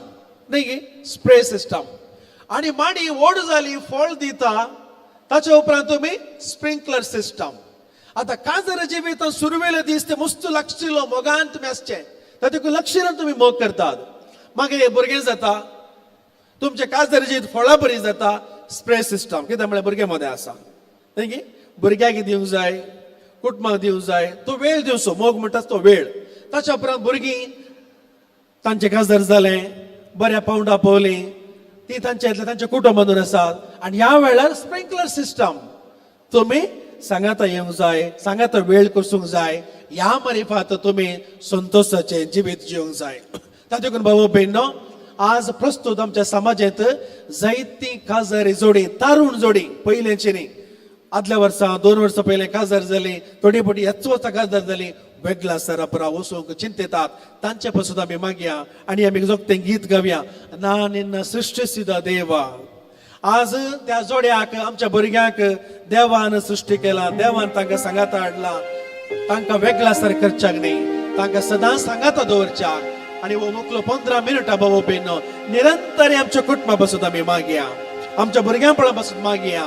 न्ही गी? Spray system. आनी माडी व्हड जाली फळ दिता ताच्या उपरांत तुमी स्प्रिंकलर सिस्टम. आतां काजर जिवितान सुरवेले दीस ते मस्त लागशिल्लो मोगान तुमी आसचे, तातूंत लक्षान तुमी मोग करतात. मागीर भुरगें जाता तुमचें काजर जिवीत फळां बरी जाता, स्प्रे सिस्टम. कितें म्हळ्यार भुरगें मदें आसा न्ही गी? भुरग्याक दिवंक जाय, कुटुंबाक दिवंक जाय, तो वेळ दिवचो. मोग म्हणटा तो वेळ. ताच्या उपरांत भुरगीं तांचें काजर जालें, बऱ्या पावंडा पावलीं, ती तांच्या तांच्या कुटुंबांतून आसात. आनी ह्या वेळार स्प्रिंकलर सिस्टम तुमी सांगाता येवंक जाय, सांगाता वेळ कसूंक जाय. ह्या मारिफात तुमी संतोशाचें जिवीत जिवंक जाय. ताचे भाऊ भयणो, आज प्रस्तुत आमच्या समाजांत जायतीं काजारी जोडी, तारुण जोडी, पयलेंची न्ही, आदल्या वर्सा 2 वर्सां पयलें काजार जाली, थोडी फावटी ह्याच वर्सा काजार जाली, वेगळा सरापरा वचूंक चिंतेतात. तांचे पासून आमी मागया आनी आमी जोगतें गीत गावया, ना निन्न सृश्टिसिद देवा. आज त्या जोड्याक आमच्या भुरग्यांक देवान सृश्टी केला, देवान तांकां सांगाता हाडला, तांकां वेगळा सर करच्याक न्ही, तांकां सदांच सांगाता दवरच्याक. आनी हो मुकलो 15 मिनटां बाबा भयणो निरंतर आमच्या कुटुंबा पासून आमी मागया, आमच्या भुरग्यांपणा पासून मागया,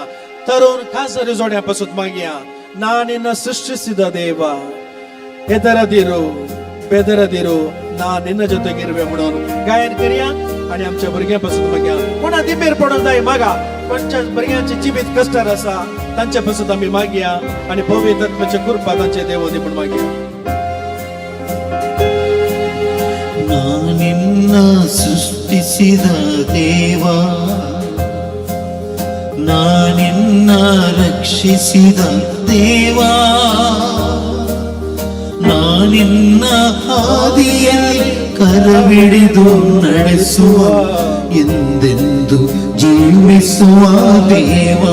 तरुण खासरी जोड्या पासून मागया. ना निन्न ಸೃಷ್ಟಿಸಿದ ದೇವ, ಹೆದರದಿರು बेदरदिರು ना निन्न ಜೊತೆಗಿರುವೆ म्हणून गायन करया आणि आमच्या भुरग्यां पासून मागया. कोणा दिंबेर पडून जाय मागा, कोणच्या भुरग्यांचे जिवीत कश्टार आसा तांचे पासून आमी मागया आणि पवित्र आत्म्याचे कृपा तांचे देव दी म्हूण मागया. ನಾನಿನ್ನ ಸೃಷ್ಟಿಸಿದ ದೇವ, ನಾನಿನ್ನ ರಕ್ಷಿಸಿದ ದೇವ, ನಾನಿನ್ನ ಹಾದಿಯಲ್ಲಿ ಕರವಿಡಿದು ನಡೆಸುವ, ಎಂದೆಂದು ಜೀವಿಸುವ ದೇವ.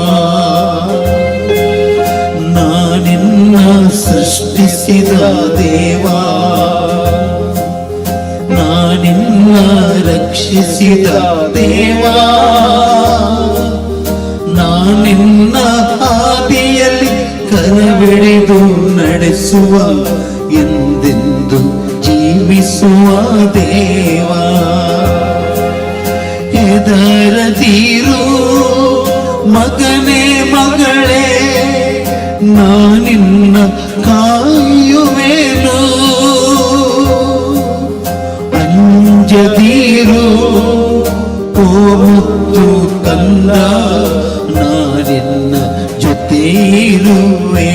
ನಾನಿನ್ನ ಸೃಷ್ಟಿಸಿದ ದೇವ, ನಾನಿನ್ನ ನಾನಿನ್ನ ರಕ್ಷಿಸಿದ ದೇವಾ, ನಾನಿನ್ನ ಹಾದಿಯಲ್ಲಿ ಕರವಿಡಿದು ನಡೆಸುವ, ಎಂದೆಂದು ಜೀವಿಸುವ ದೇವಾ. ಹೆದರದಿರು ಮಗನೇ ಮಗಳೇ, ನಾನಿನ್ನ ಕಾಯುವೆನು. ಅಂಜದಿರು ಓ ಮುದ್ದು ಕಂದ, ನಾನಿನ್ನ ಜೊತೆ ಇರುವೆ.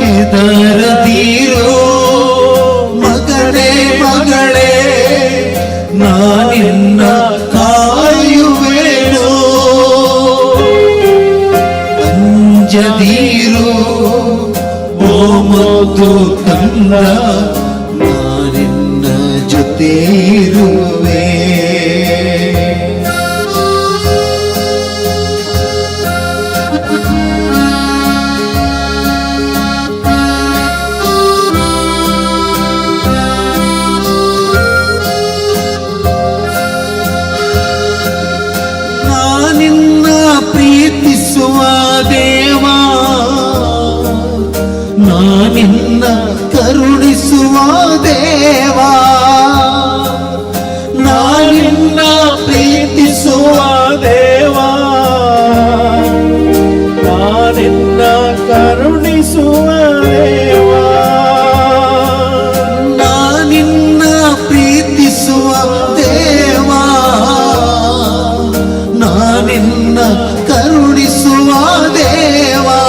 ಹೆದರದಿರು ಮಗನೇ ಮಗಳೇ, ನಾನಿನ್ನ ಕಾಯುವೆನು. ಅಂಜದಿರು ಓ ಮುದ್ದು ಕಂದ, ನಾನಿನ್ನ ಜೊತೆ ಇರುವೆ. ನಾನಿನ್ನ ಪ್ರೀತಿಸುವ ದೇವಾ, ನಾನಿನ್ನ ಕರುಣಿಸುವ ದೇವಾ, ನಾನಿನ್ನ ಪ್ರೀತಿಸುವ ದೇವಾ, ನಾನಿನ್ನ ಕರುಣಿಸುವ ದೇವಾ, ನಾನಿನ್ನ ಪ್ರೀತಿಸುವ ದೇವಾ, ನಾನಿನ್ನ ಕರುಣಿಸುವ ದೇವಾ,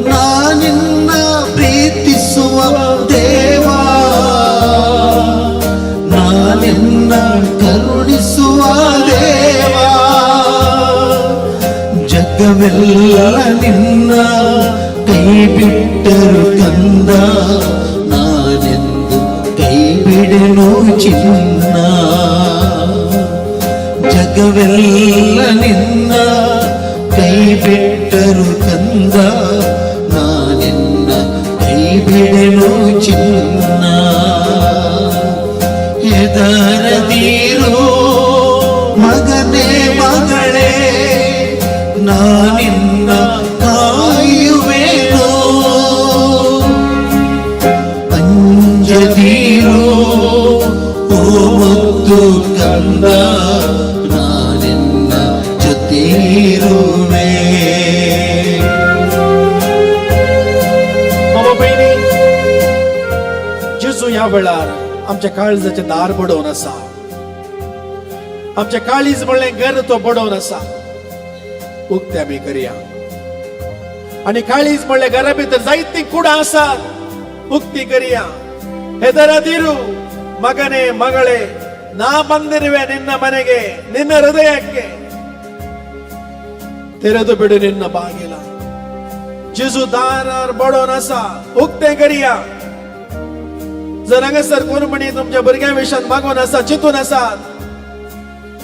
ನಾನಿನ್ನ ಪ್ರೀತಿಸುವ ದೇವಾ, ನಾನಿನ್ನ ಕರುಣಿಸುವ ದೇವಾ. ಜಗವೆಲ್ಲ ನಿನ್ನ ಕೈ ಬಿಟ್ಟರು ಕಂದ, ನಾನೆಂದು ಕೈ ಬಿಡೆನು ಚಿನ್ನ. ಜಗವೆಲ್ಲ ನಿನ್ನ ಕೈ ಬಿಟ್ಟರು ಕಂದ, ನಾನಿನ್ನ ಕೈ ಬಿಡೆನು ಚಿನ್ನ. ಹೆದರದಿರು ಮಗನೇ ಮಗಳೇ, ನಾನಿನ್ನ ಕಾಯುವೆನು. ಅಂಜದಿರು ಓ ಮುದ್ದು ಕಂದ, ನಾನಿನ್ನ ಜೊತೆ ಇರುವೆ. बाबा भयणी, जेजू ह्या वेळार आमच्या काळजाचें दार बडोवन आसा. आमच्या काळीज म्हणलें घर तो बडोवन आसा. उक्ते आमी करया आनी काळीज म्हणलें घरा भितर जायतीं कुडां आसात, उक्ती करया. ಹೆದರದಿರು ಮಗನೇ ಮಗಳೇ, ನಾ ಬಂದಿರುವೆ ನಿನ್ನ ಮನೆಗೆ, ನಿನ್ನ ಹೃದಯಕ್ಕೆ. ತೆರೆದು ಬಿಡು ನಿನ್ನ ಬಾಗಿಲ. जेजू दारार बडोवन आसा, उक्तें करया. जर हांगासर कोण म्हणी तुमच्या भुरग्यां विशयान मागून आसा, चिंतून आसात,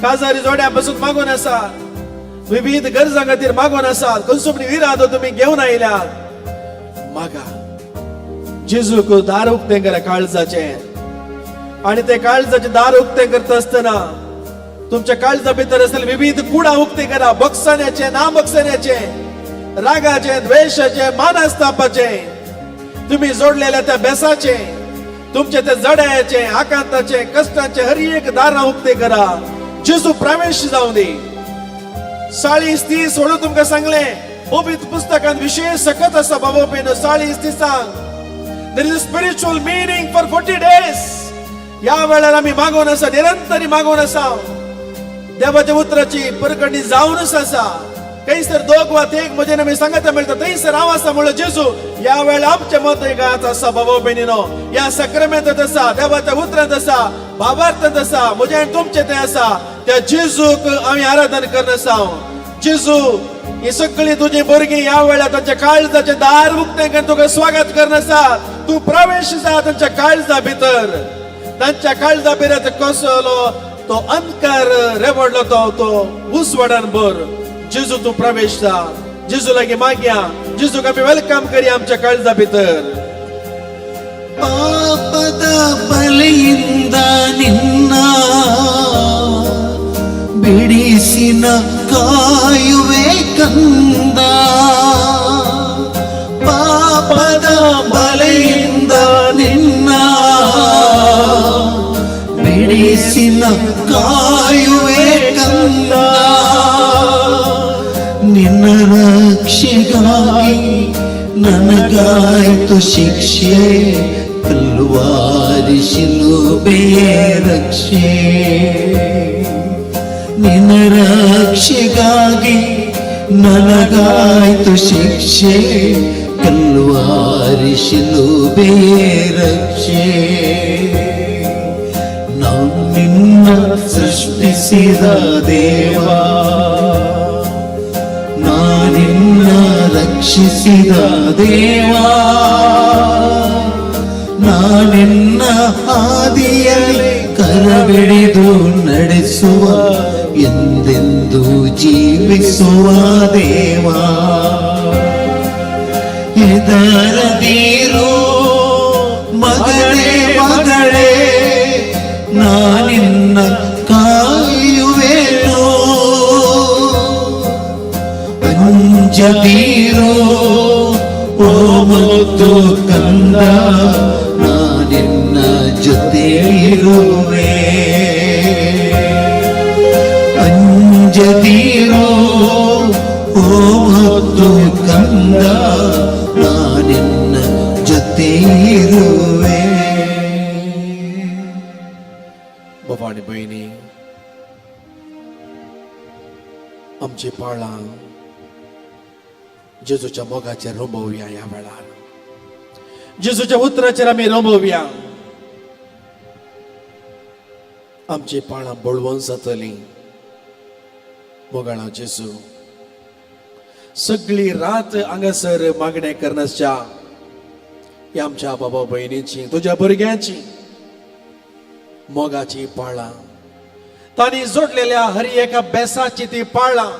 काजारी जोड्या पासून मागून आसात, विविध गरजां खातीर मागून आसात, खंयचो पूण इरादो तुमी घेवन आयल्यात, मागा जेजूक. दार उक्तें करा काळजाचें. आणि ते काळजाचें दार उक्तें करता आसतना तुमच्या काळजा भितर आसलेले विविध कुडां उक्ती करा. बक्षण्याचे, ना बक्षण्याचे, रागाचे, द्वेषाचे, मानस्तापाचे, तुम्ही जोडलेल्या त्या बेसाचे, तुमच्या त्या जड्याचे, आकांताचे, कष्टाचे हर एक दारां उक्ते करा. जेजू प्रवेश जावं दी. 40 30 सोडून तुमकां सांगलें, पवित्र पुस्तकांत विशेष सकत आसा बाबा pen 40 30सांक. There is a spiritual meaning for 40 days. ह्या वेळार आमी मागोवन आसा, निरंतरी मागोवन आसा. देवाच्या उतराची परगटणी जावनच आसा. खंयसर दोग वा तेग म्हजे आमी सांगता मेळटा, थंयसर हांव आसा म्हणलो जेजू. ह्या वेळार आमच्या मत आसा बाबा भयणीनो. ह्या सक्रमेंतात आसा, देवाच्या उतरांत आसा, भावार्थांत आसा, म्हजें आनी तुमचें तें आसा. त्या जेजूक आमी आराधन करना आसा. जेजू, ही सगळी तुजी भुरगीं ह्या वेळार तांच्या काळजाचें दार उक्तें करून तुका स्वागत करना आसा. तूं प्रवेश जा तांच्या काळजा भितर. तांच्या काळजा भितर कसलो तो अंधकार रेवडलो तो तो उजवाडान भर. जेजू, तूं प्रवेश जा. जेजू लागीं मागया. जेजूक आमी welcome करया आमच्या काळजा भितर. ಪಾಪದ ಬಲೆಯಿಂದ ನಿನ್ನ ಬಿಡಿಸಿನ ಕಾಯುವೆ ಕಂದ. ಪಾಪದ ಬಲೆಯಿಂದ ನಿನ್ನ ಬಿಡಿಸಿನ ಕಾಯುವೆ ಕಂದ. ನಿನ್ನ ರಕ್ಷೆಗಾಗಿ ನನಗಾಯ್ತು ಶಿಕ್ಷೆ, ಕಲ್ವಾರಿ ಶಿಲುಬೆಯೇ ರಕ್ಷೆ. ನಿನ್ನ ರಕ್ಷೆಗಾಗಿ ನನಗಾಯ್ತು ಶಿಕ್ಷೆ, ಕಲ್ವಾರಿ ಶಿಲುಬೆಯೇ ರಕ್ಷೆ. ನಾನು ನಿನ್ನ ಸೃಷ್ಟಿಸಿದ ದೇವ, ನಾನಿನ್ನ ರಕ್ಷಿಸಿದ ದೇವ. ನಾನಿನ್ನ ಹಾದಿಯಲ್ಲಿ ಕರವಿಡಿದು ನಡೆಸುವ, ಎಂದೆಂದು ಜೀವಿಸುವ ದೇವ. ಹೆದರದಿರು ಮಗನೇ, ಮಗಳೇ, ನಾನಿನ್ನ ಕಾಯುವೆನು. ಅಂಜದಿರೋ ಓ ಮುದ್ದು ಕಂದ, ನಾನಿನ್ನ ಜೊತೆ ಇರುವೆ. ಅಂಜದಿರೋ ಓ ಮುದ್ದು ಕಂದ, ನಾನಿನ್ನ ಜೊತೆ ಇರುವೆ. बाबा आनी भयणी, आमची पाळां जेजूच्या मोगाचेर रोमोवया. ह्या वेळार जेजूच्या उतराचेर आमी रोमोवया. आमची पाळां बळवंत जातलीं. मोगाळा जेजू, सगळी रात हांगासर मागणें करनासच्या ह्या आमच्या बाबा भयणीची, तुज्या भुरग्यांची मोगाची पाळां, तांणी जोडलेल्या हर एका बेसाची ती पाळां,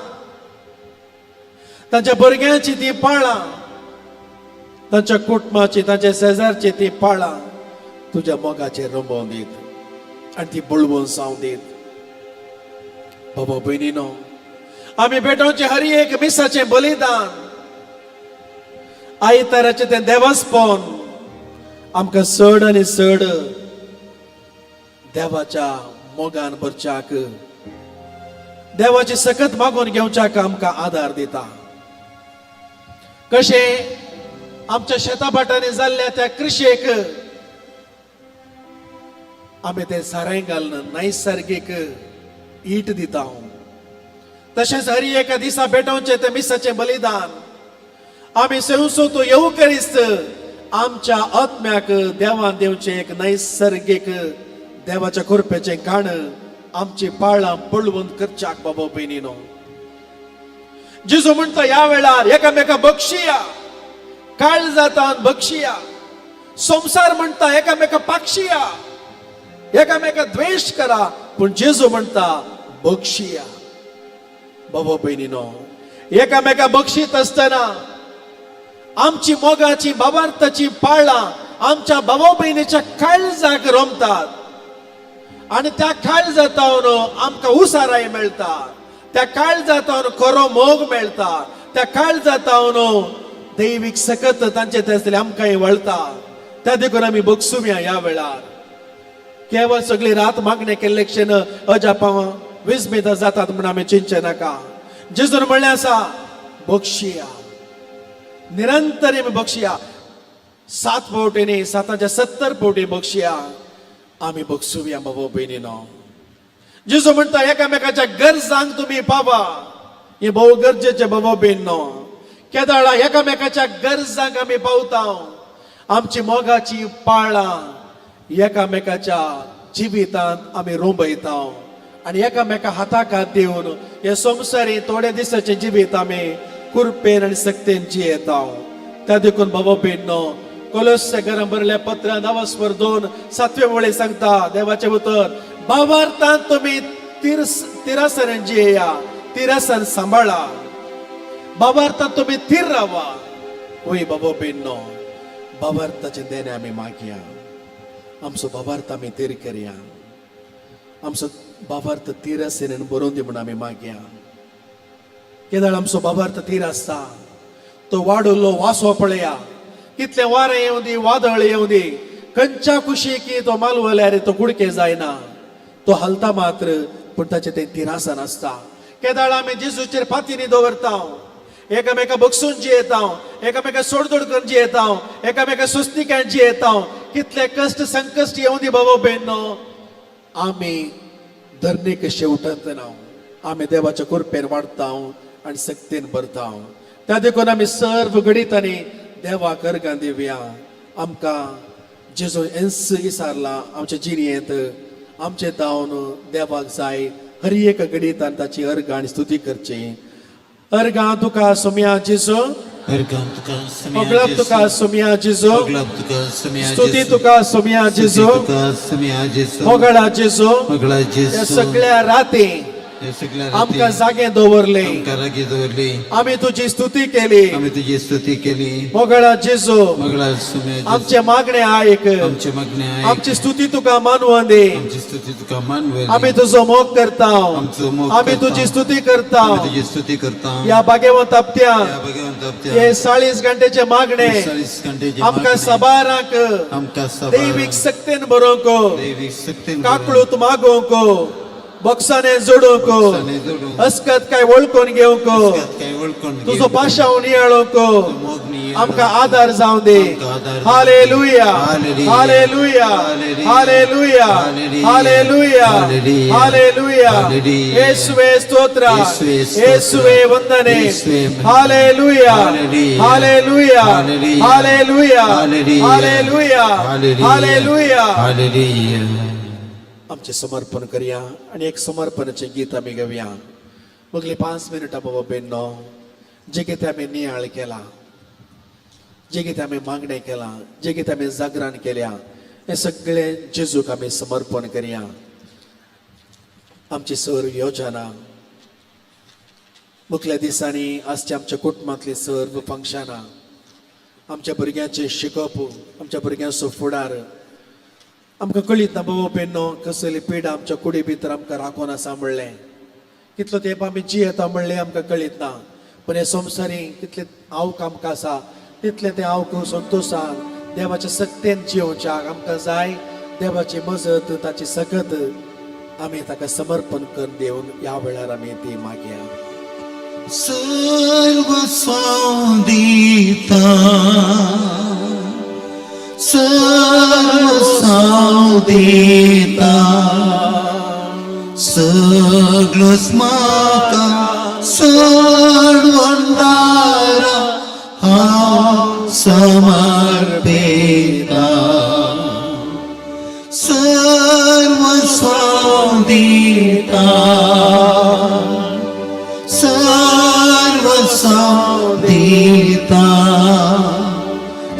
तांच्या भुरग्यांची ती पाळां, तांच्या कुटुंबाची, तांच्या शेजारची ती पाळां तुज्या मोगाचेर रंबोवन दीत आनी ती बळवून जावं दीत. बाबा भयणीनो, आमी भेटोवचें हर एक मिसाचें बलिदान, आयताराचें तें देवस्पण आमकां चड आनी चड देवाच्या मोगान भरच्याक, देवाची सकत मागून घेवच्याक आमकां आदार दिता. कशें आमच्या शेता भाटांनी जाल्ल्या त्या कृशेक आमी तें सारें घालून नैसर्गीक ईट दिता, तशेंच हर एका दिसा भेटोवचें तें मिसाचें बलिदान आमी सेवसो येवू करीस्त आमच्या आत्म्याक देवान दिवचें एक नैसर्गीक देवाच्या कृपेचें काण आमची पाळां बळवंत करच्याक. बाबा भयणीनो, जेजू म्हणटा ह्या वेळार एकामेका बक्षिया, काळजातान बक्षिया. संवसार म्हणटा एकामेका पाक्षिया, एकामेका द्वेश करा, पूण जेजू म्हणटा बक्षिया. बाबा भयणीनो, एकामेका बक्षीत आसतना आमची मोगाची बाबार्थाची पाळां आमच्या बाबा भयणीच्या काळजाक रोमतात आनी त्या काळजातावन आमकां उसाराय मेळटा, त्या काळजातावन खरो मोग मेळटा, त्या काळजातावन दैवीक सकत तांचे थंयसरले आमकांय वळता. त्या देखून आमी बगसुया ह्या वेळार. केवळ सगळी रात मागणें केल्ले क्षण अजापां विस्मित जातात म्हूण आमी चिंतचें नाका. जेजून म्हणलें आसा, बक्षिया, निरंतर आमी बक्षिया. 7 फावटी न्ही, साताच्या 70 फावटी बक्षिया. आमी बक्षुया बाबा भयणीनो. जेजू म्हणटा एकामेकाच्या गरजांक तुमी पावा. हें भोव गरजेचें बाबा भयणीनो. केदाळा एकामेकाच्या गरजांक आमी पावता, आमची मोगाची पाळां एकामेकाच्या जिवितांत आमी रोंबयता आनी एकामेका हाताक हात दिवन हे संवसारी थोड्या दिसाचें जिवीत आमी कुरपेन आनी सक्तेन जियेता. त्या देखून बाबा भयणीनो, कोलोस्य घरां बरयल्या पत्रां नवस्वर 2 सातवे वळी सांगता देवाचें उतर, भावार्थान तुमी तिरासन जियेया, तिरासन सांबाळा, भावार्थान तुमी थीर रावा. वय बाबा भयणीनो, भावार्थाचें देणें आमी मागया. आमचो भावार्थ आमी तीर करया. आमचो भावार्थ तिरसेन बरोवन दी म्हूण आमी मागया. केदळ आमचो भावार्थ तीर आसता तो वाडुल्लो वासो पळया. कितलें वारें येवं दी, वादळ येवं दी, खंयच्या कुशीक तो मालवल्यार तो कुडके जायना. तो हालता मात्र, पूण ताचें तें तिरासन आसता. केदाळ आमी जेजूचेर फातीनी दवरता, एकामेका बगसून जियेता, एकामेका सोडतोड करून जियेता, एकामेका सोंसणिकायेन जियेता. कितले कश्ट संकश्ट येवं दी बाबा भयणो, आमी धरणे कशे उठत ना. आमी देवाच्या कृपेन वाडता आनी सक्तीन भरता. त्या देखून आमी सर्व घडितांनी देवाक अर्गां दिवया. आमकां जेजू एन्स विसारला आमच्या जिणेंत, आमचे दावन देवाक जाय हर एक घडितान ताची अर्गां आनी स्तुती करची. अर्गां तुका सोम्या जेजू, अर्गां तुका सोम्या होगळप जेजू, तुका सोम्या जेजू, होगळप तुका सोम्या स्तुती जेजू, तुका सोम्या स्तुती जेजू, तुका सोम्या जेजू, होगळा जेजू, होगळा ह्या जेजू, सगळ्या राती ह्या सगळ्या राती आमकां जागे दवरले, आमकां रागी दवरली, आमी तुजी स्तुती केली. आमी तुजी स्तुती केली. मोगळा जेजू, होगळा सोम्या जेजू, आमचे मागणे आयक, आमचे मागणे आयक, आमची स्तुती तुका मानवून दी. आमची स्तुती तुका मानवली. आमी तुजो मोग करता, आमचो मोग आमी करता. तुजी स्तुती करता. आमी तुजी स्तुती करता. ह्या भाग्यवंत हप्त्या ह्या भगवंत हप्त्या हे 40 घंटेचे मागणे 40 घंटेचे आमकां मागणे सबारांक आमकां सबार दैवीक सक्तीन बरोवंक, दैवीक सक्तीन काकळूत मागोवंक, बॉक्साने जोडूंक, बॉक्सांनी जोडूंक, अस्कत काय वळखून घेवंक, अस्कत काय वळखून तुजो घेवंक, पाशाव नियाळूंक मोग नियाळूंक, आमकां आदार जावं दी. आमकां आदार जावं दी. Hallelujah, hallelujah, hallelujah, hallelujah, hallelujah, hallelujah, hallelujah, hallelujah. Hallelujah. येसुवे स्तोत्र, येसुवे स्तोत्र, येसुवे वंदने. येसुवे वंदने. Hallelujah, hallelujah, hallelujah, hallelujah, hallelujah, hallelujah, hallelujah, hallelujah. Hallelujah. आमचें समर्पण करया आनी एक समर्पणाचें गीत आमी घेवया. मुगली 5 मिनटां बाबा बेन्नो, जें कितें आमी नियाळ केला, जें कितें आमी मागणें केलां, जें कितें आमी जागरण केल्या, हें सगळें जेजूक आमी समर्पण करया. आमची सर्व योजना मुखल्या दिसांनी आसच्या आमच्या कुटुंबांतली सर्व फंक्शनां, आमच्या भुरग्यांचें शिकप, आमच्या भुरग्यांचो फुडार, आमकां कळीत ना बाबा बेन्नो कसली पिडा आमच्या कुडी भितर आमकां राखून आसा म्हणलें. कितलो तेंप आमी जियेता म्हणलें आमकां कळीत ना, पूण हे संवसारी कितले आवक आमकां आसा तितलें तें आवक संतोशान देवाच्या सक्तेन जियोवच्याक आमकां जाय. देवाची मजत, ताची सकत आमी ताका समर्पण करून दिवन ह्या वेळार आमी ती मागया. सर्वस्व दिता, सर्वस्व दिता, सगळोच म्हाका सोडवणदारा हांव समर्पिता. सर्वस्व दिता, सर्वस्व दिता,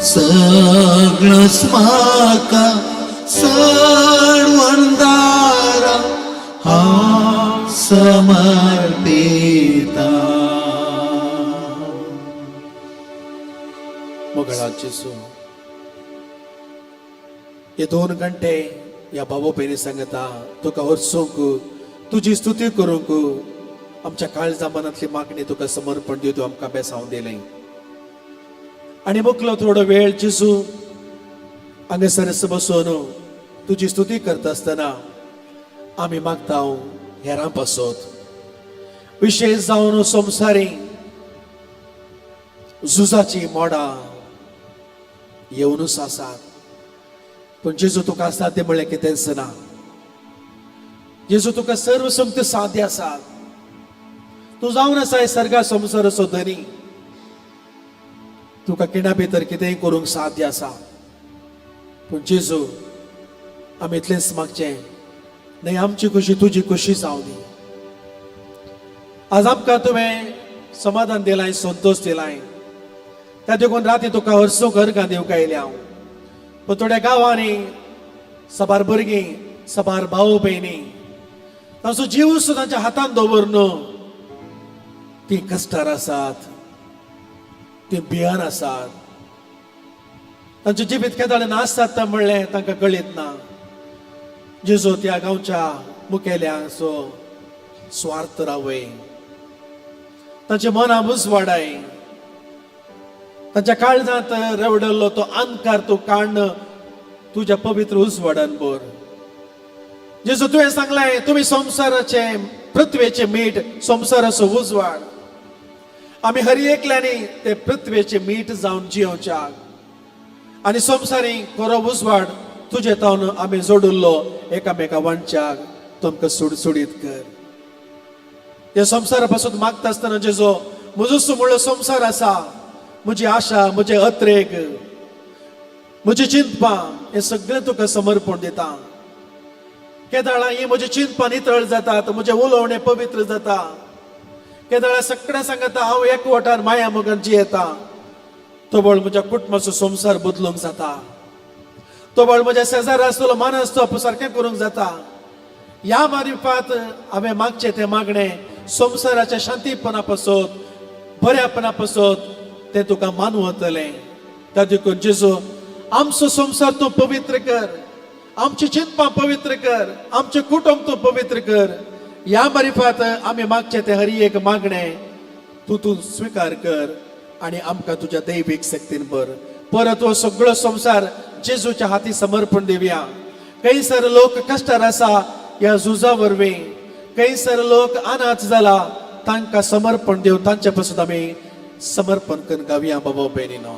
सगळोच म्हाका सोडवणदारा हांव समर्पिता. मोगळा जेजू, हे 2 घंटे ह्या बाबा भयणी सांगता तुका हरसूंक, तुजी स्तुती करूंक आमच्या काळजा मनांतली मागणी तुका समर्पण दिवन आमकां बेसावून दिलें. आनी मुकलो थोडो वेळ जेजू हांगासरच बसून तुजी स्तुती करता आसतना आमी मागता हेरां पासत, विशेश जावन संवसारी झुजाची मोडां येवनूच आसात, पूण जेजू तुका साध्य म्हणलें कितेंच ना. जेजू तुका सर्व संत साध्य आसात. तूं जावन आसा सर्गा संवसाराचो धनी, तुका किणा भितर कितेंय करूंक साध्य आसा. पूण जेजू आमी इतलेंच मागचें न्हय, आमची खुशी तुजी खुशी जावं दी. आज आमकां तुवें समाधान दिलाय, संतोश दिलाय, त्या देखून राती तुका हरसूंक अर्गां दिवंक आयल्या हांव. पूण थोड्या गांवांनी साबार भुरगीं, साबार भाव भयणी तांचो जीव सुद्दां तांच्या हातान दवर न्हू, तीं कश्टार आसात, तीं भियान आसात. तांचें जिवीत केदाळ नाश जाता म्हणलें तांकां कळीत ना. जेजू त्या गांवच्या मुखेल्यांचो स्वार्थ रावय, तांच्या मनां उजवाडाय, तांच्या काळजांत रेवडल्लो तो अंधकार तूं काडून तुज्या पवित्र उजवाडान भर. जेजू तुवें सांगलें, तुमी संवसाराचे पृथ्वेचे मीठ, संवसाराचो उजवाड. आमी हर एकल्यांनी ते पृथ्वेचे मीठ जावन जियोवच्याक आनी संवसारी खरो उजवाड तुजे तावन आमी जोडिल्लो एकामेका वांटच्याक तुमकां सुडसुडीत कर. ह्या संवसारा पासून मागता आसतना जेजो, म्हजो म्हणलो संवसार आसा, म्हजी आशा, म्हजे अत्रेग, म्हजी चिंतपां, हें सगळें तुका समर्पण दिता. केदाळा ही म्हजी चिंतपां नितळ जातात, म्हजें उलोवणें पवित्र जाता. केदाळा सगळ्यां सांगता हांव एकवटान माया मोगान जियेता, तोबळ म्हज्या कुटुंबाचो संवसार बदलूंक जाता, तोबळ म्हज्या शेजारा आसतलो मानस सारकें करूंक जाता. ह्या मारिफात हांवें मागचें तें मागणें संवसाराच्या शांतीपणा पासत, बऱ्यापणा पासत तें तुका मानवतलें. त्या देखून जेजू, आमचो संवसार तूं पवित्र कर, आमची चिंतपां पवित्र कर, आमचें कुटुंब तूं पवित्र कर. ह्या मारिफात आमी मागचें तें हर एक मागणें तूं तूं स्विकार कर आनी आमकां तुज्या दैवीक शक्तीन भर. परत हो सगळो संवसार जेजूच्या हाती समर्पण दिवया. खंयसर लोक कश्टार आसा ह्या झुजा वरवीं, खंयसर लोक अनाथ जाला, तांकां समर्पण दिवन तांचे पासून आमी समर्पण करून गावया. बाबा भयणीनो,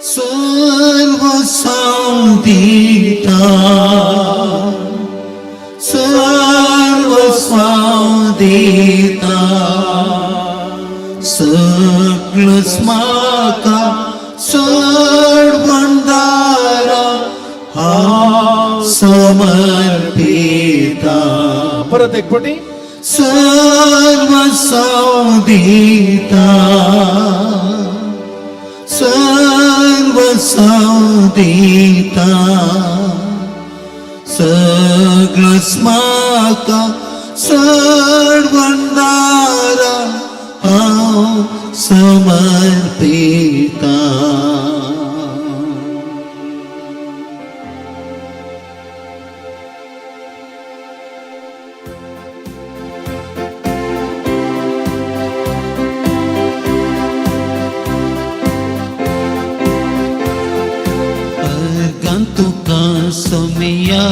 सर्वस्व दिता, सर्वस्व दिता, सगळंच म्हाका सोडवणदारा हांव समर्पिता. परत एक पटी. सर्वस्व दिता, सर्वस्व दिता, सगळंच म्हाका सोडवणदारा हांव समर्पिता. अर्गां तुका सोमिया,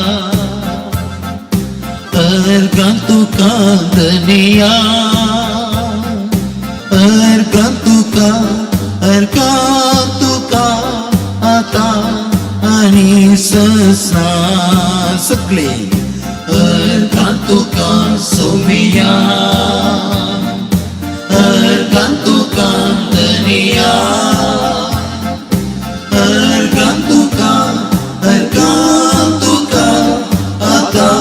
अर्गां तुका धनिया, अर्गां तुका, अर्गां तुका आतां आनी ससा. सगळे अर्गां तुका सोमिया, अर्गां तुका धनिया, अर्गां तुका, अर्गां तुका आतां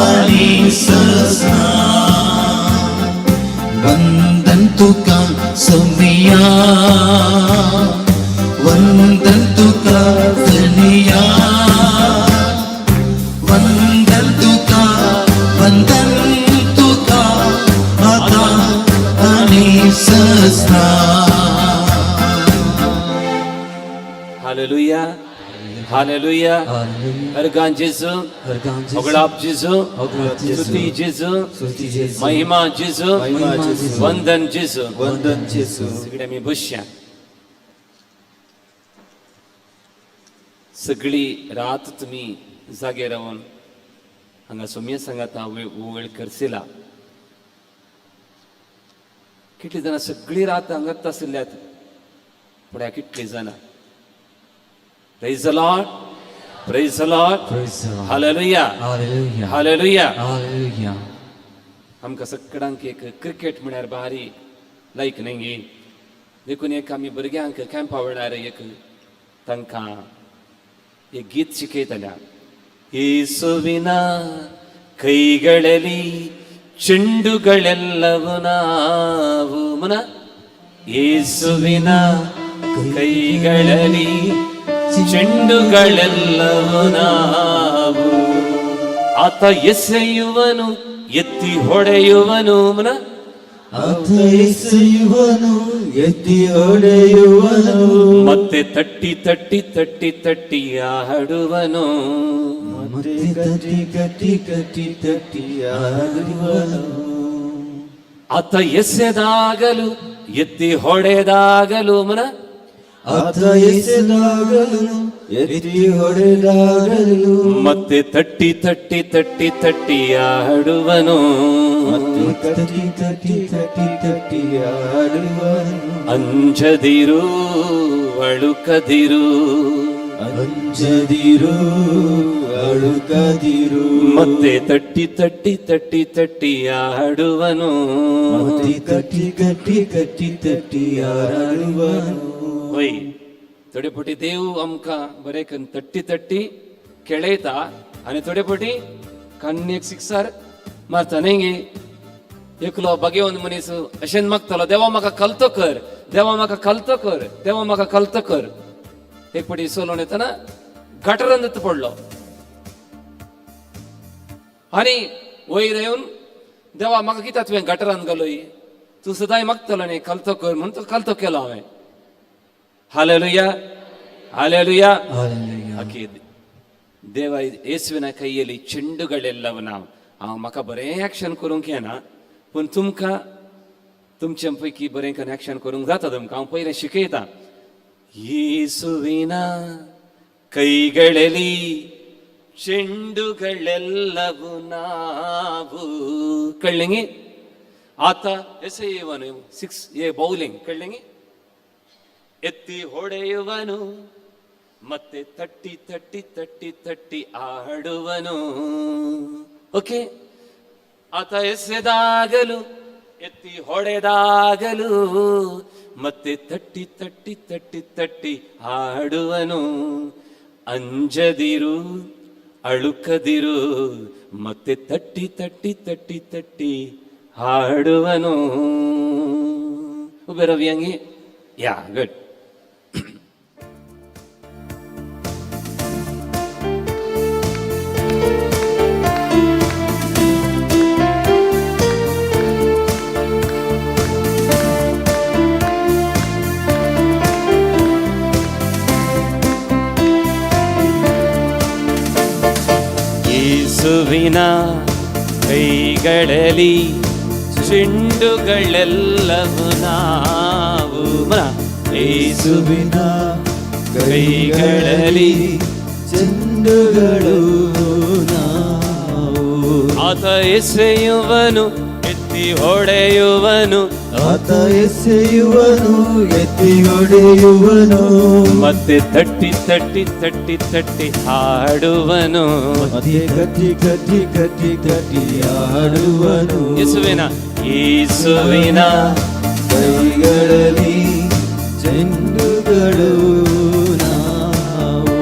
आनी ससा. वंदन तुका सोमिया, वंदन तुका धनिया, वंदन तुका, वंदन तुका आतां आनी ससा. Hallelujah, hallelujah. अर्गां जेजू, होगळाप जेजू, स्तुती जेजू, महिमा जेजू, वंदन जेजू, वंदन जेजू. सगळे आमी बसया. सगळी रात तुमी जागे रावन हांगा सोमये सांगाता वेळ करसिला. कितली जाणां सगळी रात हांगाच आशिल्ल्यात पळया, कितली जाणां. Praise the Lord. Praise the Lord. Praise the Lord. Hallelujah. Hallelujah. Hallelujah. Hallelujah. आमकां सगळ्यांक एक क्रिकेट म्हळ्यार भारी लायक न्ही गी. देखून एक आमी भुरग्यांक कॅम्पा वेळार एक तांकां एक गीत शिकयतल्या. ಯೇಸುವಿನ ಕೈಗಳಲ್ಲಿ ಚೆಂಡುಗಳೆಲ್ಲವು ನಾವು ಮುನ. ಯೇಸುವಿನ ಕೈಗಳಲ್ಲಿ ಚೆಂಡುಗಳೆಲ್ಲವು ನಾವು, ಆತ ಎಸೆಯುವನು, ಎತ್ತಿ ಹೊಡೆಯುವನು ಮುನ. ಆತ ಎಸೆಯುವನು, ಎತ್ತಿ ಹೊಡೆಯುವನು. ಮತ್ತೆ ತಟ್ಟಿ ತಟ್ಟಿ ತಟ್ಟಿ ತಟ್ಟಿ ಆಡುವನು. ಮತ್ತೆ ತಟ್ಟಿ ತಟ್ಟಿ ತಟ್ಟಿ ತಟ್ಟಿ ಆಡುವನು. ಆತ ಎಸೆದಾಗಲು ಎತ್ತಿ ಹೊಡೆದಾಗಲು ಮನ. ಆತ ಎಸೆದಾಗಲು ಎತ್ತಿ ಹೊಡೆದಾಗಲು ಮತ್ತೆ ತಟ್ಟಿ ತಟ್ಟಿ ತಟ್ಟಿ ತಟ್ಟಿ ಆಡುವನು. ಮತ್ತೆ ತಟ್ಟಿ ತಟ್ಟಿ ತಟ್ಟಿ ತಟ್ಟಿ ಆಡುವನು. ಅಂಜದಿರು, ಅಳುಕದಿರು. ಅಂಜದಿರು, ಅಳುಕದಿರು. ಮತ್ತೆ ತಟ್ಟಿ ತಟ್ಟಿ ತಟ್ಟಿ ತಟ್ಟಿ ಆಡುವನು. ಮತ್ತೆ ತಟ್ಟಿ ತಟ್ಟಿ ತಟ್ಟಿ ತಟ್ಟಿ ಆಡುವನು. वय थोडे फावटी देव आमकां बरें करून तट्टी तट्टी खेळयता आनी थोडे फावटी कन्येक सिक्सर मारता न्ही गे. एकलो बगेवन मनीस अशें मागतालो, देवा म्हाका कलतो कर, देवा म्हाका कलतो कर, देवा म्हाका कलतो कर. एक फावटी सोलोवन येतना गटरांत पडलो आनी वयर येवन, देवा म्हाका कित्याक तुवें गटरान घालोय, तूं सदांय मागतलो न्ही कलतो कर म्हणून तो कलतो केलो हांवें. Hallelujah, hallelujah. ಆಕೆ ದೇವ ಯೇಸುವಿನ ಕೈಯಲ್ಲಿ ಚೆಂಡುಗಳೆಲ್ಲವೂ ನಾವು हांव म्हाका बरें एक्शन करूंक येना, पूण तुमकां तुमचे पैकी बरें करून एक्शन करूंक जाता तुमकां. हांव पयलें शिकयतां. ಯೇಸುವಿನ ಕೈಗಳಲ್ಲಿ ಚೆಂಡುಗಳೆಲ್ಲವೂ ನಾವು ಕಳ್ಳಿಂಗಿ. ಆತ ಎಸೆಯುವನು, ಸಿಕ್ಸ್ ಎ ಬೌಲಿಂಗ್ ಕಳ್ಳಿಂಗಿ, ಎತ್ತಿ ಹೊಡೆಯುವನು, ಮತ್ತೆ ತಟ್ಟಿ ತಟ್ಟಿ ತಟ್ಟಿ ತಟ್ಟಿ ಆಡುವನು. ಓಕೆ, ಆತ ಎಸೆದಾಗಲು ಎತ್ತಿ ಹೊಡೆದಾಗಲು ಮತ್ತೆ ತಟ್ಟಿ ತಟ್ಟಿ ತಟ್ಟಿ ತಟ್ಟಿ ಆಡುವನು. ಅಂಜದಿರು, ಅಳುಕದಿರು, ಮತ್ತೆ ತಟ್ಟಿ ತಟ್ಟಿ ತಟ್ಟಿ ತಟ್ಟಿ ಹಾಡುವನು. ಉಬೆರವಿಯಂಗಿ ಯಾ ಗುಡ್. ಯೇಸುವಿನ ಕೈಗಳಲ್ಲಿ ಚೆಂಡುಗಳೆಲ್ಲವೂ ನಾವು ಮನ. ಯೇಸುವಿನ ಕೈಗಳಲ್ಲಿ ಚೆಂಡುಗಳು ನಾವು. ಆತ ಎಸೆಯುವನು, ಎತ್ತಿ ಹೊಡೆಯುವನು. ಆತ ಎಸೆಯುವನು, ಎತ್ತಿ ಹೊಡೆಯುವನು. ಮತ್ತೆ ತಟ್ಟಿ ತಟ್ಟಿ ತಟ್ಟಿ ತಟ್ಟಿ ಹಾಡುವನು. ಮತ್ತೆ ಕಟ್ಟಿ ಕಟ್ಟಿ ಕಟ್ಟಿ ಕಟ್ಟಿ ಆಡುವನು. ಯೇಸುವಿನ ಯೇಸುವಿನ ಕೈಗಳಲ್ಲಿ ಚೆಂಡುಗಳು ನಾವು.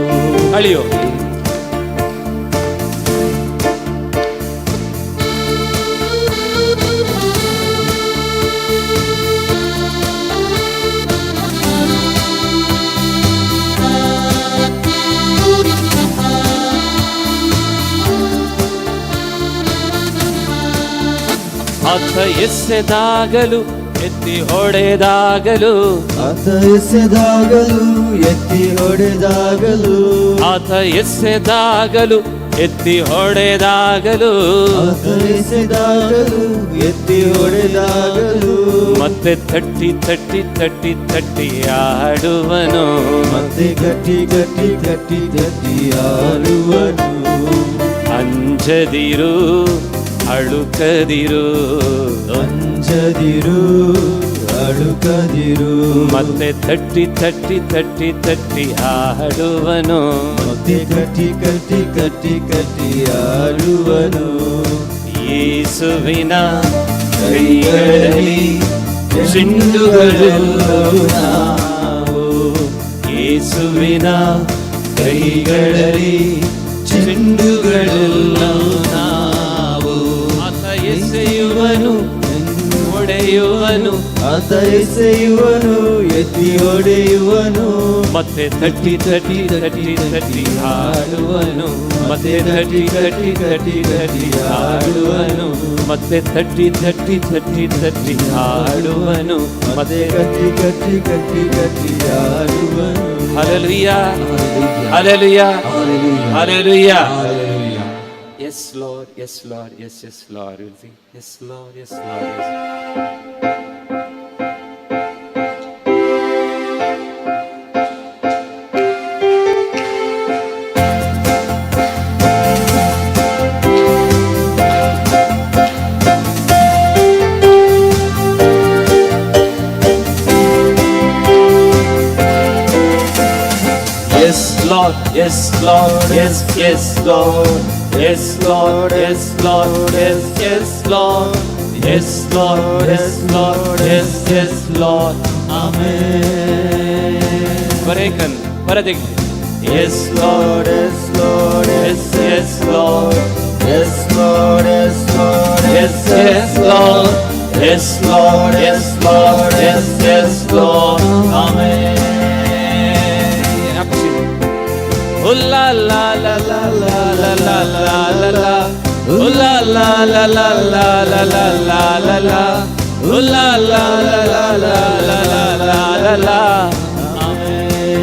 ಅಳಿಯೋ. ಆತ ಎಸೆದಾಗಲು ಎತ್ತಿ ಹೊಡೆದಾಗಲು, ಆತ ಎಸೆದಾಗಲು ಎತ್ತಿ ಹೊಡೆದಾಗಲು, ಆತ ಎಸೆದಾಗಲು ಎತ್ತಿ ಹೊಡೆದಾಗಲು, ಆತ ಎಸೆದಾಗಲು ಎತ್ತಿ ಹೊಡೆದಾಗಲು, ಮತ್ತೆ ತಟ್ಟಿ ತಟ್ಟಿ ತಟ್ಟಿ ತಟ್ಟಿ ಆಡುವನು. ಮತ್ತೆ ಗಟ್ಟಿ ಗಟ್ಟಿ ಗಟ್ಟಿ ಗಟ್ಟಿ ಆಡುವನು. ಅಂಜದಿರು, ಅಳುಕದಿರು, ಅಂಜದಿರು, ಅಳುಕದಿರು, ಮತ್ತೆ ತಟ್ಟಿ ತಟ್ಟಿ ತಟ್ಟಿ ತಟ್ಟಿ ಆಡುವನು. ಮತ್ತೆ ಕಟ್ಟಿ ಕಟ್ಟಿ ಕಟ್ಟಿ ಕಟ್ಟಿ ಆಡುವನು. ಯೇಸುವಿನ ಕೈಗಳಲ್ಲಿ ಚೆಂಡುಗಳು ನಾವು. ಯೇಸುವಿನ ಕೈಗಳಲ್ಲಿ ಚೆಂಡುಗಳೆಲ್ಲವೂ ನಾವು. ಆತ ಎಸೆಯುವನು, ಹೊಡೆಯುವನು. ಹೊಡೆಯುವನು, ಆತ ಎಸೆಯುವನು, ಎತ್ತಿ ಹೊಡೆಯುವನು. ಮತ್ತೆ ತಟ್ಟಿ ತಟ್ಟಿ ತಟ್ಟಿ ತಟ್ಟಿ ಹಾಡುವನು, ಮತ್ತೆ ತಟ್ಟಿ ತಟ್ಟಿ ತಟ್ಟಿ ತಟ್ಟಿ ಹಾಡುವನು, ಮತ್ತೆ ತಟ್ಟಿ ತಟ್ಟಿ ತಟ್ಟಿ ತಟ್ಟಿ ಹಾಡುವನು, ಮತ್ತೆ ಕಟ್ಟಿ ಕಟ್ಟಿ ಕಟ್ಟಿ ಕಟ್ಟಿ ಹಾಡುವನು. Hallelujah, hallelujah, hallelujah. Hallelujah. Yes Lord, yes Lord, yes yes Lord. Will sing yes Lord, yes Lord, yes. Yes, Lord, yes, Lord, yes, yes, Lord. Yes, Lord, yes, Lord, yes, yes, Lord. Yes, Lord, yes, Lord, yes, yes, Lord. Amen. Barekan, Baradik. Yes, Lord, Yes, Lord, yes, yes, Lord. Yes, Lord, yes, Lord, Yes, yes, Lord. Yes, Lord, yes, Lord, yes, yes, Lord. Amen. Oh la la la la la la la la la la. Oh la la la la la la la la la la. Oh la la la la la la la la la la. Amen.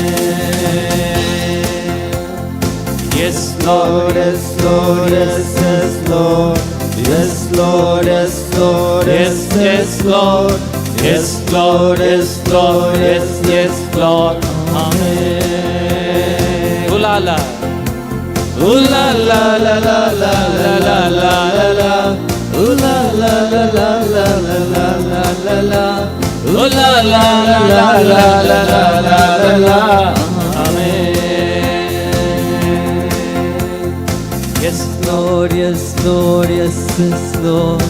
Yes, Lord. Yes, Lord, yes, yes, Lord. Yes, Lord, yes, Lord, Yes, yes, Lord. Yes, Lord, yes, Lord, yes, yes, Lord. Amen. Ooh la la. Ooh la la la la la la la la la la. Ooh la la la la la la la la la la. Ooh la la la la la la la la la la. Amen. Yes, Lord, yes, Lord, yes, yes, Lord.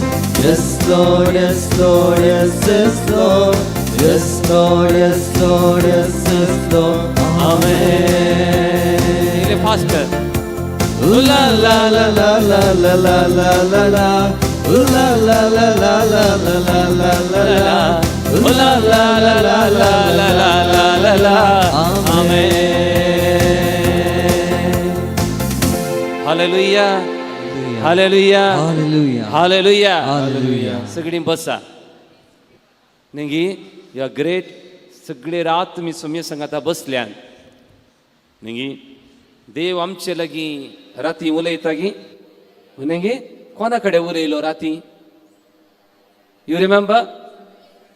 Yes, Lord, yes, Lord, yes, yes, Lord. Yes, Lord, yes, Lord, yes, yes, Lord. Amen. Faster. Ooh la la la la la la la la la la. Ooh la la la la la la la la la la. Ooh la la la la la la la la la la. Amen. Hallelujah. Hallelujah. Hallelujah. Hallelujah. Hallelujah. सगळीं बसा न्ही you are great. सगळे रात तुमी सोम्य संगाता बसल्यान न्ही. देव आमचे लागीं राती उलयता गी न्ही. कोणा कडेन उलयलो राती? You remember?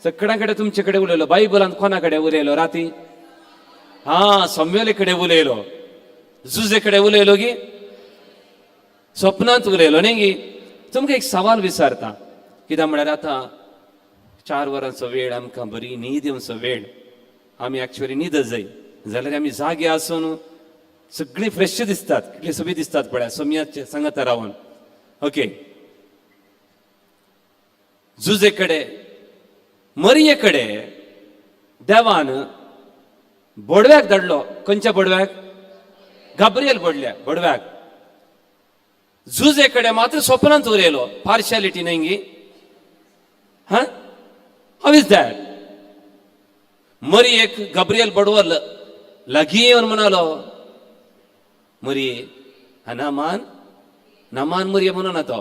सगळ्यां कडेन तुमचे कडेन उलयलो. बायबलान कोणा कडेन उलयलो राती? हा, सम्वेले कडेन उलयलो, जुजे कडेन उलयलो गी, स्वप्नांत उलयलो न्ही गी. तुमकां एक सवाल विचारता. कित्याक म्हळ्यार आतां 4 वरांचो वेळ, आमकां बरी न्हीद येवचो वेळ. आमी एक्चुअली न्हीद जाय जाल्यार आमी जागे आसून सगळीं फ्रेश दिसतात, कितली सोबीत दिसतात पळया सोम्याचे सांगता रावन. ओके, जुजे कडेन मरिये कडेन देवान बोडव्याक धाडलो. खंयच्या बोडव्याक? गाब्रियल बोडल्या बोडव्याक. जुजे कडेन मात्र स्वप्नांत उरयलो. पार्शालिटी न्ही गी? हा, how is that? मरियेक Gabriel बडवो लागीं येवन म्हणालो, मरिये, हा नामान, नामान मरिये म्हणना तो,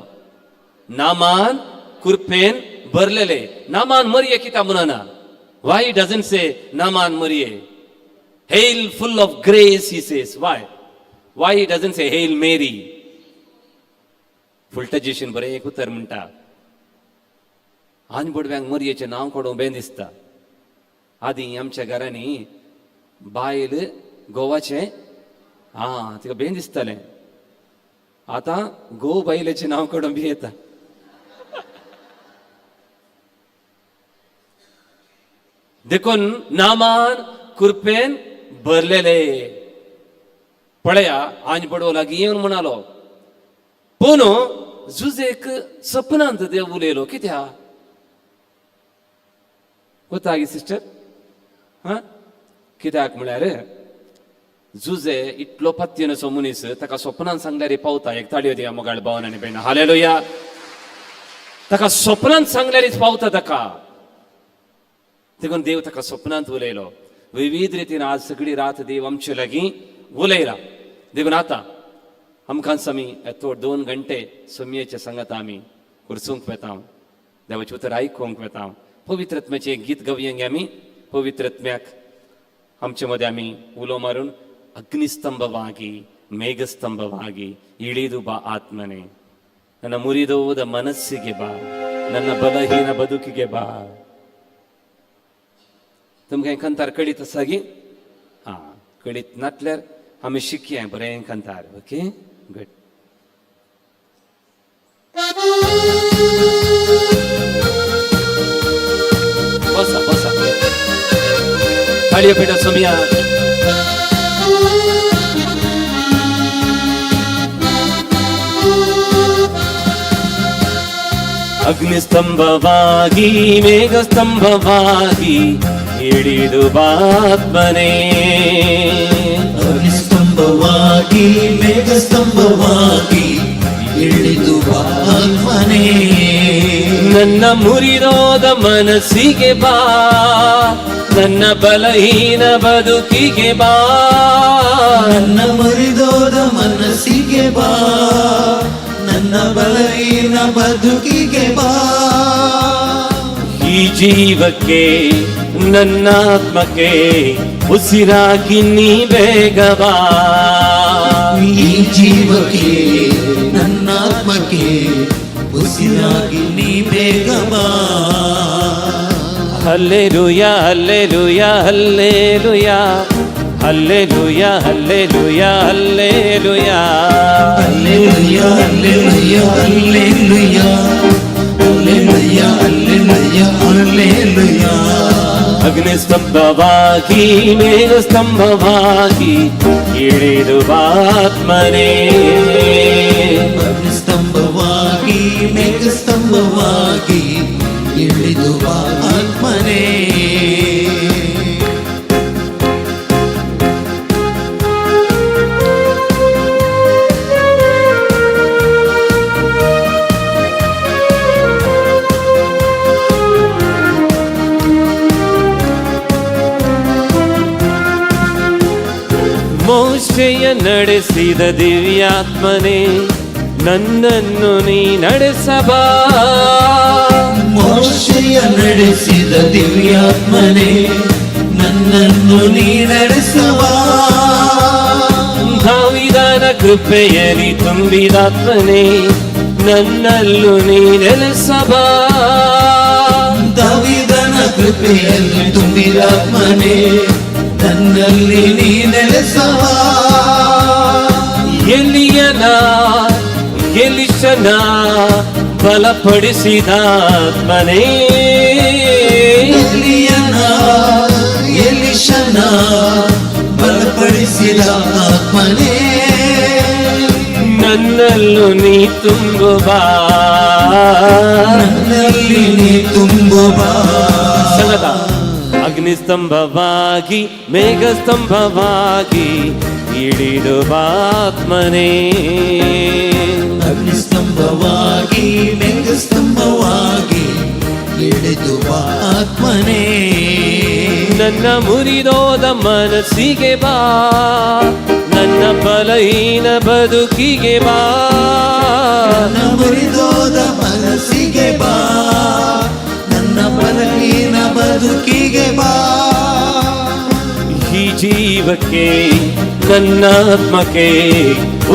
नामान कुरपेन भरलेले. नामान मरिये कित्याक म्हणना? Why doesn't say नामान मरिये? Hail full of grace he says. Why why he doesn't say hail Mary? फुलटजेशन बरें एक उतर म्हणटा. आनी बोडव्यांक मरयेचें नांव काडूंक बें दिसता. आदीं आमच्या घरांनी बायल गोवाचें आं तिका बें दिसतालें. आतां घोव बायलेचें नांव काडूंक बी येता. देखून नामान कुरपेन भरलेले. पळया आनी बडवो लागीं येवन म्हणालो. पूण जुजेक सपनांत देव उलयलो कित्याक? कोता गी सिस्टर? हा, कित्याक म्हळ्यार जुजे इतलो पत्तीनसो मनीस, ताका स्वप्नान सांगल्यार पावता. एक ताळयो दिया मोगाळ भावन आनी भयणां. हालेलुया. ताका स्वप्नान सांगल्यारीच पावता ताका. देखून देव ताका स्वप्नांत उलयलो. विविध रितीन आज सगळी रात देव आमचे लागीं उलयला. देखून आतां आमकांच आमी थोड 2 घंटे सोमयेच्या सांगात आमी कुर्सूंक वेता, देवाचें उतर आयकूंक वेता. पवित्र आत्म्याचें एक गीत गावया आमी. पवित्र आत्म्याक आमचे मदें आमी उलो मारून ಅಗ್ನಿಸ್ತಂಭವಾಗಿ ಮೇಘಸ್ತಂಭವಾಗಿ ಇಳಿದು ಬಾ ಆತ್ಮನೇ, ನನ್ನ ಮುರಿದೋದ ಮನಸ್ಸಿಗೆ ಬಾ, ನನ್ನ ಬಲಹೀನ ಬದುಕಿಗೆ ಬಾ. तुमकां कंतार कळीत आसा गी? हां, कळीत नासल्यार आमी शिकया बरें कंतार. Okay, good. बसा बसा, ताळयो पेटा सोमिया. ಅಗ್ನಿಸ್ತಂಭವಾಗಿ ಮೇಘಸ್ತಂಭವಾಗಿ ಇಳಿದು ಬಾತ್ಮನೇ, ಅಗ್ನಿಸ್ತಂಭವಾಗಿ ಮೇಘಸ್ತಂಭವಾಗಿ ಇಳಿದು ಬಾತ್ಮನೇ, ನನ್ನ ಮುರಿದೋದ ಮನಸ್ಸಿಗೆ ಬಾ, ನನ್ನ ಬಲಹೀನ ಬದುಕಿಗೆ ಬಾ, ನನ್ನ ಮುರಿದೋದ ಮನಸ್ಸಿಗೆ ಬಾ, ನನ್ನ ಬಲಹೀನ ಬದುಕಿಗೆ ಬಾ. ಈ ಜೀವಕ್ಕೆ ನನ್ನಾತ್ಮಕ್ಕೆ ಉಸಿರಾಗಿ ನೀ ಬೇಗ ಬಾ, ಈ ಜೀವಕ್ಕೆ ನನ್ನಾತ್ಮಕ್ಕೆ ಉಸಿರಾಗಿ ನೀ ಬೇಗ ಬಾ. Hallelujah hallelujah hallelujah hallelujah hallelujah hallelujah hallelujah hallelujah hallelujah hallelujah hallelujah hallelujah. ಅಗ್ನಿಸ್ತಂಭವಾಗಿ ಮೇಘಸ್ತಂಭವಾಗಿ ಇಳಿದು ಆತ್ಮನೇ, ಅಗ್ನಿಸ್ತಂಭವಾಗಿ ಮೇಘಸ್ತಂಭವಾಗಿ ಇಳಿದು ಆತ್ಮನೇ. ಮೋಶೆಯ ನಡೆಸಿದ ದಿವ್ಯಾತ್ಮನೇ ನನ್ನನ್ನು ನೀ ನಡೆಸಬಾ, ಮೋಶೆಯ ನಡೆಸಿದ ದಿವ್ಯಾತ್ಮನೇ ನನ್ನನ್ನು ನೀ ನಡೆಸಬಾ, ದಾವೀದನ ಕೃಪೆಯಲ್ಲಿ ತುಂಬಿದಾತ್ಮನೇ ನನ್ನಲ್ಲೂ ನೀ ನೆಲೆಸಬಾ, ದಾವೀದನ ಕೃಪೆಯಲ್ಲಿ ತುಂಬಿದಾತ್ಮನೇ ನನ್ನಲ್ಲಿ ನೀ ನೆಲೆಸಬಾ. ಎಲಿಯನ ಎಲಿಷನ ಬಲಪಡಿಸಿದಾತ್ಮನೇ, ಎಲಿಯನ ಎಲಿಷನ ಬಲಪಡಿಸಿದ ಆತ್ಮನೇ ನನ್ನಲ್ಲೂ ನೀ ತುಂಬುವ, ನನ್ನಲ್ಲಿ ನೀ ತುಂಬುವ. ಸಂಗತ ಅಗ್ನಿಸ್ತಂಭವಾಗಿ ಮೇಘಸ್ತಂಭವಾಗಿ ಇಳಿದು ಆತ್ಮನೇ, ಅಗ್ನಿಸ್ತಂಭವಾಗಿ ಮೇಘಸ್ತಂಭವಾಗಿ ಇಳಿದು ಆತ್ಮನೇ, ನನ್ನ ಮುರಿದೋದ ಮನಸ್ಸಿಗೆ ಬಾ, ನನ್ನ ಬಲಹೀನ ಬದುಕಿಗೆ ಬಾ, ನನ್ನ ಮುರಿದೋದ ಮನಸ್ಸಿಗೆ ಬಾ, ನನ್ನ ಬಲಹೀನ ಬದುಕಿಗೆ ಬಾ. ಈ ಜೀವಕ್ಕೆ ನನ್ನಾತ್ಮಕ್ಕೆ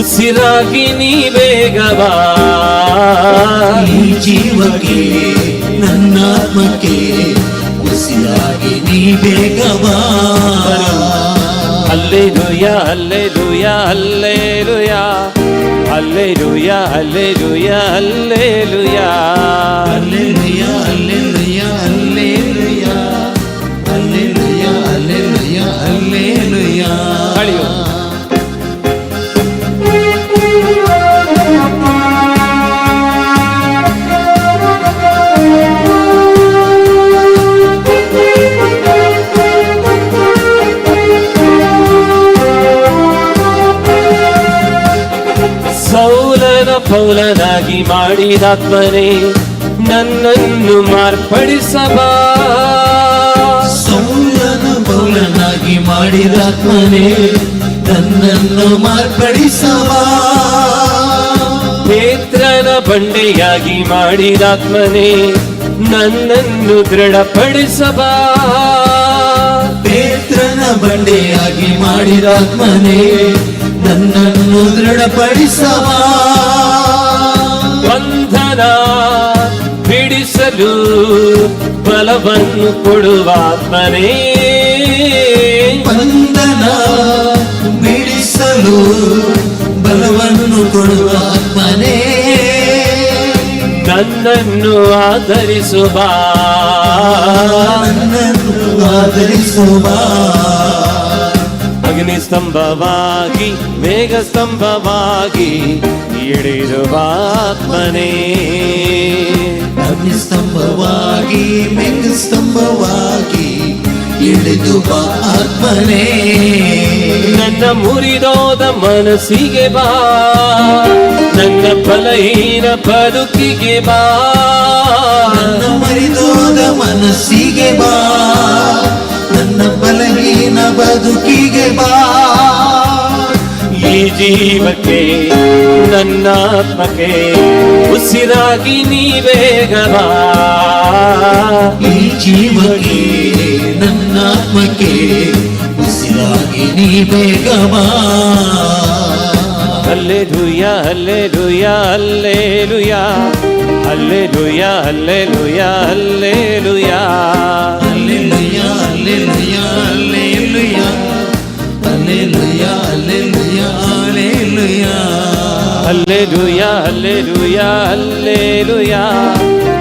ಉಸಿರಾಗಿ ನೀ ಬೇಗ ಬಾ, ಈ ಜೀವಕ್ಕೆ ನನ್ನಾತ್ಮಕ್ಕೆ ಉಸಿರಾಗಿ ನೀ ಬೇಗ ಬಾ. Hallelujah hallelujah hallelujah hallelujah hallelujah hallelujah hallelujah hallelujah hallelujah hallelujah hallelujah hallelujah. ತಾಳಿಯೋ. ಸೌಲನ ಪೌಲನಾಗಿ ಮಾಡಿದಾತ್ಮನೇ ನನ್ನನ್ನು ಮಾರ್ಪಡಿಸಬಾ, ಸೌಲನು ಪೌಲನಾಗಿ ಮಾಡಿದಾತ್ಮನೇ ನನ್ನನ್ನು ಮಾರ್ಪಡಿಸವಾ. ಪೇತ್ರನ ಬಂಡೆಯಾಗಿ ಮಾಡಿದಾತ್ಮನೇ ನನ್ನನ್ನು ದೃಢಪಡಿಸಬಾ. ಪೇತ್ರನ ಬಂಡೆಯಾಗಿ ಮಾಡಿದಾತ್ಮನೇ ನನ್ನನ್ನು ದೃಢಪಡಿಸವಾ. ಬಂಧನ ಬಿಡಿಸಲು ಬಲವನ್ನು ಕೊಡುವಾತ್ಮನೇ, ಬಂಧನ ಬಿಡಿಸಲು ಬಲವನ್ನು ಕೊಡುವ ಆತ್ಮನೇ, ನನ್ನನ್ನು ಆಧರಿಸುವ, ನನ್ನನ್ನು ಆದರಿಸುವ. ಅಗ್ನಿಸ್ತಂಭವಾಗಿ ಮೇಘಸ್ತಂಭವಾಗಿ ಇಳಿರುವ ಆತ್ಮನೇ, ಅಗ್ನಿಸ್ತಂಭವಾಗಿ ಮೇಘಸ್ತಂಭವಾಗಿ ಇಳಿದು ಬಾ ಆತ್ಮನೇ. ನನ್ನ ಮುರಿದೋದ ಮನಸ್ಸಿಗೆ ಬಾ, ನನ್ನ ಬಲಹೀನ ಬದುಕಿಗೆ ಬಾ, ನನ್ನ ಮರಿದೋದ ಮನಸ್ಸಿಗೆ ಬಾ, ನನ್ನ ಬಲಹೀನ ಬದುಕಿಗೆ ಬಾ. ಈ ಜೀವಕ್ಕೆ ನನ್ನ ಆತ್ಮಕ್ಕೆ ಉಸಿರಾಗಿ ನೀ ಬೇಗ ಬಾ. ಈ ಜೀವಕ್ಕೆ ನನ್ನಾತ್ಮಕ್ಕೆ ಉಸಿರಾಗಿ ನೀ ಬೇಗ ಬಾ. Hallelujah, hallelujah, hallelujah, hallelujah, hallelujah, hallelujah. Hallelujah, hallelujah, hallelujah, hallelujah, hallelujah, hallelujah. Hallelujah, hallelujah, hallelujah,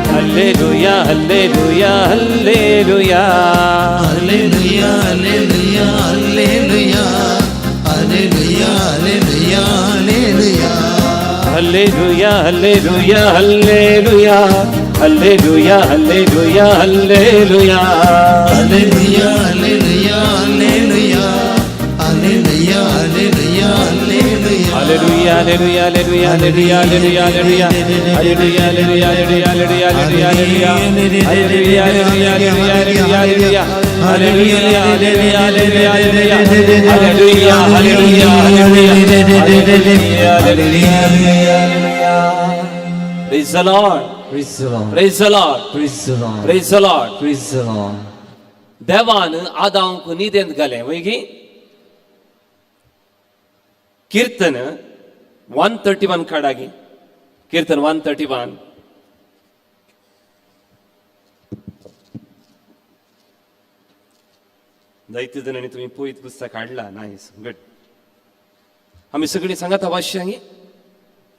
hallelujah, hallelujah, hallelujah. Hallelujah, hallelujah, hallelujah, hallelujah, hallelujah, hallelujah. Hallelujah, hallelujah, hallelujah, hallelujah, hallelujah. Hallelujah, hallelujah, hallelujah, hallelujah, hallelujah, hallelujah. Hallelujah, hallelujah, hallelujah, hallelujah, hallelujah, hallelujah, hallelujah, hallelujah, hallelujah, hallelujah, hallelujah, hallelujah, hallelujah, hallelujah, hallelujah, hallelujah, hallelujah, hallelujah, hallelujah, hallelujah. Praise the Lord. Praise the Lord. Praise the Lord. Praise the Lord. Praise the Lord. Praise the Lord. देवान आदांक न्हिदेंत घालें वयगी. कीर्तन 131 काडागी, कीर्तन 131. जायते जाणांनी तुमी पयत पुस्तक हाडला. Nice, good. आमी सगळीं सांगात अवश्य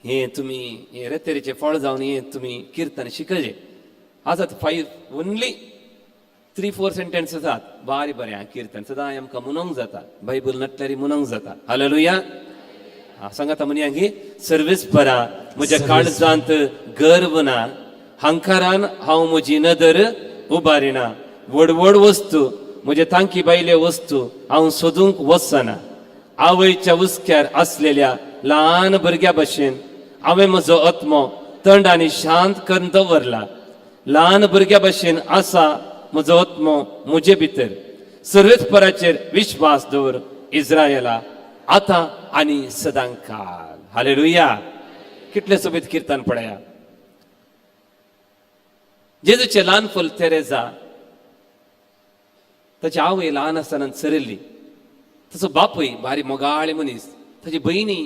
हें तुमी हें रेतेरीचें फळ जावन हें तुमी किर्तन शिकयलें. आसात 5 ओनली 3-4 सेंटेन्स आसात. बारी बरें आं किर्तन सदां आमकां म्हणूंक जाता, बायबल नाटल्यार म्हणूंक जाता. हालेलुया. सांगाता म्हणया की सर्वीस परा म्हज्या काळजांत गर्व ना, हांकारान हांव म्हजी नदर उबारिना, व्हड व्हड वस्तू म्हजे तांकी भायल्यो वस्तू हांव सोदूंक वचना. आवयच्या हुस्क्यार आसलेल्या ल्हान भुरग्या भशेन हांवें म्हजो आत्मो थंड आनी शांत करून दवरला. ल्हान भुरग्या भशेन आसा म्हजो आत्मो म्हजे भितर. सर्वेस्पराचेर विश्वास दवर इस्रायला, आतां आनी सदांकाल. हालेलुया. कितले सोबीत किर्तन पळया. जेजूचें ल्हान फूल तेरेजा, ताची आवय ल्हान आसतना सरिल्ली. ताचो बापूय बारी मोगाळे मनीस, ताची भयणी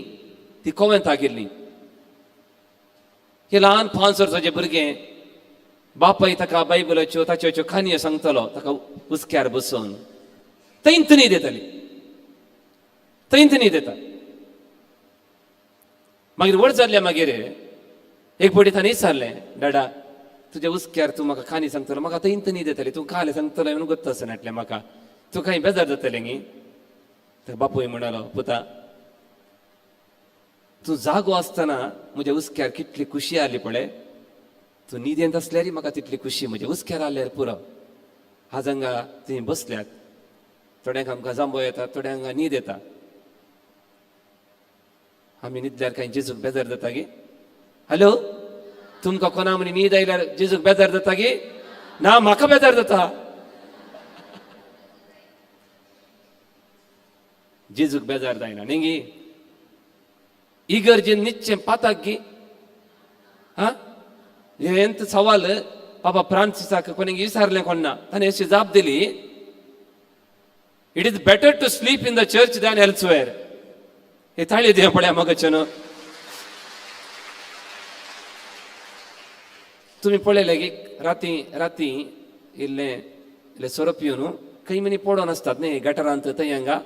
ती कोवेंताक गेल्ली. हे ल्हान 5 वर्सांचें भुरगें, बापाय ताका बायबलाच्यो ताच्यो काणयो सांगतलो, ताका हुस्क्यार बसोवन थंयच न्हीद येताली, थंयच न्हीद येता. मागीर व्हड जाल्ल्या मागीर एक फावटी ताणें विचारलें, डाडा तुज्या हुस्क्यार तूं म्हाका काणी सांगतलो, म्हाका थंयच न्हीद येताली, तूं काल सांगतलो म्हणून गोत्त आसना म्हाका, तूं कांय बेजार जातलें गी? तर बापूय म्हणालो, पुता तूं जागो आसतना म्हज्या हुस्क्यार कितली खुशी आसली पळय, तूं न्हिदेंत आसल्यारय म्हाका तितली खुशी, म्हज्या हुस्क्यार आसल्यार पुरो. आज हांगा तुमी बसल्यात, थोड्यांक आमकां जांबो येता, थोड्यांक हांगा न्हीद येता. आमी न्हिदल्यार कांय जेजूक बेजार जाता गी? हॅलो, तुमकां कोणा म्हणी न्हीद आयल्यार जेजूक बेजार जाता गी? ना, म्हाका बेजार जाता. जेजूक बेजार जायना न्ही गी? इगर्जेन निच्चें पाताक गी हा हेंत सवाल पापा फ्रांसिसाक कोणें विचारलें कोण ना ताणें अशी जाप दिली, it is better to sleep in the church than elsewhere. हे ताळयो दिया पळया मगच्यान. तुमी पळयलें की राती राती इल्लें इल्लें सोरो पिवन खंय मनी पडोन आसतात न्ही गटरांत थंय हांगा,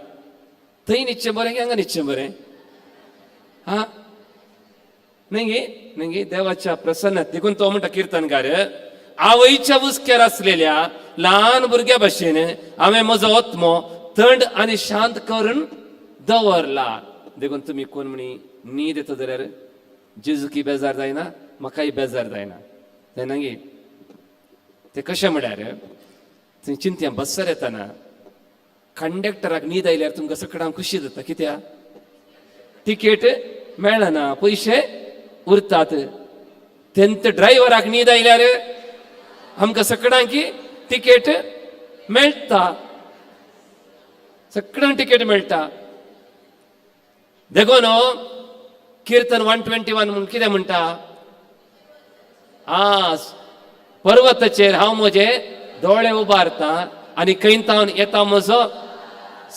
थंय न्हिदचें बरें की हांगा न्हिदचें बरें? हा न्ही गे? न्ही गे? देवाच्या प्रसन्नात देखून तो म्हणटा किर्तनकार, आवयच्या हुस्क्यार आसलेल्या ल्हान भुरग्या भशेन हांवें म्हजो आत्मो थंड आनी शांत करून दवरला. देखून तुमी कोण म्हणी न्हीद येता जाल्यार जेजुकी बेजार जायना, म्हाकाय बेजार जायना, जायना गे? ते कशें म्हळ्यार थंय चिंतया बसर येतना कंडक्टराक न्हीद आयल्यार तुमकां सगळ्यांक खुशी जाता, कित्याक तिकेट मेळना, पयशे उरतात. तेंत ड्रायव्हराक न्हीद आयल्यार आमकां सगळ्यांक तिकेट मेळटा, सगळ्यांक तिकेट मेळटा. देखून किर्तन 121 म्हूण कितें म्हणटा? आ पर्वताचेर हांव म्हजे दोळे उबारता आनी खंय तावन येता म्हजो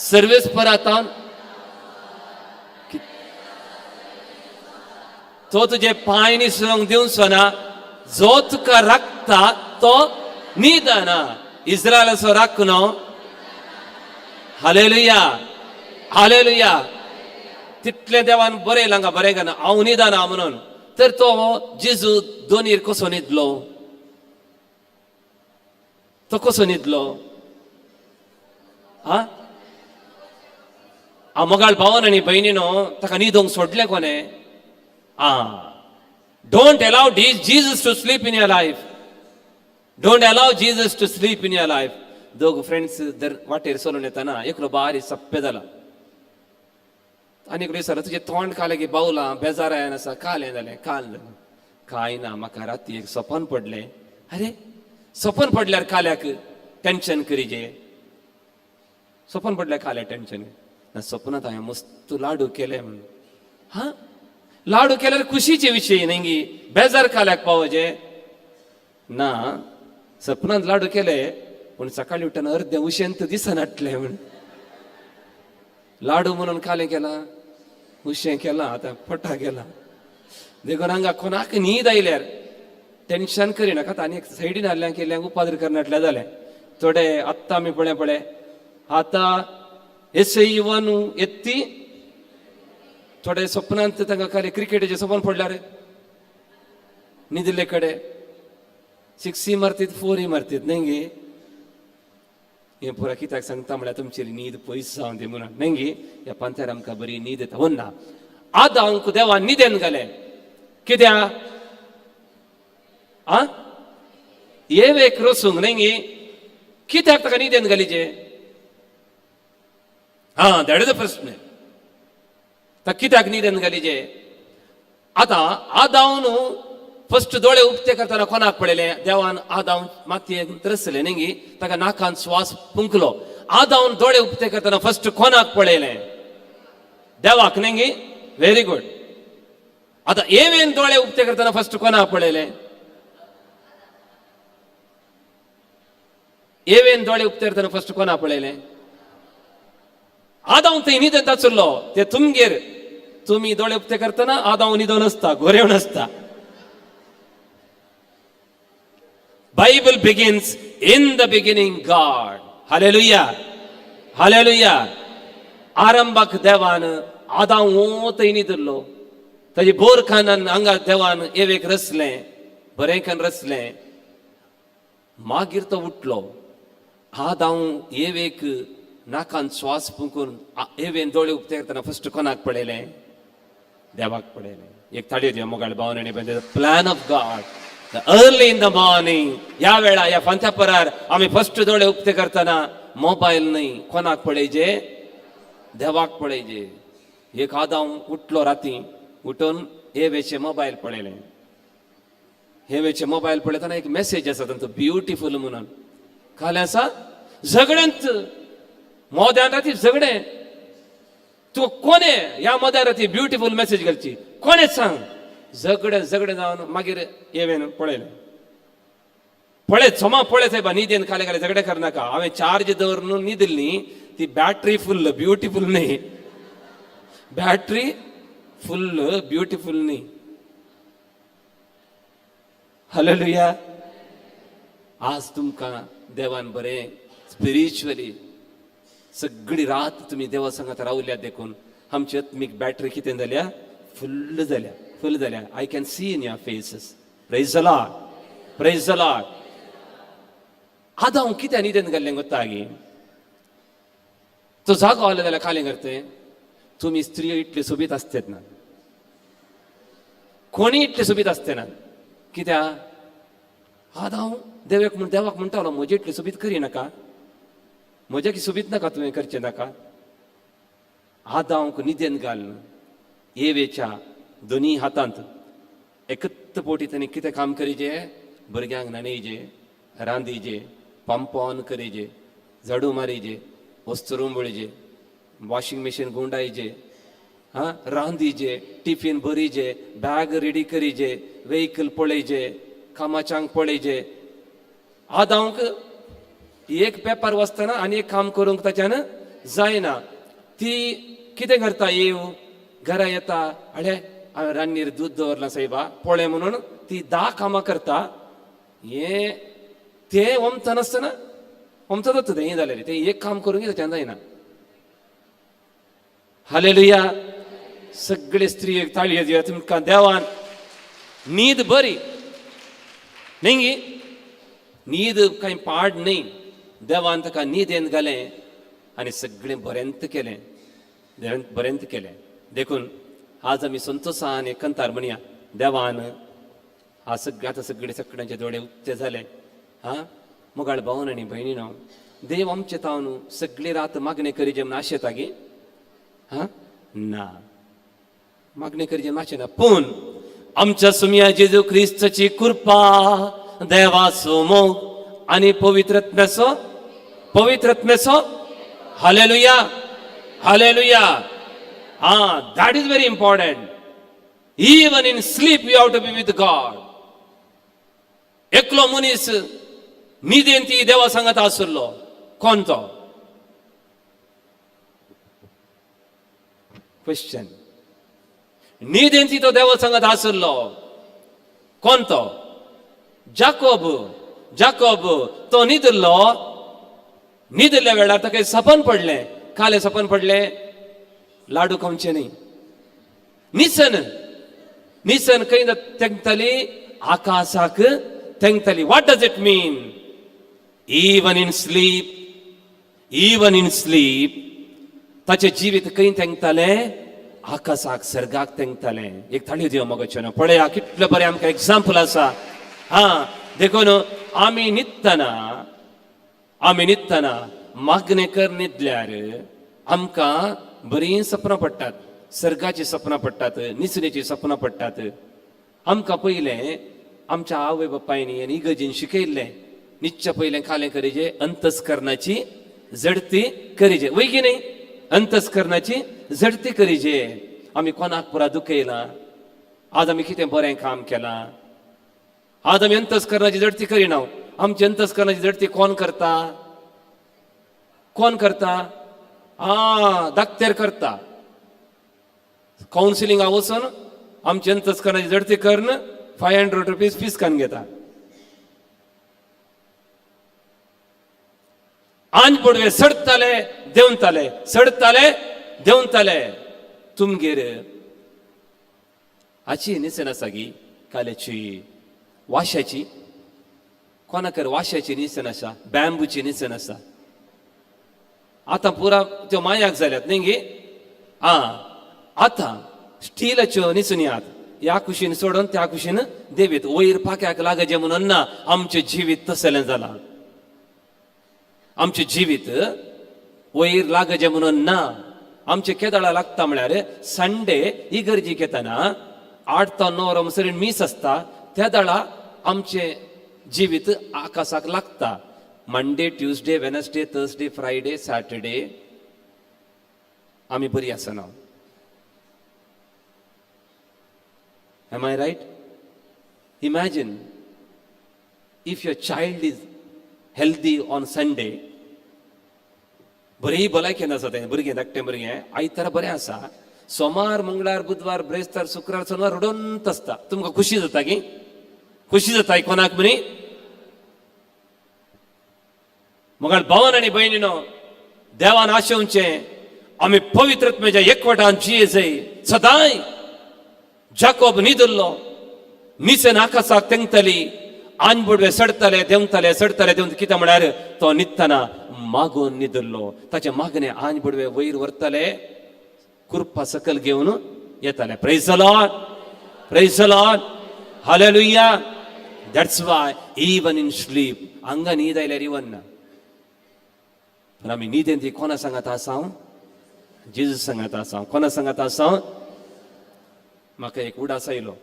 सर्वेस परातावन, तो तुजे पांय निसरूंक दिवचो ना, जो तुका राखता तो न्हिदना. इस्रायलाचो राखणो. Hallelujah, hallelujah. तितलें देवान बरयलां हांगा बरें का ना, हांव न्हिदना म्हणून. तर तो जेजू दोनीर कसो न्हिदलो? तो कसो न्हिदलो? आ आ मोगाळ भावन आनी भयणीनो, ताका न्हिदोंक सोडलें कोणें? आ don't allow Jesus to sleep in your life. Don't allow Jesus to sleep in your life. दोग फ्रेंड्स दर वाटेर चलून येताना एकलो बारी सप्पे जाला आनी एकलो विचारलो, तुजें तोंड कालें की बावलां बेजार आयन आसा, कालें जालें? काल जालें कांय ना, म्हाका राती एक सपन पडलें. अरे सपन पडल्यार काल्याक टेंशन करीजे? सपन पडल्यार काल्याक टेंशन ना? सपनांत हांवें मस्त लाडू केले म्हणून. हा लाडू केल्यार खुशीचे विशय न्ही गी, बेजार काल्याक पावोजे ना. सपनांत लाडू केले पूण सकाळी उठ्ठना अर्दें उशेंत दिसनाटलें म्हूण. लाडू म्हणून कालें केलां, उशें केलां, आतां पोटा गेलां. देखून हांगा कोणाक न्हीद आयल्यार टेंशन करिनाकात. आनी एक सायडीन हाडल्या केल्या उपाद्र करनाटल्या जालें थोडे. आत्तां आमी पळय पळय आतां एसई वन येत्ती थोडे सपनांत तांकां खाली क्रिकेटीचें सपन पडल्यार न्हिदिल्ले कडेन सिक्सी मारतीत, फोरी मारतीत न्ही गे? हें पुरा कित्याक सांगता म्हळ्यार तुमची न्हीद पयस जावन दी म्हणून, न्ही गे? ह्या पांथ्यार आमकां बरी न्हीद येता. हो ना, आदांक देवान न्हिदेन घालें कित्याक? आ एवेक रसूंक न्ही गे? कित्याक ताका न्हिदेन घालीचे? हा, that is a प्रश्न. ताका कित्याक न्हिदेन घालीचे? आतां आदावन फर्स्ट दोळे उक्ते करतना कोणाक पळयलें? देवान आदाव मातयेक त्रसले न्ही गी, ताका नाकान श्वास फुंकलो. आदावन दोळे उक्ते करतना फर्स्ट कोणाक पळयलें? देवाक न्ही गी? Very good. आतां एवेन दोळे उक्ते करतना फर्स्ट कोणाक पळयलें? एवेन दोळे उक्ते करतना फर्स्ट कोणाक पळयलें? आदाव थंय न्हिदेंत आशिल्लो. ते तुमगेर तुमी दोळे उक्ते करतना आदाव न्हिदोन आसता, गोरेवन आसता. Bible begins, in the beginning God. Hallelujah, hallelujah. आरंभाक देवान आदाव थंय न्हिदिल्लो. ताजी बोर खानान हांगा देवान एवेक रचलें, बरें कन रचलें. मागीर तो उठलो. आदाव एवेक नाकान श्वास फुंकून एवेन दोळे उक्ते करतना फर्स्ट कोणाक पळयलें? देवाक पळयलें. एक ताळयो दिया मोगाळ भावन आनी. Plan of God, the early in the morning, ह्या वेळा ह्या फांत्या परार आमी फर्स्ट दोळे उक्ते करतना मोबायल न्हय, कोणाक पळयजे? देवाक पळयजे. एक आदाव उठलो राती, उठून एवेचे मोबायल पळयलें. हेवेचे मोबायल पळयतना एक मेसेज आसा तांचो, ब्युटिफूल म्हणून. काल आसा झगड्यांत मोद्यान राती झगडें. तुका कोणे ह्या मदार ती ब्युटिफूल मॅसेज घालची कोणे सांग झगडे झगडे जावन मागीर येवेन पळयलें पळय सोमा पळय सायबा न्हिदेन खाले खाले झगडे करनाका हांवें चार्ज दवरून न्हिदिल्ली ती बॅटरी फुल्ल ब्युटिफूल न्ही बॅटरी फुल्ल ब्युटिफूल न्ही. हालेलुया. आज तुमकां देवान बरें स्पिरिच्युअली सगळी रात तुमी देवा संगात रावल्या देखून आमची आत्मीक बॅटरी कितें जाल्या फुल्ल जाल्या फुल्ल जाल्या. I can see in your faces. Praise the Lord, praise the Lord. आतां हांव कित्याक न्हिदेन घाल्लें गोत्ता गी तो जागो आलो जाल्यार खालें करते तुमी स्त्रियो इतल्यो सोबीत आसतात ना कोणी इतले सोबीत आसते ना कित्याक आतां हांव देवाक म्हण देवाक म्हणटालो म्हजे इतले सोबीत करी नाका म्हज्या की सोबीत नाका तुवें करचें नाका. आदांवक निदेन घालून एवेच्या दोनी हातांत एकत पोटी ताणें कितें काम करीजे भुरग्यांक न्हाणयजे रांदीजे पंप ऑन करीजे झाडू मारीजे वस्तू रुंबळीजे वॉशिंग मशीन गुंडायजे हां रांदीजे टिफीन भरीजे बॅग रेडी करीजे व्हेकल पळयजे कामाच्यांक पळयजे. आदांवक एक पेपर वाचतना आनी एक काम करूंक ताच्यान जायना. ती कितें करता येव घरा येता अळे हांवें रान्नीर दूद दवरलां सायबा पळय म्हणून ती 10 कामां करता. हें तें ओमता नासतना ओमता जाता तें जालें तें एक काम करूंक ताच्यान जायना. हालेलुया. सगळे स्त्रियेक ताळयो दिया तुमकां देवान न्हीद बरी न्ही गी न्हीद कांय पाड न्ही देवान ताका न्हिदेन घालें आनी सगळें बरेंत केलें बरेंत केलें. देखून आज आमी संतोशान एक कंतार म्हणया देवान आज सगळे आतां सगळे सगळ्यांचे दोळे उक्ते जाले. हां मोगाळ भावन आनी भयणीनो देव आमचे तावन सगळी रात मागणें करीजे म्हूण आशेता गी हां ना मागणें करीजे म्हूण आशेना पूण आमच्या सुमया जेजू क्रिस्ताची कृपा देवाचो मोग आनी पवित्र आत्म्याचो पवित्र आत्म्याचो. Hallelujah, hallelujah. हां that is very important. Even in sleep you have to be with God. एकलो मनीस न्हिदेन ती देवा सांगत आसलो कोण तो क्वेश्चन. न्हिदेन ती तो देवा सांगत आसलो कोण तो जाकोब. जाकोब तो न्हिदिल्लो न्हिदिल्ल्या वेळार ताका सपन पडलें. काले सपन पडलें लाडू खावचे न्ही. निसन निसन खंय तेंकताली आकाशाक तेंकताली. What does it mean? Even in sleep, even in sleep ताचें जिवीत खंय तेंकतालें आकाशाक सर्गाक तेंकतालें. एक थाळी दिव मगोचें पळया कितलें बरें आमकां एग्जाम्पल आसा. हां देखून आमी न्हिदतना आमी न्हिदतना मागणें कर न्हिदल्यार आमकां बरीं सपनां पडटात सर्गाचीं सपनां पडटात निसणेचीं सपनां पडटात. आमकां पयलें आमच्या आवय बापायनी आनी इगर्जीन शिकयल्लें न्हिदच्या पयलें खालें करीजे अंतस्करणाची झडती करीजे वय की न्ही अंतस्करणाची झडती करीजे. आमी कोणाक पुरा दुखयलां आज आमी कितें बरें काम केलां आज आमी अंतस्करणाची झडती करिना. आमची अंतस्करणाची झडती कोण करता कोण करता? आं दाक्तेर करता. कावन्सिलिंगा वचून आमची अंतस्करणाची झडती करून 500 रुपीज फीस कान घेता. आनी पडवे सडताले देंवताले सडताले देंवताले. तुमगेर हाची निसण आसा गी काल्याची वाश्याची कोणाकर वाश्याची निसण आसा बॅम्बूची निसण आसा. आतां पुरा त्यो मायाक जाल्यात न्ही गी. आं आतां स्टिलाच्यो निसणी आहात ह्या कुशीन सोडून त्या कुशीन देवीत वयर पाक्याक लागचे म्हणून ना आमचें जिवीत तसलें जालां. आमचें जिवीत वयर लागचे म्हणून ना आमचें केदळा लागता म्हळ्यार संडे इगर्जीक येतना 8 ते 9 वरां म्हणसर मीस आसता त्या दळा आमचें जिवीत आकाशाक लागता. Monday Tuesday Wednesday Thursday Friday Saturday आमी बरी आसना. Am I right? Imagine if your child is healthy on Sunday, बरी भलायकेन आसा तें भुरगें, धाकटें भुरगें आयतारा बरें आसा, सोमार मंगळार बुधवार ब्रेस्तार शुक्रार सोनवार रडोंत आसता, तुमकां खुशी जाता की? खुशी जाता कोणाक म्हणी? मग भावन आनी भयणीनो, देवान आशेवचें आमी पवित्रत्मेच्या एकवटान जिये जाय सदांय. जाकोब न्हिदल्लो, निसेन आकाशाक तेंगताली, आनबुडवे सडताले देंवताले सडताले देंवता. कितें म्हळ्यार तो न्हिदतना मागून न्हिदल्लो, ताचे मागणे आनबुडवे वयर व्हरताले, कुरपा सकल घेवन येताले. Praise the Lord, praise the Lord, hallelujah. That's why even in sleep, हांगा न्हीद आयल्यार इवन ना, पण आमी न्हिदेन ती कोणा सांगात आसा? जेजू सांगात आसा. कोणा सांगात आसा? म्हाका एक उडास आयलो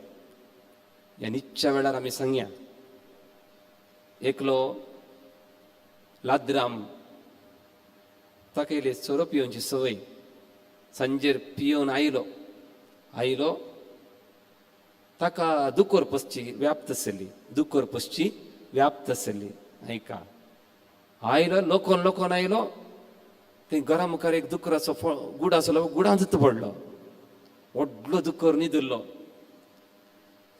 ह्या न्हिदच्या वेळार आमी सांगया. एकलो लाद्राम, ताका इल्ली सोरो पिवनची संवय. सांजेर पियोवन आयलो, आयलो ताका दुकोर पोसची व्याप्त आसली, दुकोर पोसची व्याप्त आसली. आयका, आयलो लोकोन लोकोन आयलो, थंय घरा मुखार एक दुकराचो गुड आसलो, गुडांत पडलो, व्हडलो दुकर न्हिदिल्लो.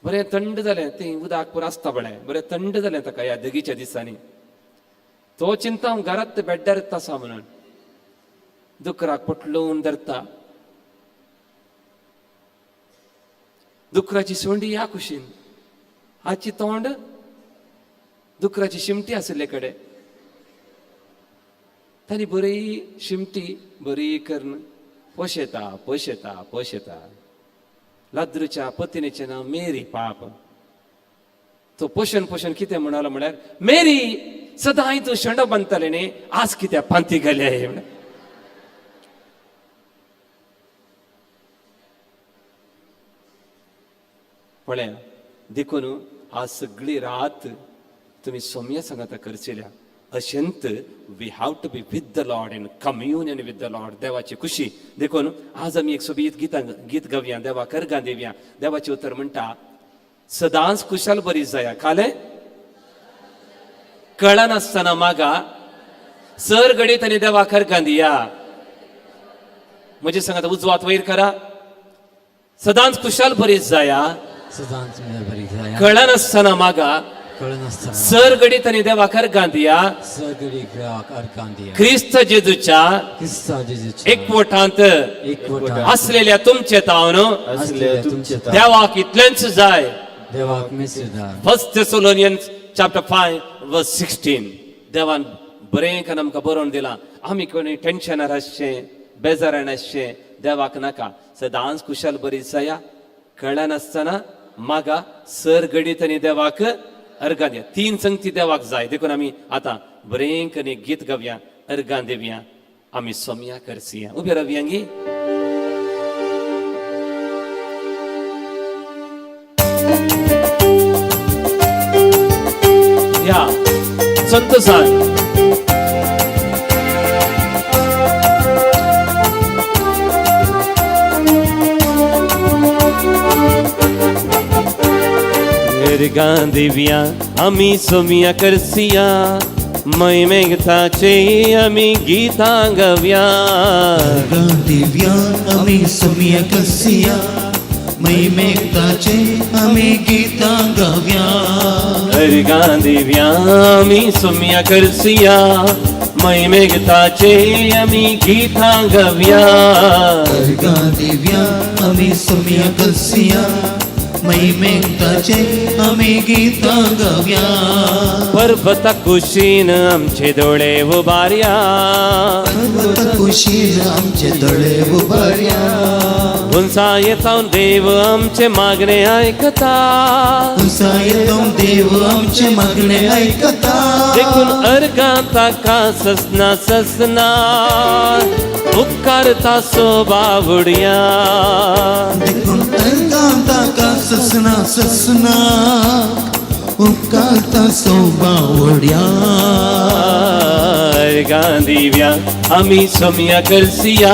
बरें थंड जालें, थंय उदक पुरो आसता पळय, बरें थंड जालें ताका ह्या दगीच्या दिसांनी. तो चिंता हांव घरांत बेड्ड्यार आसा म्हणून दुकराक पोटलोवन धरता. दुकराची सोंडी ह्या कुशीन, हाची तोंड दुकराची शिमटी आशिल्ले कडेन. ताणी बरी शिमटी बरी करून पोशेता पोशेता पोशेता. लाद्रूच्या पत्नीचें नांव मेरी. पाप तो पोशण पोशण कितें म्हणालो म्हळ्यार, मेरी सदांय तूं शेंडो बांदतालें न्ही, आज कित्याक पांती घाल्या म्हळ्यार. पळया, देखून आज सगळी रात तुमी सोम्या सांगाता करचेल्या अशेंत we have to be with the Lord in communion with the Lord. देवाची खुशी. देखून आज आमी एक सोबीत गितां गीत गावया, देवा करगां दिवया. देवाचें उतर म्हणटा, सदांच खुशाल बरी जाया, खालें कळनासतना मागा, सर घडीत आनी देवा करगां दिया. म्हजे सांगात उजवात वयर करा. सदांच खुशाल बरी जाया, सदांच बरी जाया, कळनासतना मागा, कळनासतना सर घडीत आनी देवा करगां दिया, सर घडीत देवा करगां दिया, क्रिस्त जेजूच्या क्रिस्त जेजूच्या एकवटांत एकवटांत असलेल्या तुमचे तावन असलेल्या तुमचे तावन देवाक इतलेंच जाय. देवाक मेसदार. First Thessalonians chapter 5 verse 16. देवान बरें करून आमकां बरोवन दिलां. आमी कोणी टेन्शनार आसचें, बेजारान आसचें देवाक नाका. सदांच कुशल बरी जाया, कळनासतना मागा, सर घडीत आनी देवाक अर्गां दिया. तीन संगती देवाक जाय. देखून आमी आतां बरें करून गीत गावया, अर्गां दिवया, आमी सोमया करसिया. उबे रावया गी. या संतोषान. अर्गां दिवया आमी सोमया करसिया, महिमेताचे आमी गितां गावया. अर्गां दिवया आमी सोमया करसिया, महिमेताचे आमी गितां गावया. अर्गां दिवया आमी सोमया करसिया, महिमेताचे आमी गितां गावया. अर्गां दिवया आमी सोमया करसिया, महिमेताचे आमी गितां गावया. पर्वता कुशीन आमचे दोळे उबारया, पर्वता कुशीन आमचे दोळे उबारया, उंचायेतावन देव आमचे मागणे आयकता, उंचायेतावन देव आमचे मागणे आयकता. देखून अर्गां ताका ससना ससना, उपकारता सोबावुडया. देखून अर्गां ताका ससना ससना, उपकारता सोबावुडया. अर्गां दिवया आमी सोमया करसिया,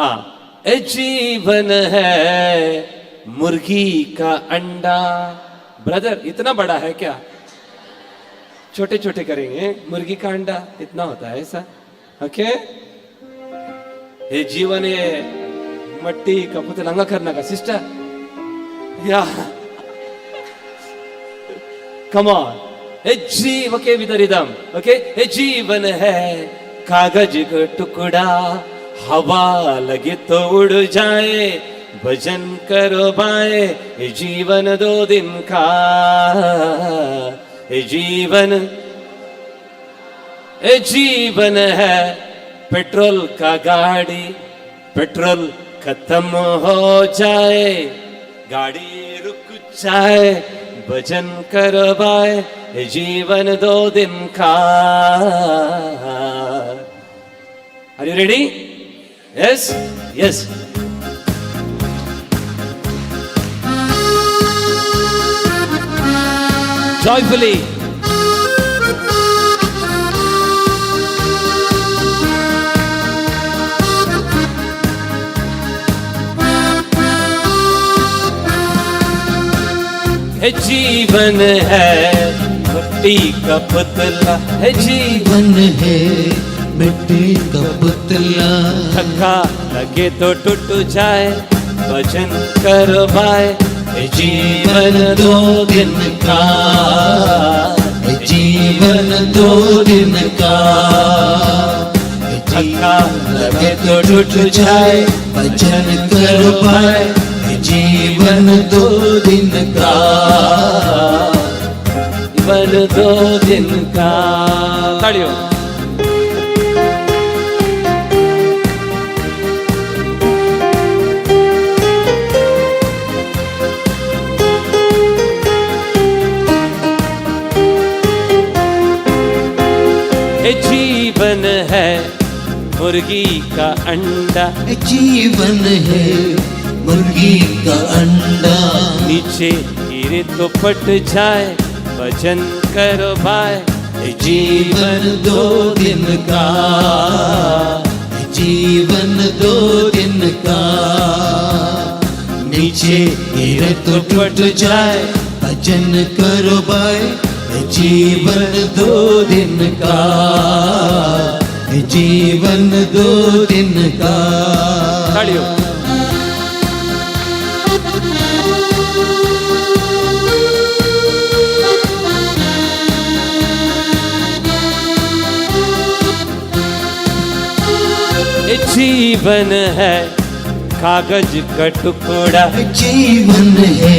हाँ, ए जीवन है मुर्गी का अंडा। ब्रदर इतना बड़ा है क्या? छोटे छोटे करेंगे। मुर्गी का अंडा इतना होता है ऐसा? ओके, ये जीवन है मट्टी का पुतला हंगा करना का सिस्टर या कम ऑन। हे जी ओके विद रिदम। ओके, हे जीवन है कागज का टुकड़ा, हवा लगे तो उड़ जाए, भजन करो भाए, ये जीवन दो दिन का, ये जीवन, ये जीवन है पेट्रोल का गाड़ी, पेट्रोल खत्म हो जाए, गाड़ी रुक जाए, भजन करो भाई, ये जीवन दो दिन का। Are you ready? Yes, yes. Joyfully. है जीवन है मिट्टी का पुतला, है जीवन है मिट्टी का पुतला, धक्का लगे तो टूट जाए, भजन करो भाई, ये जीवन दो दिन का, ये जीवन दो दिन का, धक्का लगे तो टूट जाए, भजन करो भाई, ये जीवन दो दिन का, जीवन दो दिन का। तालियों। ये जीवन है मुर्गी का अंडा, जीवन है मुर्गी का अंडा, नीचे गिरे तो फट जाए, भजन करो भाई, ये जीवन दो दिन का, जीवन दो दिन का, नीचे गिरे तो टूट जाए, भजन करो भाई, जीवन दो दिन का, जीवन दो दिन का। तालियों। ये जीवन है कागज का टुकड़ा, जीवन है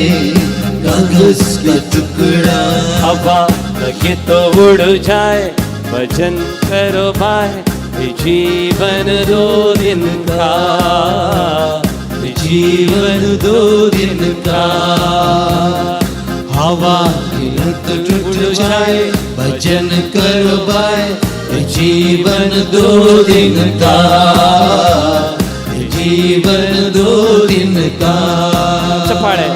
कागज का टुकड़ा, हवा लगे तो उड़ जाए, भजन करो भाई, ये जीवन दो दिन का, जीवन दो दिन का, हवा लगे तो टूट जाए, भजन करो भाई, जीवन दो दिन का, जीवन दो दिन का। चपाड़े।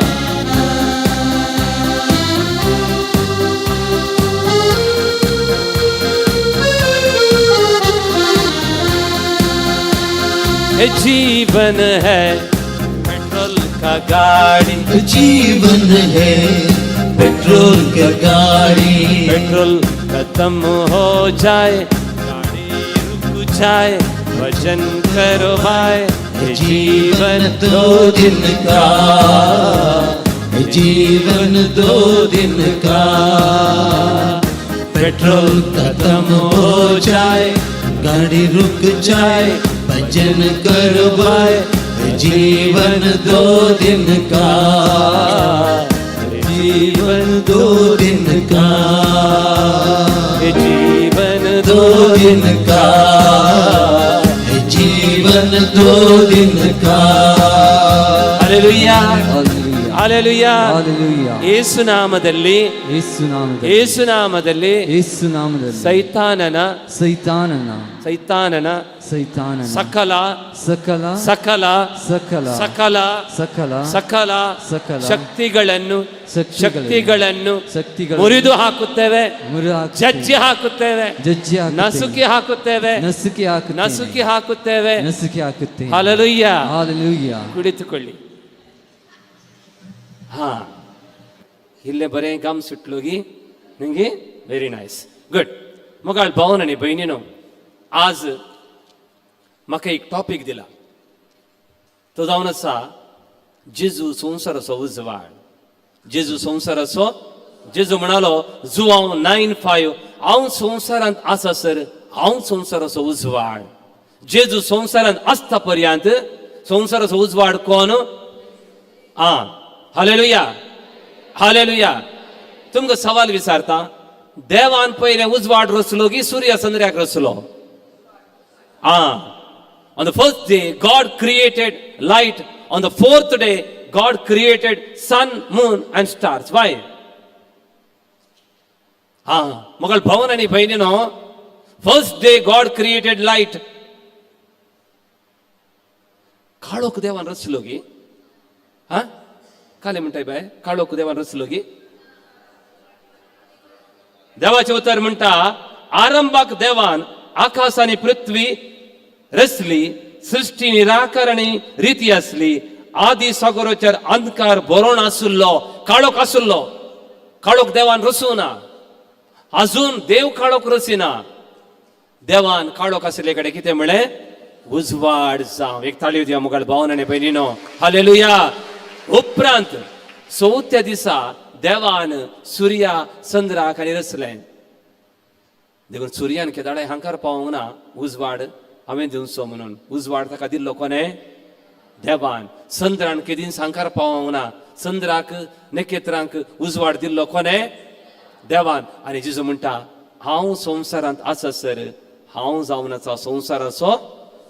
ये जीवन है पेट्रोल का गाड़ी, जीवन है पेट्रोल का गाड़ी, पेट्रोल खत्म हो जाए, गाड़ी रुक जाए, भजन करो भाई, ये जीवन दो दिन का, जीवन दो दिन का, पेट्रोल खत्म हो जाए, गाड़ी रुक जाए, भजन करो भाई, जीवन दो दिन का, जीवन दो दिन का, जीवन दो दिन का, जीवन दो दिन का। हालेलुया, ಹಾಲೆಲುಯ್ಯಾ. ಹಾಲೆಲೂಯಾ. ಯೇಸು ನಾಮದಲ್ಲಿ, ಯೇಸು ನಾಮದಲ್ಲಿ, ಯೇಸು ನಾಮದಲ್ಲಿ, ಯೇಸು ನಾಮದಲ್ಲಿ ಸೈತಾನನ, ಸೈತಾನನ, ಸೈತಾನನ, ಸೈತಾನನ ಸಕಲ, ಸಕಲ, ಸಕಲ, ಸಕಲ, ಸಕಲ, ಸಕಲ, ಸಕಲ, ಸಕಲ ಶಕ್ತಿಗಳನ್ನು, ಶಕ್ತಿಗಳನ್ನು, ಶಕ್ತಿಗಳನ್ನು ಶಕ್ತಿಗಳನ್ನು ಮುರಿದು ಹಾಕುತ್ತೇವೆ, ಮುರಿದು ಹಾಕುತ್ತೇವೆ, ಜಜ್ಜಿ ಹಾಕುತ್ತೇವೆ, ಜಜ್ಜಿ ಹಾಕುತ್ತೇವೆ, ನಸುಕಿ ಹಾಕುತ್ತೇವೆ, ನಸುಕಿ ಹಾಕುತ್ತೇನೆ, ನಸುಕಿ ಹಾಕುತ್ತೇವೆ. ನಸುಕಿ ಹಾಕುತ್ತೇನೆ. ಹಾಲೆಲೂಯಾ. ಹಾಲೆಲೂಯಾ. ಕುಳಿತುಕೊಳ್ಳಿ. ಹಾ, ಇಲ್ಲೇ ಬರೇ ಗಮ್ ಸುಟ್ಲೋಗಿ ನಿಮಗೆ. Very nice, good. ಮೊಗಾळ भावन आनी भयणीनो, आज म्हाका एक टॉपीक दिला, तो जावन आसा जेजू संवसाराचो उजवाड. जेजू संवसाराचो, जेजू म्हणालो जुवांव 9:5, हांव संवसारांत आसा सर हांव संवसाराचो उजवाड. जेजू संवसारांत आसता पर्यंत संवसाराचो उजवाड कोण? आं, हालेलुया, हालेलुया. तुमकां सवाल विचारता, देवान पयलें उजवाड रचलो की सूर्य चंद्र्याक रचलो? आं, on the first day God created light, on the fourth day God created sun, moon and stars. Why? हा, मोगाळ भावन आनी भयणीनो, first day God created light. काळोख देवान रचलो की? हा, काले म्हणटाय बाय, काळोख देवान रचलो की? देवाचें उतर म्हणटा, आरंभाक देवान आकाश आनी पृथ्वी रचली, सृश्टी निराकार आनी रिती आसली. आदी सागराचेर अंधकार भरोण आसुल्लो, काळोख आसुल्लो. काळोख देवान रचूं ना, अजून देव काळोख रचिना. देवान काळोख आशिल्ले कडेन कितें म्हळें? उजवाड जावं. एक ताळयो दिया मुखार भावन आनी भयणीनो. हालेलुया. उपरांत चवथ्या दिसा देवान सुर्या चंद्राक आनी रचलें. देखून सुर्यान केदाळे हांकार पावोंक ना उजवाड हांवें दिवचो म्हणून. उजवाड ताका दिल्लो कोणें? देवान. चंद्रान केदींच हांकार पावोंक ना, चंद्राक नखेत्रांक उजवाड दिल्लो कोणें? देवान. आनी जेजू म्हणटा, हांव संवसारांत आसा सर हांव जावन आसा संवसाराचो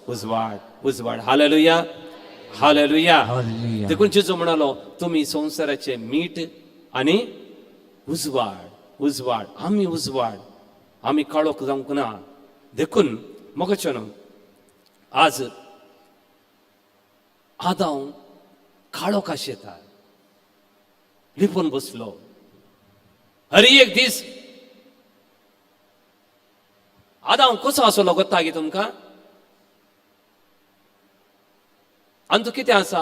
उजवाड, उजवाड. Hallelujah, hallelujah. हालेलुया. देखून जेजू म्हणालो, तुमी संवसाराचे मीठ आनी उजवाड. उजवाड, आमी उजवाड, आमी काळोख जावंक ना. देखून मोगाचो न्हू, आज आदांव काळोख आशेता, लिपून बसलो. हरी एक दीस आदांव कसो आसलो गोत्ता गी तुमकां? आनी तूं कितें आसा?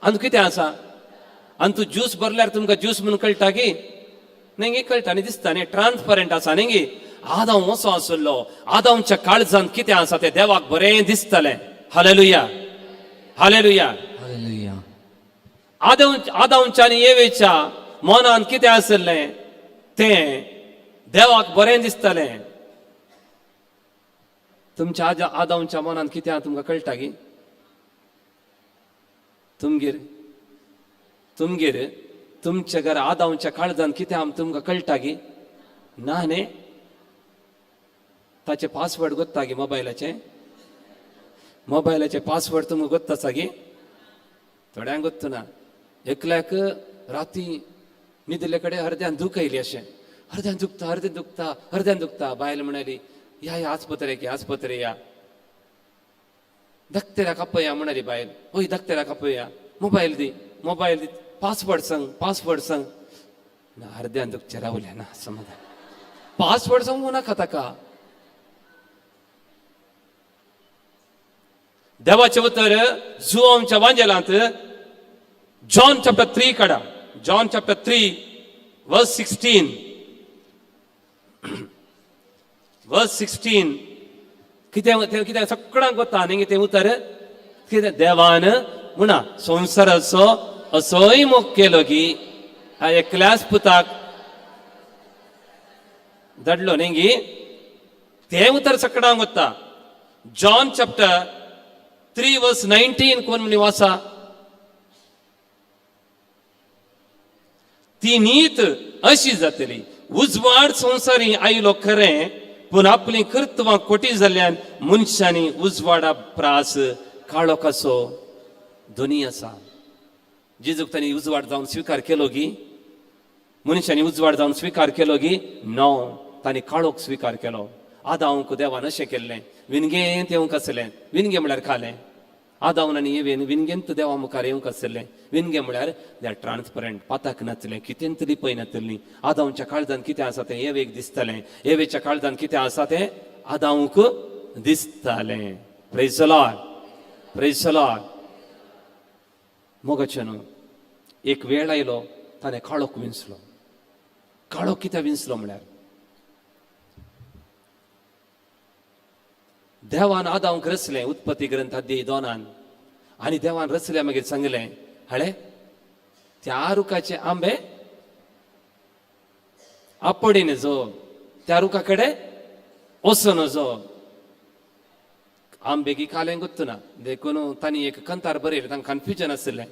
आनी तूं कितें आसा? आनी तूं ज्यूस भरल्यार तुमकां ज्यूस म्हणून कळटा की न्ही गी? कळटा न्ही, दिसता न्ही, ट्रान्सपरंट आसा न्ही गी? आदांव असो आसलो. आदांवच्या काळजांत कितें आसा तें देवाक बरें दिसतलें. Hallelujah, hallelujah. हालेलुया. आदांव, आदांवच्या आनी एवेच्या मनांत कितें आसलें तें देवाक बरें दिसतलें. तुमच्या आदांवच्या मनांत कितें आहा तुमकां कळटा की? तुमगेर, तुमगेर, तुमच्या घरा आदांवच्या काळजांत कितें आहा तुमकां कळटा की? ना न्ही? ताचे पासवर्ड गोत्ता गी मोबायलाचे? मोबायलाचे पासवर्ड तुमकां गोत्ता आसा गी? थोड्यांक गोत्त ना. एकल्याक राती न्हिदिल्ले कडेन अर्द्यान दूख आयली, अशें अर्द्यान दुखता, अर्दें दुखता, अर्द्यान दुखता. बायल म्हणाली, या या आस्पत्रेक या, आस्पत्रे या, दक्तेराक आपया म्हणाली बायल. हय, दक्तेराक आपया, मोबायल दी, मोबायल दी, पासवर्ड सांग, पासवर्ड सांग ना. अर्द्यान दुखचें रावलें ना, समाधान. पासवर्ड सांगू नाका ताका. देवाचें उतर जुवांच्या वांजेलांत जॉन चॅप्टर 3 काडा. जॉन चॅप्टर 3 वर्स 16, वर्स 16. कितें तें, कितें सगळ्यांक वता न्ही तें उतर? कितें देवान म्हणा संवसाराचो असोय मोग केलो की ह्या एकल्याच पुताक धाडलो न्ही गी? तें उतर सगळ्यांक वता. जॉन चॅप्टर 3 वर्स 19 कोण म्हणी वाचा. ती नीत अशी जातली, उजवाड संवसारी आयलो खरें, पूण आपलीं कर्तवां खोटी जाल्ल्यान मनशांनी उजवाडा प्रास काळोखाचो दोनी आसा. जेजूक तांणी उजवाड जावन स्विकार केलो गी? मनशांनी उजवाड जावन स्विकार केलो गी? नो, तांणी काळोख स्विकार केलो. आदांवक देवान अशें केल्लें, विनगेंत येवंक आसलें. विनगे म्हळ्यार कालें. आदावन आनी एवेन विनगेंत देवा मुखार येवंक आसलें. विनगे म्हळ्यार they are transparent, पाताक नासलें, कितेंच लिपय नासली. आदांवच्या काळजान कितें आसा तें एवेक दिसतालें, एवेच्या काळजान कितें आसा तें आदांवक दिसतालें. Praise the Lord, praise the Lord. मोगाचें न्हू, एक वेळ आयलो ताणें काळोख विंचलो. काळोख कित्याक विंचलो म्हळ्यार देवान आदांवक रचलें उत्पत्ती ग्रंथ अध्याय 2 आनी देवान रचल्या मागीर सांगलें, हाळे त्या रुखाचे आंबे आपडी नजो, त्या रुखा कडेन वचूं नजो. आंबे की कालें गुत्तना देखून तांणी एक कंतार बरयलें, तांकां कन्फ्युजन आशिल्लें.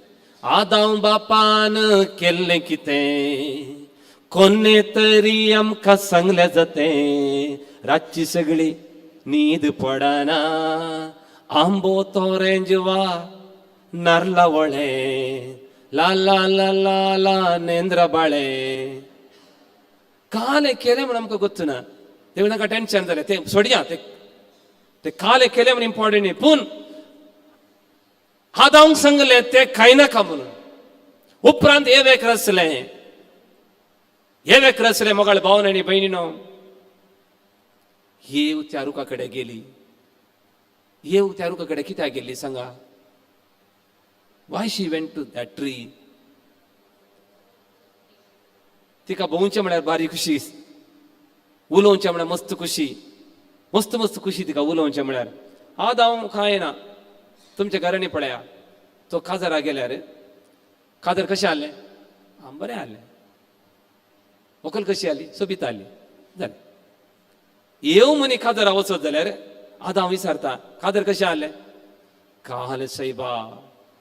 आदांव बापान केल्लें कितें, कोन्ने तरी आमकां सांगलें जातें, रातची सगळी न्हीद पडना, आंबो तोरेंज वा नारला वळें, ला ला ला ला ला नेंद्रा बाळें. कालें केलें म्हूण आमकां गोत्तना, देखून तांकां टेन्शन जालें. तें सोडया, ते कालें केलें म्हूण इम्पॉर्टंट न्ही, पूण आदांक सांगलें तें खायनाका म्हणून. उपरांत एवेक रचलें, एवेक रचलें. मोगाळ भावन आनी भयणीनो, येव त्या रुखा कडेन गेली. येव त्या रुखा कडेन कित्याक गेली सांगा? Why she went to that tree? तिका भोंवचें म्हळ्यार बारी खुशी, उलोवचें म्हळ्यार मस्त खुशी, मस्त मस्त खुशी तिका उलोवचें म्हळ्यार. आदांव कांय ना. तुमच्या घरांनी पळया, तो काजारा गेल्यार काजार कशें आसलें? आं, बरें आसलें. व्हंकल कशी आसली? सोबीत आसली. जालें. येव मनी काजारा वचत जाल्यार आदांव विचारता, काजार कशें आसलें? काल सायबा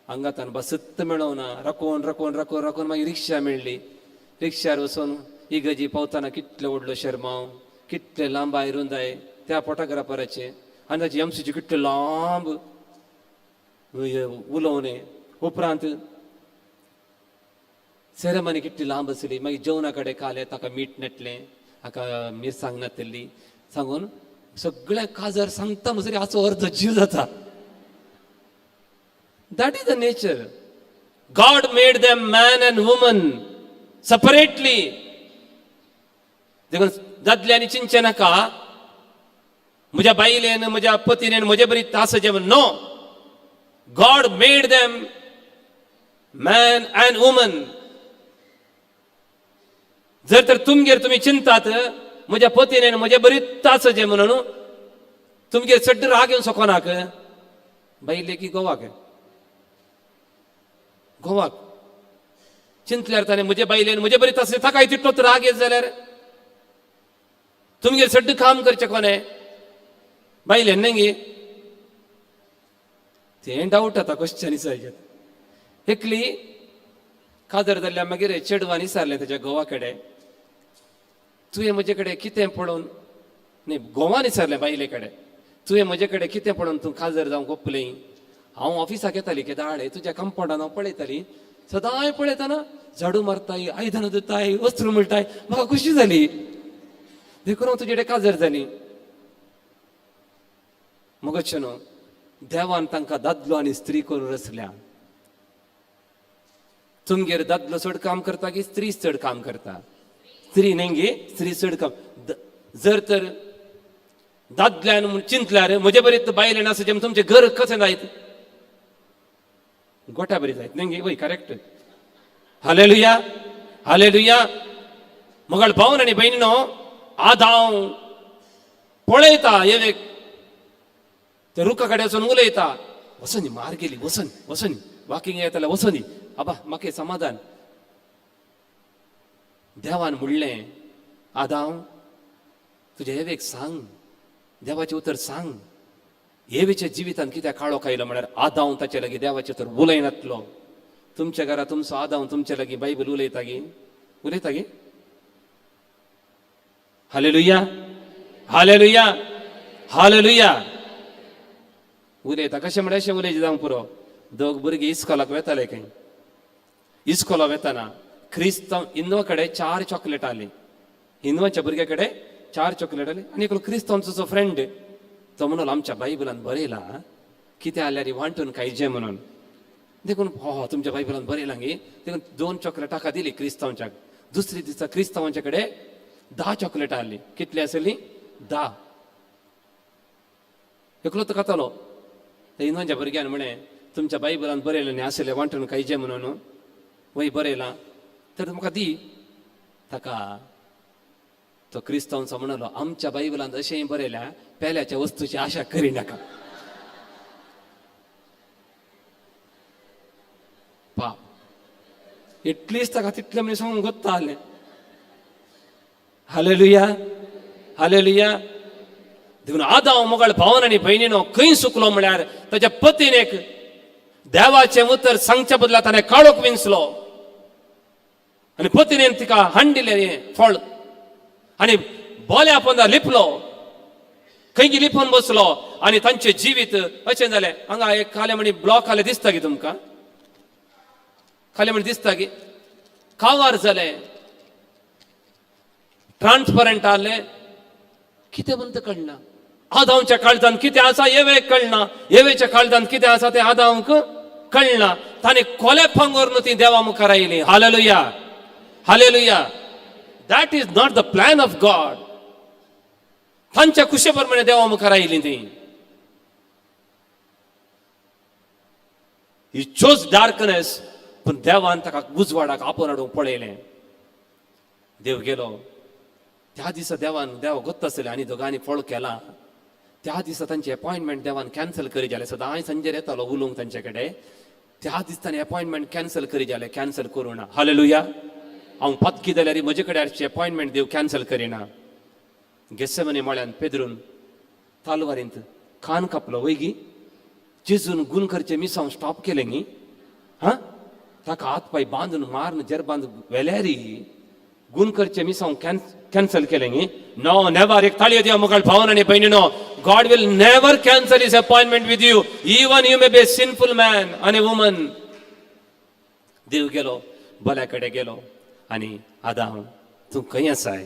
हांगातान बसत मेळोना, राखोवन राखोवन राखोवन राखोवन मागीर रिक्षा मेळ्ळी. रिक्षार वचून इगर्जी पावतना कितलो व्हडलो शेरमांव, कितले लांबाय रुंदाय त्या फोटोग्राफराचे, आनी ताची एमसीची कितले लांब उलोवणें. उपरांत सेरेमनी कितली लांब आसली. मागीर जेवणा कडेन कालें, ताका मीठ नासलें, हाका मिरसांग नासली, सांगून सगळें काजार सांगता म्हणसर हाचो अर्दो जीव जाता. That is the nature. God made them man and woman separately. देखून दादल्यांनी चिंतचें नाका म्हज्या बायलेन म्हज्या पतीनेन म्हजे बरी तास जेवण. No, God made them man and woman. जर तर तुमगेर तुमी चिंतात म्हज्या पतीनेन म्हजे बरी तास जे म्हणून, तुमगेर चड राग येवन सोकोनाक बायले की गोवाक गोवाक चिंतल्यार ताणें म्हजे बायलेन म्हजे बरी तास ताकाय तितलोच राग येत जाल्यार तुमगेर चड काम करचें कोणें? बायलेन न्ही गे? तें डावट आतां क्वेश्चन विचारचें. एकली कादर जाल्ल्या मागीर चेडवान विचारलें ताच्या घोवा कडेन, तुवें म्हजे कडेन कितें पळोवन, न्ही घोवान विचारलें बायले कडेन, तुवें म्हजे कडेन कितें पळोवन तूं काजर जावंक ओपलें? हांव ऑफिसाक येताली केदाळे तुज्या कंपाउंडान हांव पळयताली, सदांय पळयतना झाडू मारताय, आयदनां धुताय, वस्त्र म्हणटाय, म्हाका खुशी जाली, देखून हांव तुजे कडेन काजर जाली. मगोचें न्हू, देवान तांकां दादलो आनी स्त्री करून रचल्या. तुमगेर दादलो चड काम करता की स्त्री चड काम करता? स्त्री न्ही गे, स्त्री चड काम. जर तर दादल्यान म्हूण चिंतल्यार म्हजे बरी बायलेन आसा जें तुमचें घर कशें जायत? गोट्या बरी जायत न्ही गे? वय, करेक्ट. Hallelujah, hallelujah. मगळ भावन आनी भयणीनो, आदांव पळयता एक ते रुखा कडेन वचून उलयता, वचोनी मार गेली, वचोनी वचोनी वॉकिंग येताले, वचोनी आबा म्हाका समाधान. देवान म्हणलें, आदांव तुज्या एवेक सांग, देवाचें उतर सांग. एवेच्या जिवितान कित्याक काळोख आयलो म्हळ्यार आदांव ताचे लागीं देवाचें उतर उलयनातलो. तुमच्या घरा तुमचो आदांव तुमचे लागीं बायबल उलयता गी? उलयता गी? Hallelujah, hallelujah, hallelujah. उलयता कशें म्हळ्यार अशें उलयचें जावंक पुरो. दोग भुरगीं इस्कोलाक वेताले खंय, इस्कोला वेताना क्रिस्तांव हिंदवा कडेन चार चॉकलेट आली, हिंदवाच्या भुरग्या कडेन चार चॉकलेट आली आनी एकलो क्रिस्तांवचो फ्रेंड तो म्हणून आमच्या बायबलान बरयला कितें आल्यार वांटून खायचें म्हणून. देखून हो तुमच्या बायबलान बरयलां गी, देखून 2 चॉकलेट ताका दिली क्रिस्तांवच्याक. दुसरी दिसा क्रिस्तांवांच्या कडेन 10 चॉकलेटां आसली. कितली आसली? 10. एकलो तो खातालो. ते हिंदवांच्या भुरग्यान म्हळें तुमच्या बायबलान बरयलें न्ही आसलें वांटून खायचें म्हणून, वय बरयलां तर म्हाका दी. ताका तो क्रिस्तांवचो म्हणलो आमच्या बायबलांत अशेंय बरयल्या पेल्याच्या वस्तूची आशा करिनाका. पाप एटलीस्ट ताका तितलें म्हणजे सांगूंक गोत्ता आसलें. Hallelujah, hallelujah. देखून आदांव मोगाळ भावन आनी भयणीनो खंय सुकलो म्हळ्यार ताच्या पतीन एक देवाचें उतर सांगच्या बदला ताणें काळोख विंचलो आनी पतीनेन तिका हांडिलें हें फळ आनी बोल्या पोंदा लिपलो, खंय लिपून बसलो आनी तांचें जिवीत अशें जालें. हांगा एक खाले म्हणी ब्लॉक आले दिसता की तुमकां, खाले म्हणी दिसता की कावार जालें, ट्रान्सपरंट आसलें, कितें म्हणटा कळना. आदांवच्या काळजांत कितें आसा येवेक कळना, येवेच्या काळजांत कितें आसा तें आदांवक कळना. ताणें कोले पांगोरून ती देवा मुखार आयली. Hallelujah, hallelujah. That is not the plan of God. तांच्या खुशे प्रमाणे देवा मुखार आयली ती. ही चोज डार्कनेस, पूण देवान ताका उजवाडाक आपोवन हाडूंक पळयलें. देव गेलो त्या दिसा देवान देवा गोत्त आसलें आनी दोगांनी फळ केलां. त्या दिसा तांची अपॉयंटमेंट देवान कॅन्सल करी जालें. सदांय संजेर येतालो उलोवंक तांचे कडेन. त्या दिसा ताणें अपॉयंटमेंट कॅन्सल करी जालें. कॅन्सल करूं ना. हालेलुया. हांव पातकी जाल्यार म्हजे कडेन हाडची अपॉयंटमेंट देव कॅन्सल करिना. गेसेमनी मळ्यान पेदरून तालवारींत कान कापलो वय गी. जेजून गुण करचें मिसांव स्टॉप केलें न्ही. हां, ताका हात पांय बांदून मारून जेरबांद वेल्यारी गुण करचें मिसांव कॅन्सल केलें न्ही. No, never. एक ताळयो दिया मुखार भावन आनी भयणीनो. God will never cancel his appointment with you, even you may be a sinful man आनी वुमन. देव गेलो बल्या कडेन गेलो आनी आदाम तूं खंय आसाय?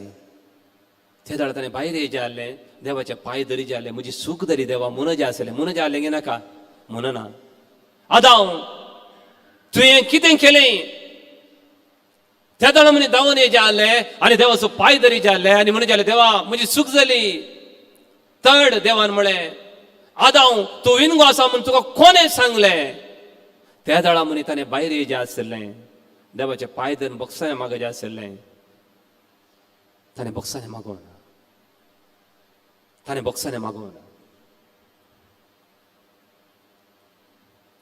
ते दाळ ताणें भायर येयचें आसलें, देवाचे पांय धरीचे आसले, म्हजी सूख धरी देवा म्हणजें आसलें. म्हणजें आसलें की नाका म्हणना. आदाम तुवें कितें केलें? त्या दाळ म्हणे धांवन येयचें आसलें आनी देवाचो पांय धरीचे आसले आनी म्हणजें आसलें देवा म्हजी चूक जाली. तड देवान म्हळें आदांव तूं विनगो आसा म्हूण तुका कोणें सांगलें? त्या दाळा म्हणे ताणें भायर येयचें आसलें, देवाचे पांय धरून बोगसाणें मागचें आसलें. ताणें बोगसाणें मागोवना, ताणें बोगसाणें मागोवना.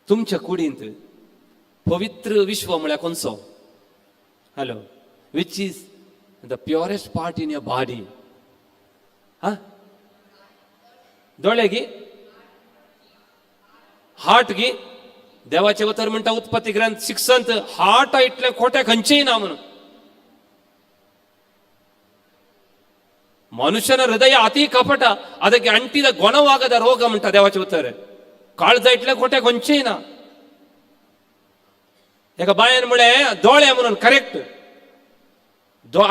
तुमच्या कुडींत पवित्र विश्व म्हळ्यार कोणसो? Hello, which is the purest part in your body? हा, दोळे गी, हार्ट गी? देवाचे उतर म्हणटा उत्पत्ती ग्रंथ 6 हार्ट इतलें खोटें खंयचेय ना म्हणून. ಮನುಷ್ಯನ ಹೃದಯ ಅತಿ ಕಪಟ, ಅದಕ್ಕೆ ಅಂಟಿದ ಗುಣವಾಗದ ರೋಗ म्हणटा देवाचें उतर. काळजा इतलें खोटें खंयचेय ना. एका बायन म्हळें दोळे म्हणून करेक्ट.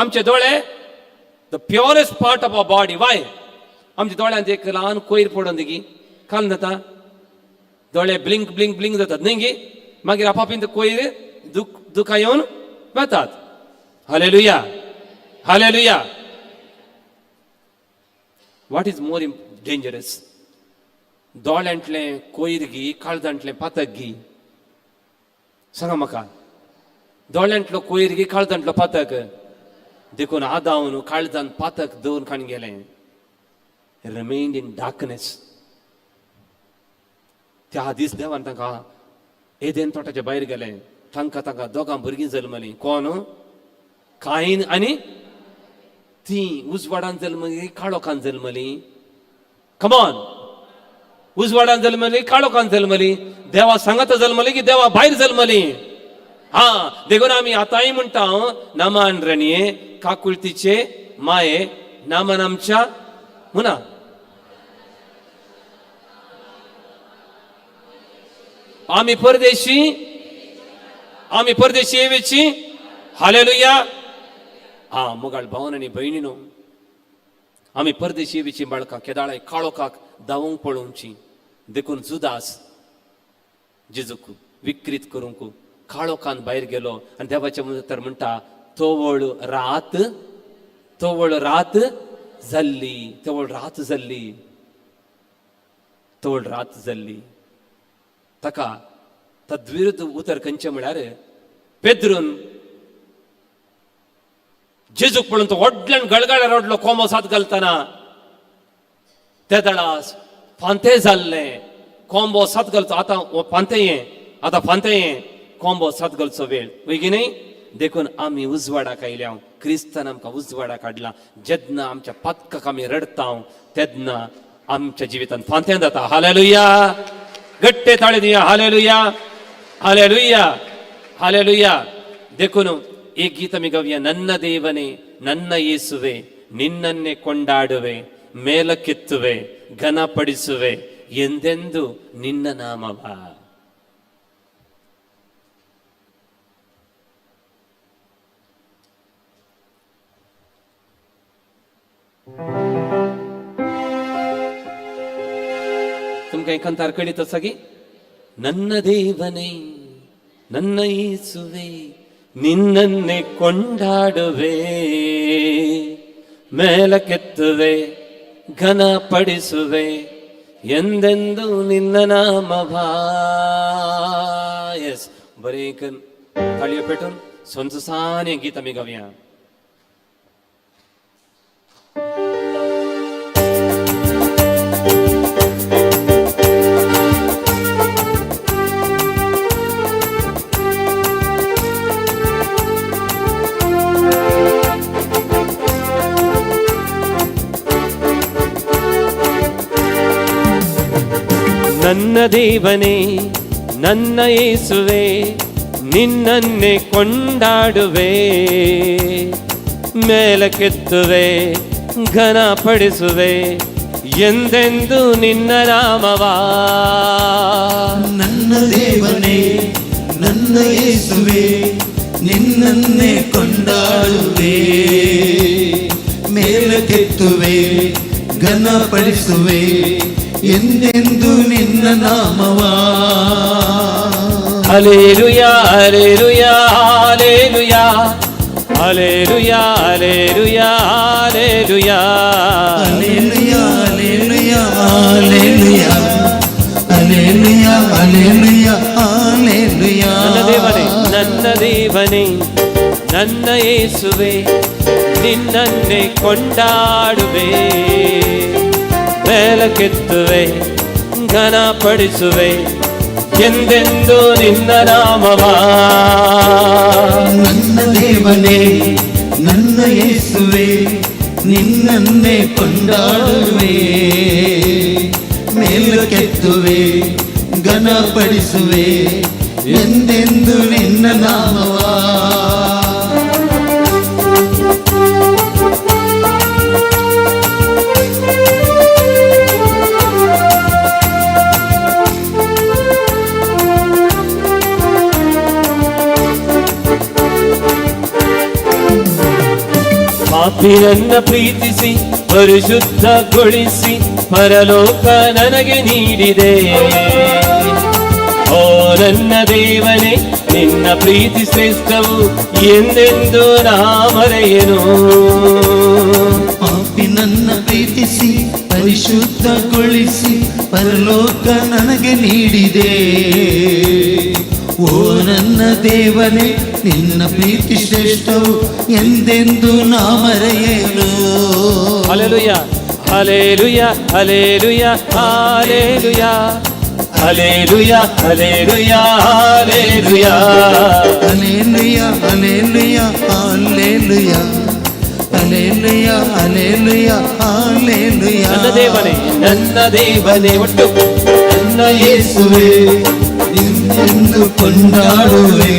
आमचे दोळे the purest part of our body. Why? आमच्या दोळ्यांत एक ल्हान कोयर पडून गी काल जाता, दोळे ब्लिंक ब्लिंक ब्लिंक जातात न्ही गी. मागीर आपापींत कोयर दुखां येवन वतात. Hallelujah, hallelujah. What is more dangerous? दोळ्यांतलें कोयर गी, काळजांतलें पातक गी? सांगा म्हाका. दोळ्यांतलो कोयर गी, काळजांतलो पातक? देखून आदावन काळजान पातक दवरून खाण गेलें. Remained in darkness. त्या दीस देवान तांकां एदेन तोटाच्या भायर गेलें. तांकां तांकां दोगां भुरगीं जल्मलीं. कोण? कायन आनी ती उजवाडान जल्मली, काळोखान जल्मली. कमॉन, उजवाडान जल्मली, काळोखान जल्मली. देवा सांगात जल्मली की देवा भायर जल्मली? हा, देखून आमी आतांय म्हणटा नामान रणये काकुळतीचे माये नामान आमच्या म्हणा. आमी परदेशी, आमी परदेशी येवेची. हालेलुया. हा मोगाळ भावन आनी भयणीनो, आमी परदेशी येवेची बाळकां केदाळाय काळोखाक धांवूंक पळोवची. देखून जुदास जेजूक विक्रीत करूंक काळोखान भायर गेलो आनी देवाचें तर म्हणटा तवळ रात, तवळ रात जाल्ली, तवळ रात जाल्ली, तवळ रात जाल्ली. ताका तद्विरुद्ध उतर खंयचें म्हळ्यार पेद्रून जेजूक पळोवन तो व्हडल्यान गळगळ्यार रडलो, कोंबो सात घालतना. ते दळास फांते जाल्ले, कोंबो सात घालचो आतां फांते ये, आतां फांते ये, कोंबो सात घालचो वेळ वयगी न्ही. देखून आमी उजवाडाक आयल्या, क्रिस्तान आमकां उजवाडाक हाडला. जेन्ना आमच्या पातकाक आमी रडता तेन्ना आमच्या जिवितांत फांतें जाता. हालेलुया. गट्टे ताळे दिया. Hallelujah, hallelujah, hallelujah. देखून एक गीत आमी गावया. ನನ್ನ ದೇವನೇ ನನ್ನ ಯೇಸುವೆ ನಿನ್ನನ್ನೇ ಕೊಂಡಾಡುವೆ, ಮೇಲಕ್ಕೆತ್ತುವೆ, ಘನಪಡಿಸುವೆ ಎಂದೆಂದು ನಿನ್ನ ನಾಮವ. तुमकां कांतार कळीत आसा की ನನ್ನ ದೇವನೇ ನನ್ನ ಯೇಸುವೆ ನಿನ್ನನ್ನೇ ಕೊಂಡಾಡುವೆ, ಮೇಲಕ್ಕೆತ್ತುವೆ, ಘನಪಡಿಸುವೆ ಎಂದೆಂದು ನಿನ್ನ ನಾಮವ. ಎಸ್ बरें ताळयो पेटून सोंससाने गीत आमी गावया. ನನ್ನ ದೇವನೇ ನನ್ನ ಯೇಸುವೆ ನಿನ್ನನ್ನೇ ಕೊಂಡಾಡುವೆ, ಮೇಲಕ್ಕೆತ್ತುವೆ, ಘನಪಡಿಸುವೆ ಎಂದೆಂದು ನಿನ್ನ ನಾಮವ. ನನ್ನ ದೇವನೇ ನನ್ನ ಯೇಸುವೆ ನಿನ್ನನ್ನೇ ಕೊಂಡಾಡುವೆ, ಮೇಲಕ್ಕೆತ್ತುವೆ, ಘನಪಡಿಸುವೆ ಎಂದೆಂದು ನಿನ್ನ ನಾಮವ. Hallelujah, hallelujah, hallelujah, hallelujah, hallelujah, hallelujah, hallelujah, hallelujah, hallelujah, hallelujah, hallelujah, hallelujah. ನನ್ನ ದೇವನೇ ನನ್ನ ದೇವನೇ ನನ್ನ ಯೇಸುವೆ ನಿನ್ನನ್ನೇ ಕೊಂಡಾಡುವೆ, ಮೇಲಕ್ಕೆತ್ತುವೆ, ಘನಪಡಿಸುವೆ ಎಂದೆಂದು ನಿನ್ನ ನಾಮವ. ನನ್ನ ದೇವನೇ ನನ್ನ ಯೇಸುವೆ ನಿನ್ನನ್ನೇ ಕೊಂಡಾಡುವೆ, ಮೇಲಕ್ಕೆತ್ತುವೆ, ಘನಪಡಿಸುವೆ ಎಂದೆಂದು ನಿನ್ನ ನಾಮವ. ಪಾಪಿನನ್ನ ಪ್ರೀತಿಸಿ ಪರಿಶುದ್ಧಗೊಳಿಸಿ ಪರಲೋಕ ನನಗೆ ನೀಡಿದೆ. ಓ ನನ್ನ ದೇವನೇ ನಿನ್ನ ಪ್ರೀತಿ ಶ್ರೇಷ್ಠವು ಎಂದೆಂದು ನಾ ಮರೆಯನು. ಪಾಪಿನನ್ನ ಪ್ರೀತಿಸಿ ಪರಿಶುದ್ಧಗೊಳಿಸಿ ಪರಲೋಕ ನನಗೆ ನೀಡಿದೆ. ಓ ನನ್ನ ದೇವನೇ ನಿನ್ನ ಪ್ರೀತಿ ಶ್ರೇಷ್ಠವು ಎಂದೆಂದು ನಾ ಮರೆಯನು. Hallelujah, hallelujah, hallelujah, hallelujah, hallelujah, hallelujah, hallelujah, hallelujah, hallelujah, hallelujah, hallelujah, hallelujah, hallelujah. ನನ್ನ ದೇವನೇ ನನ್ನ ದೇವನೇ ಒಟ್ಟು ನನ್ನ ಯೇಸುವೆ ನಿನ್ನೆಂದು ಕೊಂಡಾಡುವೆ,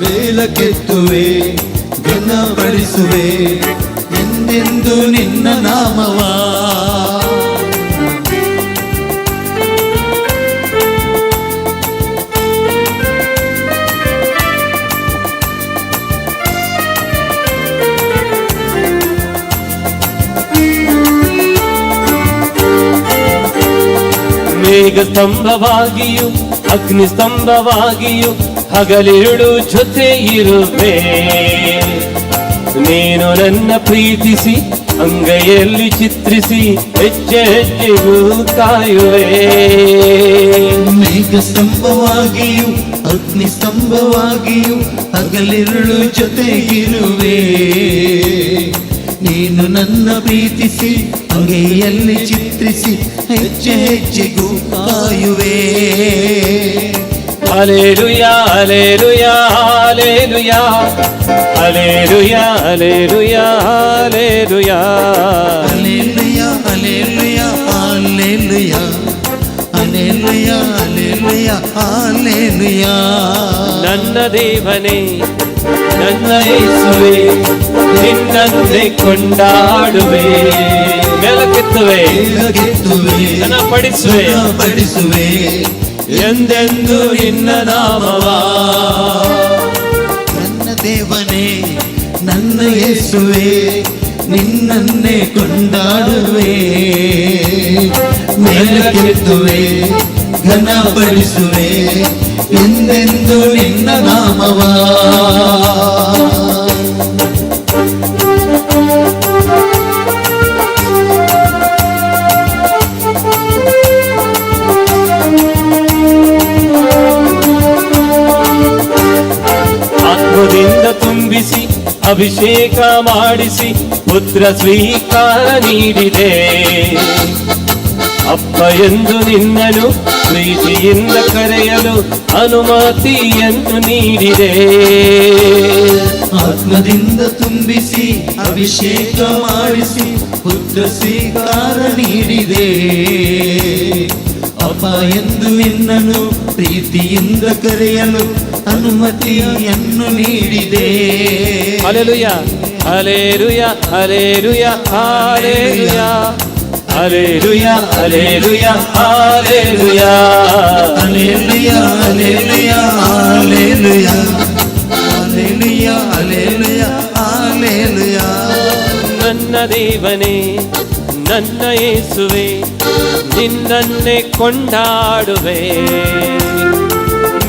ಮೇಲಕ್ಕೆತ್ತುವೆ, ಘನಪಡಿಸುವೆ ಎಂದೆಂದು ನಿನ್ನ ನಾಮವ. ಮೇಘ ಸ್ತಂಭವಾಗಿಯೂ ಅಗ್ನಿ ಸ್ತಂಭವಾಗಿಯೂ ಹಗಲಿರುಳು ಜೊತೆ ಇರುವೆ. ನೀನು ನನ್ನ ಪ್ರೀತಿಸಿ ಅಂಗೈಯಲ್ಲಿ ಚಿತ್ರಿಸಿ ಹೆಜ್ಜೆ ಹೆಜ್ಜೆಗೂ ಕಾಯುವೆ. ಮೇಘ ಸ್ತಂಭವಾಗಿಯೂ ಅಗ್ನಿ ಸ್ತಂಭವಾಗಿಯೂ ಹಗಲಿರುಳು ಜೊತೆಗಿರುವೆ. ನೀನು ನನ್ನ ಪ್ರೀತಿಸಿ ಅಂಗೈಯಲ್ಲಿ ಚಿತ್ರಿಸಿ ಹೆಜ್ಜೆ ಹೆಜ್ಜೆಗೂ ಕಾಯುವೆ. Hallelujah, hallelujah, hallelujah, hallelujah, hallelujah, hallelujah, hallelujah, hallelujah, hallelujah, hallelujah, hallelujah, hallelujah. ನನ್ನ ದೇವನೇ, ನನ್ನ ಯೇಸುವೆ, ನಿನ್ನನ್ನೇ ಕೊಂಡಾಡುವೆ. ಮೇಲಕ್ಕೆತ್ತುವೆ, ಮೇಲಕ್ಕೆತ್ತುವೆ, ಘನಪಡಿಸುವೆ, ಘನಪಡಿಸುವೆ ಎಂದೆಂದು ನಿನ್ನ ನಾಮವ. ನನ್ನ ದೇವನೇ, ನನ್ನ ಯೇಸುವೆ, ನಿನ್ನನ್ನೇ ಕೊಂಡಾಡುವೆ. ಮೇಲಕ್ಕೆತ್ತುವೆ, ಘನಪಡಿಸುವೆ ಎಂದೆಂದು ನಿನ್ನ ನಾಮವ. ಆತ್ಮದಿಂದ ತುಂಬಿಸಿ ಅಭಿಷೇಕ ಮಾಡಿಸಿ ಪುತ್ರ ಸ್ವೀಕಾರ ನೀಡಿದೆ. ಅಪ್ಪ ಎಂದು ನಿನ್ನನು ಪ್ರೀತಿಯಿಂದ ಕರೆಯಲು ಅನುಮತಿಯನ್ನು ನೀಡಿದೆ. ಆತ್ಮದಿಂದ ತುಂಬಿಸಿ ಅಭಿಷೇಕ ಮಾಡಿಸಿ ಪುತ್ರ ಸ್ವೀಕಾರ ನೀಡಿದೆ. ಅಪ್ಪ ಎಂದು ನಿನ್ನನು ಪ್ರೀತಿಯಿಂದ ಕರೆಯಲು ಅನುಮತಿಯನ್ನು ನೀಡಿದೆ. Hallelujah, hallelujah, hallelujah, hallelujah, hallelujah, hallelujah, hallelujah, hallelujah, hallelujah, hallelujah, hallelujah, hallelujah, hallelujah. ನನ್ನ ದೇವನೇ, ನನ್ನ ಯೇಸುವೆ, ನಿನ್ನನ್ನೇ ಕೊಂಡಾಡುವೆ.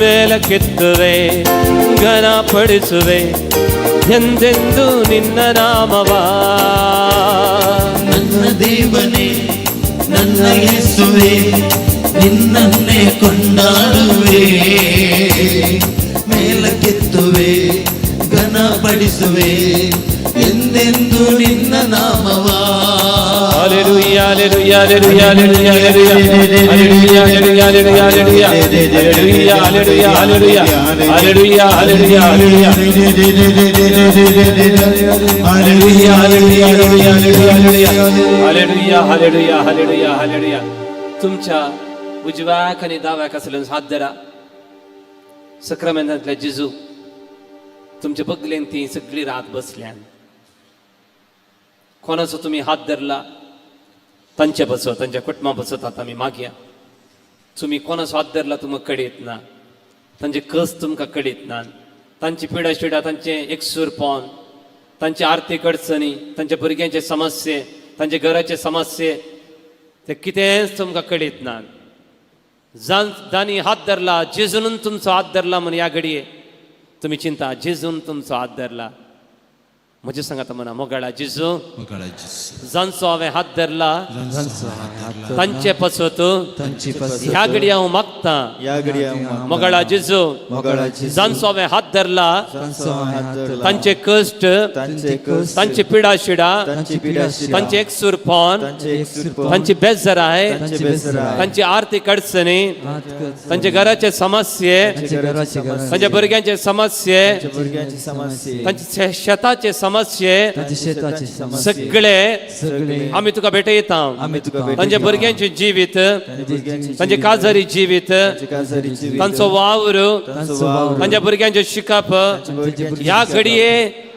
ಮೇಲಕ್ಕೆತ್ತುವೆ, ಘನಪಡಿಸುವೆ ಎಂದೆಂದು ನಿನ್ನ ನಾಮವ. ನನ್ನ ದೇವನೇ, ನನ್ನ ಯೇಸುವೆ, ನಿನ್ನನ್ನೇ ಕೊಂಡಾಡುವೆ. ಮೇಲಕ್ಕೆತ್ತುವೆ, ಘನಪಡಿಸುವೆ ಎಂದೆಂದು ನಿನ್ನ ನಾಮವ. Hallelujah, hallelujah, hallelujah, hallelujah, hallelujah, hallelujah, hallelujah, hallelujah, hallelujah, hallelujah, hallelujah, hallelujah, hallelujah, hallelujah, hallelujah, hallelujah, hallelujah, hallelujah, hallelujah, hallelujah. तुमच्या उजव्याक आनी दाव्याक आसल्यान हात धरा. सक्रामेंतांतल्या जेजू तुमच्या बगलेन ती सगळी रात बसल्यान. कोणाचो तुमी हात धरला तांचे बसत, तांच्या कुटुंबा बसत आतां आमी मागया. तुमी कोणाचो हात धरला तुमकां कळीत ना, तांचे कस तुमकां कळीत ना, तांची पिडा शिडा, तांचें एकसूरपण, तांचे आर्थीक अडचणी, तांच्या भुरग्यांचे समस्ये, तांचे घराचे समस्ये, ते कितेंच तुमकां कळीत ना. जांणी हात धरला जेजून तुमचो हात धरला म्हूण ह्या घडये तुमी चिंता, जेजून तुमचो हात धरला. म्हजे सांगात म्हणा, मोगाळा जेजू, जांचो हांवें हात धरला तांचे पासत ह्या घडये हांव मागता. मोगाळा जेजू, जांचो हांवें हात धरला तांचे कश्ट, तांची पिडा शिडा, तांचे एकसूरपण, तांची बेजाराय, तांची आर्थीक अडचणी, तांचे घराचे समस्ये, तांच्या भुरग्यांचे समस्ये, तांचे शेताचे समस्ये, सगळे आमी तुका भेटयता. तांच्या भुरग्यांचे जिवीत, तांचे काजारी जिवीत, तांचो वावर, तांच्या भुरग्यांचे शिकप, ह्या घडये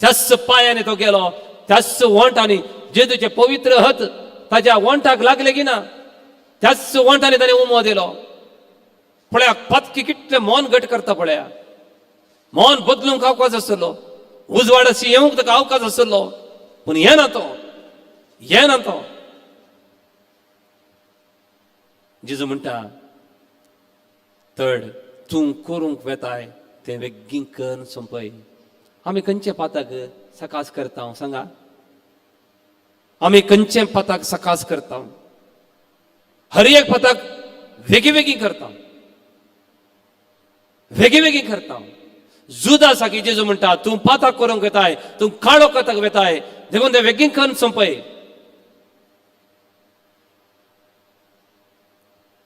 त्याच पांयांनी तो गेलो, त्याच वोंटांनी जेजूचे पवित्र हत ताज्या वोंटाक लागले की ना, त्याच वोंटांनी ताणें उमो दिलो. पळया पातकी कितलें मन घट करता. पळया मन बदलूंक अवकाश आसलो, उजवाडाशी येवंक ताका अवकाश आसलो, पूण येना तो, येना तो. जेजू म्हणटा तड तूं करूंक वेताय तें बेगीन कर सोंपय. आमी खंयचे पाताक सकास करता सांगा? आमी खंयचे पाताक सकास करता? हर एक पाताक वेगळी वेगळी करता, वेगळी वेगळी करता. जुदासा की जेजू म्हणटा तूं पाताक करूंक वेताय, तूं काळो करताक वेताय, देखून तें बेगीन करून सोंपय.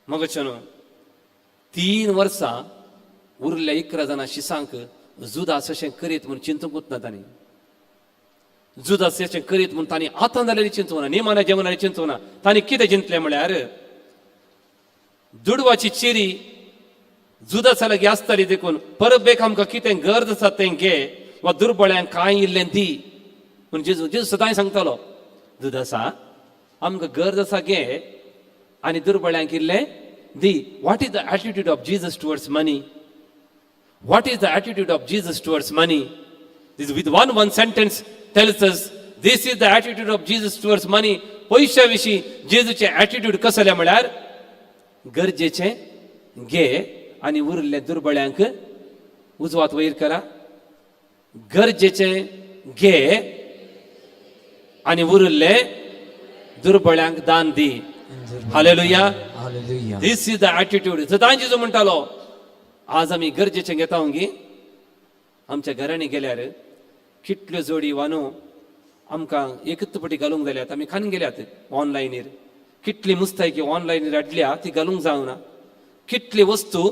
मगच्यान 3 वर्सां उरल्या 11 जाणां शिसांक जुदास अशें करीत म्हूण चिंतूंकूच ना तांणी. जुदास अशें करीत म्हूण तांणी आतां जाल्यार चिंतूंक ना, निमाण्या जेवणारी चिंतूंक ना. तांणी कितें चिंतलें म्हळ्यार दुडवाची चिरी जुदासा लागीं आसताली, देखून परबेक आमकां कितें गरज आसा तें घे वा दुर्बळ्यांक कांय इल्लें दी म्हूण जेजू जेजू सदांय सांगतालो, जुदासा आमकां गरज आसा घे आनी दुर्बळ्यांक इल्लें दी. What is the attitude of Jesus towards money? What is the attitude of Jesus towards money? This with one sentence tells us this is the attitude of Jesus towards money. पयशा विशीं जेजूचें एटिट्यूड कसलें म्हळ्यार गरजेचें घे आनी उरिल्लें दुर्बळ्यांक उजवात वयर करा. गरजेचें घे आनी उरिल्लें दुर्बळ्यांक दान दी. Hallelujah. Hallelujah. This is the attitude. सदां जेजू म्हणटालो आज आमी गरजेचें घेता गी. आमच्या घरांनी गेल्यार कितल्यो जोडी वानो आमकां एकच पटी घालूंक जाल्यात, आमी खान गेल्यात ऑनलायनीर. कितली मुस्तायकी ऑनलायनीर हाडल्या ती घालूंक जावना, कितली वस्तू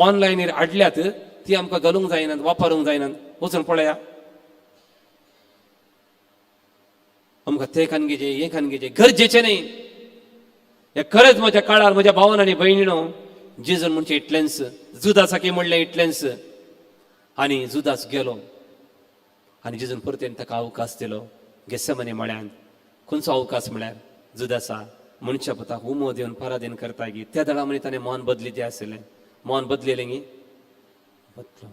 ऑनलायनीर हाडल्यात ती आमकां घालूंक जायनात, वापरूंक जायनात. वचून पळया आमकां तें खान घेचे, हें खान घेचे, गरजेचें न्ही. हें खरेंच म्हज्या काळार म्हज्या भावान आनी भयणीनो जेजून म्हणचें इतलेंच, जुदासाकी म्हणलें इतलेंच, आनी जुदास गेलो. आनी जेजून परतेन ताका अवकाश दिलो गेसेमनी म्हळ्यान. खंयचो अवकाश म्हळ्यार जुदासा मनशा पुताक उमो दिवन पराधीन करता गी. त्या दळा म्हणी ताणें मन बदली आशिल्लें, मन बदलेलें गी, बदलो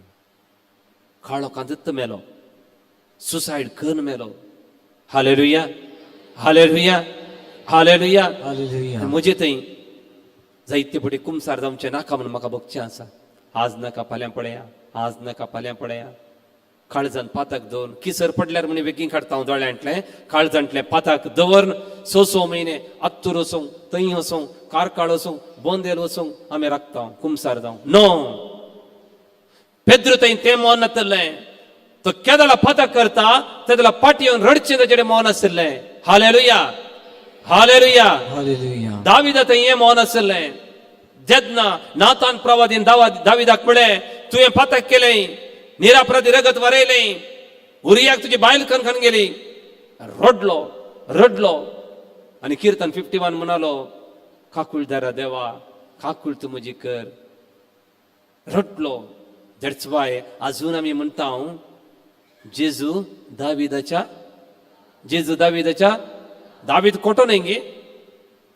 काळो कांदत मेलो, सुसायड करून मेलो. Hallelujah, hallelujah, hallelujah. Hallelujah. म्हजे थंय जायते फुडें कुमसार जावचें नाका म्हणून म्हाका भोगचें आसा. आज नाका फाल्यां पळया, आज नाका फाल्यां पळया. काळजान पाताक दवरून किसर पडल्यार म्हण बेगीन काडटा हांव दोळ्यांतलें, काळजांतलें पाताक दवरून 6 म्हयने आत्तूर वचूंक, थंय वचूंक, कारकाळ वचूंक, बोंदेल वचूंक आमी राखता कुमसार जावं. नो पेद्रू थंय तें मोन नातलें, तो केदळा पाताक करता तेदळा पाटी येवन रडचें ताचें मोन आशिल्लें. Hallelujah, hallelujah. Hallelujah. दाविदा थंय हें मोन आशिल्लें. जेन्ना नातान प्रवादीन दाविदाक म्हळें तुवें पाताक केलें, निरापराधी रगत वरयलें, उरियाक तुजी बायल खन खन गेली, रडलो रडलो आनी किर्तन 51 म्हणालो काकुळदारा देवा काकुळ तूं म्हजी कर, रडलो. That's why अजून आमी म्हणटा जेजू दाविदाच्या, जेजू दाविदाच्या. दावीद खोटो न्ही गी,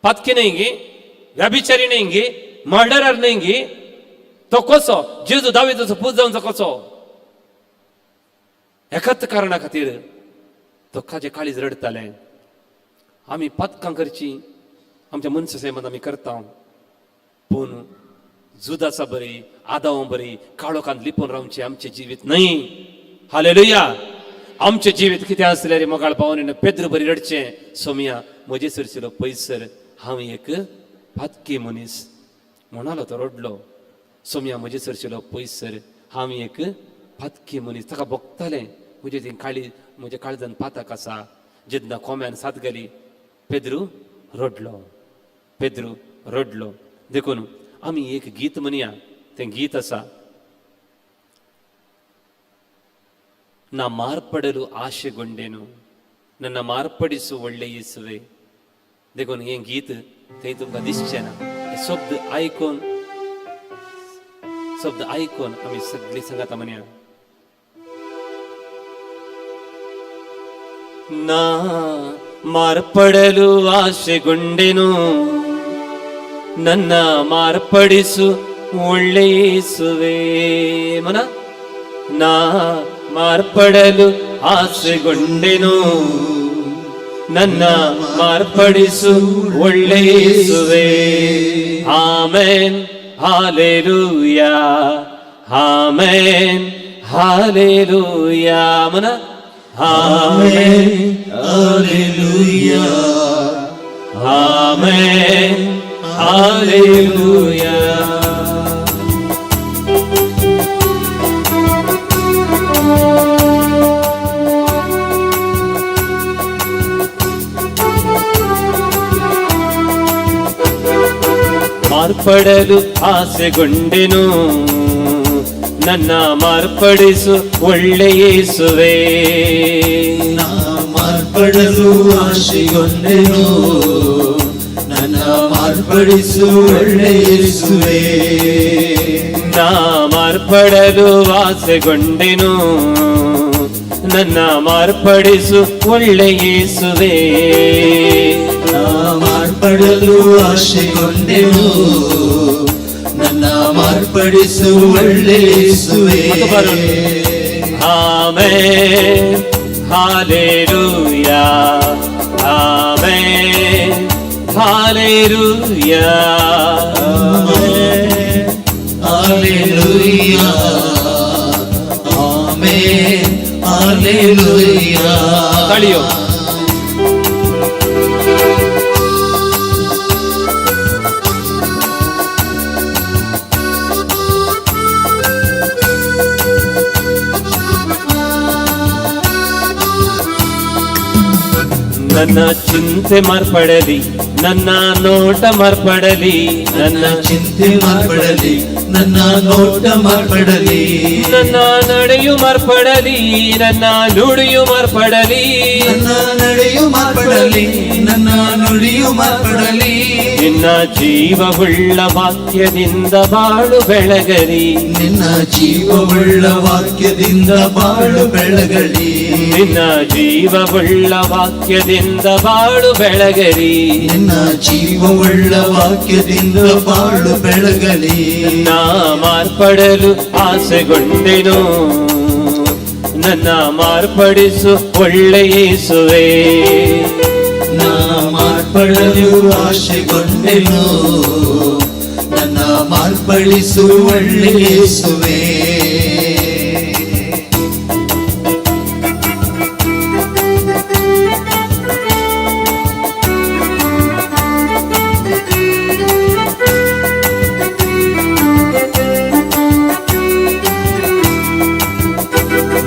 पातकी न्ही गी, व्याभिचारी न्ही गी, मर्डरर न्ही गी, तो कसो जेजू दाविदाचो पूत जावचो कसो? एकाच कारणा खातीर तो काजे काळीज रडतालें. आमी पातकां करची आमच्या मनशा सेमान आमी करता, पूण जुदासा बरी आदाव बरी काळोखांत लिपून रावचें आमचें जिवीत न्हय. हालेलुया. आमचें जिवीत कितें आसलें रे मोगाळ पावोन पेद्रू बरी रडचें, सोमिया म्हजे सरशिलो पयसर हांव एक पातकी मनीस म्हणालो. तो रडलो, सोमिया म्हजे सरशिलो पयसर हांव एक पातकी मनीस. ताका भोगतालें म्हजे ती काळी म्हज्या काळजान पाताक आसा. जेन्ना कोम्यान साथ गेली पेद्रू रडलो, पेद्रू रडलो. देखून आमी एक गीत म्हणया, तें गीत आसा ना मार्पडಲು आशेಗೊಂಡೆನು ನನ್ನ ಮಾರ್ಪಡಿಸು ಒಳ್ಳೆ ಯೇಸುವೆ. देखून हें गीत थंय तुमकां दिसचें ना. हे शब्द आयकून, शब्द आयकून आमी सगळीं सांगाता म्हणया. ನಾ ಮಾರ್ಪಡಲು ಆಶೆಗೊಂಡೆನು, ನನ್ನ ಮಾರ್ಪಡಿಸು ಒಳ್ಳೆಯೇಸುವೆ. ಮನ ನಾ ಮಾರ್ಪಡಲು ಆಸೆಗೊಂಡೆನು, ನನ್ನ ಮಾರ್ಪಡಿಸು ಒಳ್ಳೆಯೇಸುವೆ. ಆಮೇನ್, ಹಾಲೆಲೂಯಾ, ಆಮೇನ್, ಹಾಲೆಲೂಯಾ. ಮನ ಆಮೇನ್, ಹಾಲೆಲೂಯಾ, ಆಮೇನ್, ಹಾಲೆಲೂಯಾ. ಮಾರ್ಪಡಲು ಆಸೆಗೊಂಡೆನು, ನನ್ನ ಮಾರ್ಪಡಿಸು ಒಳ್ಳೆಯೇಸುವೆ. ನಾ ಮಾರ್ಪಡಲು ಆಶೆಗೊಂಡೆನು, ನನ್ನ ಮಾರ್ಪಡಿಸು ಒಳ್ಳೆಯೇಸುವೆ. ನಾ ಮಾರ್ಪಡಲು ಆಸೆಗೊಂಡೆನು, ನನ್ನ ಮಾರ್ಪಡಿಸು ಒಳ್ಳೆಯೇಸುವೆ. ನಾ ಮಾರ್ಪಡಲು ಆಶೆಗೊಂಡೆನು, ನನ್ನ ಮಾರ್ಪಡಿಸು ಒಳ್ಳೆಯೇಸುವೆ. ಆಮೇನ್, ಹಾಲೆಲೂಯಾ, ಆಮೇನ್, ಹಾಲೆಲೂಯಾ, ಹಾಲೆಲೂಯಾ, ಆಮೇನ್, ಹಾಲೆಲೂಯಾ. ತಾಳಿಯೋ. ನನ್ನ ಚಿಂತೆ ಮಾರ್ಪಡಲಿ, ನನ್ನ ನೋಟ ಮಾರ್ಪಡಲಿ, ನನ್ನ ಚಿಂತೆ ಮಾರ್ಪಡಲಿ, ನನ್ನ ನೋಟ ಮಾರ್ಪಡಲಿ, ನನ್ನ ನಡೆಯು ಮಾರ್ಪಡಲಿ, ನನ್ನ ನುಡಿಯು ಮಾರ್ಪಡಲಿ, ನನ್ನ ನಡೆಯು ಮಾರ್ಪಡಲಿ, ನನ್ನ ನುಡಿಯು ಮಾರ್ಪಡಲಿ. ನಿನ್ನ ಜೀವವುಳ್ಳ ವಾಕ್ಯದಿಂದ ಬಾಳು ಬೆಳಗಲಿ, ನಿನ್ನ ಜೀವವುಳ್ಳ ವಾಕ್ಯದಿಂದ ಬಾಳು ಬೆಳಗಲಿ, ನಿನ್ನ ಜೀವವುಳ್ಳ ವಾಕ್ಯದಿಂದ ಬಾಳು ಬೆಳಗಲಿ, ನಿನ್ನ ಜೀವವುಳ್ಳ ವಾಕ್ಯದಿಂದ ಬಾಳು ಬೆಳಗಲಿ. ನಾ ಮಾರ್ಪಡಲು ಆಸೆಗೊಂಡೆನು, ನನ್ನ ಮಾರ್ಪಡಿಸು ಒಳ್ಳೆಯೇಸುವೆ. ನಾ ಮಾರ್ಪಡಲು ಆಶೆಗೊಂಡೆನು, ನನ್ನ ಮಾರ್ಪಡಿಸು ಒಳ್ಳೆಯೇಸುವೆ.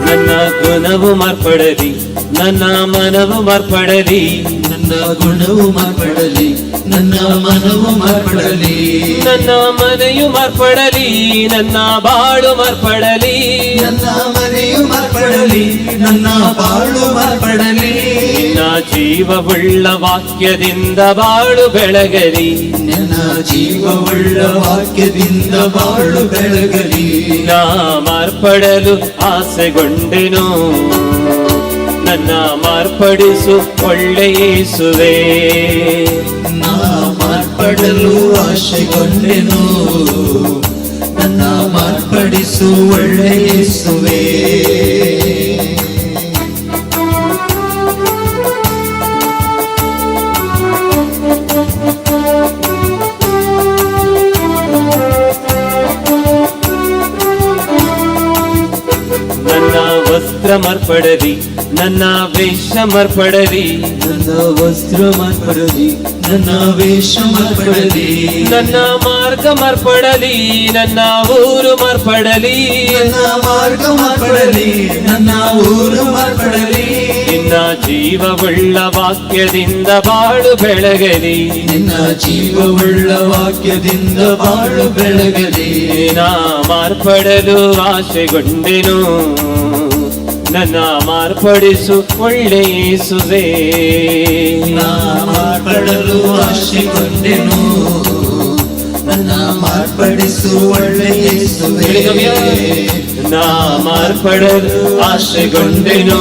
ನನ್ನ ಗುಣವು ಮಾರ್ಪಡಲಿ, ನನ್ನ ಮನವು ಮಾರ್ಪಡಲಿ, ನನ್ನ ಗುಣವು ಮಾರ್ಪಡಲಿ, ನನ್ನ ಮನವು ಮಾರ್ಪಡಲಿ, ನನ್ನ ಮನೆಯು ಮಾರ್ಪಡಲಿ, ನನ್ನ ಬಾಳು ಮಾರ್ಪಡಲಿ, ನನ್ನ ಮನೆಯು ಮಾರ್ಪಡಲಿ, ನನ್ನ ಬಾಳು ಮಾರ್ಪಡಲಿ. ನಿನ್ನ ಜೀವವುಳ್ಳ ವಾಕ್ಯದಿಂದ ಬಾಳು ಬೆಳಗಲಿ, ನಿನ್ನ ಜೀವವುಳ್ಳ ವಾಕ್ಯದಿಂದ ಬಾಳು ಬೆಳಗಲಿ. ನಾ ಮಾರ್ಪಡಲು ಆಸೆಗೊಂಡೆನು, ನನ್ನ ಮಾರ್ಪಡಿಸು ಒಳ್ಳೆಯೇಸುವೆ. ನಾ ಮಾರ್ಪಡಲು ಆಶೆಗೊಂಡೆನು, ನನ್ನ ಮಾರ್ಪಡಿಸು ಒಳ್ಳೆಯೇಸುವೆ. ನನ್ನ ವಸ್ತ್ರ ಮಾರ್ಪಡಲಿ, ನನ್ನ ವೇಷ ಮಾರ್ಪಡಲಿ, ನನ್ನ ವಸ್ತ್ರ ಮಾರ್ಪಡಲಿ, ನನ್ನ ವೇಷ ಮಾರ್ಪಡಲಿ, ನನ್ನ ಮಾರ್ಗ ಮಾರ್ಪಡಲಿ, ನನ್ನ ಊರು ಮಾರ್ಪಡಲಿ, ನನ್ನ ಮಾರ್ಗ ಮಾರ್ಪಡಲಿ, ನನ್ನ ಊರು ಮಾರ್ಪಡಲಿ. ನಿನ್ನ ಜೀವವುಳ್ಳ ವಾಕ್ಯದಿಂದ ಬಾಳು ಬೆಳಗಲಿ, ನಿನ್ನ ಜೀವವುಳ್ಳ ವಾಕ್ಯದಿಂದ ಬಾಳು ಬೆಳಗಲಿ. ನಾ ಮಾರ್ಪಡಲು ಆಶೆಗೊಂಡೆನು, ನನ್ನ ಮಾರ್ಪಡಿಸು ಒಳ್ಳೆಯೇಸುವೆ. ನಾ ಮಾರ್ಪಡಲು ಆಶೆಗೊಂಡೆನು, ನನ್ನ ಮಾರ್ಪಡಿಸು ಒಳ್ಳೆಯೇಸುವೆ. ನಾ ಮಾರ್ಪಡಲು ಆಶೆಗೊಂಡೆನು,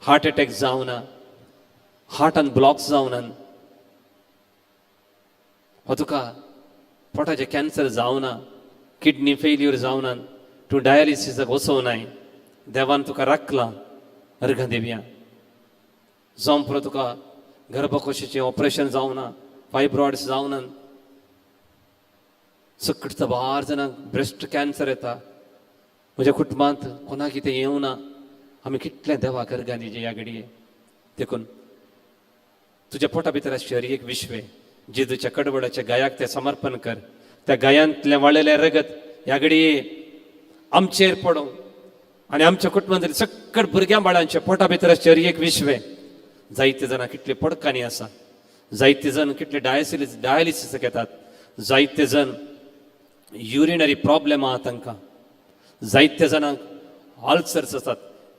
हार्ट अटॅक जावना, हार्टान ब्लॉक्स जावना, हो तुका पोटाचें कॅन्सर जावना, किडनी फेल्यूर जावना, तूं डायलिसिसाक वचोवनाय, देवान तुका राखलां अर्घां दिवया. जावं पुरो तुका गर्भकोशाचें ऑपरेशन जावना, फायब्रॉइड्स जावना, सकट तबार जाणांक ब्रेस्ट कॅन्सर येता. म्हज्या कुटुंबांत कोणाक कितें येवना, आमी कितलें देवाक अर्घां दिवचें ह्या घडये. देखून तुज्या पोटा भितर आसचें हर एक विश्वे जेजूच्या कडवडाच्या गायाक तें समर्पण कर. त्या गायांतलें वाळलेलें रगत ह्या घडये आमचेर पडों आनी आमच्या कुटुंबांतल्या सकट भुरग्यां बाळांच्या पोटा भितर आसचें हर एक विश्वे. जायते जाणां कितले पडकांनी आसा, जायते जाण कितले डायलिसीस घेतात, जायते जाण युरिनरी प्रॉब्लेम आहा तांकां, जायते जाणांक अल्सर्स आसात,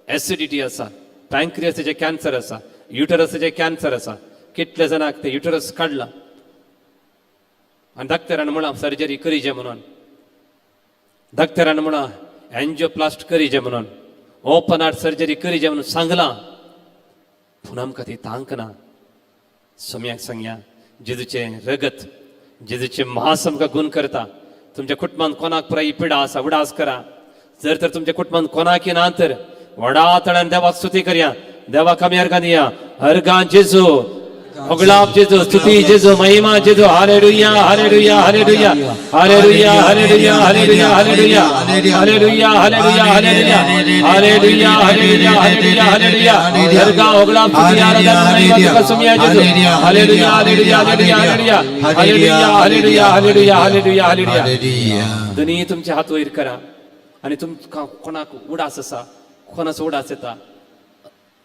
एसिडिटी आसा, पँक्रियसाचें कॅन्सर आसा, युटरसाचें कॅन्सर आसा. कितले जाणांक ते युटरस काडला आनी डाक्टरान म्हळां सर्जरी करीजे म्हणून, डाक्टरान म्हळां एन्जियोप्लास्ट करीजे म्हणून, ओपन हार्ट सर्जरी करीजे म्हणून सांगलां, पूण आमकां ती तांक ना. सोम्याक सांगया, जेजूचें रगत, जेजूचें मांस आमकां गुण करता. तुमच्या कुटुंबांत कोणाक पुराय ही पिडा आसा, उडास करा. जर तर तुमच्या कुटुंबांत कोणाक ना तर व्हडा तळ्यान देवाक स्तुती करया, देवाक आमी अर्घां दिया. अर्घां जेजू, होगळाप जेजू, स्तुती जेजू, महिमा जेजू. Hallelujah, hallelujah, hallelujah, hallelujah, hallelujah, hallelujah, hallelujah, hallelujah, hallelujah, hallelujah, hallelujah, hallelujah, hallelujah, hallelujah. अर्घां, होगळाप, स्तुती, आराधना, महिमा तुका सुमिया जेजू. Hallelujah, hallelujah, hallelujah, hallelujah, hallelujah, hallelujah, hallelujah, hallelujah. दोनी तुमचे हात वयर करा आनी तुमकां कोणाक उडास आसा, कोणाचो उडास येता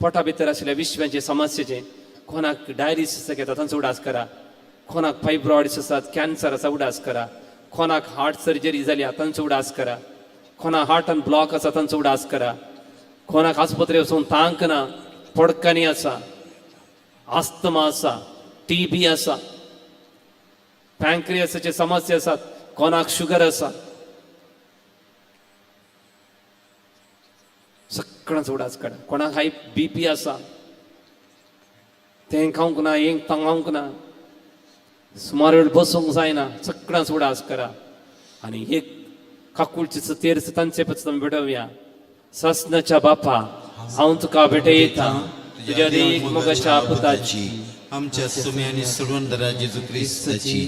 पोटा भितर आशिल्ल्या विश्वाचे समस्येचे, कोणाक डायलिसीस घेता तांचो उडास करा, कोणाक फायब्रॉइड्स आसात, कॅन्सर आसा उडास करा, कोणाक हार्ट सर्जरी जाल्या तांचो उडास करा, कोणाक हार्टान ब्लॉक आसा तांचो उडास करा, कोणाक आस्पत्रे वचून तांक ना, पडकांनी आसा, आस्तमा आसा, टीबी आसा, पँक्रियसाचे समस्या आसात, कोणाक शुगर आसा, सगळ्यांचो उडास काडा. कोणाक हाय बीपी आसा, तें खावंक ना, हें खावंक ना, सुमार वेळ बसूंक जायना, सगळ्यांचो उडास करा. आनी एक काकुळचेचो तेर्स तांचे पचत आमी भेटोवया. ससनाच्या बापा, हांव तुका भेटयता तुज्या देख मोगाच्या पुताची, आमच्या सुमे आनी सोडवणदारा जेजू क्रिस्ताची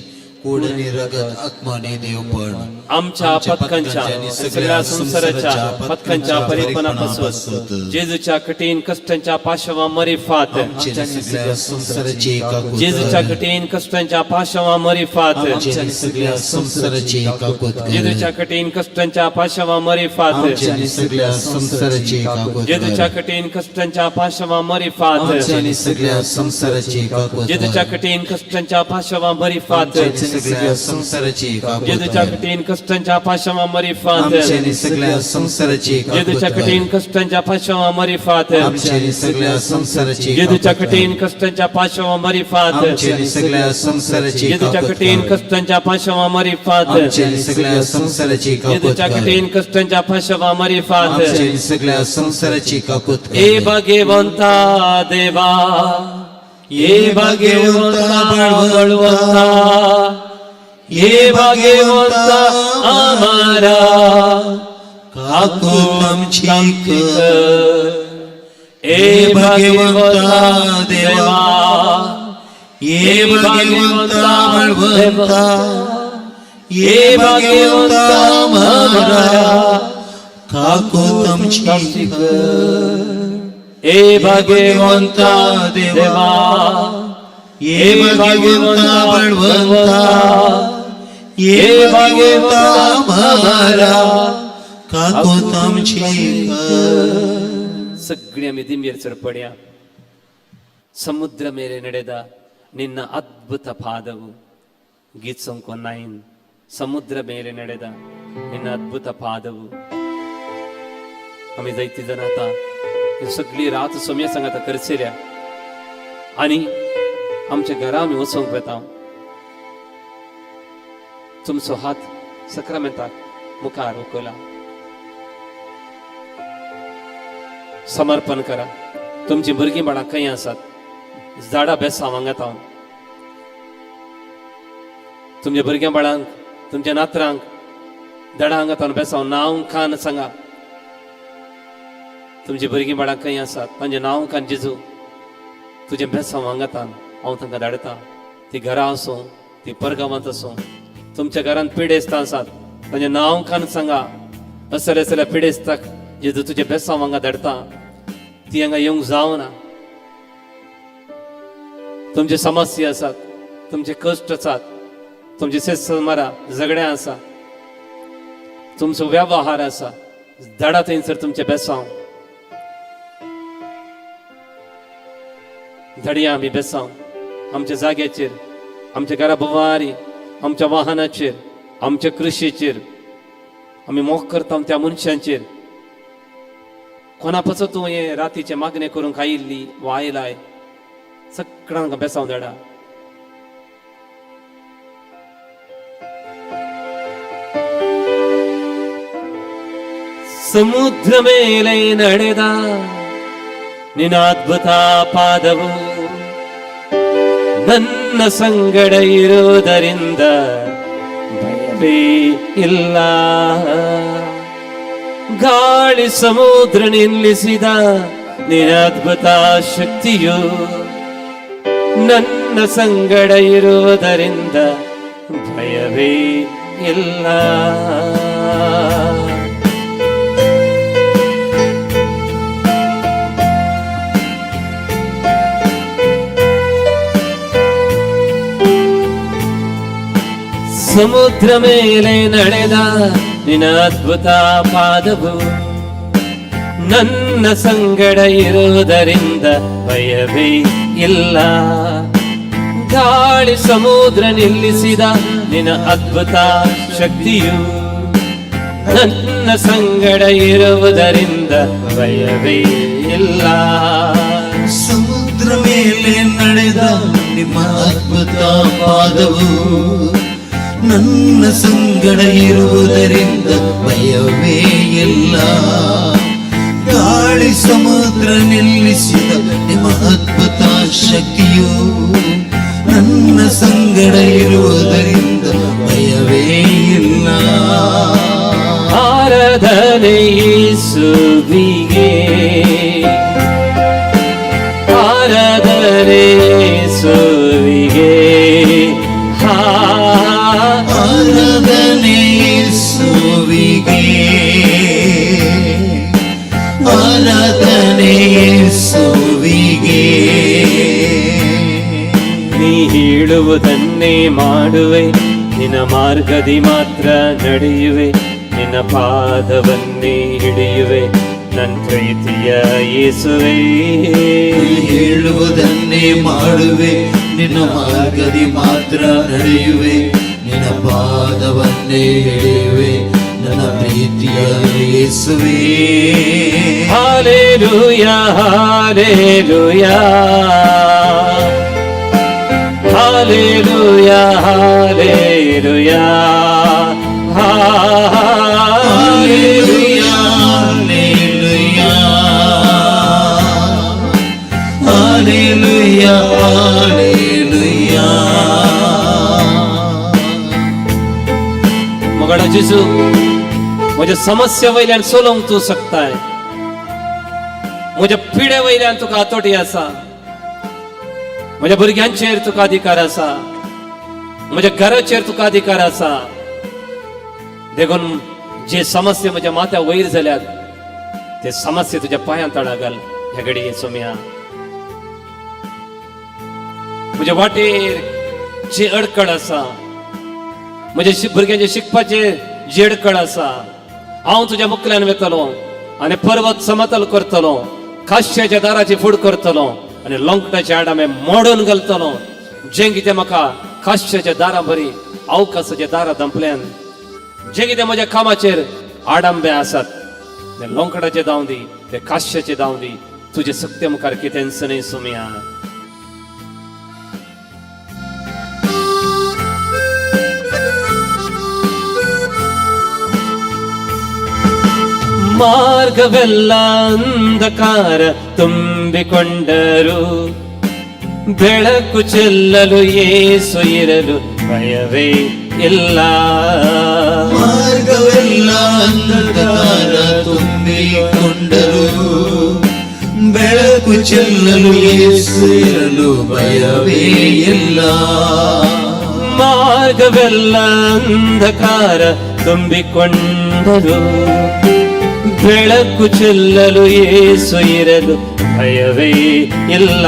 कूड आनी रगत, आत्मा आनी देवपण, आमच्या पथकांच्या आणि सगळ्या संसाराच्या पथकांच्या परिपणापासून जेजूच्या कठीण कष्टांच्या पाशवा मरिफात, आमच्या आनी सगळ्या संसाराची काकूत जेजूच्या कर. कठीण कष्टांच्या पाशवा मरिफात, आमच्या आनी सगळ्या संसाराची काकूत कर. जेजूच्या कठीण कष्टांच्या पाशवा मरिफात, आमच्या आनी सगळ्या संसाराची काकूत कर. जेजूच्या कठीण कष्टांच्या पाशवा मरिफात, आमच्या आनी सगळ्या संसाराची काकूत कर. जेजूच्या कठीण कष्टांच्या पाशवा मरिफात, आमच्या आनी सगळ्या संसाराची काकूत जेजूच्या कर. कठीण कष्टांच्या पाशवा मरिफात, आमच्या आनी सगळ्या संसाराची काकूत जेजूच्या कर. कठीण कष्टांच्या पाशवा मरिफात, आमच्या आनी सगळ्या संसाराची जेजूच्या काकूत कर. कठीण कष्टांच्या पाशवा मरिफात, आमच्या आनी सगळ्या संसाराची जेजूच्या काकूत कठीण कर. कष्टांच्या पाशवा मरिफात, आमच्या आनी सगळ्या संसाराची काकूत जेजूच्या कर. कठीण कष्टांच्या पाशवा मरिफात. आमच्या आनी सगळ्या संसाराची काकूत कर. ए भाग्यवंता देवा, ए भाग्यवंता बळवंता, ए भाग्यवंता आमारा, काकूत आमची कर. ए भाग्यवंता देवा, ए भाग्यवंता बळवंता, ए भाग्यवंता आमारा, काकूत आमची कर. ए भाग्यवंता देवा, ए भाग्यवंता बळवंता, ए भाग्यवंता आमारा, काकूत आमची कर. सगळी आमी दिंबेर चडपड्या. समुದ್ರ ಮೇಲೆ ನಡೆದ ನಿನ್ನ ಅದ್ಭುತ ಪಾದವು, ಗೀತ್ ಸಂಕೋ 9. ಸಮುದ್ರ ಮೇಲೆ ನಡೆದ ನಿನ್ನ ಅದ್ಭುತ ಪಾದವು. आमी जायती जाणां आतां ही सगळी रात सोम्या सांगाता करसेल्या आनी आमच्या घरा आमी वचूंक वेता. तुमचो हात सक्रामेंताक मुखार उखला, समर्पण करा. तुमचीं भुरगीं बाळां खंय आसात? झाडां बेसांव हांगात हांव तुमच्या भुरग्यां बाळांक, तुमच्या नातरांक धडा हांगा हांव बेसांव नांव खान सांगा. तुमची भुरगीं बाळां खंय आसात तांचें नांव खान जेजू तुजें बेसांव हांगातान हांव तांकां धाडटा. ती घरा आसूं, ती परगांवांत आसूं, तुमच्या घरांत पिडेस्तां आसात तांचें नांव खान सांगा. असले असल्या पिडेस्ताक जेजू तुजें बेसांव हांगा धाडटा, ती हांगा येवंक जावना. तुमचे समस्या आसात, तुमचे कश्ट आसात, तुमचे शेतमारा झगड्यां आसा, तुमचो वेव्हार आसा, धाडा थंयसर तुमचें बेसांव. धाडया आमी बेसांव आमच्या जाग्याचेर, आमच्या घरा भोवारी, आमच्या वाहनाचेर, आमच्या कृशीचेर, आमी मोग करता त्या मनशांचेर. कोणा पासत तूं हे रातीचें मागणें करूंक आयिल्ली वा आयलाय, सगळ्यांक बेसांव धाडा. ಸಮುದ್ರ ಮೇಲೆ ನಡೆದ ನಿನ್ನ ಅದ್ಭುತ ಪಾದವು ನನ್ನ ಸಂಗಡ ಇರುವುದರಿಂದ ಭಯವೇ ಇಲ್ಲ. ಗಾಳಿ ಸಮುದ್ರ ನಿಲ್ಲಿಸಿದ ನಿನ್ನ ಅದ್ಭುತ ಶಕ್ತಿಯು ನನ್ನ ಸಂಗಡ ಇರುವುದರಿಂದ ಭಯವೇ ಇಲ್ಲ. ಸಮುದ್ರ ಮೇಲೆ ನಡೆದ ನಿನ್ನ ಅದ್ಭುತ ಪಾದವು ನನ್ನ ಸಂಗಡ ಇರುವುದರಿಂದ ಭಯವೇ ಇಲ್ಲ. ಗಾಳಿ ಸಮುದ್ರ ನಿಲ್ಲಿಸಿದ ನಿನ್ನ ಅದ್ಭುತ ಶಕ್ತಿಯು ನನ್ನ ಸಂಗಡ ಇರುವುದರಿಂದ ಭಯವೇ ಇಲ್ಲ. ಸಮುದ್ರ ಮೇಲೆ ನಡೆದ ನಿಮ್ಮ ಅದ್ಭುತ ಪಾದವು ನನ್ನ ಸಂಗಡ ಇರುವುದರಿಂದ ಭಯವೇ ಇಲ್ಲ. ಗಾಳಿ ಸಮುದ್ರ ನಿಲ್ಲಿಸಿದ ನಿಮ್ಮ ಅದ್ಭುತ ಶಕ್ತಿಯು ನನ್ನ ಸಂಗಡ ಇರುವುದರಿಂದ ಭಯವೇ ಇಲ್ಲ. ಆರಾಧನೆ ಯೇಸುವಿಗೆ, ಆರಾಧನೆ ಯೇಸುವಿಗೆ, ಆರಾಧನೆ ಯೇಸುವಿಗೆ, ಆರಾಧನೆ ಯೇಸುವಿಗೆ. ನೀ ಹೇಳುವುದನ್ನೇ ಮಾಡುವೆ, ನಿನ್ನ ಮಾರ್ಗದಿ ಮಾತ್ರ ನಡೆಯುವೆ, ನಿನ್ನ ಪಾದವನ್ನೇ ಹಿಡಿಯುವೆ ನನ್ನ ಪ್ರೀತಿಯ ಯೇಸುವೆ. ಹೇಳುವುದನ್ನೇ ಮಾಡುವೆ, ನಿನ್ನ ಮಾರ್ಗದಿ ಮಾತ್ರ ನಡೆಯುವೆ, ನಿನ್ನ ಪಾದವನ್ನೇ ಹಿಡಿಯುವೆ ನನ್ನ ಪ್ರೀತಿಯ ಯೇಸುವೆ. Hallelujah, hallelujah, hallelujah, hallelujah, hallelujah, hallelujah, hallelujah. मगडा जेजू म्हज्या समस्या वयल्यान सोलोवंक तूं शकताय, म्हज्या पिड्या वयल्यान तुका हातोटी आसा, म्हज्या भुरग्यांचेर तुका अधिकार आसा, म्हज्या घराचेर तुका अधिकार आसा. देखून जे समस्या म्हज्या माथ्या वयर जाल्यात ते समस्या तुज्या पांयां तळा घाल ह्या घडये सोम्या. म्हज्या वाटेर जी अडकळ आसा, म्हज्या भुरग्यांचे शिकपाचेर जी अडकळ आसा, हांव तुज्या मुखल्यान वेतलो आनी पर्वत समतल करतलो, काश्याच्या दाराची फूड करतलो आनी लोंकटाचे आडामे मोडून घालतलो. जें कितें म्हाका काश्याच्या दारां बरी अवकाशाच्या दारां धांपल्यान, जें कितें म्हज्या कामाचेर आडंबे आसात ते लोंकडाचे धांव दी, ते काश्याचे धांव दी, तुजे सक्ते मुखार कितेंच न्हय सोम्या. ಮಾರ್ಗವೆಲ್ಲ ಅಂಧಕಾರ ತುಂಬಿಕೊಂಡರು, ಬೆಳಕು ಚೆಲ್ಲಲು ಯೇಸು ಇರಲು ಭಯವೇ ಇಲ್ಲ. ಮಾರ್ಗವೆಲ್ಲ ಅಂಧಕಾರ ತುಂಬಿಕೊಂಡರು, ಬೆಳಕು ಚೆಲ್ಲಲು ಯೇಸು ಇರಲು ಭಯವೇ ಇಲ್ಲ. ಮಾರ್ಗವೆಲ್ಲ ಅಂಧಕಾರ ತುಂಬಿಕೊಂಡರು, ಬೆಳಕು ಚೆಲ್ಲಲು ಯೇಸು ಇರಲು ಭಯವೇ ಇಲ್ಲ.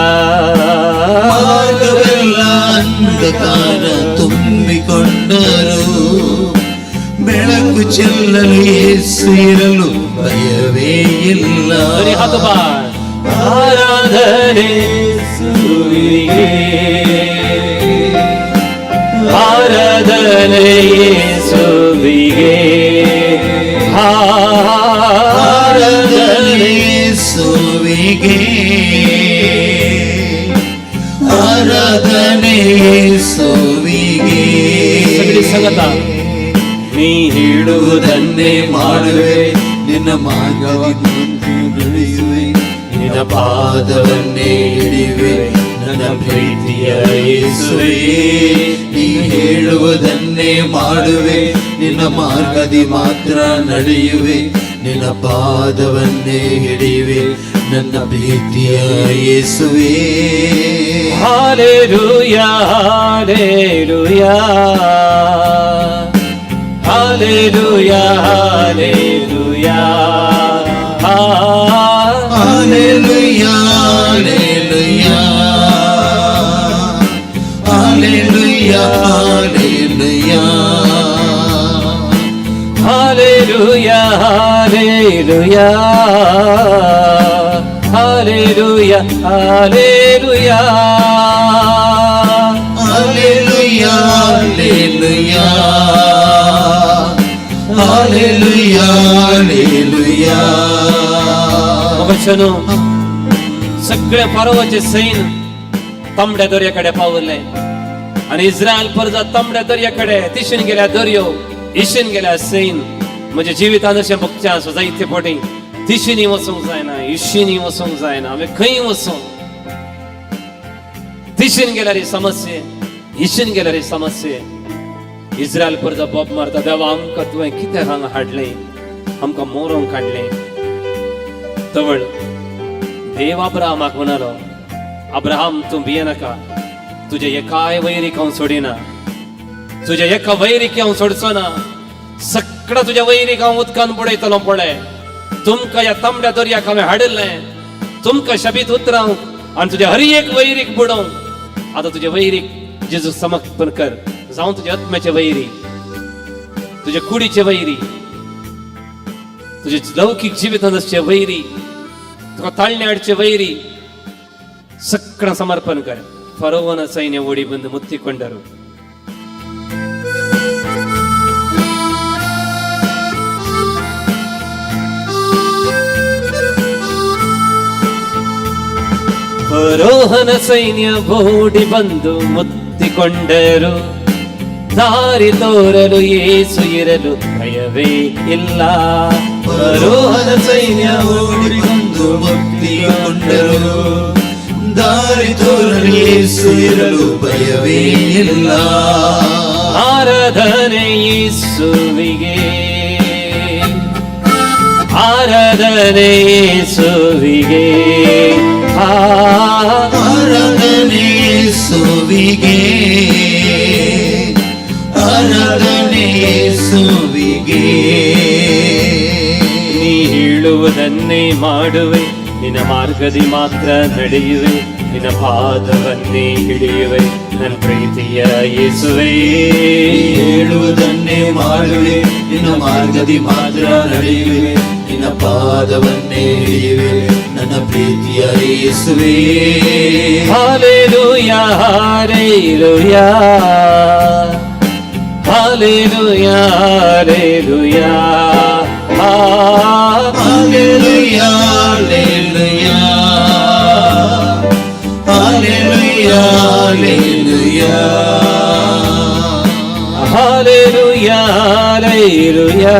ಮಾರ್ಗವೆಲ್ಲ ಅಂಧಕಾರ ತುಂಬಿಕೊಂಡರು, ಬೆಳಕು ಚೆಲ್ಲಲು ಯೇಸು ಇರಲು ಭಯವೇ ಇಲ್ಲ. ಆರಾಧನೆ ಯೇಸುವಿಗೆ, ಆರಾಧನೆ ಯೇಸುವಿಗೆ, ಆರಾಧನೆ ಯೇಸುವಿಗೆ, ಆರಾಧನೆ ಯೇಸುವಿಗೆ. ಸಂಗತ ನೀ ಹೇಳುವುದನ್ನೇ ಮಾಡುವೆ, ನಿನ್ನ ಮಾರ್ಗವನ್ನು ನಡೆಯುವೆ, ನಿನ್ನ ಪಾದವನ್ನೇ ಹಿಡಿಯುವೆ, ನನ್ನ ಪ್ರೀತಿಯ ಯೇಸುವೇ. ನೀ ಹೇಳುವುದನ್ನೇ ಮಾಡುವೆ, ನಿನ್ನ ಮಾರ್ಗದಿ ಮಾತ್ರ ನಡೆಯುವೆ, ನಿನ್ನ ಪಾದವನ್ನೇ ಹಿಡಿಯುವೆ, ನನ್ನ ಪ್ರೀತಿಯ ಯೇಸುವೇ. Hallelujah, hallelujah, hallelujah, hallelujah, hallelujah, hallelujah, hallelujah, hallelujah, hallelujah, hallelujah, hallelujah, hallelujah, hallelujah, hallelujah, hallelujah. वचन सगळे फारोवाचे सैन तांबड्या दर्याकडे पावले आणि इस्रायल परजा तांबड्या दर्याकडे तिशेन गेल्या दर्यो, इशेन गेल्या सैन. म्हणजे जिवितान अशें बगचें आसा जायते फावटी तिशेनी वचूंक जायना, इशेनी वचूंक जायना, आमी खंय वचूं? तिशेन गेल्यार ही समस्या, इशेन गेल्यार ही समस्या. इस्रायल परजा बोब मारता, देवा आमकां तुवें कित्याक हांगा हाडलें, आमकां मोरोंक काडलें. तवळ देव अब्राहमाक म्हणालो, अब्राहम तूं भियेनाका, तुज्या एकाय वैरीक हांव सोडिना, तुज्या एका वैरीक हांव सोडचो ना, सगळ्या तुज्या वैरीक हांव उदकान बुडयतलो. पळय तुमकां ह्या तांबड्या दर्याक हांवें हाडिल्लें, तुमकां शबीत उतरावंक आनी तुज्या हर एक वैरीक बुडोवंक. आतां तुज्या वैरीक जेजू समर्पण कर, जावं तुज्या आत्म्याचे वैरी, तुज्या कुडीचे वैरी, तुझे लौकीक जिवितांत आसचे वैरी, तुका ताळणे हाडचे वैरी, ಸಕ್ಕಣ ಸಮರ್ಪಣ ಕರ. ಫರೋವನ ಸೈನ್ಯ ಓಡಿ ಬಂದು ಮುತ್ತಿಕೊಂಡರು. ಫರೋಹನ ಸೈನ್ಯ ಓಡಿ ಬಂದು ಮುತ್ತಿಕೊಂಡರು. ದಾರಿ ತೋರಲು ಯೇಸು ಇರಲು ಭಯವೇ ಇಲ್ಲ. ಫರೋಹನ ಸೈನ್ಯ ಓಡಿ ಬಂದು ಮುತ್ತಿಕೊಂಡರು, ದಾರಿ ತೋರಲು ಯೇಸು ಇರಲು ಭಯವೇ ಇಲ್ಲ. ಆರಾಧನೆ ಯೇಸುವಿಗೆ, ಆರಾಧನೆ ಯೇಸುವಿಗೆ, ಆರಾಧನೆ ಯೇಸುವಿಗೆ, ಆರಾಧನೆ ಯೇಸುವಿಗೆ. ನೀ ಹೇಳುವುದನ್ನೇ ಮಾಡುವೆ, ನಿನ್ನ ಮಾರ್ಗದಿ ಮಾತ್ರ ನಡೆಯುವೆ, ನಿನ್ನ ಪಾದವನ್ನೇ ಹಿಡಿಯುವೆ, ನನ್ನ ಪ್ರೀತಿಯ ಯೇಸುವೇ. ಹೇಳುವುದನ್ನೇ ಮಾಡುವೆ, ನಿನ್ನ ಮಾರ್ಗದಿ ಮಾತ್ರ ನಡೆಯುವೆ, ನಿನ್ನ ಪಾದವನ್ನೇ ಹಿಡಿಯುವೆ, ನನ್ನ ಪ್ರೀತಿಯ ಯೇಸುವೇ. Hallelujah, hallelujah, hallelujah, hallelujah, hallelujah, hallelujah, hallelujah, hallelujah, hallelujah,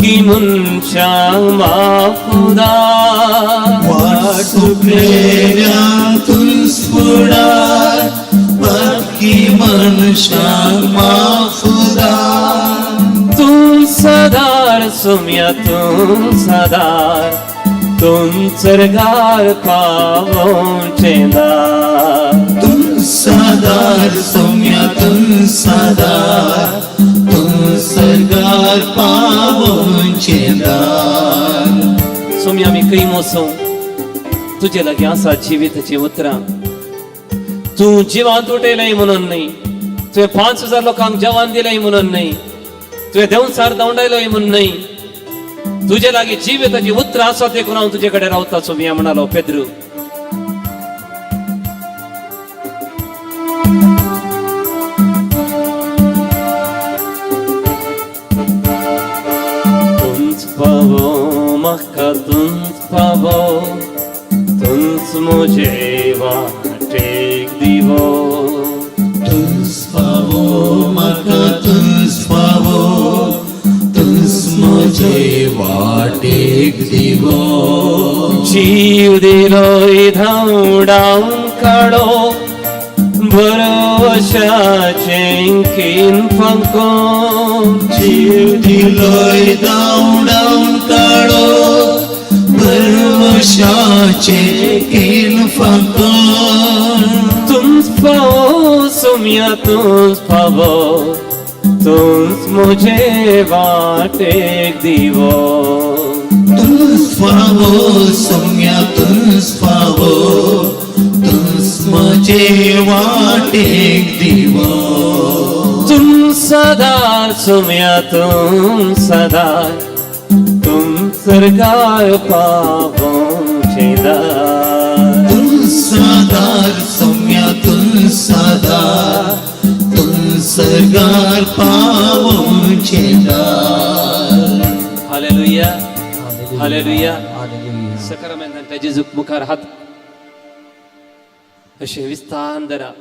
पातकी मनशांक माफुदा वाट चुकलेल्यांक तूंच फुडार पातकी मनशांक माफुदा तूं सदार सुम्या तूं सदार तूं सरगार पावोवचें दार तूं सदार सोम्या तूं सदार तूं सरगार पावोवचें दार सोम्या आमी खंय वचूं तुजे लागीं आसा जिविताचीं उतरां तूं जिवांत उठयलें म्हणून न्हय तुवें 5000 लोकांक जेवण दिलें म्हणून न्हय तुवें देंवचार धांवडायलोय म्हणून न्हय तुजे लागीं जिविताची उतरां आसा देखून हांव तुजे कडेन रावता सोम्या म्हणालो पेद्रू. तूंच पावो म्हाका तूंच पावो तूंच म्हजे वाटेक दिवो तूंच पावो म्हाका तूंच पावो तूंच म्हजे वाटेक दिवो जीव दिलोय धांवडावन काडो भरवशाचें कीन फांकोन जीव दिलोय धांवडावन काडो भरवशाचें कीन फांकोन तूंच पावो सोम्या तूंच पावो तूंच म्हजे वाटेक दिवो तूंच पावो सोम्या तूंच पावो तूंच म्हजे वाटेक दिवो तूं सदार सोम्या तूं सदार तूं सरकार पावोवचें दार तूं सदार सोम्या तूं सदार तूं सरकार पावोवचें दार. Hallelujah hallelujah. सकरामेंतान जेजूक मुखार हात अशें विस्तान धरा.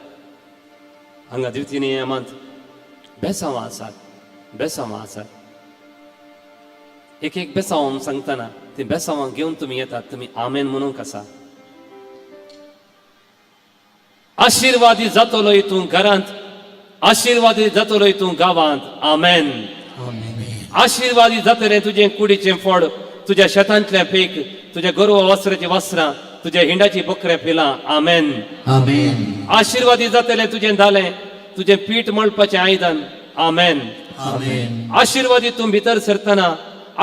हांगा द्वितीय नियमांत बेसांवां आसात बेसांवां आसात. एक एक बेसांव सांगतना ती बेसांवां घेवन तुमी येतात तुमी आमेन म्हणूंक आसा. आशिर्वादी जातलोय तूं घरांत आशिर्वादी जातलोय तूं गांवांत. आमेन. आशिर्वादी जातलें तुजें कुडीचें फळ तुज्या शेतांतलें पीक तुज्या गोरवा वस्त्राचीं वस्त्रां तुज्या हिंडाची बकऱ्या पिलां. आमेन. आमेन. आशिर्वादी जातलें तुजें दालें तुजें पीठ मळपाचें आयदन. आमेन. आमेन. आशिर्वादी तूं भितर सरतना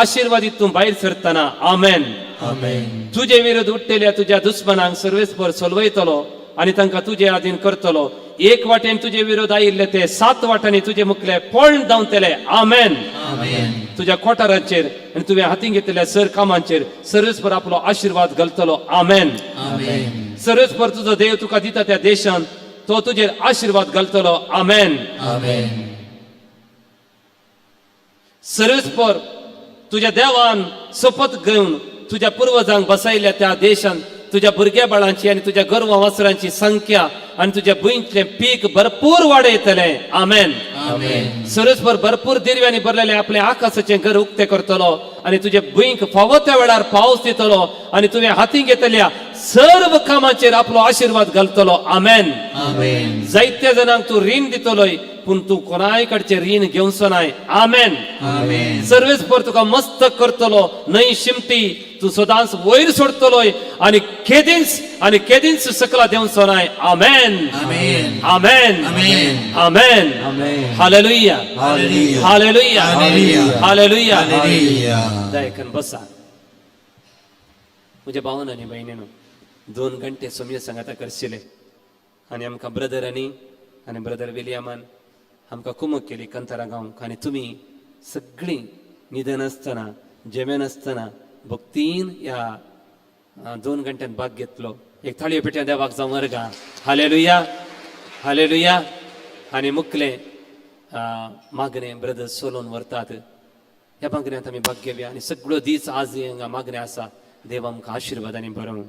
आशिर्वादी तूं भायर सरतना. आमेन. आमेन. तुजे विरुद्ध उठ्ठेल्या तुज्या दुस्मनांक सर्वेस्पर सोलवयतलो आनी तांकां तुजे आधीन करतलो. एक वाटेन तुजे विरोध आयिल्ले ते 7 वाटांनी तुजे मुखले पळण धांवतले. आमेन. तुज्या कोठारांचेर आनी तुवें हातीन घेतिल्ल्या सर कामांचेर सर्वेस्पर आपलो आशिर्वाद घालतलो. आमेन. सर्वेस्पर तुजो देव तुका दिता त्या देशान तो तुजेर आशिर्वाद घालतलो. आमेन. सर्वेस्पर तुज्या देवान सोपत घेवन तुज्या पुर्वजांक बसयल्या त्या देशान तुज्या भुरग्या बाळांची आनी तुज्या गोरवां वासरांची संख्या आनी तुज्या भुंयतलें पीक भरपूर वाडयतलें. आमेन. सर्वेस्पर भरपूर दिरव्यांनी भरलेलें आपलें आकाशाचें घर उक्तें करतलो आनी तुजे भुंयक फावो त्या वेळार पावस दितलो आनी तुवें हातीं घेतल्या सर्व कामाचेर आपलो आशिर्वाद घालतलो. आमेन. जायत्या जाणांक तूं रीण दितलोय पूण तूं कोणाय कडचें रीण घेवचो नाय. आमेन. सर्वेस्पर तुका मस्त करतलो न्हय शिमटी तूं सदांच वयर सोडतलोय आनी केदींच सकला देंवचो नाय. आमेन. आमेन. आमेन. हालेलुया. हालेलुया. हालेलुया. दयकन बसा. म्हज्या भावन आनी भयणीनो 2 घंटे सोमये सांगाता करशिले आनी आमकां ब्रदरांनी आनी ब्रदर विलियमान आमकां कुमक केली कंतारा गावंक आनी तुमी सगळीं न्हिदनासतना जेमेनासतना भक्तीन ह्या 2 घंट्यान भाग घेतलो. एक थाळयो पेटयां देवाक जावं वर्गा. हालेलुया. हालेलुया. आनी मुखलें मागणें ब्रदर सोलोन व्हरतात. ह्या मागण्यांत आमी भाग घेवया आनी सगळो दीस आज हांगा मागणें आसा. देव आमकां आशिर्वादांनी भरोवं.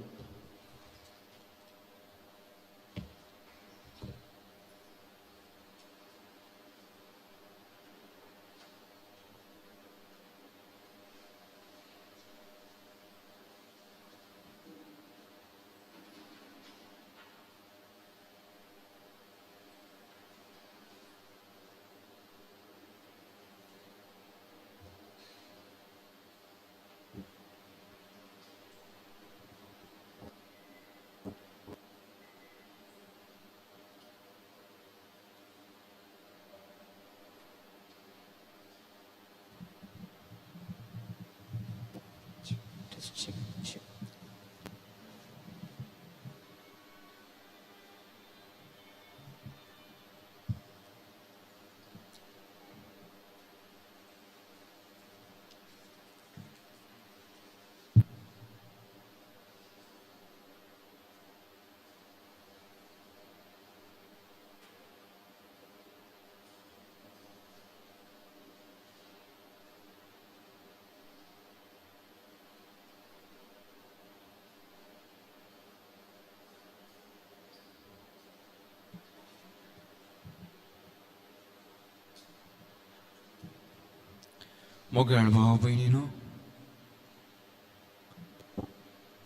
मोगाळ भाव भयणीनो,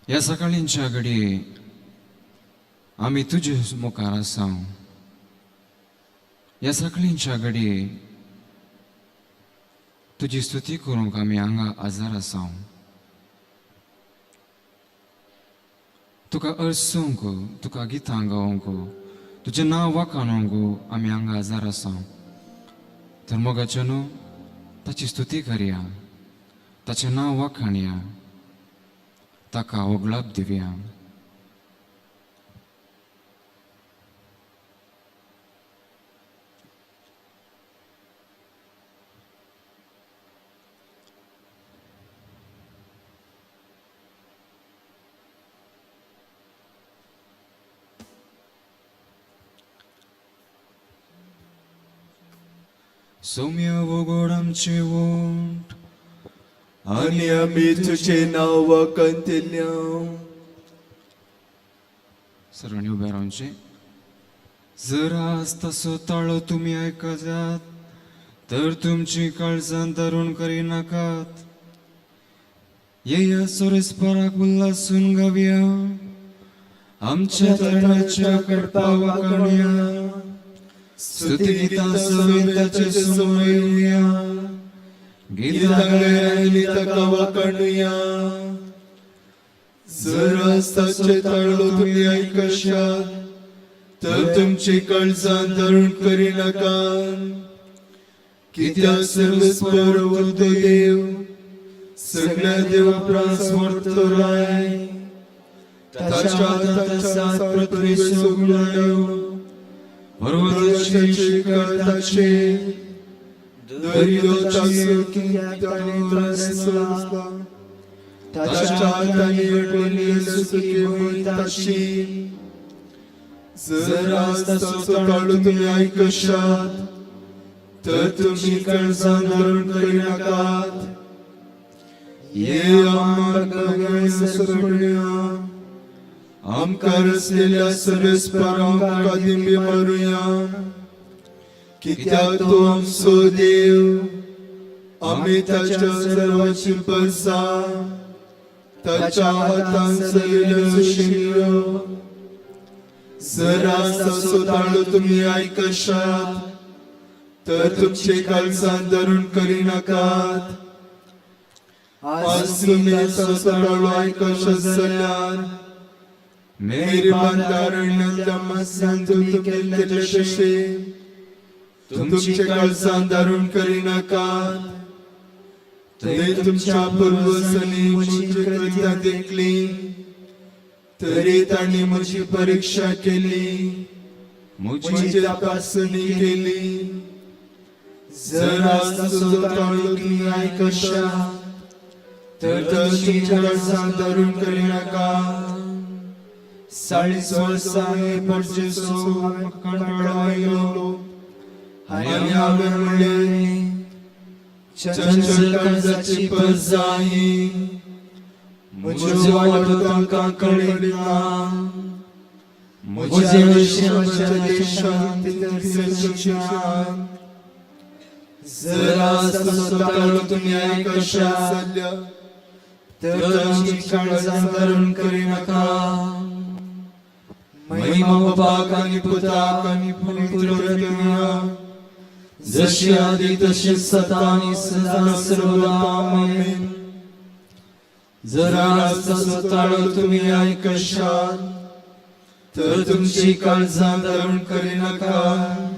ह्या सकाळींच्या घडये आमी तुजे मुखार आसा. ह्या सकाळींच्या घडये तुजी स्तुती करूंक आमी हांगा हजर आसा. तुका अर्सूंक, तुका गितां गावंक, तुजें नांव वाखाणूंक आमी हांगा हजर आसा. तर मोगाचें न्हू ताची स्तुती करया, ताचें नांव वाखाणया, ताका वगळाप दिवया. सौम्य वगोड आमचे वोंठ आनी आमी तुजें नांव वाखाणतले. सर्वांनी उबे रावचें. जर आज तसो ताळो तुमी आयकजात तर तुमची काळजां दारुण करिनाकात. येया सोरेस्पराक उल्हासून गावया, आमच्या तरणाच्या कडपा वाखाणया, स्तुती गितां सवें ताचे समोर येवया, गितां गायनी ताका वाखाणुया. जर आज ताचे ताळो तुमी आयकशात तर तुमची काळजां दारुण करिनाकात. कित्याक सर्वेस्पर व्हडलो देव सगळ्या देवा प्रास व्हरतो राय, ताच्या हातांत सात पृथ्वी सगळ्यो, पर्वताचे शिखर ताचे, दर्यो ताचो ताणें रचला, ताच्या हातांनी घडलेली सुकी भूंय ताची. जर आज ताचो ताळो तुमी आयकशात तर तुमची काळजां दारुण करिनाकात. ये आमकां सरपडया, आमकां रचलेल्या सर्वेस्पराक कादिंबी मारुया. कित्याक तो आमचो देव, आमी ताच्या सर्वाची परसा, ताच्या हातान चलयल्यो शिंगल्यो. जर आज ताचो ताळो तुमी आयकशात तर तुमचे काळजां दारुण करिनाकात. आज तुमी ताचो ताळो आयकशात जाल्यार मेहरबान अरण्यांतल्या मास्यान तुमी केल्ले तशें तुमचे काळजां दारुण करिनाकात. थंय तुमच्या पुर्वजांनी म्हजी कृत्यां देखली, तरी तांणी म्हजी परिक्षा केली, म्हजी तपासणी केली. जर आज ताचो ताळो तुमी आयकशात तर तुमची काळजां दारुण करिनाकात. 40 वर्सां हे परजेचो कंटाळो आयलो आनी हांवें म्हणलें, चंचल काळजाची परजा ही, म्हज्यो वाटो तांकां कळना, म्हज्या म्हज्या देशांत ते फिरचे नात. जर आज ताचो ताळो तुमी आयकशात जाल्यार तर तुमची काळजां दारुण करिनाकात. महिमा बापाक आनी पुताक आनी पवित्र आत्म्याक, जशी आदी तशी सदा आनी सदा सर्वदा. आमेन. जर आज ताचो ताळो तुमी आयकशात तर तुमची काळजां दारुण करिनाकात.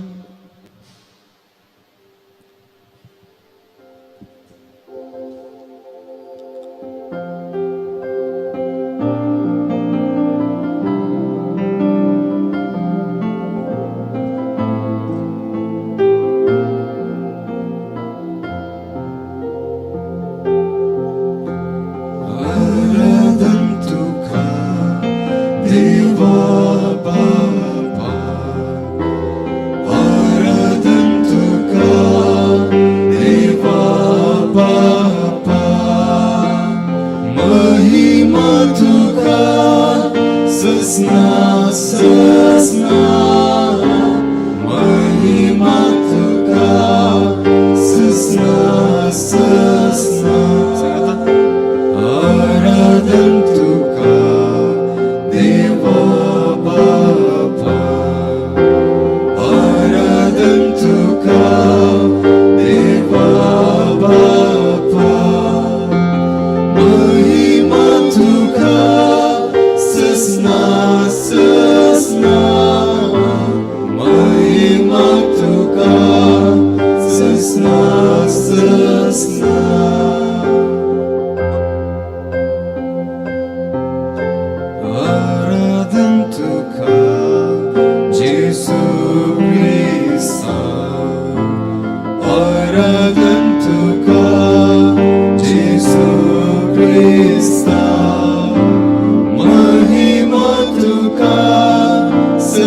आराधन तुका देवा बापा,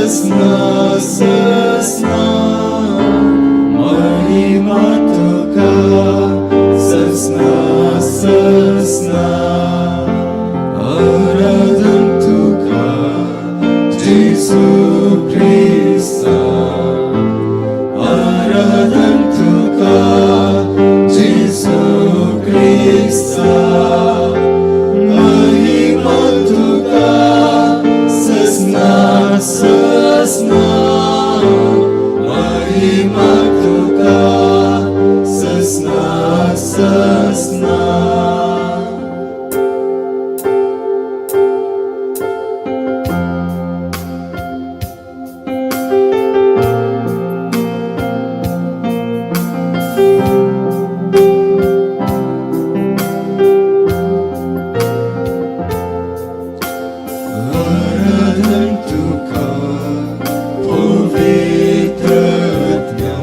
ससना ससना महिमा तुका ससना ससना आराधन तुका जेसू क्रिस्ता आराधन तुका जेसू क्रिस्ता महिमा तुका ससना ससना महिमा तुका ससना ससना. आराधन तुका पवित्र आत्म्या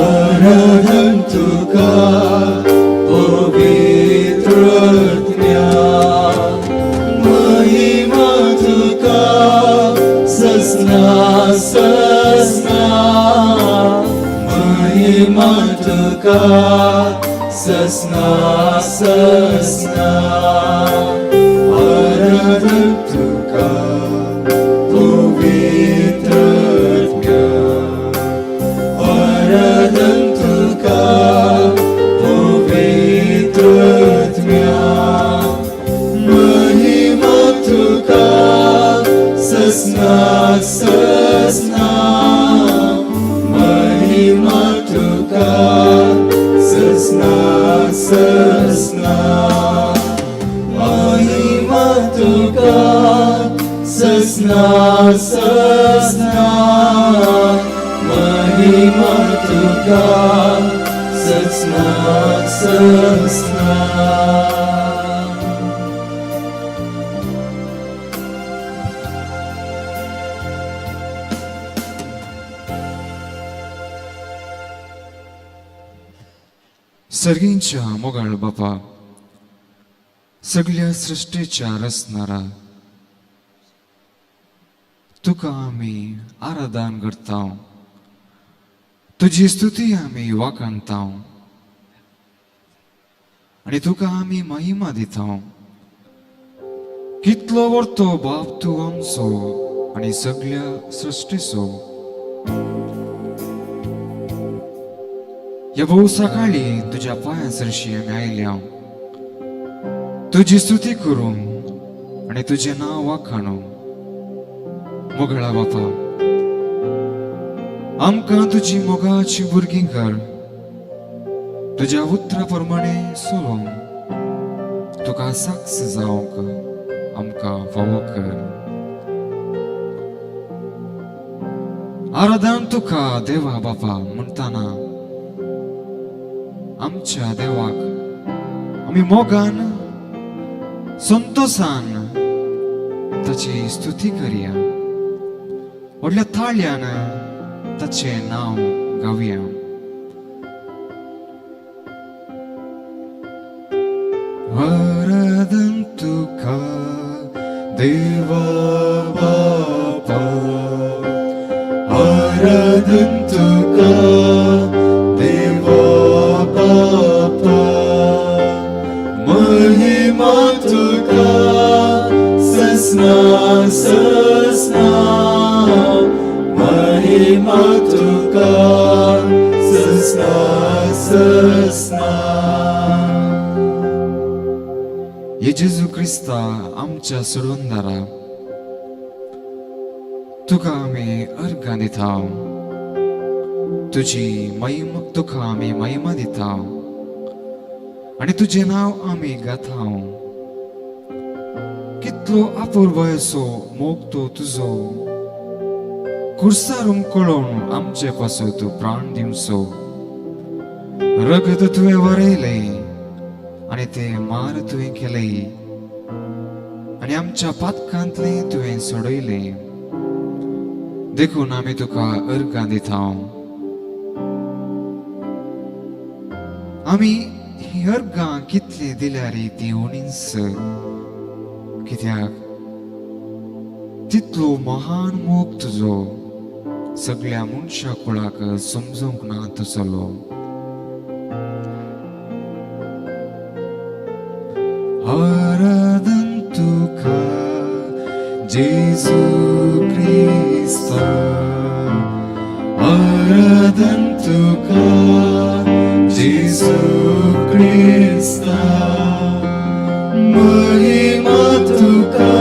आराधन तुका पवित्र आत्म्या महिमा तुका ससना ससना महिमा तुका ससना ससना आराधन तुका पवित्र आत्म्या आराधन तुका पवित्र आत्म्या महिमा तुका ससना ससना महिमा तुका ससना ससना महिमा तुका ससना ससना महिमा तुका ससना ससना. सर्गींच्या मोगाळ बापा, सगळ्या सृश्टीच्या रचणारा, तुका आमी आराधन करता, तुजी स्तुती आमी वाखाणता आनी तुका आमी महिमा दिता. कितलो व्हडलो बाप तूं आमचो आनी सगळ्या सृश्टीचो. ह्या भोव सकाळी तुज्या पांयां सरशी आमी आयल्या तुजी स्तुती करूंक आनी तुजें नांव वाखाणूंक. मोगळा बापा, आमकां तुजी मोगाची भुरगीं कर, तुज्या उतरा प्रमाणे चलोवंक, तुका साक्ष जावंक आमकां फावो कर. आराधन तुका देवा बापा म्हणटाना आमच्या देवाक आमी मोगान संतोसान ताची स्तुती करया, व्हडल्या ताळ्यान ताचें नांव गावया. आराधन तुका देवा बापा, आराधन तुका देवा बापा, महिमा तुका ससना ससना महिमा तुका ससना ससना. हे जेजू क्रिस्ता आमच्या सोडवणदारा, तुका आमी अर्गां दिता, तुजी महिमा तुका आमी महिमा दिता आनी तुजें नांव आमी गाता. कितलो अपुरबाय असो मोग तो तुजो, खुर्सार उमकळोवन आमचे पासत प्राण दिवचो. रगत तुवें वरयलें आनी तें मार तुवें केलें आनी आमच्या पातकांतलें तुवें सोडयलें. देखून आमी तुका अर्गां दिता. आमी ही अर्गां कितली दिल्यार ती उणीच, कित्याक तितलो महान मोग तुजो सगळ्या मनशा कुळाक समजूंक ना तसलो. आराधन तुका जेजू क्रिस्ता, आराधन तुका जेजू क्रिस्ता, महिमा तुका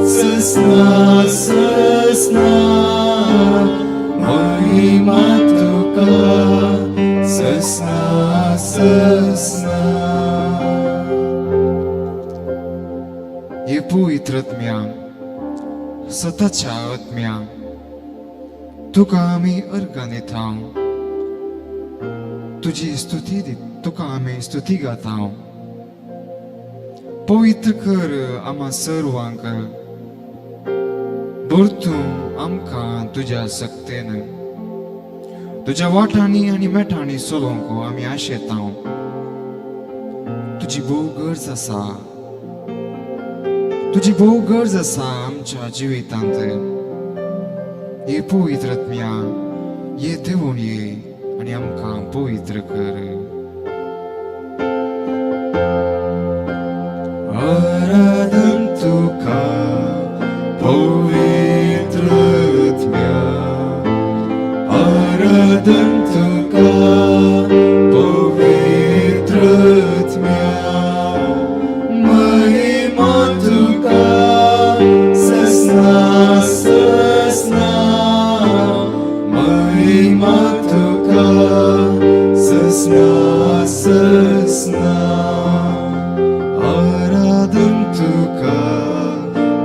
ससना ससना, महिमा तुका ससना ससना. हे पवित्र आत्म्या, सताच्या आत्म्या, तुका आमी अर्गां दिता, तुजी स्तुती तुका आमी स्तुती गाता. पवित्र कर आमा सर्वांक, भरतूं आमकां तुज्या सक्तेन, तुज्या वाटांनी आनी मेटांनी चलोवंक आमी आशेता. तुजी भोव गरज आसा, तुजी भोव गरज आसा आमच्या जिवितांत. हे पवित्र आत्म्या, ये देवून ये आनी आमकां पवित्र कर. आराधन तुका पवित्र आत्म्या, आराधन तुका पवित्र आत्म्या, महिमा तुका ससना ससना, महिमा तुका ससना ससना. आराधन तुका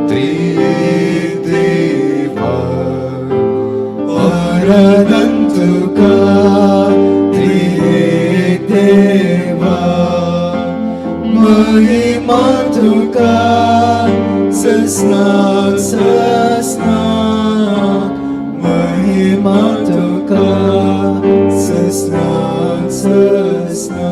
त्रिएक देवा, आराधन तुका त्रिएक देवा, महिमा तुका ससना ससना, महिमा तुका ससना ससना.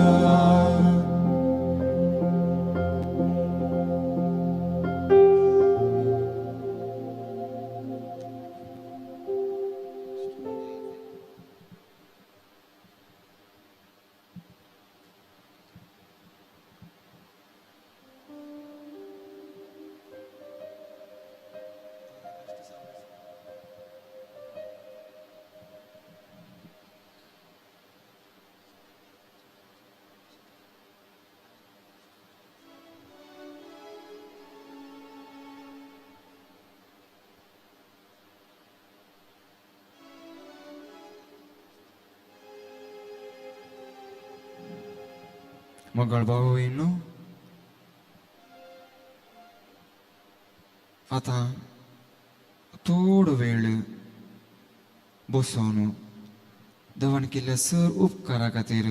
मोगाळ भाव भयणींनो, आतां थोडो वेळ बसोन देवान केल्ल्या सर उपकारा खातीर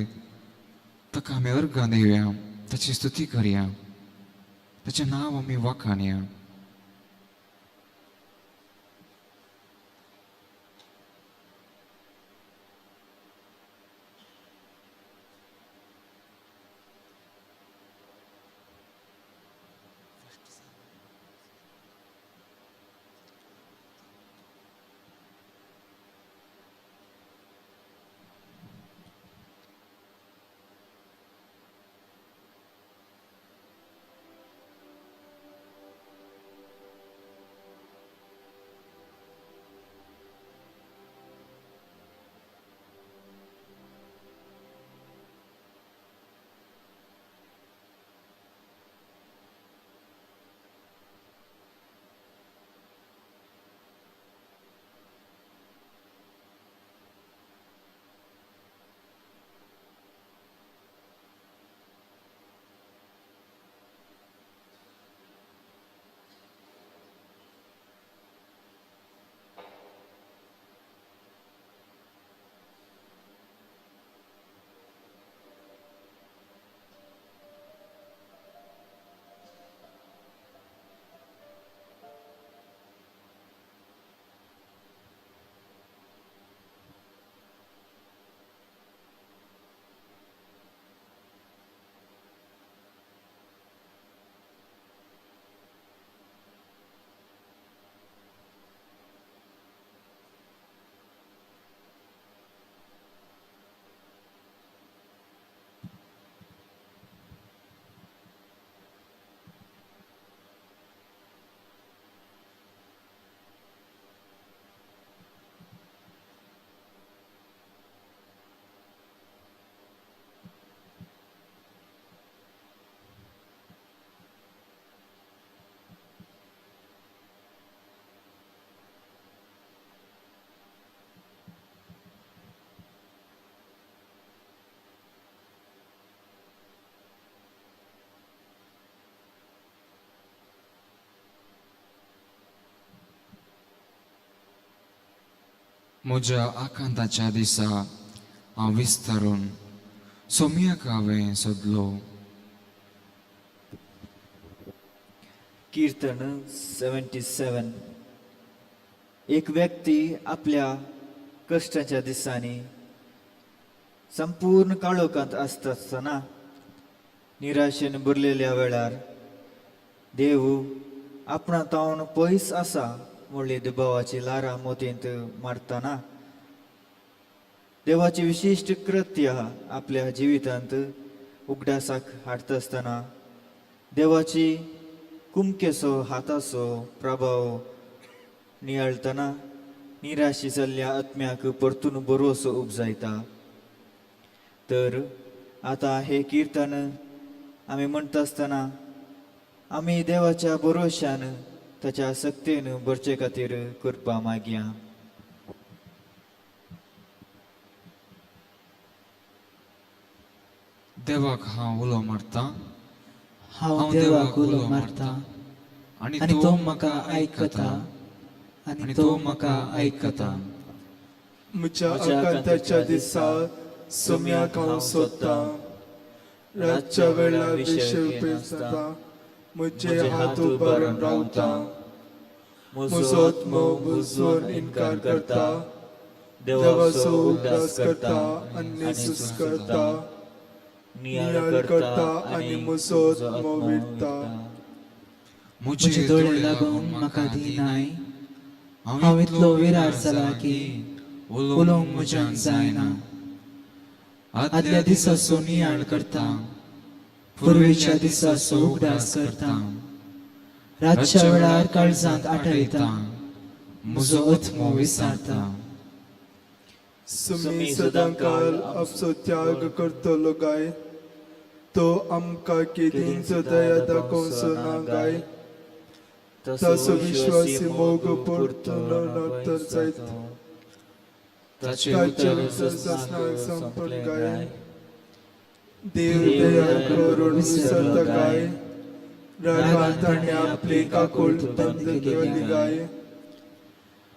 ताका आमी अर्गां दिवया, ताची स्तुती करया, ताचें नांव आमी वाखाणया. म्हज्या आकांताच्या दिसा हांव विस्तारून सोम्याक हांवें सोदलो. कीर्तन 77. एक व्यक्ती आपल्या कश्टाच्या दिसांनी संपूर्ण काळोखांत आसता आसतना निराशेन भरलेल्या वेळार देव आपणा तावन पयस आसा म्हणली दुबावाची लारां मोतींत मारतना देवाची विशिश्ट कृत्य आपल्या जिवितांत उगडासाक हाडटा आसतना देवाची कुमकेचो हाताचो प्रभाव नियाळतना निराशी जाल्ल्या आत्म्याक परतून बरोसो उपजायता. तर आतां हे किर्तन आमी म्हणटा आसतना आमी देवाच्या भरोश्यान ताच्या सक्तेन भरचे खातीर कृपा मागया. देवाक हांव उलो मारता, हांव देवाक उलो मारता आनी तो म्हाका आयकता, आनी तो म्हाका आयकता. म्हज्या आकांताच्या दिसा सोम्याक हांव सोदता, रातच्या वेळार विशय पेसता, म्हजे हात उबारून रावता, म्हजो आत्मो बुजवून इनकार करता, देवाचो उगडास करता आनी सुस करता, नियाळ करता आनी म्हजो आत्मो विरता. म्हजे दोळे लागून म्हाका दिनाय, हांव इतलो विरार जाला की उलोवंक म्हज्यान जायना. आदल्या दिसाचो नियाळ करता, पुर्वेच्या दिसाचो उगडास करता, रातच्या वेळार काळजांत आठयता, म्हजो आत्मो विसारता. सुमी सदांकाल आपसो त्याग करतलो गाय, तो आमकां केदींच दया दाखोवचो ना गाय, ताचो विश्वासी मोग परतून तर जायत, ताचें उतर ससनाक संपन गाय, देव दया करून विसरता गाय, रागान ताणें आपली काकूळ बंद केली गाय.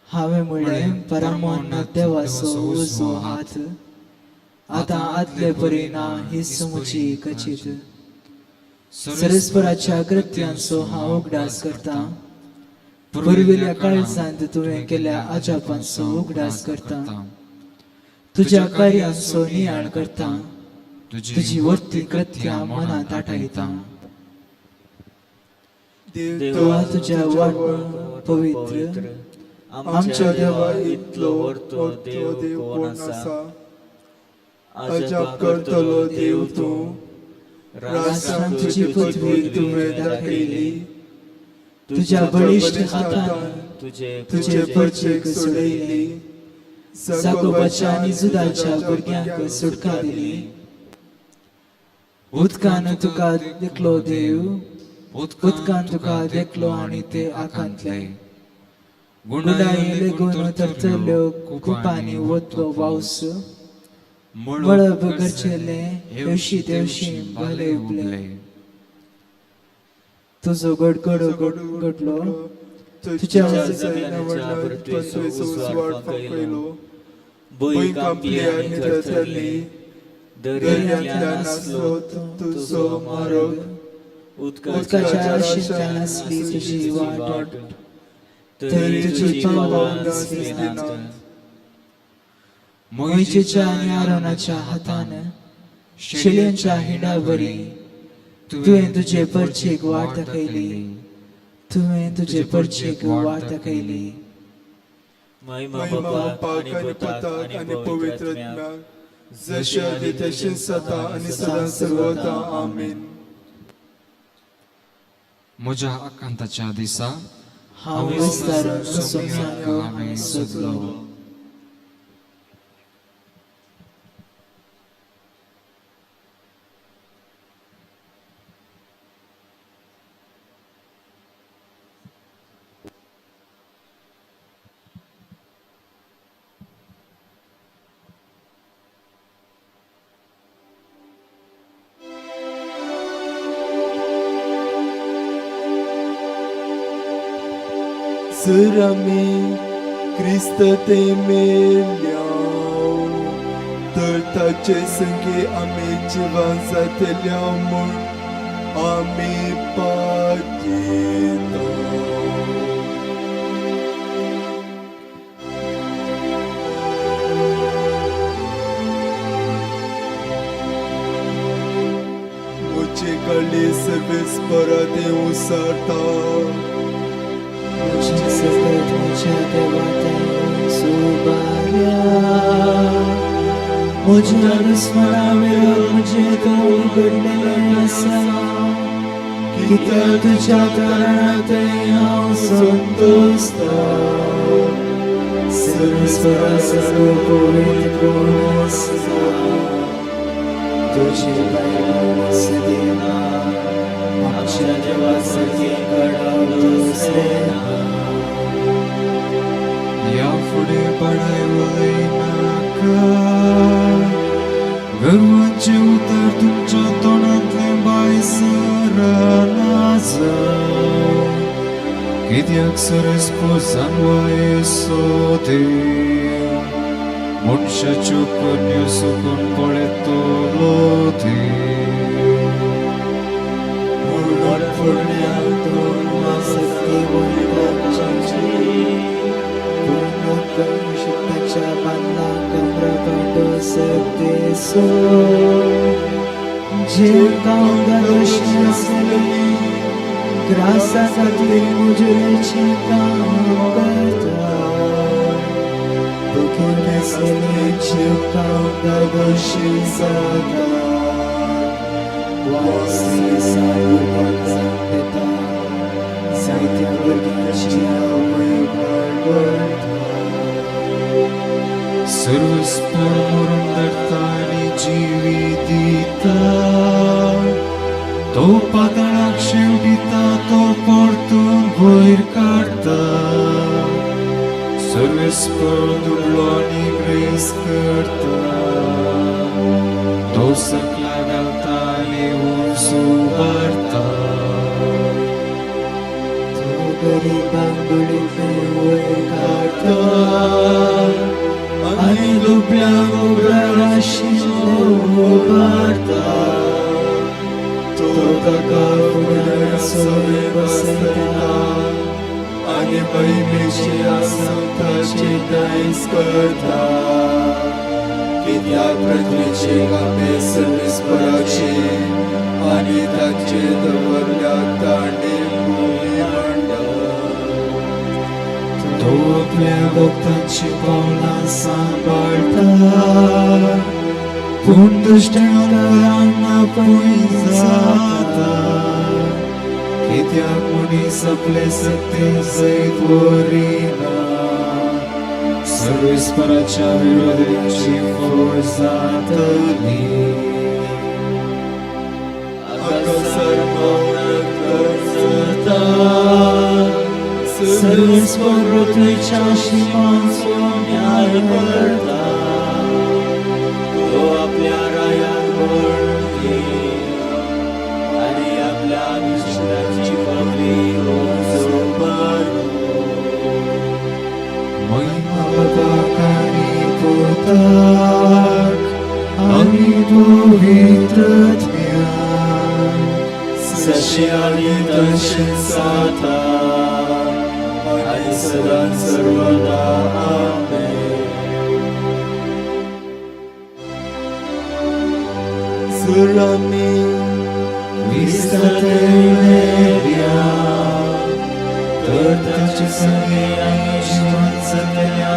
हांवें म्हणलें, परमोन्न देवाचो उजवो हात आतां आदले परी ना ही समूची कचीत. सरस्पराच्या कृत्यांचो हांव उगडास करता, पुर्विल्ल्या काळजांत तुवें केल्ल्या अजापांचो उगडास करता, तुज्या कार्यांचो नियाळ करता, तुजी वर्ती कृत्यां मनांत आठयता. देवा तुज्या वाट पवित्र, आमच्या देवा इतलो मोठो देव कोण आसा, अजाप करतलो देव तूं, राष्ट्रांक तुजी पृथ्वी तुवें दाखयली, तुज्या बळिश्ट हातान तुजे परचेक सोडयली, जाकोबाच्या आनी जुदाच्या भुरग्यांक सुटका दिली. उदकान तुका देखलो देव, उदकान तुका देखलो आनी ते आकांतले, गुंडाये लेगून तरतरल्यो कुपांनी वतलो पावस, मळब गरजेलें हेवशी तेवशी भाले उबले. तुजो गडगडो घडलो, तुज्या भंय कांपली आनी थरथरली, दर्यांतल्यान आसलो तुजो मार्ग, उदकाच्या राशींतल्यान आसली तुजी वाट, तरी तुजी पावलां दिसली नात. मोहिजेच्या आनी आरोनाच्या हातान शेळयांच्या हिंडावरी तुवें तुजे परचेक वाट दाखयली, तुवें तुजे परचेक वाट दाखयली. महिमा बापाक आनी पुताक आनी पवित्र आत्म्याक, जशें आदी तशें सदां आनी सदां सर्वदा. आमेन. म्हज्या आकांताच्या दिसा हांव विस्तारून सोम्याक हांवें सोदलो. जर आमी क्रिस्त ते मेल्या तर ताचे संगी आमी जिवन जातल्या म्हूण आमी पातयेता. म्हजे कडले सर्वीस परत उसरता. म्हजें सकत म्हज्या देवा तें सुबार्या म्हज्या दुस्मना विरोध म्हजें तोंड उगडलेलें आसा कित्याक तुज्या कारणांत हांव संतोषता. सर्वेस्परा सर्व पवित्र कोण आसा तुझे बायलां सदेवा आमच्या देवा सारकें घडाव दुसरें ना. ह्या फुडें बडाय उलयनाका, गर्वाचें उतर तुमच्या तोंडांतलें भायर सरना जावं. कित्याक सरस्पो जानवायेसो देव मनशाच्यो करण्यो सुकून पळयतलो देव. म्हणून फुडल्या तोंड सक्ती पूर्ण ताच्या बांदला कमरा पाटो सक्तेसो जे कांगा दोशी आसले ग्रासा खातीर मुजुरेचें काम करता भुकेन आसले जीव कांगा दोशी जाता वासी साधुपणाक दिता जायत्या भुरग्यांची आवय बाळगता. सर्वस्पण मरून धरता आनी जिवी दिता, तो पातळाक शेवटिता तो परतून वयर काडटा. सर्वेस्पर दुबळो आनी ग्रेस करता, तो सकला घालता आनी उंच उबारता. तो गरिबांक दुडींतलें वयर काडटा आनी दुबळ्यांक उबरार आशिल्लें उबारता. तो ताका फुडार सवय बसयता आनी महिमेचे आसंताचे दायज करता. कित्याक पृथ्वीचे कामे सर्वेस्पराचे आनी ताचे दवरल्या ताणें भूमी मांडल्या. तो आपल्या भक्तांची पावलां सांबाळटा, पूण दुश्टांक पयस जाता. कित्याक मनीस आपले सत्ते सयत व्हरिना, सर्वेस्पराच्या विरोधाची फोड जातली. आकाशार मौन गरजता सर्वेस्पर पृथ्वीच्या शिमांचो न्याय करता. तो आपल्या रायाक बळ आनी आपल्या अभिषेकाची पगडी उंच उबारलो. महिमा बापाक आनी पुताक आनी पवित्र आत्म्याक, जशें आनी तशें जाता आनी सदां सर्वदा. आमेन. जर आमी क्रिस्तांत मेल्या तर ताचे संगीं आमी जिवन जातल्या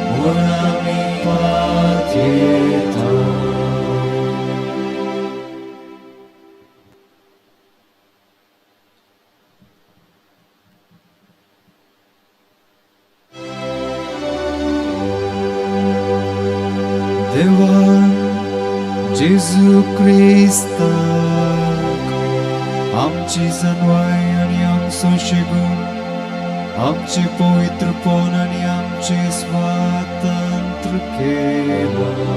म्हूण आमी पातयेता. देवान जेजू क्रिस्ताक आमची जनवाय आनी आमचो शिगून, आमचें पवित्रपण आनी आमचें स्वातंत्र्य केलां.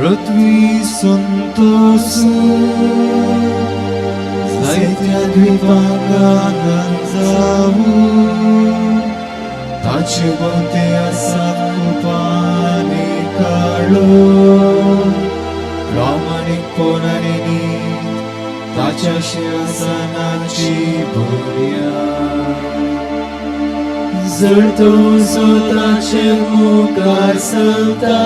पृथ्वी संतोष जायत्या द्वीपांक आनंद जावूं ताचे भोंवते आसात कुपांनी काळो प्रामाणीकपण आनी नीत ताच्या शिंवासनाची बुन्याद. जर तूं स्वताचे मुखार चलता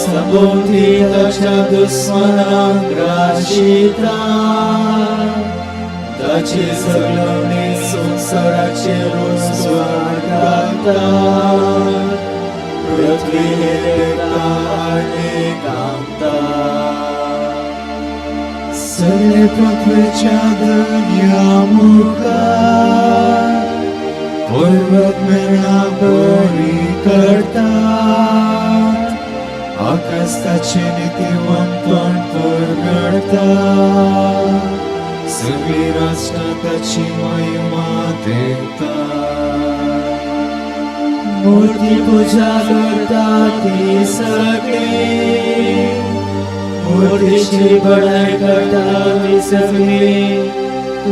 सभोवती ताच्या दुस्मनाक ग्राशिता ताची सगळवणी संवसाराचेर उजवाड घालता पृथ्वी देखता आनी कांपता सगळे पृथ्वीच्या दर्या मुखार पर्वत मेळा बरी करतात आकाश ताचे नितीवंतपण परगडटा सगळीं राष्ट्रां ताची महिमा देखता. मूर्ती पूजा करता ती सगळी मूर्तीची बडाय करता ती सगळी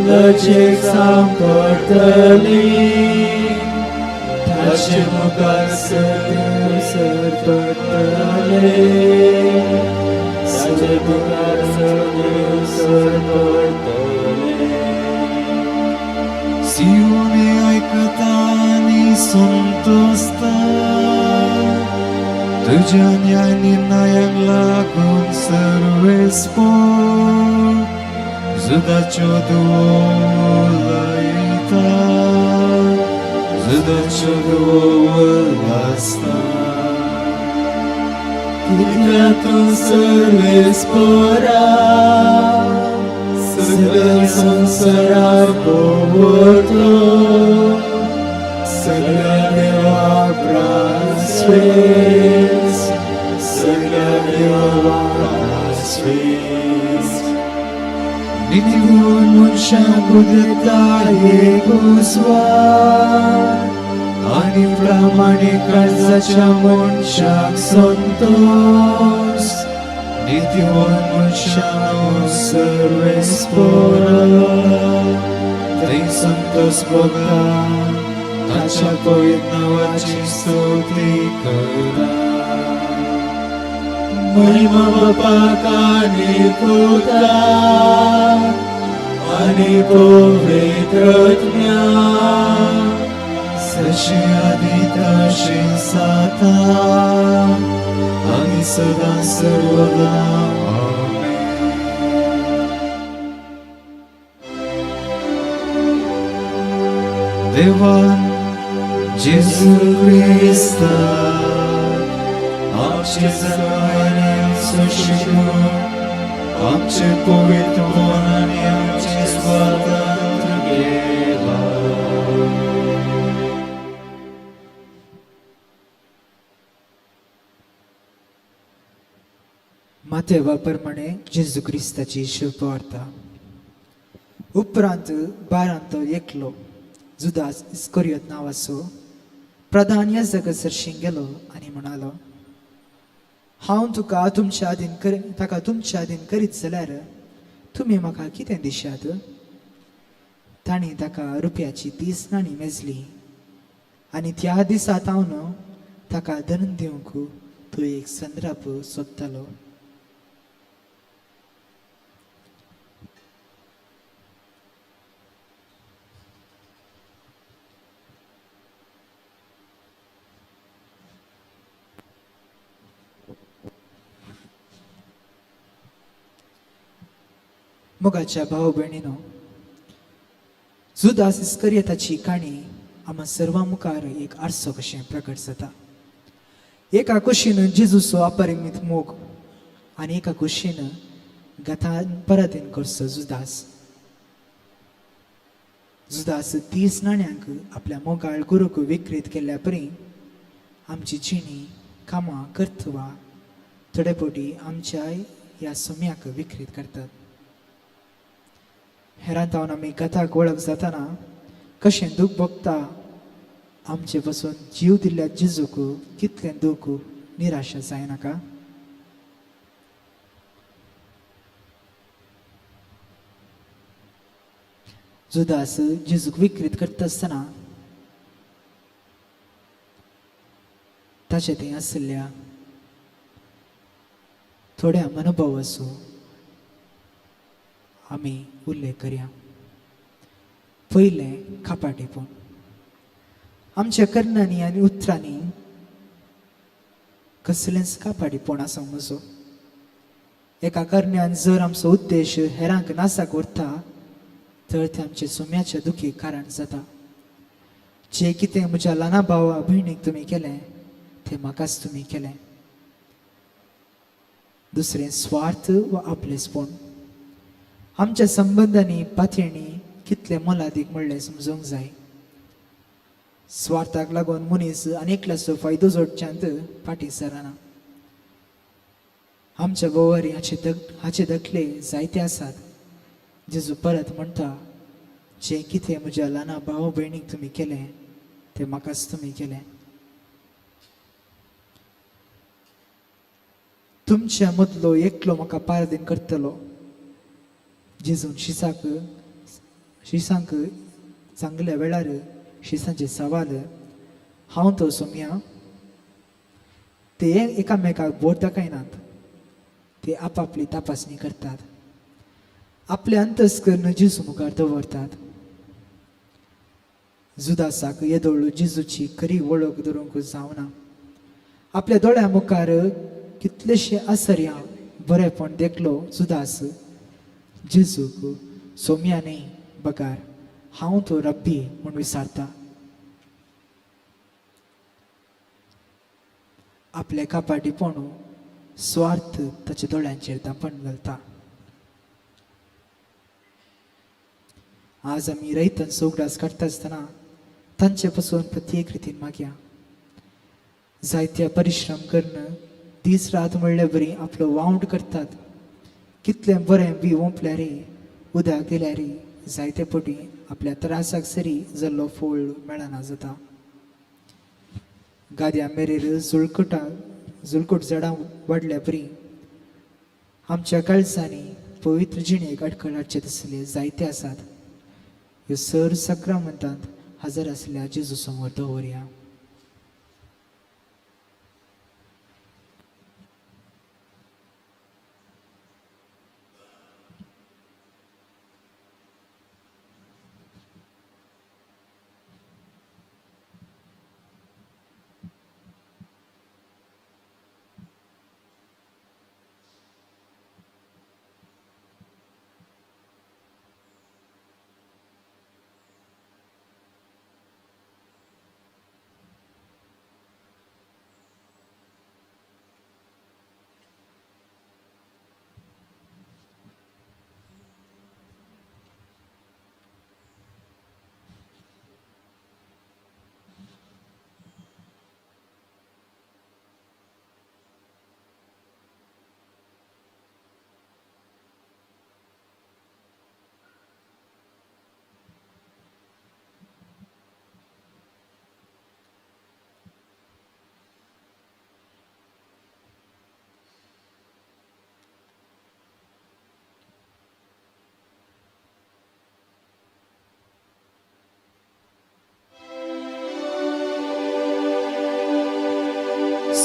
लजेक सांपडटली ताचे मुखार सगळे सरपडटले ताचे मुखार सगळे सरपडटले. सियोने आयकता आनी संतोसता तुज्या न्याय निर्णयांक लागून सर्वेस्पोर जुदाच्यो दुवो उलयता जुदाच्यो दुवो उल्लासता. कित्याक तूं सर्वेस्पोरा सगळ्या संवसारार पवतो सगळ्या देवा प्रास्वेस सगळ्या देवा प्रास्वेस. नितीवंत मनशांक उदेता एक उजवाड आनी प्रामाणीक काळजाच्या मनशाक संतोष. नितीवंत मनशांक सर्वेस्पोर थंय संतोष भोगता ताच्या पवित्र नांवाची स्तुती करता. महिमा बापाक आनी पुताक आनी पवित्र आत्म्याक जशें आदी तशें जाता आनी सदां सर्वदा. आमेन. देवान जेजू क्रिस्ता आमचे जगायने आमचो शिकून आमचे पवित्रपण आनी आमचे स्वातंत्र्य केला. मातेवा प्रमाणे जेजू क्रिस्ताची शुभवार्ता. उपरांत बारांत तो एकलो जुदास इस्कोरियोत नांवाचो प्रधान याजका सरशीं गेलो आनी म्हणालो, हांव तुका तुमच्या आदीन कर ताका तुमच्या आदीन करीत जाल्यार तुमी म्हाका कितें दिशात? तांणी ताका रुपयाची 30 नाणी मेजली आनी त्या दिसा तावन ताका धरून दिवंक तो एक संद्राप सोदतालो. मोगाच्या भाव भयणीनो, जुदास इस्करियताची काणी आमकां सर्वां मुखार एक आरसो कशें प्रकट जाता. एका कुशीन जेजूचो अपरिमीत मोग आनी एका कुशीन गतान परातीन करचो जुदास. जुदास 30 नाण्यांक आपल्या मोगाळ गुरूक विक्रीत केल्ल्या परी आमची जिणी कामां कर्तवां थोडे फावटी आमच्याय ह्या सुम्याक विक्रीत करतात. हेरां तावन आमी गताक वळख जातना कशें दूख भोगता, आमचे पसून जीव दिल्ल्या जेजूक कितलें दूख निराशा जायनाका. जुदास जेजूक विक्रीत करता आसतना ताचे थंय आशिल्ल्या थोड्या मनोभावाचो आमी उल्लेख करया. पयलें कापाटेपण. आमच्या करणांनी आनी उतरांनी कसलेंच कापाटीपण आसूंक नजो. एका करण्यान जर आमचो उद्देश हेरांक नासाक व्हरता तर तें आमच्या सुम्याच्या दुखीक कारण जाता. जें कितें म्हज्या ल्हाना भावा भयणीक तुमी केलें तें म्हाकाच तुमी केलें. दुसरें स्वार्थ वा आपलेसपण. आमच्या संबंदांनी पातयेणी कितलें मोलादीक म्हणलें समजूंक जाय. स्वार्थाक लागून मनीस आनी एकल्याचो फायदो जोडच्यांत फाटीं सरना. आमच्या भोंवरी हाचे दखले जायते आसात. जेजू परत म्हणटा, जें कितें म्हज्या ल्हाना भाव भयणीक तुमी केलें तें म्हाकाच तुमी केलें. तुमच्या मदलो एकलो म्हाका पारदीन करतलो. जेजून शिसांक सांगल्या वेळार शिसांचे सवाल, हांव तो सोम्या. ते एकामेकाक बोट दाखयनात, ते आपापली तपासणी करतात, आपले अंतस्कर्ण जेजू मुखार दवरतात. जुदासाक येदोळ जेजूची खरी वळख धरूंक जावना. आपल्या दोळ्या मुखार कितलेशे आसर्या बरेपण देखलो जुदास जेजूक सोम्या न्हय बगार हांव तो रब्बी म्हूण विचारता. आपले कापाटीपण स्वार्थ ताच्या दोळ्यांचेर धांपण घालता. आज आमी रयतांचो उगडास काडटा आसतना तांचे पसून प्रत्येक रितीन मागया. जायत्या परिश्रम करून दीस रात म्हणले बरी आपलो वावंट करतात. कितलें बरें बी ओंपल्यार उदक दिल्यार जायते पटी आपल्या त्रासाक सरी जाल्लो फोळ मेळना जाता. गाद्या मेरेर जुळकूट झाडां वाडल्या बरी आमच्या काळजांनी पवित्र जिणेक अडखळ हाडचे तसले जायते आसात. ह्यो सर सक्रामंतांत हजर आसल्या जेजू समोर दवरया.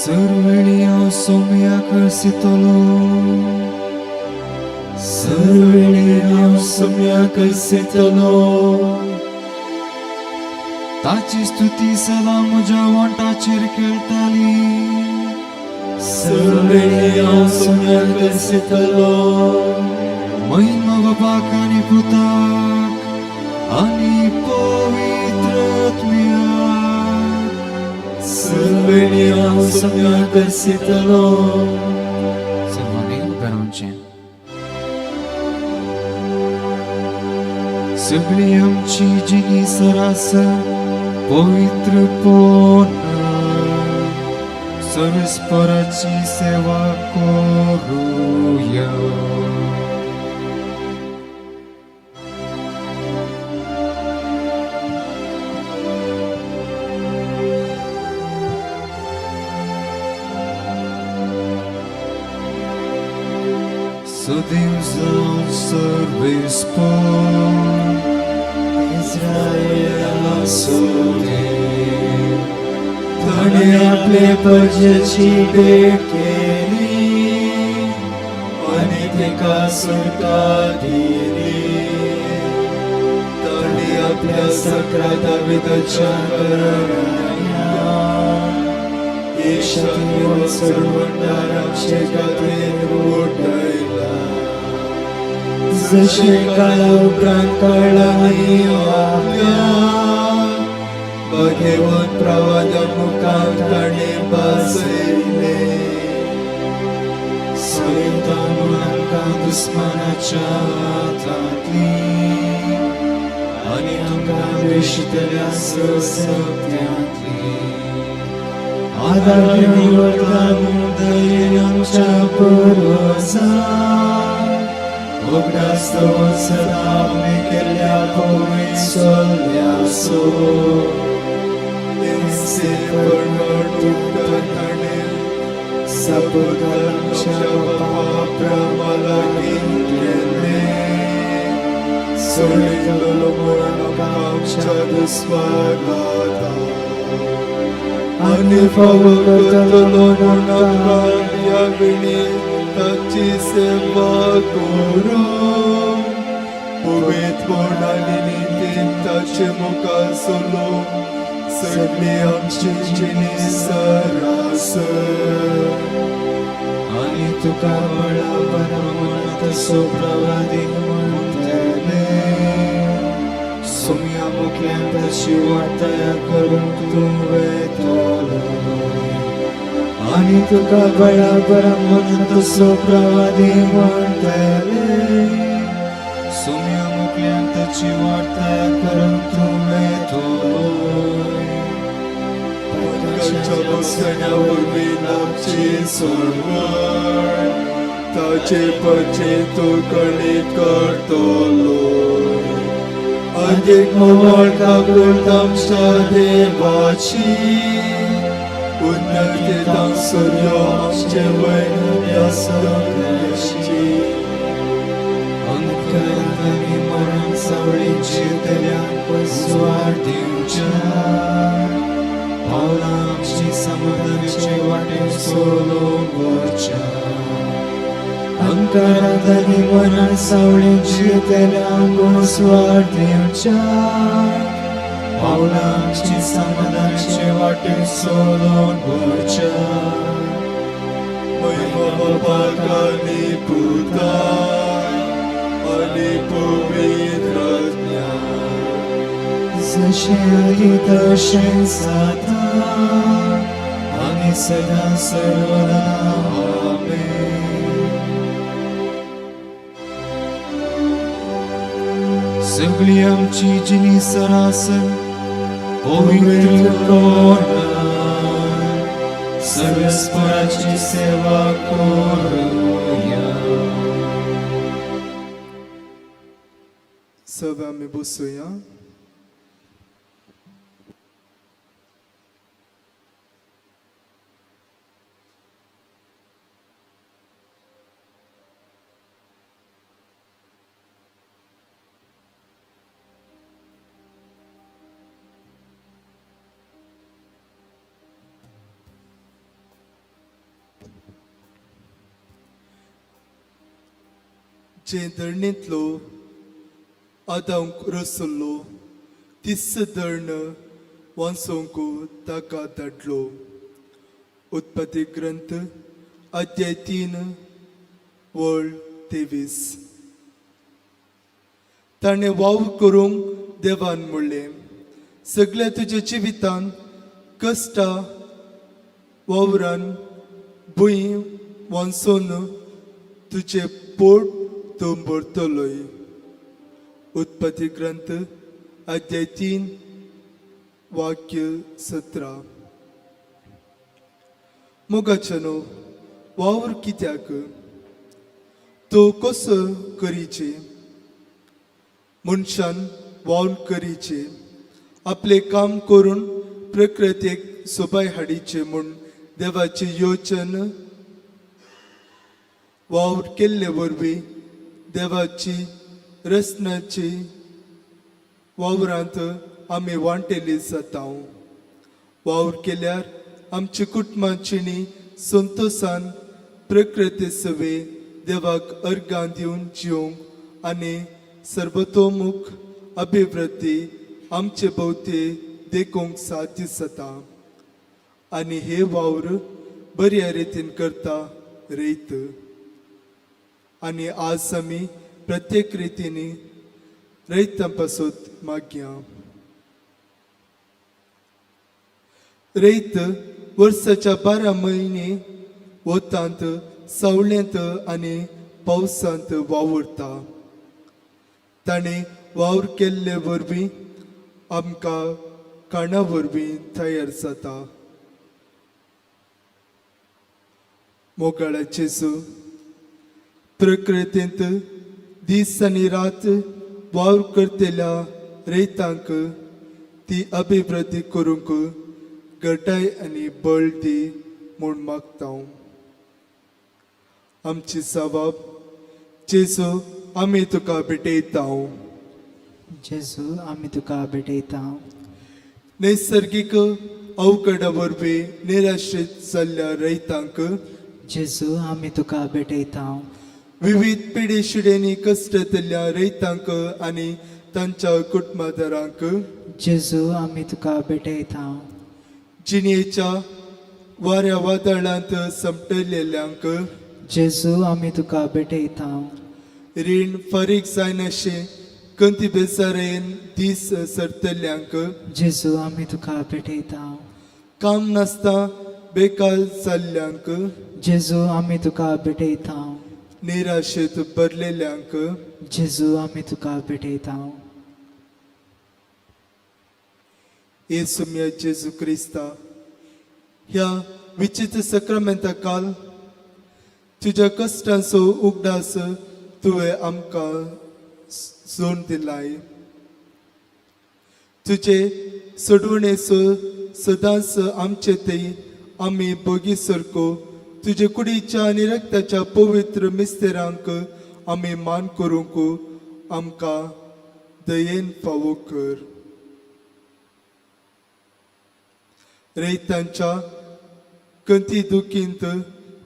सर्वेळी हांव सोम्याक हरसितलो, सर्वेळी हांव सोम्याक हरसितलो. ताची स्तुती सदां म्हज्या वोंटाचेर खेळटाली. सर्वेळी हांव सोम्याक हरसितलो. महिमा बापाक आनी पुताक आनी पवित्र आत्म्याक. सर्वेळी हांव सोम्याक हरसितलो. सर्वांनी उबें रावचें. सगळी आमची जिणी सरास पवित्र पोन सरस्पराची सेवा करूया. देव जावन सर्वेस्पोर इस्रायलाचो देव ताणें आपले प्रजेची भेट केली आनी तेका सुटका दिली. ताणें आपल्या सकरा दाविदाच्या घराण्या येशान सर्वंदाराचे गाथेन उठयला. जशें काळा उपरांत काळांनी आपल्या भगवंत प्रवादा मुखार ताणें बसयलें. सोडयता म्हूण आमकां दुस्मानाच्या हातांतली आनी आमकां द्वेशितल्या सत्यांतली आदार घेवन वता म्हूण दयेन आमच्या पुर्वजांक उगडास दवर सदां आपणे केल्ल्या पवित्र सोल्याचो. ताणें सबूत आमच्या बापा अब्रामा लागीं केल्लें. सोडयतलो म्हूण आमकां आमच्या दुस्मानांत आनी फावो करतलो म्हूण आमकां ह्या ताची सेवा करूं. पवित्रपण आनी नितीन ताचे मुखार सोलो सगळी आमची जिणी सरासर. आनी तुका बळाबर म्हूण तसो प्रवादी म्हणटले. सोम्या मुखल्यान ताची वाट तयार करूंक तूं वेतलो. आनी तुका बळाबर म्हूण तसो प्रवादी म्हणटले. सोम्या मुखल्यान ताची वाट तयार करूंक तूं वेतलो. ताच्या बसण्या वरवीं आमची सोडवण ताचे पचे तूं कळीत करतलो. अदीक मोवाळ काकुळट आमच्या देवाची उन्नतीतां सूर्य आमचे वयल्या सगळ्याची. अंधकारांत आनी मरण सावळेंत जियेतल्यांक उजवाड दिवच्या पावलां आमची समाधानाचे वाटेर चलोवन व्हरच्या. अंधकारांत आनी मरण सावळेंत जियेतल्यांक उजवाड दिवच्या पावलां आमची समाधानाचे वाटेर चलोवन व्हरच्या. महिमा बापाक आनी पुताक आनी पवित्र आत्म्याक. जशें आदीं तशेंच आतां आनी सदां सर्वदा. आमेन. सगळी आमची जिणी सरासर पवित्र कोणा सर्वेस्पराची सेवा करूया. सगळे आमी बसुया. जे धरणींतलो आदांक रसल्लो तिस धरण वाचोवंक ताका धाडलो. उत्पत्ती ग्रंथ अध्याय 3 वळ 23. ताणें वावर करूंक देवान म्हणलें, सगळ्या तुज्या जिवितान कश्टा वावरान भूंय वाचोवन तुजें पोट तूं भरतलोय. उत्पत्ती ग्रंथ अध्याय 3 वाक्य 17. मोगाच्यानो, वावर कित्याक, तो कसो करीचे? मनशान वावर करीचे आपलें काम करून प्रकृतीक सोबाय हाडीचे म्हूण देवाची योजन. वावर केल्ले वरवीं देवाची रचनाची वावरांत आमी वांटेली जाता. वावर केल्यार आमची कुटुंबाची संतोशान प्रकृती सवे देवाक अर्गां दिवन जिवंक आनी सर्वतोमुख अभिवृद्धी आमचे भोवती देखूंक साध्य जाता आनी हे वावर बऱ्या रितीन करता रयत. आनी आज आमी प्रत्येक रितीनी रयतां पासत मागया. रयत वर्साच्या 12 म्हयने वतांत, सावळेंत आनी पावसांत वावुरता. ताणें वावर केल्ले वरवीं आमकां काणा वरवीं तयार जाता. मोगाळा जेजू, प्रकृतींत दीस आनी रात वावर करतल्या रयतांक ती अभिवृद्धी करूंक घटाय आनी बळ दी म्हूण मागता. आमची सवाब जेजू, आमी तुका भेटयता. जेजू, आमी तुका भेटयता. नैसर्गीक अवकड्या वरवीं निराश्रीत जाल्ल्या रयतांक जेजू, आमी तुका भेटयता. विविध पिढी शिडेंनी कश्टतल्या रयतांक आनी तांच्या कुटुंबादारांक जेजू, आमी तुका भेटयता. जिणेच्या वाऱ्या वादळांत समटलेल्यांक जेजू, आमी तुका भेटयता. रीण फारीक जायनाशें कंती बेजारेन दीस सरतल्यांक जेजू, आमी तुका भेटयता. काम नासता बेकार जाल्ल्यांक जेजू, आमी तुका भेटयता. निराशेत भरलेल्यांक जेजू, आमी तुका भेटयता. येसुम्या जेजू क्रिस्ता, ह्या विचित्र सक्रामेंता काल तुज्या कश्टांचो उगडास तुवें आमकां जोड दिलाय. तुजे सोडवणेचो सदांच आमचे थंय आमी बोगी सारको तुजे कुडीच्या आनी रक्ताच्या पवित्र मिस्तेरांक आमी मान करूंक आमकां दयेन फावो कर. रयतांच्या कंती दुखींत,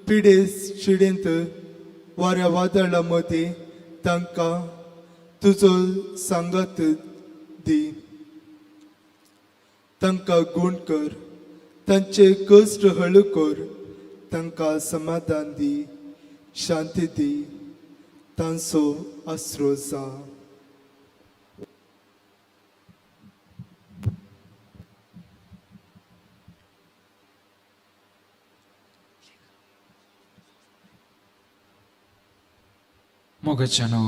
पिडे शिडेंत, वाऱ्या वादळा मदीं तांकां तुजो सांगात दी. तांकां गूण कर, तांचे कश्ट हळू कर, तांकां समाधान दी, शांती दी, तांचो आसरो जा. मोगाच्यानो,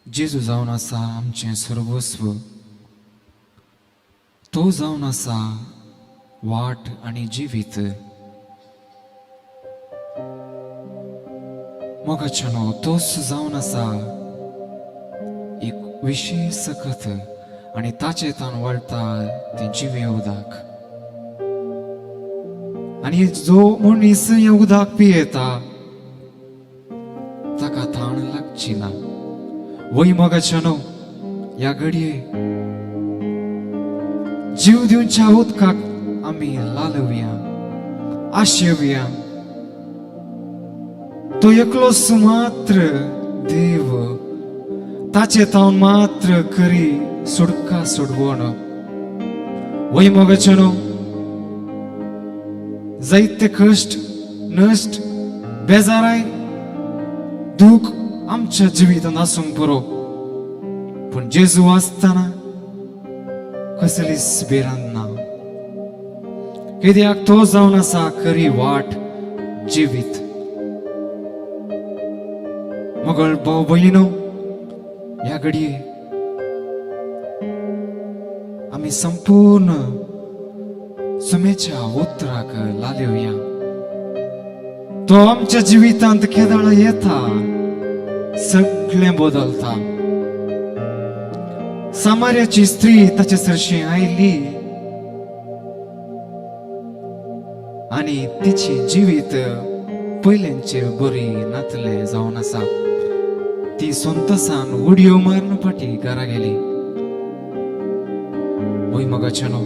जेजू जावन आसा आमचें सर्वस्व. तो जावन आसा वाट आनी जिवीत. मोगाच्यानो, तोच जावन आसा एक विशेश सकत आनी ताचे तान वळटा तें जिवें उदक. आनी जो मनीस हें उदक पियेता ताका ताण लागची ना. वय मोगाच्यानो, ह्या घडये जीव दिवच्या उदकाक आमी लालवया, आशेवया. तो एकलोच मात्र देव, ताचे तावन मात्र करी सुडका सोडवण. वय मोगाच्यानो, जायते कश्ट, नश्ट, बेजाराय, दूख आमच्या जिवितांत आसूंक पुरो, पूण जेजू आसतना कसलीच भिरांत ना. कित्याक तो जावन आसा खरी वाट, जिवीत. मगळ भाव भयणीनो, ह्या घडये आमी संपूर्ण सुमेच्या उतराक लालेवया. तो आमच्या जिवितांत केदळ येता सगळें बदलता. सामार्याची स्त्री ताचे सरशी आयली आनी तिची जिवीत पयल्यांचे बरी नातलें जावन आसा. ती संतोसान उडयो मारून फाटी घरा गेली. वय मगाच्यानो,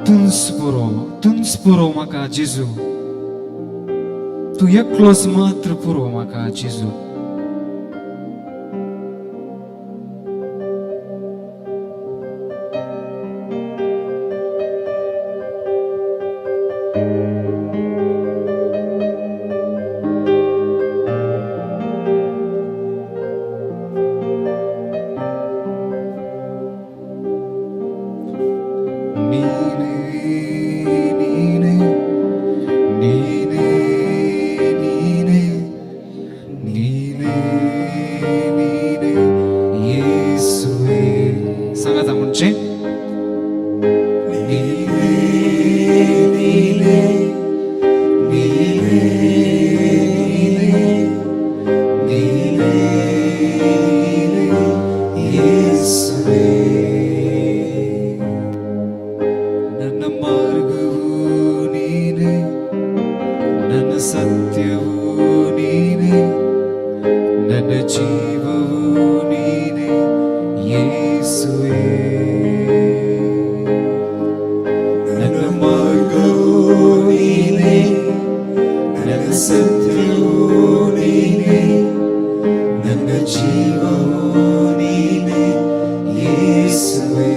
तुंच पुरो, तुंच पुरो म्हाका जेजू, तूं एकलोच मात्र पुरो म्हाका जेजू. ನೀನೇ ನೀನೇ ನೀನೇ ನೀನೇ ನೀನೇ ನೀನೇ ಯೇಸುವೆ. सांगात म्हणजे ನೀನೇ ನೀನೇ ನೀನೇ ನೀನೇ ನೀನೇ ನೀನೇ ಯೇಸುವೆ. ನನ್ನ ಮಾರ್ಗವು ನೀನೇ, ನನ್ನ ಸತ್ಯವೂ ನೀನೇ, ನನ್ನ ಜೀವವೂ ನೀನೇ ಯೇಸುವೆ. ನನ್ನ ಮಾರ್ಗವು ನೀನೇ, ನನ್ನ ಸತ್ಯವೂ ನೀನೇ, ನನ್ನ ಜೀವವೂ ನೀನೇ ಯೇಸುವೆ.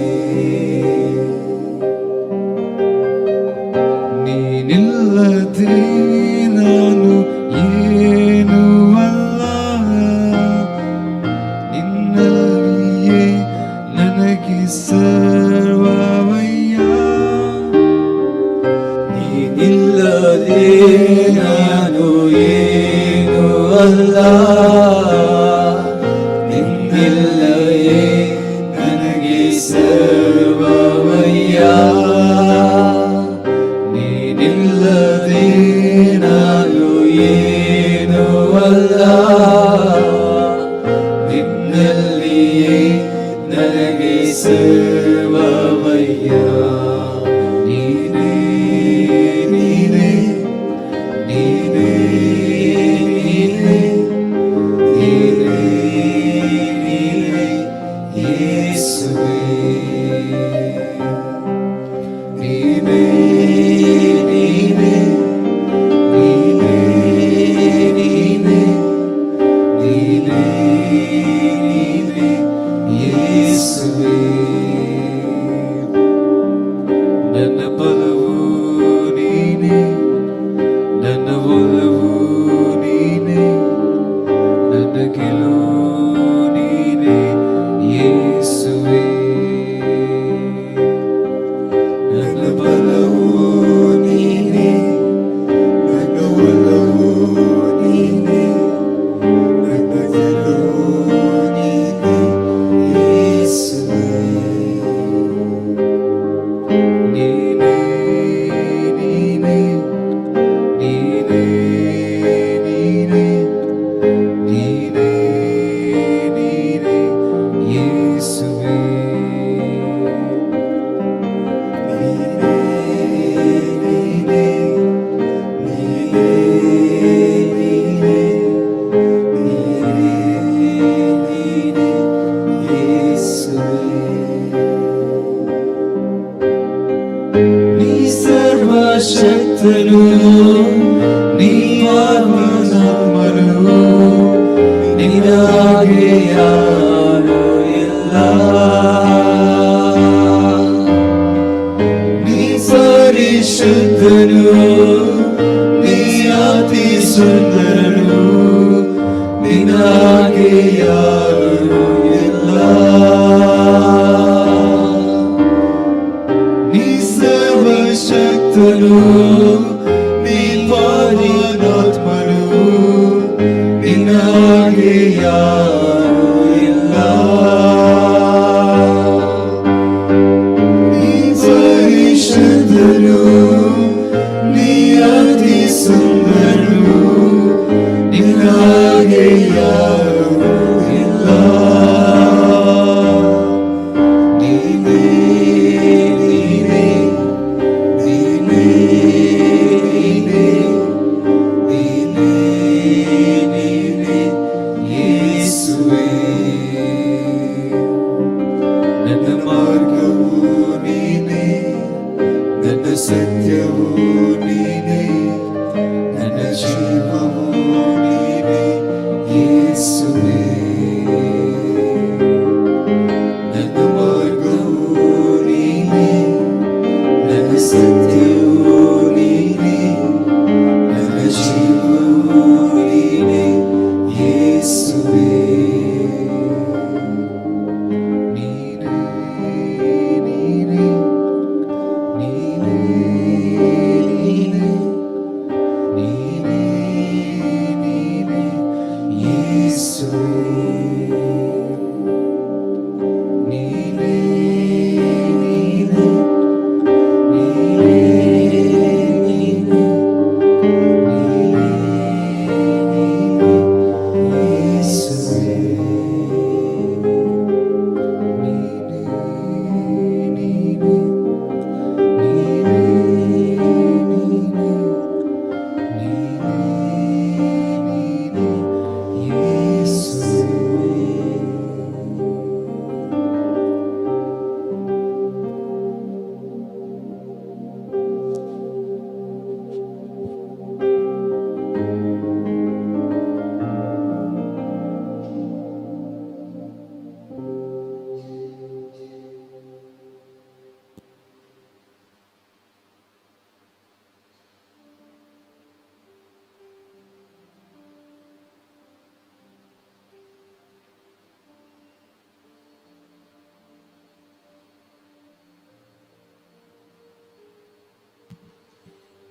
ನೀನಿಲ್ಲದೆ ನಾನು ಏನೂ ಅಲ್ಲ, ನಿನ್ನಲ್ಲಿಯೇ ನನಗೆ ಸರ್ವವಯ್ಯ. ನೀನಿಲ್ಲದೆ ನಾನು ಏನೂ ಅಲ್ಲ, ನಿನ್ನಲ್ಲಿಯೇ ನನಗೆ ಸರ್ವವಯ್ಯ. ನೀನಿಲ್ಲದೆ ನಾನು ಏನೂ ಅಲ್ಲ, ನಿನ್ನಲ್ಲಿಯೇ ನನಗೆ ಸರ್ವವಯ್ಯ. ನೀನೇ ನೀನೇ ನೀನೇ ನೀನೇ ನೀನೇ ನೀನೇ ಯೇಸುವೆ. ನೀನೇ ನೀನೇ ನೀನೇ ನೀನೇ ನೀನೇ ನೀನೇ ಯೇಸುವೆ. ನನ್ನ ಬಲವು ನೀನೇ, ನನ್ನ ಒಲವು ನೀನೇ, ನನ್ನ ಗೆಲುವು ನೀನೇ ಯೇಸುವೆ. ನನ್ನ ಬಲವು ನೀನೇ, ನನ್ನ ಒಲವು ನೀನೇ, ನನ್ನ ಗೆಲುವು ನೀನೇ ಯೇಸುವೆ. ನೀನೇ ನೀನೇ ನೀನೇ ನೀನೇ ನೀನೇ ನೀನೇ ಯೇಸುವೆ. ನೀನೇ ನೀನೇ ನೀನೇ ನೀನೇ ನೀನೇ ನೀನೇ ಯೇಸುವೆ. ನೀ ಸರ್ವಶಕ್ತನು, ನೀ ಪರಮಾತ್ಮನು, ನಿನಗೆ ಯಾರೂ ಇಲ್ಲ. ನೀ ಪರಿಶುದ್ಧನು, ನೀ ಅತಿ ಸುಂದರನು, ನಿನಗೆ ಯಾರೂ ಇಲ್ಲ. ನೀ ಸರ್ವಶಕ್ತನು, ನೀ ಪರಮಾತ್ಮನು, ನಿನಗೆ ಯಾರೂ ಇಲ್ಲ. ನೀ ಪರಿಶುದ್ಧನು, ನೀ ಅತಿ ಸುಂದರನು, ನಿನಗೆ ಯಾರೂ ಇಲ್ಲ. ನೀನೇ ನೀನೇ ನೀನೇ ನೀನೇ ನೀನೇ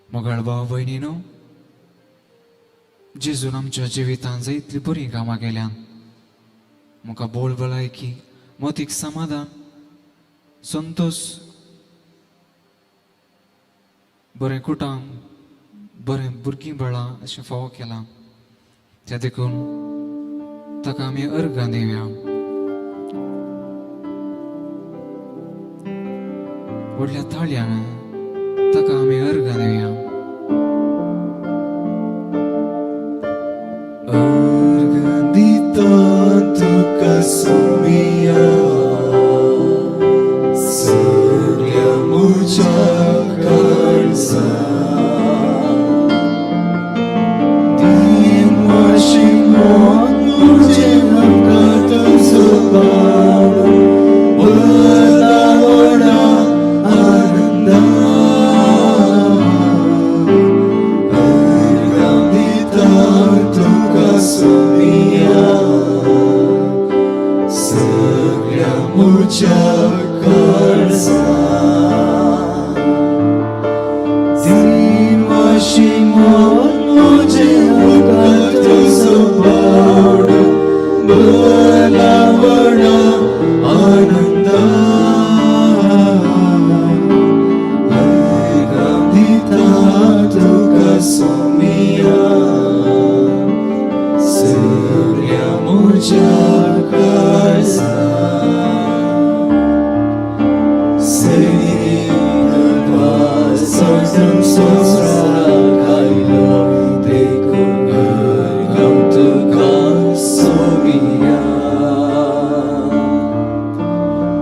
मोगाळ भाव भयणीनो, जेजून आमच्या जिवितांत जायतली बरीं कामां केल्यान. म्हाका बोळ भलायकी, मतीक समाधान, संतोश, बरें कुटाम, बरें भुरगीं बाळां अशें फावो केलां. त्या देखून ताका आमी अर्गां दिवया. व्हडल्या ताळयान ताका आमी अर्गां दिवया. अर्गां दिता तुका सोमिया, सगळ्या म्हज्या काळजा. दिनवाशी मन म्हजें म्हाका तुजो पावलो, भरला व्हडा आनंदान. अर्गां दिता तुका सोमिया, सगळ्या म्हज्या काळजा. दिनवाशी मन म्हजें म्हाका तुजो पावलो, भरला व्हडा आनंदान. अर्गां दिता तुका सोमिया, सगळ्या म्हज्या काळजा. संवसाराक आयलो, देखून अर्गां तुका सोमिया.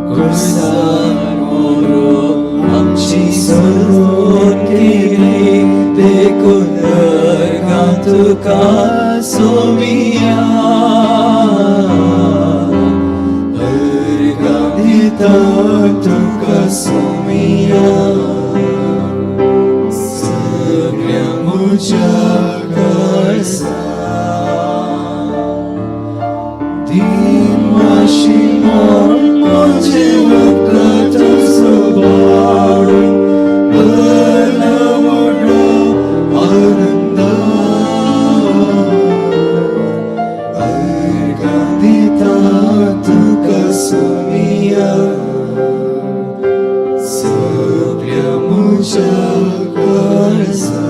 खुर्सार मरून आमची सोडवण केली, देखून अर्गां तुका सोमिया. अर्गां दिता तुका सोमिया, सगळ्या म्हज्या काळजा. दिनवाशी मन म्हजें म्हाका तुजो पावलो, भरला व्हडा आनंदान. अर्गां दिता तुका सोमिया, सगळ्या म्हज्या काळजा.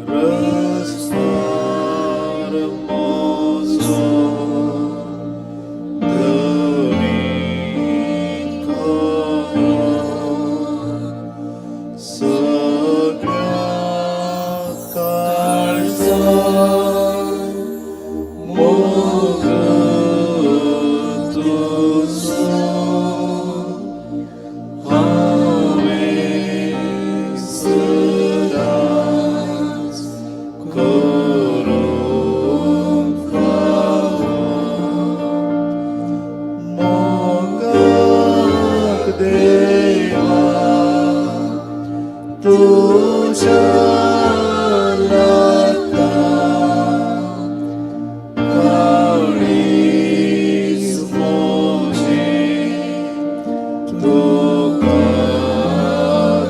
रस्त्यार म्हजो धनी कर सगळ्या काळजान मोग तुजो हांवें सदांच करूंक फावो मोगाक देवा तुज्या लागता काळीज म्हजें तुका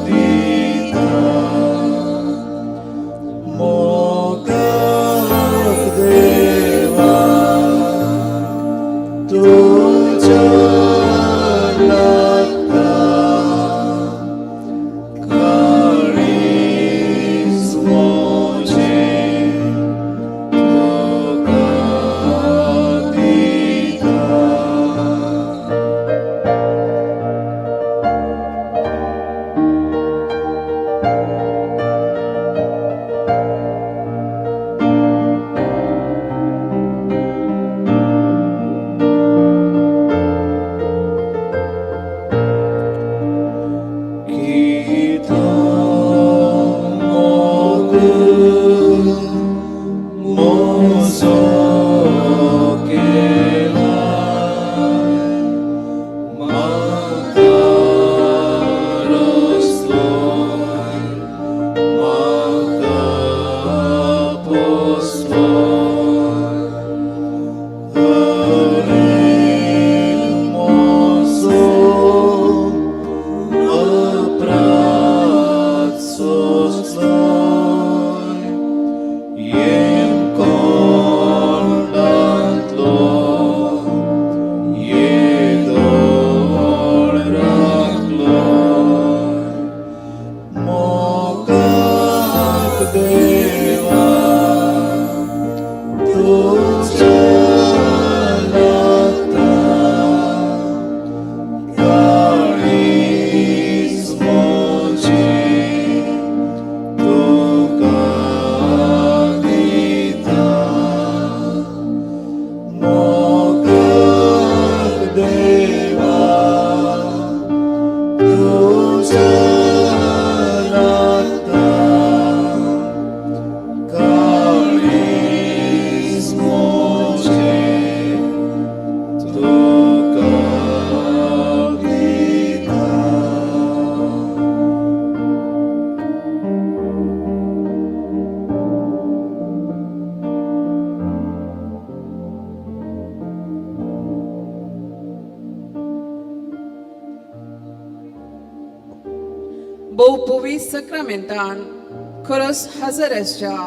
दिता मोगाक देवा तुज्या लागता काळीज म्हजें तुका दिता. कितलो मोग म्हजो केला म्हाका रचलोय म्हाका पोसलोय हरेक म्हजो अपराध सोंसलोय येमकोंडांतलो येदोळ राखलोय मोगाक देवा तुज्या लागता काळीज म्हजें तुका दिता मोगाक देवा तुज्या लागता काळीज म्हजें तुका दिता. भोव सक्रामेंतान खरोच हजर आसच्या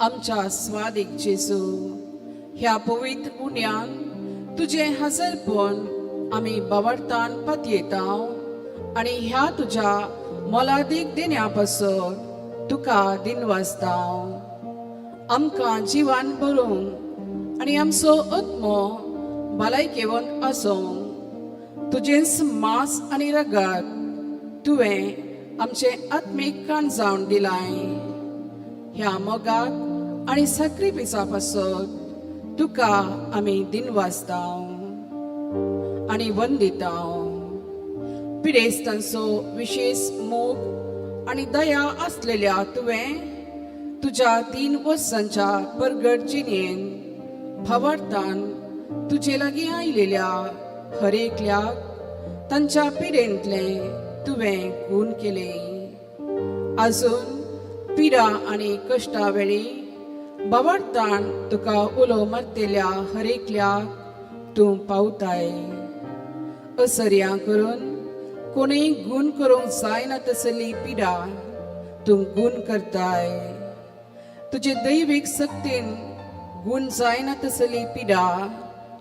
आमच्या स्वादीक जेजू, ह्या पवित्र उण्यान तुजें हजरपण आमी बावडतान पातयेता आनी ह्या तुज्या मोलादीक देण्या पासत तुका दिनवासता. आमकां जिवान बरोवंक आनी आमचो आत्मो भलायकेवंत आसूंक तुजेंच मांस आनी रगत तुवें आमचें आत्मीक काण जावन दिलाय. ह्या मोगाक आनी साक्रिफिसा पासत तुका आमी दिनवासता आनी वंदिता. पिडेस्तांचो विशेश मोग आनी दया आसलेल्या तुवें तुज्या 3 वर्सांच्या परगट जिणेन भावार्थान तुजे लागीं आयलेल्या हरेकल्याक तांच्या पिडेंतलें तुवें गूण केलें. आजून पिडा आनी कश्टा वेळी भावार्थान तुका उलो मारतेल्या हरेकल्याक तूं पावताय. असर्या करून कोणूय गूण करूंक जायना तसली पिडा तूं गूण करताय. तुजे दैवीक सक्तीन गूण जायना तसली पिडा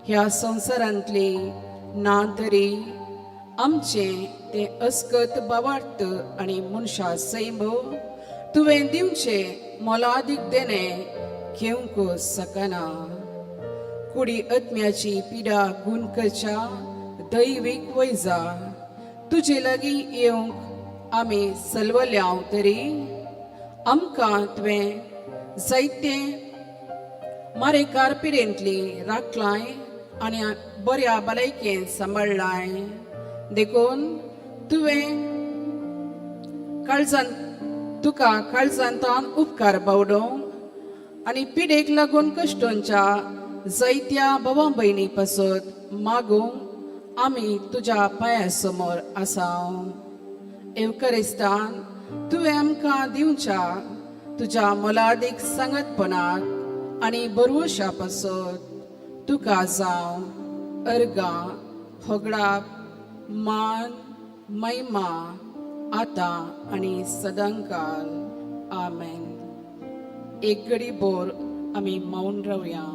ह्या संवसारांतली ना तरी आमचें तें अस्कत भावार्थ आनी मनशा सैम तुवें दिवचें मोलादीक देणें घेवंक शकना. कुडी आत्म्याची पिडा गुण करच्या दैवीक वैजा, तुजे लागीं येवंक आमी सलवल्याव तरी आमकां तुवें जायते मारेकार पिडेंतली राखलाय आनी बऱ्या भलायकेन सांबाळ्ळाय. देखून तुवें काळजान तुका काळजांतान उपकार बावडोवंक आनी पिडेक लागून कश्टोंच्या जायत्या भावा भयणी पासत मागूंक आमी तुज्या पांया समोर आसा. एवकरिस्तान तुवें आमकां दिवच्या तुज्या मोलादीक सांगतपणाक आनी बरवशा पासत तुका जावं अर्गां होगडाप मान महिमा आतां आनी सदांकाल. आमेन. एक घडी बोर आमी मौन रावया.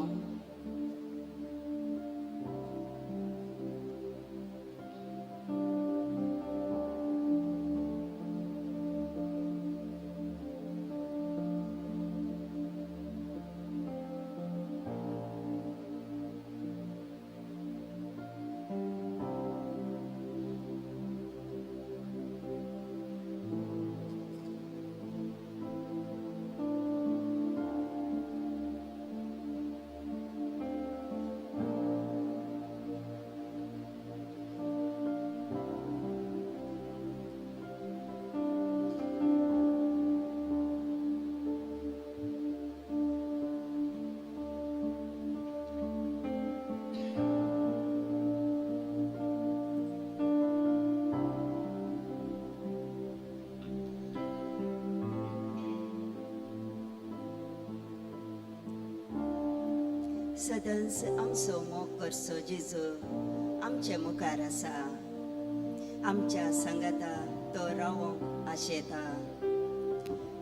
सदांच आमचो मोग करचो जेजू आमचे मुखार आसा. आमच्या सांगाता तो रावोंक आशेता.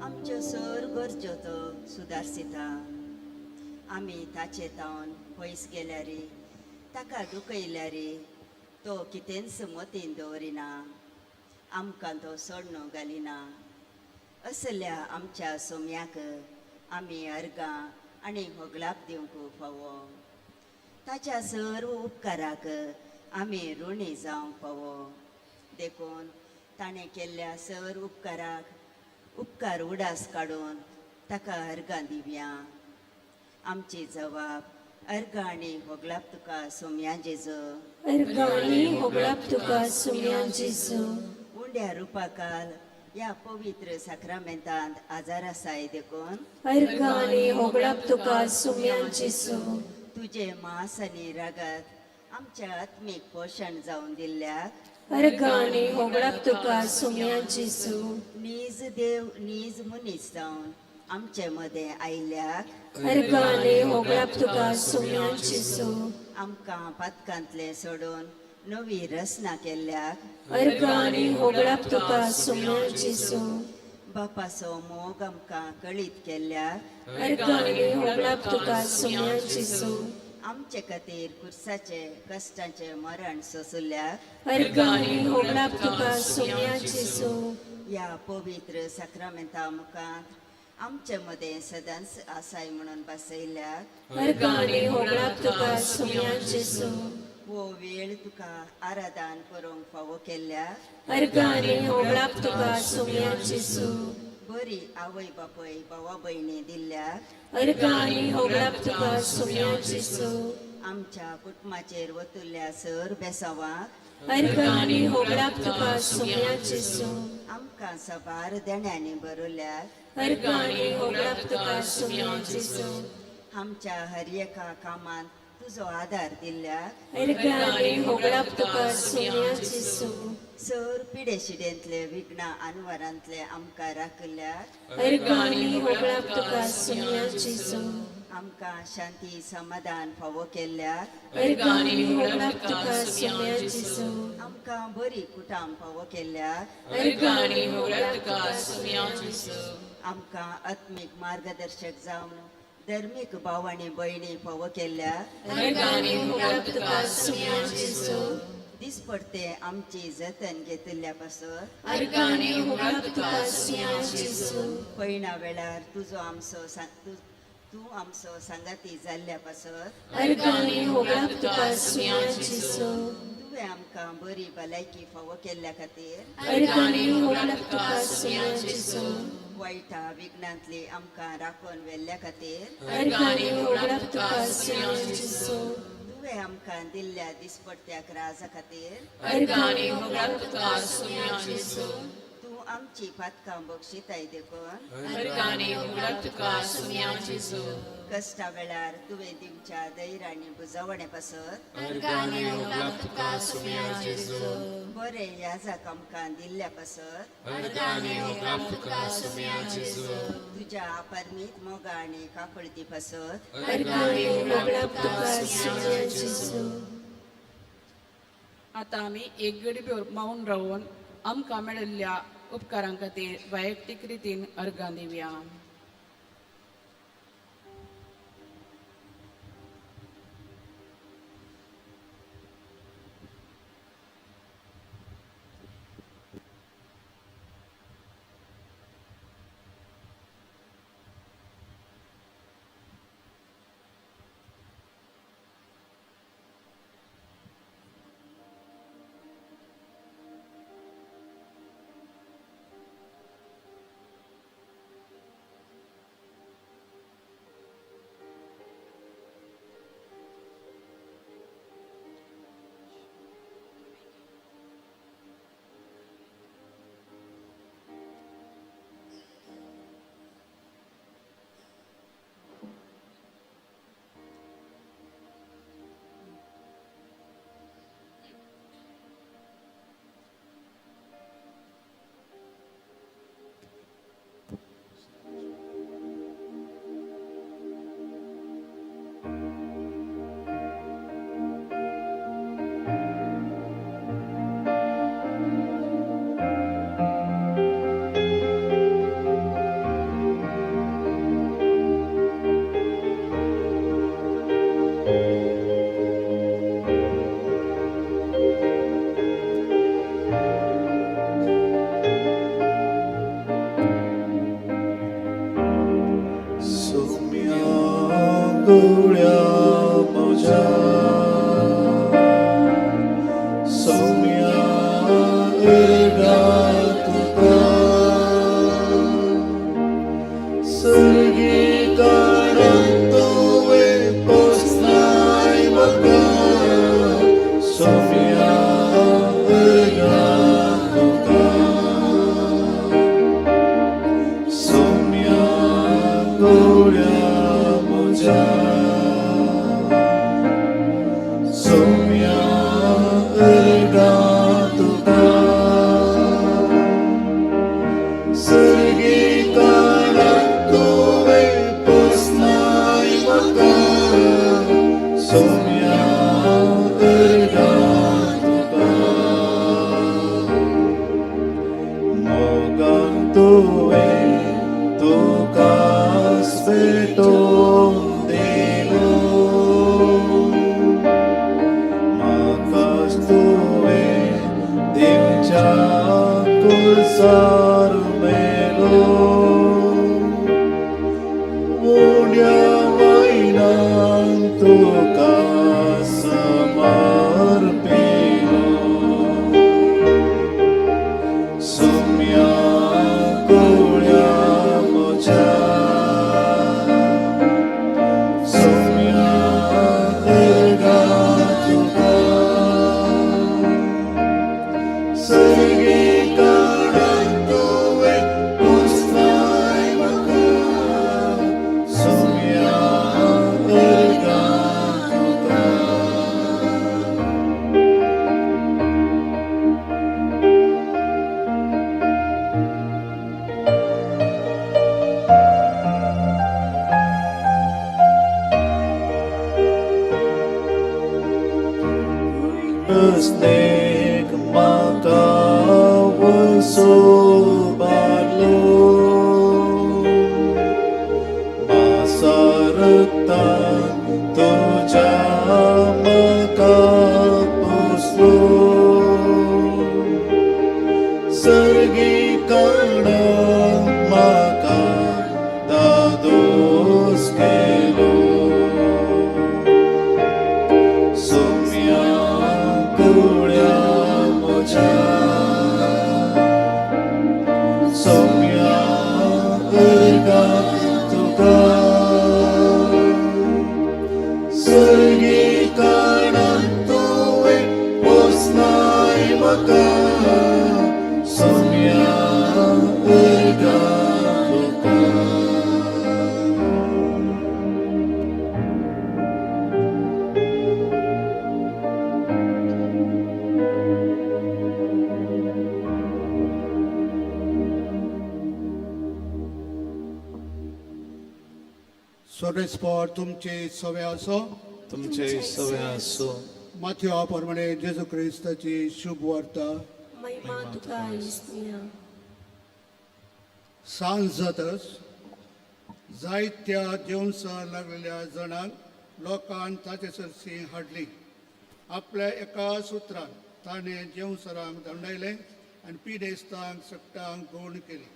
आमच्यो सर गरज्यो तो सुदारसिता. आमी ताचे तावन पयस गेल्यारी ताका दुखयल्यारी तो कितेंच मतीन दवरिना. आमकां तो सोडणो घालिना. असल्या आमच्या सोम्याक आमी अर्गां आनी होगलाप दिवंक फावो. ताच्या सर्व उपकाराक आमी ऋणी जावंक फावो. देखून ताणें केल्ल्या सर्व उपकाराक उपकार उडास काडून ताका अर्गां दिवया. आमची जवाब अर्गां आनी होगलाप तुका सोम्या जेजू. अर्गां आनी होगलाप तुका सोम्या जेजू. उंड्या रुपाकाल ह्या पवित्र साक्रामेंतांत आजार आसाय देखून अर्गां आनी होगळाप तुका सुम्या जेजू. तुजें मांस आनी रगत आमच्या आत्मीक पोशण जावन दिल्ल्याक अर्गां आनी होगळाप तुका सुम्या जेजू. नीज देव नीज मनीस जावन आमचे मदें आयिल्ल्याक अर्गां आनी होगळाप तुका सुम्या जेजू. आमकां पातकांतलें सोडून नवी रचना केल्ल्याक अर्गां आनी होगळाप तुका सुम्या जेजू. बापाचो मोग आमकां कळीत केल्ल्याक अर्गां आनी होगळाप तुका सुम्या जेजू. आमचे खातीर कुर्साचे कश्टांचें मरण सोंसुल्ल्याक अर्गां आनी होगळाप तुका सुम्या जेजू. ह्या पवित्र साक्रामेंता मुखार आमचे मदें सदांच आसाय म्हणून बसयल्ल्याक अर्गां आनी होगळाप तुका सुम्या जेजू. हो वेळ तुका आराधन करूंक फावो केल्ल्याक अर्गां आनी होगळाप तुका सुम्या जेजू. बरी आवय बापूय भावा भयणी दिल्ल्याक अर्गां आनी होगळाप तुका सुम्या जेजू. आमच्या कुटुंबाचेर वतुल्ल्या सर बेसावाक अर्गां आनी होगळाप तुका सुम्या जेजू. आमकां साबार देण्यांनी बरयल्याक अर्गां आनी होगळाप तुका सुम्या जेजू. आमच्या हर एका कामांत तुजो आदार दिल्ल्याक अर्गां आनी होगळाप तुका सुम्या जेजू. सर पिडेशिडेंतले विघ्नां आनवरांतले आमकां राखल्याक अर्गां आनी होगळाप तुका सुम्या जेजू. आमकां शांती समाधान फावो केल्ल्याक अर्गां आनी होगळाप तुका सुम्या जेजू. आमकां बरी कुटाम फावो केल्ल्याक अर्गां आनी होगळाप तुका सुम्या जेजू. आमकां आत्मीक मार्गदर्शक जावन धर्मीक भाव आनी भयणी फावो केल्ल्याक अर्गां आनी होगळाप तुका सुम्या जेजू. दिसपडते आमची जतन घेतिल्ल्या पासत अर्गां आनी होगळप तुका सुम्या जेजू. पयणा वेळार तुजो आमचो तूं आमचो सांगाती जाल्ल्या पासत अर्गां आनी होगळप तुका सुम्या जेजू. तुवें आमकां बरी भलायकी फावो केल्ल्या खातीर अर्गां आनी होगळप तुका सुम्या जेजू. वायटा विघ्नांतली आमकां राखून व्हेल्ल्या खातीर अर्गां आनी होगळप तुका सुम्या जेजू. तुवें आमकां दिल्ल्या दिसपडत्या ग्राजा खातीर अर्गां आनी होगळप तुका सुम्या जेजू. तूं आमची पातकां बक्षिताय देखून अर्गां आनी होगळप तुका सुम्या जेजू. कश्टा वेळार तुवें दिवच्या धैर्य आनी बुजवणे पासत अर्गां आनी होगळप तुका सुम्या जेजू. बरें याजाक आमकां दिल्ल्या पासत अर्गां आनी होगळप तुका सुम्या जेजू. तुज्या अपरमीत मोगा आनी काकुळती पासत अर्गां आनी होगळप तुका सुम्या जेजू. आतां आमी एक गडबीर मावन रावन आमकां मेळिल्ल्या उपकारां खातीर वैयक्तीक रितीन अर्गां दिवया. Snake maka wasubarlo masarta tuja maka puslo. सर्वेस्पर तुमचे सवे आसो. तुमचे सवे आसो. माथ्यो प्रमाणे जेजू क्रिस्ताची शुभ वार्ता. महिमा तुका इस्मिया. सांज जातच जायत्या जेवणसा लागलेल्या जाणांक लोकान ताचे सरशी हाडली. आपल्या एका सुत्रान ताणें जेवसरांक दंडायलें आनी पिडेस्तांक सगटांक गोण केली.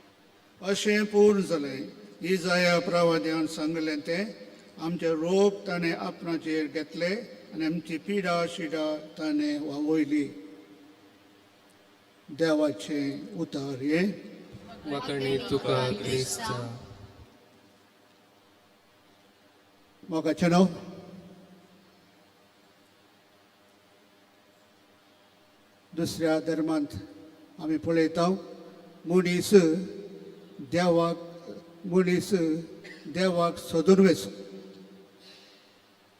अशें पूर्ण जालें इजाया प्रवाद्यान सांगलें तें, आमचे रोग ताणें आपणाचेर घेतले आनी आमची पिडा शिडा ताणें वावयली. देवाचें उतार हें. वाकणी तुका क्रिस्ता. मोगाचें नांव दुसऱ्या धर्मांत आमी पळयता मनीस देवाक मनीस देवाक सोदून वेचो.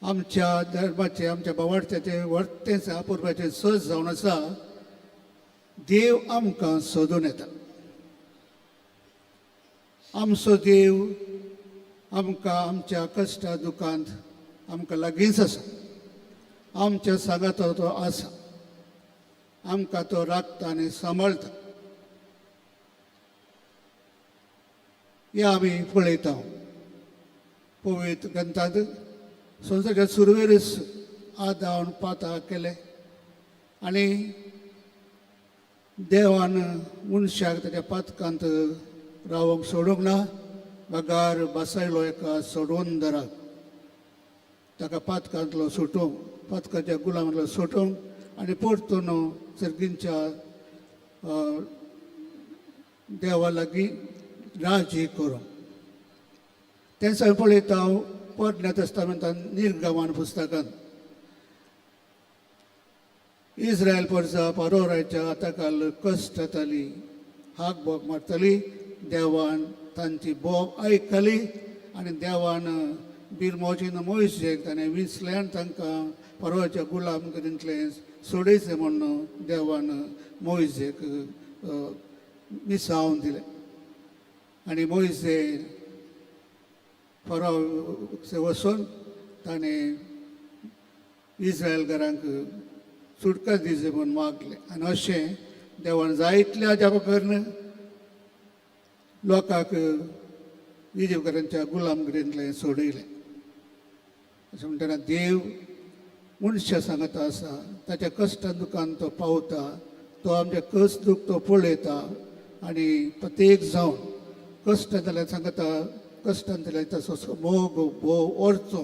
आमच्या धर्माचें आमच्या बावडच्याचें वर्तेंच अपुर्बाचें सज जावन आसा. देव आमकां सोदून येता. आमचो देव आमकां आमच्या कश्टा दुखांत आमकां लागींच आसा. आमच्या सांगातो तो आसा. आमकां तो राखता आनी सांबाळटा. हें आमी पळयता पवित्र ग्रंथांत. संवसाराच्या सुरवेरच आदावन पाता केले आनी देवान मनशाक ताच्या पातकांत रावंक सोडूंक ना, बगार बसयलो एका सोडवंदराक. ताका पातकांतलो सुटोवंक, पातकाच्या गुलामांतलो सुटोवंक आनी परतून सर्गींच्या देवा लागीं राजी करूंक. तेंच हांवें पळयता हांव पोरण्या तेस्तामेंतान निर्गमान पुस्तकांत इस्रायल परजा परोराच्या हाताखाल कश्ट जाताली, हाक बोग मारताली. देवान तांची बोब आयकली आनी देवान बिरमोजीन मोयशेक ताणें विंचलें आनी तांकां परवाच्या गुलामगिरींतलें सोडयचें म्हूण देवान मोयजेक मिसावन दिलें. आनी मोयजे परो वचून ताणें इस्रायल घरांक सुटका दिवची म्हूण मागलें. आनी अशें देवान जायतल्या जाप करून लोकांक इजिप्तकारांच्या गुलामगिरींतलें सोडयलें. अशें म्हणटना देव मनशां सांगता आसा, ताच्या कश्टान दुखान तो पावता, तो आमच्या कश्ट दूख तो पळयता आनी प्रत्येक जावन कश्ट जाल्यार सांगता, कश्टान जाल्यार तसो मोग भोव ओरचो.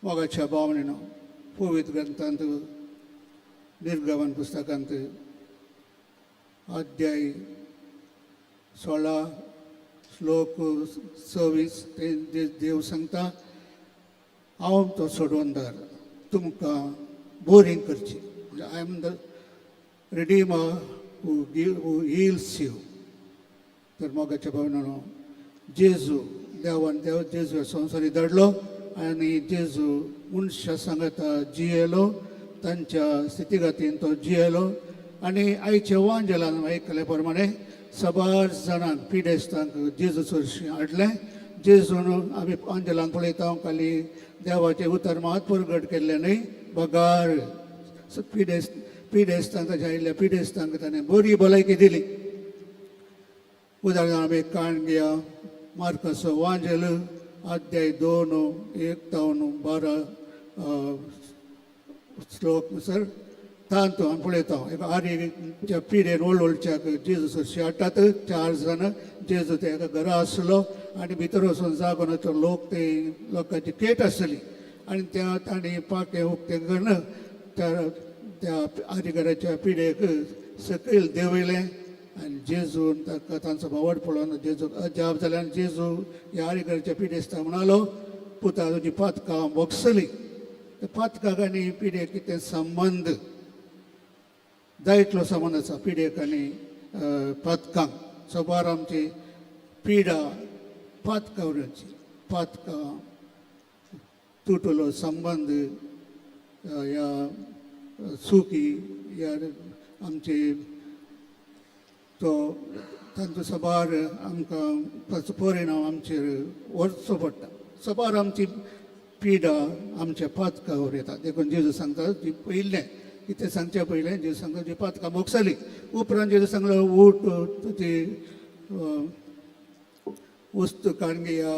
मोगाच्या भावनेन पवित्र ग्रंथांत निर्गमन पुस्तकांत अध्याय 16 श्लोक 26 ते देव सांगता, हांव तो सोडवणदार, तुमकां बोरींग करची. I am the redeemer who give who heals you. तर मोगाच्या भावनानो जेजू देवान देव जेजू संवसारी धाडलो आनी जेजू मनशां सांगता जियेलो, तांच्या स्थितीगतीन तो जियेलो. आनी आयच्या वांजेलान आयकले प्रमाणे सबार जाणांक पिडेस्तांक जेजू चडशीं हाडलें. जेजून आमी वांजेलान पळयता खाली देवाचें उतर मात परगट केल्लें न्हय, बगार पिडेस्तांक ताच्या आयिल्ल्या पिडेस्तांक ताणें बरी भलायकी दिली. उदाहरण आमी काण घेया मार्काचो वांजेल अध्याय 2 1 12 श्लोक सर तांतो आमी पळयता. एका आर्यच्या पिडेन ओळच्याक जेजू सरशी हाडटात 4 जाणां. जेजू ते एका घरा आसलो आनी भितर वचून जागो तो लोक ते लोकांची केट आसली आनी त्या तांणी पाखें उक्तें करून त्या त्या आर्यघराच्या पिडेक सकयल देंवयलें आनी जेजून ताका तांचो भावड पळोवन जेजूक अजाप जालें. आनी जेजू ह्या आर्यघराच्या पिडेस्ता म्हणालो, पुता तुजी पातकां भोगसली. त्या पातकाक आनी पिडेक कितें संबंद? जायतलो संबंद आसा पिडेक आनी पातकांक. सबार आमची पिडा पातकां वरवीं, पातकां तुटलो संबंद ह्या सुकी ह्या आमची तो तांचो साबार आमकां ताचो परिणाम आमचेर वचचो पडटा. साबार आमची पिडा आमच्या पातकावर येता. देखून जेजू सांगता जी पयलें कितें सांगचें पयलें जेजू सांगता जी पातकां मोगसली. उपरांत जेजू सांगलो उठ तुजी वस्तू काडून घेया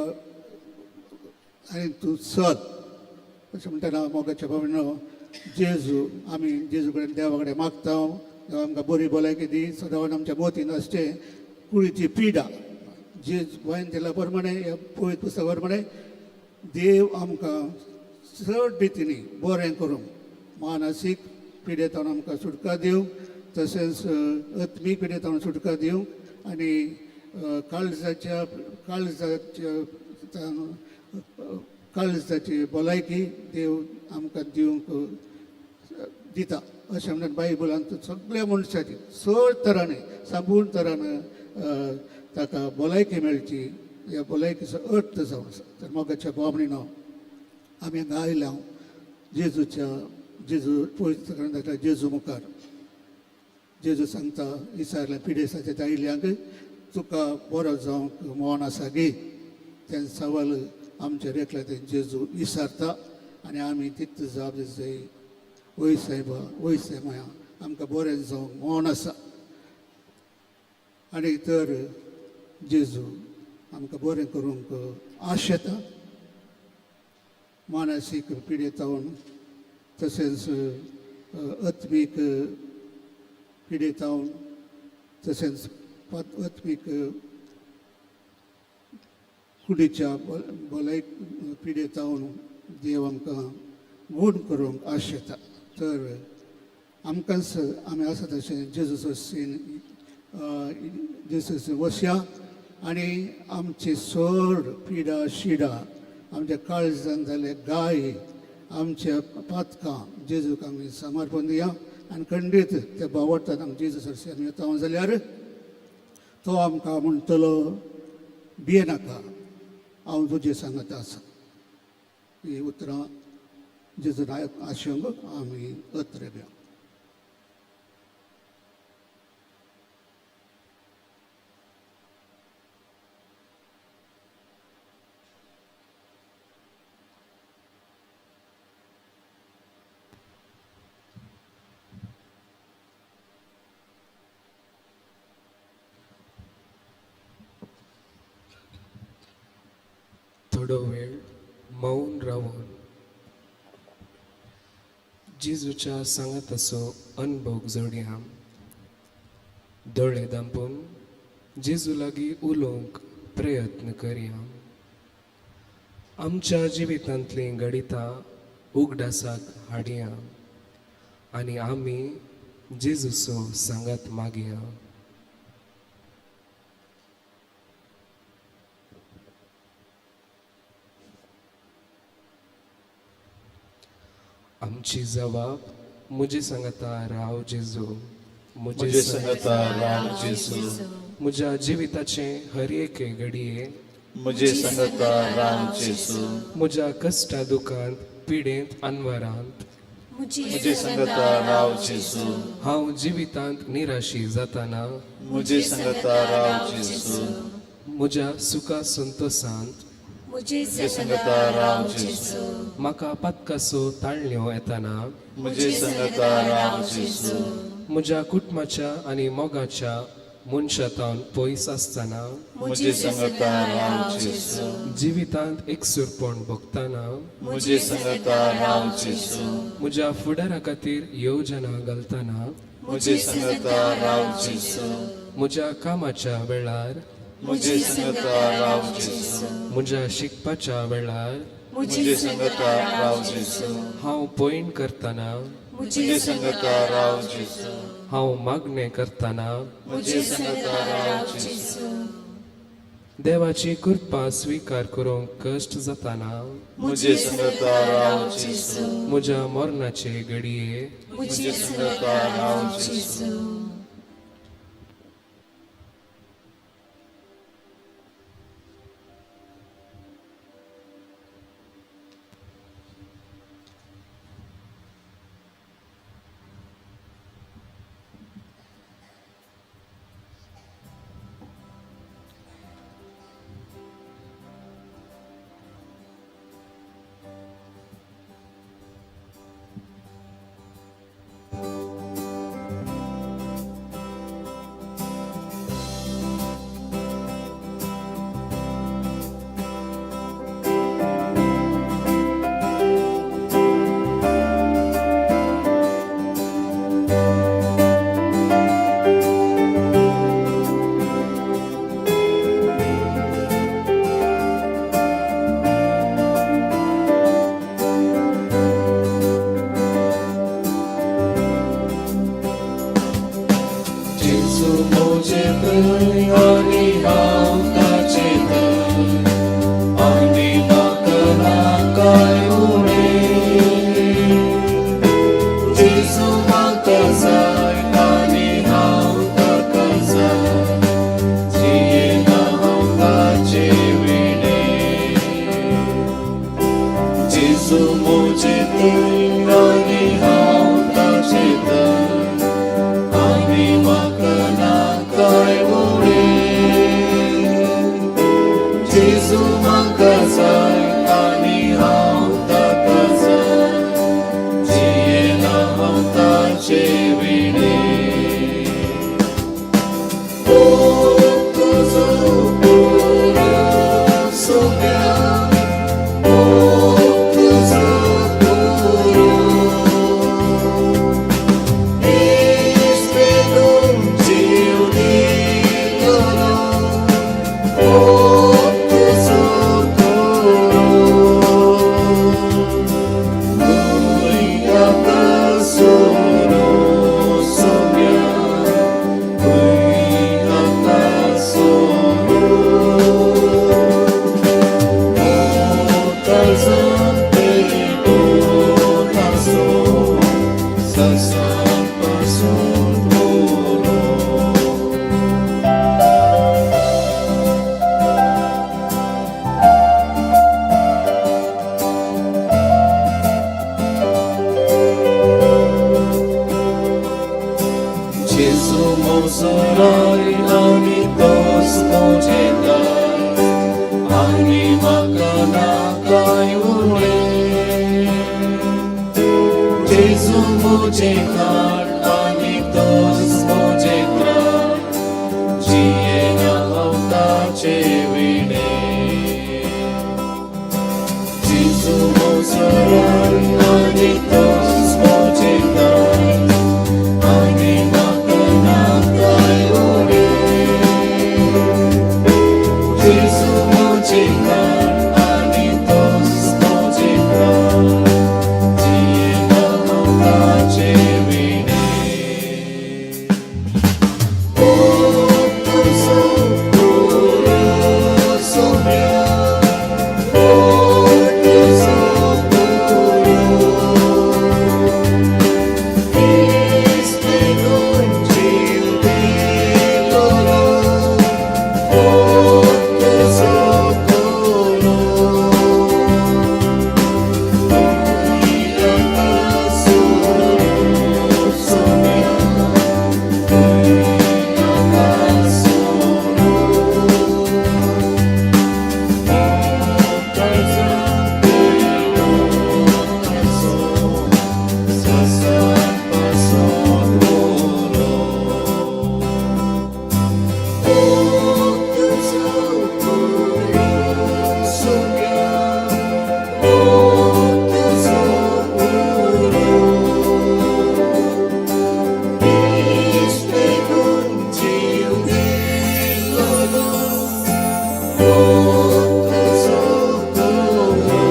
आनी तूं चल. अशें म्हणटना मोगाच्या भावनो जेजू आमी जेजू कडेन देवा कडेन मागता, देव आमकां बरी भलायकी दी. सदांच आमच्या मोतीन आसचें कुडीची पिडा जेजू गोंयान दिल्या प्रमाणे ह्या पवित्र पुस्तका प्रमाणे देव आमकां चड रितीनी बरें करूंक मानसीक पिडेंतल्यान आमकां सुटका दिवंक, तशेंच आत्मीक पिडेंतल्यान सुटका दिवंक आनी काळजाच्या काळजाच्या काळजाची भलायकी देव आमकां दिवंक दिता. अशें म्हणून बायबलांत सगळ्या मनशाची चड तरांनी साबून तरान ताका भलायकी मेळची ह्या भलायकीचो अर्थ जावन आसा. तर मोगाच्या भावणीनो आमी हांगा आयल्या जेजूच्या जेजू पवित्र ग्रंथाच्या जेजू मुखार. जेजू सांगता विचारलें पिडेसाच्या आयिल्ल्यांक तुका बरो जावंक मन आसा गे. तें सवाल आमचेर एकल्या तें जेजू विचारता आनी आमी तितू जाप दिसय वय सायबा वय सायबा आमकां बरें जावंक मन आसा. आनी तर जेजू आमकां बरें करूंक आशेता मानसीक पिडेतावन तशेंच आत्मीक पिडेतावन तशेंच आत्मीक कुडीच्या भलायक पिडेतावन देव आमकां गूण करूंक आशेता. तर आमकांच आमी आसा तशें जेजूचो सीन जेजूचो वसया आनी आमची चड पिडा शिडा आमच्या काळजान जाल्ले गाय आमच्या पातकां जेजूक आमी समर्पण दिया आनी खंडीत ते बावडटात आमी जेजू सरशी आमी येता जाल्यार तो आमकां म्हणटलो भियेनाका हांव तुजें सांगत आसा. ही उतरां जेजून आशेवंक आमी अत्रेब्या. थोडो वेळ मौन रावन जेजूच्या सांगाताचो अनभोग जोडया. दोळे धांपून जेजू लागीं उलोवंक प्रयत्न करया. आमच्या जिवितांतलीं घडितां उगडासाक हाडया आनी आमी जेजूचो सांगात मागया. आमची जबाब म्हजे सांगता राव जेजू, म्हजे सांगता राव जेजू, म्हज्या जिविताचे हर एके घडये म्हजे सांगता राव जेजू, म्हज्या कश्टा दुखांत पिडेंत अनवरांत म्हजे सांगता राव जेजू, हांव जिवितांत निराशी जाताना म्हजे सांगता राव जेजू, म्हज्या सुखा संतोशांत म्हजे सांगता राव जेजू, म्हाका पातकासो ताळण्यो येताना म्हजे सांगता राव जेजू, म्हज्या कुटुंबाच्या आनी मोगाच्या मनशांतावन पयस आसतना म्हजे सांगता राव जेजू, जिवितांत एकसुरपण भोगतना म्हजे सांगता राव जेजू, म्हज्या फुडारा खातीर येवजणां घालतना म्हजे सांगता राव जेजू, म्हज्या कामाच्या वेळार म्हजे सांगता राव जेजू, म्हज्या शिकपाच्या वेळार म्हजे सांगता राव जेजू, हांव पयण करतना म्हजे सांगता राव जेजू, हांव मागणें करतना म्हजे सांगता राव जेजू, देवाची कृपा स्विकार करूंक कश्ट जाताना म्हजे सांगता राव जेजू, म्हज्या मरणाचे घडये म्हजे सांगता राव जेजू. मोजे थंय आनी हांव ताचे थंय आनी म्हाका ना कांय उणें. जेजू म्हाका जाय आनी हांव ताका जाय, जियेना हांव ताचे विणें. जेजू मोजे थंय आनी हांव ताचे थंय आनी म्हाका ना कांय उणें. जेजू म्हाका जाय आनी हांव ताका जाय, जियेना हांव ताचे विणें. मोग तुजो पुरो सोम्या, मोग तुजो पुरो, इस्पेगून जीव दिलो, मोग तुजो पुरो. भुंयका सोरो सोम्या, भुंयका सोरो, ससान पासून जेजू म्हजो राय आनी तोच म्हजें दाय आनी म्हाका ना कांय उणें. जेजू म्हजें खाण आनी तोच म्हजें त्राण, जियेना हांव ताचे विणें. जेजू म्हजो राय आनी तोच म्हजें दाय आनी म्हाका ना कांय उणें. जेजू म्हजें खाण आनी तोच म्हजें त्राण, जियेना हांव ताचे विणें. मोग तुजो पुरो सोम्या, मोग तुजो पुरो, इस्पेगून जीव दिलो, मोग तुजो पुरो. भुंयका सोरो सोम्या, भुंयका सोरो, ससान पासून पुरो. मोग तुजो पुरो सोम्या, मोग तुजो पुरो, इस्पेगून जीव दिलो, मोग तुजो पुरो.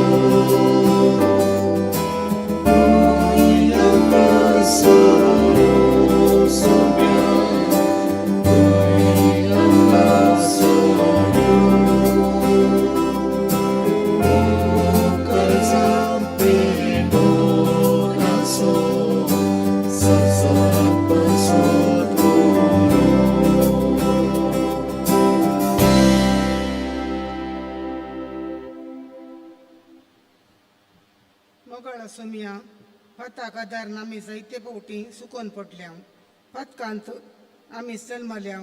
भुंयका सोरो सोम्या, भुंयका सोरो, काळजां पेटून आसो, ससान पासून पुरो. मोगाळ सोमिया, पाताक आदारून आमी जायते फावटी सुकोन पडल्या. पातकांत आमी जल्मल्या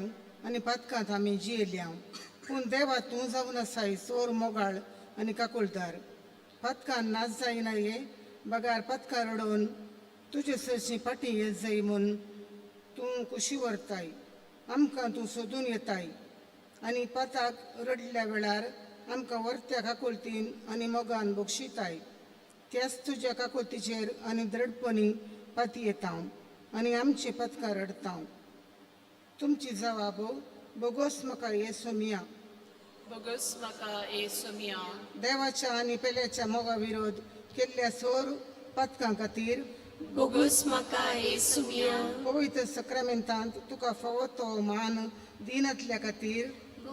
आनी पातकांत आमी जियेल्या, पूण देवा तूं जावन आसाय चोर मोगाळ आनी काकुळदार. पातकान नाच जायना ये बगार पातकां रडोवन तुजे सरशी फाटीं येत जाय म्हूण तूं कुशी व्हरताय. आमकां तूं सोदून येताय आनी पाताक रडल्या वेळार आमकां वर्त्या काकुळतीन आनी मोगान बक्षिताय. त्याच तुज्या काकुळतीचेर आनी दृढपणी पाती येता आनी आमची पथकां रडता. तुमची जवाब बोगोस म्हाका ये सोमिया. बोगस म्हाका ए सोमिया. देवाच्या आनी पेल्याच्या मोगा विरोध केल्ल्या सोर पथकां खातीर बोगोस म्हाका येसुमिया. पवित्र सक्रामेंतांत तुका फावो तो मान दिनातल्या खातीर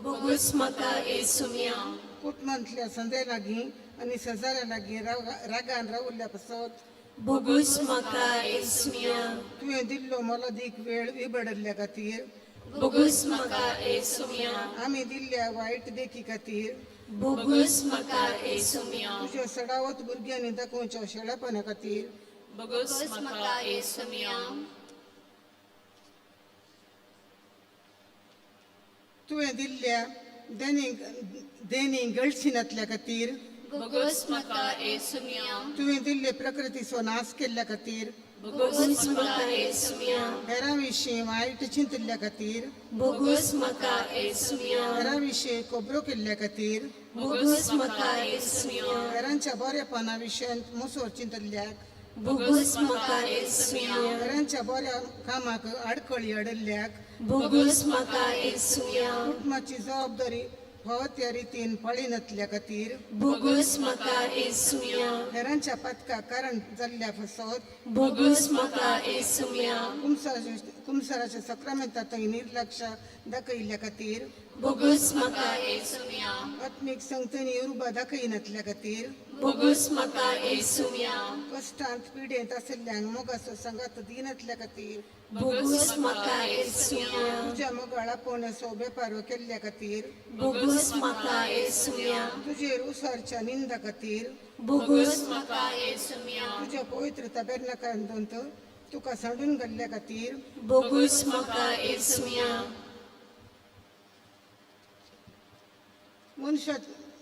बोगोस म्हाका येसुमिया. कुटुंबांतल्या संदे लागीं आनी शेजाऱ्या लागीं रागान रावल्ल्या पासत बोगोस म्हाका येसुमिया. तुवें दिल्लो मोलादीक वेळ विबडल्ल्या खातीर बोगोस म्हाका येसुमिया. आमी दिल्ल्या वायट देखी खातीर बोगोस म्हाका येसुमिया. तुज्या सडावत भुरग्यांनी दाखोवच्या शेळेपणा खातीर बोगोस म्हाका येसुमिया. तुवें दिल्ल्या देणी गळशिनातल्या खातीर बोगोस म्हाका येसुमिया. तुवें दिल्ले प्रकृतीचो नाश केल्ल्या खातीर बोगोस म्हाका येसुमिया. हेरां विशीं वायट चिंतिल्ल्या खातीर बोगोस म्हाका येसुमिया. हेरां विशीं खबरो केल्ल्या खातीर बोगोस म्हाका येसुमिया. हेरांच्या बरेपणा विशयांत मुसोर चिंतिल्ल्याक बोगोस म्हाका येसुमिया. हेरांच्या बऱ्या कामाक आडखळी हाडिल्ल्याक बोगोस म्हाका येसुमिया. कुटुंबाची जबाबदारी फावो त्या रितीन पाळिनातल्या खातीर बोगोस म्हाका येसुमिया. हेरांच्या पातकाक कारण जाल्ल्या फसत बोगोस म्हाका येसुमिया. कुमसाराच्या सक्रामेंतांत निर्लक्ष दाखयिल्ल्या खातीर बोगोस म्हाका येसुमिया. आत्मीक संगतनी उर्बा दाखयनातल्या खातीर बोगोस म्हाका येसुमिया. कश्टांत पिडेंत आशिल्ल्यांक मोगाचो सांगात दिनातल्या खातीर बोगोस म्हाका येसुमिया. तुज्या मोगाळ आपोवण्याचो वेपार केल्ल्या खातीर बोगोस म्हाका येसुमिया. तुजेर उसरच्या निंदा खातीर बोगोस म्हाका येसुमिया. तुज्या पवित्र ताबेर्नाकांत तुका सांडून घाल्ल्या खातीर बोगोस म्हाका येसुमिया.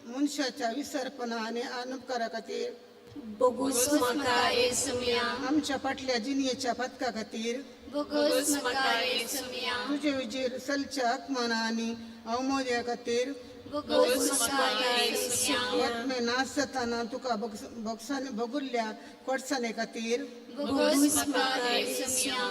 मनशाच्या विसरपणा आनी अनुपकारा खातीर बोगोस म्हाका येसुमिया. आमच्या फाटल्या जिणयेच्या पातका खातीर बोगोस म्हाका येसुमिया. तुजे विजेर सलच्या आत्मना आनी अवमोद्या खातीर बोगोस म्हाका येसुमिया. आत्मे नाश जाताना तुका भोगुल्ल्या कोडसाणे खातीर बोगोस म्हाका येसुमिया.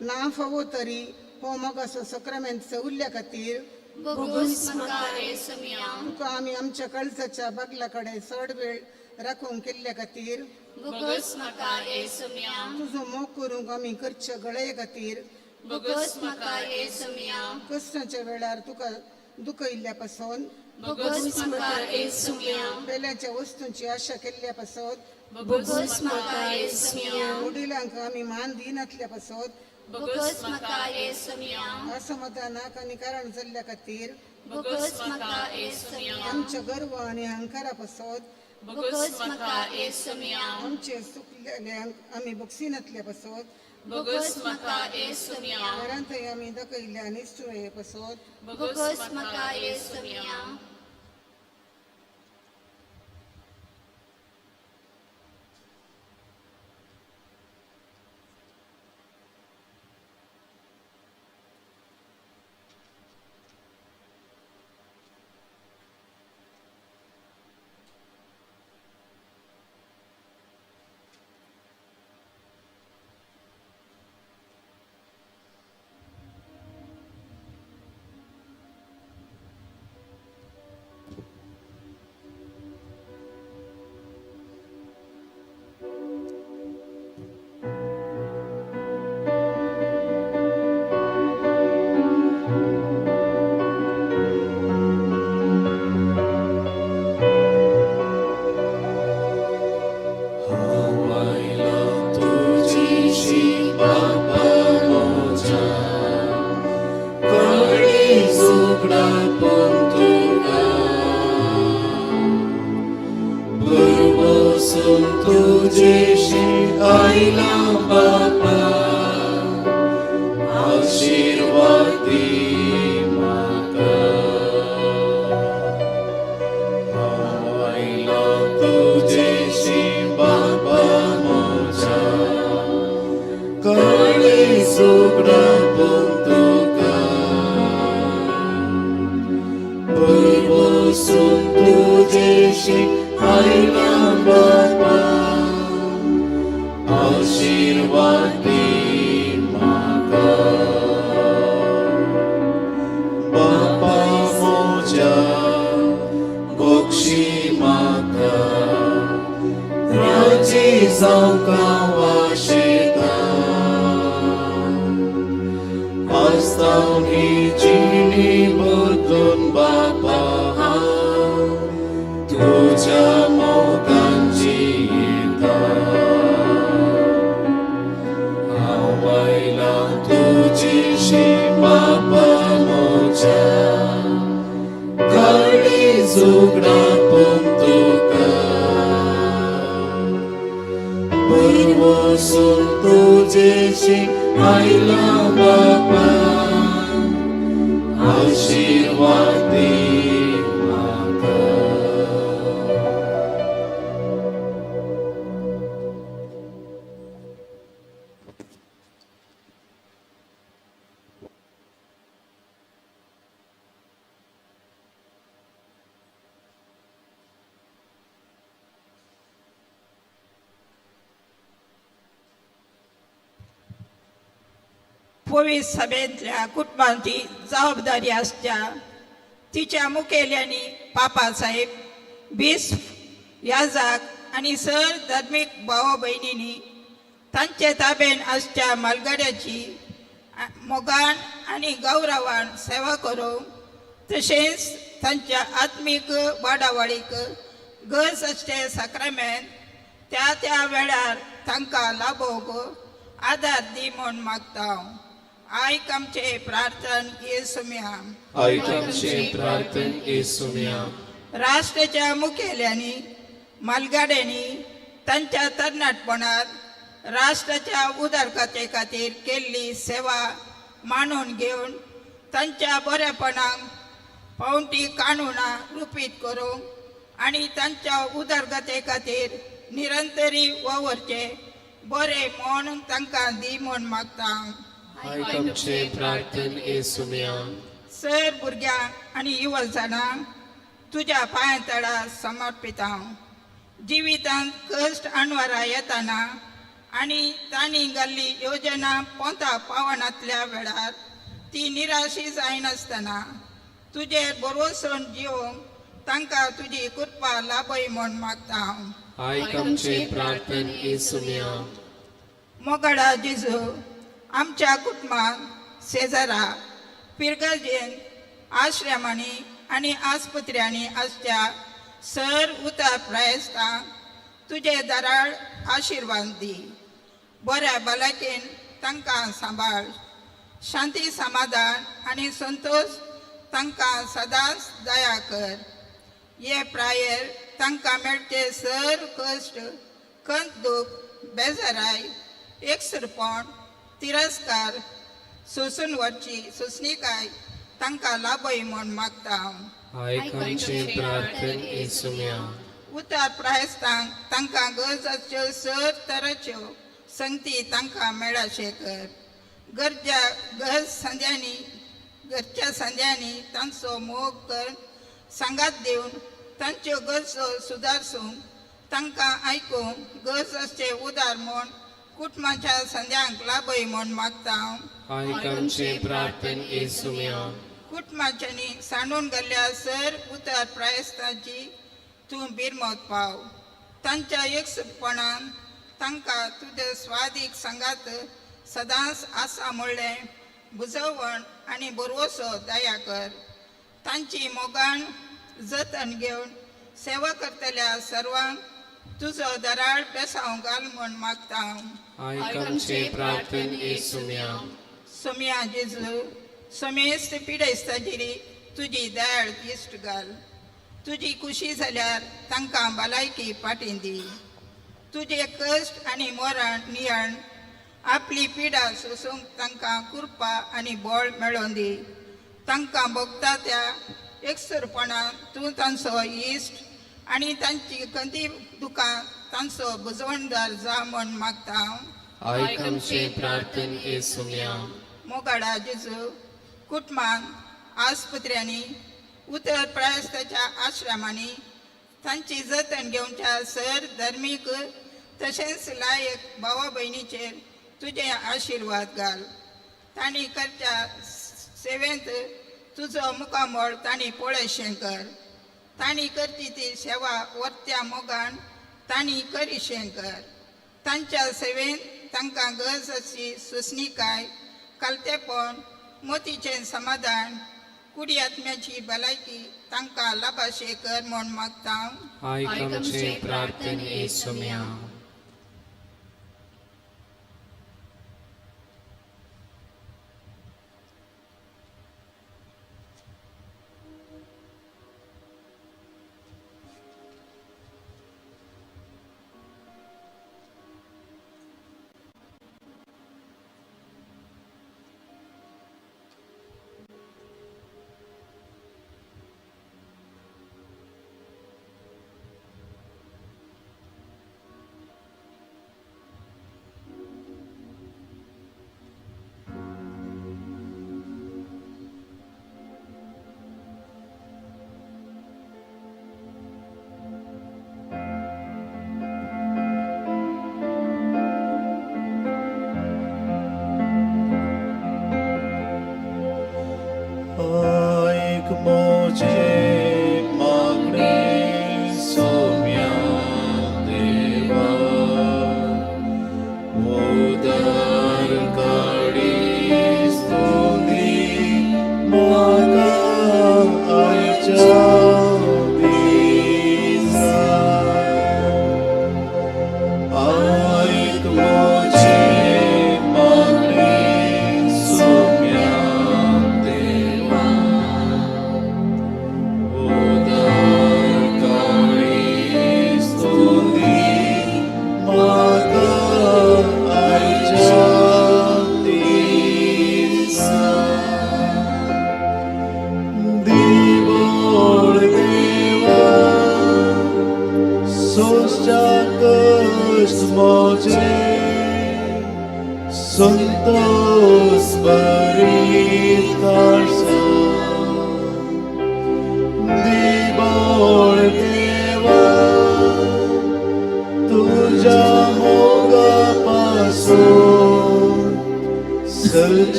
ना फावो तरी हो मोगाचो सक्रामेंत सवुल्ल्या खातीर बोगोस म्हाका येसुमिया. तुका आमी आमच्या काळजाच्या बागला कडेन चड वेळ राखूंक केल्ल्या खातीर बोगोस म्हाका येसुमिया. तुजो मोग करूंक आमी करच्या गळये खातीर बोगोस म्हाका येसुमिया. कश्टांच्या वेळार तुका दुखयिल्ल्या पासून बोगोस म्हाका येसुमिया. पेल्याच्या वस्तूंची आशा केल्ल्या पासत बोगोस म्हाका येसुमिया. वडिलांक आमी मान दिनातल्या पासत बोगोस म्हाका येसुमिया. असमाधानाक आनी कारण जाल्ल्या खातीर बोगोस म्हाका येसुमिया. आमच्या गर्व आनी अहंकारा पासत बोगोस म्हाका येसुमिया. आमचे चुकलेल्यांक आमी बक्षिनातल्या पासत बोगोस म्हाका येसुमिया. घरांतय आमी दाखयल्ल्या निश्चुळे पासत बोगोस म्हाका येसुमिया. जावंक आशिर्वाद. क्रिस्तांव ही जिणी बदलून बापा हांव तुज्या मोगान जियेता. हांव आयलां तुजीशी बापा म्हज्या, काळीज उगडापून तुका, पुर्वसून तुजेशी आयलां बापा, आशिर्वाद दी म्हाका. पवित्र सभेंतल्या कुटुंबांची जबाबदारी आसच्या तिच्या मुखेल्यांनी पापासाहेब बिस्प याजाक आनी सर धर्मीक भाव भयणींनी तांचे ताबेन आसच्या मालगाड्याची मोगान आनी गौरवान सेवा करूंक तशेंच तांच्या आत्मीक वाडावळीक गरज आसचे साक्रामेंत त्या त्या वेळार तांकां लाभोवंक आदार दी म्हूण मागता हांव. आयक आमचे प्रार्थन येसुम्या. आयक आमचें प्रार्थन येसुम्या. राष्ट्राच्या मुखेल्यांनी मालगाड्यांनी तांच्या तरणाटपणात राष्ट्राच्या उदरगते खातीर केल्ली सेवा मानून घेवन तांच्या बरेपणाक पावंटी कानुनां रुपीत करूंक आनी तांच्या उदरगते खातीर निरंतरी वावरचे बरें म्हूण तांकां दी म्हूण मागता. आयक आमचें प्रार्थन येसुम्या. सर भुरग्यांक आनी युवा जाणांक तुज्या पांया तळा समर्पिता. जिवितांत कश्ट अणवरा येताना आनी तांणी घाल्ली योजना पोंता पावनातल्या वेळार ती निराशी जायनासतना तुजेर भरवसून जिवंक तांकां तुजी कृपा लाभय म्हूण मागता हांव. आयक आमचें प्रार्थन येसुम्या. मोगाडा जेजू, आमच्या कुटुंबांत, शेजारा, पिरगर्जेंत, आश्रमांनी आनी आस्पत्र्यांनी आसच्या सर उतार प्रायस्तांक तुजे दराळ आशिर्वाद दी. बऱ्या भलायकेन तांकां सांबाळ, शांती समाधान आनी संतोश तांकां सदांच दया कर. हे प्रायेर तांकां मेळचे सर कश्ट, कंत, दूख, बेजाराय, एकसुरपण, तिरस्कार सोसून वचची सोंसणीकाय तांकां लाभय म्हूण मागता हांव. आयक आमचें प्रार्थन येसुम्या. उतार प्रायस्तांक तांकां गरज आसच्यो सर तराच्यो संगती तांकां मेळाशें कर. गरजा गरज संद्यांनी घरच्या संद्यांनी तांचो मोग कर, सांगात दिवन तांच्यो गरजो सुदारसूंक तांकां आयकूंक गरज आसचे उदार म्हूण कुटुंबाच्या संद्यांक लाभय म्हूण मागता हांव. आयक आमचें प्रार्थन येसुम्या. कुटुंबाच्यांनी सांडून गेल्ल्या सर उतार प्रायस्तांची तूं बिरमत पाव. तांच्या एकसुरपणान तांकां तुज्या स्वादीक सांगात सदांच आसा म्हणलें बुजवण आनी बरवसो दया कर. तांची मोगान जतन घेवन सेवा करतल्या सर्वांक तुजो दराळ बेसांव घाल म्हूण मागता हांव. आयक आमचें प्रार्थन येसुम्या. सोम्या जेजू, समेस्त पिडेस्तांचेर तुजी दयाळ दिश्ट घाल. तुजी खुशी जाल्यार तांकां भलायकी पाटीं दी. तुजे कश्ट आनी मरण नियण आपली पिडा सोसूंक तांकां कृपा आनी बळ मेळोवन दी. तांकां भोगता त्या एकसुरपणान तूं तांचो इश्ट आनी तांची कंदी दुकां तांचो बुजवणदार जा म्हूण मागता हांव. आयक आमचें प्रार्थन येसुम्या. मोगाडा जेजू, कुटुंबांत, आस्पत्र्यांनी, उतर प्रायस्ताच्या आश्रमांनी तांची जतन घेवच्या सर धर्मीक तशेंच लायक भावा भयणीचेर तुजे आशिर्वाद घाल. तांणी करच्या सेवेंत तुजो मुखामळ तांणी पळयशें कर. तांणी करची ती सेवा वर्त्या मोगान तांणी करीशें कर. तांच्या सेवेंत तांकां गरज आसची सोंसणीकाय, कालतेपण, मोतीचें समाधान, कुडी आत्म्याची भलायकी तांकां लाभाशे कर म्हूण मागता. आयक आमचे प्रार्थने सोम्या.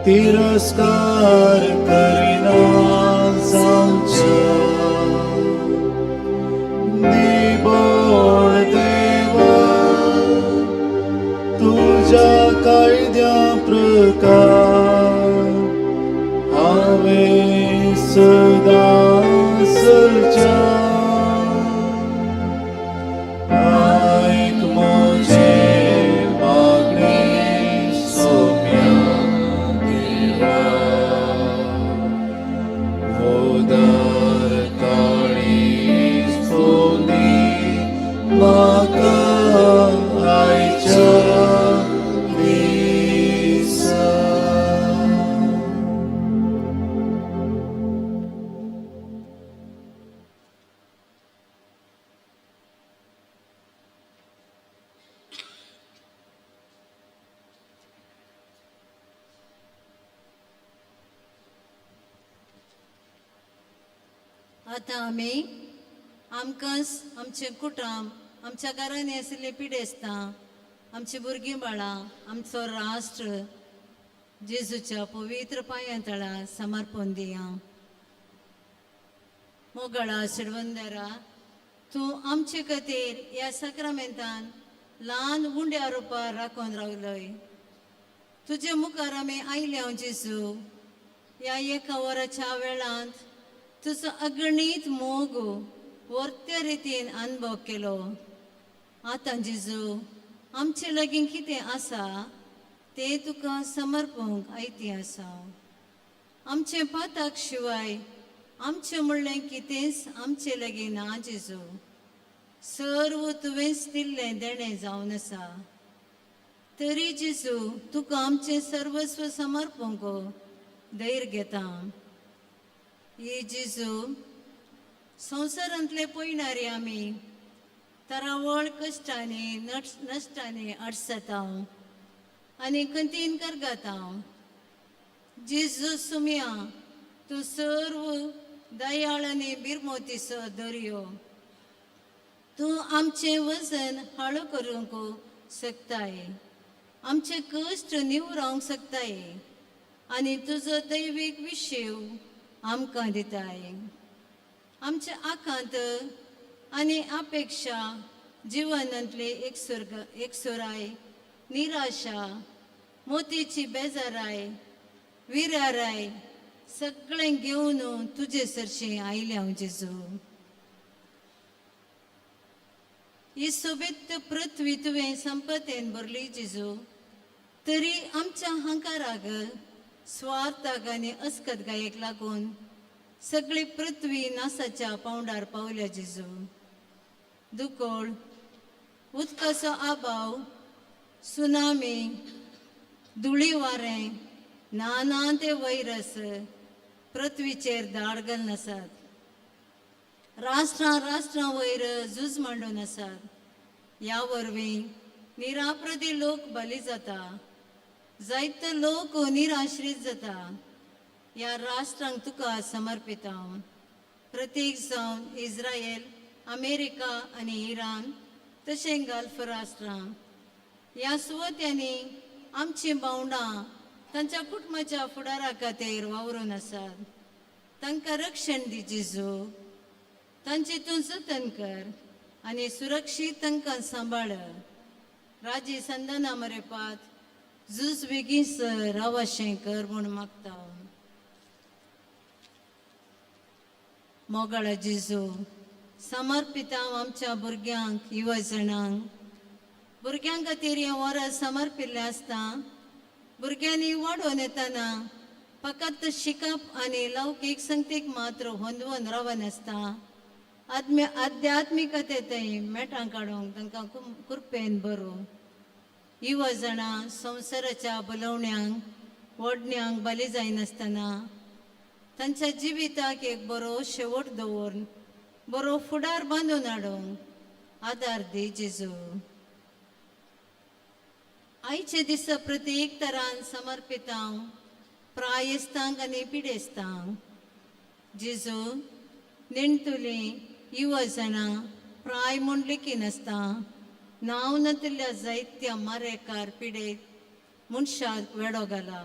तिरस्कार करिना जावचो निबळ देवा तुज्या कायद्या प्रकार हांवें सदां चलच्या. आतां आमी आमकांच आमचें कुटुंब आमच्या घरांनी आशिल्ले पिडेस्तां आमची भुरगीं बाळां आमचो राष्ट्र जेजूच्या पवित्र पांयां तळा समर्पण दिया. मोगळा शिरवंदरा तूं आमचे खातीर ह्या साक्रामेंतान ल्हान उंड्या रुपार राखून रावलोय. तुजे मुखार आमी आयल्या जेजू ह्या एका वराच्या वेळांत तुजो अगणीत मोग वर्त्या रितीन अनुभव केलो. आतां जेजू आमचे लागीं कितें आसा तें तुका समर्पूंक आयतें आसा. आमचें पाताक शिवाय आमचें म्हणलें कितेंच आमचे लागीं ना जेजू. सर्व तुवेंच दिल्लें देणें जावन आसा. तरी जेजू तुका आमचें सर्वस्व समर्पूंक धैर्य घेता. हे जेजू संवसारांतले पयणारे आमी तरावळ कश्टांनी नश्टांनी अडसता आनी कंतीन करगाता. जेजू सुम्या, तूं सर्व दयाळ आनी बिरमोतीचो दर्यो. तूं आमचें वजन हाळू करूंक शकताय, आमचे कश्ट निवरावंक शकताय आनी तुजो दैवीक विशेव आमकां दिताय. आमचे आकांत आनी अपेक्षा जिवनांतली एकसुराय, निराशा, मोतीची बेजाराय, विराराय सगळें घेवन तुजे सरशीं आयलें हांव जेजू. ही सोबीत पृथ्वी तुवें संपतेन भरली जेजू, तरी आमच्या हंकाराक, स्वार्थाक आनी अस्कतगायेक लागून सगळी पृथ्वी नासाच्या पावंडार पावल्या जेजू. दुकोळ, उदकाचो आबाव, सुनामी, धुळी वारें, नाना ते वैरस पृथ्वीचेर धाड घालून आसात. राष्ट्रां राष्ट्रां वयर झूज मांडून आसात. ह्या वरवीं निराप्रदी लोक बली जाता, जायते लोक निराश्रीत जाता. ह्या राष्ट्रांक तुका समर्पिता. प्रतीक जावन इस्रायल, अमेरिका आनी इराण तशें गल्फ राष्ट्रां. ह्या सुवात्यांनी आमचीं भावंडां तांच्या कुटुंबाच्या फुडारा खातीर वावरून आसात. तांकां रक्षण दी जेजू, तांचें तूं जतन कर आनी सुरक्षीत तांकां सांबाळ. राजी संदना मरेपात झूज बेगीन रावाशें कर म्हूण मागता. मोगाळा जेजू, समर्पिता आमच्या भुरग्यांक, युवजणांक. भुरग्यां खातीर हें वरां समर्पिल्लें आसता. भुरग्यांनी वाडोवन येतना फकत शिकप आनी लौकीक संगतीक मात्र होंदवून रावनासता, आध्यात्मिकतेंतय मेटां काडूंक तांकां कृपेन बरो. युवजणां संवसाराच्या बोलोवण्यांक, ओडण्यांक बली जायनासतना तांच्या जिविताक एक बरो शेवट दवरून बरो फुडार बांदून हाडूंक आदार दी जेजू. आयचे दिसा प्रत्येक तरान समर्पिता प्रायस्तांक आनी पिडेस्तांक. जेजू, नेणटुलीं युवजणां प्राय म्हूण लेखिनासता नांव नातिल्ल्या जायत्या मारेकार पिडेत मनशाक वेडो घाला.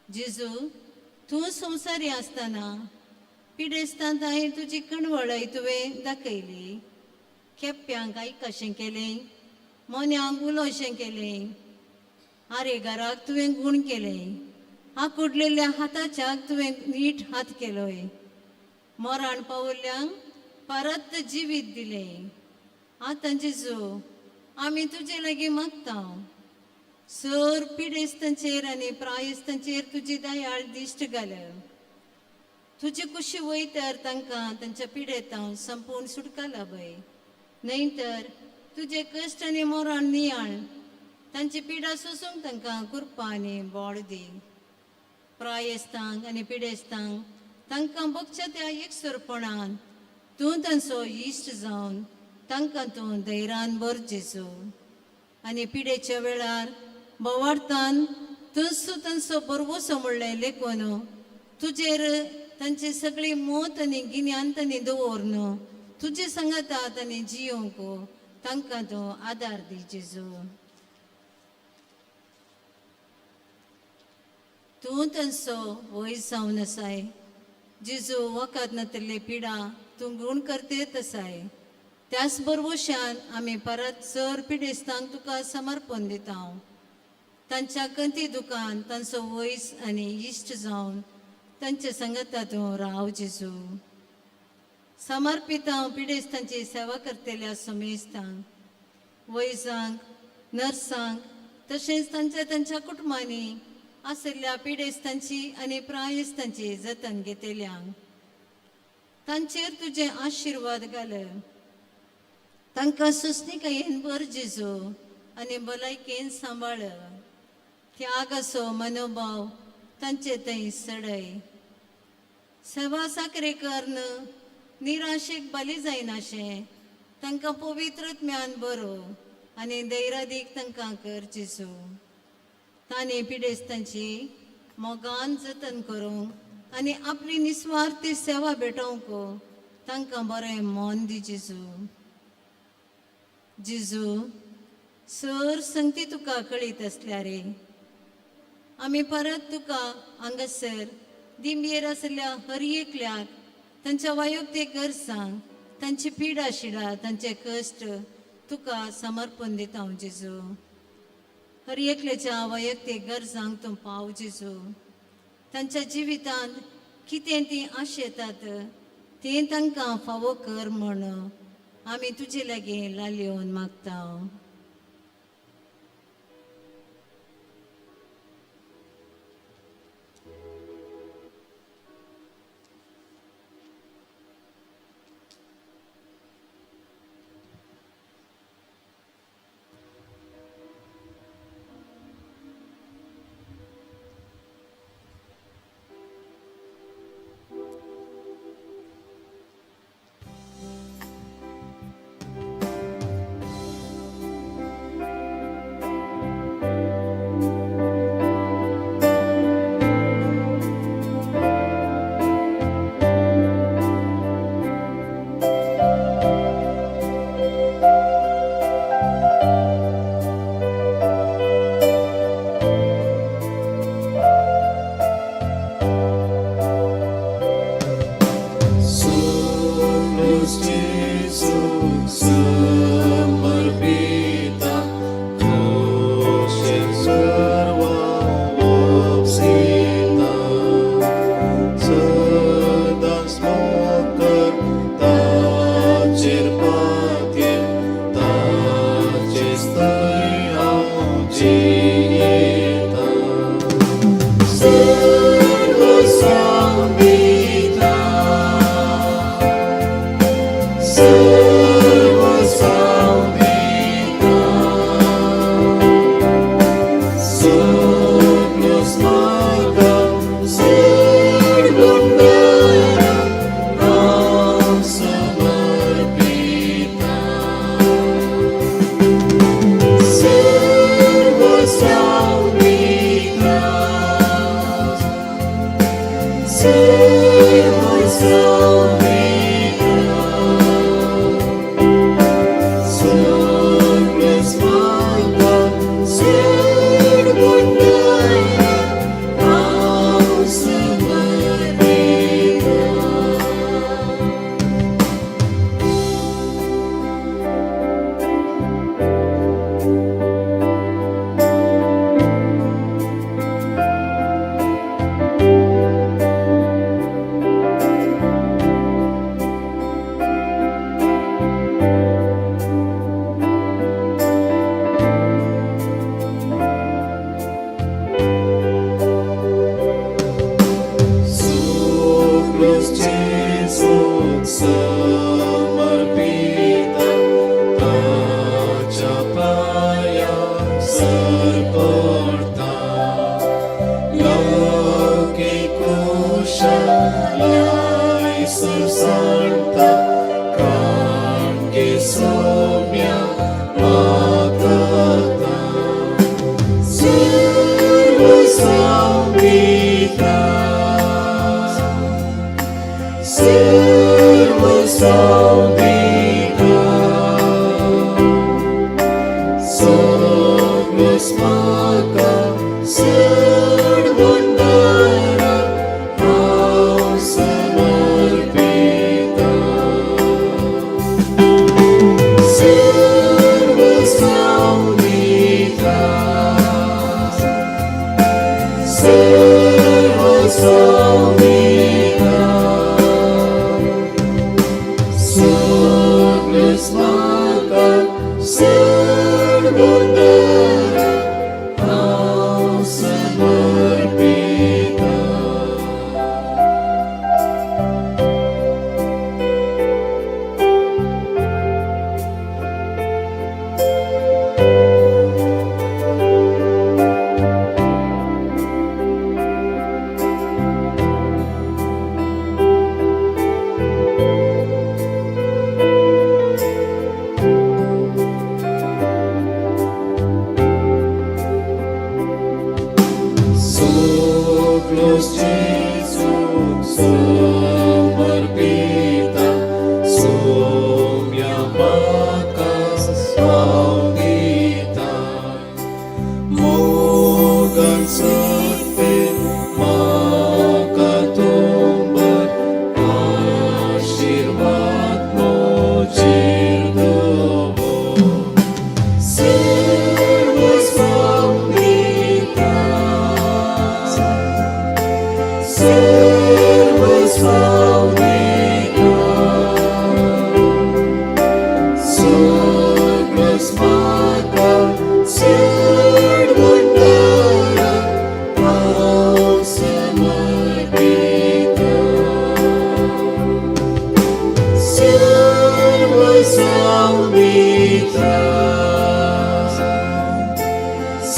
जेजू, तूं संवसारी आसतना पिडेस्तांत हांवें तुजी कणवळय तुवें दाखयली. खेप्प्यांक आयकशें केलें, मोन्यांक उलोवशें केलें, आरेगाराक तुवें गूण केलें, आकुडलेल्या हाताच्याक तुवें नीट हात केलोय, मरण पावल्ल्यांक परत जिवीत दिलें. आतां जेजू, आमी तुजे लागीं मागता, सर पिडेस्तांचेर आनी प्रायस्तांचेर तुजी दयाळ दिश्ट घाल. तुजी कुशी वयतर तांकां तांच्या पिडेतां संपूर्ण सुटका लाभय, न्हय तर तुजे कश्ट आनी मरण नियाळ तांची पिडा सोसूंक तांकां कृपा आनी बोळ दी. प्रायस्तांक आनी पिडेस्तांक तांकां भोगच्या त्या एकसुरपणान तूं तांचो इश्ट जावन तांकां तूं धैर्यान भर जेजू. आनी पिडेच्या वेळार बोवार्थान तूंच तांचो बरवसो म्हणलें लेखून तुजेर तांची सगळी मोत आनी गिन्यान तांणी दवरून तुजे सांगाता तांणी जियोंक तांकां तूं आदार दी जेजू. तूं तांचो वयस जावन आसाय जेजू. वखद नातिल्ली पिडा तूं गूण करतेत आसाय. त्याच बरवशान आमी परत चड पिडेस्तांक तुका समर्पण दिता. तांच्या कंती दुकान तांचो वयस आनी इश्ट जावन तांचे सांगाता तूं राव जेजू. समर्पिता पिडेस्तांची सेवा करतल्या समेस्तांक, वैजांक, नर्सांक तशेंच तांच्या तांच्या कुटुंबांनी आशिल्ल्या पिडेस्तांची आनी प्रायस्तांची जतन घेतल्यांक तांचेर तुजे आशिर्वाद घाल. तांकां सोंसणीकायेन भर जेजू आनी भलायकेन सांबाळ. त्यागाचो मनोभाव तांचे थंय सडय. सेवा साकरे कर्ण निराशेक बली जायनाशें तांकां पवित्र ज्ञान बरो आनी दैरादीक तांकां कर जेजू. तांणी पिडेस्तांची मोगान जतन करूंक आनी आपली निस्वार्थी सेवा भेटोवंक तांकां बरें मन दी जेजू. जेजू सर संगती तुका कळीत आसल्या रे, आमी परत तुका हांगासर दिंबयेर आशिल्ल्या हर एकल्याक तांच्या वैयक्तीक गरजांक, तांची पिडा शिडा, तांचे कश्ट तुका समर्पण दिता हांव जेजू. हर एकल्याच्या वैयक्तीक गरजांक तूं पाव जेजू. तांच्या जिवितांत कितें तीं आशेतात तें तांकां फावो कर म्हूण आमी तुजे लागीं लालयेवन मागता. Sing.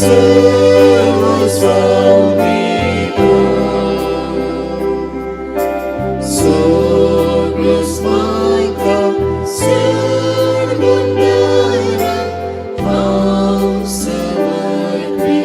सर्वस्व दिता सगळोच म्हाका सोडवंदारा हांव समर्पिता.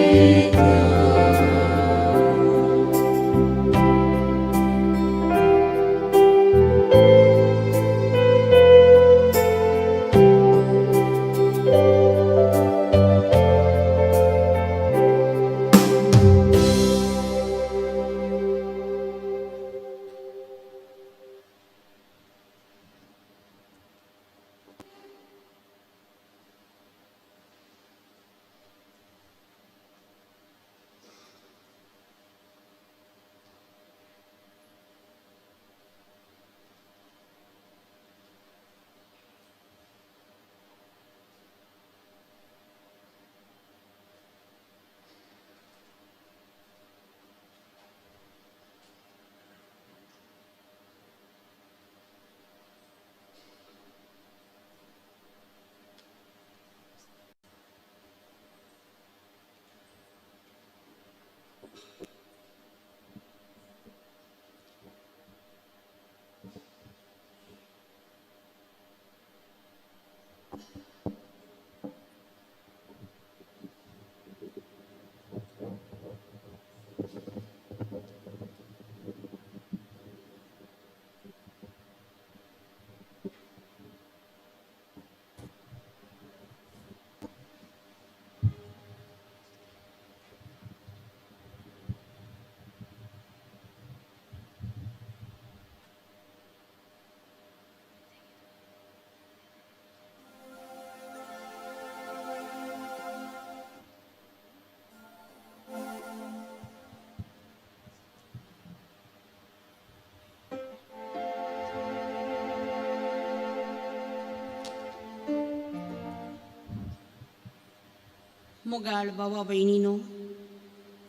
मोगाळ बाबा भयणीनो,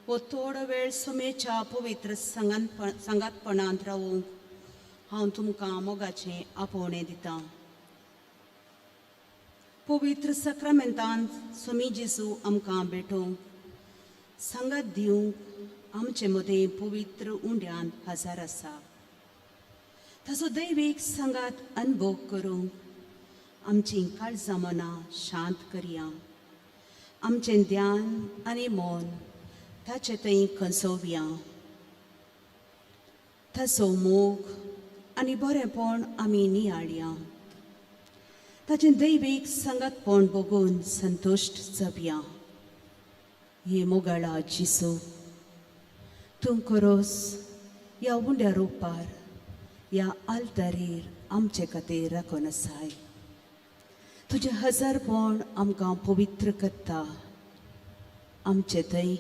हो थोडो वेळ सुमेच्या पवित्र सांगातपणांत रावूंक हांव तुमकां मोगाचें आपोवणें दितां. पवित्र सक्रामेंतांत स्वामी जेजू आमकां भेटोवंक, सांगात दिवंक आमचे मदें पवित्र उंड्यांत हजर आसा. ताचो दैवीक सांगात अनुभव करूंक आमचीं काळजां मनां शांत करया. आमचें ध्यान आनी मन ताचे थंय खंसोवया. ताचो मोग आनी बरेंपण आमी नियाळया. ताचें दैवीक सांगातपण बगून संतुश्ट जावया. हे मोगाळा जेजू, तूं खरोच ह्या उंड्या रुपार ह्या आल्तारीर आमचे खातीर राखून आसाय. तुजें हजारपण आमकां पवित्र करता. आमचे थंय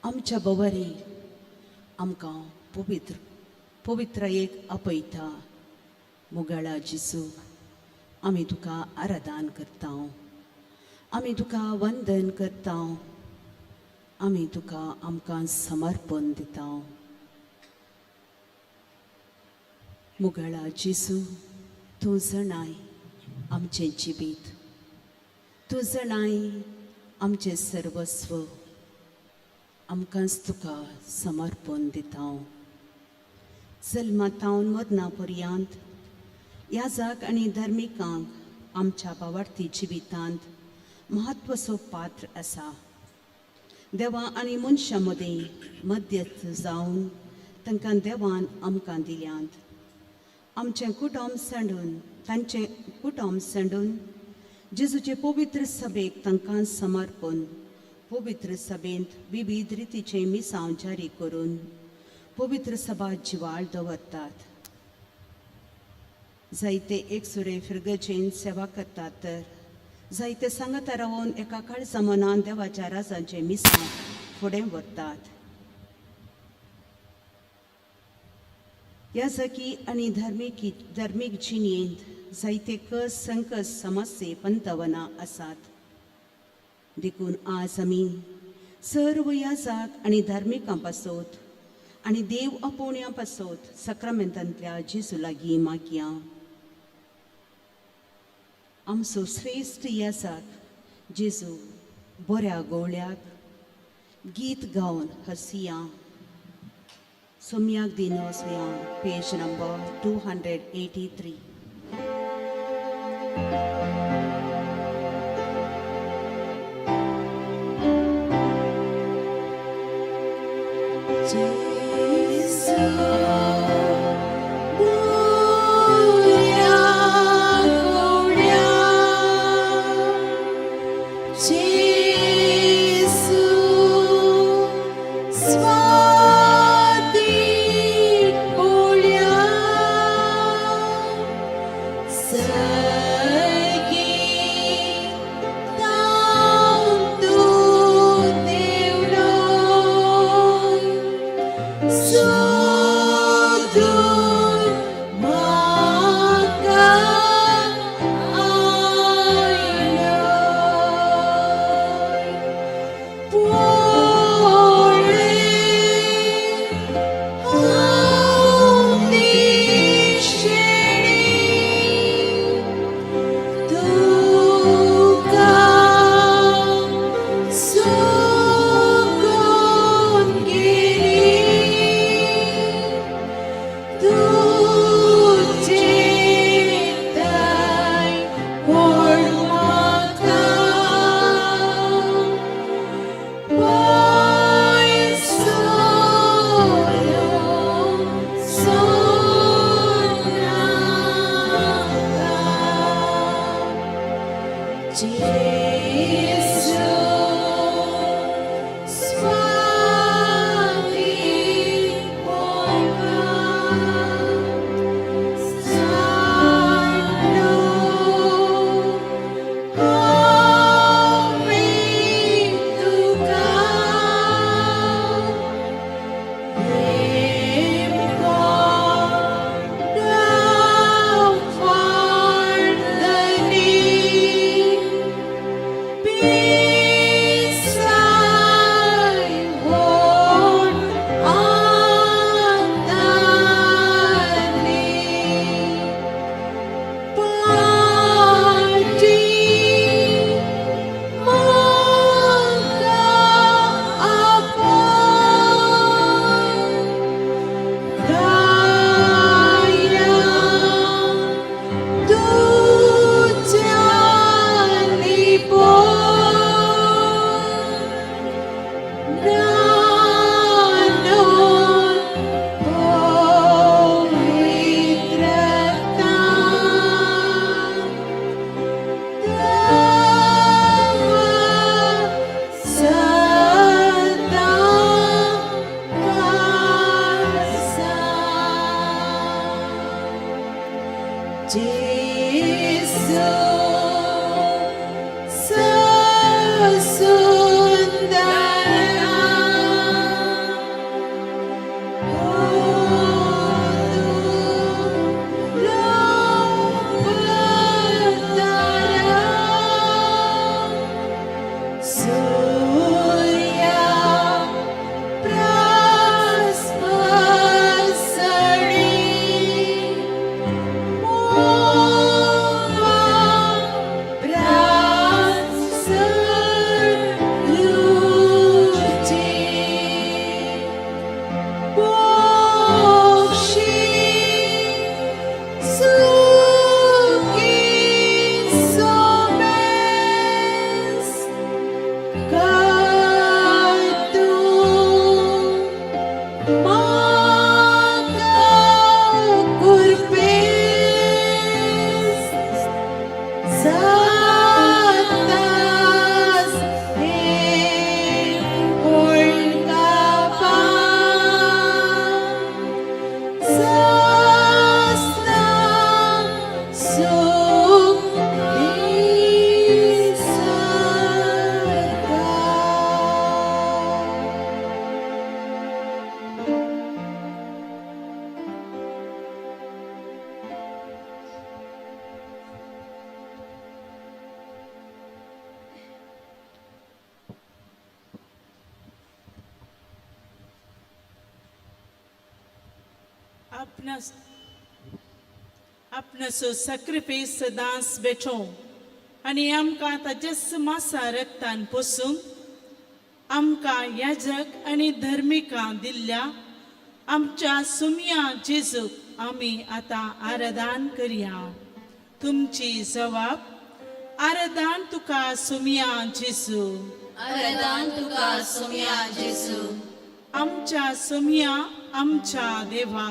आमच्या बवरी आमकां पवित्र पवित्रायेक आपयता. मोगाळा जेजू, आमी तुका आराधन करता, आमी तुका वंदन करता, आमी तुका आमकां समर्पण दिता. मोगाळा जेजू, तूं जणाय आमचें जिवीत, तूं जणाय आमचें सर्वस्व. आमकांच तुका समर्पण दिता. जल्मातावन मरना पर्यंत याजक आनी धर्मिकांक आमच्या बावार्थी जिवितांत म्हत्वाचो पात्र आसा. देवा आनी मनशां मदीं मध्यस्थ जावन तांकां देवान आमकां दिल्यांत. आमचें कुटुंब सांडून तांचें कुटुंब सांडून जेजूचे पवित्र सभेक तांकां समर्पण पवित्र सभेंत विविध रितीचें मिसांव जारी करून पवित्र सभा जिवाळ दवरतात. जायते एकसुरे फिरगजेन सेवा करतात तर जायते सांगता रावन एका काळजा मनान देवाच्या राजांचें मिसांव फुडें व्हरतात. याजकी आनी धर्मीक जिणेंत जायते कस संकस समस्ये पंतवनां आसात. देखून आज आमी सर्व याजक आनी धार्मिकां पासत आनी देव आपोवण्या पासत सक्रामेंतांतल्या जेजू लागीं मागया. आमचो श्रेश्ठ याजक जेजू बऱ्या गोवळ्याक गीत गावन हसिया सोम्याक दिन वसया. Page number 283. आपणासो सॅक्रिफीस सदांच बेठो. आनी आमकां ताच्याच मासा रक्तान पोसूंक आमकां याजक आनी धर्मिकां दिल्ल्या आमच्या सुमया जेजूक आमी आतां आराधन करया. तुमची जबाब आराधन तुका सुमया जेजू. आराधन तुका सुमया जेजू. आमच्या सुमया आमच्या देवा.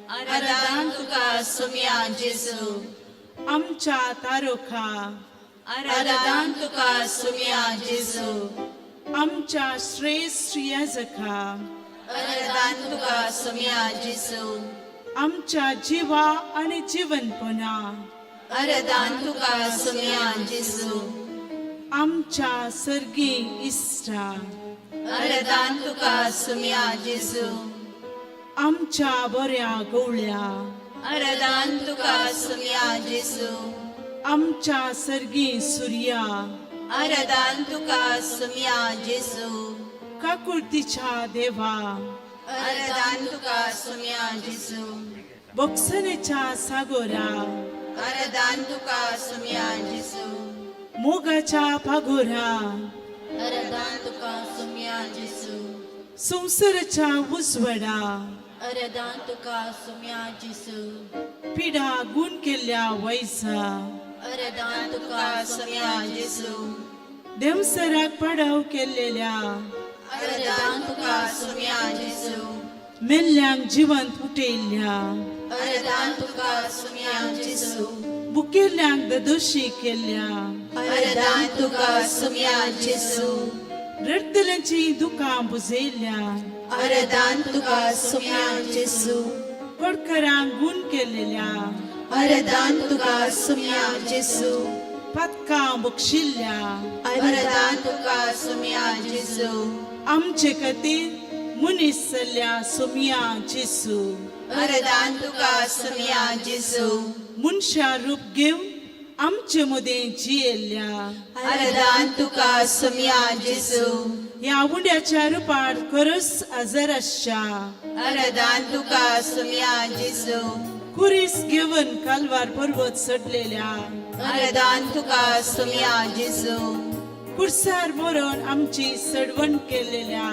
आराधन तुका सुमया जेजू. आमच्या तारोखा. आराधन तुका सुमया जेजू. आमच्या श्रेष्ठ याजका. आराधन तुका सुमया जेजू. आमच्या जिवा आनी जिवनपणा. आराधन तुका सुमया जेजू. आमच्या सर्गी इश्टा. आराधन तुका सुमया जेजू. आमच्या बऱ्या गवळ्या. आराधन तुका सुमया जेजू. आमच्या सर्गी सुर्या. आराधन तुका सुमया जेजू. काकुळतीच्या देवा. आराधन तुका सुमया जेजू. बोक्सनेच्या सागोरा. आराधन तुका सुमया जेजू. मोगाच्या पागोरा. आराधन तुका सुमया जेजू. संवसाराच्या उजवडा. आराधन तुका सुमया जेजू. पिडा गुण केल्ल्या वैसा. आराधन तुका सुमया जेजू. देवसराक पडाव केल्लेल्या. आराधन तुका सुमया जेजू. मेल्ल्यांक जिवंत उठयल्ल्या. आराधन तुका सुमया जेजू. बुकेल्ल्यांक ददोशी केल्ल्या. आराधन तुका सुमया जेजू. रडटल्यांची दुकां बुजयल्ल्या. आराधन तुका सुमया जेजू. कडकरांक गुण केल्लेल्या. आराधन तुका सुमया जेजू. पातकां बक्षिल्ल्या. आराधन तुका सुमया जेजू. आमचे खातीर मनीस जाल्ल्या सुमया जेजू. आराधन तुका सुमया जेजू. मनशा रूप घेवन आमचे मदें जियेल्ल्या. आराधन तुका सुमया जेजू. ह्या उंड्याच्या रुपार खरोच आजार आसच्या. आराधन तुका सुमया जेजू. कुरीस घेवन कालवार पर्वत चडलेल्या. आराधन तुका सुमया जेजू. कुर्सार मरोन आमची सडवण केलेल्या.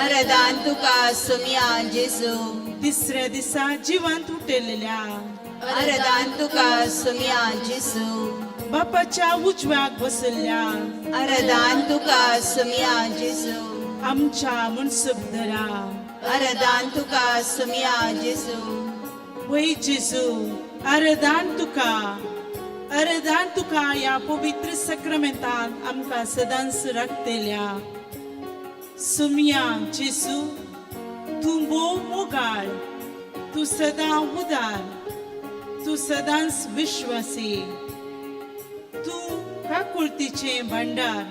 आराधन तुका सुमया जेजू. तिसऱ्या दिसा जिवंत उठलेल्या. आराधन तुका सुमया जेजू. बापाच्या उजव्याक बसल्या. आराधन तुका सुमया जेजू. आमच्या मुनसुबदरा. आराधन तुका सुमया जेजू. वय जेजू आराधन तुका. आराधन तुका ह्या पवित्र सक्रामेंतान आमकां सदांच राखतल्या. सुमया जेजू तूं भोव मोगाळ. तूं सदां उदार. तूं सदांच विश्वासी. तूं काकुळतीचें भांडार.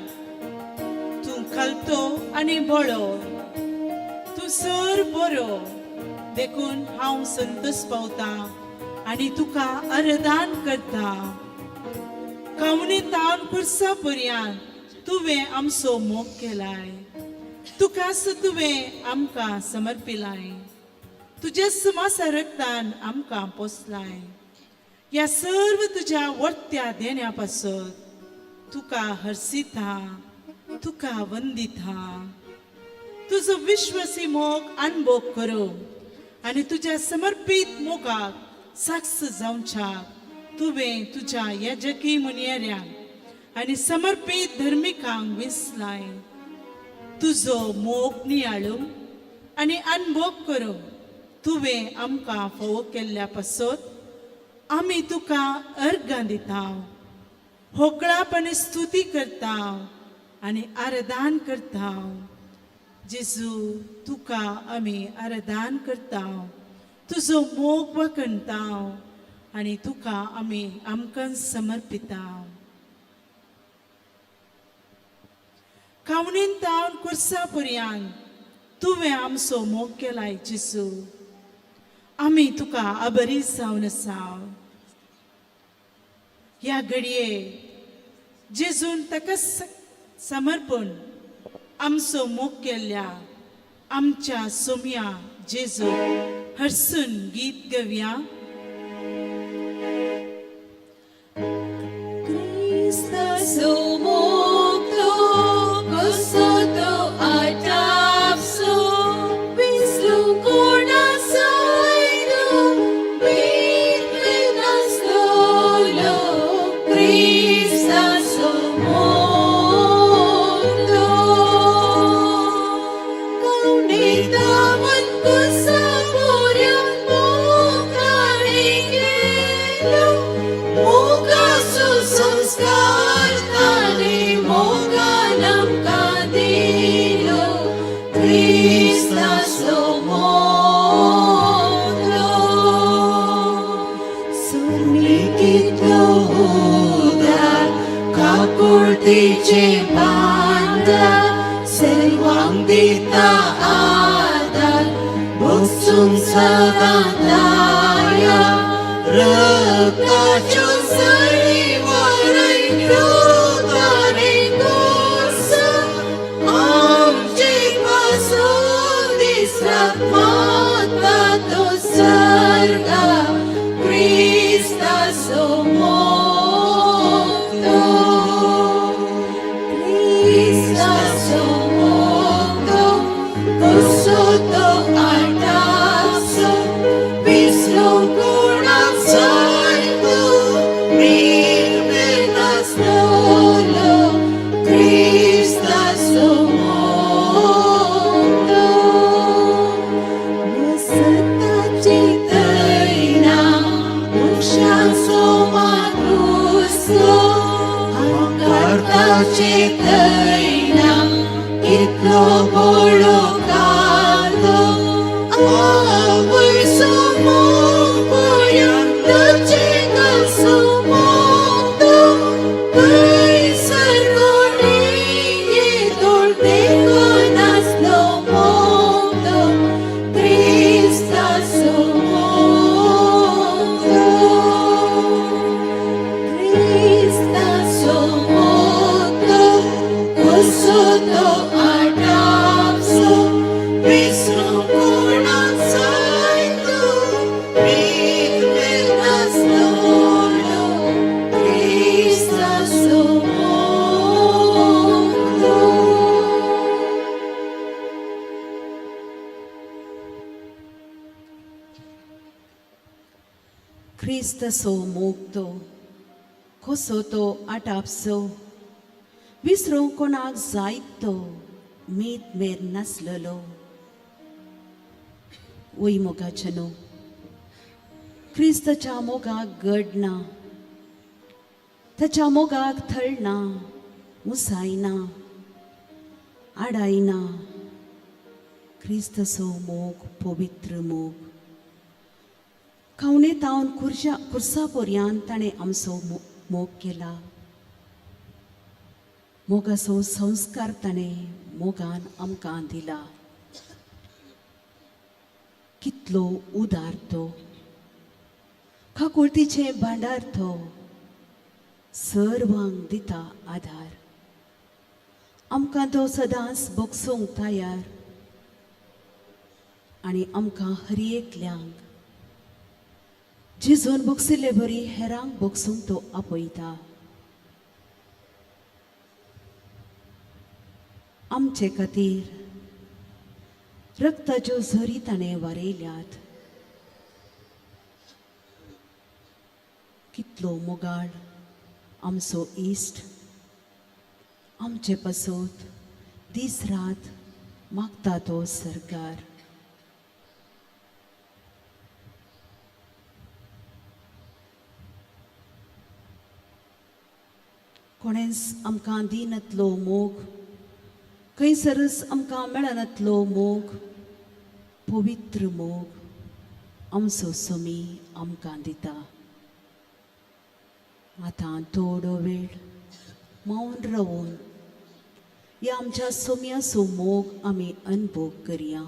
तूं खालतो आनी बळो. तूं सर बरो. देखून हांव संतोष पावतां आनी तुका आराधन करता. कावणी तावन कुर्सा पर्यंत तुवें आमचो मोग केलाय. तुकाच तुवें आमकां समर्पिलाय. तुज्या सुमासा रक्तान आमकां पोसलाय. ह्या सर्व तुज्या वर्त्या देण्या पासत तुका हर्सिता, तुका वंदिता. तुजो विश्वासी मोग अनभोग करूं आनी तुज्या समर्पीत मोगाक साक्ष जावच्याक तुवें तुज्या याजकी मुनियऱ्यांक आनी समर्पीत धर्मिकांक विसलाय. तुजो मोग नियाळूंक आनी अनभोग करूंक तुवें आमकां फावो केल्ल्या पासत आमी तुका अर्गां दिता. होकळाप आनी स्तुती करता आनी आराधन करता. जेजू तुका आमी आराधन करता. तुजो मोग वाखणता आनी तुका आमी आमकां समर्पिता. कावणीन तावन कुर्सा पर्यंत तुवें आमचो मोग केलाय जेजू. आमी तुका आबरी जावन आसा. ह्या घडये जेजून ताका समर्पण आमचो मोग केल्ल्या आमच्या सोम्या जेजू हरसून गीत गावया. क्रिस्त काकुळतीचें भांडार सर्वांक दिता आदार भोगसूंक सदां तयार रक्ताच्यो सरी वारयल्यो ताणें कोर्स आमचे पासून दीस रात मागता तो सर्गा क्रिस्ताचो मोग तो क्रिस्ताचो मोग तो कसो तो आटापसो विसरूंक कोणाक जाय तो मीत मेळनासतलो क्रिस्ताचो मोग तो मसताची तैना मनशाचो मातुसो हंकारताची तैना कितलो बोळो कालो आवयचो मोग भंयान ताचे घालचो मोग तो थंयसर कोणी येदोळ देखून आसलो मोग तो क्रिस्ताचो मोग तो क्रिस्ताचो मोग तो कसो तो आटापसो विसरूंक कोणाक जाय तो मीत मेळनासलो क्रिस्ताचो मोग तो. क्रिस्तसो मोग तो कसो तो आटापसो विसरूंक कोणाक जायत तो मीत मेर नासलेलो. वय मोगाचें न्हू क्रिस्ताच्या मोगाक गड ना, ताच्या मोगाक थळ ना, उसाय ना, आडाय ना. क्रिस्तसो मोग पवित्र मोग खावणे तावन खुर्सा पर्यान ताणें आमचो मोग केला. मोगाचो संस्कार ताणें मोगान आमकां दिला. कितलो उदार तो, काकुळतीचें भांडार तो, सर्वांक दिता आधार. आमकां तो सदांच भोगसूंक तयार आनी आमकां हर एकल्यांक जेजून भोगसिल्ले बरी हेरांक भोगसूंक तो आपयता. आमचे खातीर रक्ताच्यो झरी ताणें वारयल्यात. कितलो मोगाळ आमचो इश्ट, आमचे पासत दीस रात मागता तो सरकार. कोणेंच आमकां दिनातलो मोग, खंयसरच आमकां मेळनातलो मोग, पवित्र मोग आमचो समी आमकां दिता. आतां थोडो वेळ मौन रावून ह्या आमच्या सोम्याचो मोग आमी अनुभव करया.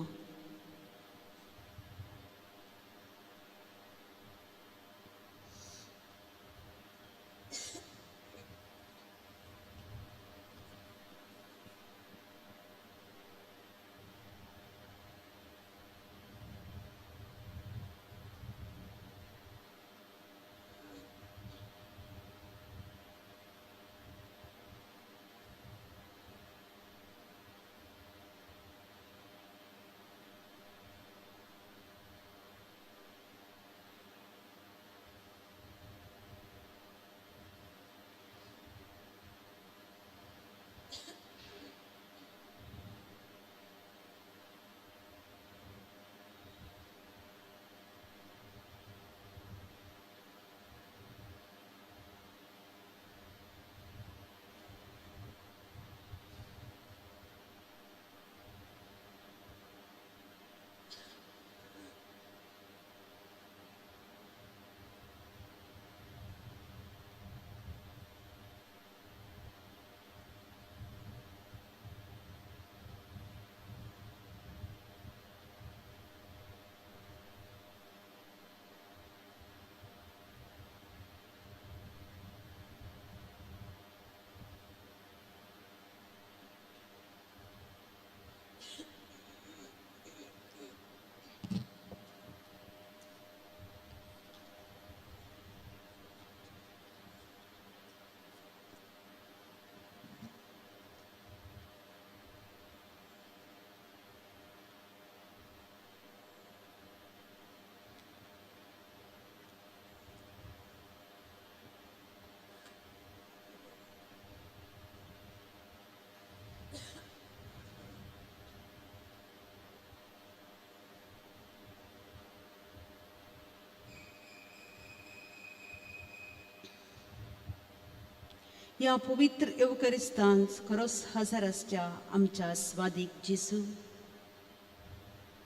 ह्या पवित्र येवकरिस्तांत खरोच हजर आसच्या आमच्या स्वादीक जेजू,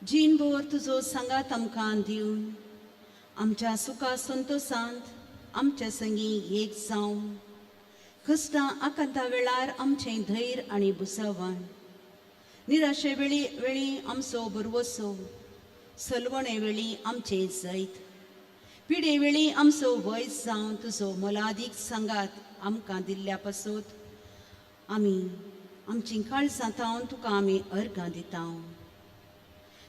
जीणभर तुजो सांगात आमकां दिवन आमच्या सुखा संतोशांत आमच्या संगी एक जावन कश्टां आकांता वेळार आमचें धैर्य आनी बुसावण, निराशे वेळी वेळी आमचो भरवसो, सलवणे वेळी आमचें जैत, पिडे वेळी आमचो वयस जावन तुजो मोलादीक सांगात आमकां दिल्ल्या पासत आमी आमचीं काळजां तावन तुका आमी अर्गां दिता.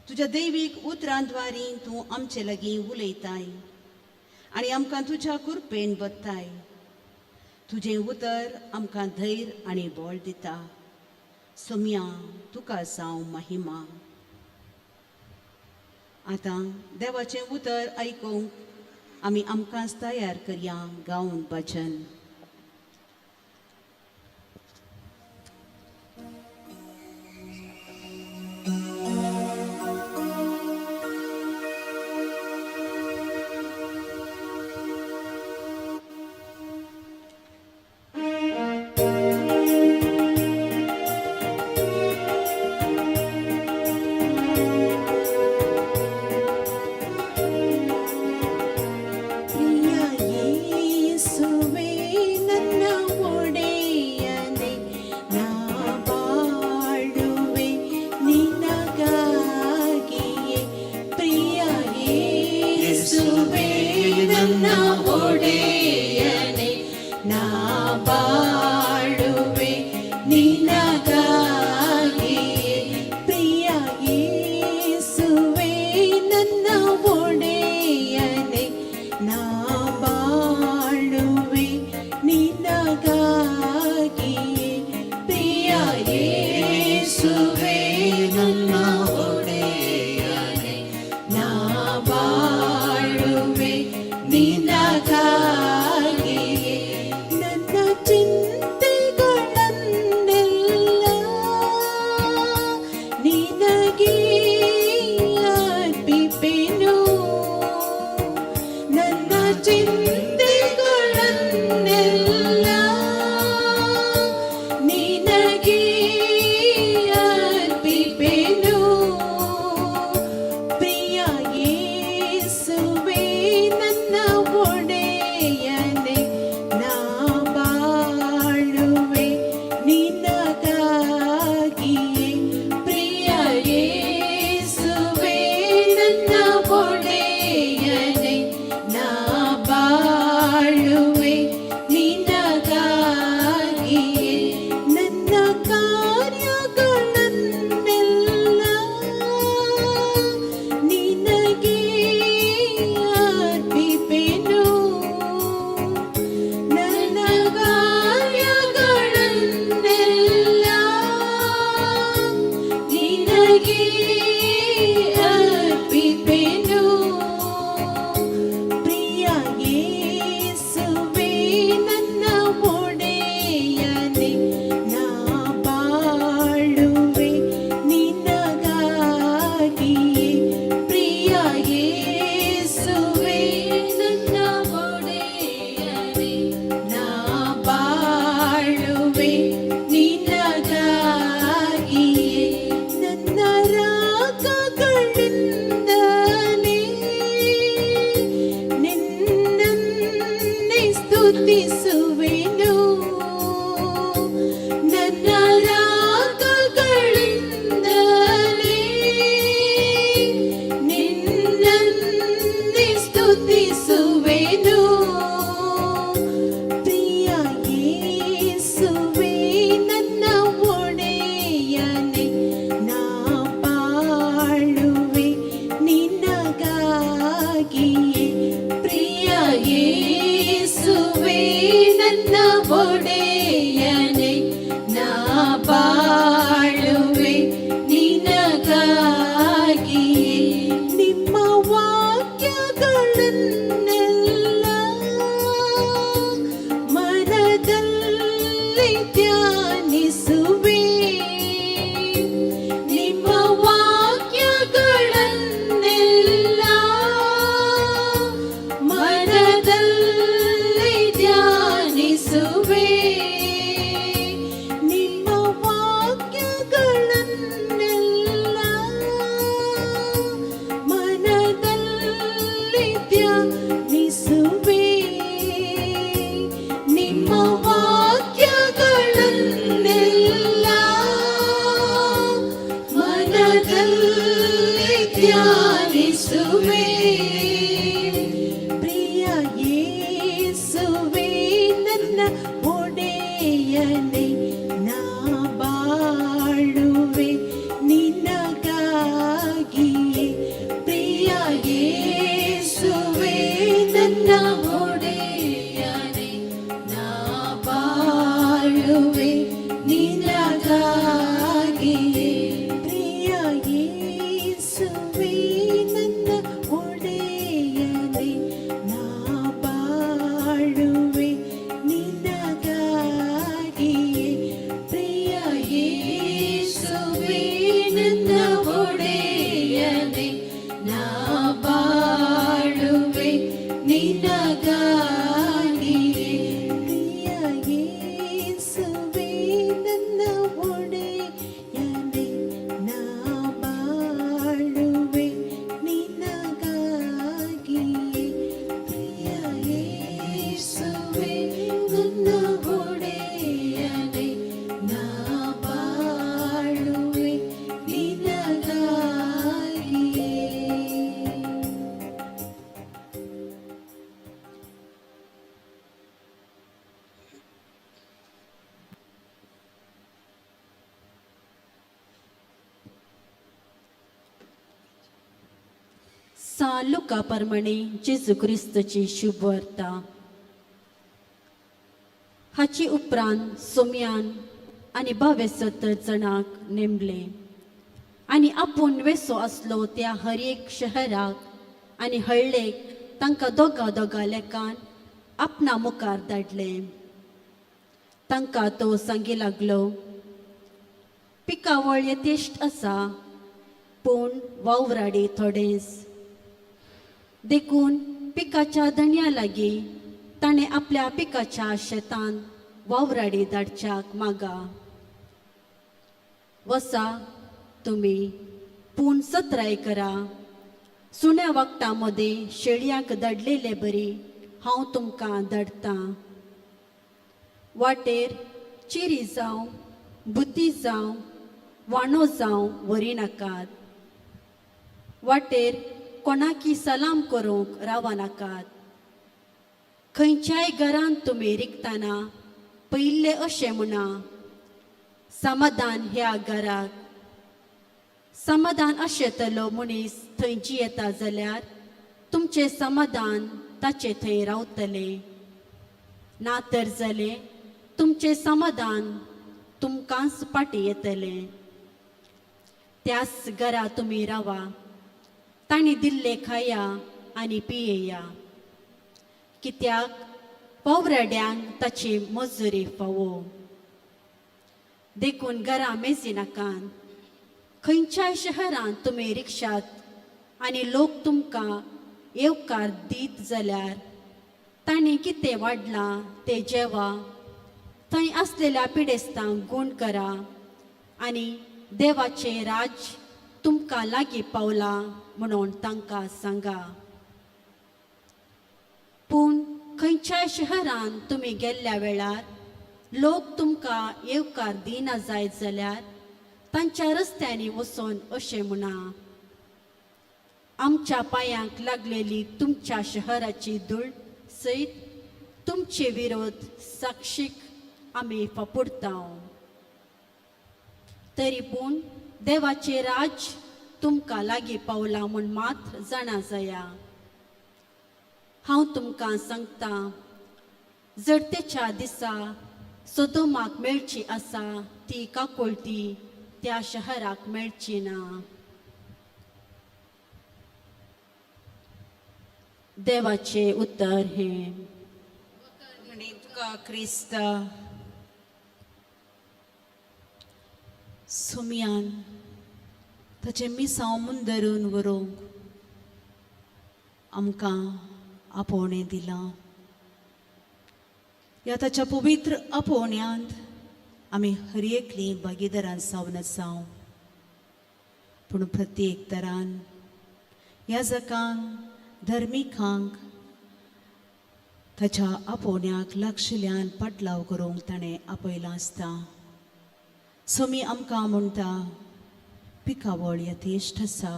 तुज्या दैवीक उतरांद्वारी तूं आमचे लागीं उलयताय आनी आमकां तुज्या कृपेन बत्ताय. तुजें उतर आमकां धैर्य आनी बळ दिता. सोम्या तुका जावं महिमा. आतां देवाचें उतर आयकूंक आमी आमकांच तयार करया गावन भजन. प्रिया येसुवे ಧ್ಯಾನಿಸುವೆ. ಪ್ರಿಯ ಯೇಸುವೇ ನನ್ನ ಒಡೆಯನೇ, ನಾ ಬಾಳುವೆ ನಿನಗಾಗಿಯೇ. ಪ್ರಿಯ ಯೇಸುವೇ ನನ್ನ ಒಡೆಯನೇ, ನಾ ಬಾಳುವೆ ನಿನಗಾಗಿಯೇ. ಪ್ರಿಯ ಯೇಸುವೇ ನನ್ನ ಒಡೆಯನೇ, ನಾ ಬಾಳುವೆ ನಿನಗಾಗಿಯೇ. ಪ್ರಿಯ ಯೇಸುವೇ ನನ್ನ ಒಡೆಯನೇ, ನಾ ಬಾಳುವೆ ನಿನಗಾಗಿಯೇ. ಪ್ರಿಯ ಯೇಸುವೇ ನನ್ನ ಒಡೆಯನೇ, ನಾ ಬಾಳುವೆ ನಿನಗಾಗಿಯೇ. ಪ್ರಿಯ ಯೇಸುವೇ ನನ್ನ ಒಡೆಯನೇ, ನಾ ಬಾಳುವೆ ನಿನಗಾಗಿಯೇ. सान लुका प्रमाणे जेजू क्रिस्तची शुभवार्ता. हाची उपरांत सोम्यान आनी 72 जाणांक नेमले आनी आपूण वेसो आसलो त्या हर एक शहराक आनी हळ्ळेक तांकां दोगा दोगा लेखान आपणा मुखार धाडले. तांकां तो सांगी लागलो, पिकावळ यथेश्ट आसा पूण वावराडी थोडेच, देखून पिकाच्या धनया लागीं ताणें आपल्या पिकाच्या शेतान वावराडी धाडच्याक मागा. वसा तुमी पूण सत्राय करा, सुण्या वागटां मदीं शेळयांक धाडलेले बरी हांव तुमकां धाडटां. वाटेर चिरी जावं बुद्दी जावं वाणो जावं व्हरी नाकात. वाटेर कोणाकी सलाम करूंक रावा नाकात. खंयच्याय घरांत तुमी रिगतना पयिल्लें अशें म्हणा, समाधान ह्या घराक. समाधान आशेतलो मनीस थंय जियेता जाल्यार तुमचें समाधान ताचे थंय रावतलें, ना तर जालें तुमचें समाधान तुमकांच फाटीं येतलें. त्याच घरा तुमी रावा, तांणी दिल्लें खाया आनी पियेया, कित्याक वावराड्यांक ताची मजुरी फावो. देखून घरा मेजिनाकान. खंयच्याय शहरांत तुमी रिक्षात आनी लोक तुमकां येवकार दीत जाल्यार तांणी कितें वाडलां तें जेवा, थंय आसलेल्या पिडेस्तांक गूण करा आनी देवाचें राज्य तुमकां लागीं पावलां म्हणून तांकां सांगा. पूण खंयच्याय शहरांत तुमी गेल्ल्या वेळार लोक तुमकां येवकार दिना जायत जाल्यार तांच्या रस्त्यांनी वचून अशें म्हणा, आमच्या पांयांक लागलेली तुमच्या शहराची धूळ सयत तुमचे विरोध साक्षीक आमी फापुडता. तरी पूण देवाचें राज्य तुमकां लागीं पावलां म्हूण मात जाणा जाया. हांव तुमकां सांगता, जडतेच्या दिसा सोदोमाक मेळची आसा ती काकुळटी त्या शहराक मेळची ना. देवाचें उतर हें. तुका क्रिस्ता. सुमयान ताचें मिसांव मुंदरून व्हरूंक आमकां आपोवणें दिलां. ह्या ताच्या पवित्र आपोवण्यांत आमी हर एकलीं भागीदारां जावन आसा. पूण प्रत्येक तरान याजकांक, धर्मिकांक ताच्या आपोवण्याक लागशिल्ल्यान पाटलाव करूंक ताणें आपयलां आसता. सोमी आमकां म्हणटा, पिकावळ यथेश्ट आसा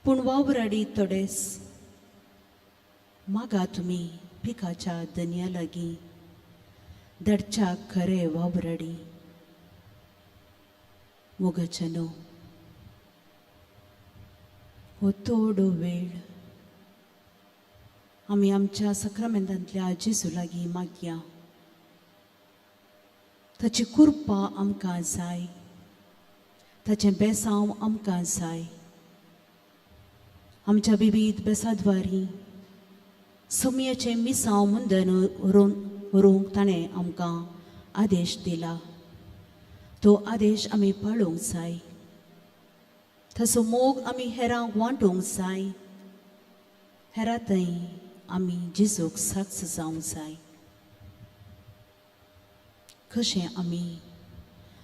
पूण वावराडी थोडेच. मागा तुमी पिकाच्या दनया लागीं धाडच्या खरे वावराडी. मोगाच्या न्हू, हो थोडो वेळ आमी आमच्या सक्रमेंतांतल्या जेजू लागीं मागया. ताची कृपा आमकां जाय, ताचें बेसांव आमकां जाय. आमच्या विवीध बेसाद्वारी सुमयेचें मिसांव मुंदन व्हरूंक ताणें आमकां आदेश दिला. तो आदेश आमी पाळूंक जाय. ताचो मोग आमी हेरांक वांटूंक जाय. हेरां थंय आमी जेजूक साक्ष जावंक जाय. कशें आमी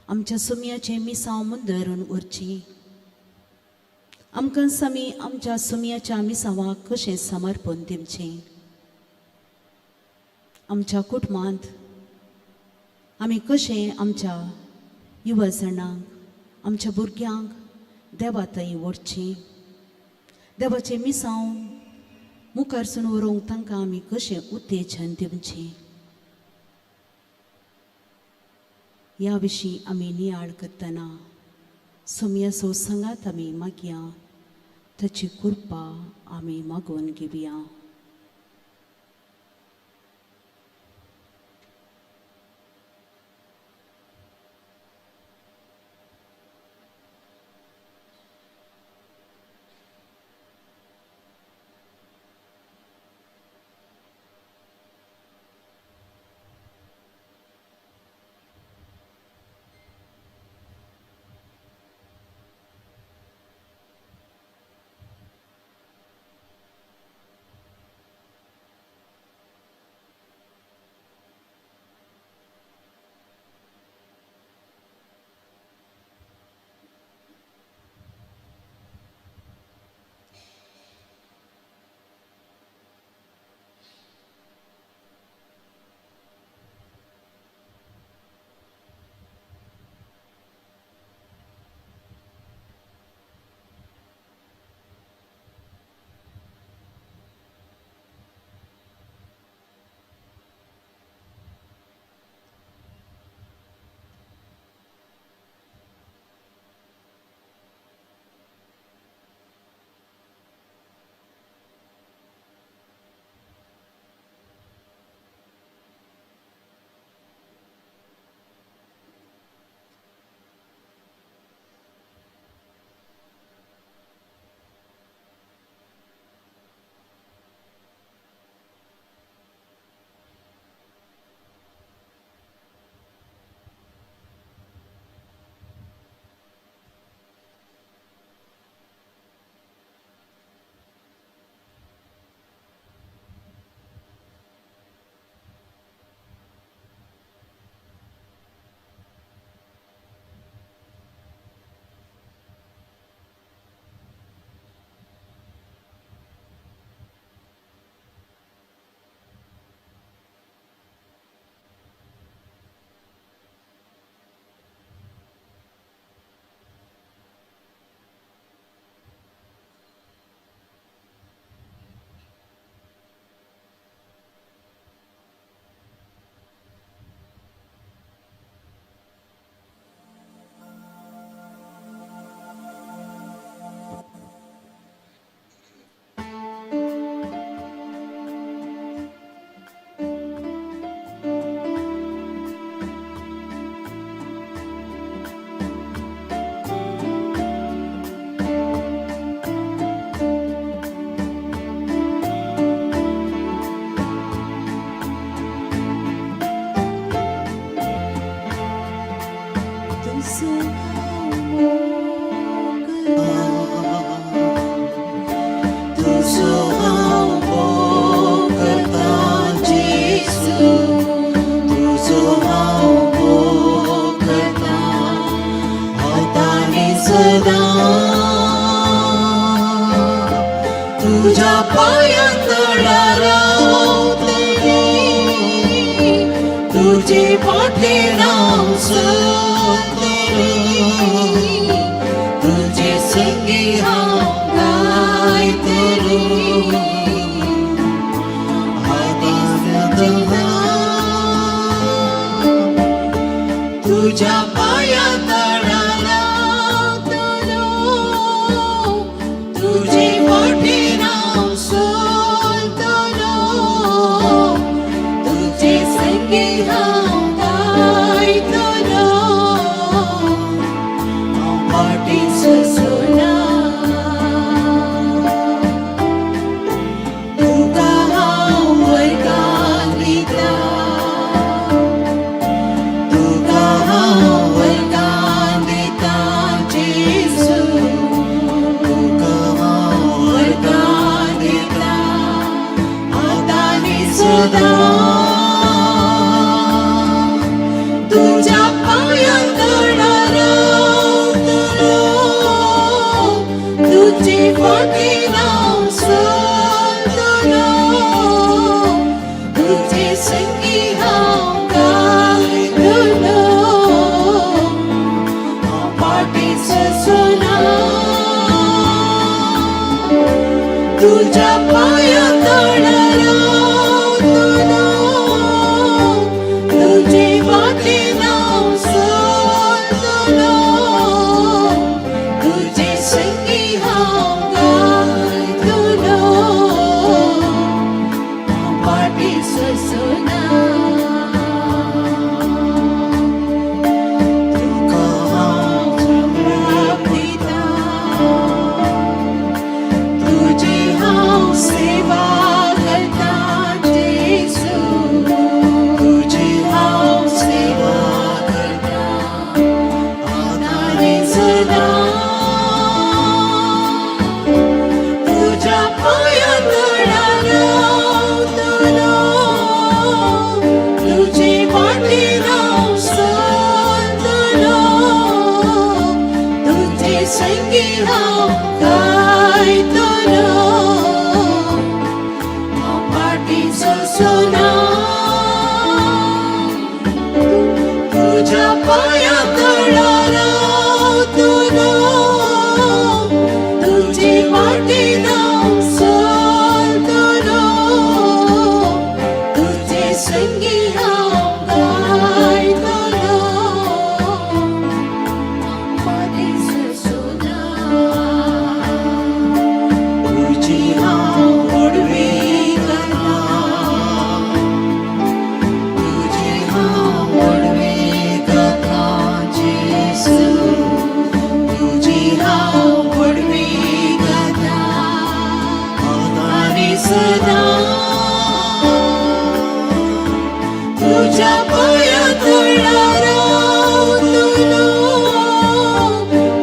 आमच्या सुमयाचें मिसांव मुंदरून उरचें? आमकां आमी आमच्या सुमयाच्या मिसांवाक कशें समर्पण दिवचें? आमच्या कुटुंबांत आमी कशें आमच्या युवा जाणांक, आमच्या भुरग्यांक देवा थंय व्हरचें? देवाचें मिसांव मुखारसून व्हरूंक तांकां आमी कशें उत्तेजन दिवचें? ह्या विशीं आमी नियाळ करतना सोमयाचो सांगात आमी मागया. ताची कृपा आमी मागून घेवया. तुझ्या पायांतळा रावतली, तुझे फाटीर हांव चलतली, तुजे संगी हांव गायतली. तुझ्या पाया तळा रावतलो तुझे वाटेर हांव चलतलो तुझे संगी हांव गायतलो हांव फाटीं सोसना तुका हांव वर्गां दिता तुका हांव वर्गां दिता जेजू तुका हांव वर्गां दिता आतां आनी सदां तुझ्या पांया तळा रावतलो तुझे वाटेन हांव चलतलो तुझे संगी हांव गायतलो हांव फाटीं सोसना तुझ्या पांया तळा रावतलो तुझे वाटेन हांव चलतलो तुझे संगी हांव गायतलो हांव फाटीं सोसना तुका हांव जमराप दिता तुझी हांव सेवा करता जेजू तुझी हांव सेवा करता आतां आनी सदां तुझ्या पांया तळा रावतलो तुझे वाटेर हांव चलतलो तुझे संगी हांव गायतलो हांव फाटीं सोसना तुझ्या पांया तळा रावतलो तुझे वाटेन हांव चलतलो तुझे संगी हांव गायतलो फाटीं सोसना तुझी हांव व्हडवीक करता तुझी हांव व्हडवीक करता जेजू तुझी हांव व्हडवीक करता आतां आनी सदां तुझ्या पांया तळा रावतलो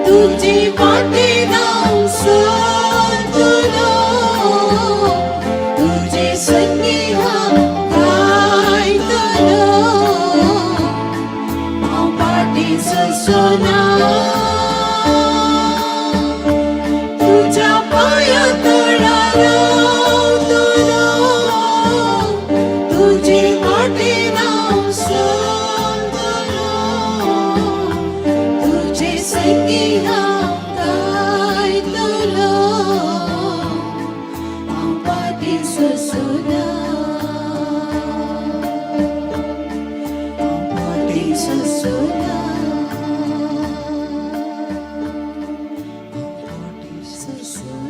तुझे वाटेन हांव चलतलो तुझे संगी हांव गायतलो हांव फाटीं सोसना तुझ्या पांया तळा रावतलो तुझे वाटेन हांव चलतलो तुझे संगी हांव गायतलो हांव फाटीं सोसना हांव फाटीं सोसना हांव फाटीं सोसना.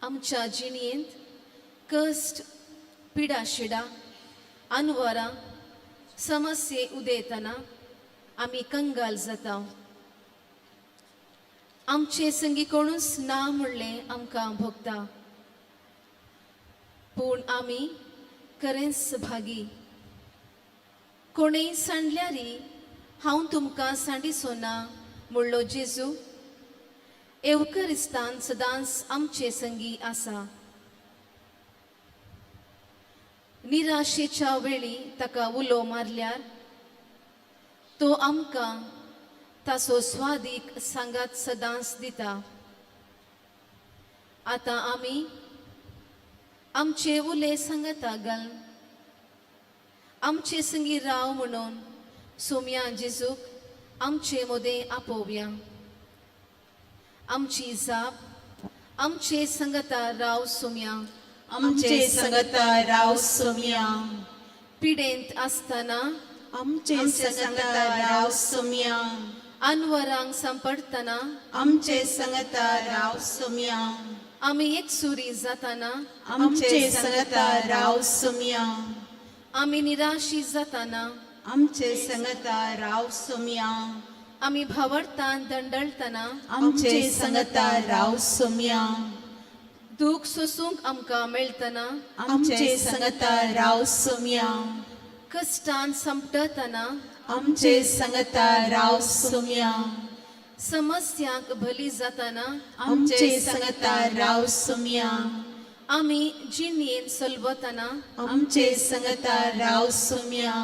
आमच्या जिणेंत कश्ट, पिडाशिडा, अनवरां, समस्ये उदयतना आमी कंगाल जाता. आमचे संगी कोणूच ना म्हणलें आमकां भोगता, पूण आमी खरेंच भागी. कोणूय सांडल्यारी हांव तुमकां सांडिसो ना म्हणलो जेजू एवकरिस्तान सदांच आमचे संगी आसा. निराशेच्या वेळी ताका उलो मारल्यार तो आमकां ताचो स्वादीक सांगात सदांच दिता. आतां आमी आमचे उले सांगता घाल आमचे संगी राव म्हणून सोम्या जेजूक आमचे मोदें आपोवया. आमची जाप आमचे संगता राव सोम्या. आमचे संगता राव सोम्या. पिडेंत आसतना आमचे संगता राव सोम्या. अनवरांक सांपडटना आमचे संगता राव सोम्या. आमी एकसुरी जाताना आमचे संगता राव सोम्या. आमी निराशी जाताना आमचे संगता राव सोम्या. आमी भावडतान दंडळतना आमचे संगता राव सोम्या. दूख सोसूंक आमकां मेळटना आमचे संगता राव सोम्या. कश्टान संपटतना आमचे संगता राव सोम्या. समस्यांक भली जाताना आमचे संगता राव सोम्या. आमी जिणेन सलवतना आमचे संगता राव सोम्या.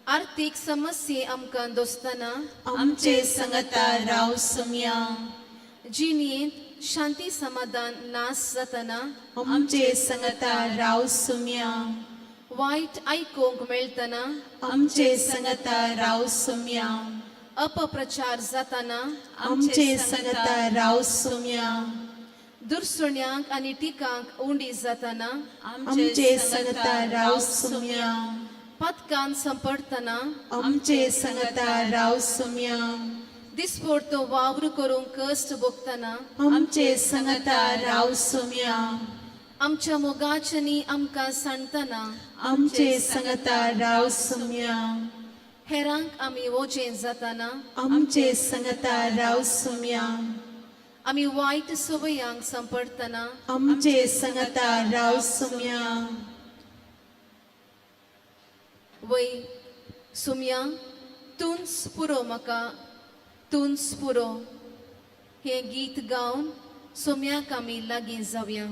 आर्थीक समस्ये आमकां दोसतना आमचे संगता राव सोम्या. जिणेंत शांती समाधान नाश जाताना आमचे संगता राव सोम्या. वायट आयकूंक मेळटना आमचे संगता राव सोम्या. अपप्रचार जाताना आमचे संगता राव सोम्या. दुर्सुण्यांक आनी टिकांक उंडी जाताना आमचे संगता राव सोम्या. पदकान संपडटना आमचे संगता राव सोम्या. दिसपोडतो वावर करूंक कश्ट भोगतना आमचे संगता राव सोम्या. आमच्या मोगाच्यांनी आमकां सांडतना आमचे संगता राव सोम्या. हेरांक आमी वोजें जाताना आमचे संगता राव सोम्या. आमी वायट संवयांक सांपडटना आमचे संगता राव सोम्या. वय सोम्या तूंच पुरो म्हाका तूंच पुरो हें गीत गावन सोम्याक आमी लागीं जावया.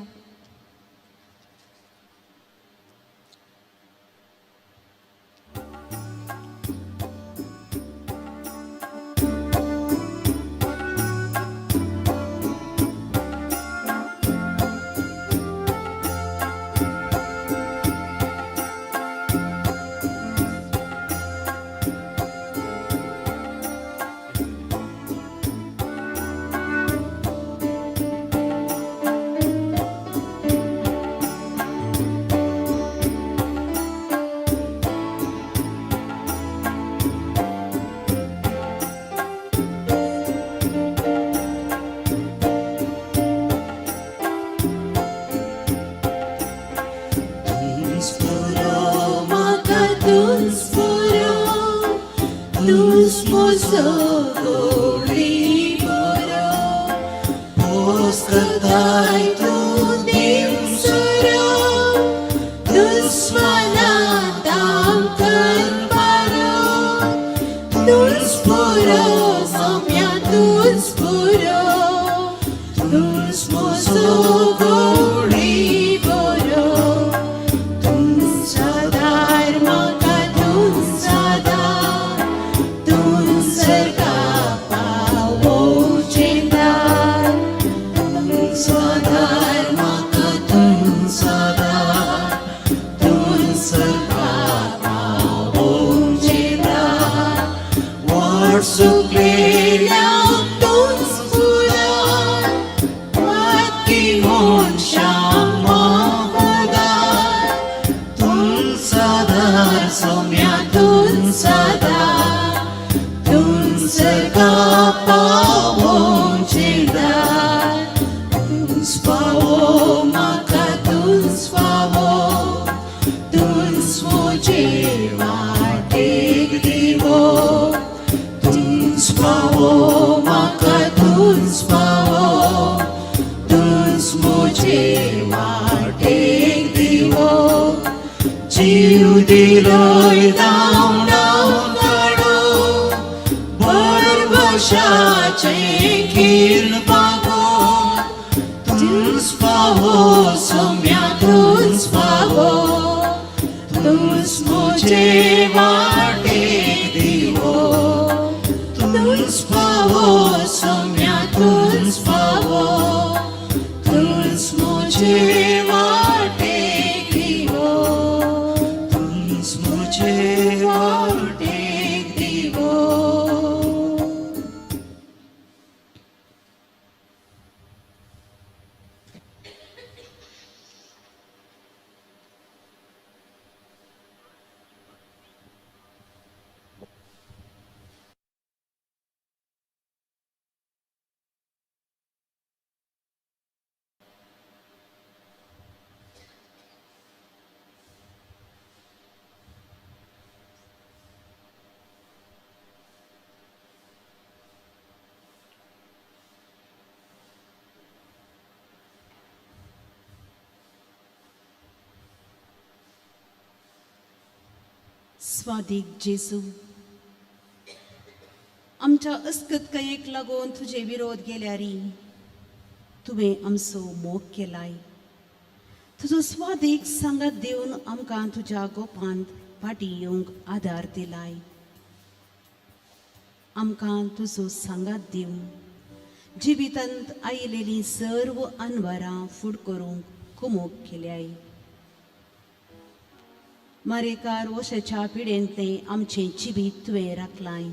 Tuns पावो, तुझ मुझे वाटे स्वादीक जेजू, आमच्या अस्कतकायेक लागून तुजे विरोध गेल्यारी तुवें आमचो मोग केलाय. तुजो स्वादीक सांगात दिवन आमकां तुज्या गोपांत फाटीं येवंक आदार दिलाय. आमकां तुजो सांगात दिवन जिवितांत आयिल्लीं सर्व अनवरां फूड करूंक कुमोक केल्याय. मारेकार वशाच्या पिडेंतलें आमचें जिवीत तुवें राखलाय.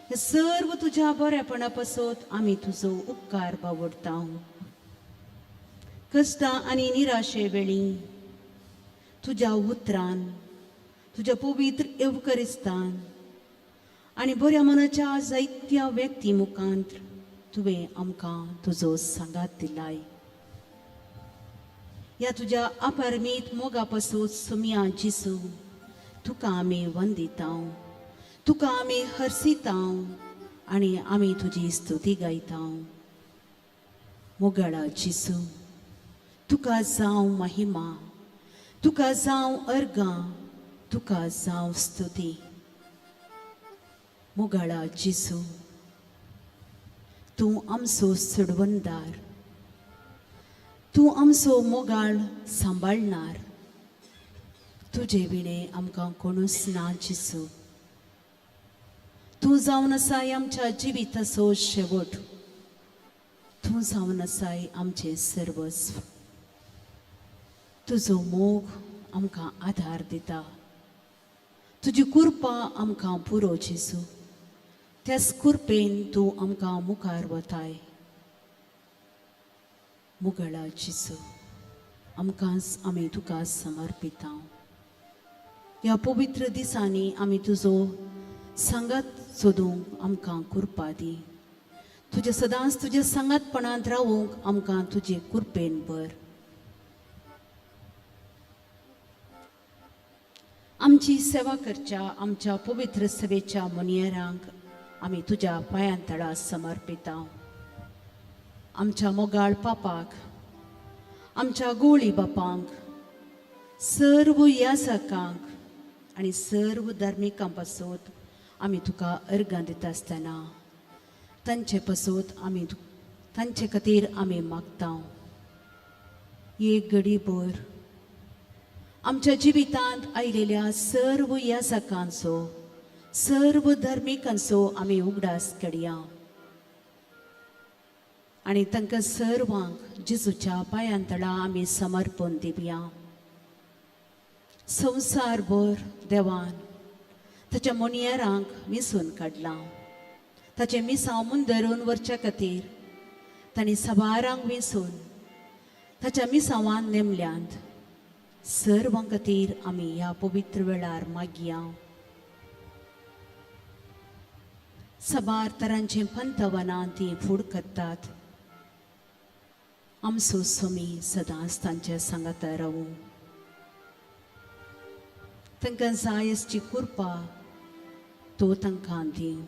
हे सर्व तुज्या बऱ्यापणा पासत आमी तुजो उपकार बावडता. कश्टां आनी निराशे वेळी तुज्या उतरान, तुज्या पवित्र येवकरिस्तान आनी बऱ्या मनाच्या जायत्या व्यक्ती मुखांत तुवें आमकां तुजो सांगात दिलाय. ह्या तुज्या अपरमीत मोगा पासून सुमया जेजू, तुका आमी वंदिता, तुका आमी हर्सिता आनी आमी तुजी स्तुती गायता. मोगाळा जेजू, तुका जावं महिमा, तुका जावं अर्गां, तुका जावं स्तुती. मोगाळा जेजू, तूं आमचो सोडवणदार, तूं आमचो मोगाळ सांबाळणार. तुजे विणें आमकां कोणूच ना जेजू. तूं जावन आसाय आमच्या जिविताचो शेवट, तूं जावन आसाय आमचें सर्वस्व. तुजो मोग आमकां आदार दिता, तुजी कृपा आमकां पुरो जेजू. त्याच कृपेन तूं आमकां मुखार वताय. मुगळा जेजू, आमकांच आमी तुका समर्पिता. ह्या पवित्र दिसांनी आमी तुजो सांगात सोदूंक आमकां कृपा दी. तुज्या सदांच तुज्या सांगातपणांत रावूंक आमकां तुजे कृपेन भर. आमची सेवा करच्या आमच्या पवित्र सेवेच्या मुनियरांक आमी तुज्या पांयां तळा समर्पिता. आमच्या मोगाळ पापाक, आमच्या गोळी बापांक, सर्व यासकांक आनी सर्व धार्मिकां पासत आमी तुका अर्गां दिता आसतना तांचे पासत आमी तांचे खातीर आमी मागता. एक घडी भर आमच्या जिवितांत आयिल्ल्या सर्व यासकांचो, सर्व धार्मिकांचो आमी उगडास काडया आनी तांकां सर्वांक जेजूच्या पांयां तळा आमी समर्पण दिवया. संवसारभर देवान ताच्या मोनियरांक मिसून काडलां. ताचें मिसांव मुंदरून व्हरच्या खातीर तांणी सबारांक विसून ताच्या मिसांवान नेमल्यांत. सर्वां खातीर आमी ह्या पवित्र वेळार मागया. साबार तरांचीं पंथवनां तीं फूड करतात. आमचो स्वामी सदांच तांच्या सांगाता रावूं. तांकां जाय आसची कृपा तो तांकां दिवं.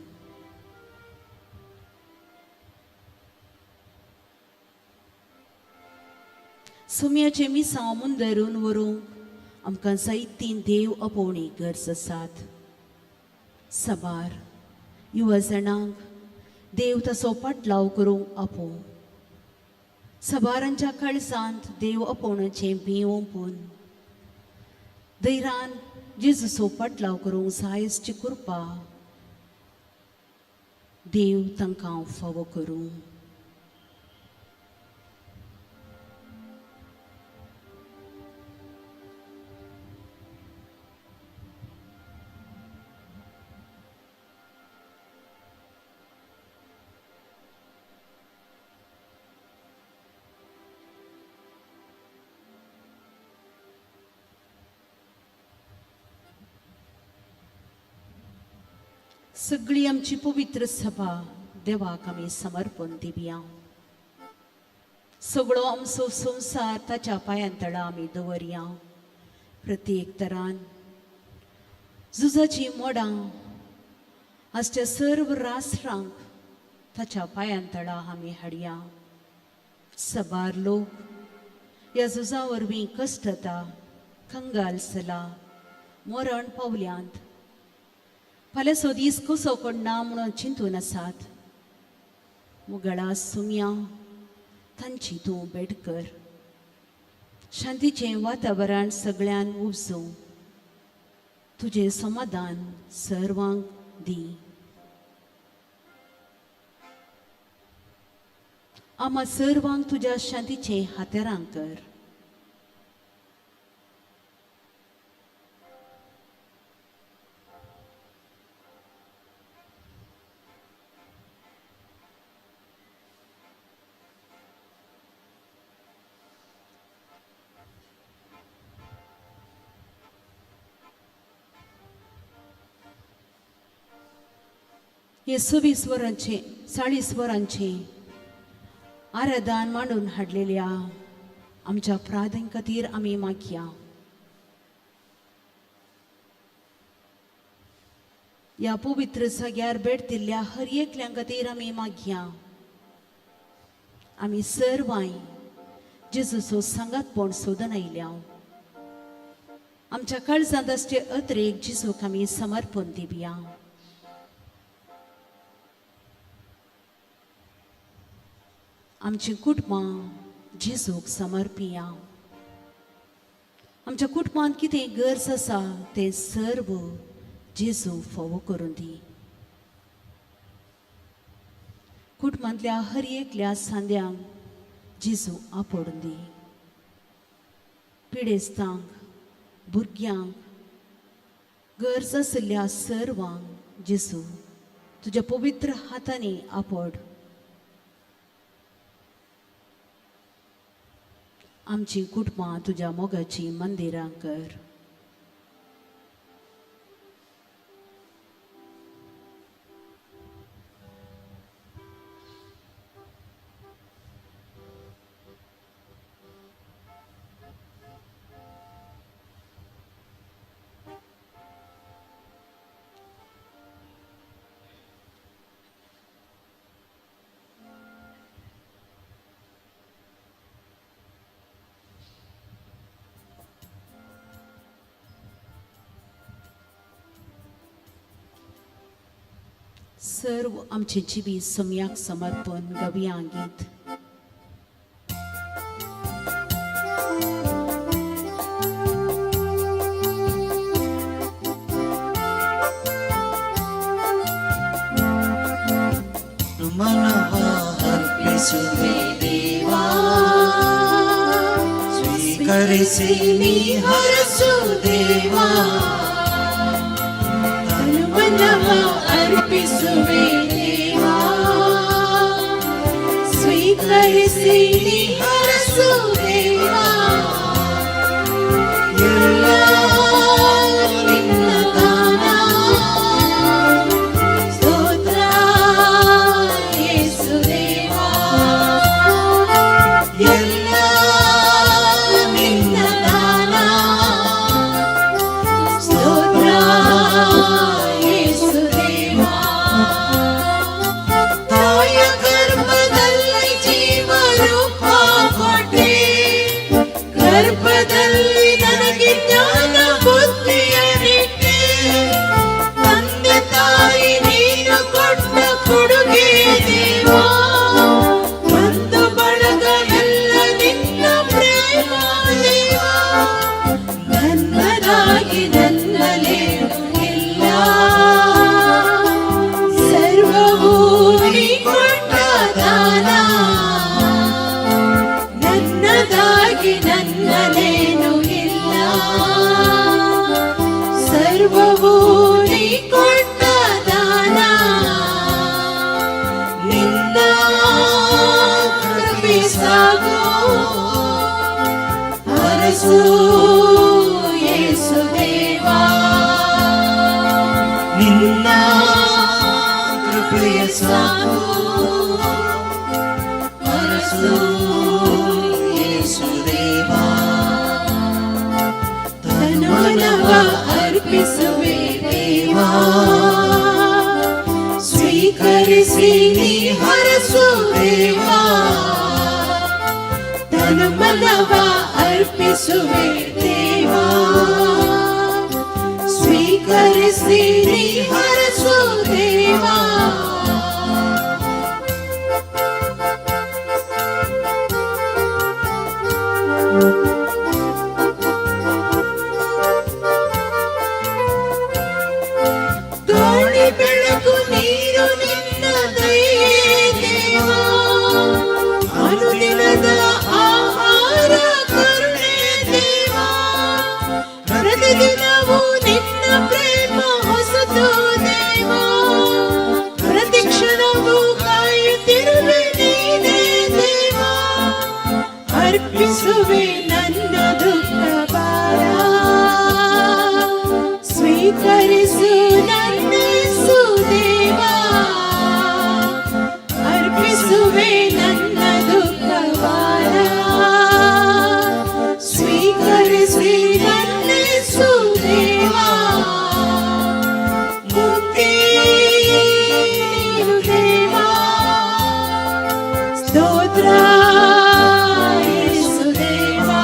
सुम्याचें मिसांव मुंदरून व्हरूंक आमकां जायतीं देव आपोवणी गरज आसात. साबार युवा जाणांक देव ताचो पाटलाव करूंक आपोवं. साबारांच्या काळजांत देव आपोवण्याचें बीं ओंपून धैरान जेजूचो पाटलाव करूंक जाय आसची कृपा देव तांकां फावो करूं. सगळी आमची पवित्र सभा देवाक आमी समर्पण दिवया. सगळो आमचो संवसार ताच्या पांयां तळा आमी दवरया. प्रत्येक तरान झुजाचीं मोडां आजच्या सर्व राष्ट्रांक ताच्या पांयां तळा आमी हाडया. साबार लोक ह्या झुजा वरवीं कश्टता, कंगाल जाला, मरण पावल्यांत, फाल्यांचो दीस कसो कडना म्हणून चिंतून आसात, मुगळा सुम्या तांची तूं भेट कर. शांतीचें वातावरण सगळ्यान उपजूं, तुजें समाधान सर्वांक दी. आमा सर्वांक तुज्या शांतीचें हातेरां कर. हे 26 वरांचे 40 वरांचे आराधन मांडून हाडलेल्या आमच्या प्रार्थने खातीर आमी मागया. ह्या पवित्र जाग्यार भेट दिल्ल्या हर एकल्या खातीर आमी मागया. आमी सर्वांय जेजूचो सांगातपण सोदून आयल्या. आमच्या काळजांत आसचे अत्रेक जेजूक आमी समर्पण दिवया. आमची कुटुंबां जेजूक समर्पिया. आमच्या कुटुंबांत कितें गरज आसा तें सर्व जेजू फावो करून दी. कुटुंबांतल्या हर एकल्या सांद्यांक जेजू आपोडून दी. पिडेस्तांक, भुरग्यांक, गरज आशिल्ल्या सर्वांक जेजू तुज्या पवित्र हातांनी आपोड. आमची कुटुंबां तुज्या मोगाची मंदिरां कर. सर्व आमचे जिवीत सम्याक समर्पण गवया गीत. देवा स्वीकरिसि हरसु देवा, तनुमनः अर्पिसुवे देवा, स्वीकरिसि हरसु देवा, ಎಲ್ಲ ನಿನ್ನ ದಾನ, ಸ್ತೋತ್ರ ಯೇಸು ದೇವಾ, ಎಲ್ಲ ನಿನ್ನ ದಾನ, ಸ್ತೋತ್ರ ಯೇಸು ದೇವಾ. ತಾಯ ಗರ್ಭದಲ್ಲಿ ಜೀವರೂಪ ಕೊಟ್ಟೆ, ಗರ್ಭದಲ್ಲಿ ನನಗೆ ಜ್ಞಾನ ಬುದ್ಧಿಯ ನಿಟ್ಟೆ, ತಂದೆ ತಾಯಿ ನೀನು ಕೊಟ್ಟ ಕೊಡುಗೆ ದೇವಾ, ಬಂಧು ಬಳಗವೆಲ್ಲ ನಿನ್ನ ಪ್ರೇಮ ದೇವಾ, ನನ್ನದಾಗಿ ನನ್ನಲೇನು ಇಲ್ಲ, ಸರ್ವವೂ ನೀ ಕೊಟ್ಟ ದಾನ, ನನ್ನದಾಗಿ ನನ್ನಲೇನು ಇಲ್ಲ, ಸರ್ವವೂ ನೀ ಕೊಟ್ಟ ದಾನ, ನಿನ್ನ ಕೃಪೆ ಸಾಗೋ ಹರಸು ಯೇಸು ದೇವಾ, ನಿನ್ನ ಕೃಪೆಯ ಸಾಕು ಹರಸು ಯೇಸು ದೇವಾ, ತನುಮನವ ಅರ್ಪಿಸುವೆ ದೇವಾ, ಸ್ವೀಕರಿಸಿ ನೀ ಹರಸು ದೇವಾ, ತನುಮನವ ಅರ್ಪಿಸುವೆ ದೇವಾ, ಸ್ವೀಕರಿಸಿ ಹರಸು ದೇವಾ. ಗಾಳಿ ಬೆಳಕು ನೀರು ನಿನ್ನ ದಯೆ ದೇವಾ, ಅನುದಿನದ ಆಹಾರ ಕರುಣೆ ದೇವಾ, ಪ್ರತಿದಿನವೂ ನಿನ್ನ ಪ್ರೇಮ ಹೊಸತು ದೇವಾ, ಪ್ರತಿ ಕ್ಷಣವೂ ಕಾಯುತ್ತಿರುವೆ ನೀನೇ ದೇವಾ, ಅರ್ಪಿಸುವೆ ನನ್ನ ದುಃಖ ಭಾರ, ಸ್ವೀಕರಿಸು ನನ್ನೇಸು ದೇವಾ, ಅರ್ಪಿಸುವೆ ನನ್ನ ದುಃಖ ಭಾರ, ಸ್ವೀಕರಿಸಿ ನನ್ನೇಸು ದೇವಾ, ಮುಕ್ತಿ ನೀನು ದೇವಾ, ಸ್ತೋತ್ರ ಯೇಸು ದೇವಾ,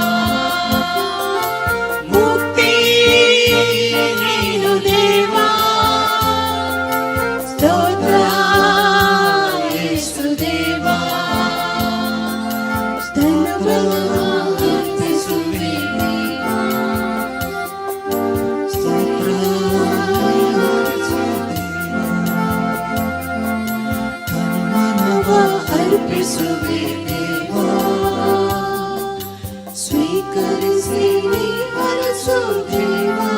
ಮುಕ್ತಿ ನೀನು ದೇವಾ, ಸ್ತೋತ್ರ ಯೇಸು ದೇವಾ, ಸ್ತನವನ್ನು ಅರ್ಪಿಸುವೆ ದೇವಾ, ಸ್ತೋತ್ರ ಯೇಸು ದೇವಾ, ಮನವ ಅರ್ಪಿಸುವೆ ದೇವಾ, ಸ್ವೀಕರಿಸಿ ಹರಸು ದೇವಾ,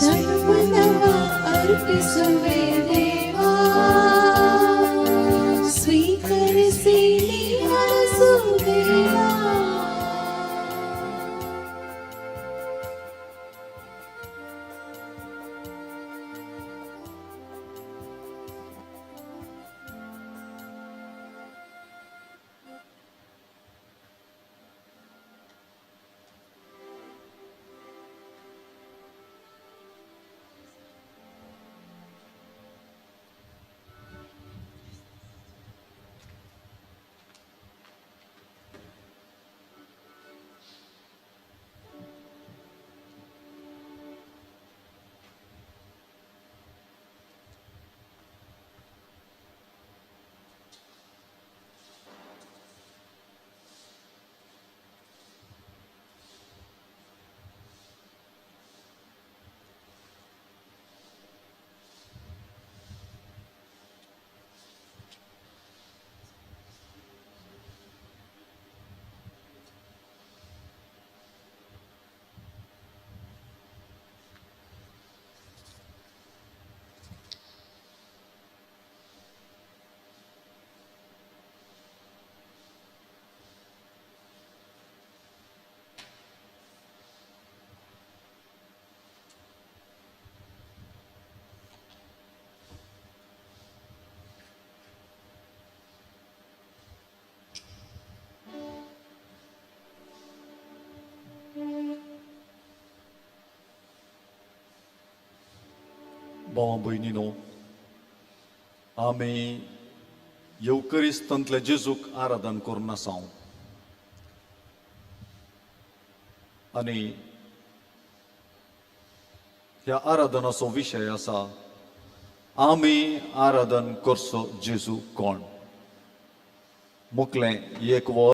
ತನ್ಮನವ ಅರ್ಪಿಸುವೆ ದೇವಾ, ಸ್ವೀಕರಿಸಿ ಹರಸು ದೇವಾ. भावा भयणीनो, आमी येवकरिस्तांतल्या जेजूक आराधन करून आसा आनी ह्या आराधनाचो विशय आसा आमी आराधन करचो जेजू कोण. मुखलें एक वर.